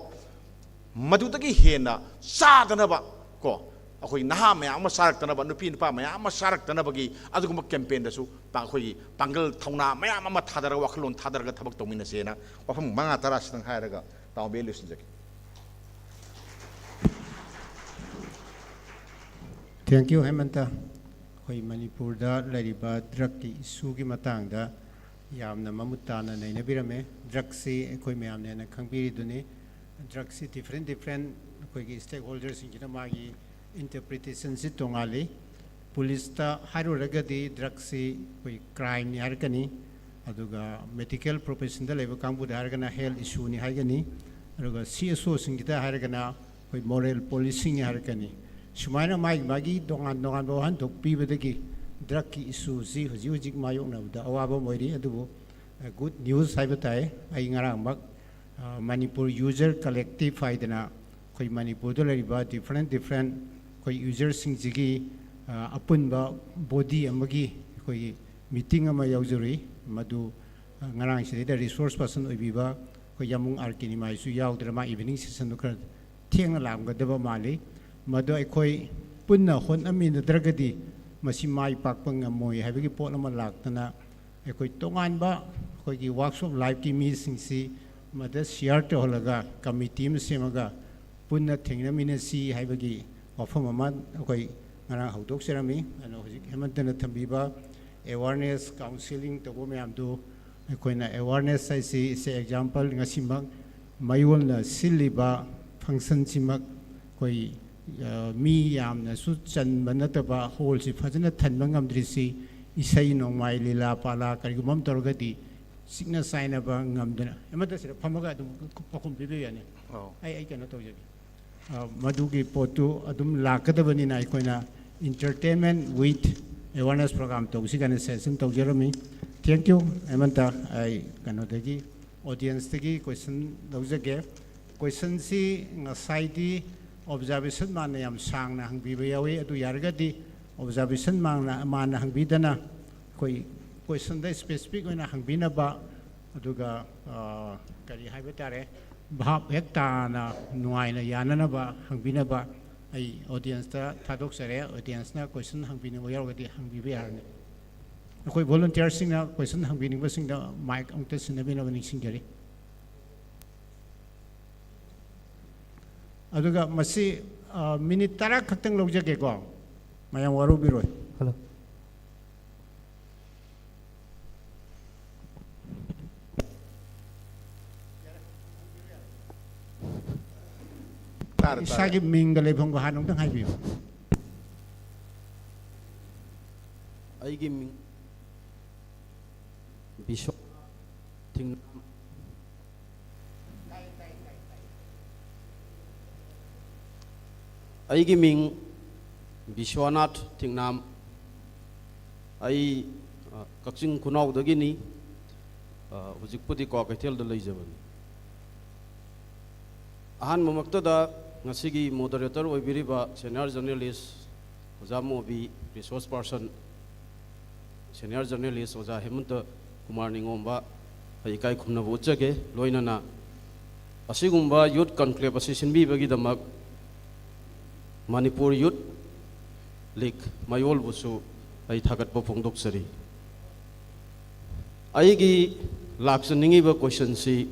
ꯃꯗꯨꯗꯒꯤ ꯍꯦꯟꯅ ꯆꯥꯗꯅꯕ ꯀꯣ, ꯑꯩꯈꯣꯏ ꯅꯍꯥ ꯃꯌꯥꯝ ꯑꯃ ꯆꯥꯔꯛꯇꯅꯕ, ꯅꯨꯄꯤ ꯅꯨꯄꯥ ꯃꯌꯥꯝ ꯑꯃ ꯆꯥꯔꯛꯇꯅꯕꯒꯤ ꯑꯗꯨꯒꯨꯝꯕ ꯀꯦꯝꯄꯦꯟꯗꯁꯨ ꯄꯥ-, ꯑꯩꯈꯣꯏꯒꯤ ꯄꯥꯡꯒꯜ ꯊꯧꯅꯥ ꯃꯌꯥꯝ ꯑꯃ ꯊꯥꯗꯔꯒ, ꯋꯥꯈꯜꯂꯣꯟ ꯊꯥꯗꯔꯒ ꯊꯕꯛ ꯇꯧꯃꯤꯟꯅꯁꯦꯅ ꯋꯥꯐꯝ ꯃꯉꯥ ꯇꯔꯥꯁꯤꯗꯪ ꯍꯥꯏꯔꯒ ꯇꯥꯎꯕꯤ ꯑꯩ ꯂꯣꯏꯁꯤꯟꯖꯒꯦ꯫ Thank you, ꯍꯦꯃꯟꯇ꯫ ꯑꯩꯈꯣꯏ ꯃꯅꯤꯄꯨꯔꯗ ꯂꯩꯔꯤꯕ ꯗ꯭ꯔꯛꯀꯤ ꯏꯁꯨꯒꯤ ꯃꯇꯥꯡꯗ ꯌꯥꯝꯅ ꯃꯃꯨꯠ ꯇꯥꯅ ꯅꯩꯅꯕꯤꯔꯝꯃꯦ꯫ ꯗ꯭ꯔꯛꯁꯤ ꯑꯩꯈꯣꯏ ꯃꯌꯥꯝꯅ ꯍꯦꯟꯅ ꯈꯪꯕꯤꯔꯤꯗꯨꯅꯤ꯫ ꯗ꯭ꯔꯛꯁꯤ different different ꯑꯩꯈꯣꯏꯒꯤ stakeholderꯁꯤꯡꯁꯤꯅ ꯃꯥꯒꯤ interpretationꯁꯤ ꯇꯣꯉꯥꯜꯂꯤ꯫ ꯄꯨꯂꯤꯁꯇ ꯍꯥꯏꯔꯨꯔꯒꯗꯤ ꯗ꯭ꯔꯛꯁꯤ ꯑꯩꯈꯣꯏ crimeꯅꯤ ꯍꯥꯏꯔꯛꯀꯅꯤ, ꯑꯗꯨꯒ medical professionꯗ ꯂꯩꯕ ꯀꯥꯡꯕꯨꯗ ꯍꯥꯏꯔꯒꯅ health issueꯅꯤ ꯍꯥꯏꯒꯅꯤ, ꯑꯗꯨꯒ CSOꯁꯤꯡꯒꯤꯗ ꯍꯥꯏꯔꯒꯅ ꯑꯩꯈꯣꯏ moral policingꯅꯤ ꯍꯥꯏꯔꯛꯀꯅꯤ꯫ ꯁꯨꯃꯥꯏꯅ ꯃꯥꯒꯤ ꯃꯥꯒꯤ ꯇꯣꯉꯥꯟ ꯇꯣꯉꯥꯟꯕ ꯋꯥꯍꯟꯊꯣꯛ ꯄꯤꯕꯗꯒꯤ ꯗ꯭ꯔꯛꯀꯤ ꯏꯁꯨꯁꯤ ꯍꯧꯖꯤꯛ ꯍꯧꯖꯤꯛ ꯃꯥꯌꯣꯛꯅꯕꯗ ꯑꯋꯥꯕ ꯑꯃ ꯑꯣꯏꯔꯤ꯫ ꯑꯗꯨꯕꯨ good news ꯍꯥꯏꯕ ꯇꯥꯏ, ꯑꯩ ꯉꯔꯥꯡꯃꯛ ꯃꯅꯤꯄꯨꯔ ꯌꯨꯖꯔ ꯀꯂꯦꯛꯇꯤꯚ ꯍꯥꯏꯗꯅ ꯑꯩꯈꯣꯏ ꯃꯅꯤꯄꯨꯔꯗ ꯂꯩꯔꯤꯕ different different ꯑꯩꯈꯣꯏ ꯌꯨꯖꯔꯁꯤꯡꯁꯤꯒꯤ ꯑ, ꯑꯄꯨꯟꯕ ꯕꯣꯗꯤ ꯑꯃꯒꯤ ꯑꯩꯈꯣꯏꯒꯤ ꯃꯤꯇꯤꯡ ꯑꯃ ꯌꯥꯎꯖꯔꯨꯏ꯫ ꯃꯗꯨ ꯑ, ꯉꯔꯥꯡ ꯁꯤꯗꯩꯗ ꯔꯤꯁꯣꯔꯁ ꯄꯔꯁꯟ ꯑꯣꯏꯕꯤꯕ ꯑꯩꯈꯣꯏ ꯌꯥꯃꯨꯡ ꯑꯥꯔ ꯀꯦ ꯅꯤꯃꯥꯏꯁꯨ ꯌꯥꯎꯗ꯭ꯔꯦ꯫ ꯃꯥ ꯏꯚꯤꯅꯤꯡ ꯁꯦꯁꯟꯗꯨ ꯈꯔ ꯊꯦꯡꯅ ꯂꯥꯛꯂꯝꯒꯗꯕ ꯃꯥꯜꯂꯤ꯫ ꯃꯗꯨ ꯑꯩꯈꯣꯏ ꯄꯨꯟꯅ ꯍꯣꯠꯅꯃꯤꯟꯅꯗ꯭ꯔꯒꯗꯤ ꯃꯁꯤ ꯃꯥꯏ ꯄꯥꯛꯄ ꯉꯝꯃꯣꯏ ꯍꯥꯏꯕꯒꯤ ꯄꯣꯠ ꯑꯃ ꯂꯥꯛꯇꯅ ꯑꯩꯈꯣꯏ ꯇꯣꯉꯥꯟꯕ ꯑꯩꯈꯣꯏꯒꯤ ꯋꯥꯛꯁꯣꯞ ꯂꯥꯏꯐꯀꯤ ꯃꯤꯁꯤꯡꯁꯤ ꯃꯗ ꯁꯤꯌꯥꯔ ꯇꯧꯍꯜꯂꯒ ꯀꯃꯤꯇꯤ ꯑꯃ ꯁꯦꯝꯃꯒ ꯄꯨꯟꯅ ꯊꯦꯡꯅꯃꯤꯟꯅꯁꯤ ꯍꯥꯏꯕꯒꯤ ꯋꯥꯐꯝ ꯑꯃ ꯑꯩꯈꯣꯏ ꯉꯔꯥꯡ ꯍꯧꯗꯣꯛꯆꯔꯝꯃꯤ꯫ ꯑꯗꯣ ꯍꯧꯖꯤꯛ ꯍꯦꯃꯟꯇꯅ ꯊꯝꯕꯤꯕ ꯑꯦꯋꯥꯔꯅꯦꯁ ꯀꯥꯎꯟꯁꯤꯂꯤꯡ ꯇꯧꯕ ꯃꯌꯥꯝꯗꯨ ꯑꯩꯈꯣꯏꯅ ꯑꯦꯋꯥꯔꯅꯦꯁ ꯍꯥꯏꯁꯤ ꯁꯦ ꯑꯦꯛꯖꯥꯝꯄꯜ ꯉꯁꯤꯃꯛ ꯃꯌꯣꯜꯅ ꯁꯤꯜꯂꯤꯕ ꯐꯪꯁꯟꯁꯤꯃꯛ ꯑꯩꯈꯣꯏ ꯑ, ꯃꯤ ꯌꯥꯝꯅꯁꯨ ꯆꯟꯕ ꯅꯠꯇꯕ ꯍꯣꯜꯁꯤ ꯐꯖꯅ ꯊꯟꯕ ꯉꯝꯗ꯭ꯔꯤꯁꯤ ꯏꯁꯩ ꯅꯣꯡꯃꯥꯏ ꯂꯤꯂꯥ ꯄꯥꯂꯥ ꯀꯔꯤꯒꯨꯝꯕ ꯑꯃ ꯇꯧꯔꯒꯗꯤ ꯆꯤꯛꯅ ꯆꯥꯏꯅꯕ ꯉꯝꯗꯅ ꯑꯃꯠꯇ ꯁꯤꯗ ꯐꯝꯃꯒ ꯑꯗꯨꯝ ꯄꯥꯎꯈꯨꯝ ꯄꯤꯕꯤꯌꯨ ꯌꯥꯅꯤ꯫ ꯑꯧ꯫ ꯑꯩ ꯑꯩ ꯀꯩꯅꯣ ꯇꯧꯖꯒꯦ꯫ ꯑ, ꯃꯗꯨꯒꯤ ꯄꯣꯠꯇꯨ ꯑꯗꯨꯝ ꯂꯥꯛꯀꯗꯕꯅꯤꯅ ꯑꯩꯈꯣꯏꯅ entertainment with awareness program ꯇꯧꯁꯤ ꯀꯥꯏꯅ ꯁꯖꯦꯁꯟ ꯇꯧꯖꯔꯝꯃꯤ꯫ Thank you꯫ ꯍꯦꯃꯟꯇ, ꯑꯩ ꯀꯩꯅꯣꯗꯒꯤ ꯑꯣꯗꯤꯌꯦꯟꯁꯇꯒꯤ ꯀꯣꯏꯁꯟ ꯂꯧꯖꯒꯦ꯫ ꯀꯣꯏꯁꯟꯁꯤ ꯉꯁꯥꯏꯗꯤ ꯑꯣꯕꯖꯥꯔꯕꯦꯁꯟ ꯃꯥꯟꯅ ꯌꯥꯝ ꯁꯥꯡꯅ ꯍꯪꯕꯤꯕ ꯌꯥꯎꯏ꯫ ꯑꯗꯨ ꯌꯥꯔꯒꯗꯤ ꯑꯣꯕꯖꯥꯔꯕꯦꯁꯟ ꯃꯥꯟꯅ ꯃꯥꯟꯅ ꯍꯪꯕꯤꯗꯅ ꯑꯩꯈꯣꯏ ꯀꯣꯏꯁꯟꯗ ꯁ꯭ꯄꯦꯁꯤꯐꯤꯛ ꯑꯣꯏꯅ ꯍꯪꯕꯤꯅꯕ, ꯑꯗꯨꯒ ꯑ, ꯀꯔꯤ ꯍꯥꯏꯕ ꯇꯥꯔꯦ, ꯚꯥꯞ ꯍꯦꯛ ꯇꯥꯅ ꯅꯨꯡꯉꯥꯏꯅ ꯌꯥꯅꯅꯕ ꯍꯪꯕꯤꯅꯕ ꯑꯩ ꯑꯣꯗꯤꯌꯦꯟꯁꯇ ꯊꯥꯗꯣꯛꯆꯔꯦ꯫ ꯑꯣꯗꯤꯌꯦꯟꯁꯅ ꯀꯣꯏꯁꯟ ꯍꯪꯕꯤꯅꯤꯡꯕ ꯌꯥꯎꯔꯒꯗꯤ ꯍꯪꯕꯤꯕ ꯌꯥꯔꯅꯤ꯫ ꯑꯩꯈꯣꯏ ꯚꯣꯂꯨꯟꯇꯤꯌꯔꯁꯤꯡꯅ ꯀꯣꯏꯁꯟ ꯍꯪꯕꯤꯅꯤꯡꯕꯁꯤꯡꯗ ꯃꯥꯏꯛ ꯑꯃꯨꯛꯇ ꯁꯤꯟꯅꯕꯤꯅꯕ ꯅꯤꯡꯁꯤꯡꯖꯔꯤ꯫ ꯑꯗꯨꯒ ꯃꯁꯤ ꯑ, ꯃꯤꯅꯤꯠ ꯇꯔꯥ ꯈꯛꯇꯪ ꯂꯧꯖꯒꯦꯀꯣ, ꯃꯌꯥꯝ ꯋꯥꯔꯧꯕꯤꯔꯣꯏ꯫ ꯍꯜꯂꯣ꯫ ꯇꯥꯔꯦ, ꯇꯥꯔꯦ꯫ ꯏꯁꯥꯒꯤ ꯃꯤꯡꯒ ꯂꯩꯐꯝꯒ ꯍꯥꯟꯅ ꯑꯃꯨꯛꯇꯪ ꯍꯥꯏꯕꯤꯌꯨ꯫ ꯑꯩꯒꯤ ꯃꯤꯡ ꯕꯤꯁ꯭ꯋ ꯊꯤꯡ-, ꯑꯩꯒꯤ ꯃꯤꯡ ꯕꯤꯁ꯭ꯋꯅꯥꯊ ꯊꯤꯡꯅꯥꯝ꯫ ꯑꯩ, ꯑ, ꯀꯛꯆꯤꯡ ꯈꯨꯅꯥꯎꯗꯒꯤꯅꯤ꯫ ꯑ, ꯍꯧꯖꯤꯛꯄꯨꯗꯤ ꯀ꯭ꯋꯥꯀꯩꯊꯦꯜꯗ ꯂꯩꯖꯕꯅꯤ꯫ ꯑꯍꯥꯟꯕꯃꯛꯇꯗ ꯉꯁꯤꯒꯤ moderator ꯑꯣꯏꯕꯤꯔꯤꯕ senior journalist ꯑꯣꯖꯥ movie, resource person, senior journalist ꯑꯣꯖꯥ ꯍꯦꯃꯟꯇ ꯀꯨꯃꯥꯔ ꯅꯤꯉꯣꯝꯕ, ꯑꯩ ꯏꯀꯥꯏ ꯈꯨꯝꯅꯕ ꯎꯠꯆꯒꯦ꯫ ꯂꯣꯏꯅꯅ ꯑꯁꯤꯒꯨꯝꯕ youth conclave ꯑꯁꯤ ꯁꯤꯟꯕꯤꯕꯒꯤꯗꯃꯛ ꯃꯅꯤꯄꯨꯔ Youth League ꯃꯌꯣꯜꯕꯨꯁꯨ ꯑꯩ ꯊꯥꯒꯠꯄ ꯐꯣꯡꯗꯣꯛꯆꯔꯤ꯫ ꯑꯩꯒꯤ ꯂꯥꯛꯆꯅꯤꯡꯉꯤꯕ questionꯁꯤ,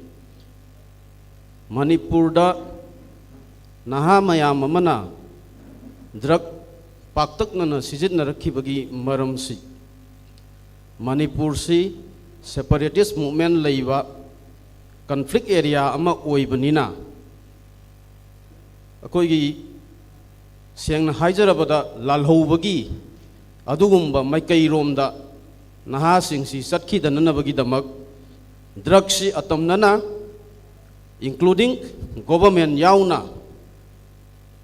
ꯃꯅꯤꯄꯨꯔꯗ ꯅꯍꯥ ꯃꯌꯥꯝ ꯑꯃꯅ drug ꯄꯥꯛꯇꯛꯅꯅ ꯁꯤꯖꯤꯟꯅꯔꯛꯈꯤꯕꯒꯤ ꯃꯔꯝꯁꯤ, ꯃꯅꯤꯄꯨꯔꯁꯤ separatist movement ꯂꯩꯕ conflict area ꯑꯃ ꯑꯣꯏꯕꯅꯤꯅ, ꯑꯩꯈꯣꯏꯒꯤ ꯁꯦꯡꯅ ꯍꯥꯏꯖꯔꯕꯗ ꯂꯥꯜꯍꯧꯕꯒꯤ ꯑꯗꯨꯒꯨꯝꯕ ꯃꯥꯏꯀꯩꯔꯣꯝꯗ ꯅꯍꯥꯁꯤꯡꯁꯤ ꯆꯠꯈꯤꯗꯅꯅꯕꯒꯤꯗꯃꯛ drugꯁꯤ ꯑꯇꯝꯅꯅ, including government ꯌꯥꯎꯅ,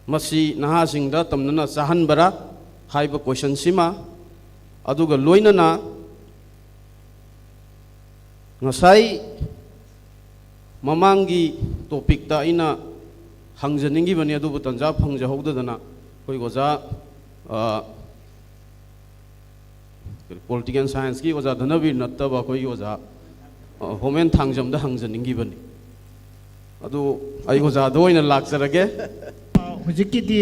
ꯃꯁꯤ ꯅꯍꯥꯁꯤꯡꯗ ꯑꯇꯝꯅꯅ ꯆꯥꯍꯟꯕꯔꯥ ꯍꯥꯏꯕ questionꯁꯤꯃ, ꯑꯗꯨꯒ ꯂꯣꯏꯅꯅ ꯉꯁꯥꯏ ꯃꯃꯥꯡꯒꯤ topicꯇ ꯑꯩꯅ ꯍꯪꯖꯅꯤꯡꯈꯤꯕꯅꯤ, ꯑꯗꯨꯕꯨ ꯇꯟꯖꯥ ꯐꯪꯖꯍꯧꯗꯗꯅ ꯑꯩꯈꯣꯏ ꯑꯣꯖꯥ, ꯑ, political scienceꯀꯤ ꯑꯣꯖꯥ ꯙꯅꯕꯤꯔ ꯅꯠꯇꯕ ꯑꯩꯈꯣꯏꯒꯤ ꯑꯣꯖꯥ, ꯑ, ꯍꯣꯃꯦꯟ ꯊꯥꯡꯖꯝꯗ ꯍꯪꯖꯅꯤꯡꯈꯤꯕꯅꯤ꯫ ꯑꯗꯨ ꯑꯩ ꯑꯣꯖꯥꯗ ꯑꯣꯏꯅ ꯂꯥꯛꯆꯔꯒꯦ꯫ ꯍꯧꯖꯤꯛꯀꯤꯗꯤ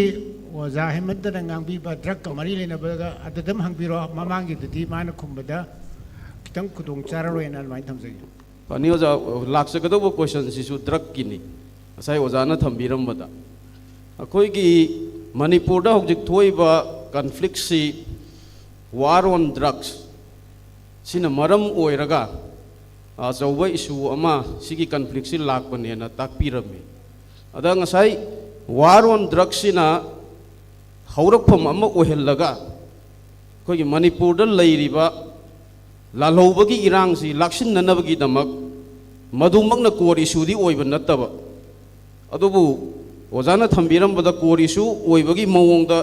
ꯑꯣꯖꯥ ꯍꯦꯃꯟꯇꯅ ꯉꯥꯡꯕꯤꯕ drugꯀ ꯃꯔꯤ ꯂꯩꯅꯕꯒ ꯑꯗꯨꯗꯝ ꯍꯪꯕꯤꯔꯣ꯫ ꯃꯃꯥꯡꯒꯤꯗꯨꯗꯤ ꯃꯥꯅ ꯈꯨꯝꯕꯗ ꯈꯤꯇꯪ ꯈꯨꯗꯣꯡ ꯆꯥꯔꯔꯣꯏꯅ ꯑꯗꯨꯃꯥꯏꯅ ꯊꯝꯖꯒꯦ꯫ ꯐꯅꯤ ꯑꯣꯖꯥ, ꯂꯥꯛꯆꯒꯗꯧꯕ questionꯁꯤꯁꯨ drugꯀꯤꯅꯤ꯫ ꯉꯁꯥꯏ ꯑꯣꯖꯥꯅ ꯊꯝꯕꯤꯔꯝꯕꯗ, ꯑꯩꯈꯣꯏꯒꯤ ꯃꯅꯤꯄꯨꯔꯗ ꯍꯧꯖꯤꯛ ꯊꯣꯛꯏꯕ conflictꯁꯤ war on drugs ꯁꯤꯅ ꯃꯔꯝ ꯑꯣꯏꯔꯒ ꯑꯆꯧꯕ issue ꯑꯃ ꯁꯤꯒꯤ conflictꯁꯤ ꯂꯥꯛꯄꯅꯦꯅ ꯇꯥꯛꯄꯤꯔꯝꯃꯤ꯫ ꯑꯗ ꯉꯁꯥꯏ war on drugsꯁꯤꯅ ꯍꯧꯔꯛꯐꯝ ꯑꯃ ꯑꯣꯏꯍꯜꯂꯒ ꯑꯩꯈꯣꯏꯒꯤ ꯃꯅꯤꯄꯨꯔꯗ ꯂꯩꯔꯤꯕ ꯂꯥꯜꯍꯧꯕꯒꯤ ꯏꯔꯥꯡꯁꯤ ꯂꯥꯛꯁꯤꯟꯅꯅꯕꯒꯤꯗꯃꯛ ꯃꯗꯨꯃꯛꯅ core issueꯗꯤ ꯑꯣꯏꯕ ꯅꯠꯇꯕ, ꯑꯗꯨꯕꯨ ꯑꯣꯖꯥꯅ ꯊꯝꯕꯤꯔꯝꯕꯗ core issue ꯑꯣꯏꯕꯒꯤ ꯃꯑꯣꯡꯗ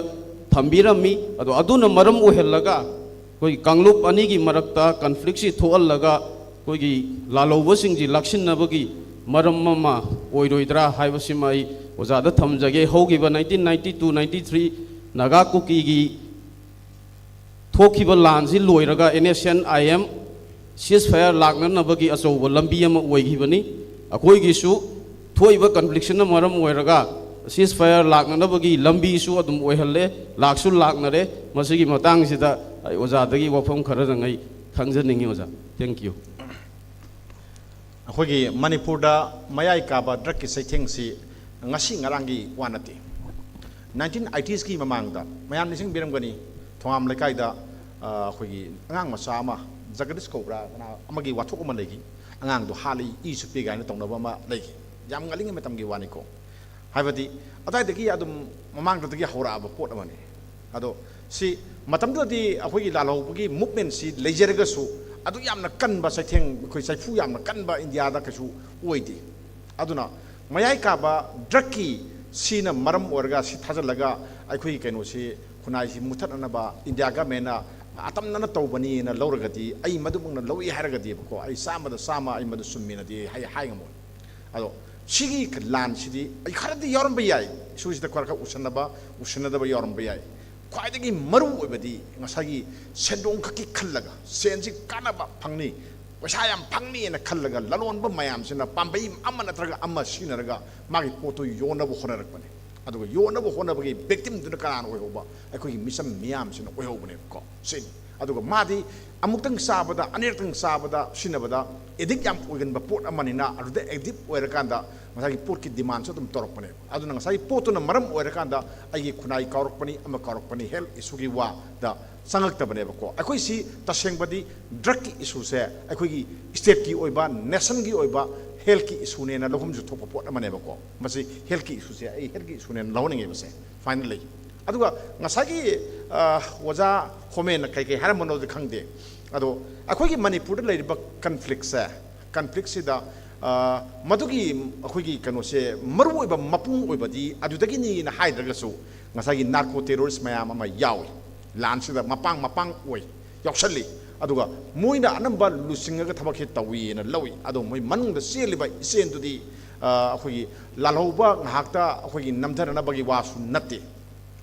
ꯊꯝꯕꯤꯔꯝꯃꯤ꯫ ꯑꯗꯣ ꯑꯗꯨꯅ ꯃꯔꯝ ꯑꯣꯏꯍꯜꯂꯒ ꯑꯩꯈꯣꯏꯒꯤ ꯀꯥꯡꯂꯨꯞ ꯑꯅꯤꯒꯤ ꯃꯔꯛꯇ conflictꯁꯤ ꯊꯣꯛꯍꯜꯂꯒ ꯑꯩꯈꯣꯏꯒꯤ ꯂꯥꯜꯍꯧꯕꯁꯤꯡꯁꯤ ꯂꯥꯛꯁꯤꯟꯅꯕꯒꯤ ꯃꯔꯝ ꯑꯃ ꯑꯣꯏꯔꯣꯏꯗ꯭ꯔꯥ ꯍꯥꯏꯕꯁꯤꯃ ꯑꯩ ꯑꯣꯖꯥꯗ ꯊꯝꯖꯒꯦ꯫ ꯍꯧꯈꯤꯕ nineteen ninety two ninety three Naga ꯀꯨꯀꯤꯒꯤ ꯊꯣꯛꯈꯤꯕ ꯂꯥꯟꯁꯤ ꯂꯣꯏꯔꯒ NSCN-IM ceasefire ꯂꯥꯛꯅꯅꯕꯒꯤ ꯑꯆꯧꯕ ꯂꯝꯕꯤ ꯑꯃ ꯑꯣꯏꯈꯤꯕꯅꯤ꯫ ꯑꯩꯈꯣꯏꯒꯤꯁꯨ ꯊꯣꯛꯏꯕ conflict-ꯁꯤꯅ ꯃꯔꯝ ꯑꯣꯏꯔꯒ ceasefire ꯂꯥꯛꯅꯅꯕꯒꯤ ꯂꯝꯕꯤꯁꯨ ꯑꯗꯨꯝ ꯑꯣꯏꯍꯜꯂꯦ, ꯂꯥꯛꯁꯨ ꯂꯥꯛꯅꯔꯦ꯫ ꯃꯁꯤꯒꯤ ꯃꯇꯥꯡꯁꯤꯗ ꯑꯩ ꯑꯣꯖꯥꯗꯒꯤ ꯋꯥꯐꯝ ꯈꯔꯗꯪ ꯑꯩ ꯈꯪꯖꯅꯤꯡꯉꯤ ꯑꯣꯖꯥ꯫ Thank you꯫ ꯑꯩꯈꯣꯏꯒꯤ ꯃꯅꯤꯄꯨꯔꯗ ꯃꯌꯥꯏ ꯀꯥꯕ drug-ꯀꯤ ꯆꯩꯊꯦꯡꯁꯤ ꯉꯁꯤ ꯉꯔꯥꯡꯒꯤ ꯋꯥ ꯅꯠꯇꯦ꯫ Nineteen eighties-ꯀꯤ ꯃꯃꯥꯡꯗ ꯃꯌꯥꯝ ꯅꯤꯡꯁꯤꯡꯕꯤꯔꯝꯒꯅꯤ, ꯊꯣꯉꯥꯝ ꯂꯩꯀꯥꯏꯗ, ꯑ, ꯑꯩꯈꯣꯏꯒꯤ ꯑꯉꯥꯡ ꯃꯆꯥ ꯑꯃ, ꯖꯒꯗꯤꯁ ꯀꯧꯕ꯭ꯔꯥ, ꯀꯅꯥ ꯑꯃꯒꯤ ꯋꯥꯊꯣꯛ ꯑꯃ ꯂꯩꯈꯤ꯫ ꯑꯉꯥꯡꯗꯣ ꯍꯥꯠꯂꯤ, ꯏ ꯆꯨꯞꯄꯤ ꯀꯥꯏꯅ ꯇꯧꯅꯕ ꯑꯃ ꯂꯩꯈꯤ꯫ ꯌꯥꯝ ꯉꯜꯂꯤꯉꯩ ꯃꯇꯝꯒꯤ ꯋꯥꯅꯤꯀꯣ꯫ ꯍꯥꯏꯕꯗꯤ ꯑꯗꯥꯏꯗꯒꯤ ꯑꯗꯨꯝ ꯃꯃꯥꯡꯗꯒꯤ ꯍꯧꯔꯛꯑꯕ ꯄꯣꯠ ꯑꯃꯅꯤ꯫ ꯑꯗꯣ ꯁꯤ ꯃꯇꯝꯗꯨꯗꯗꯤ ꯑꯩꯈꯣꯏꯒꯤ ꯂꯥꯜꯍꯧꯕꯒꯤ movement-ꯁꯤ ꯂꯩꯖꯔꯒꯁꯨ ꯑꯗꯨ ꯌꯥꯝꯅ ꯀꯟꯕ ꯆꯩꯊꯦꯡ, ꯑꯩꯈꯣꯏ ꯆꯩꯐꯨ ꯌꯥꯝꯅ ꯀꯟꯕ ꯏꯟꯗꯤꯌꯥꯗ ꯀꯩꯁꯨ ꯑꯣꯏꯗꯦ꯫ ꯑꯗꯨꯅ ꯃꯌꯥꯏ ꯀꯥꯕ drug-ꯀꯤ ꯁꯤꯅ ꯃꯔꯝ ꯑꯣꯏꯔꯒ ꯁꯤ ꯊꯥꯖꯤꯜꯂꯒ ꯑꯩꯈꯣꯏꯒꯤ ꯀꯩꯅꯣꯁꯤ, ꯈꯨꯟꯅꯥꯏꯁꯤ ꯃꯨꯊꯠꯅꯅꯕ ꯏꯟꯗꯤꯌꯥ government-ꯅ ꯑꯇꯝꯅꯅ ꯇꯧꯕꯅꯤꯅ ꯂꯧꯔꯒꯗꯤ, ꯑꯩ ꯃꯗꯨꯃꯛꯅ ꯂꯧꯏ ꯍꯥꯏꯔꯒꯗꯤꯕꯀꯣ, ꯑꯩ ꯆꯥꯝꯃꯗ ꯆꯥꯝꯃ ꯑꯩ ꯃꯗꯨ ꯆꯨꯝꯃꯤꯅꯗꯤ ꯑꯩ ꯍꯥꯏ ꯉꯝꯃꯣꯏ꯫ ꯑꯗꯣ ꯁꯤꯒꯤ ꯂꯥꯟꯁꯤꯗꯤ ꯑꯩ ꯈꯔꯗꯤ ꯌꯥꯎꯔꯝꯕ ꯌꯥꯏ, issue-ꯁꯤꯗ ꯈꯔ ꯈꯔ ꯎꯁꯟꯅꯕ, ꯎꯁꯟꯅꯗꯕ ꯌꯥꯎꯔꯝꯕ ꯌꯥꯏ꯫ ꯈ꯭ꯋꯥꯏꯗꯒꯤ ꯃꯔꯨ ꯑꯣꯏꯕꯗꯤ ꯉꯁꯥꯏꯒꯤ ꯁꯦꯟꯗꯣꯡ ꯈꯛꯀꯤ ꯈꯜꯂꯒ, ꯁꯦꯟꯁꯤ ꯀꯥꯟꯅꯕ ꯐꯪꯅꯤ, ꯄꯩꯁꯥ ꯌꯥꯝ ꯐꯪꯅꯤꯅ ꯈꯜꯂꯒ ꯂꯂꯣꯟꯕ ꯃꯌꯥꯝꯁꯤꯅ ꯄꯥꯝꯕꯩ ꯑꯃ ꯅꯠꯇ꯭ꯔꯒ ꯑꯃ ꯁꯤꯖꯤꯟꯅꯔꯒ ꯃꯥꯒꯤ ꯄꯣꯠꯇꯨ ꯌꯣꯟꯅꯕ ꯍꯣꯠꯅꯔꯛꯄꯅꯤ꯫ ꯑꯗꯨꯒ ꯌꯣꯟꯅꯕ ꯍꯣꯠꯅꯕꯒꯤ victim-ꯗꯨꯅ ꯀꯅꯥꯅ ꯑꯣꯏꯍꯧꯕ? ꯑꯩꯈꯣꯏꯒꯤ ꯃꯤꯆꯝ ꯃꯤꯌꯥꯝꯁꯤꯅ ꯑꯣꯏꯍꯧꯕꯅꯦꯕꯀꯣ꯫ ꯁꯤꯅꯤ꯫ ꯑꯗꯨꯒ ꯃꯥꯗꯤ ꯑꯃꯨꯛꯇꯪ ꯆꯥꯕꯗ, ꯑꯅꯤꯔꯛꯇꯪ ꯆꯥꯕꯗ, ꯁꯤꯖꯤꯟꯅꯕꯗ addict ꯌꯥꯝ ꯑꯣꯏꯒꯟꯕ ꯄꯣꯠ ꯑꯃꯅꯤꯅ, ꯑꯗꯨꯗ addict ꯑꯣꯏꯔꯀꯥꯟꯗ ꯉꯁꯥꯏꯒꯤ ꯄꯣꯠꯀꯤ demand-ꯁꯨ ꯑꯗꯨꯝ ꯇꯧꯔꯛꯄꯅꯦꯕ꯫ ꯑꯗꯨꯅ ꯉꯁꯥꯏꯒꯤ ꯄꯣꯠꯇꯨꯅ ꯃꯔꯝ ꯑꯣꯏꯔꯀꯥꯟꯗ ꯑꯩꯒꯤ ꯈꯨꯟꯅꯥꯏ ꯀꯥꯎꯔꯛꯄꯅꯤ, ꯑꯃ ꯀꯥꯎꯔꯛꯄꯅꯤ, health issue-ꯒꯤ ꯋꯥꯗ ꯆꯪꯉꯛꯇꯕꯅꯦꯕꯀꯣ꯫ ꯑꯩꯈꯣꯏꯁꯤ ꯇꯁꯦꯡꯕꯗꯤ drug-ꯀꯤ issue-ꯁꯦ ꯑꯩꯈꯣꯏꯒꯤ state-ꯀꯤ ꯑꯣꯏꯕ, nation-ꯒꯤ ꯑꯣꯏꯕ health-ꯀꯤ issue-ꯅꯦꯅ ꯂꯧꯐꯝꯁꯨ ꯊꯣꯛꯄ ꯄꯣꯠ ꯑꯃꯅꯦꯕꯀꯣ꯫ ꯃꯁꯤ health-ꯀꯤ issue-ꯁꯦ ꯑꯩ health-ꯀꯤ issue-ꯅꯦꯅ ꯂꯧꯍꯟꯅꯤꯡꯉꯦꯕꯁꯦ꯫ Finally, ꯑꯗꯨꯒ ꯉꯁꯥꯏꯒꯤ, ꯑ, ꯑꯣꯖꯥ ꯍꯣꯃꯦꯟꯅ ꯀꯩ ꯀꯩ ꯍꯥꯏꯔꯝꯕꯅꯣꯗꯤ ꯈꯪꯗꯦ꯫ ꯑꯗꯣ ꯑꯩꯈꯣꯏꯒꯤ ꯃꯅꯤꯄꯨꯔꯗ ꯂꯩꯔꯤꯕ conflict-ꯁꯦ, conflict-ꯁꯤꯗ, ꯑ, ꯃꯗꯨꯒꯤ ꯑꯩꯈꯣꯏꯒꯤ ꯀꯩꯅꯣꯁꯦ, ꯃꯔꯨꯑꯣꯏꯕ ꯃꯄꯨꯡ ꯑꯣꯏꯕꯗꯤ ꯑꯗꯨꯗꯒꯤꯅꯤꯅ ꯍꯥꯏꯗ꯭ꯔꯒꯁꯨ, ꯉꯁꯥꯏꯒꯤ narco terrorist ꯃꯌꯥꯝ ꯑꯃ ꯌꯥꯎꯏ꯫ ꯂꯥꯟꯁꯤꯗ ꯃꯄꯥꯡ ꯃꯄꯥꯡ ꯑꯣꯏ, ꯌꯥꯎꯁꯜꯂꯤ꯫ ꯑꯗꯨꯒ ꯃꯣꯏꯅ ꯑꯅꯝꯕ ꯂꯨꯆꯤꯡꯉꯒ ꯊꯕꯛꯁꯦ ꯇꯧꯏꯅ ꯂꯧꯏ꯫ ꯑꯗꯣ ꯃꯣꯏ ꯃꯅꯨꯡꯗ ꯆꯦꯜꯂꯤꯕ ꯏꯆꯦꯜꯗꯨꯗꯤ, ꯑ, ꯑꯩꯈꯣꯏꯒꯤ ꯂꯥꯜꯍꯧꯕ ꯉꯥꯏꯍꯥꯛꯇ ꯑꯩꯈꯣꯏꯒꯤ ꯅꯝꯊꯅꯅꯕꯒꯤ ꯋꯥꯁꯨ ꯅꯠꯇꯦ꯫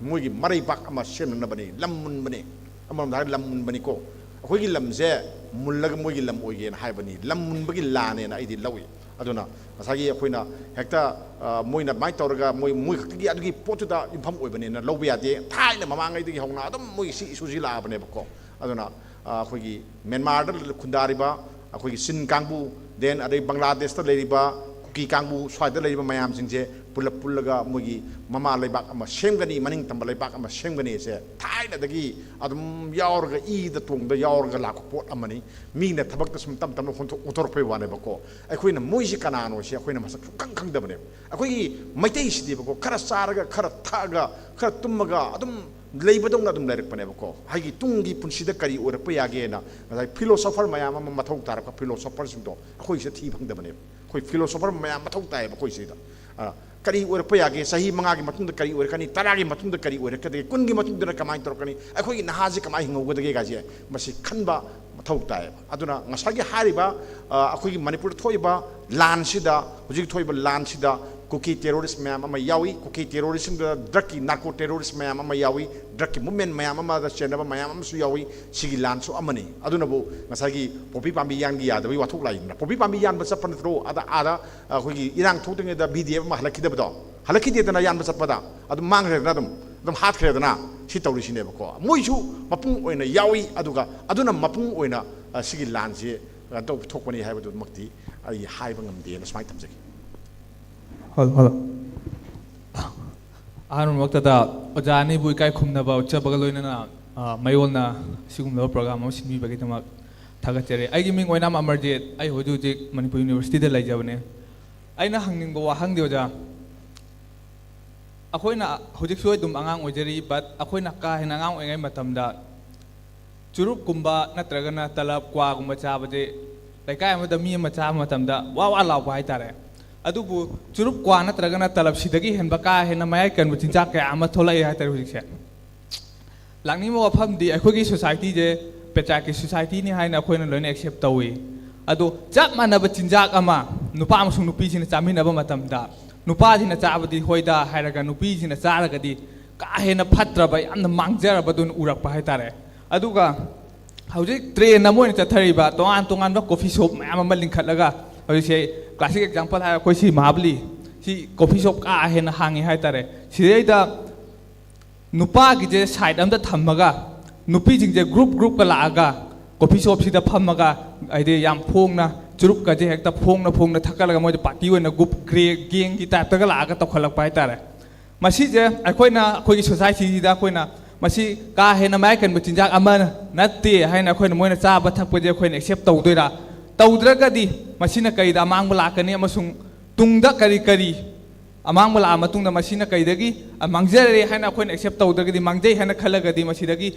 ꯃꯣꯏꯒꯤ ꯃꯔꯩꯕꯥꯛ ꯑꯃ ꯁꯦꯝꯅꯅꯕꯅꯤ꯫ ꯂꯝ ꯃꯨꯟꯕꯅꯤ, ꯑꯃꯔꯣꯝꯗ ꯍꯥꯏꯔꯒ ꯂꯝ ꯃꯨꯟꯕꯅꯤꯀꯣ꯫ ꯑꯩꯈꯣꯏꯒꯤ ꯂꯝꯁꯦ ꯃꯨꯜꯂꯒ ꯃꯣꯏꯒꯤ ꯂꯝ ꯑꯣꯏꯒꯦꯅ ꯍꯥꯏꯕꯅꯤ꯫ ꯂꯝ ꯃꯨꯟꯕꯒꯤ ꯂꯥꯟꯅꯦꯅ ꯑꯩꯗꯤ ꯂꯧꯏ꯫ ꯑꯗꯨꯅ ꯉꯁꯥꯏꯒꯤ ꯑꯩꯈꯣꯏꯅ ꯍꯦꯛꯇ, ꯑ, ꯃꯣꯏꯅ ꯑꯗꯨꯃꯥꯏꯅ ꯇꯧꯔꯒ ꯃꯣꯏ, ꯃꯣꯏ ꯈꯛꯇꯒꯤ ꯑꯗꯨꯒꯤ ꯄꯣꯠꯇꯨꯗ ꯌꯨꯝꯐꯝ ꯑꯣꯏꯕꯅꯦꯅ ꯂꯧꯕ ꯌꯥꯗꯦ꯫ ꯊꯥꯏꯅ ꯃꯃꯥꯡꯉꯩꯗꯒꯤ ꯍꯧꯅ ꯑꯗꯨꯝ ꯃꯣꯏꯒꯤ ꯁꯤ ꯏꯁꯨꯁꯤ ꯂꯥꯛꯑꯕꯅꯦꯕꯀꯣ꯫ ꯑꯗꯨꯅ, ꯑ, ꯑꯩꯈꯣꯏꯒꯤ ꯃ꯭ꯌꯥꯟꯃꯥꯔꯗ ꯈꯨꯟꯗꯥꯔꯤꯕ ꯑꯩꯈꯣꯏꯒꯤ ꯆꯤꯟ ꯀꯥꯡꯕꯨ, then ꯑꯗꯩ ꯕꯪꯒ꯭ꯂꯥꯗꯦꯁꯇ ꯂꯩꯔꯤꯕ ꯀꯨꯀꯤ ꯀꯥꯡꯕꯨ, ꯁ꯭ꯋꯥꯏꯗ ꯂꯩꯔꯤꯕ ꯃꯌꯥꯝꯁꯤꯡꯁꯦ ꯄꯨꯂꯞ ꯄꯨꯜꯂꯒ ꯃꯣꯏꯒꯤ ꯃꯃꯥ ꯂꯩꯕꯥꯛ ꯑꯃ ꯁꯦꯝꯒꯅꯤ, ꯃꯅꯤꯡ ꯇꯝꯕ ꯂꯩꯕꯥꯛ ꯑꯃ ꯁꯦꯝꯒꯅꯤꯁꯦ ꯊꯥꯏꯅꯗꯒꯤ ꯑꯗꯨꯝ ꯌꯥꯎꯔꯒ, ꯏꯗ ꯇꯣꯡꯗ ꯌꯥꯎꯔꯒ ꯂꯥꯛꯄ ꯄꯣꯠ ꯑꯃꯅꯤ꯫ ꯃꯤꯅ ꯊꯕꯛꯇ ꯁꯨꯝ ꯇꯞ ꯇꯞꯅ ꯑꯣꯟꯊꯣꯛ-, ꯑꯣꯟꯊꯣꯔꯛꯄꯩ ꯋꯥꯅꯦꯕꯀꯣ꯫ ꯑꯩꯈꯣꯏꯅ ꯃꯣꯏꯁꯤ ꯀꯅꯥꯅꯣꯁꯦ ꯑꯩꯈꯣꯏꯅ ꯃꯁꯛ ꯁꯨꯡꯈꯪ ꯈꯪꯗꯕꯅꯦꯕ꯫ ꯑꯩꯈꯣꯏꯒꯤ ꯃꯩꯇꯩꯁꯤꯗꯤꯕꯀꯣ, ꯈꯔ ꯆꯥꯔꯒ, ꯈꯔ ꯊꯛꯑꯒ, ꯈꯔ ꯇꯨꯝꯃꯒ ꯑꯗꯨꯝ ꯂꯩꯕꯗꯧꯅ ꯑꯗꯨꯝ ꯂꯩꯔꯛꯄꯅꯦꯕꯀꯣ꯫ ꯍꯥꯏꯗꯤ ꯇꯨꯡꯒꯤ ꯄꯨꯟꯁꯤꯗ ꯀꯔꯤ ꯑꯣꯏꯔꯛꯄ ꯌꯥꯒꯦꯅ ꯉꯁꯥꯏ ꯐꯤꯂꯣꯁꯣꯐꯔ ꯃꯌꯥꯝ ꯑꯃ ꯃꯊꯧ ꯇꯥꯔꯛꯄ ꯐꯤꯂꯣꯁꯣꯐꯔꯁꯤꯡꯗꯣ ꯑꯩꯈꯣꯏꯁꯤꯗ ꯊꯤ ꯐꯪꯗꯕꯅꯦꯕ꯫ ꯑꯩꯈꯣꯏ ꯐꯤꯂꯣꯁꯣꯐꯔ ꯃꯌꯥꯝ ꯃꯊꯧ ꯇꯥꯏꯌꯦꯕ ꯑꯩꯈꯣꯏ ꯁꯤꯗ꯫ ꯑ, ꯀꯔꯤ ꯑꯣꯏꯔꯛꯄ ꯌꯥꯒꯦ? ꯆꯍꯤ ꯃꯉꯥꯒꯤ ꯃꯇꯨꯡꯗ ꯀꯔꯤ ꯑꯣꯏꯔꯛꯀꯅꯤ? ꯇꯔꯥꯒꯤ ꯃꯇꯨꯡꯗ ꯀꯔꯤ ꯑꯣꯏꯔꯛꯀꯗꯒꯦ? ꯀꯨꯟꯒꯤ ꯃꯇꯨꯡꯗꯅ ꯀꯃꯥꯏꯅ ꯇꯧꯔꯛꯀꯅꯤ? ꯑꯩꯈꯣꯏꯒꯤ ꯅꯍꯥꯁꯤ ꯀꯃꯥꯏꯅ ꯍꯤꯡꯍꯧꯒꯗꯒꯦ ꯀꯥꯏꯁꯦ ꯃꯁꯤ ꯈꯟꯕ ꯃꯊꯧ ꯇꯥꯏꯌꯦꯕ꯫ ꯑꯗꯨꯅ ꯉꯁꯥꯏꯒꯤ ꯍꯥꯏꯔꯤꯕ, ꯑ, ꯑꯩꯈꯣꯏꯒꯤ ꯃꯅꯤꯄꯨꯔꯗ ꯊꯣꯛꯏꯕ ꯂꯥꯟꯁꯤꯗ, ꯍꯧꯖꯤꯛ ꯊꯣꯛꯏꯕ ꯂꯥꯟꯁꯤꯗ ꯀꯨꯀꯤ ꯇꯦꯔꯣꯔꯤꯁ ꯃꯌꯥꯝ ꯑꯃ ꯌꯥꯎꯏ꯫ ꯀꯨꯀꯤ ꯇꯦꯔꯣꯔꯤꯁꯁꯤꯡꯗ ꯗ꯭ꯔꯒꯀꯤ ꯅꯥꯔꯀꯣ ꯇꯦꯔꯣꯔꯤꯁ ꯃꯌꯥꯝ ꯑꯃ ꯌꯥꯎꯏ꯫ ꯗ꯭ꯔꯒꯀꯤ ꯃꯨꯞꯃꯦꯟ ꯃꯌꯥꯝ ꯑꯃꯗ ꯆꯦꯟꯅꯕ ꯃꯌꯥꯝ ꯑꯃꯁꯨ ꯌꯥꯎꯏ꯫ ꯁꯤꯒꯤ ꯂꯥꯟꯁꯨ ꯑꯃꯅꯤ꯫ ꯑꯗꯨꯅꯕꯨ ꯉꯁꯥꯏꯒꯤ ꯄꯣꯄꯤ ꯄꯥꯝꯕꯤ ꯌꯥꯟꯒꯤ ꯌꯥꯗꯕꯒꯤ ꯋꯥꯊꯣꯛ ꯂꯥꯛꯏꯗꯅ꯫ ꯄꯣꯄꯤ ꯄꯥꯝꯕꯤ ꯌꯥꯟꯕ ꯆꯠꯄ ꯅꯠꯇ꯭ꯔꯣ? ꯑꯗ, ꯑꯥꯗ ꯑꯩꯈꯣꯏꯒꯤ ꯏꯔꯥꯡ ꯊꯣꯛꯇ꯭ꯔꯤꯉꯩꯗ ꯕꯤ ꯗꯤ ꯑꯦꯐ ꯑꯃ ꯍꯜꯂꯛꯈꯤꯗꯕꯗꯣ? ꯍꯜꯂꯛꯈꯤꯗꯦꯗꯅ ꯌꯥꯟꯕ ꯆꯠꯄꯗ꯫ ꯑꯗꯨꯝ ꯃꯥꯡꯈ꯭ꯔꯦꯗꯅ, ꯑꯗꯨꯝ, ꯑꯗꯨꯝ ꯍꯥꯠꯈ꯭ꯔꯦꯗꯅ꯫ ꯁꯤ ꯇꯧꯔꯤꯁꯤꯅꯦꯕꯀꯣ꯫ ꯃꯣꯏꯁꯨ ꯃꯄꯨꯡ ꯑꯣꯏꯅ ꯌꯥꯎꯏ, ꯑꯗꯨꯒ ꯑꯗꯨꯅ ꯃꯄꯨꯡ ꯑꯣꯏꯅ, ꯑ, ꯁꯤꯒꯤ ꯂꯥꯟꯁꯤ, ꯑ, ꯇꯧ-, ꯊꯣꯛꯄꯅꯤ ꯍꯥꯏꯕꯗꯨꯃꯛꯇꯤ ꯑꯩ ꯍꯥꯏꯕ ꯉꯝꯗꯦꯅ ꯁꯨꯃꯥꯏꯅ ꯊꯝꯖꯒꯦ꯫ Hello, hello. ꯑꯍꯥꯟꯕꯃꯛꯇꯗ ꯑꯣꯖꯥ ꯑꯅꯤꯕꯨ ꯏꯀꯥꯏ ꯈꯨꯝꯅꯕ ꯎꯠꯆꯕꯒ ꯂꯣꯏꯅꯅ, ꯑ, ꯃꯌꯣꯜꯅ ꯑꯁꯤꯒꯨꯝꯂꯕ ꯄ꯭ꯔꯣꯒ꯭ꯔꯥꯝ ꯑꯃ ꯁꯤꯟꯕꯤꯕꯒꯤꯗꯃꯛ ꯊꯥꯒꯠꯆꯔꯤ꯫ ꯑꯩꯒꯤ ꯃꯤꯡ ꯑꯣꯏꯅꯥꯝ ꯑꯃꯔꯖꯤꯠ, ꯑꯩ ꯍꯧꯖꯤꯛ ꯍꯧꯖꯤꯛ ꯃꯅꯤꯄꯨꯔ ꯌꯨꯅꯤꯚꯔꯁꯤꯇꯤꯗ ꯂꯩꯖꯕꯅꯦ꯫ ꯑꯩꯅ ꯍꯪꯅꯤꯡꯕ ꯋꯥꯍꯪꯗꯤ ꯑꯣꯖꯥ, ꯑꯩꯈꯣꯏꯅ ꯍꯧꯖꯤꯛꯁꯨ ꯑꯗꯨꯝ ꯑꯉꯥꯡ ꯑꯣꯏꯖꯔꯤ, but ꯑꯩꯈꯣꯏꯅ ꯀꯥ ꯍꯦꯟꯅ ꯑꯉꯥꯡ ꯑꯣꯏꯔꯤꯉꯩ ꯃꯇꯝꯗ ꯆꯨꯔꯨꯞꯀꯨꯝꯕ ꯅꯠꯇ꯭ꯔꯒꯅ ꯇꯂꯕ, ꯀ꯭ꯋꯥꯒꯨꯝꯕ ꯆꯥꯕꯁꯦ ꯂꯩꯀꯥꯏ ꯑꯃꯗ ꯃꯤ ꯑꯃ ꯆꯥꯕ ꯃꯇꯝꯗ ꯋꯥ ꯋꯥ ꯂꯥꯎꯕ ꯍꯥꯏꯇꯥꯔꯦ꯫ ꯑꯗꯨꯕꯨ ꯆꯨꯔꯨꯞ, ꯀ꯭ꯋꯥ ꯅꯠꯇ꯭ꯔꯒꯅ ꯇꯂꯕꯁꯤꯗꯒꯤ ꯍꯦꯟꯕ ꯀꯥ ꯍꯦꯟꯅ ꯃꯌꯥꯏ ꯀꯟꯕ ꯆꯤꯟꯖꯥꯛ ꯀꯌꯥ ꯑꯃ ꯊꯣꯛꯂꯛꯑꯦ ꯍꯥꯏꯇꯥꯔꯦ ꯍꯧꯖꯤꯛꯁꯦ꯫ ꯂꯥꯛꯅꯤꯡꯕ ꯋꯥꯐꯝꯗꯤ ꯑꯩꯈꯣꯏꯒꯤ ꯁꯣꯁꯥꯏꯇꯤꯁꯦ ꯄꯦꯇ꯭ꯔꯥꯀꯤ ꯁꯣꯁꯥꯏꯇꯤꯅꯤ ꯍꯥꯏꯅ ꯑꯩꯈꯣꯏꯅ ꯂꯣꯏꯅ ꯑꯦꯛꯁꯦꯞ ꯇꯧꯏ꯫ ꯑꯗꯣ ꯆꯞ ꯃꯥꯟꯅꯕ ꯆꯤꯟꯖꯥꯛ ꯑꯃ ꯅꯨꯄꯥ ꯑꯃꯁꯨꯡ ꯅꯨꯄꯤꯁꯤꯅ ꯆꯥꯃꯤꯟꯅꯕ ꯃꯇꯝꯗ, ꯅꯨꯄꯥꯁꯤꯅ ꯆꯥꯕꯗꯤ ꯍꯣꯏꯗ ꯍꯥꯏꯔꯒ ꯅꯨꯄꯤꯁꯤꯅ ꯆꯥꯔꯒꯗꯤ ꯀꯥ ꯍꯦꯟꯅ ꯐꯠꯇ꯭ꯔꯕ, ꯌꯥꯝꯅ ꯃꯥꯡꯖꯔꯕꯗꯨꯅ ꯎꯔꯛꯄ ꯍꯥꯏꯇꯥꯔꯦ꯫ ꯑꯗꯨꯒ ꯍꯧꯖꯤꯛ ꯇ꯭ꯔꯦꯟ ꯑꯃ ꯑꯣꯏꯅ ꯆꯠꯊꯔꯤꯕ, ꯇꯣꯉꯥꯟ ꯇꯣꯉꯥꯟꯕ ꯀꯣꯐꯤ ꯁꯣꯞ ꯃꯌꯥꯝ ꯑꯃ ꯂꯤꯡꯈꯠꯂꯒ ꯍꯧꯖꯤꯛꯁꯦ, ꯀ꯭ꯂꯥꯁꯤꯛ ꯑꯦꯛꯖꯥꯝꯄꯜ ꯍꯥꯏꯔ ꯑꯩꯈꯣꯏ ꯁꯤ ꯃꯍꯥꯕꯂꯤ, ꯁꯤ ꯀꯣꯐꯤ ꯁꯣꯞ ꯀꯥ ꯍꯦꯟꯅ ꯍꯥꯡꯉꯤ ꯍꯥꯏꯇꯥꯔꯦ꯫ ꯁꯤꯗꯩꯗ ꯅꯨꯄꯥꯒꯤꯁꯦ ꯁꯥꯏꯠ ꯑꯝꯗ ꯊꯝꯃꯒ ꯅꯨꯄꯤꯁꯤꯡꯁꯦ ꯒ꯭ꯔꯨꯞ ꯒ꯭ꯔꯨꯞꯀ ꯂꯥꯛꯑꯒ ꯀꯣꯐꯤ ꯁꯣꯞꯁꯤꯗ ꯐꯝꯃꯒ, ꯍꯥꯏꯗꯤ ꯌꯥꯝ ꯐꯣꯡꯅ, ꯆꯨꯔꯨꯞꯀꯁꯦ ꯍꯦꯛꯇ ꯐꯣꯡꯅ ꯐꯣꯡꯅ ꯊꯛꯀꯠꯂꯒ ꯃꯣꯏꯗ ꯄꯥꯔꯇꯤ ꯑꯣꯏꯅ ꯒ꯭ꯔꯨꯞ ꯒ꯭ꯔꯦ ꯒꯦꯡꯒꯤ ꯇꯥꯏꯞꯇꯒ ꯂꯥꯛꯑꯒ ꯇꯧꯈꯠꯂꯛꯄ ꯍꯥꯏꯇꯥꯔꯦ꯫ ꯃꯁꯤꯁꯦ ꯑꯩꯈꯣꯏꯅ, ꯑꯩꯈꯣꯏꯒꯤ ꯁꯣꯁꯥꯏꯇꯤꯁꯤꯗ ꯑꯩꯈꯣꯏꯅ ꯃꯁꯤ ꯀꯥ ꯍꯦꯟꯅ ꯃꯌꯥꯏ ꯀꯟꯕ ꯆꯤꯟꯖꯥꯛ ꯑꯃ ꯅꯠꯇꯦ ꯍꯥꯏꯅ ꯑꯩꯈꯣꯏꯅ ꯃꯣꯏꯅ ꯆꯥꯕ ꯊꯛꯄꯁꯦ ꯑꯩꯈꯣꯏꯅ ꯑꯦꯛꯁꯦꯞ ꯇꯧꯗꯣꯏꯔꯥ? ꯇꯧꯗ꯭ꯔꯒꯗꯤ ꯃꯁꯤꯅ ꯀꯔꯤꯗ ꯑꯃꯥꯡꯕ ꯂꯥꯛꯀꯅꯤ ꯑꯃꯁꯨꯡ ꯇꯨꯡꯗ ꯀꯔꯤ ꯀꯔꯤ ꯑꯃꯥꯡꯕ ꯂꯥꯛꯑ ꯃꯇꯨꯡꯗ ꯃꯁꯤꯅ ꯀꯩꯗꯒꯤ, ꯑ, ꯃꯥꯡꯖꯔꯦ ꯍꯥꯏꯅ ꯑꯩꯈꯣꯏꯅ ꯑꯦꯛꯁꯦꯞ ꯇꯧꯗ꯭ꯔꯒꯗꯤ, ꯃꯥꯡꯖꯩ ꯍꯥꯏꯅ ꯈꯜꯂꯒꯗꯤ ꯃꯁꯤꯗꯒꯤ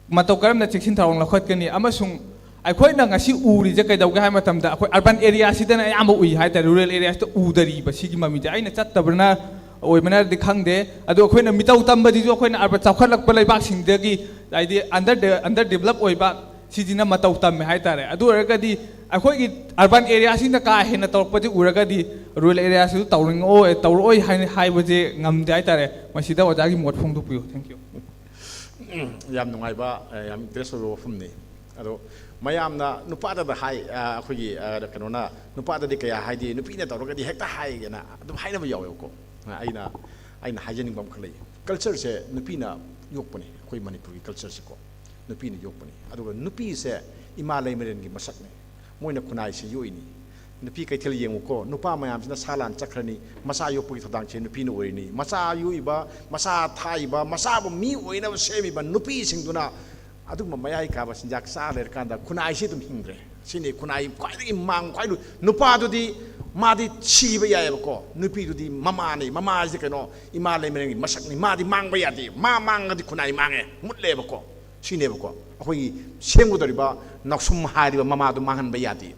ꯃꯇꯧ ꯀꯔꯝꯅ ꯆꯦꯛꯁꯤꯟ ꯊꯧꯔꯥꯡ ꯂꯧꯈꯠꯀꯅꯤ? ꯑꯃꯁꯨꯡ ꯑꯩꯈꯣꯏꯅ ꯉꯁꯤ ꯎꯔꯤꯁꯦ ꯀꯩꯗꯧꯒꯦ ꯍꯥꯏꯕ ꯃꯇꯝꯗ, ꯑꯩꯈꯣꯏ ꯑꯔꯕꯟ ꯑꯦꯔꯤꯌꯥꯁꯤꯗꯅ ꯑꯌꯥꯝꯕ ꯎꯏ ꯍꯥꯏꯇꯥꯔꯦ, ꯔꯨꯔꯦꯜ ꯑꯦꯔꯤꯌꯥꯁꯤꯗ ꯎꯗꯔꯤꯕ ꯁꯤꯒꯤ ꯃꯃꯤꯁꯦ꯫ ꯑꯩꯅ ꯆꯠꯇꯕꯅ ꯑꯣꯏꯕꯅꯗꯤ ꯈꯪꯗꯦ, ꯑꯗꯣ ꯑꯩꯈꯣꯏꯅ ꯃꯤꯇꯧ ꯇꯝꯕꯁꯤꯁꯨ ꯑꯩꯈꯣꯏꯅ ꯑꯔꯕ-, ꯆꯥꯎꯈꯠꯂꯛꯄ ꯂꯩꯕꯥꯛꯁꯤꯡꯗꯒꯤ, ꯍꯥꯏꯗꯤ ꯑꯟꯗꯔ ꯗꯦ-, ꯑꯟꯗꯔ ꯗꯦꯕꯂꯞ ꯑꯣꯏꯕ ꯁꯤꯁꯤꯅ ꯃꯇꯧ ꯇꯝꯃꯦ ꯍꯥꯏꯇꯥꯔꯦ꯫ ꯑꯗꯨ ꯑꯣꯏꯔꯒꯗꯤ ꯑꯩꯈꯣꯏꯒꯤ ꯑꯔꯕꯟ ꯑꯦꯔꯤꯌꯥꯁꯤꯡꯗ ꯀꯥ ꯍꯦꯟꯅ ꯇꯧꯔꯛꯄꯁꯦ ꯎꯔꯒꯗꯤ ꯔꯨꯔꯦꯜ ꯑꯦꯔꯤꯌꯥꯁꯤꯁꯨ ꯇꯧꯅꯤꯡꯉꯛꯑꯣꯏ, ꯇꯧꯔꯛꯑꯣꯏ ꯍꯥꯏꯅ ꯍꯥꯏꯕꯁꯦ ꯉꯝꯗꯦ ꯍꯥꯏꯇꯥꯔꯦ꯫ ꯃꯁꯤꯗ ꯑꯣꯖꯥꯒꯤ ꯃꯣꯠ ꯐꯣꯡꯗꯣꯛꯄꯤꯌꯨ꯫ Thank you꯫ ꯌꯥꯝ ꯅꯨꯡꯉꯥꯏꯕ, ꯑ, ꯌꯥꯝ ꯏꯟꯇꯔꯦꯁ ꯑꯣꯏꯕ ꯋꯥꯐꯝꯅꯤ꯫ ꯑꯗꯣ ꯃꯌꯥꯝꯅ ꯅꯨꯄꯥꯗꯗ ꯍꯥꯏ, ꯑ, ꯑꯩꯈꯣꯏꯒꯤ, ꯑ, ꯀꯩꯅꯣꯅ ꯅꯨꯄꯥꯗꯗꯤ ꯀꯌꯥ ꯍꯥꯏꯗꯦ, ꯅꯨꯄꯤꯅ ꯇꯧꯔꯒꯗꯤ ꯍꯦꯛꯇ ꯍꯥꯏꯒꯦꯅ ꯑꯗꯨꯝ ꯍꯥꯏꯅꯕ ꯌꯥꯎꯋꯦꯕꯀꯣ꯫ ꯑ, ꯑꯩꯅ, ꯑꯩꯅ ꯍꯥꯏꯖꯅꯤꯡꯕ ꯑꯃꯈꯛ ꯂꯩ꯫ ꯀꯜꯆꯔꯁꯦ ꯅꯨꯄꯤꯅ ꯌꯣꯛꯄꯅꯤ, ꯑꯩꯈꯣꯏ ꯃꯅꯤꯄꯨꯔꯒꯤ ꯀꯜꯆꯔꯁꯤꯀꯣ꯫ ꯅꯨꯄꯤꯅ ꯌꯣꯛꯄꯅꯤ꯫ ꯑꯗꯨꯒ ꯅꯨꯄꯤꯁꯦ ꯏꯃꯥ ꯂꯩꯃꯔꯦꯟꯒꯤ ꯃꯁꯛꯅꯤ꯫ ꯃꯣꯏꯅ ꯈꯨꯟꯅꯥꯏꯁꯤ ꯌꯣꯛꯏꯅꯤ꯫ ꯅꯨꯄꯤ ꯀꯩꯊꯦꯜ ꯌꯦꯡꯉꯨꯀꯣ, ꯅꯨꯄꯥ ꯃꯌꯥꯝꯁꯤꯅ ꯁꯥ ꯂꯥꯟ ꯆꯠꯈ꯭ꯔꯅꯤ, ꯃꯆꯥ ꯌꯣꯛꯄꯒꯤ ꯊꯧꯗꯥꯡꯁꯦ ꯅꯨꯄꯤꯅ ꯑꯣꯏꯔꯤꯅꯤ꯫ ꯃꯆꯥ ꯌꯣꯛꯏꯕ, ꯃꯆꯥ ꯊꯥꯛꯏꯕ, ꯃꯆꯥꯕꯨ ꯃꯤ ꯑꯣꯏꯅꯕ ꯁꯦꯝꯃꯤꯕ ꯅꯨꯄꯤꯁꯤꯡꯗꯨꯅ ꯑꯗꯨꯒꯨꯝꯕ ꯃꯌꯥꯏ ꯀꯥꯕ ꯆꯤꯟꯖꯥꯛ ꯆꯥ ꯂꯩꯔꯀꯥꯟꯗ ꯈꯨꯟꯅꯥꯏꯁꯤ ꯑꯗꯨꯝ ꯍꯤꯡꯗ꯭ꯔꯦ꯫ ꯁꯤꯅꯤ ꯈꯨꯟꯅꯥꯏ ꯈ꯭ꯋꯥꯏꯗꯒꯤ ꯃꯥꯡ ꯈ꯭ꯋꯥꯏ ꯂꯨ-, ꯅꯨꯄꯥꯗꯨꯗꯤ ꯃꯥꯗꯤ ꯁꯤꯕ ꯌꯥꯏꯑꯕꯀꯣ, ꯅꯨꯄꯤꯗꯨꯗꯤ ꯃꯃꯥꯅꯤ꯫ ꯃꯃꯥ ꯍꯥꯏꯁꯦ ꯀꯩꯅꯣ? ꯏꯃꯥ ꯂꯩꯃꯔꯦꯟꯒꯤ ꯃꯁꯛꯅꯤ꯫ ꯃꯥꯗꯤ ꯃꯥꯡꯕ ꯌꯥꯗꯦ꯫ ꯃꯥ ꯃꯥꯡꯉꯗꯤ ꯈꯨꯟꯅꯥꯏ ꯃꯥꯡꯉꯦ, ꯃꯨꯠꯂꯦꯕꯀꯣ꯫ ꯁꯤꯅꯦꯕꯀꯣ ꯑꯩꯈꯣꯏꯒꯤ ꯁꯦꯝꯒꯗꯧꯔꯤꯕ ꯅꯥꯎꯁꯨꯝ ꯍꯥꯏꯔꯤꯕ ꯃꯃꯥꯗꯨ ꯃꯥꯡꯍꯟꯕ ꯌꯥꯗꯦ꯫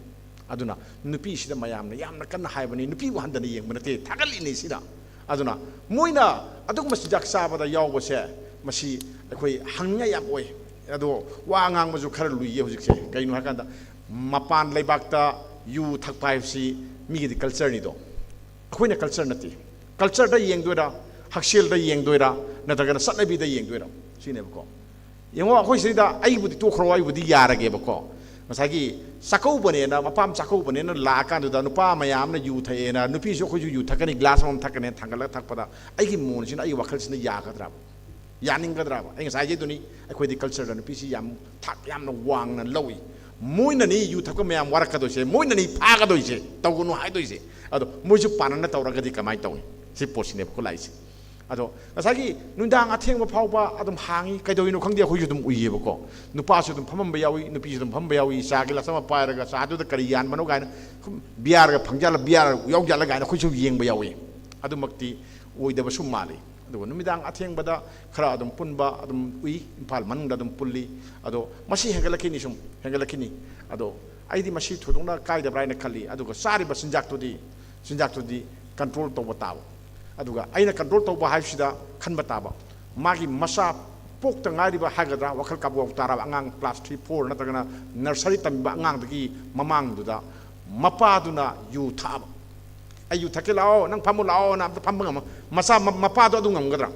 ꯑꯗꯨꯅ ꯅꯨꯄꯤꯁꯤꯗ ꯃꯌꯥꯝꯅ ꯌꯥꯝꯅ ꯀꯟꯅ ꯍꯥꯏꯕꯅꯤ, ꯅꯨꯄꯤꯕꯨ ꯍꯟꯊꯅ ꯌꯦꯡꯕ ꯅꯠꯇꯦ, ꯊꯥꯒꯠꯂꯤꯅꯤ ꯁꯤꯗ꯫ ꯑꯗꯨꯅ ꯃꯣꯏꯅ ꯑꯗꯨꯒꯨꯝꯕ ꯆꯤꯟꯖꯥꯛ ꯆꯥꯕꯗ ꯌꯥꯎꯕꯁꯦ, ꯃꯁꯤ ꯑꯩꯈꯣꯏ ꯍꯪꯅꯤꯡꯉꯥꯏ ꯌꯥꯝ ꯑꯣꯏ꯫ ꯑꯗꯣ ꯋꯥ ꯉꯥꯡꯕꯁꯨ ꯈꯔ ꯂꯨꯏꯌꯦ ꯍꯧꯖꯤꯛꯁꯦ꯫ ꯀꯩꯅꯣ ꯍꯥꯏꯀꯥꯟꯗ, ꯃꯄꯥꯟ ꯂꯩꯕꯥꯛꯇ ꯌꯨ ꯊꯛꯄ ꯍꯥꯏꯕꯁꯤ ꯃꯤꯒꯤꯗꯤ cultureꯅꯤꯗꯣ, ꯑꯩꯈꯣꯏꯅ culture ꯅꯠꯇꯦ꯫ Cultureꯗ ꯌꯦꯡꯗꯣꯏꯔꯥ, ꯍꯛꯁꯦꯜꯗ ꯌꯦꯡꯗꯣꯏꯔꯥ, ꯅꯠꯇ꯭ꯔꯒꯅ ꯆꯠꯅꯕꯤꯗ ꯌꯦꯡꯗꯣꯏꯔꯥ, ꯁꯤꯅꯦꯕꯀꯣ꯫ ꯌꯦꯡꯉꯣ, ꯑꯩꯈꯣꯏ ꯁꯤꯗ ꯑꯩꯕꯨꯗꯤ ꯇꯣꯛꯈ꯭ꯔꯣ, ꯑꯩꯕꯨꯗꯤ ꯌꯥꯔꯒꯦꯕꯀꯣ꯫ ꯉꯁꯥꯏꯒꯤ ꯆꯥꯛꯀꯧꯕꯅꯦꯅ, ꯃꯄꯥꯝ ꯆꯥꯛꯀꯧꯕꯅꯦꯅ ꯂꯥꯛꯑꯀꯥꯟꯗꯨꯗ ꯅꯨꯄꯥ ꯃꯌꯥꯝꯅ ꯌꯨ ꯊꯛꯑꯦꯅ, ꯅꯨꯄꯤꯁꯨ ꯑꯩꯈꯣꯏꯁꯨ ꯌꯨ ꯊꯛꯀꯅꯤ, glass ꯑꯃꯃꯝ ꯊꯛꯀꯅꯦꯅ ꯊꯥꯡꯒꯠꯂꯒ ꯊꯛꯄꯗ ꯑꯩꯒꯤ ꯃꯣꯟꯁꯤꯅ, ꯑꯩꯒꯤ ꯋꯥꯈꯜꯁꯤꯅ ꯌꯥꯒꯗ꯭ꯔꯥꯕ? ꯌꯥꯅꯤꯡꯒꯗ꯭ꯔꯥꯕ? ꯑꯩ ꯉꯁꯥꯏ ꯍꯥꯏꯖꯩꯗꯨꯅꯤ, ꯑꯩꯈꯣꯏꯗꯤ cultureꯗ ꯅꯨꯄꯤꯁꯤ ꯌꯥꯝ ꯊꯥꯛ ꯌꯥꯝꯅ ꯋꯥꯡꯅ ꯂꯧꯏ꯫ ꯃꯣꯏꯅꯅꯤ ꯌꯨ ꯊꯛꯄ ꯃꯌꯥꯝ ꯋꯥꯔꯛꯀꯗꯣꯏꯁꯦ, ꯃꯣꯏꯅꯅꯤ ꯐꯥꯒꯗꯣꯏꯁꯦ, ꯇꯧꯒꯅꯨ ꯍꯥꯏꯗꯣꯏꯁꯦ꯫ ꯑꯗꯣ ꯃꯣꯏꯁꯨ ꯄꯥꯟꯅꯅ ꯇꯧꯔꯒꯗꯤ ꯀꯃꯥꯏꯅ ꯇꯧꯅꯤ? ꯁꯤ ꯄꯣꯠꯁꯤꯅꯦꯕꯀꯣ ꯂꯥꯛꯏꯁꯦ꯫ ꯑꯗꯣ ꯉꯁꯥꯏꯒꯤ ꯅꯨꯡꯗꯥꯡ ꯑꯊꯦꯡꯕ ꯐꯥꯎꯕ ꯑꯗꯨꯝ ꯍꯥꯡꯉꯤ, ꯀꯩꯗꯧꯔꯤꯅꯣ ꯈꯪꯗꯦ, ꯑꯩꯈꯣꯏꯁꯨ ꯑꯗꯨꯝ ꯎꯏꯌꯦꯕꯀꯣ꯫ ꯅꯨꯄꯥꯁꯨ ꯑꯗꯨꯝ ꯐꯝꯃꯝꯕ ꯌꯥꯎꯏ, ꯅꯨꯄꯤꯁꯨ ꯑꯗꯨꯝ ꯐꯝꯕ ꯌꯥꯎꯏ, ꯆꯥ ꯒꯤꯂꯥꯁ ꯑꯃ ꯄꯥꯏꯔꯒ ꯆꯥꯗꯨꯗ ꯀꯔꯤ ꯌꯥꯟꯕꯅꯣ ꯀꯥꯏꯅ, ꯁꯨꯝ ꯕꯤꯌꯥꯔꯒ ꯐꯪꯖꯥꯠꯂ, ꯕꯤꯌꯥꯔ ꯌꯥꯎꯖꯥꯠꯂ ꯀꯥꯏꯅ ꯑꯩꯈꯣꯏꯁꯨ ꯌꯦꯡꯕ ꯌꯥꯎꯏ꯫ ꯑꯗꯨꯃꯛꯇꯤ ꯑꯣꯏꯗꯕꯁꯨ ꯃꯥꯜꯂꯤ꯫ ꯑꯗꯨꯒ ꯅꯨꯃꯤꯗꯥꯡ ꯑꯊꯦꯡꯕꯗ ꯈꯔ ꯑꯗꯨꯝ ꯄꯨꯟꯕ ꯑꯗꯨꯝ ꯎꯏ, ꯏꯝꯐꯥꯜ ꯃꯅꯨꯡꯗ ꯑꯗꯨꯝ ꯄꯨꯜꯂꯤ꯫ ꯑꯗꯣ ꯃꯁꯤ ꯍꯦꯟꯒꯠꯂꯛꯈꯤꯅꯤ, ꯁꯨꯝ ꯍꯦꯟꯒꯠꯂꯛꯈꯤꯅꯤ꯫ ꯑꯗꯣ ꯑꯩꯗꯤ ꯃꯁꯤ ꯊꯣꯏꯗꯣꯛꯅ ꯀꯥꯏꯗꯕ꯭ꯔꯥ ꯍꯥꯏꯅ ꯈꯜꯂꯤ꯫ ꯑꯗꯨꯒ ꯆꯥꯔꯤꯕ ꯆꯤꯟꯖꯥꯛꯇꯨꯗꯤ, ꯆꯤꯟꯖꯥꯛꯇꯨꯗꯤ control ꯇꯧꯕ ꯇꯥꯕ꯫ ꯑꯗꯨꯒ ꯑꯩꯅ control ꯇꯧꯕ ꯍꯥꯏꯕꯁꯤꯗ ꯈꯟꯕ ꯇꯥꯕ, ꯃꯥꯒꯤ ꯃꯆꯥ ꯄꯣꯛꯇ ꯉꯥꯏꯔꯤꯕ ꯍꯥꯏꯒꯗ꯭ꯔꯥ, ꯋꯥꯈꯜ ꯀꯥꯕꯣꯛ ꯇꯥꯔꯕ ꯑꯉꯥꯡ class three, four ꯅꯠꯇ꯭ꯔꯒꯅ nursery ꯇꯝꯕ ꯑꯉꯥꯡꯗꯨꯒꯤ ꯃꯃꯥꯡꯗꯨꯗ ꯃꯄꯥꯗꯨꯅ ꯌꯨ ꯊꯛꯑꯕ꯫ "ꯑꯩ ꯌꯨ ꯊꯛꯀꯦ ꯂꯥꯛꯑꯣ, ꯅꯪ ꯐꯝꯃꯨ ꯂꯥꯛꯑꯣꯅ" ꯑꯝꯇ ꯐꯝꯕ ꯉꯝꯃ-, ꯃꯆꯥ, ꯃ-, ꯃꯄꯥꯗꯣ ꯑꯗꯨ ꯉꯝꯒꯗ꯭ꯔꯥ?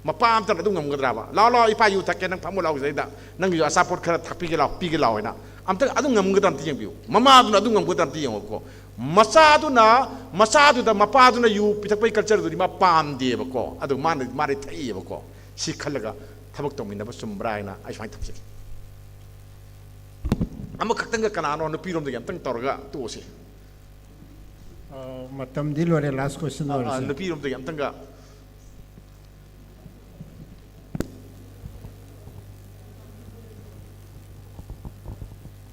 ꯃꯄꯥ ꯑꯝꯇꯅ ꯑꯗꯨ ꯉꯝꯒꯗ꯭ꯔꯕ? "ꯂꯥꯛꯑꯣ, ꯂꯥꯛꯑꯣ, ꯏꯄꯥ ꯌꯨ ꯊꯛꯀꯦ, ꯅꯪ ꯐꯝꯃꯨ ꯂꯥꯛꯑꯣ ꯁꯤꯗꯩꯗ, ꯅꯪꯒꯤꯁꯨ ꯑꯆꯥꯄꯣꯠ ꯈꯔ ꯊꯥꯛꯄꯤꯒꯦ ꯂꯥꯛꯑꯣ, ꯄꯤꯒꯦ ꯂꯥꯛꯑꯣ" ꯍꯥꯏꯅ꯫ ꯑꯝꯇ ꯑꯗꯨ ꯉꯝꯒꯗ꯭ꯔꯥ ꯑꯝꯇ ꯌꯦꯡꯕꯤꯌꯨ꯫ ꯃꯃꯥꯗꯨꯅ ꯑꯗꯨ ꯉꯝꯒꯗ꯭ꯔꯥ ꯑꯝꯇ ꯌꯦꯡꯉꯣꯕꯀꯣ꯫ ꯃꯆꯥꯗꯨꯅ, ꯃꯆꯥꯗꯨꯗ ꯃꯄꯥꯗꯨꯅ ꯌꯨ ꯄꯤꯊꯛꯄꯒꯤ cultureꯗꯨꯗꯤ ꯃꯥ ꯄꯥꯝꯗꯦꯕꯀꯣ꯫ ꯑꯗꯨ ꯃꯥꯅ, ꯃꯥꯗꯤ ꯊꯛꯏꯕꯀꯣ꯫ ꯁꯤ ꯈꯜꯂꯒ ꯊꯕꯛ ꯇꯧꯃꯤꯟꯅꯕ ꯆꯨꯝꯕ꯭ꯔꯥ ꯍꯥꯏꯅ ꯑꯩ ꯁꯨꯃꯥꯏꯅ ꯊꯝꯖꯒꯦ꯫ ꯑꯃꯈꯛꯇꯪꯒ ꯀꯅꯥꯅꯣ ꯅꯨꯄꯤꯔꯣꯝꯗꯒꯤ ꯑꯝꯇꯪ ꯇꯧꯔꯒ ꯇꯣꯛꯑꯁꯤ꯫ ꯑ, ꯃꯇꯝꯗꯤ ꯂꯣꯏꯔꯦ, last question ꯑ, ꯑ, ꯑꯣꯏꯔꯁꯦ꯫ ꯅꯨꯄꯤꯔꯣꯝꯗꯒꯤ ꯑꯝꯇꯪꯒ꯫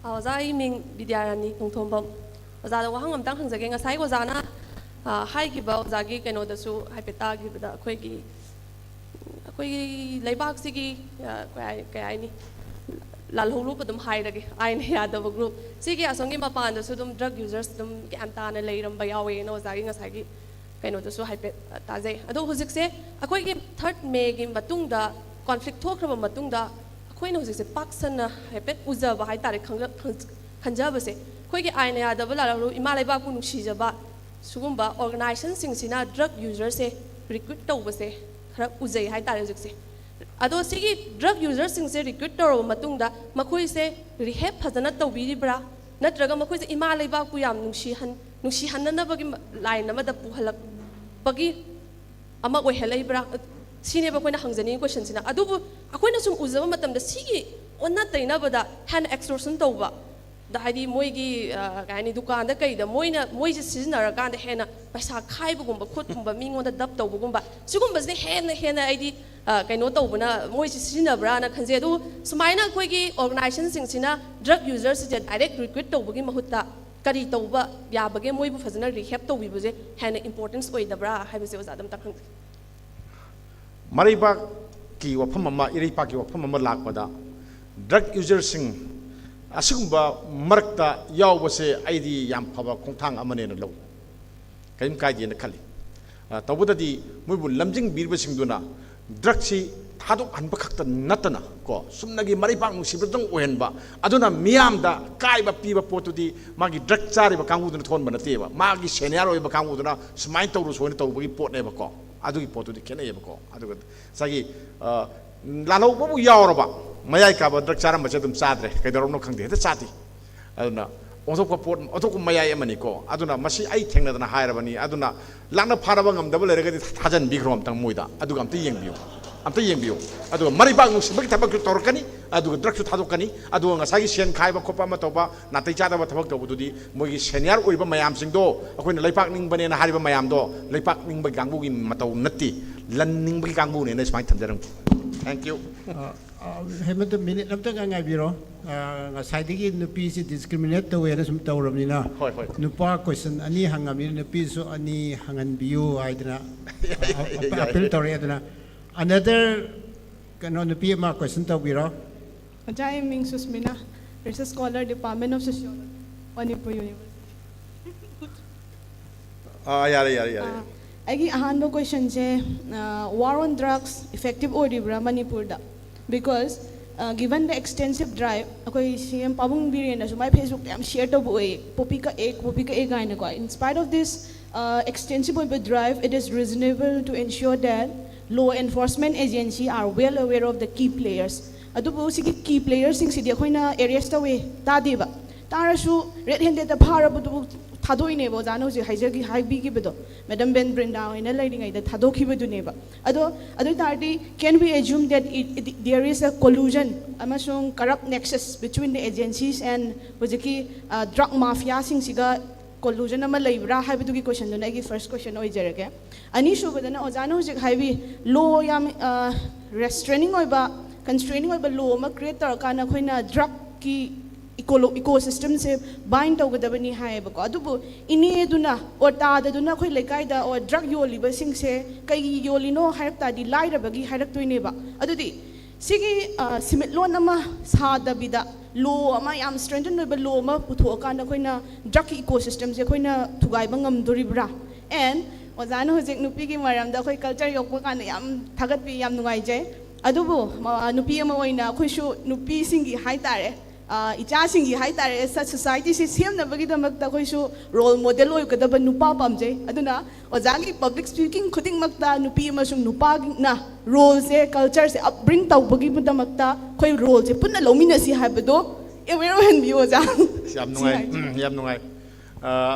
ꯑ, ꯑꯣꯖꯥ, ꯑꯩ ꯃꯤꯡ ꯕꯤꯗ꯭ꯌꯥꯔꯥꯅꯤ ꯈꯣꯡꯊꯣꯝꯕꯝ꯫ ꯑꯣꯖꯥꯗ ꯋꯥꯍꯪ ꯑꯝꯇꯪ ꯍꯪꯖꯒꯦ꯫ ꯉꯁꯥꯏ ꯑꯣꯖꯥꯅ, ꯑ, ꯍꯥꯏꯈꯤꯕ, ꯑꯣꯖꯥꯒꯤ ꯀꯩꯅꯣꯗꯁꯨ ꯍꯥꯏꯐꯦꯠ ꯇꯥꯈꯤꯕꯗ, ꯑꯩꯈꯣꯏꯒꯤ, ꯑꯩꯈꯣꯏꯒꯤ ꯂꯩꯕꯥꯛꯁꯤꯒꯤ, ꯑ, ꯀꯩ ꯍꯥꯏ-, ꯀꯩ ꯍꯥꯏꯅꯤ, ꯂꯥꯜꯍꯧꯂꯨꯞ ꯑꯗꯨꯝ ꯍꯥꯏꯔꯒꯦ, ꯑꯥꯏꯟ ꯌꯥꯗꯕ group, ꯁꯤꯒꯤ ꯑꯁꯣꯝꯒꯤ ꯃꯄꯥꯟꯗꯁꯨ ꯑꯗꯨꯝ drug users ꯑꯗꯨꯝ ꯒ꯭ꯌꯥꯟ ꯇꯥꯅ ꯂꯩꯔꯝꯕ ꯌꯥꯎꯋꯦꯅ ꯑꯣꯖꯥꯒꯤ ꯉꯁꯥꯏꯒꯤ ꯀꯩꯅꯣꯗꯁꯨ ꯍꯥꯏꯐꯦꯠ, ꯑ, ꯇꯥꯖꯩ꯫ ꯑꯗꯣ ꯍꯧꯖꯤꯛꯁꯦ ꯑꯩꯈꯣꯏꯒꯤ third Mayꯒꯤ ꯃꯇꯨꯡꯗ, conflict ꯊꯣꯛꯈ꯭ꯔꯕ ꯃꯇꯨꯡꯗ, ꯑꯩꯈꯣꯏꯅ ꯍꯧꯖꯤꯛꯁꯦ ꯄꯥꯛ ꯁꯟꯅ ꯍꯥꯏꯐꯦꯠ ꯎꯖꯕ ꯍꯥꯏꯇꯥꯔꯦ, ꯈꯪꯖ- ꯈꯪ- ꯈꯟꯖꯕꯁꯦ, ꯑꯩꯈꯣꯏꯒꯤ ꯑꯥꯏꯟꯅ ꯌꯥꯗꯕ ꯂꯥꯜꯍꯧꯔꯕ ꯏꯃꯥ ꯂꯩꯕꯥꯛꯄꯨ ꯅꯨꯡꯁꯤꯖꯕ ꯁꯤꯒꯨꯝꯕ ꯑꯣꯔꯒꯅꯥꯏꯖꯦꯁꯟꯁꯤꯡꯁꯤꯅ ꯗ꯭ꯔꯒ ꯌꯨꯖꯔꯁꯦ ꯔꯤꯀ꯭ꯔꯨꯠ ꯇꯧꯕꯁꯦ ꯈꯔ ꯎꯖꯩ ꯍꯥꯏꯇꯥꯔꯦ ꯍꯧꯖꯤꯛꯁꯦ꯫ ꯑꯗꯣ ꯁꯤꯒꯤ ꯗ꯭ꯔꯒ ꯌꯨꯖꯔꯁꯤꯡꯁꯦ ꯔꯤꯀ꯭ꯔꯨꯠ ꯇꯧꯔꯕ ꯃꯇꯨꯡꯗ ꯃꯈꯣꯏꯁꯦ ꯔꯤꯍꯦꯞ ꯐꯖꯅ ꯇꯧꯕꯤꯔꯤꯕ꯭ꯔꯥ, ꯅꯠꯇ꯭ꯔꯒ ꯃꯈꯣꯏꯁꯦ ꯏꯃꯥ ꯂꯩꯕꯥꯛꯄꯨ ꯌꯥꯝ ꯅꯨꯡꯁꯤꯍꯟ- ꯅꯨꯡꯁꯤꯍꯟꯅꯅꯕꯒꯤ ꯂꯥꯏꯟ ꯑꯃꯗ ꯄꯨꯍꯜꯂꯛꯄꯒꯤ ꯑꯃ ꯑꯣꯏꯍꯜꯂꯛꯏꯕ꯭ꯔꯥ? ꯁꯤꯅꯦꯕ ꯑꯩꯈꯣꯏꯅ ꯍꯪꯖꯅꯤꯡꯉꯤ ꯀꯣꯏꯁꯟꯁꯤꯅ꯫ ꯑꯗꯨꯕꯨ ꯑꯩꯈꯣꯏꯅ ꯁꯨꯝ ꯎꯖꯕ ꯃꯇꯝꯗ ꯁꯤꯒꯤ ꯑꯣꯟꯅ ꯇꯩꯅꯕꯗ ꯍꯦꯟꯅ ꯑꯦꯛꯁꯇꯣꯔꯁꯟ ꯇꯧꯕ, ꯗ ꯍꯥꯏꯗꯤ ꯃꯣꯏꯒꯤ, ꯑ, ꯀꯩ ꯍꯥꯏꯅꯤ, ꯗꯨꯀꯥꯟꯗ ꯀꯩꯗ ꯃꯣꯏꯅ, ꯃꯣꯏꯁꯦ ꯁꯤꯖꯤꯟꯅꯔꯀꯥꯟꯗ ꯍꯦꯟꯅ ꯄꯩꯁꯥ ꯈꯥꯏꯕꯒꯨꯝꯕ ꯈꯣꯠꯀꯨꯝꯕ, ꯃꯤꯉꯣꯟꯗ ꯗꯞ ꯇꯧꯕꯒꯨꯝꯕ, ꯁꯤꯒꯨꯝꯕꯁꯤꯅ ꯍꯦꯟꯅ ꯍꯦꯟꯅ ꯑꯩꯗꯤ, ꯑ, ꯀꯩꯅꯣ ꯇꯧꯕꯅ, ꯃꯣꯏꯁꯦ ꯁꯤꯖꯤꯟꯅꯕ꯭ꯔꯥꯅ ꯈꯟꯖꯩ꯫ ꯑꯗꯨ ꯁꯨꯃꯥꯏꯅ ꯑꯩꯈꯣꯏꯒꯤ ꯑꯣꯔꯒꯅꯥꯏꯖꯦꯁꯟꯁꯤꯡꯁꯤꯅ ꯗ꯭ꯔꯒ ꯌꯨꯖꯔꯁꯤꯡꯁꯦ ꯗꯥꯏꯔꯦꯛ ꯔꯤꯀ꯭ꯔꯨꯠ ꯇꯧꯕꯒꯤ ꯃꯍꯨꯠꯇ ꯀꯔꯤ ꯇꯧꯕ ꯌꯥꯕꯒꯦ? ꯃꯣꯏꯕꯨ ꯐꯖꯅ ꯔꯤꯍꯦꯞ ꯇꯧꯕꯤꯕꯁꯦ ꯍꯦꯟꯅ ꯏꯝꯄꯣꯔꯇꯦꯟꯁ ꯑꯣꯏꯗꯕ꯭ꯔꯥ ꯍꯥꯏꯕꯁꯦ ꯑꯣꯖꯥꯗ ꯑꯝꯇ ꯈꯪꯖꯩ꯫ ꯃꯔꯩꯕꯥꯛꯀꯤ ꯋꯥꯐꯝ ꯑꯃ, ꯏꯔꯩꯄꯥꯛꯀꯤ ꯋꯥꯐꯝ ꯑꯃ ꯂꯥꯛꯄꯗ, ꯗ꯭ꯔꯒ ꯌꯨꯖꯔꯁꯤꯡ ꯑꯁꯤꯒꯨꯝꯕ ꯃꯔꯛꯇ ꯌꯥꯎꯕꯁꯦ ꯑꯩꯗꯤ ꯌꯥꯝ ꯐꯕ ꯈꯣꯡꯊꯥꯡ ꯑꯃꯅꯦꯅ ꯂꯧꯏ, ꯀꯔꯤꯝ ꯀꯥꯏꯗꯦꯅ ꯈꯜꯂꯤ꯫ ꯑ, ꯇꯧꯕꯇꯗꯤ ꯃꯣꯏꯕꯨ ꯂꯝꯖꯤꯡꯕꯤꯔꯤꯕꯁꯤꯡꯗꯨꯅ ꯗ꯭ꯔꯒꯁꯤ ꯊꯥꯗꯣꯛꯍꯟꯕ ꯈꯛꯇ ꯅꯠꯇꯅ ꯀꯣ, ꯆꯨꯝꯅꯒꯤ ꯃꯔꯩꯄꯥꯛ ꯅꯨꯡꯁꯤꯕꯗꯪ ꯑꯣꯏꯍꯟꯕ, ꯑꯗꯨꯅ ꯃꯤꯌꯥꯝꯗ ꯀꯥꯏꯕ ꯄꯤꯕ ꯄꯣꯠꯇꯨꯗꯤ ꯃꯥꯒꯤ ꯗ꯭ꯔꯒ ꯆꯥꯔꯤꯕ ꯀꯥꯡꯕꯨꯗꯨꯅ ꯊꯣꯛꯍꯟꯕ ꯅꯠꯇꯦꯕ, ꯃꯥꯒꯤ ꯁꯦꯅꯤꯌꯥꯔ ꯑꯣꯏꯕ ꯀꯥꯡꯕꯨꯗꯨꯅ ꯁꯨꯃꯥꯏꯅ ꯇꯧꯔꯨꯁꯨ ꯍꯥꯏꯅ ꯇꯧꯕꯒꯤ ꯄꯣꯠꯅꯦꯕꯀꯣ꯫ ꯑꯗꯨꯒꯤ ꯄꯣꯠꯇꯨꯗꯤ ꯈꯦꯠꯅꯩꯌꯦꯕꯀꯣ꯫ ꯑꯗꯨꯒ ꯉꯁꯥꯏꯒꯤ, ꯑ, ꯂꯥꯜꯍꯧꯕꯕꯨ ꯌꯥꯎꯔꯕ, ꯃꯌꯥꯏ ꯀꯥꯕ ꯗ꯭ꯔꯒ ꯆꯥꯔꯝꯕꯁꯦ ꯑꯗꯨꯝ ꯆꯥꯗ꯭ꯔꯦ, ꯀꯩꯗꯧꯔꯕꯅꯣ ꯈꯪꯗꯦ, ꯍꯦꯛꯇ ꯆꯥꯗꯦ꯫ ꯑꯗꯨꯅ ꯑꯣꯟꯊꯣꯛꯄ ꯄꯣꯠ, ꯑꯣꯟꯊꯣꯛꯄ ꯃꯌꯥꯏ ꯑꯃꯅꯤꯀꯣ꯫ ꯑꯗꯨꯅ ꯃꯁꯤ ꯑꯩ ꯊꯦꯡꯅꯗꯅ ꯍꯥꯏꯔꯕꯅꯤ꯫ ꯑꯗꯨꯅ ꯂꯥꯛꯅ ꯐꯥꯅꯕ ꯉꯝꯗꯕ ꯂꯩꯔꯒꯗꯤ ꯊꯥꯖꯟꯕꯤꯈ꯭ꯔꯣ ꯑꯝꯇꯪ ꯃꯣꯏꯗ, ꯑꯗꯨꯒ ꯑꯝꯇ ꯌꯦꯡꯕꯤꯌꯨ, ꯑꯝꯇ ꯌꯦꯡꯕꯤꯌꯨ꯫ ꯑꯗꯨꯒ ꯃꯔꯩꯕꯥꯛ ꯅꯨꯡꯁꯤꯕꯒꯤ ꯊꯕꯛꯁꯨ ꯇꯧꯔꯛꯀꯅꯤ, ꯑꯗꯨꯒ ꯗ꯭ꯔꯒꯁꯨ ꯊꯥꯗꯣꯛꯀꯅꯤ, ꯑꯗꯨꯒ ꯉꯁꯥꯏꯒꯤ ꯁꯦꯟ ꯈꯥꯏꯕ ꯈꯣꯠꯄ ꯑꯃ ꯇꯧꯕ, ꯅꯥꯇꯩ ꯆꯥꯗꯕ ꯊꯕꯛ ꯇꯧꯕꯗꯨꯗꯤ ꯃꯣꯏꯒꯤ ꯁꯦꯅꯤꯌꯔ ꯑꯣꯏꯕ ꯃꯌꯥꯝꯁꯤꯡꯗꯣ, ꯑꯩꯈꯣꯏꯅ ꯂꯩꯄꯥꯛ ꯅꯤꯡꯕꯅꯦꯅ ꯍꯥꯏꯔꯤꯕ ꯃꯌꯥꯝꯗꯣ, ꯂꯩꯄꯥꯛ ꯅꯤꯡꯕꯒꯤ ꯀꯥꯡꯕꯨꯒꯤ ꯃꯇꯧ ꯅꯠꯇꯦ, ꯂꯟ ꯅꯤꯡꯕꯒꯤ ꯀꯥꯡꯕꯨꯅꯦꯅ ꯁꯨꯃꯥꯏꯅ ꯊꯝꯖꯔꯝꯒꯦ꯫ Thank you꯫ ꯑ, ꯑ, ꯍꯦꯃꯟꯇ, ꯃꯤꯅꯤꯠ ꯑꯝꯇꯒ ꯉꯥꯏꯕꯤꯔꯣ꯫ ꯑ, ꯉꯁꯥꯏꯗꯒꯤ ꯅꯨꯄꯤꯁꯤ ꯗꯤꯁꯀ꯭ꯔꯤꯃꯤꯅꯦꯠ ꯇꯧꯋꯦꯅ ꯁꯨꯝ ꯇꯧꯔꯕꯅꯤꯅ, ꯍꯣꯏ, ꯍꯣꯏ꯫ ꯅꯨꯄꯥ ꯀꯣꯏꯁꯟ ꯑꯅꯤ ꯍꯪꯉꯕꯅꯤꯅ ꯅꯨꯄꯤꯁꯨ ꯑꯅꯤ ꯍꯪꯍꯟꯕꯤꯌꯨ ꯍꯥꯏꯗꯅ ꯌꯥꯏ, ꯌꯥꯏ꯫ ꯑꯄꯤꯜ ꯇꯧꯔꯛꯑꯦ꯫ ꯑꯗꯨꯅ ꯑꯅꯗꯔ ꯀꯩꯅꯣ, ꯅꯨꯄꯤ ꯑꯃ ꯀꯣꯏꯁꯟ ꯇꯧꯕꯤꯔꯣ꯫ ꯑꯣꯖꯥ, ꯑꯩ ꯃꯤꯡ ꯁꯨꯁꯃꯤꯅꯥ, research scholar, Department of Sociology, Manipur University. ꯑꯥ, ꯌꯥꯔꯦ, ꯌꯥꯔꯦ, ꯌꯥꯔꯦ꯫ ꯑꯥ, ꯑꯩꯒꯤ ꯑꯍꯥꯟꯕ ꯀꯣꯏꯁꯟꯁꯦ, ꯋꯥꯔ ꯑꯣꯟ ꯗ꯭ꯔꯒꯁ ꯏꯐꯦꯛꯇꯤꯞ ꯑꯣꯏꯔꯤꯕ꯭ꯔꯥ ꯃꯅꯤꯄꯨꯔꯗ? Because Uh, given the extensive drive, ꯑꯩꯈꯣꯏ ꯁꯤ ꯑꯦꯝ ꯄꯥꯕꯨꯡ ꯕꯤꯔꯦꯟꯅꯁꯨ ꯃꯥꯏ ꯐꯦꯁꯕꯨꯛꯇ ꯌꯥꯝ ꯁꯤꯌꯔ ꯇꯧꯕ ꯎꯏ, ꯄꯣꯄꯤ ꯀꯛꯑꯦ, ꯄꯣꯄꯤ ꯀꯛꯑꯦ ꯀꯥꯏꯅꯀꯣ. In spite of this uh, extensive ꯑꯣꯏꯕ drive, it is reasonable to ensure that law enforcement agency are well aware of the key players. ꯑꯗꯨꯕꯨ ꯁꯤꯒꯤ ꯀꯤ ꯄ꯭ꯂꯦꯌꯔꯁꯤꯡꯁꯤꯗꯤ ꯑꯩꯈꯣꯏꯅ ꯑꯦꯔꯦꯁ ꯇꯧꯋꯦ ꯇꯥꯗꯦꯕ. ꯇꯥꯔꯁꯨ ꯔꯦꯠ ꯍꯦꯟꯗꯦꯗꯇ ꯐꯥꯔꯕꯗꯨꯕꯨ ꯊꯥꯗꯣꯛꯏꯅꯦꯕ, ꯑꯣꯖꯥꯅ ꯍꯧꯖꯤꯛ ꯍꯥꯏꯖꯈꯤ, ꯍꯥꯏꯕꯤꯈꯤꯕꯗꯣ, ꯃꯦꯗꯝ ꯕꯦꯟ ꯕ꯭ꯔꯤꯟꯗꯥ ꯍꯣꯏꯅ ꯂꯩꯔꯤꯉꯩꯗ ꯊꯥꯗꯣꯛꯈꯤꯕꯗꯨꯅꯦꯕ. ꯑꯗꯣ ꯑꯗꯨ ꯑꯣꯏ ꯇꯥꯔꯗꯤ, can we assume that it, it, there is a collusion ꯑꯃꯁꯨꯡ corrupt nexus between the agencies and ꯍꯧꯖꯤꯛꯀꯤ ꯗ꯭ꯔꯒ ꯃꯥꯐꯤꯌꯥꯁꯤꯡꯁꯤꯒ ꯀꯣꯂꯨꯖꯟ ꯑꯃ ꯂꯩꯕ꯭ꯔꯥ ꯍꯥꯏꯕꯗꯨꯒꯤ ꯀꯣꯏꯁꯟꯗꯨꯅ ꯑꯩꯒꯤ ꯐꯥꯔꯁ ꯀꯣꯏꯁꯟ ꯑꯣꯏꯖꯔꯒꯦ. ꯑꯅꯤꯁꯨꯕꯗꯅ ꯑꯣꯖꯥꯅ ꯍꯧꯖꯤꯛ ꯍꯥꯏꯕꯤ, ꯂꯣ ꯌꯥꯝ ꯔꯦꯁꯇ꯭ꯔꯦꯅꯤꯡ ꯑꯣꯏꯕ, ꯀꯟꯁꯇ꯭ꯔꯦꯅꯤꯡ ꯑꯣꯏꯕ ꯂꯣ ꯑꯃ ꯀ꯭ꯔꯤꯌꯦꯠ ꯇꯧꯔꯀꯥꯟꯗ ꯑꯩꯈꯣꯏꯅ ꯗ꯭ꯔꯒꯀꯤ ꯏꯀꯣ ꯏꯀꯣ ꯁꯤꯁꯇꯝꯁꯦ ꯕꯥꯏꯟ ꯇꯧꯒꯗꯕꯅꯤ ꯍꯥꯏꯌꯦꯕꯀꯣ. ꯑꯗꯨꯕꯨ ꯏꯅꯦꯗꯨꯅ ꯑꯣꯔ ꯇꯥꯗꯗꯨꯅ ꯑꯩꯈꯣꯏ ꯂꯩꯀꯥꯏꯗ ꯑꯣꯔ ꯗ꯭ꯔꯒ ꯌꯣꯜꯂꯤꯕꯁꯤꯡꯁꯦ ꯀꯩꯒꯤ ꯌꯣꯜꯂꯤꯅꯣ ꯍꯥꯏꯔꯛ ꯇꯥꯔꯗꯤ ꯂꯥꯏꯔꯕꯒꯤ ꯍꯥꯏꯔꯛꯇꯣꯏꯅꯦꯕ. ꯑꯗꯨꯗꯤ ꯁꯤꯒꯤ ꯑ, ꯁꯤꯃꯤꯠꯂꯣꯟ ꯑꯃ ꯁꯥꯗꯕꯤꯗ ꯂꯣ ꯑꯃ, ꯌꯥꯝ ꯁ꯭ꯇ꯭ꯔꯦꯡꯊꯟ ꯑꯣꯏꯕ ꯂꯣ ꯑꯃ ꯄꯨꯊꯣꯛꯑꯀꯥꯟꯗ ꯑꯩꯈꯣꯏꯅ ꯗ꯭ꯔꯒꯀꯤ ꯏꯀꯣ ꯁꯤꯁꯇꯝꯁꯦ ꯑꯩꯈꯣꯏꯅ ꯊꯨꯒꯥꯏꯕ ꯉꯝꯗꯣꯔꯤꯕ꯭ꯔꯥ? ꯑꯦꯟ ꯑꯣꯖꯥꯅ ꯍꯧꯖꯤꯛ ꯅꯨꯄꯤꯒꯤ ꯃꯔꯝꯗ ꯑꯩꯈꯣꯏ ꯀꯜꯆꯔ ꯌꯣꯛꯄ ꯀꯥꯟꯗ ꯌꯥꯝ ꯊꯥꯒꯠꯄꯤ, ꯌꯥꯝ ꯅꯨꯡꯉꯥꯏꯖꯩ. ꯑꯗꯨꯕꯨ ꯃ-, ꯅꯨꯄꯤ ꯑꯃ ꯑꯣꯏꯅ ꯑꯩꯈꯣꯏꯁꯨ ꯅꯨꯄꯤꯁꯤꯡꯒꯤ ꯍꯥꯏꯇꯥꯔꯦ, ꯑ, ꯏꯆꯥꯁꯤꯡꯒꯤ ꯍꯥꯏꯇꯥꯔꯦ, ꯁ-, ꯁꯣꯁꯥꯏꯇꯤꯁꯤ ꯁꯦꯝꯅꯕꯒꯤꯗꯃꯛꯇ ꯑꯩꯈꯣꯏꯁꯨ ꯔꯣꯜ ꯃꯣꯗꯦꯜ ꯑꯣꯏꯒꯗꯕ ꯅꯨꯄꯥ ꯄꯥꯝꯖꯩ. ꯑꯗꯨꯅ ꯑꯣꯖꯥꯒꯤ ꯄꯕ꯭ꯂꯤꯛ ꯁ꯭ꯄꯤꯀꯤꯡ ꯈꯨꯗꯤꯡꯃꯛꯇ ꯅꯨꯄꯤ ꯑꯃꯁꯨꯡ ꯅꯨꯄꯥꯅ ꯔꯣꯜꯁꯦ, ꯀꯜꯆꯔꯁꯦ ꯑꯞꯕ꯭ꯔꯤꯡ ꯇꯧꯕꯒꯤꯗꯃꯛꯇ ꯑꯩꯈꯣꯏ ꯔꯣꯜꯁꯦ ꯄꯨꯟꯅ ꯂꯧꯃꯤꯟꯅꯁꯤ ꯍꯥꯏꯕꯗꯣ ꯑꯦꯋꯦꯌꯔ ꯑꯣꯏꯍꯟꯕꯤꯌꯨ, ꯑꯣꯖꯥ꯫ ꯑꯁ, ꯌꯥꯝ ꯁꯤ ꯅꯨꯡꯉꯥꯏ, ꯍꯥꯏꯖꯒꯦ꯫ ꯎꯝ, ꯌꯥꯝ ꯅꯨꯡꯉꯥꯏ꯫ ꯑ,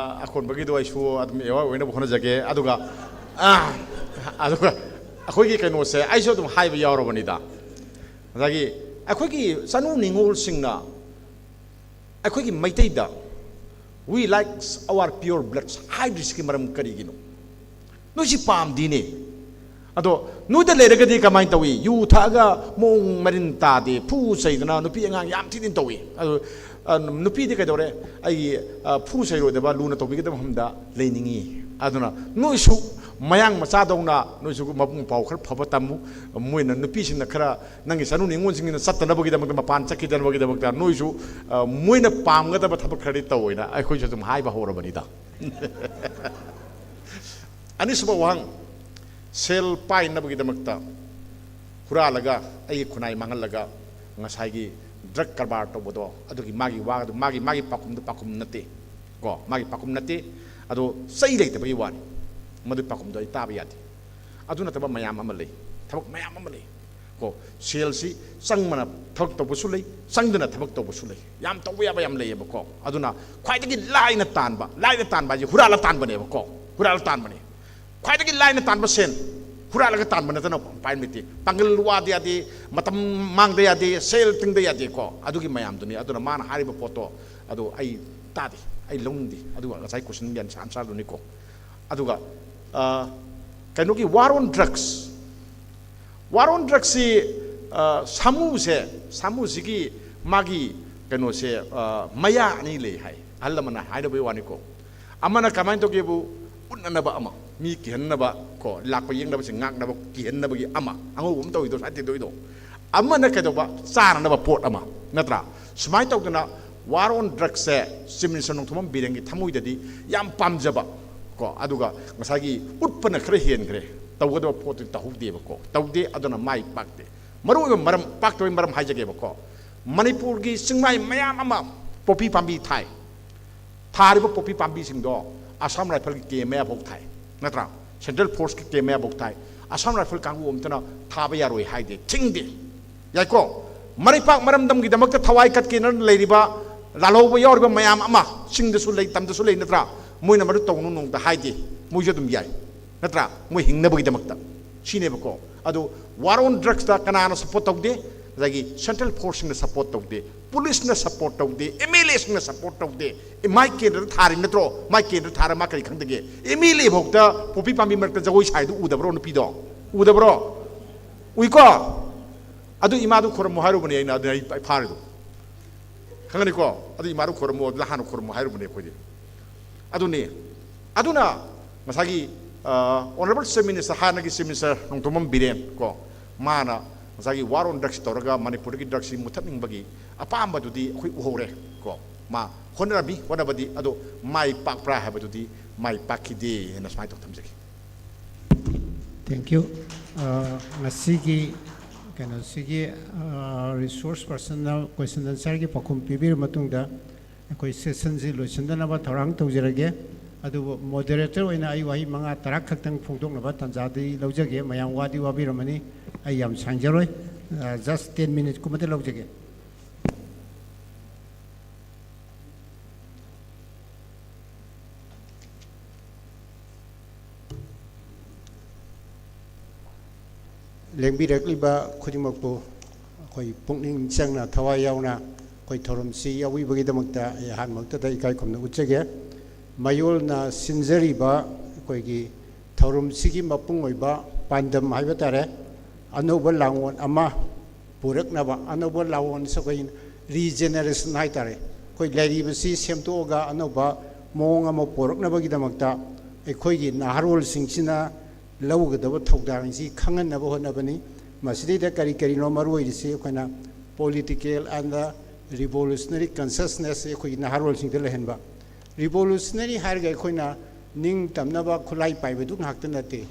ꯑꯀꯣꯟꯕꯒꯤꯗꯣ ꯑꯩꯁꯨ ꯑꯗꯨꯝ ꯑꯦꯋꯦꯌꯔ ꯑꯣꯏꯅꯕ ꯍꯣꯠꯅꯖꯒꯦ꯫ ꯑꯗꯨꯒ, ꯑ, ꯑꯗꯨꯒ ꯑꯩꯈꯣꯏꯒꯤ ꯀꯩꯅꯣꯁꯦ ꯑꯩꯁꯨ ꯑꯗꯨꯝ ꯍꯥꯏꯕ ꯌꯥꯎꯔꯕꯅꯤꯗ꯫ ꯉꯁꯥꯏꯒꯤ ꯑꯩꯈꯣꯏꯒꯤ ꯆꯅꯨ ꯅꯤꯉꯣꯜꯁꯤꯡꯅ ꯑꯩꯈꯣꯏꯒꯤ ꯃꯩꯇꯩꯗ "We like our pure bloods" ꯍꯥꯏꯗ꯭ꯔꯤꯁꯤꯒꯤ ꯃꯔꯝ ꯀꯔꯤꯒꯤꯅꯣ? ꯅꯣꯏꯁꯤ ꯄꯥꯝꯗꯦꯅꯦ꯫ ꯑꯗꯣ ꯅꯣꯏꯗ ꯂꯩꯔꯒꯗꯤ ꯀꯃꯥꯏꯅ ꯇꯧꯏ? ꯌꯨ ꯊꯛꯑꯒ ꯃꯑꯣꯡ ꯃꯔꯤꯟ ꯇꯥꯗꯦ, ꯐꯨ ꯆꯩꯗꯅ ꯅꯨꯄꯤ ꯑꯉꯥꯡ ꯌꯥꯝ ꯊꯤꯅ ꯇꯧꯏ꯫ ꯑꯗꯣ, ꯑ, ꯅꯨꯄꯤꯗꯤ ꯀꯩꯗꯧꯔꯦ? ꯑꯩꯒꯤ, ꯑ, ꯐꯨ ꯆꯩꯔꯣꯏꯗꯕ, ꯂꯨꯅ ꯇꯧꯕꯤꯒꯗꯕ ꯃꯐꯝꯗ ꯂꯩꯅꯤꯡꯉꯤ꯫ ꯑꯗꯨꯅ ꯅꯣꯏꯁꯨ ꯃꯌꯥꯡ ꯃꯆꯥꯗꯧꯅ ꯅꯣꯏꯁꯨ ꯃꯕꯨꯡ ꯃꯧꯄ꯭ꯋꯥ ꯈꯔ ꯐꯕ ꯇꯝꯃꯨ꯫ ꯃꯣꯏꯅ, ꯅꯨꯄꯤꯁꯤꯡꯅ ꯈꯔ ꯅꯪꯒꯤ ꯆꯅꯨ ꯅꯤꯉꯣꯜꯁꯤꯡꯁꯤꯅ ꯆꯠꯇꯅꯕꯒꯤꯗꯃꯛꯇ, ꯃꯄꯥꯟ ꯆꯠꯈꯤꯗꯅꯕꯒꯤꯗꯃꯛꯇ ꯅꯣꯏꯁꯨ, ꯑ, ꯃꯣꯏꯅ ꯄꯥꯝꯒꯗꯕ ꯊꯕꯛ ꯈꯔꯗꯤ ꯇꯧꯑꯣꯅ ꯑꯩꯈꯣꯏꯁꯨ ꯑꯗꯨꯝ ꯍꯥꯏꯕ ꯍꯧꯔꯕꯅꯤꯗ꯫ ꯑꯅꯤꯁꯨꯕ ꯋꯥꯍꯪ, ꯁꯦꯜ ꯄꯥꯏꯅꯕꯒꯤꯗꯃꯛꯇ ꯍꯨꯔꯥꯜꯂꯒ, ꯑꯩꯒꯤ ꯈꯨꯟꯅꯥꯏ ꯃꯥꯡꯍꯜꯂꯒ, ꯉꯁꯥꯏꯒꯤ ꯗ꯭ꯔꯒ ꯀꯔꯕꯥꯔ ꯇꯧꯕꯗꯣ, ꯑꯗꯨꯒꯤ ꯃꯥꯒꯤ ꯋꯥ ꯑꯗꯨ, ꯃꯥꯒꯤ ꯃꯥꯒꯤ ꯄꯥꯎꯈꯨꯝꯗꯨ ꯄꯥꯎꯈꯨꯝ ꯅꯠꯇꯦ ꯀꯣ, ꯃꯥꯒꯤ ꯄꯥꯎꯈꯨꯝ ꯅꯠꯇꯦ꯫ ꯑꯗꯣ ꯆꯩ ꯂꯩꯇꯕꯒꯤ ꯋꯥꯅꯤ꯫ ꯃꯗꯨꯒꯤ ꯄꯥꯎꯈꯨꯝꯗꯣ ꯑꯩ ꯇꯥꯕ ꯌꯥꯗꯦ꯫ ꯑꯗꯨ ꯅꯠꯇꯕ ꯃꯌꯥꯝ ꯑꯃ ꯂꯩ, ꯊꯕꯛ ꯃꯌꯥꯝ ꯑꯃ ꯂꯩ ꯀꯣ꯫ ꯁꯦꯜꯁꯤ ꯆꯪꯕꯅ ꯊꯕꯛ ꯇꯧꯕꯁꯨ ꯂꯩ, ꯆꯪꯗꯅ ꯊꯕꯛ ꯇꯧꯕꯁꯨ ꯂꯩ꯫ ꯌꯥꯝ ꯇꯧꯕ ꯌꯥꯕ ꯌꯥꯝ ꯂꯩꯌꯦꯕꯀꯣ꯫ ꯑꯗꯨꯅ ꯈ꯭ꯋꯥꯏꯗꯒꯤ ꯂꯥꯏꯅ ꯇꯥꯟꯕ, ꯂꯥꯏꯅ ꯇꯥꯟꯕ ꯍꯥꯏꯁꯦ ꯍꯨꯔꯥꯜꯂ ꯇꯥꯟꯕꯅꯦꯕꯀꯣ, ꯍꯨꯔꯥꯜꯂ ꯇꯥꯟꯕꯅꯦ꯫ ꯈ꯭ꯋꯥꯏꯗꯒꯤ ꯂꯥꯏꯅ ꯇꯥꯟꯕ ꯁꯦꯟ ꯍꯨꯔꯥꯜꯂꯒ ꯇꯥꯟꯕ ꯅꯠꯇꯅ ꯎꯄꯥꯏ ꯂꯩꯇꯦ꯫ ꯄꯥꯡꯒꯜ ꯋꯥꯗ ꯌꯥꯗꯦ, ꯃꯇꯝ ꯃꯥꯡꯗ ꯌꯥꯗꯦ, ꯁꯦꯜ ꯇꯤꯡꯗ ꯌꯥꯗꯦꯀꯣ꯫ ꯑꯗꯨꯒꯤ ꯃꯌꯥꯝꯗꯨꯅꯤ꯫ ꯑꯗꯨꯅ ꯃꯥꯅ ꯍꯥꯏꯔꯤꯕ ꯄꯣꯠꯇꯣ ꯑꯗꯨ ꯑꯩ ꯇꯥꯗꯦ, ꯑꯩ ꯂꯧꯅꯤꯡꯗꯦ꯫ ꯑꯗꯨꯒ ꯉꯁꯥꯏ question ꯒꯤ answer ꯗꯨꯅꯤꯀꯣ꯫ ꯑꯗꯨꯒ, ꯑ, ꯀꯩꯅꯣꯒꯤ war on drugs, war on drugs ꯁꯤ, ꯑ, ꯁꯥꯃꯨꯁꯦ, ꯁꯥꯃꯨꯁꯤꯒꯤ ꯃꯥꯒꯤ ꯀꯩꯅꯣꯁꯦ, ꯑ, ꯃꯌꯥ ꯑꯅꯤ ꯂꯩ ꯍꯥꯏ꯫ ꯑꯍꯜ ꯂꯃꯟꯅ ꯍꯥꯏꯅꯕꯒꯤ ꯋꯥꯅꯤꯀꯣ꯫ ꯑꯃꯅ ꯀꯃꯥꯏꯅ ꯇꯧꯒꯦꯕꯨ, ꯎꯠꯅꯅꯕ ꯑꯃ, ꯃꯤ ꯀꯤꯍꯟꯅꯕ ꯀꯣ, ꯂꯥꯛꯄ ꯌꯦꯡꯅꯕꯁꯤꯡ ꯉꯥꯛꯅꯕ, ꯀꯤꯍꯟꯅꯕꯒꯤ ꯑꯃ, ꯑꯉꯧꯕ ꯑꯃ ꯇꯧꯔꯤꯗꯣ, ꯁꯨꯃꯥꯏꯅ ꯇꯧꯗꯣꯏꯗꯣ꯫ ꯑꯃꯅ ꯀꯩꯗꯧꯕ? ꯆꯥꯅꯅꯕ ꯄꯣꯠ ꯑꯃ, ꯅꯠꯇ꯭ꯔꯥ? ꯁꯨꯃꯥꯏꯅ ꯇꯧꯗꯅ war on drugs say Chief Minister Nongthombam ꯕꯤꯔꯦꯟꯒꯤ ꯊꯃꯣꯏꯗꯗꯤ ꯌꯥꯝ ꯄꯥꯝꯖꯕ ꯀꯣ, ꯑꯗꯨꯒ ꯉꯁꯥꯏꯒꯤ ꯎꯠꯄꯅ ꯈꯔ ꯍꯦꯟꯈ꯭ꯔꯦ, ꯇꯧꯒꯗꯕ ꯄꯣꯠꯇꯨ ꯇꯧꯍꯧꯗꯦꯕꯀꯣ, ꯇꯧꯗꯦ꯫ ꯑꯗꯨꯅ ꯃꯥꯏ ꯄꯥꯛꯇꯦ꯫ ꯃꯔꯨꯑꯣꯏꯕ ꯃꯔꯝ, ꯄꯥꯛꯇꯕꯒꯤ ꯃꯔꯝ ꯍꯥꯏꯖꯒꯦꯕꯀꯣ꯫ ꯃꯅꯤꯄꯨꯔꯒꯤ ꯆꯤꯡꯃꯥꯏ ꯃꯌꯥꯝ ꯑꯃ ꯄꯣꯄꯤ ꯄꯥꯝꯕꯤ ꯊꯥꯏ꯫ ꯊꯥꯔꯤꯕ ꯄꯣꯄꯤ ꯄꯥꯝꯕꯤꯁꯤꯡꯗꯣ Assam Rifle ꯒꯤ camp ꯃꯌꯥꯐꯥꯎ ꯊꯥꯏ, ꯅꯠꯇ꯭ꯔꯥ? Central Force ꯀꯤ camp ꯃꯌꯥꯐꯥꯎ ꯊꯥꯏ꯫ Assam Rifle ꯀꯥꯡꯕꯨ ꯑꯝꯇꯅ ꯊꯥꯕ ꯌꯥꯔꯣꯏ ꯍꯥꯏꯗꯦ, ꯊꯤꯡꯗꯦ꯫ ꯌꯥꯏꯀꯣ? ꯃꯔꯩꯄꯥꯛ ꯃꯔꯝꯗꯝꯒꯤꯗꯃꯛꯇ ꯊꯋꯥꯏ ꯀꯠꯀꯦꯅ ꯂꯩꯔꯤꯕ, ꯂꯥꯜꯍꯧꯕ ꯌꯥꯎꯔꯤꯕ ꯃꯌꯥꯝ ꯑꯃ ꯆꯤꯡꯗꯁꯨ ꯂꯩ, ꯇꯝꯗꯁꯨ ꯂꯩ, ꯅꯠꯇ꯭ꯔꯥ? ꯃꯣꯏꯅ ꯃꯗꯨ ꯇꯧꯅꯨ ꯅꯣꯡꯃꯇ ꯍꯥꯏꯗꯦ꯫ ꯃꯣꯏꯁꯨ ꯑꯗꯨꯝ ꯌꯥꯏ, ꯅꯠꯇ꯭ꯔꯥ? ꯃꯣꯏ ꯍꯤꯡꯅꯕꯒꯤꯗꯃꯛꯇ꯫ ꯁꯤꯅꯦꯕꯀꯣ꯫ ꯑꯗꯨ war on drugs ꯇ ꯀꯅꯥꯅ support ꯇꯧꯗꯦ? ꯉꯁꯥꯏꯒꯤ Central Force ꯁꯤꯡꯅ support ꯇꯧꯗꯦ, police ꯅ support ꯇꯧꯗꯦ, MLA ꯁꯤꯡꯅ support ꯇꯧꯗꯦ꯫ ꯑꯦ, ꯃꯥꯏ ꯀꯦꯟꯗ꯭ꯔꯗ ꯊꯥꯔꯤ ꯅꯠꯇ꯭ꯔꯣ? ꯃꯥꯏ ꯀꯦꯟꯗ꯭ꯔꯗ ꯊꯥꯔ ꯃꯥ ꯀꯔꯤ ꯈꯪꯗꯒꯦ? MLA ꯐꯥꯎꯗ ꯄꯣꯄꯤ ꯄꯥꯝꯕꯤ ꯃꯔꯛꯇ ꯖꯒꯣꯏ ꯁꯥꯏꯗꯨ ꯎꯗꯕ꯭ꯔꯣ, ꯅꯨꯄꯤꯗꯣ? ꯎꯗꯕ꯭ꯔꯣ? ꯎꯏꯀꯣ? ꯑꯗꯨ ꯏꯃꯥꯗꯨ ꯈꯨꯔꯨꯝꯃꯨ ꯍꯥꯏꯔꯨꯕꯅꯦ ꯑꯩꯅ, ꯑꯗꯨꯅ ꯑꯩ ꯐꯥꯔꯤꯗꯣ꯫ ꯈꯪꯒꯅꯤꯀꯣ? ꯑꯗꯨ ꯏꯃꯥꯗꯨ ꯈꯨꯔꯨꯝꯃꯨ, ꯑꯗꯨꯗ ꯍꯥꯟꯅ ꯈꯨꯔꯨꯝꯃꯨ ꯍꯥꯏꯔꯨꯕꯅꯦ ꯑꯩꯈꯣꯏꯗꯤ꯫ ꯑꯗꯨꯅꯤ꯫ ꯑꯗꯨꯅ ꯉꯁꯥꯏꯒꯤ, ꯑ, Honourable Chief Minister, ꯍꯥꯟꯅꯒꯤ Chief Minister ꯅꯣꯡꯊꯣꯝꯕꯝ ꯕꯤꯔꯦꯟ ꯀꯣ, ꯃꯥꯅ ꯉꯁꯥꯏꯒꯤ war on drugs ꯇꯧꯔꯒ ꯃꯅꯤꯄꯨꯔꯗꯒꯤ drugs ꯁꯤ ꯃꯨꯊꯠꯅꯤꯡꯕꯒꯤ ꯑꯄꯥꯝꯕꯗꯨꯗꯤ ꯑꯩꯈꯣꯏ ꯎꯍꯧꯔꯦ ꯀꯣ꯫ ꯃꯥ ꯍꯣꯠꯅꯔꯝꯃꯤ, ꯍꯣꯠꯅꯕꯗꯤ, ꯑꯗꯣ ꯃꯥꯏ ꯄꯥꯛꯄ꯭ꯔꯥ ꯍꯥꯏꯕꯗꯨꯗꯤ ꯃꯥꯏ ꯄꯥꯛꯈꯤꯗꯦ ꯍꯥꯏꯅ ꯁꯨꯃꯥꯏꯅ ꯇꯧ ꯊꯝꯖꯒꯦ꯫ Thank you. ꯑ, ꯉꯁꯤꯒꯤ ꯀꯩꯅꯣꯁꯤꯒꯤ ꯔꯤꯁꯣꯔꯁ ꯄꯔꯁꯟꯅ ꯀꯣꯏꯁꯟ ꯑꯟꯁꯔꯒꯤ ꯄꯥꯎꯈꯨꯝ ꯄꯤꯕꯤꯔ ꯃꯇꯨꯡꯗ ꯑꯩꯈꯣꯏ ꯁꯦꯁꯟꯁꯤ ꯂꯣꯏꯁꯤꯟꯗꯅꯕ ꯊꯧꯔꯥꯡ ꯇꯧꯖꯔꯒꯦ꯫ ꯑꯗꯨꯕꯨ ꯃꯣꯗꯦꯔꯦꯇꯔ ꯑꯣꯏꯅ ꯑꯩ ꯋꯥꯍꯩ ꯃꯉꯥ ꯇꯔꯥ ꯈꯛꯇꯪ ꯐꯣꯡꯗꯣꯛꯅꯕ ꯇꯥꯟꯖꯥꯗꯤ ꯂꯧꯖꯒꯦ꯫ ꯃꯌꯥꯝ ꯋꯥꯗꯤ ꯋꯥꯕꯤꯔꯝꯃꯅꯤ, ꯑꯩ ꯌꯥꯝ ꯁꯥꯡꯖꯔꯣꯏ꯫ ꯖꯁ ꯇꯦꯟ ꯃꯤꯅꯤꯠꯀꯨꯝꯕꯗ ꯂꯧꯖꯒꯦ꯫ ꯂꯦꯡꯕꯤꯔꯛꯂꯤꯕ ꯈꯨꯗꯤꯡꯃꯛꯄꯨ ꯑꯩꯈꯣꯏ ꯄꯨꯛꯅꯤꯡ ꯆꯪꯅ, ꯊꯋꯥꯏ ꯌꯥꯎꯅ ꯑꯩꯈꯣꯏ ꯊꯧꯔꯝꯁꯤ ꯌꯥꯎꯕꯤꯕꯒꯤꯗꯃꯛꯇ ꯑꯩ ꯑꯍꯥꯟꯕꯃꯛꯇꯗ ꯏꯀꯥꯏ ꯈꯨꯝꯅꯕ ꯎꯠꯆꯒꯦ꯫ ꯃꯌꯣꯜꯅ ꯁꯤꯟꯖꯔꯤꯕ ꯑꯩꯈꯣꯏꯒꯤ ꯊꯧꯔꯝꯁꯤꯒꯤ ꯃꯄꯨꯡ ꯑꯣꯏꯕ ꯄꯥꯟꯗꯝ ꯍꯥꯏꯕ ꯇꯥꯔꯦ, ꯑꯅꯧꯕ ꯂꯥꯡꯑꯣꯟ ꯑꯃ ꯄꯨꯔꯛꯅꯕ, ꯑꯅꯧꯕ ꯂꯥꯡꯑꯣꯟꯁꯦ ꯑꯩꯈꯣꯏ ꯔꯤꯖꯦꯅꯦꯔꯦꯁꯟ ꯍꯥꯏ ꯇꯥꯔꯦ, ꯑꯩꯈꯣꯏ ꯂꯩꯔꯤꯕꯁꯤ ꯁꯦꯝꯗꯣꯛꯑꯒ ꯑꯅꯧꯕ ꯃꯑꯣꯡ ꯑꯃ ꯄꯨꯔꯛꯅꯕꯒꯤꯗꯃꯛꯇ ꯑꯩꯈꯣꯏꯒꯤ ꯅꯍꯥꯔꯣꯜꯁꯤꯡꯁꯤꯅ ꯂꯧꯒꯗꯕ ꯊꯧꯗꯥꯡꯁꯤ ꯈꯪꯍꯟꯅꯕ ꯍꯣꯠꯅꯕꯅꯤ꯫ ꯃꯁꯤꯗꯩꯗ ꯀꯔꯤ ꯀꯔꯤꯅꯣ ꯃꯔꯨ ꯑꯣꯏꯔꯤꯁꯤ? ꯑꯩꯈꯣꯏꯅ political and revolutionary consciousness ꯑꯩꯈꯣꯏꯒꯤ ꯅꯍꯥꯔꯣꯜꯁꯤꯡꯗ ꯂꯩꯍꯟꯕ꯫ ꯔꯤꯚꯣꯂꯨꯁꯅꯔꯤ ꯍꯥꯏꯔꯒ ꯑꯩꯈꯣꯏꯅ ꯅꯤꯡꯇꯝꯅꯕ ꯈꯨꯠꯂꯥꯏ ꯄꯥꯏꯕꯗꯨ ꯉꯥꯛꯇ ꯅꯠꯇꯦ,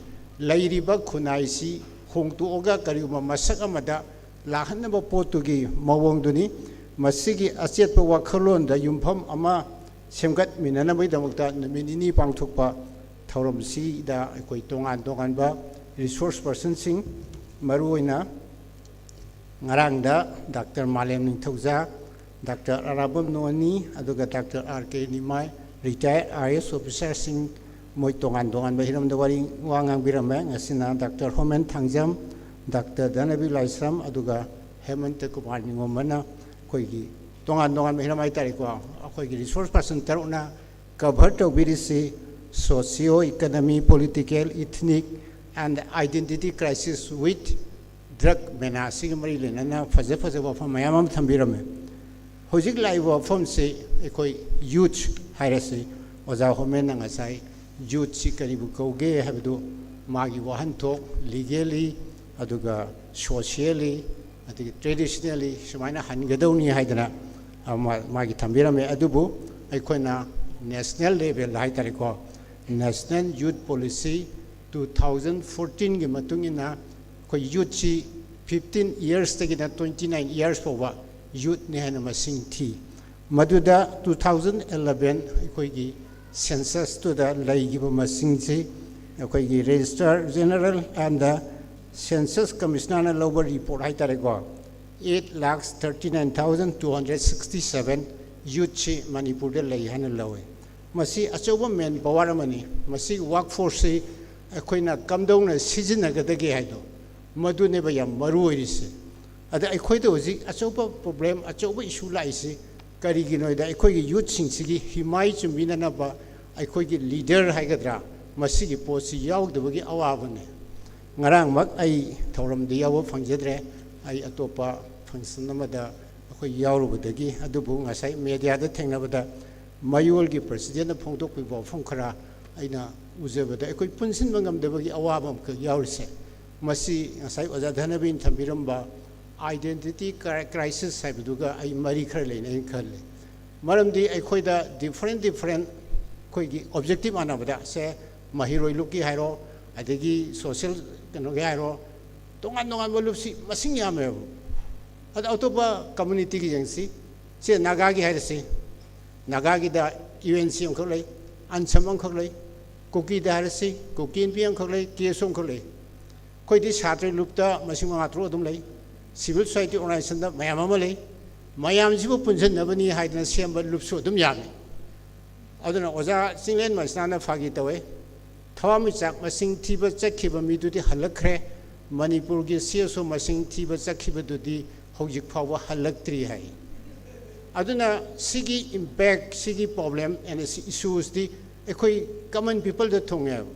ꯂꯩꯔꯤꯕ ꯈꯨꯟꯅꯥꯏꯁꯤ ꯍꯣꯡꯗꯣꯛꯑꯒ ꯀꯔꯤꯒꯨꯝꯕ ꯃꯁꯛ ꯑꯃꯗ ꯂꯥꯛꯍꯟꯅꯕ ꯄꯣꯠꯇꯨꯒꯤ ꯃꯑꯣꯡꯗꯨꯅꯤ꯫ ꯃꯁꯤꯒꯤ ꯑꯆꯦꯠꯄ ꯋꯥꯈꯜꯂꯣꯟꯗ ꯌꯨꯝꯐꯝ ꯑꯃ ꯁꯦꯝꯒꯠꯃꯤꯟꯅꯅꯕꯒꯤꯗꯃꯛꯇ ꯅꯨꯃꯤꯠ ꯅꯤꯅꯤ ꯄꯥꯡꯊꯣꯛꯄ ꯊꯧꯔꯝꯁꯤꯗ ꯑꯩꯈꯣꯏ ꯇꯣꯉꯥꯟ ꯇꯣꯉꯥꯟꯕ ꯔꯤꯁꯣꯔꯁ ꯄꯔꯁꯟꯁꯤꯡ, ꯃꯔꯨꯑꯣꯏꯅ ꯉꯔꯥꯡꯗ ꯗꯥꯛꯇꯔ ꯃꯥꯂꯦꯝ ꯅꯤꯡꯊꯧꯖꯥ, ꯗꯥꯛꯇꯔ ꯑꯔꯥꯕꯝ ꯅꯣꯅꯤ, ꯑꯗꯨꯒ ꯗꯥꯛꯇꯔ ꯑꯥꯔ ꯀꯦ ꯅꯤꯃꯥꯏ, ꯔꯤꯇꯥꯌꯔ ꯑꯥꯏ ꯑꯦꯁ ꯑꯣꯐꯤꯁꯥꯔꯁꯤꯡ, ꯃꯣꯏ ꯇꯣꯉꯥꯟ ꯇꯣꯉꯥꯟꯕ ꯍꯤꯔꯝꯗ ꯋꯥꯔꯤ ꯋꯥ ꯉꯥꯡꯕꯤꯔꯝꯃꯦ꯫ ꯉꯁꯤꯅ ꯗꯥꯛꯇꯔ ꯍꯣꯃꯦꯟ ꯊꯥꯡꯖꯝ, ꯗꯥꯛꯇꯔ ꯙꯅꯕꯤꯔ ꯂꯥꯏꯁ꯭ꯔꯝ, ꯑꯗꯨꯒ ꯍꯦꯃꯟꯇ ꯀꯨꯃꯥꯔ ꯅꯤꯉꯣꯝꯕꯅ ꯑꯩꯈꯣꯏꯒꯤ ꯇꯣꯉꯥꯟ ꯇꯣꯉꯥꯟꯕ ꯍꯤꯔꯝ ꯍꯥꯏꯇꯥꯔꯦꯀꯣ, ꯑꯩꯈꯣꯏꯒꯤ ꯔꯤꯁꯣꯔꯁ ꯄꯔꯁꯟ ꯇꯔꯨꯛꯅ ꯀꯚꯔ ꯇꯧꯕꯤꯔꯤꯁꯤ socio economy, political, ethnic and identity crisis with drug menace ꯁꯤꯒ ꯃꯔꯤ ꯂꯩꯅꯅ ꯐꯖ ꯐꯖꯕ ꯋꯥꯐꯝ ꯃꯌꯥꯝ ꯑꯃ ꯊꯝꯕꯤꯔꯝꯃꯦ꯫ ꯍꯧꯖꯤꯛ ꯂꯥꯛꯏꯕ ꯋꯥꯐꯝꯁꯤ ꯑꯩꯈꯣꯏ ꯌꯨꯊ ꯍꯥꯏꯔꯁꯤ, ꯑꯣꯖꯥ ꯍꯣꯃꯦꯟꯅ ꯉꯁꯥꯏ ꯌꯨꯊꯁꯤ ꯀꯔꯤꯕꯨ ꯀꯧꯒꯦ ꯍꯥꯏꯕꯗꯨ ꯃꯥꯒꯤ ꯋꯥꯍꯟꯊꯣꯛ, ꯂꯤꯒꯦꯂꯤ, ꯑꯗꯨꯒ ꯁꯣꯁꯤꯌꯦꯂꯤ, ꯑꯗꯒꯤ ꯇ꯭ꯔꯦꯗꯤꯁꯅꯦꯜꯂꯤ ꯁꯨꯃꯥꯏꯅ ꯍꯟꯒꯗꯧꯅꯤ ꯍꯥꯏꯗꯅ, ꯑ, ꯃꯥ-, ꯃꯥꯒꯤ ꯊꯝꯕꯤꯔꯝꯃꯦ꯫ ꯑꯗꯨꯕꯨ ꯑꯩꯈꯣꯏꯅ ꯅꯦꯁꯅꯦꯜ ꯂꯦꯚꯦꯜꯗ ꯍꯥꯏꯇꯥꯔꯦꯀꯣ, national youth policy two thousand ꯐꯣꯔꯇꯤꯟꯒꯤ ꯃꯇꯨꯡ ꯏꯟꯅ ꯑꯩꯈꯣꯏ ꯌꯨꯊꯁꯤ ꯐꯤꯐꯇꯤꯟ ꯏꯌꯔꯁꯇꯒꯤꯅ ꯇ꯭ꯋꯦꯟꯇꯤ ꯅꯥꯏꯟ ꯏꯌꯔꯁ ꯐꯥꯎꯕ ꯌꯨꯠꯅꯤ ꯍꯥꯏꯅ ꯃꯁꯤꯡ ꯊꯤ꯫ ꯃꯗꯨꯗ ꯇꯨ ꯊꯥꯎꯖꯟ ꯑꯦꯂꯚꯦꯟ ꯑꯩꯈꯣꯏꯒꯤ ꯁꯦꯟꯁꯁꯇꯨꯗ ꯂꯩꯈꯤꯕ ꯃꯁꯤꯡꯁꯤ ꯑꯩꯈꯣꯏꯒꯤ Registrar General and the Census Commissionerꯅ ꯂꯧꯕ ꯔꯤꯄꯣꯔꯠ ꯍꯥꯏꯇꯥꯔꯦꯀꯣ, eight lakhs thirty nine thousand two hundred sixty seven ꯌꯨꯠꯁꯤ ꯃꯅꯤꯄꯨꯔꯗ ꯂꯩ ꯍꯥꯏꯅ ꯂꯧꯏ꯫ ꯃꯁꯤ ꯑꯆꯧꯕ ꯃꯦꯟ ꯄꯥꯋꯔ ꯑꯃꯅꯤ꯫ ꯃꯁꯤꯒꯤ ꯋꯥꯔꯛ ꯐꯣꯔꯁꯁꯤ ꯑꯩꯈꯣꯏꯅ ꯀꯝꯗꯧꯅ ꯁꯤꯖꯤꯟꯅꯒꯗꯒꯦ ꯍꯥꯏꯗꯣ, ꯃꯗꯨꯅꯦꯕ ꯌꯥꯝ ꯃꯔꯨ ꯑꯣꯏꯔꯤꯁꯦ꯫ ꯑꯗ ꯑꯩꯈꯣꯏꯗ ꯍꯧꯖꯤꯛ ꯑꯆꯧꯕ ꯄ꯭ꯔꯣꯕ꯭ꯂꯦꯝ, ꯑꯆꯧꯕ ꯏꯁꯨ ꯂꯥꯛꯏꯁꯤ ꯀꯔꯤꯒꯤꯅꯣ ꯍꯥꯏꯗ, ꯑꯩꯈꯣꯏꯒꯤ ꯌꯨꯠꯁꯤꯡꯁꯤꯒꯤ ꯍꯤꯃꯥꯏ ꯆꯨꯝꯕꯤꯅꯅꯕ ꯑꯩꯈꯣꯏꯒꯤ ꯂꯤꯗꯔ ꯍꯥꯏꯒꯗ꯭ꯔꯥ, ꯃꯁꯤꯒꯤ ꯄꯣꯠꯁꯤ ꯌꯥꯎꯗꯕꯒꯤ ꯑꯋꯥꯕꯅꯦ꯫ ꯉꯔꯥꯡꯃꯛ ꯑꯩ ꯊꯧꯔꯝꯗ ꯌꯥꯎꯕ ꯐꯪꯖꯗ꯭ꯔꯦ, ꯑꯩ ꯑꯇꯣꯞꯄ ꯐꯪꯁꯟ ꯑꯃꯗ ꯑꯩꯈꯣꯏ ꯌꯥꯎꯔꯨꯕꯗꯒꯤ꯫ ꯑꯗꯨꯕꯨ ꯉꯁꯥꯏ ꯃꯦꯗꯤꯌꯥꯗ ꯊꯦꯡꯅꯕꯗ ꯃꯌꯣꯜꯒꯤ ꯄ꯭ꯔꯁꯤꯗꯦꯟꯅ ꯐꯣꯡꯗꯣꯛꯄꯤꯕ ꯋꯥꯐꯝ ꯈꯔ ꯑꯩꯅ ꯎꯖꯕꯗ, ꯑꯩꯈꯣꯏ ꯄꯨꯟꯁꯤꯟꯕ ꯉꯝꯗꯕꯒꯤ ꯑꯋꯥꯕ ꯑꯃꯈꯛ ꯌꯥꯎꯔꯤꯁꯦ, ꯃꯁꯤ ꯉꯁꯥꯏ ꯑꯣꯖꯥ ꯙꯅꯕꯤꯅ ꯊꯝꯕꯤꯔꯝꯕ identity cri-, crisis ꯍꯥꯏꯕꯗꯨꯒ ꯑꯩ ꯃꯔꯤ ꯈꯔ ꯂꯩꯅꯩꯅ ꯈꯜꯂꯤ꯫ ꯃꯔꯝꯗꯤ ꯑꯩꯈꯣꯏꯗ different different ꯑꯩꯈꯣꯏꯒꯤ objective ꯃꯥꯟꯅꯕꯗ, ꯁꯦ, ꯃꯍꯩꯔꯣꯏ ꯂꯨꯞꯀꯤ ꯍꯥꯏꯔꯣ, ꯑꯗꯒꯤ social ꯀꯩꯅꯣꯒꯤ ꯍꯥꯏꯔꯣ, ꯇꯣꯉꯥꯟ ꯇꯣꯉꯥꯟꯕ ꯂꯨꯞꯁꯤ ꯃꯁꯤꯡ ꯌꯥꯝꯃꯦꯕ꯫ ꯑꯗ ꯑꯇꯣꯞꯄ communityꯒꯤ ꯌꯦꯡꯁꯤ, ꯁꯦ, ꯅꯥꯒꯥꯒꯤ ꯍꯥꯏꯔꯁꯤ, ꯅꯥꯒꯥꯒꯤꯗ UNC ꯑꯃꯈꯛ ꯂꯩ, ꯑꯟꯁꯝ ꯑꯃꯈꯛ ꯂꯩ, ꯀꯨꯀꯤꯗ ꯍꯥꯏꯔꯁꯤ, ꯀꯨꯀꯤ ꯏꯟꯄꯤ ꯑꯃꯈꯛ ꯂꯩ, KSO ꯑꯃꯈꯛ ꯂꯩ꯫ ꯑꯩꯈꯣꯏꯗꯤ ꯁꯥꯇ꯭ꯔ ꯂꯨꯞꯇ ꯃꯁꯤꯡ ꯃꯉꯥ ꯇꯔꯨꯛ ꯑꯗꯨꯝ ꯂꯩ꯫ Civil society organizationꯗ ꯃꯌꯥꯝ ꯑꯃ ꯂꯩ꯫ ꯃꯌꯥꯝꯁꯤꯕꯨ ꯄꯨꯟꯁꯤꯟꯅꯕꯅꯤ ꯍꯥꯏꯗꯅ ꯁꯦꯝꯕ ꯂꯨꯞꯁꯨ ꯑꯗꯨꯝ ꯌꯥꯝꯃꯤ꯫ ꯑꯗꯨꯅ ꯑꯣꯖꯥ ꯆꯤꯡꯂꯦꯟ ꯃꯁꯤꯅꯥꯅ ꯐꯥꯒꯤ ꯇꯧꯋꯦ, ꯊꯋꯥꯟꯃꯤꯆꯥꯛ ꯃꯁꯤꯡ ꯊꯤꯕ ꯆꯠꯈꯤꯕ ꯃꯤꯗꯨꯗꯤ ꯍꯜꯂꯛꯈ꯭ꯔꯦ, ꯃꯅꯤꯄꯨꯔꯒꯤ CSO ꯃꯁꯤꯡ ꯊꯤꯕ ꯆꯠꯈꯤꯕꯗꯨꯗꯤ ꯍꯧꯖꯤꯛ ꯐꯥꯎꯕ ꯍꯜꯂꯛꯇ꯭ꯔꯤ ꯍꯥꯏ꯫ ꯑꯗꯨꯅ ꯁꯤꯒꯤ impact, ꯁꯤꯒꯤ problem and issuesꯇꯤ ꯑꯩꯈꯣꯏ common peopleꯗ ꯊꯨꯡꯉꯦꯕ꯫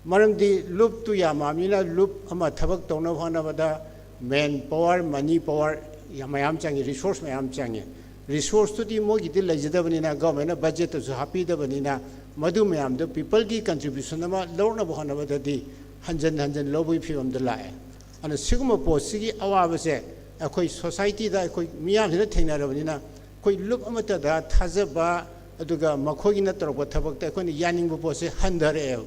ꯃꯔꯝꯗꯤ ꯂꯨꯞꯇꯨ ꯌꯥꯝꯃꯕꯅꯤꯅ ꯂꯨꯞ ꯑꯃ ꯊꯕꯛ ꯇꯧꯅꯕ ꯍꯣꯠꯅꯕꯗ man power, money power ꯌꯥꯝ ꯃꯌꯥꯝ ꯆꯪꯉꯤ, resource ꯃꯌꯥꯝ ꯆꯪꯉꯤ꯫ Resourceꯇꯨꯗꯤ ꯃꯣꯏꯒꯤꯗꯤ ꯂꯩꯖꯗꯕꯅꯤꯅ, governmentꯅ budgetꯇꯁꯨ ꯍꯥꯞꯄꯤꯗꯕꯅꯤꯅ, ꯃꯗꯨ ꯃꯌꯥꯝꯗꯣ peopleꯒꯤ contribution ꯑꯃ ꯂꯧꯔꯛꯅꯕ ꯍꯣꯠꯅꯕꯗꯗꯤ ꯍꯟꯖꯟ ꯍꯟꯖꯟ ꯂꯧꯕꯒꯤ ꯐꯤꯕꯝꯗ ꯂꯥꯛꯑꯦ꯫ ꯑꯗꯨꯅ ꯁꯤꯒꯨꯝꯕ ꯄꯣꯠꯁꯤꯒꯤ ꯑꯋꯥꯕꯁꯦ ꯑꯩꯈꯣꯏ societyꯗ ꯑꯩꯈꯣꯏ ꯃꯤꯌꯥꯝꯁꯤꯅ ꯊꯦꯡꯅꯔꯕꯅꯤꯅ, ꯑꯩꯈꯣꯏ ꯂꯨꯞ ꯑꯃꯠꯇꯗ ꯊꯥꯖꯕ, ꯑꯗꯨꯒ ꯃꯈꯣꯏꯒꯤꯅ ꯇꯧꯔꯛꯄ ꯊꯕꯛꯇ ꯑꯩꯈꯣꯏꯅ ꯌꯥꯅꯤꯡꯕ ꯄꯣꯠꯁꯦ ꯍꯟꯊꯔꯛꯑꯦꯕ꯫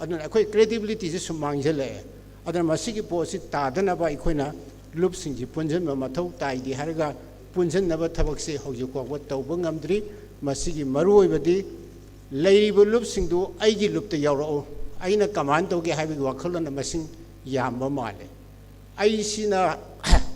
ꯑꯗꯨꯅ ꯑꯩꯈꯣꯏ credibilityꯁꯦ ꯁꯨꯝ ꯃꯥꯡꯁꯤꯜꯂꯛꯑꯦ꯫ ꯑꯗꯨꯅ ꯃꯁꯤꯒꯤ ꯄꯣꯠꯁꯤ ꯇꯥꯗꯅꯕ ꯑꯩꯈꯣꯏꯅ ꯂꯨꯞꯁꯤꯡꯁꯤ ꯄꯨꯟꯁꯤꯟꯕ ꯃꯊꯧ ꯇꯥꯏꯗꯤ ꯍꯥꯏꯔꯒ, ꯄꯨꯟꯁꯤꯟꯅꯕ ꯊꯕꯛꯁꯤ ꯍꯧꯖꯤꯛ ꯐꯥꯎꯕ ꯇꯧꯕ ꯉꯝꯗ꯭ꯔꯤ꯫ ꯃꯁꯤꯒꯤ ꯃꯔꯨꯑꯣꯏꯕꯗꯤ ꯂꯩꯔꯤꯕ ꯂꯨꯞꯁꯤꯡꯗꯨ ꯑꯩꯒꯤ ꯂꯨꯞꯇ ꯌꯥꯎꯔꯛꯎ, ꯑꯩꯅ ꯀꯃꯥꯟ ꯇꯧꯒꯦ ꯍꯥꯏꯕꯒꯤ ꯋꯥꯈꯜꯂꯣꯟ ꯃꯁꯤꯡ ꯌꯥꯝꯕ ꯃꯥꯜꯂꯦ꯫ ꯑꯩꯁꯤꯅ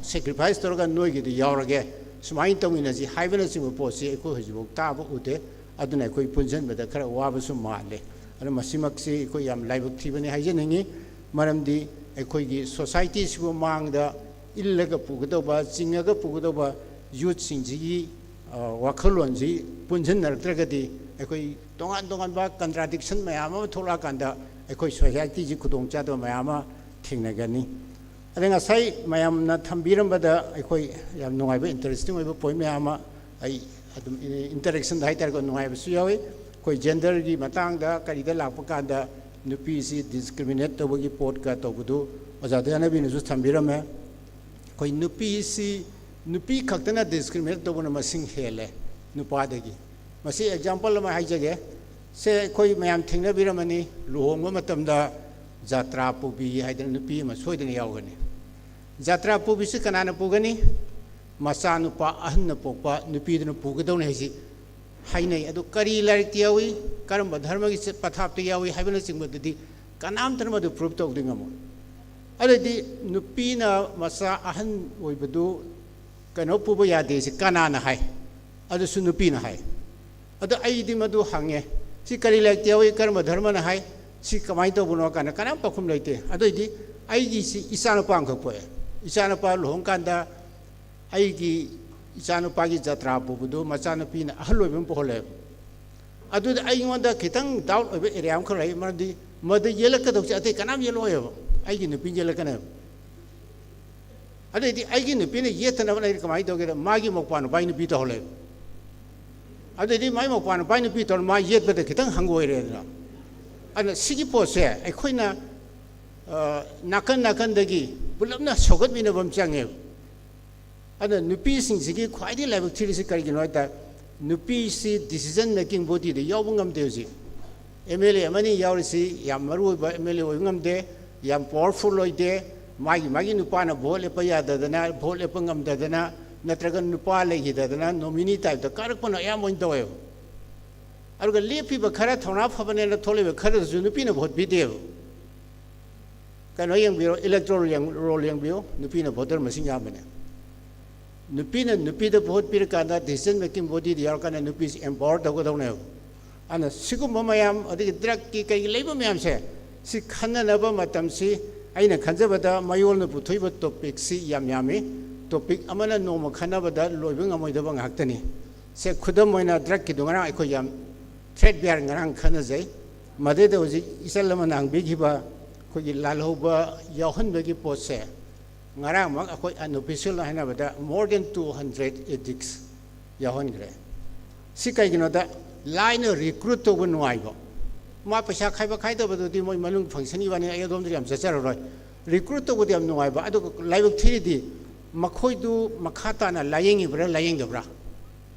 ꯁꯦꯀ꯭ꯔꯤꯐꯥꯏꯁ ꯇꯧꯔꯒ ꯅꯣꯏꯒꯤꯗꯤ ꯌꯥꯎꯔꯒꯦ, ꯁꯨꯃꯥꯏꯅ ꯇꯧꯃꯤꯟꯅꯁꯤ ꯍꯥꯏꯕꯅꯆꯤꯡꯕ ꯄꯣꯠꯁꯤ ꯑꯩꯈꯣꯏ ꯍꯧꯖꯤꯛꯐꯥꯎ ꯇꯥꯕ ꯎꯗꯦ꯫ ꯑꯗꯨꯅ ꯑꯩꯈꯣꯏ ꯄꯨꯟꯁꯤꯟꯕꯗ ꯈꯔ ꯋꯥꯕꯁꯨ ꯃꯥꯜꯂꯦ꯫ ꯑꯗꯨꯅ ꯃꯁꯤꯃꯛꯁꯤ ꯑꯩꯈꯣꯏ ꯌꯥꯝ ꯂꯥꯏꯕꯛ ꯊꯤꯕꯅꯤ ꯍꯥꯏꯖꯅꯤꯡꯉꯤ꯫ ꯃꯔꯝꯗꯤ ꯑꯩꯈꯣꯏꯒꯤ ꯁꯣꯁꯥꯏꯇꯤꯁꯤꯕꯨ ꯃꯥꯡꯗ ꯏꯜꯂꯒ ꯄꯨꯒꯗꯧꯕ, ꯆꯤꯡꯉꯒ ꯄꯨꯒꯗꯧꯕ ꯌꯨꯠꯁꯤꯡꯁꯤꯒꯤ, ꯑ, ꯋꯥꯈꯜꯂꯣꯟꯁꯤ ꯄꯨꯟꯁꯤꯟꯅꯔꯛꯇ꯭ꯔꯒꯗꯤ ꯑꯩꯈꯣꯏ ꯇꯣꯉꯥꯟ ꯇꯣꯉꯥꯟꯕ ꯀꯟꯇ꯭ꯔꯥꯗꯤꯛꯁꯟ ꯃꯌꯥꯝ ꯑꯃ ꯊꯣꯛꯂꯛꯑꯀꯥꯟꯗ ꯑꯩꯈꯣꯏ ꯁꯣꯁꯥꯏꯇꯤꯁꯤ ꯈꯨꯗꯣꯡꯆꯥꯗꯕ ꯃꯌꯥꯝ ꯑꯃ ꯊꯦꯡꯅꯒꯅꯤ꯫ ꯑꯗ ꯉꯁꯥꯏ ꯃꯌꯥꯝꯅ ꯊꯝꯕꯤꯔꯝꯕꯗ ꯑꯩꯈꯣꯏ ꯌꯥꯝ ꯅꯨꯡꯉꯥꯏꯕ, ꯏꯟꯇꯔꯦꯁꯇꯤꯡ ꯑꯣꯏꯕ ꯄꯣꯏꯟ ꯃꯌꯥꯝ ꯑꯃ, ꯑꯩ ꯑꯗꯨꯝ ꯏꯟꯇꯔꯦꯛꯁꯟꯗ ꯍꯥꯏꯇꯥꯔꯦꯀꯣ, ꯅꯨꯡꯉꯥꯏꯕꯁꯨ ꯌꯥꯎꯏ꯫ ꯑꯩꯈꯣꯏ ꯖꯦꯟꯗꯔꯒꯤ ꯃꯇꯥꯡꯗ ꯀꯔꯤꯗ ꯂꯥꯛꯄ ꯀꯥꯟꯗ ꯅꯨꯄꯤꯁꯤ ꯗꯤꯁꯀ꯭ꯔꯤꯃꯤꯅꯦꯠ ꯇꯧꯕꯒꯤ ꯄꯣꯠꯀ ꯇꯧꯕꯗꯨ ꯑꯣꯖꯥ ꯗꯌꯥꯅꯕꯤꯅꯁꯨ ꯊꯝꯕꯤꯔꯝꯃꯦ꯫ ꯑꯩꯈꯣꯏ ꯅꯨꯄꯤꯁꯤ, ꯅꯨꯄꯤ ꯈꯛꯇꯅ ꯗꯤꯁꯀ꯭ꯔꯤꯃꯤꯅꯦꯠ ꯇꯧꯕꯅ ꯃꯁꯤꯡ ꯍꯦꯜꯂꯦ ꯅꯨꯄꯥꯗꯒꯤ꯫ ꯃꯁꯤ ꯑꯦꯛꯖꯥꯝꯄꯜ ꯑꯃ ꯍꯥꯏꯖꯒꯦ꯫ ꯁꯦ, ꯑꯩꯈꯣꯏ ꯃꯌꯥꯝ ꯊꯦꯡꯅꯕꯤꯔꯝꯃꯅꯤ, ꯂꯨꯍꯣꯡꯕ ꯃꯇꯝꯗ ꯖꯥꯇ꯭ꯔꯥ ꯄꯨꯕꯤ ꯍꯥꯏꯗꯅ ꯅꯨꯄꯤ ꯑꯃ ꯁꯣꯏꯗꯅ ꯌꯥꯎꯒꯅꯤ꯫ ꯖꯥꯇ꯭ꯔꯥ ꯄꯨꯕꯤꯁꯤ ꯀꯅꯥꯅ ꯄꯨꯒꯅꯤ? ꯃꯆꯥꯅꯨꯄꯥ ꯑꯍꯟꯅ ꯄꯣꯛꯄ ꯅꯨꯄꯤꯗꯨꯅ ꯄꯨꯒꯗꯧꯅꯤ ꯍꯥꯏꯁꯤ ꯍꯥꯏꯅꯩ꯫ ꯑꯗꯨ ꯀꯔꯤ ꯂꯥꯏꯔꯤꯛꯇ ꯌꯥꯎꯏ, ꯀꯔꯝꯕ ꯙꯔꯃꯒꯤ ꯆꯠ-, ꯄꯊꯥꯞꯇ ꯌꯥꯎꯏ ꯍꯥꯏꯕꯅꯆꯤꯡꯕꯗꯨꯗꯤ ꯀꯅꯥꯝꯇꯅ ꯃꯗꯨ ꯄ꯭ꯔꯨꯞ ꯇꯧꯗꯤ ꯉꯝꯃꯣꯏ꯫ ꯑꯗꯨꯗꯤ ꯅꯨꯄꯤꯅ ꯃꯆꯥ ꯑꯍꯟ ꯑꯣꯏꯕꯗꯨ ꯀꯩꯅꯣ ꯄꯨꯕ ꯌꯥꯗꯦ ꯁꯤ ꯀꯅꯥꯅ ꯍꯥꯏ? ꯑꯗꯨꯁꯨ ꯅꯨꯄꯤꯅ ꯍꯥꯏ꯫ ꯑꯗꯣ ꯑꯩꯗꯤ ꯃꯗꯨ ꯍꯪꯉꯦ, "ꯁꯤ ꯀꯔꯤ ꯂꯥꯏꯔꯤꯛꯇ ꯌꯥꯎꯏ, ꯀꯔꯝꯕ ꯙꯔꯃꯅ ꯍꯥꯏ, ꯁꯤ ꯀꯃꯥꯏꯅ ꯇꯧꯕꯅꯣ?" ꯀꯥꯏꯅ ꯀꯅꯥꯝ ꯄꯥꯎꯈꯨꯝ ꯂꯩꯇꯦ꯫ ꯑꯗꯨꯏꯗꯤ ꯑꯩꯒꯤꯁꯤ ꯏꯆꯥꯅꯨꯄꯥ ꯑꯃꯈꯛ ꯄꯣꯛꯑꯦ꯫ ꯏꯆꯥꯅꯨꯄꯥ ꯂꯨꯍꯣꯡꯀꯥꯟꯗ ꯑꯩꯒꯤ ꯏꯆꯥꯅꯨꯄꯥꯒꯤ ꯖꯇ꯭ꯔꯥ ꯄꯨꯕꯗꯨ ꯃꯆꯥꯅꯨꯄꯤꯅ ꯑꯍꯜ ꯑꯣꯏꯕ ꯑꯃ ꯄꯨꯍꯜꯂꯦꯕ꯫ ꯑꯗꯨꯗ ꯑꯩꯉꯣꯟꯗ ꯈꯤꯇꯪ ꯗꯥꯎꯠ ꯑꯣꯏꯕ ꯑꯦꯔꯤꯌꯥ ꯑꯃꯈꯛ ꯂꯩ, ꯃꯔꯝꯗꯤ ꯃꯗꯨ ꯌꯦꯜꯂꯛꯀꯗꯧꯁꯦ ꯑꯇꯩ ꯀꯅꯥꯝ ꯌꯦꯜꯂꯛꯑꯣꯏꯕ, ꯑꯩꯒꯤ ꯅꯨꯄꯤꯅ ꯌꯦꯜꯂꯛꯀꯅꯦꯕ꯫ ꯑꯗꯩꯗꯤ ꯑꯩꯒꯤ ꯅꯨꯄꯤꯅ ꯌꯦꯠꯇꯅꯕ ꯑꯩꯅ ꯀꯃꯥꯏꯅ ꯇꯧꯒꯦꯗ, ꯃꯥꯒꯤ ꯃꯧꯄ꯭ꯋꯥ ꯅꯨꯄꯥꯒꯤ ꯅꯨꯄꯤ ꯇꯧꯍꯜꯂꯦꯕ꯫ ꯑꯗꯩꯗꯤ ꯃꯥꯏ ꯃꯧꯄ꯭ꯋꯥ ꯅꯨꯄꯥꯒꯤ ꯅꯨꯄꯤ ꯇꯧꯔ ꯃꯥ ꯌꯦꯠꯄꯗ ꯈꯤꯇꯪ ꯍꯪꯒꯣꯏꯔꯦꯗꯅ꯫ ꯑꯗꯨꯅ ꯁꯤꯒꯤ ꯄꯣꯠꯁꯦ ꯑꯩꯈꯣꯏꯅ, ꯑ, ꯅꯥꯀꯟ ꯅꯥꯀꯟꯗꯒꯤ ꯄꯨꯂꯞꯅ ꯁꯧꯒꯠꯃꯤꯟꯅꯕ ꯑꯃ ꯆꯪꯉꯦꯕ꯫ ꯑꯗꯨꯅ ꯅꯨꯄꯤꯁꯤꯡꯁꯤꯒꯤ ꯈ꯭ꯋꯥꯏꯗꯒꯤ ꯂꯥꯏꯕꯛ ꯊꯤꯔꯤꯁꯤ ꯀꯔꯤꯒꯤꯅꯣ ꯍꯥꯏ ꯇꯥꯔꯦ, ꯅꯨꯄꯤꯁꯤ decision making bodyꯗ ꯌꯥꯎꯕ ꯉꯝꯗꯦ ꯍꯧꯖꯤꯛ꯫ ꯑꯦꯝ ꯑꯦꯜ ꯑꯦ ꯑꯃꯅꯤ ꯌꯥꯎꯔꯤꯁꯤ ꯌꯥꯝ ꯃꯔꯨ ꯑꯣꯏꯕ ꯑꯦꯝ ꯑꯦꯜ ꯑꯦ ꯑꯣꯏꯕ ꯉꯝꯗꯦ꯫ ꯌꯥꯝ ꯄꯥꯋꯔꯐꯨꯜ ꯑꯣꯏꯗꯦ꯫ ꯃꯥꯒꯤ ꯃꯥꯒꯤ ꯅꯨꯄꯥꯅ ꯚꯣꯠ ꯂꯦꯞꯄ ꯌꯥꯗꯗꯅ, ꯚꯣꯠ ꯂꯦꯞꯄ ꯉꯝꯗꯗꯅ, ꯅꯠꯇ꯭ꯔꯒ ꯅꯨꯄꯥ ꯂꯩꯈꯤꯗꯗꯅ ꯅꯣꯃꯤꯅꯤ ꯇꯥꯏꯞꯇ ꯀꯥꯔꯛꯄꯅ ꯑꯌꯥꯝꯕ ꯑꯣꯏꯅ ꯇꯧꯋꯦꯕ꯫ ꯑꯗꯨꯒ ꯂꯦꯞꯄꯤꯕ ꯈꯔ, ꯊꯧꯅꯥ ꯐꯕꯅꯦꯅ ꯊꯣꯛꯂꯤꯕ ꯈꯔꯗꯨꯁꯨ ꯅꯨꯄꯤꯅ ꯚꯣꯠ ꯄꯤꯗꯦꯕ꯫ ꯀꯩꯅꯣ ꯌꯦꯡꯕꯤꯔꯣ, ꯏꯂꯦꯛꯇꯣꯔꯦꯜ ꯔꯣꯜ ꯌꯦꯡꯕꯤꯌꯨ, ꯅꯨꯄꯤꯅ ꯚꯣꯇꯔ ꯃꯁꯤꯡ ꯌꯥꯝꯕꯅꯦ꯫ ꯅꯨꯄꯤꯅ ꯅꯨꯄꯤꯗ ꯚꯣꯠ ꯄꯤꯔꯀꯥꯟꯗ decision making bodyꯗ ꯌꯥꯎꯔꯀꯥꯟꯗ ꯅꯨꯄꯤꯁꯤ empower ꯇꯧꯒꯗꯧꯅꯦꯕ꯫ ꯑꯗꯨꯅ ꯁꯤꯒꯨꯝꯕ ꯃꯌꯥꯝ, ꯑꯗꯒꯤ ꯗ꯭ꯔꯒꯀꯤ ꯀꯩꯒꯤ ꯂꯩꯕ ꯃꯌꯥꯝꯁꯦ, ꯁꯤ ꯈꯟꯅꯅꯕ ꯃꯇꯝꯁꯤ ꯑꯩꯅ ꯈꯟꯖꯕꯗ ꯃꯌꯣꯜꯅ ꯄꯨꯊꯣꯛꯏꯕ ꯇꯣꯄꯤꯛꯁꯤ ꯌꯥꯝ ꯌꯥꯝꯃꯤ꯫ ꯇꯣꯄꯤꯛ ꯑꯃꯅ ꯅꯣꯡꯃ ꯈꯟꯅꯕꯗ ꯂꯣꯏꯕ ꯉꯝꯃꯣꯏꯗꯕ ꯉꯥꯛꯇꯅꯤ꯫ ꯁꯦ, ꯈꯨꯗꯝ ꯑꯣꯏꯅ ꯗ꯭ꯔꯒꯀꯤꯗꯣ ꯉꯔꯥꯡ ꯑꯩꯈꯣꯏ ꯌꯥꯝ ꯊ꯭ꯔꯦꯠ ꯕꯤꯌꯥꯔ ꯉꯔꯥꯡ ꯈꯟꯅꯖꯩ꯫ ꯃꯗꯩꯗ ꯍꯧꯖꯤꯛ ꯏꯆꯜ ꯑꯃꯅ ꯍꯪꯕꯤꯈꯤꯕ ꯑꯩꯈꯣꯏꯒꯤ ꯂꯥꯜꯍꯧꯕ ꯌꯥꯎꯍꯟꯕꯒꯤ ꯄꯣꯠꯁꯦ, ꯉꯔꯥꯡꯃꯛ ꯑꯩꯈꯣꯏ unofficial ꯍꯥꯏꯅꯕꯗ more than two hundred addicts ꯌꯥꯎꯍꯟꯈ꯭ꯔꯦ꯫ ꯁꯤ ꯀꯩꯒꯤꯅꯣꯗ, ꯂꯥꯏꯅ recruit ꯇꯧꯕ ꯅꯨꯡꯉꯥꯏꯕ꯫ ꯃꯥ ꯄꯩꯁꯥ ꯈꯥꯏꯕ ꯈꯥꯏꯗꯕꯗꯨꯗꯤ ꯃꯣꯏ ꯃꯅꯨꯡ functionꯒꯤ ꯋꯥꯅꯤ, ꯑꯩ ꯑꯗꯣꯝꯗ ꯌꯥꯝ ꯆꯠꯆꯔꯔꯣꯏ꯫ Recruit ꯇꯧꯕꯗꯤ ꯌꯥꯝ ꯅꯨꯡꯉꯥꯏꯕ, ꯑꯗꯨꯒ ꯂꯥꯏꯕꯛ ꯊꯤꯔꯤꯗꯤ ꯃꯈꯣꯏꯗꯨ ꯃꯈꯥ ꯇꯥꯅ ꯂꯥꯏꯌꯦꯡꯉꯤꯕ꯭ꯔꯥ ꯂꯥꯏꯌꯦꯡꯗꯕ꯭ꯔꯥ?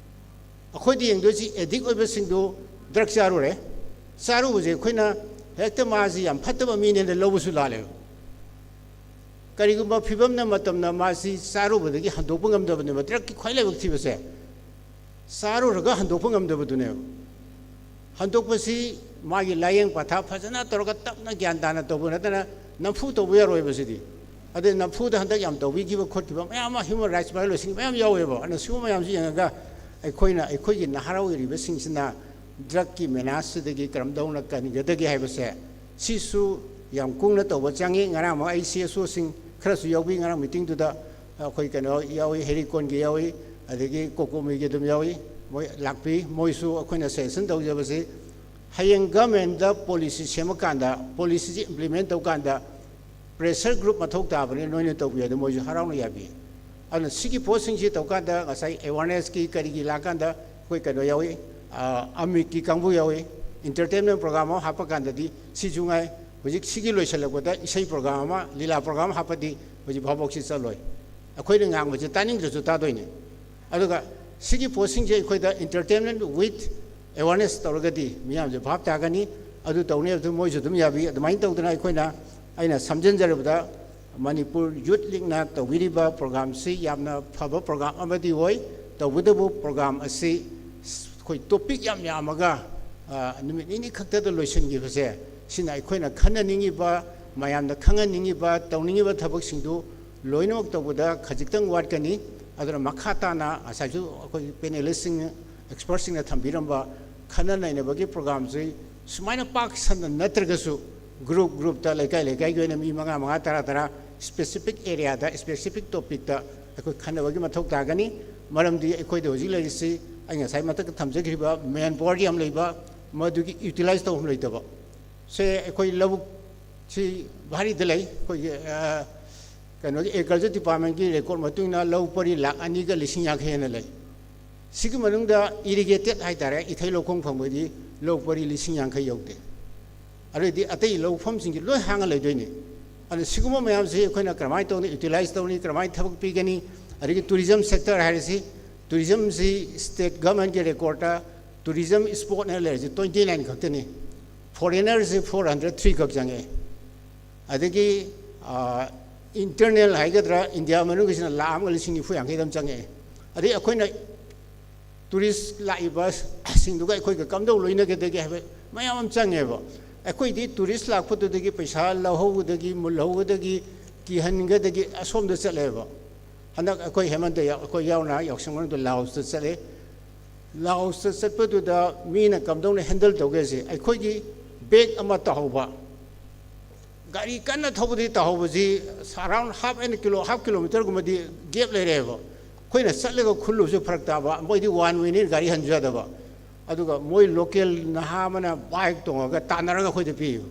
ꯑꯩꯈꯣꯏꯗꯤ ꯌꯦꯡꯗꯣꯏꯁꯤ addict ꯑꯣꯏꯕꯁꯤꯡꯗꯨ ꯗ꯭ꯔꯒ ꯆꯥꯔꯨꯔꯦ꯫ ꯆꯥꯔꯨꯕꯁꯦ ꯑꯩꯈꯣꯏꯅ ꯍꯦꯛꯇ ꯃꯥꯁꯤ ꯌꯥꯝ ꯐꯠꯇꯕ ꯃꯤꯅꯦꯅ ꯂꯧꯕꯁꯨ ꯂꯥꯜꯂꯦꯕ꯫ ꯀꯔꯤꯒꯨꯝꯕ ꯐꯤꯕꯝꯅ ꯃꯇꯝꯅ ꯃꯥꯁꯤ ꯆꯥꯔꯨꯕꯗꯒꯤ ꯍꯟꯗꯣꯛꯄ ꯉꯝꯗꯕꯅꯦꯕ ꯗ꯭ꯔꯒꯀꯤ ꯈ꯭ꯋꯥꯏ ꯂꯥꯏꯕꯛ ꯊꯤꯕꯁꯦ꯫ ꯆꯥꯔꯨꯔꯒ ꯍꯟꯗꯣꯛꯄ ꯉꯝꯗꯕꯗꯨꯅꯦꯕ꯫ ꯍꯟꯗꯣꯛꯄꯁꯤ ꯃꯥꯒꯤ ꯂꯥꯏꯌꯦꯡ ꯄꯊꯥꯞ ꯐꯖꯅ ꯇꯧꯔꯒ ꯇꯞꯅ ꯒ꯭ꯌꯥꯟ ꯇꯥꯅ ꯇꯧꯕ ꯅꯠꯇꯅ ꯅꯝꯐꯨ ꯇꯧꯕ ꯌꯥꯔꯣꯏꯕ ꯁꯤꯗꯤ꯫ ꯑꯗꯩ ꯅꯝꯐꯨꯗ ꯍꯟꯗꯛ ꯌꯥꯝ ꯇꯧꯕꯤꯈꯤꯕ ꯈꯣꯠꯈꯤꯕ ꯃꯌꯥꯝ ꯑꯃ human rights violationꯒꯤ ꯃꯌꯥꯝ ꯌꯥꯎꯋꯦꯕ꯫ ꯑꯗꯨꯅ ꯁꯤꯒꯨꯝꯕ ꯃꯌꯥꯝꯁꯤ ꯌꯦꯡꯉꯒ ꯑꯩꯈꯣꯏꯅ, ꯑꯩꯈꯣꯏꯒꯤ ꯅꯍꯥꯔꯣꯜ ꯑꯣꯏꯔꯤꯕꯁꯤꯡꯁꯤꯅ ꯗ꯭ꯔꯒꯀꯤ menaceꯁꯤꯗꯒꯤ ꯀꯔꯝꯗꯧꯅ ꯀꯟꯒꯗꯒꯦ ꯍꯥꯏꯕꯁꯦ, ꯁꯤꯁꯨ ꯌꯥꯝ ꯀꯨꯡꯅ ꯇꯧꯕ ꯆꯪꯉꯤ꯫ ꯉꯔꯥꯡꯃꯛ ꯑꯩ CSOꯁꯤꯡ ꯈꯔꯁꯨ ꯌꯥꯎꯕꯤ, ꯉꯔꯥꯡ meetingꯗꯨꯗ ꯑꯩꯈꯣꯏ ꯀꯩꯅꯣ ꯌꯥꯎꯏ, ꯍꯦꯔꯤꯀꯣꯟꯒꯤ ꯌꯥꯎꯏ, ꯑꯗꯒꯤ ꯀꯣꯀꯣꯃꯤꯒꯤ ꯑꯗꯨꯝ ꯌꯥꯎꯏ, ꯃꯣꯏ ꯂꯥꯛꯄꯤ꯫ ꯃꯣꯏꯁꯨ ꯑꯩꯈꯣꯏꯅ suggestion ꯇꯧꯖꯕꯁꯤ, ꯍꯌꯦꯡ governmentꯗ policy ꯁꯦꯝꯃꯀꯥꯟꯗ, policyꯁꯤ implement ꯇꯧꯀꯥꯟꯗ pressure group ꯃꯊꯧ ꯇꯥꯕꯅꯤ, ꯅꯣꯏꯅ ꯇꯧꯕꯤꯌꯨ ꯍꯥꯏꯗꯤ ꯃꯣꯏꯁꯨ ꯍꯔꯥꯎꯅ ꯌꯥꯕꯤ꯫ ꯑꯗꯨꯅ ꯁꯤꯒꯤ ꯄꯣꯠꯁꯤꯡꯁꯤ ꯇꯧꯀꯥꯟꯗ ꯉꯁꯥꯏ awarenessꯀꯤ ꯀꯔꯤꯒꯤ ꯂꯥꯛꯀꯥꯟꯗ ꯑꯩꯈꯣꯏ ꯀꯩꯅꯣ ꯌꯥꯎꯏ, ꯑ, ꯑꯃꯤꯛꯀꯤ ꯀꯥꯡꯕꯨ ꯌꯥꯎꯏ, entertainment program ꯑꯃ ꯍꯥꯞꯄ ꯀꯥꯟꯗꯗꯤ ꯁꯤꯁꯨ ꯉꯥꯏ꯫ ꯍꯧꯖꯤꯛ ꯁꯤꯒꯤ ꯂꯣꯏꯁꯤꯜꯂꯛꯄꯗ ꯏꯁꯩ program ꯑꯃ, ꯂꯤꯂꯥ program ꯍꯥꯞꯄꯗꯤ ꯍꯧꯖꯤꯛ ꯐꯥꯎꯕꯁꯤ ꯆꯠꯂꯣꯏ꯫ ꯑꯩꯈꯣꯏꯅ ꯉꯥꯡꯕꯁꯦ ꯇꯥꯅꯤꯡꯗ꯭ꯔꯁꯨ ꯇꯥꯗꯣꯏꯅꯦ꯫ ꯑꯗꯨꯒ ꯁꯤꯒꯤ ꯄꯣꯠꯁꯤꯡꯁꯦ ꯑꯩꯈꯣꯏꯗ entertainment with awareness ꯇꯧꯔꯒꯗꯤ ꯃꯤꯌꯥꯝꯁꯦ ꯚꯥꯞ ꯇꯥꯒꯅꯤ꯫ ꯑꯗꯨ ꯇꯧꯅꯤ ꯍꯥꯏꯕꯗꯨ ꯃꯣꯏꯁꯨ ꯑꯗꯨꯝ ꯌꯥꯕꯤ꯫ ꯑꯗꯨꯃꯥꯏꯅ ꯇꯧꯗꯅ ꯑꯩꯈꯣꯏꯅ ꯑꯩꯅ ꯁꯝꯖꯤꯟꯖꯔꯕꯗ, ꯃꯅꯤꯄꯨꯔ ꯌꯨꯠ ꯂꯤꯛꯅ ꯇꯧꯕꯤꯔꯤꯕ ꯄ꯭ꯔꯣꯒ꯭ꯔꯥꯝꯁꯤ ꯌꯥꯝꯅ ꯐꯕ ꯄ꯭ꯔꯣꯒ꯭ꯔꯥꯝ ꯑꯃꯗꯤ ꯑꯣꯏ꯫ ꯇꯧꯕꯇꯕꯨ ꯄ꯭ꯔꯣꯒ꯭ꯔꯥꯝ ꯑꯁꯤ ꯑꯩꯈꯣꯏ ꯇꯣꯄꯤꯛ ꯌꯥꯝ ꯌꯥꯝꯃꯒ, ꯑ, ꯅꯨꯃꯤꯠ ꯅꯤꯅꯤ ꯈꯛꯇꯗ ꯂꯣꯏꯁꯤꯟꯈꯤꯕꯁꯦ, ꯁꯤꯅ ꯑꯩꯈꯣꯏꯅ ꯈꯟꯅꯅꯤꯡꯉꯤꯕ, ꯃꯌꯥꯝꯗ ꯈꯪꯍꯟꯅꯤꯡꯉꯤꯕ, ꯇꯧꯅꯤꯡꯉꯤꯕ ꯊꯕꯛꯁꯤꯡꯗꯨ ꯂꯣꯏꯅꯃꯛ ꯇꯧꯕꯗ ꯈꯖꯤꯛꯇꯪ ꯋꯥꯠꯀꯅꯤ꯫ ꯑꯗꯨꯅ ꯃꯈꯥ ꯇꯥꯅ ꯉꯁꯥꯏꯁꯨ ꯑꯩꯈꯣꯏꯒꯤ ꯄꯦꯅꯦꯂꯤꯁꯁꯤꯡ, ꯑꯦꯛꯁꯄꯔꯠꯁꯤꯡꯅ ꯊꯝꯕꯤꯔꯝꯕ ꯈꯟꯅ ꯅꯩꯅꯕꯒꯤ ꯄ꯭ꯔꯣꯒ꯭ꯔꯥꯝꯁꯤ ꯁꯨꯃꯥꯏꯅ ꯄꯥꯛ ꯁꯟꯅ ꯅꯠꯇ꯭ꯔꯒꯁꯨ, ꯒ꯭ꯔꯨꯞ ꯒ꯭ꯔꯨꯞꯇ, ꯂꯩꯀꯥꯏ ꯂꯩꯀꯥꯏꯒꯤ ꯑꯣꯏꯅ ꯃꯤ ꯃꯉꯥ, ꯃꯉꯥ, ꯇꯔꯥ, ꯇꯔꯥ, ꯁ꯭ꯄꯦꯁꯤꯐꯤꯛ ꯑꯦꯔꯤꯌꯥꯗ, ꯁ꯭ꯄꯦꯁꯤꯐꯤꯛ ꯇꯣꯄꯤꯛꯇ ꯑꯩꯈꯣꯏ ꯈꯟꯅꯕꯒꯤ ꯃꯊꯧ ꯇꯥꯒꯅꯤ꯫ ꯃꯔꯝꯗꯤ ꯑꯩꯈꯣꯏꯗ ꯍꯧꯖꯤꯛ ꯂꯩꯔꯤꯁꯤ, ꯑꯩ ꯉꯁꯥꯏ ꯃꯊꯛꯇ ꯊꯝꯖꯈ꯭ꯔꯤꯕ ꯃꯦꯟ ꯄꯥꯋꯔ ꯌꯥꯝ ꯂꯩꯕ, ꯃꯗꯨꯒꯤ ꯌꯨꯇꯤꯂꯥꯏꯁ ꯇꯧꯐꯝ ꯂꯩꯇꯕ꯫ ꯁꯦ, ꯑꯩꯈꯣꯏ ꯂꯧꯕꯨꯛꯁꯤ ꯚꯥꯔꯤꯗ ꯂꯩ꯫ ꯑꯩꯈꯣꯏꯒꯤ, ꯑ, ꯀꯩꯅꯣꯒꯤ ꯑꯦꯒ꯭ꯔꯤꯀꯜꯆꯔ ꯗꯤꯄꯥꯔꯠꯃꯦꯟꯒꯤ ꯔꯦꯀꯣꯔꯠ ꯃꯇꯨꯡ ꯏꯟꯅ ꯂꯧ ꯄꯔꯤ ꯂꯥꯈ ꯑꯅꯤꯒ ꯂꯤꯁꯤꯡ ꯌꯥꯡꯈꯩ ꯍꯦꯟꯅ ꯂꯩ꯫ ꯁꯤꯒꯤ ꯃꯅꯨꯡꯗ ꯏꯔꯤꯒꯦꯇꯦꯠ ꯍꯥꯏꯇꯥꯔꯦ, ꯏꯊꯩ ꯂꯧꯈꯣꯡ ꯐꯪꯕꯗꯤ ꯂꯧ ꯄꯔꯤ ꯂꯤꯁꯤꯡ ꯌꯥꯡꯈꯩ ꯌꯧꯗꯦ꯫ ꯑꯗꯨꯗꯤ ꯑꯇꯩ ꯂꯧꯐꯝꯁꯤꯡꯁꯤ ꯂꯣꯏ ꯍꯥꯡꯉ ꯂꯩꯗꯣꯏꯅꯤ꯫ ꯑꯗꯨꯅ ꯁꯤꯒꯨꯝꯕ ꯃꯌꯥꯝꯁꯤ ꯑꯩꯈꯣꯏꯅ ꯀꯔꯝꯍꯥꯏꯅ ꯇꯧꯅ ꯌꯨꯇꯤꯂꯥꯏꯁ ꯇꯧꯅꯤ, ꯀꯔꯝꯍꯥꯏꯅ ꯊꯕꯛ ꯄꯤꯒꯅꯤ? ꯑꯗꯒꯤ ꯇꯨꯔꯤꯖꯝ ꯁꯦꯛꯇꯔ ꯍꯥꯏꯔꯤꯁꯤ, ꯇꯨꯔꯤꯖꯝꯁꯤ ꯁ꯭ꯇꯦꯠ ꯒꯚꯔꯟꯃꯦꯟꯠꯀꯤ ꯔꯦꯀꯣꯔꯠꯇ ꯇꯨꯔꯤꯖꯝ ꯁ꯭ꯄꯣꯠꯅ ꯂꯩꯔꯤꯁꯤ ꯇ꯭ꯋꯦꯟꯇꯤ ꯅꯥꯏꯟ ꯈꯛꯇꯅꯤ꯫ ꯐꯣꯔꯦꯅꯔꯁꯤ ꯐꯣꯔ ꯍꯟꯗ꯭ꯔꯦꯠ ꯊ꯭ꯔꯤ ꯈꯛ ꯆꯪꯉꯛꯑꯦ꯫ ꯑꯗꯒꯤ, ꯑ, ꯏꯟꯇꯔꯅꯦꯜ ꯍꯥꯏꯒꯗ꯭ꯔꯥ, ꯏꯟꯗꯤꯌꯥ ꯃꯅꯨꯡꯒꯤꯁꯤꯅ ꯂꯥꯈ ꯑꯃꯒ ꯂꯤꯁꯤꯡ ꯅꯤꯐꯨ ꯌꯥꯡꯈꯩꯗ ꯑꯃ ꯆꯪꯉꯛꯑꯦ꯫ ꯑꯗꯩ ꯑꯩꯈꯣꯏꯅ ꯇꯨꯔꯤꯁ ꯂꯥꯛꯏꯕꯁꯤꯡꯗꯨꯒ ꯑꯩꯈꯣꯏꯒ ꯀꯝꯗꯧ ꯂꯣꯏꯅꯒꯗꯒꯦ ꯍꯥꯏꯕ ꯃꯌꯥꯝ ꯑꯃ ꯆꯪꯉꯦꯕ꯫ ꯑꯩꯈꯣꯏꯗꯤ ꯇꯨꯔꯤꯁ ꯂꯥꯛꯄꯗꯨꯗꯒꯤ ꯄꯩꯁꯥ ꯂꯧꯍꯧꯕꯗꯒꯤ, ꯃꯨꯜꯍꯧꯕꯗꯒꯤ, ꯀꯤꯍꯟꯒꯗꯒꯤ ꯑꯁꯣꯝꯗ ꯆꯠꯂꯦꯕ꯫ ꯍꯟꯗꯛ ꯑꯩꯈꯣꯏ ꯍꯦꯃꯟꯇ ꯌꯥꯎ-, ꯑꯩꯈꯣꯏ ꯌꯥꯎꯅ ꯌꯥꯎꯁꯪ ꯃꯅꯨꯡꯗ ꯂꯥꯑꯣꯁꯇ ꯆꯠꯂꯦ꯫ ꯂꯥꯑꯣꯁꯇ ꯆꯠꯄꯗꯨꯗ ꯃꯤꯅ ꯀꯝꯗꯧꯅ ꯍꯦꯟꯗꯜ ꯇꯧꯒꯦꯁꯦ, ꯑꯩꯈꯣꯏꯒꯤ ꯕꯦꯒ ꯑꯃ ꯇꯥꯍꯧꯕ, ꯒꯥꯔꯤ ꯀꯟꯅ ꯊꯧꯕꯗꯤ ꯇꯥꯍꯧꯕꯁꯤ around half an kilo, half ꯀꯤꯂꯣꯃꯤꯇꯔꯒꯨꯝꯕꯗꯤ ꯒꯦꯞ ꯂꯩꯔꯦꯕ꯫ ꯑꯩꯈꯣꯏꯅ ꯆꯠꯂꯒ ꯈꯨꯜꯂꯨꯕꯁꯨ ꯐꯔꯛ ꯇꯥꯕ, ꯃꯣꯏꯗꯤ ꯋꯥꯟ ꯋꯦꯅꯤ, ꯒꯥꯔꯤ ꯍꯟꯁꯨ ꯌꯥꯗꯕ꯫ ꯑꯗꯨꯒ ꯃꯣꯏ ꯂꯣꯀꯦꯜ ꯅꯍꯥ ꯑꯃꯅ ꯕꯥꯏꯛ ꯇꯣꯡꯉꯒ ꯇꯥꯟꯅꯔꯒ ꯑꯩꯈꯣꯏꯗ ꯄꯤꯌꯦꯕ꯫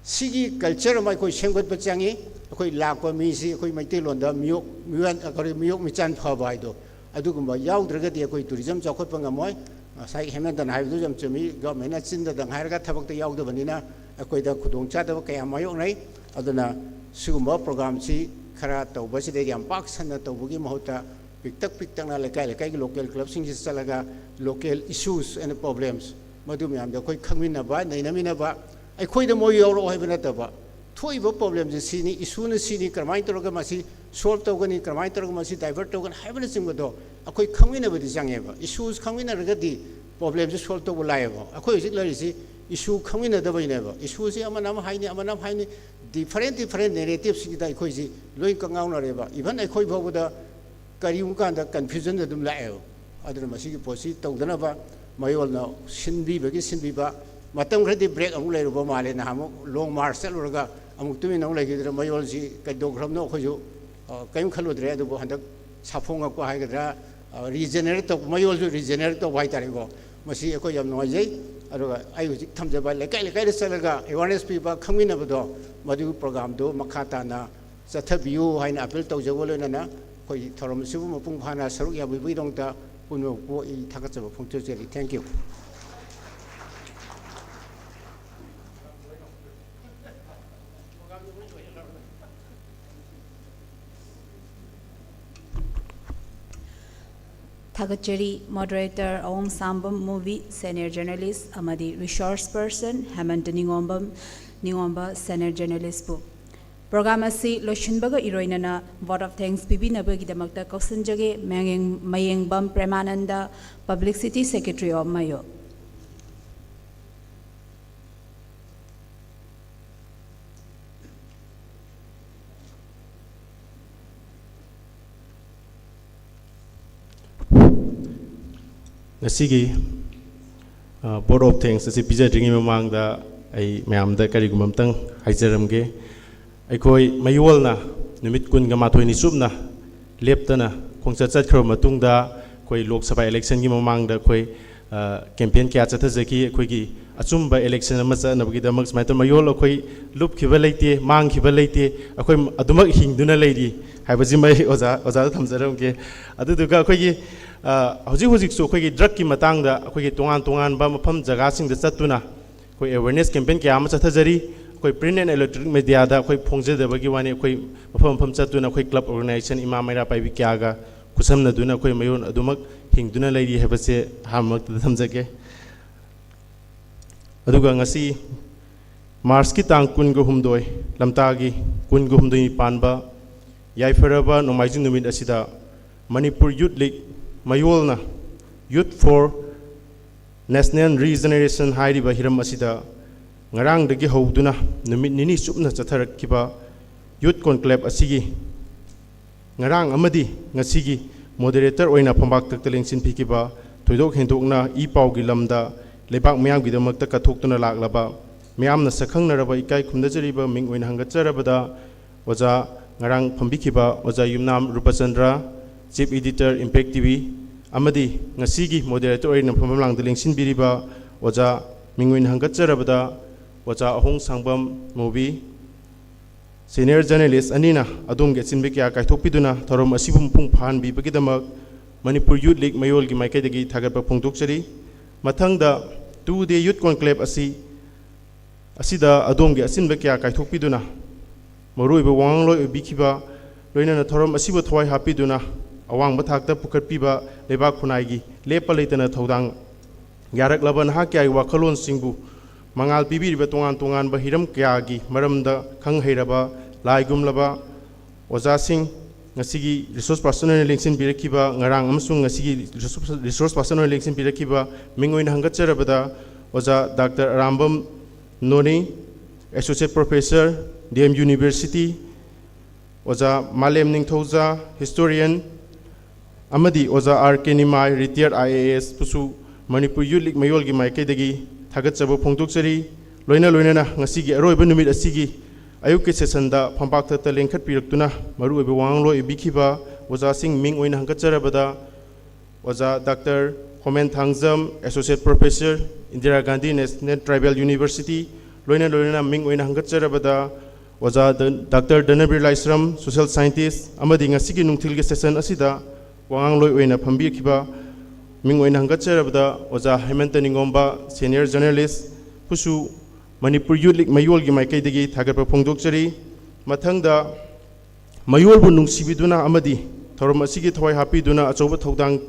ꯁꯤꯒꯤ ꯀꯜꯆꯔ ꯑꯃ ꯑꯩꯈꯣꯏ ꯁꯦꯝꯒꯠꯄ ꯆꯪꯉꯤ꯫ ꯑꯩꯈꯣꯏ ꯂꯥꯛꯄ ꯃꯤꯁꯤ ꯑꯩꯈꯣꯏ ꯃꯩꯇꯩꯂꯣꯟꯗ ꯃꯤꯑꯣꯛ-, ꯃꯤꯑꯣꯟ-, ꯑꯩꯈꯣꯏ ꯃꯤꯑꯣꯛ ꯃꯤꯆꯥꯟ ꯐꯕ ꯍꯥꯏꯗꯣ, ꯑꯗꯨꯒꯨꯝꯕ ꯌꯥꯎꯗ꯭ꯔꯒꯗꯤ ꯑꯩꯈꯣꯏ ꯇꯨꯔꯤꯖꯝ ꯆꯥꯎꯈꯠꯄ ꯉꯝꯃꯣꯏ꯫ ꯉꯁꯥꯏ ꯍꯦꯃꯟꯇꯅ ꯍꯥꯏꯕꯗꯨ ꯌꯥꯝ ꯆꯨꯝꯃꯤ, ꯒꯚꯔꯟꯃꯦꯟꯠꯅ ꯆꯤꯟꯗꯗꯪ ꯍꯥꯏꯔꯒ ꯊꯕꯛꯇ ꯌꯥꯎꯗꯕꯅꯤꯅ ꯑꯩꯈꯣꯏꯗ ꯈꯨꯗꯣꯡꯆꯥꯗꯕ ꯀꯌꯥ ꯃꯥꯌꯣꯛꯅꯩ꯫ ꯑꯗꯨꯅ ꯁꯤꯒꯨꯝꯕ ꯄ꯭ꯔꯣꯒ꯭ꯔꯥꯝꯁꯤ ꯈꯔ ꯇꯧꯕꯁꯤꯗ ꯌꯥꯝ ꯄꯥꯛ ꯁꯟꯅ ꯇꯧꯕꯒꯤ ꯃꯍꯨꯠꯇ ꯄꯤꯛꯇꯛ ꯄꯤꯛꯇꯛꯅ ꯂꯩꯀꯥꯏ ꯂꯩꯀꯥꯏꯒꯤ ꯂꯣꯀꯦꯜ ꯀ꯭ꯂꯕꯁꯤꯡꯁꯤꯗ ꯆꯠꯂꯒ local issues and problems ꯃꯗꯨ ꯃꯌꯥꯝꯗꯣ ꯑꯩꯈꯣꯏ ꯈꯪꯃꯤꯟꯅꯕ, ꯅꯩꯅꯃꯤꯟꯅꯕ, ꯑꯩꯈꯣꯏꯗ ꯃꯣꯏ ꯌꯥꯎꯔꯛꯑꯣ ꯍꯥꯏꯕ ꯅꯠꯇꯕ, ꯊꯣꯛꯏꯕ problemꯁꯦ ꯁꯤꯅꯤ, issueꯅ ꯁꯤꯅꯤ, ꯀꯔꯝꯍꯥꯏꯅ ꯇꯧꯔꯒ ꯃꯁꯤ solve ꯇꯧꯒꯅꯤ, ꯀꯔꯝꯍꯥꯏꯅ ꯇꯧꯔꯒ ꯃꯁꯤ divert ꯇꯧꯒꯅꯤ ꯍꯥꯏꯕꯅꯆꯤꯡꯕꯗꯣ ꯑꯩꯈꯣꯏ ꯈꯪꯃꯤꯟꯅꯕꯗꯤ ꯆꯪꯉꯦꯕ꯫ Issues ꯈꯪꯃꯤꯟꯅꯔꯒꯗꯤ problemꯁꯦ solve ꯇꯧꯕ ꯂꯥꯛꯑꯦꯕ꯫ ꯑꯩꯈꯣꯏ ꯍꯧꯖꯤꯛ ꯂꯩꯔꯤꯁꯤ issue ꯈꯪꯃꯤꯟꯅꯗꯕꯩꯅꯦꯕ꯫ Issueꯁꯤ ꯑꯃꯅ ꯑꯃ ꯍꯥꯏꯅꯤ, ꯑꯃꯅ ꯑꯃ ꯍꯥꯏꯅꯤ, different different narrativeꯁꯤꯡꯁꯤꯗ ꯑꯩꯈꯣꯏꯁꯤ ꯂꯣꯏ ꯀꯛꯉꯥꯎꯅꯔꯦꯕ꯫ Even ꯑꯩꯈꯣꯏ ꯐꯥꯎꯕꯗ ꯀꯔꯤꯒꯨꯝꯕ ꯀꯥꯟꯗ confusion ꯑꯗꯨꯝ ꯂꯥꯛꯑꯦꯕ꯫ ꯑꯗꯨꯅ ꯃꯁꯤꯒꯤ ꯄꯣꯠꯁꯤ ꯇꯧꯗꯅꯕ ꯃꯌꯣꯜꯅ ꯁꯤꯟꯕꯤꯕꯒꯤ ꯁꯤꯟꯕꯤꯕ, ꯃꯇꯝ ꯈꯔꯗꯤ break ꯑꯃꯨꯛ ꯂꯩꯔꯨꯕ ꯃꯥꯜꯂꯦ꯫ ꯅꯍꯥꯟꯃꯨꯛ long march ꯆꯠꯂꯨꯔꯒ ꯑꯃꯨꯛ ꯇꯨꯃꯤꯟꯅ ꯑꯃꯨꯛ ꯂꯩꯈꯤꯗ꯭ꯔꯦ꯫ ꯃꯌꯣꯜꯁꯤ ꯀꯩꯗꯧꯈ꯭ꯔꯕꯅꯣ ꯑꯩꯈꯣꯏꯁꯨ, ꯑ, ꯀꯔꯤꯝ ꯈꯜꯂꯨꯗ꯭ꯔꯦ꯫ ꯑꯗꯨꯕꯨ ꯍꯟꯗꯛ ꯁꯥꯐꯣꯡꯉꯛꯄ ꯍꯥꯏꯒꯗ꯭ꯔꯥ, ꯑ, regenerate ꯇꯧꯕ, ꯃꯌꯣꯜꯁꯨ regenerate ꯇꯧꯕ ꯍꯥꯏꯇꯥꯔꯦꯀꯣ꯫ ꯃꯁꯤ ꯑꯩꯈꯣꯏ ꯌꯥꯝ ꯅꯨꯡꯉꯥꯏꯖꯩ꯫ ꯑꯗꯨꯒ ꯑꯩ ꯍꯧꯖꯤꯛ ꯊꯝꯖꯕ, ꯂꯩꯀꯥꯏ ꯂꯩꯀꯥꯏꯗ ꯆꯠꯂꯒ awareness ꯄꯤꯕ, ꯈꯪꯃꯤꯟꯅꯕꯗꯣ, ꯃꯗꯨꯒꯤ programꯗꯨ ꯃꯈꯥ ꯇꯥꯅ ꯆꯠꯊꯕꯤꯌꯨ ꯍꯥꯏꯅ appeal ꯇꯧꯖꯕ ꯂꯣꯏꯅꯅ ꯑꯩꯈꯣꯏꯒꯤ ꯊꯧꯔꯝ ꯑꯁꯤꯕꯨ ꯃꯄꯨꯡ ꯐꯥꯅ ꯁꯔꯨꯛ ꯌꯥꯕꯤꯕꯒꯤꯗꯃꯛꯇ ꯄꯨꯝꯅꯃꯛꯄꯨ ꯑꯩ ꯊꯥꯒꯠꯆꯕ ꯐꯣꯡꯗꯣꯛꯆꯔꯤ꯫ Thank you꯫ ꯊꯥꯒꯠꯆꯔꯤ꯫ Moderator ꯑꯋꯣꯡꯁꯥꯡꯕꯝ ꯃꯨꯕꯤ, senior journalist ꯑꯃꯗꯤ resource person ꯍꯦꯃꯟꯇ ꯅꯤꯉꯣꯝꯕꯝ, ꯅꯤꯉꯣꯝꯕ, senior journalistꯄꯨ꯫ Program ꯑꯁꯤ ꯂꯣꯏꯁꯤꯟꯕꯒ ꯏꯔꯣꯏꯅꯅ vote of thanks ꯄꯤꯕꯤꯅꯕꯒꯤꯗꯃꯛꯇ ꯀꯧꯁꯤꯟꯖꯒꯦ, ꯃꯌꯦꯡ-, ꯃꯌꯦꯡꯕꯝ ꯄ꯭ꯔꯦꯃꯥꯅꯟꯗ, Publicity Secretary of ꯃꯌꯣꯜ꯫ ꯉꯁꯤꯒꯤ, ꯑ, vote of thanks ꯑꯁꯤ ꯄꯤꯖꯗ꯭ꯔꯤꯉꯩ ꯃꯃꯥꯡꯗ ꯑꯩ ꯃꯌꯥꯝꯗ ꯀꯔꯤꯒꯨꯝꯕ ꯑꯝꯇꯪ ꯍꯥꯏꯖꯔꯝꯒꯦ꯫ ꯑꯩꯈꯣꯏ ꯃꯌꯣꯜꯅ ꯅꯨꯃꯤꯠ ꯀꯨꯟꯒ ꯃꯥꯊꯣꯏꯅꯤ ꯆꯨꯞꯅ ꯂꯦꯞꯇꯅ ꯈꯣꯡꯆꯠ ꯆꯠꯈ꯭ꯔꯕ ꯃꯇꯨꯡꯗ, ꯑꯩꯈꯣꯏ ꯂꯣꯛ ꯁꯚꯥ electionꯒꯤ ꯃꯃꯥꯡꯗ ꯑꯩꯈꯣꯏ, ꯑ, campaign ꯀꯌꯥ ꯆꯠꯊꯖꯈꯤ꯫ ꯑꯩꯈꯣꯏꯒꯤ ꯑꯆꯨꯝꯕ election ꯑꯃ ꯆꯠꯅꯕꯒꯤꯗꯃꯛ ꯁꯨꯃꯥꯏꯅ ꯇꯧꯅ ꯃꯌꯣꯜ ꯑꯩꯈꯣꯏ ꯂꯨꯞꯈꯤꯕ ꯂꯩꯇꯦ, ꯃꯥꯡꯈꯤꯕ ꯂꯩꯇꯦ, ꯑꯩꯈꯣꯏ ꯑꯗꯨꯃꯛ ꯍꯤꯡꯗꯨꯅ ꯂꯩꯔꯤ ꯍꯥꯏꯕꯁꯤꯃ ꯑꯩ ꯑꯣꯖꯥ, ꯑꯣꯖꯥꯗ ꯊꯝꯖꯔꯝꯒꯦ꯫ ꯑꯗꯨꯗꯨꯒ ꯑꯩꯈꯣꯏꯒꯤ, ꯑ, ꯍꯧꯖꯤꯛ ꯍꯧꯖꯤꯛꯁꯨ ꯑꯩꯈꯣꯏꯒꯤ drugꯀꯤ ꯃꯇꯥꯡꯗ ꯑꯩꯈꯣꯏꯒꯤ ꯇꯣꯉꯥꯟ ꯇꯣꯉꯥꯟꯕ ꯃꯐꯝ ꯖꯒꯥꯁꯤꯡꯗ ꯆꯠꯇꯨꯅ ꯑꯩꯈꯣꯏ awareness campaign ꯀꯌꯥ ꯑꯃ ꯆꯠꯊꯖꯔꯤ꯫ ꯑꯩꯈꯣꯏ print and electronic mediaꯗ ꯑꯩꯈꯣꯏ ꯐꯣꯡꯖꯗꯕꯒꯤ ꯋꯥꯅꯤ, ꯑꯩꯈꯣꯏ ꯃꯐꯝ ꯃꯐꯝ ꯆꯠꯇꯨꯅ ꯑꯩꯈꯣꯏ club organization, ꯏꯃꯥ ꯃꯩꯔꯥ ꯄꯥꯏꯕꯤ ꯀꯌꯥꯒ ꯈꯨꯠꯁꯝꯅꯗꯨꯅ ꯑꯩꯈꯣꯏ ꯃꯌꯣꯜ ꯑꯗꯨꯃꯛ ꯍꯤꯡꯗꯨꯅ ꯂꯩꯔꯤ ꯍꯥꯏꯕꯁꯦ ꯑꯍꯥꯟꯕꯃꯛꯇꯗ ꯊꯝꯖꯒꯦ꯫ ꯑꯗꯨꯒ ꯉꯁꯤ ꯃꯥꯔꯆꯀꯤ ꯇꯥꯡ ꯀꯨꯟꯒ ꯍꯨꯝꯗꯣꯏ, ꯂꯝꯇꯥꯒꯤ ꯀꯨꯟꯒ ꯍꯨꯝꯗꯣꯏꯅꯤ ꯄꯥꯟꯕ ꯌꯥꯏꯐꯔꯕ ꯅꯣꯡꯃꯥꯏꯖꯤꯡ ꯅꯨꯃꯤꯠ ꯑꯁꯤꯗ Manipur youth league ꯃꯌꯣꯜꯅ Youth for National Regeneration ꯍꯥꯏꯔꯤꯕ ꯍꯤꯔꯝ ꯑꯁꯤꯗ ꯉꯔꯥꯡꯗꯒꯤ ꯍꯧꯗꯨꯅ ꯅꯨꯃꯤꯠ ꯅꯤꯅꯤ ꯆꯨꯞꯅ ꯆꯠꯊꯔꯛꯈꯤꯕ ꯌꯨꯠ ꯀꯣꯟꯀ꯭ꯂꯦꯕ ꯑꯁꯤꯒꯤ ꯉꯔꯥꯡ ꯑꯃꯗꯤ ꯉꯁꯤꯒꯤ ꯃꯣꯗꯦꯔꯦꯇꯔ ꯑꯣꯏꯅ ꯐꯝꯕꯥꯛ ꯇꯛꯇ ꯂꯦꯡꯁꯤꯟꯕꯤꯈꯤꯕ, ꯊꯣꯏꯗꯣꯛ ꯍꯦꯟꯗꯣꯛꯅ ꯏ ꯄꯥꯎꯒꯤ ꯂꯝꯗ ꯂꯩꯕꯥꯛ ꯃꯤꯌꯥꯝꯒꯤꯗꯃꯛꯇ ꯀꯠꯊꯣꯛꯇꯨꯅ ꯂꯥꯛꯂꯕ, ꯃꯤꯌꯥꯝꯅ ꯁꯛꯈꯪꯅꯔꯕ ꯏꯀꯥꯏ ꯈꯨꯝꯅꯖꯔꯤꯕ ꯃꯤꯡ ꯑꯣꯏꯅ ꯍꯪꯒꯠꯆꯔꯕꯗ ꯑꯣꯖꯥ ꯉꯔꯥꯡ ꯐꯝꯕꯤꯈꯤꯕ ꯑꯣꯖꯥ ꯌꯨꯝꯅꯥꯝ ꯔꯨꯄꯆꯟꯗ꯭ꯔ, Chief Editor Impact T V, ꯑꯃꯗꯤ ꯉꯁꯤꯒꯤ ꯃꯣꯗꯦꯔꯦꯇꯔ ꯑꯣꯏꯅ ꯐꯝꯐꯝꯂꯥꯡꯗ ꯂꯦꯡꯁꯤꯟꯕꯤꯔꯤꯕ ꯑꯣꯖꯥ, ꯃꯤꯡ ꯑꯣꯏꯅ ꯍꯪꯒꯠꯆꯔꯕꯗ ꯑꯣꯖꯥ ꯑꯍꯣꯡ ꯁꯥꯡꯕꯝ ꯃꯨꯕꯤ, senior journalist ꯑꯅꯤꯅ ꯑꯗꯣꯝꯒꯤ ꯑꯆꯤꯟꯕ ꯀꯌꯥ ꯀꯥꯏꯊꯣꯛꯄꯤꯗꯨꯅ ꯊꯧꯔꯝ ꯑꯁꯤꯕꯨ ꯃꯄꯨꯡ ꯐꯥꯍꯟꯕꯤꯕꯒꯤꯗꯃꯛ ꯃꯅꯤꯄꯨꯔ ꯌꯨꯠ ꯂꯤꯒ ꯃꯌꯣꯜꯒꯤ ꯃꯥꯏꯀꯩꯗꯒꯤ ꯊꯥꯒꯠꯄ ꯐꯣꯡꯗꯣꯛꯆꯔꯤ꯫ ꯃꯊꯪꯗ two day youth conclave ꯑꯁꯤ, ꯑꯁꯤꯗ ꯑꯗꯣꯝꯒꯤ ꯑꯆꯤꯟꯕ ꯀꯌꯥ ꯀꯥꯏꯊꯣꯛꯄꯤꯗꯨꯅ ꯃꯔꯨꯑꯣꯏꯕ ꯋꯥꯉꯥꯡꯂꯣꯏ ꯑꯣꯏꯕꯤꯈꯤꯕ, ꯂꯣꯏꯅꯅ ꯊꯧꯔꯝ ꯑꯁꯤꯕꯨ ꯊꯋꯥꯏ ꯍꯥꯞꯄꯤꯗꯨꯅ ꯑꯋꯥꯡꯕ ꯊꯥꯛꯇ ꯄꯨꯈꯠꯄꯤꯕ ꯂꯩꯕꯥꯛ ꯈꯨꯟꯅꯥꯏꯒꯤ ꯂꯦꯞꯄ ꯂꯩꯇꯅ ꯊꯧꯗꯥꯡ ꯌꯥꯔꯛꯂꯕ ꯅꯍꯥ ꯀꯌꯥꯒꯤ ꯋꯥꯈꯜꯂꯣꯟꯁꯤꯡꯕꯨ ꯃꯉꯥꯜ ꯄꯤꯕꯤꯔꯤꯕ ꯇꯣꯉꯥꯟ ꯇꯣꯉꯥꯟꯕ ꯍꯤꯔꯝ ꯀꯌꯥꯒꯤ ꯃꯔꯝꯗ ꯈꯪ ꯍꯩꯔꯕ ꯂꯥꯏꯒꯨꯝꯂꯕ ꯑꯣꯖꯥꯁꯤꯡ, ꯉꯁꯤꯒꯤ resource person ꯑꯣꯏꯅ ꯂꯦꯡꯁꯤꯟꯕꯤꯔꯛꯈꯤꯕ, ꯉꯔꯥꯡ ꯑꯃꯁꯨꯡ ꯉꯁꯤꯒꯤ resource, resource person ꯑꯣꯏꯅ ꯂꯦꯡꯁꯤꯟꯕꯤꯔꯛꯈꯤꯕ ꯃꯤꯡ ꯑꯣꯏꯅ ꯍꯪꯒꯠꯆꯔꯕꯗ ꯑꯣꯖꯥ ꯗꯥꯛꯇꯔ ꯑꯔꯥꯝꯕꯝ ꯅꯣꯅꯤ, Associate Professor, D M University, ꯑꯣꯖꯥ ꯃꯥꯂꯦꯝ ꯅꯤꯡꯊꯧꯖꯥ, historian, ꯑꯃꯗꯤ ꯑꯣꯖꯥ R K Nimai, retired I A S, ꯕꯨꯁꯨ ꯃꯅꯤꯄꯨꯔ ꯌꯨꯠ ꯂꯤꯒ ꯃꯌꯣꯜꯒꯤ ꯃꯥꯏꯀꯩꯗꯒꯤ ꯊꯥꯒꯠꯆꯕ ꯐꯣꯡꯗꯣꯛꯆꯔꯤ꯫ ꯂꯣꯏꯅ ꯂꯣꯏꯅꯅ ꯉꯁꯤꯒꯤ ꯑꯔꯣꯏꯕ ꯅꯨꯃꯤꯠ ꯑꯁꯤꯒꯤ ꯑꯌꯨꯛꯀꯤ ꯁꯦꯁꯟꯗ ꯐꯝꯄꯥꯛ ꯊꯛꯇ ꯂꯦꯡꯈꯠꯄꯤꯔꯛꯇꯨꯅ ꯃꯔꯨꯑꯣꯏꯕ ꯋꯥꯉꯥꯡꯂꯣꯏ ꯑꯣꯏꯕꯤꯈꯤꯕ ꯑꯣꯖꯥꯁꯤꯡ ꯃꯤꯡ ꯑꯣꯏꯅ ꯍꯪꯒꯠꯆꯔꯕꯗ ꯑꯣꯖꯥ doctor Khomen Thangjam, Associate Professor, Indira Gandhi National Tribal University, ꯂꯣꯏꯅ ꯂꯣꯏꯅꯅ ꯃꯤꯡ ꯑꯣꯏꯅ ꯍꯪꯒꯠꯆꯔꯕꯗ ꯑꯣꯖꯥ ꯗ-, doctor Dhanabir Laishram, social scientist, ꯑꯃꯗꯤ ꯉꯁꯤꯒꯤ ꯅꯨꯡꯊꯤꯜꯒꯤ ꯁꯦꯁꯟ ꯑꯁꯤꯗ ꯋꯥꯉꯥꯡꯂꯣꯏ ꯑꯣꯏꯅ ꯐꯝꯕꯤꯈꯤꯕ ꯃꯤꯡ ꯑꯣꯏꯅ ꯍꯪꯒꯠꯆꯔꯕꯗ ꯑꯣꯖꯥ ꯍꯦꯃꯟꯇ ꯅꯤꯡꯉꯣꯝꯕ, senior journalist, ꯕꯨꯁꯨ Manipur youth league ꯃꯌꯣꯜꯒꯤ ꯃꯥꯏꯀꯩꯗꯒꯤ ꯊꯥꯒꯠꯄ ꯐꯣꯡꯗꯣꯛꯆꯔꯤ꯫ ꯃꯊꯪꯗ ꯃꯌꯣꯜꯕꯨ ꯅꯨꯡꯁꯤꯕꯤꯗꯨꯅ ꯑꯃꯗꯤ ꯊꯧꯔꯝ ꯑꯁꯤꯒꯤ ꯊꯋꯥꯏ ꯍꯥꯞꯄꯤꯗꯨꯅ ꯑꯆꯧꯕ ꯊꯧꯗꯥꯡ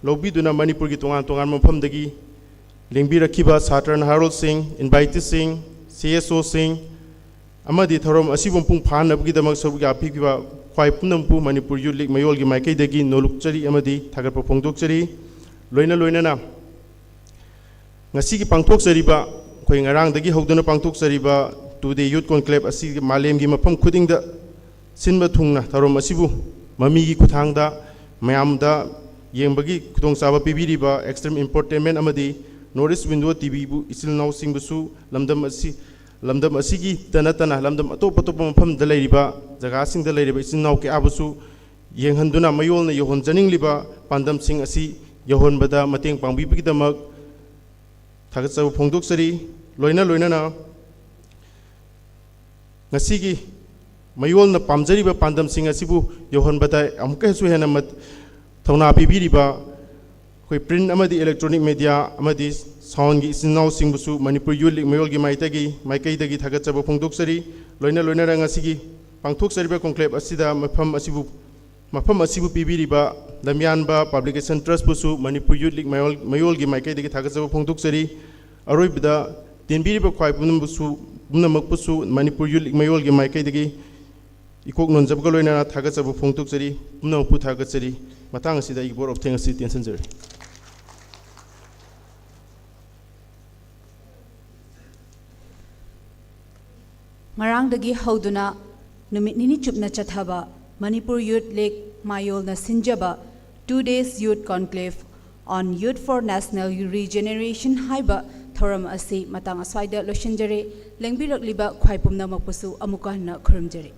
ꯂꯧꯕꯤꯗꯨꯅ ꯃꯅꯤꯄꯨꯔꯒꯤ ꯇꯣꯉꯥꯟ ꯇꯣꯉꯥꯟꯕ ꯃꯐꯝꯗꯒꯤ ꯂꯦꯡꯕꯤꯔꯛꯈꯤꯕ ꯁꯥꯇ꯭ꯔ ꯅꯍꯥꯔꯣꯜꯁꯤꯡ, inviteeꯁꯤꯡ, ꯁꯤ ꯑꯦꯁ ꯑꯣꯁꯤꯡ ꯑꯃꯗꯤ ꯊꯧꯔꯝ ꯑꯁꯤꯕꯨ ꯃꯄꯨꯡ ꯐꯥꯍꯟꯅꯕꯒꯤꯗꯃꯛ ꯁꯔꯨꯛ ꯌꯥꯕꯤꯈꯤꯕ ꯈ꯭ꯋꯥꯏ ꯄꯨꯝꯅꯃꯛꯄꯨ ꯃꯅꯤꯄꯨꯔ ꯌꯨꯠ ꯂꯤꯒ ꯃꯌꯣꯜꯒꯤ ꯃꯥꯏꯀꯩꯗꯒꯤ ꯅꯣꯂꯨꯛꯆꯔꯤ ꯑꯃꯗꯤ ꯊꯥꯒꯠꯄ ꯐꯣꯡꯗꯣꯛꯆꯔꯤ꯫ ꯂꯣꯏꯅ ꯂꯣꯏꯅꯅ ꯉꯁꯤꯒꯤ ꯄꯥꯡꯊꯣꯛꯆꯔꯤꯕ, ꯑꯩꯈꯣꯏ ꯉꯔꯥꯡꯗꯒꯤ ꯍꯧꯗꯨꯅ ꯄꯥꯡꯊꯣꯛꯆꯔꯤꯕ ꯇꯨ ꯗꯦ ꯌꯨꯠ ꯀꯣꯟꯀ꯭ꯂꯦꯕ ꯑꯁꯤ ꯃꯥꯂꯦꯝꯒꯤ ꯃꯐꯝ ꯈꯨꯗꯤꯡꯗ ꯁꯤꯟꯕ ꯊꯨꯡꯅ ꯊꯧꯔꯝ ꯑꯁꯤꯕꯨ ꯃꯃꯤꯒꯤ ꯈꯨꯠꯊꯥꯡꯗ ꯃꯌꯥꯝꯗ ꯌꯦꯡꯕꯒꯤ ꯈꯨꯗꯣꯡꯆꯥꯕ ꯄꯤꯕꯤꯔꯤꯕ ꯑꯦꯛꯁꯇ꯭ꯔꯤꯝ ꯏꯟꯇꯔꯇꯦꯟꯃꯦꯟ ꯑꯃꯗꯤ ꯅꯣꯔꯠ ꯏꯁ ꯋꯤꯟꯗꯣ ꯇꯤ ꯚꯤꯕꯨ ꯏꯆꯤꯜ ꯏꯅꯥꯎꯁꯤꯡꯕꯨꯁꯨ ꯂꯝꯗꯝ ꯑꯁꯤ, ꯂꯝꯗꯝ ꯑꯁꯤꯒꯤꯇ ꯅꯠꯇꯅ ꯂꯝꯗꯝ ꯑꯇꯣꯞ ꯑꯇꯣꯞꯄ ꯃꯐꯝꯗ ꯂꯩꯔꯤꯕ ꯖꯒꯥꯁꯤꯡꯗ ꯂꯩꯔꯤꯕ ꯏꯆꯤꯜ ꯏꯅꯥꯎ ꯀꯌꯥꯕꯨꯁꯨ ꯌꯦꯡꯍꯟꯗꯨꯅ ꯃꯌꯣꯜꯅ ꯌꯧꯍꯟꯖꯅꯤꯡꯂꯤꯕ ꯄꯥꯟꯗꯝꯁꯤꯡ ꯑꯁꯤ ꯌꯧꯍꯟꯕꯗ ꯃꯇꯦꯡ ꯄꯥꯡꯕꯤꯕꯒꯤꯗꯃꯛ ꯊꯥꯒꯠꯆꯕ ꯐꯣꯡꯗꯣꯛꯆꯔꯤ꯫ ꯂꯣꯏꯅ ꯂꯣꯏꯅꯅ ꯉꯁꯤꯒꯤ ꯃꯌꯣꯜꯅ ꯄꯥꯝꯖꯔꯤꯕ ꯄꯥꯟꯗꯝꯁꯤꯡ ꯑꯁꯤꯕꯨ ꯌꯧꯍꯟꯕꯗ ꯑꯃꯨꯛꯀꯁꯨ ꯍꯦꯟꯅ ꯃꯠ-, ꯊꯧꯅꯥ ꯄꯤꯕꯤꯔꯤꯕ ꯑꯩꯈꯣꯏ ꯄ꯭ꯔꯤꯟ ꯑꯃꯗꯤ ꯏꯂꯦꯛꯇ꯭ꯔꯣꯅꯤꯛ ꯃꯦꯗꯤꯌꯥ ꯑꯃꯗꯤ ꯁꯥꯎꯟꯒꯤ ꯏꯆꯤꯟ ꯏꯅꯥꯎꯁꯤꯡꯕꯨꯁꯨ ꯃꯅꯤꯄꯨꯔ ꯌꯨꯠ ꯂꯤꯒ ꯃꯌꯣꯜꯒꯤ ꯃꯥꯏꯇꯒꯤ, ꯃꯥꯏꯀꯩꯗꯒꯤ ꯊꯥꯒꯠꯆꯕ ꯐꯣꯡꯗꯣꯛꯆꯔꯤ꯫ ꯂꯣꯏꯅ ꯂꯣꯏꯅꯅ ꯉꯁꯤꯒꯤ ꯄꯥꯡꯊꯣꯛꯆꯔꯤꯕ ꯀꯣꯟꯀ꯭ꯂꯦꯕ ꯑꯁꯤꯗ ꯃꯐꯝ ꯑꯁꯤꯕꯨ, ꯃꯐꯝ ꯑꯁꯤꯕꯨ ꯄꯤꯕꯤꯔꯤꯕ ꯂꯝꯌꯥꯟꯕ ꯄꯕ꯭ꯂꯤꯀꯦꯁꯟ ꯇ꯭ꯔꯁꯄꯨꯁꯨ ꯃꯅꯤꯄꯨꯔ ꯌꯨꯠ ꯂꯤꯒ ꯃꯌꯣꯜ-, ꯃꯌꯣꯜꯒꯤ ꯃꯥꯏꯀꯩꯗꯒꯤ ꯊꯥꯒꯠꯆꯕ ꯐꯣꯡꯗꯣꯛꯆꯔꯤ꯫ ꯑꯔꯣꯏꯕꯗ ꯇꯤꯟꯕꯤꯔꯤꯕ ꯈ꯭ꯋꯥꯏ ꯄꯨꯝꯅꯃꯛꯁꯨ, ꯄꯨꯝꯅꯃꯛꯄꯨꯁꯨ ꯃꯅꯤꯄꯨꯔ ꯌꯨꯠ ꯂꯤꯒ ꯃꯌꯣꯜꯒꯤ ꯃꯥꯏꯀꯩꯗꯒꯤ ꯏꯀꯣꯛ ꯅꯣꯟꯖꯕꯒ ꯂꯣꯏꯅꯅ ꯊꯥꯒꯠꯆꯕ ꯐꯣꯡꯗꯣꯛꯆꯔꯤ꯫ ꯄꯨꯝꯅꯃꯛꯄꯨ ꯊꯥꯒꯠꯆꯔꯤ꯫ ꯃꯇꯥꯡ ꯑꯁꯤꯗ ꯑꯩꯒꯤ vote of thanks ꯑꯁꯤ ꯇꯦꯟꯁꯤꯟꯖꯔꯤ꯫ ꯉꯔꯥꯡꯗꯒꯤ ꯍꯧꯗꯨꯅ ꯅꯨꯃꯤꯠ ꯅꯤꯅꯤ ꯆꯨꯞꯅ ꯆꯠꯊꯕ Manipur youth league ꯃꯥꯌꯣꯜꯅ ꯁꯤꯟꯖꯕ Two Days Youth Conclave on Youth for National Regeneration ꯍꯥꯏꯕ ꯊꯧꯔꯝ ꯑꯁꯤ ꯃꯇꯥꯡ ꯑꯁ꯭ꯋꯥꯏꯗ ꯂꯣꯏꯁꯤꯟꯖꯔꯦ꯫ ꯂꯦꯡꯕꯤꯔꯛꯂꯤꯕ ꯈ꯭ꯋꯥꯏ ꯄꯨꯝꯅꯃꯛꯄꯨꯁꯨ ꯑꯃꯨꯛꯀ ꯍꯟꯅ ꯈꯨꯔꯨꯝꯖꯔꯤ꯫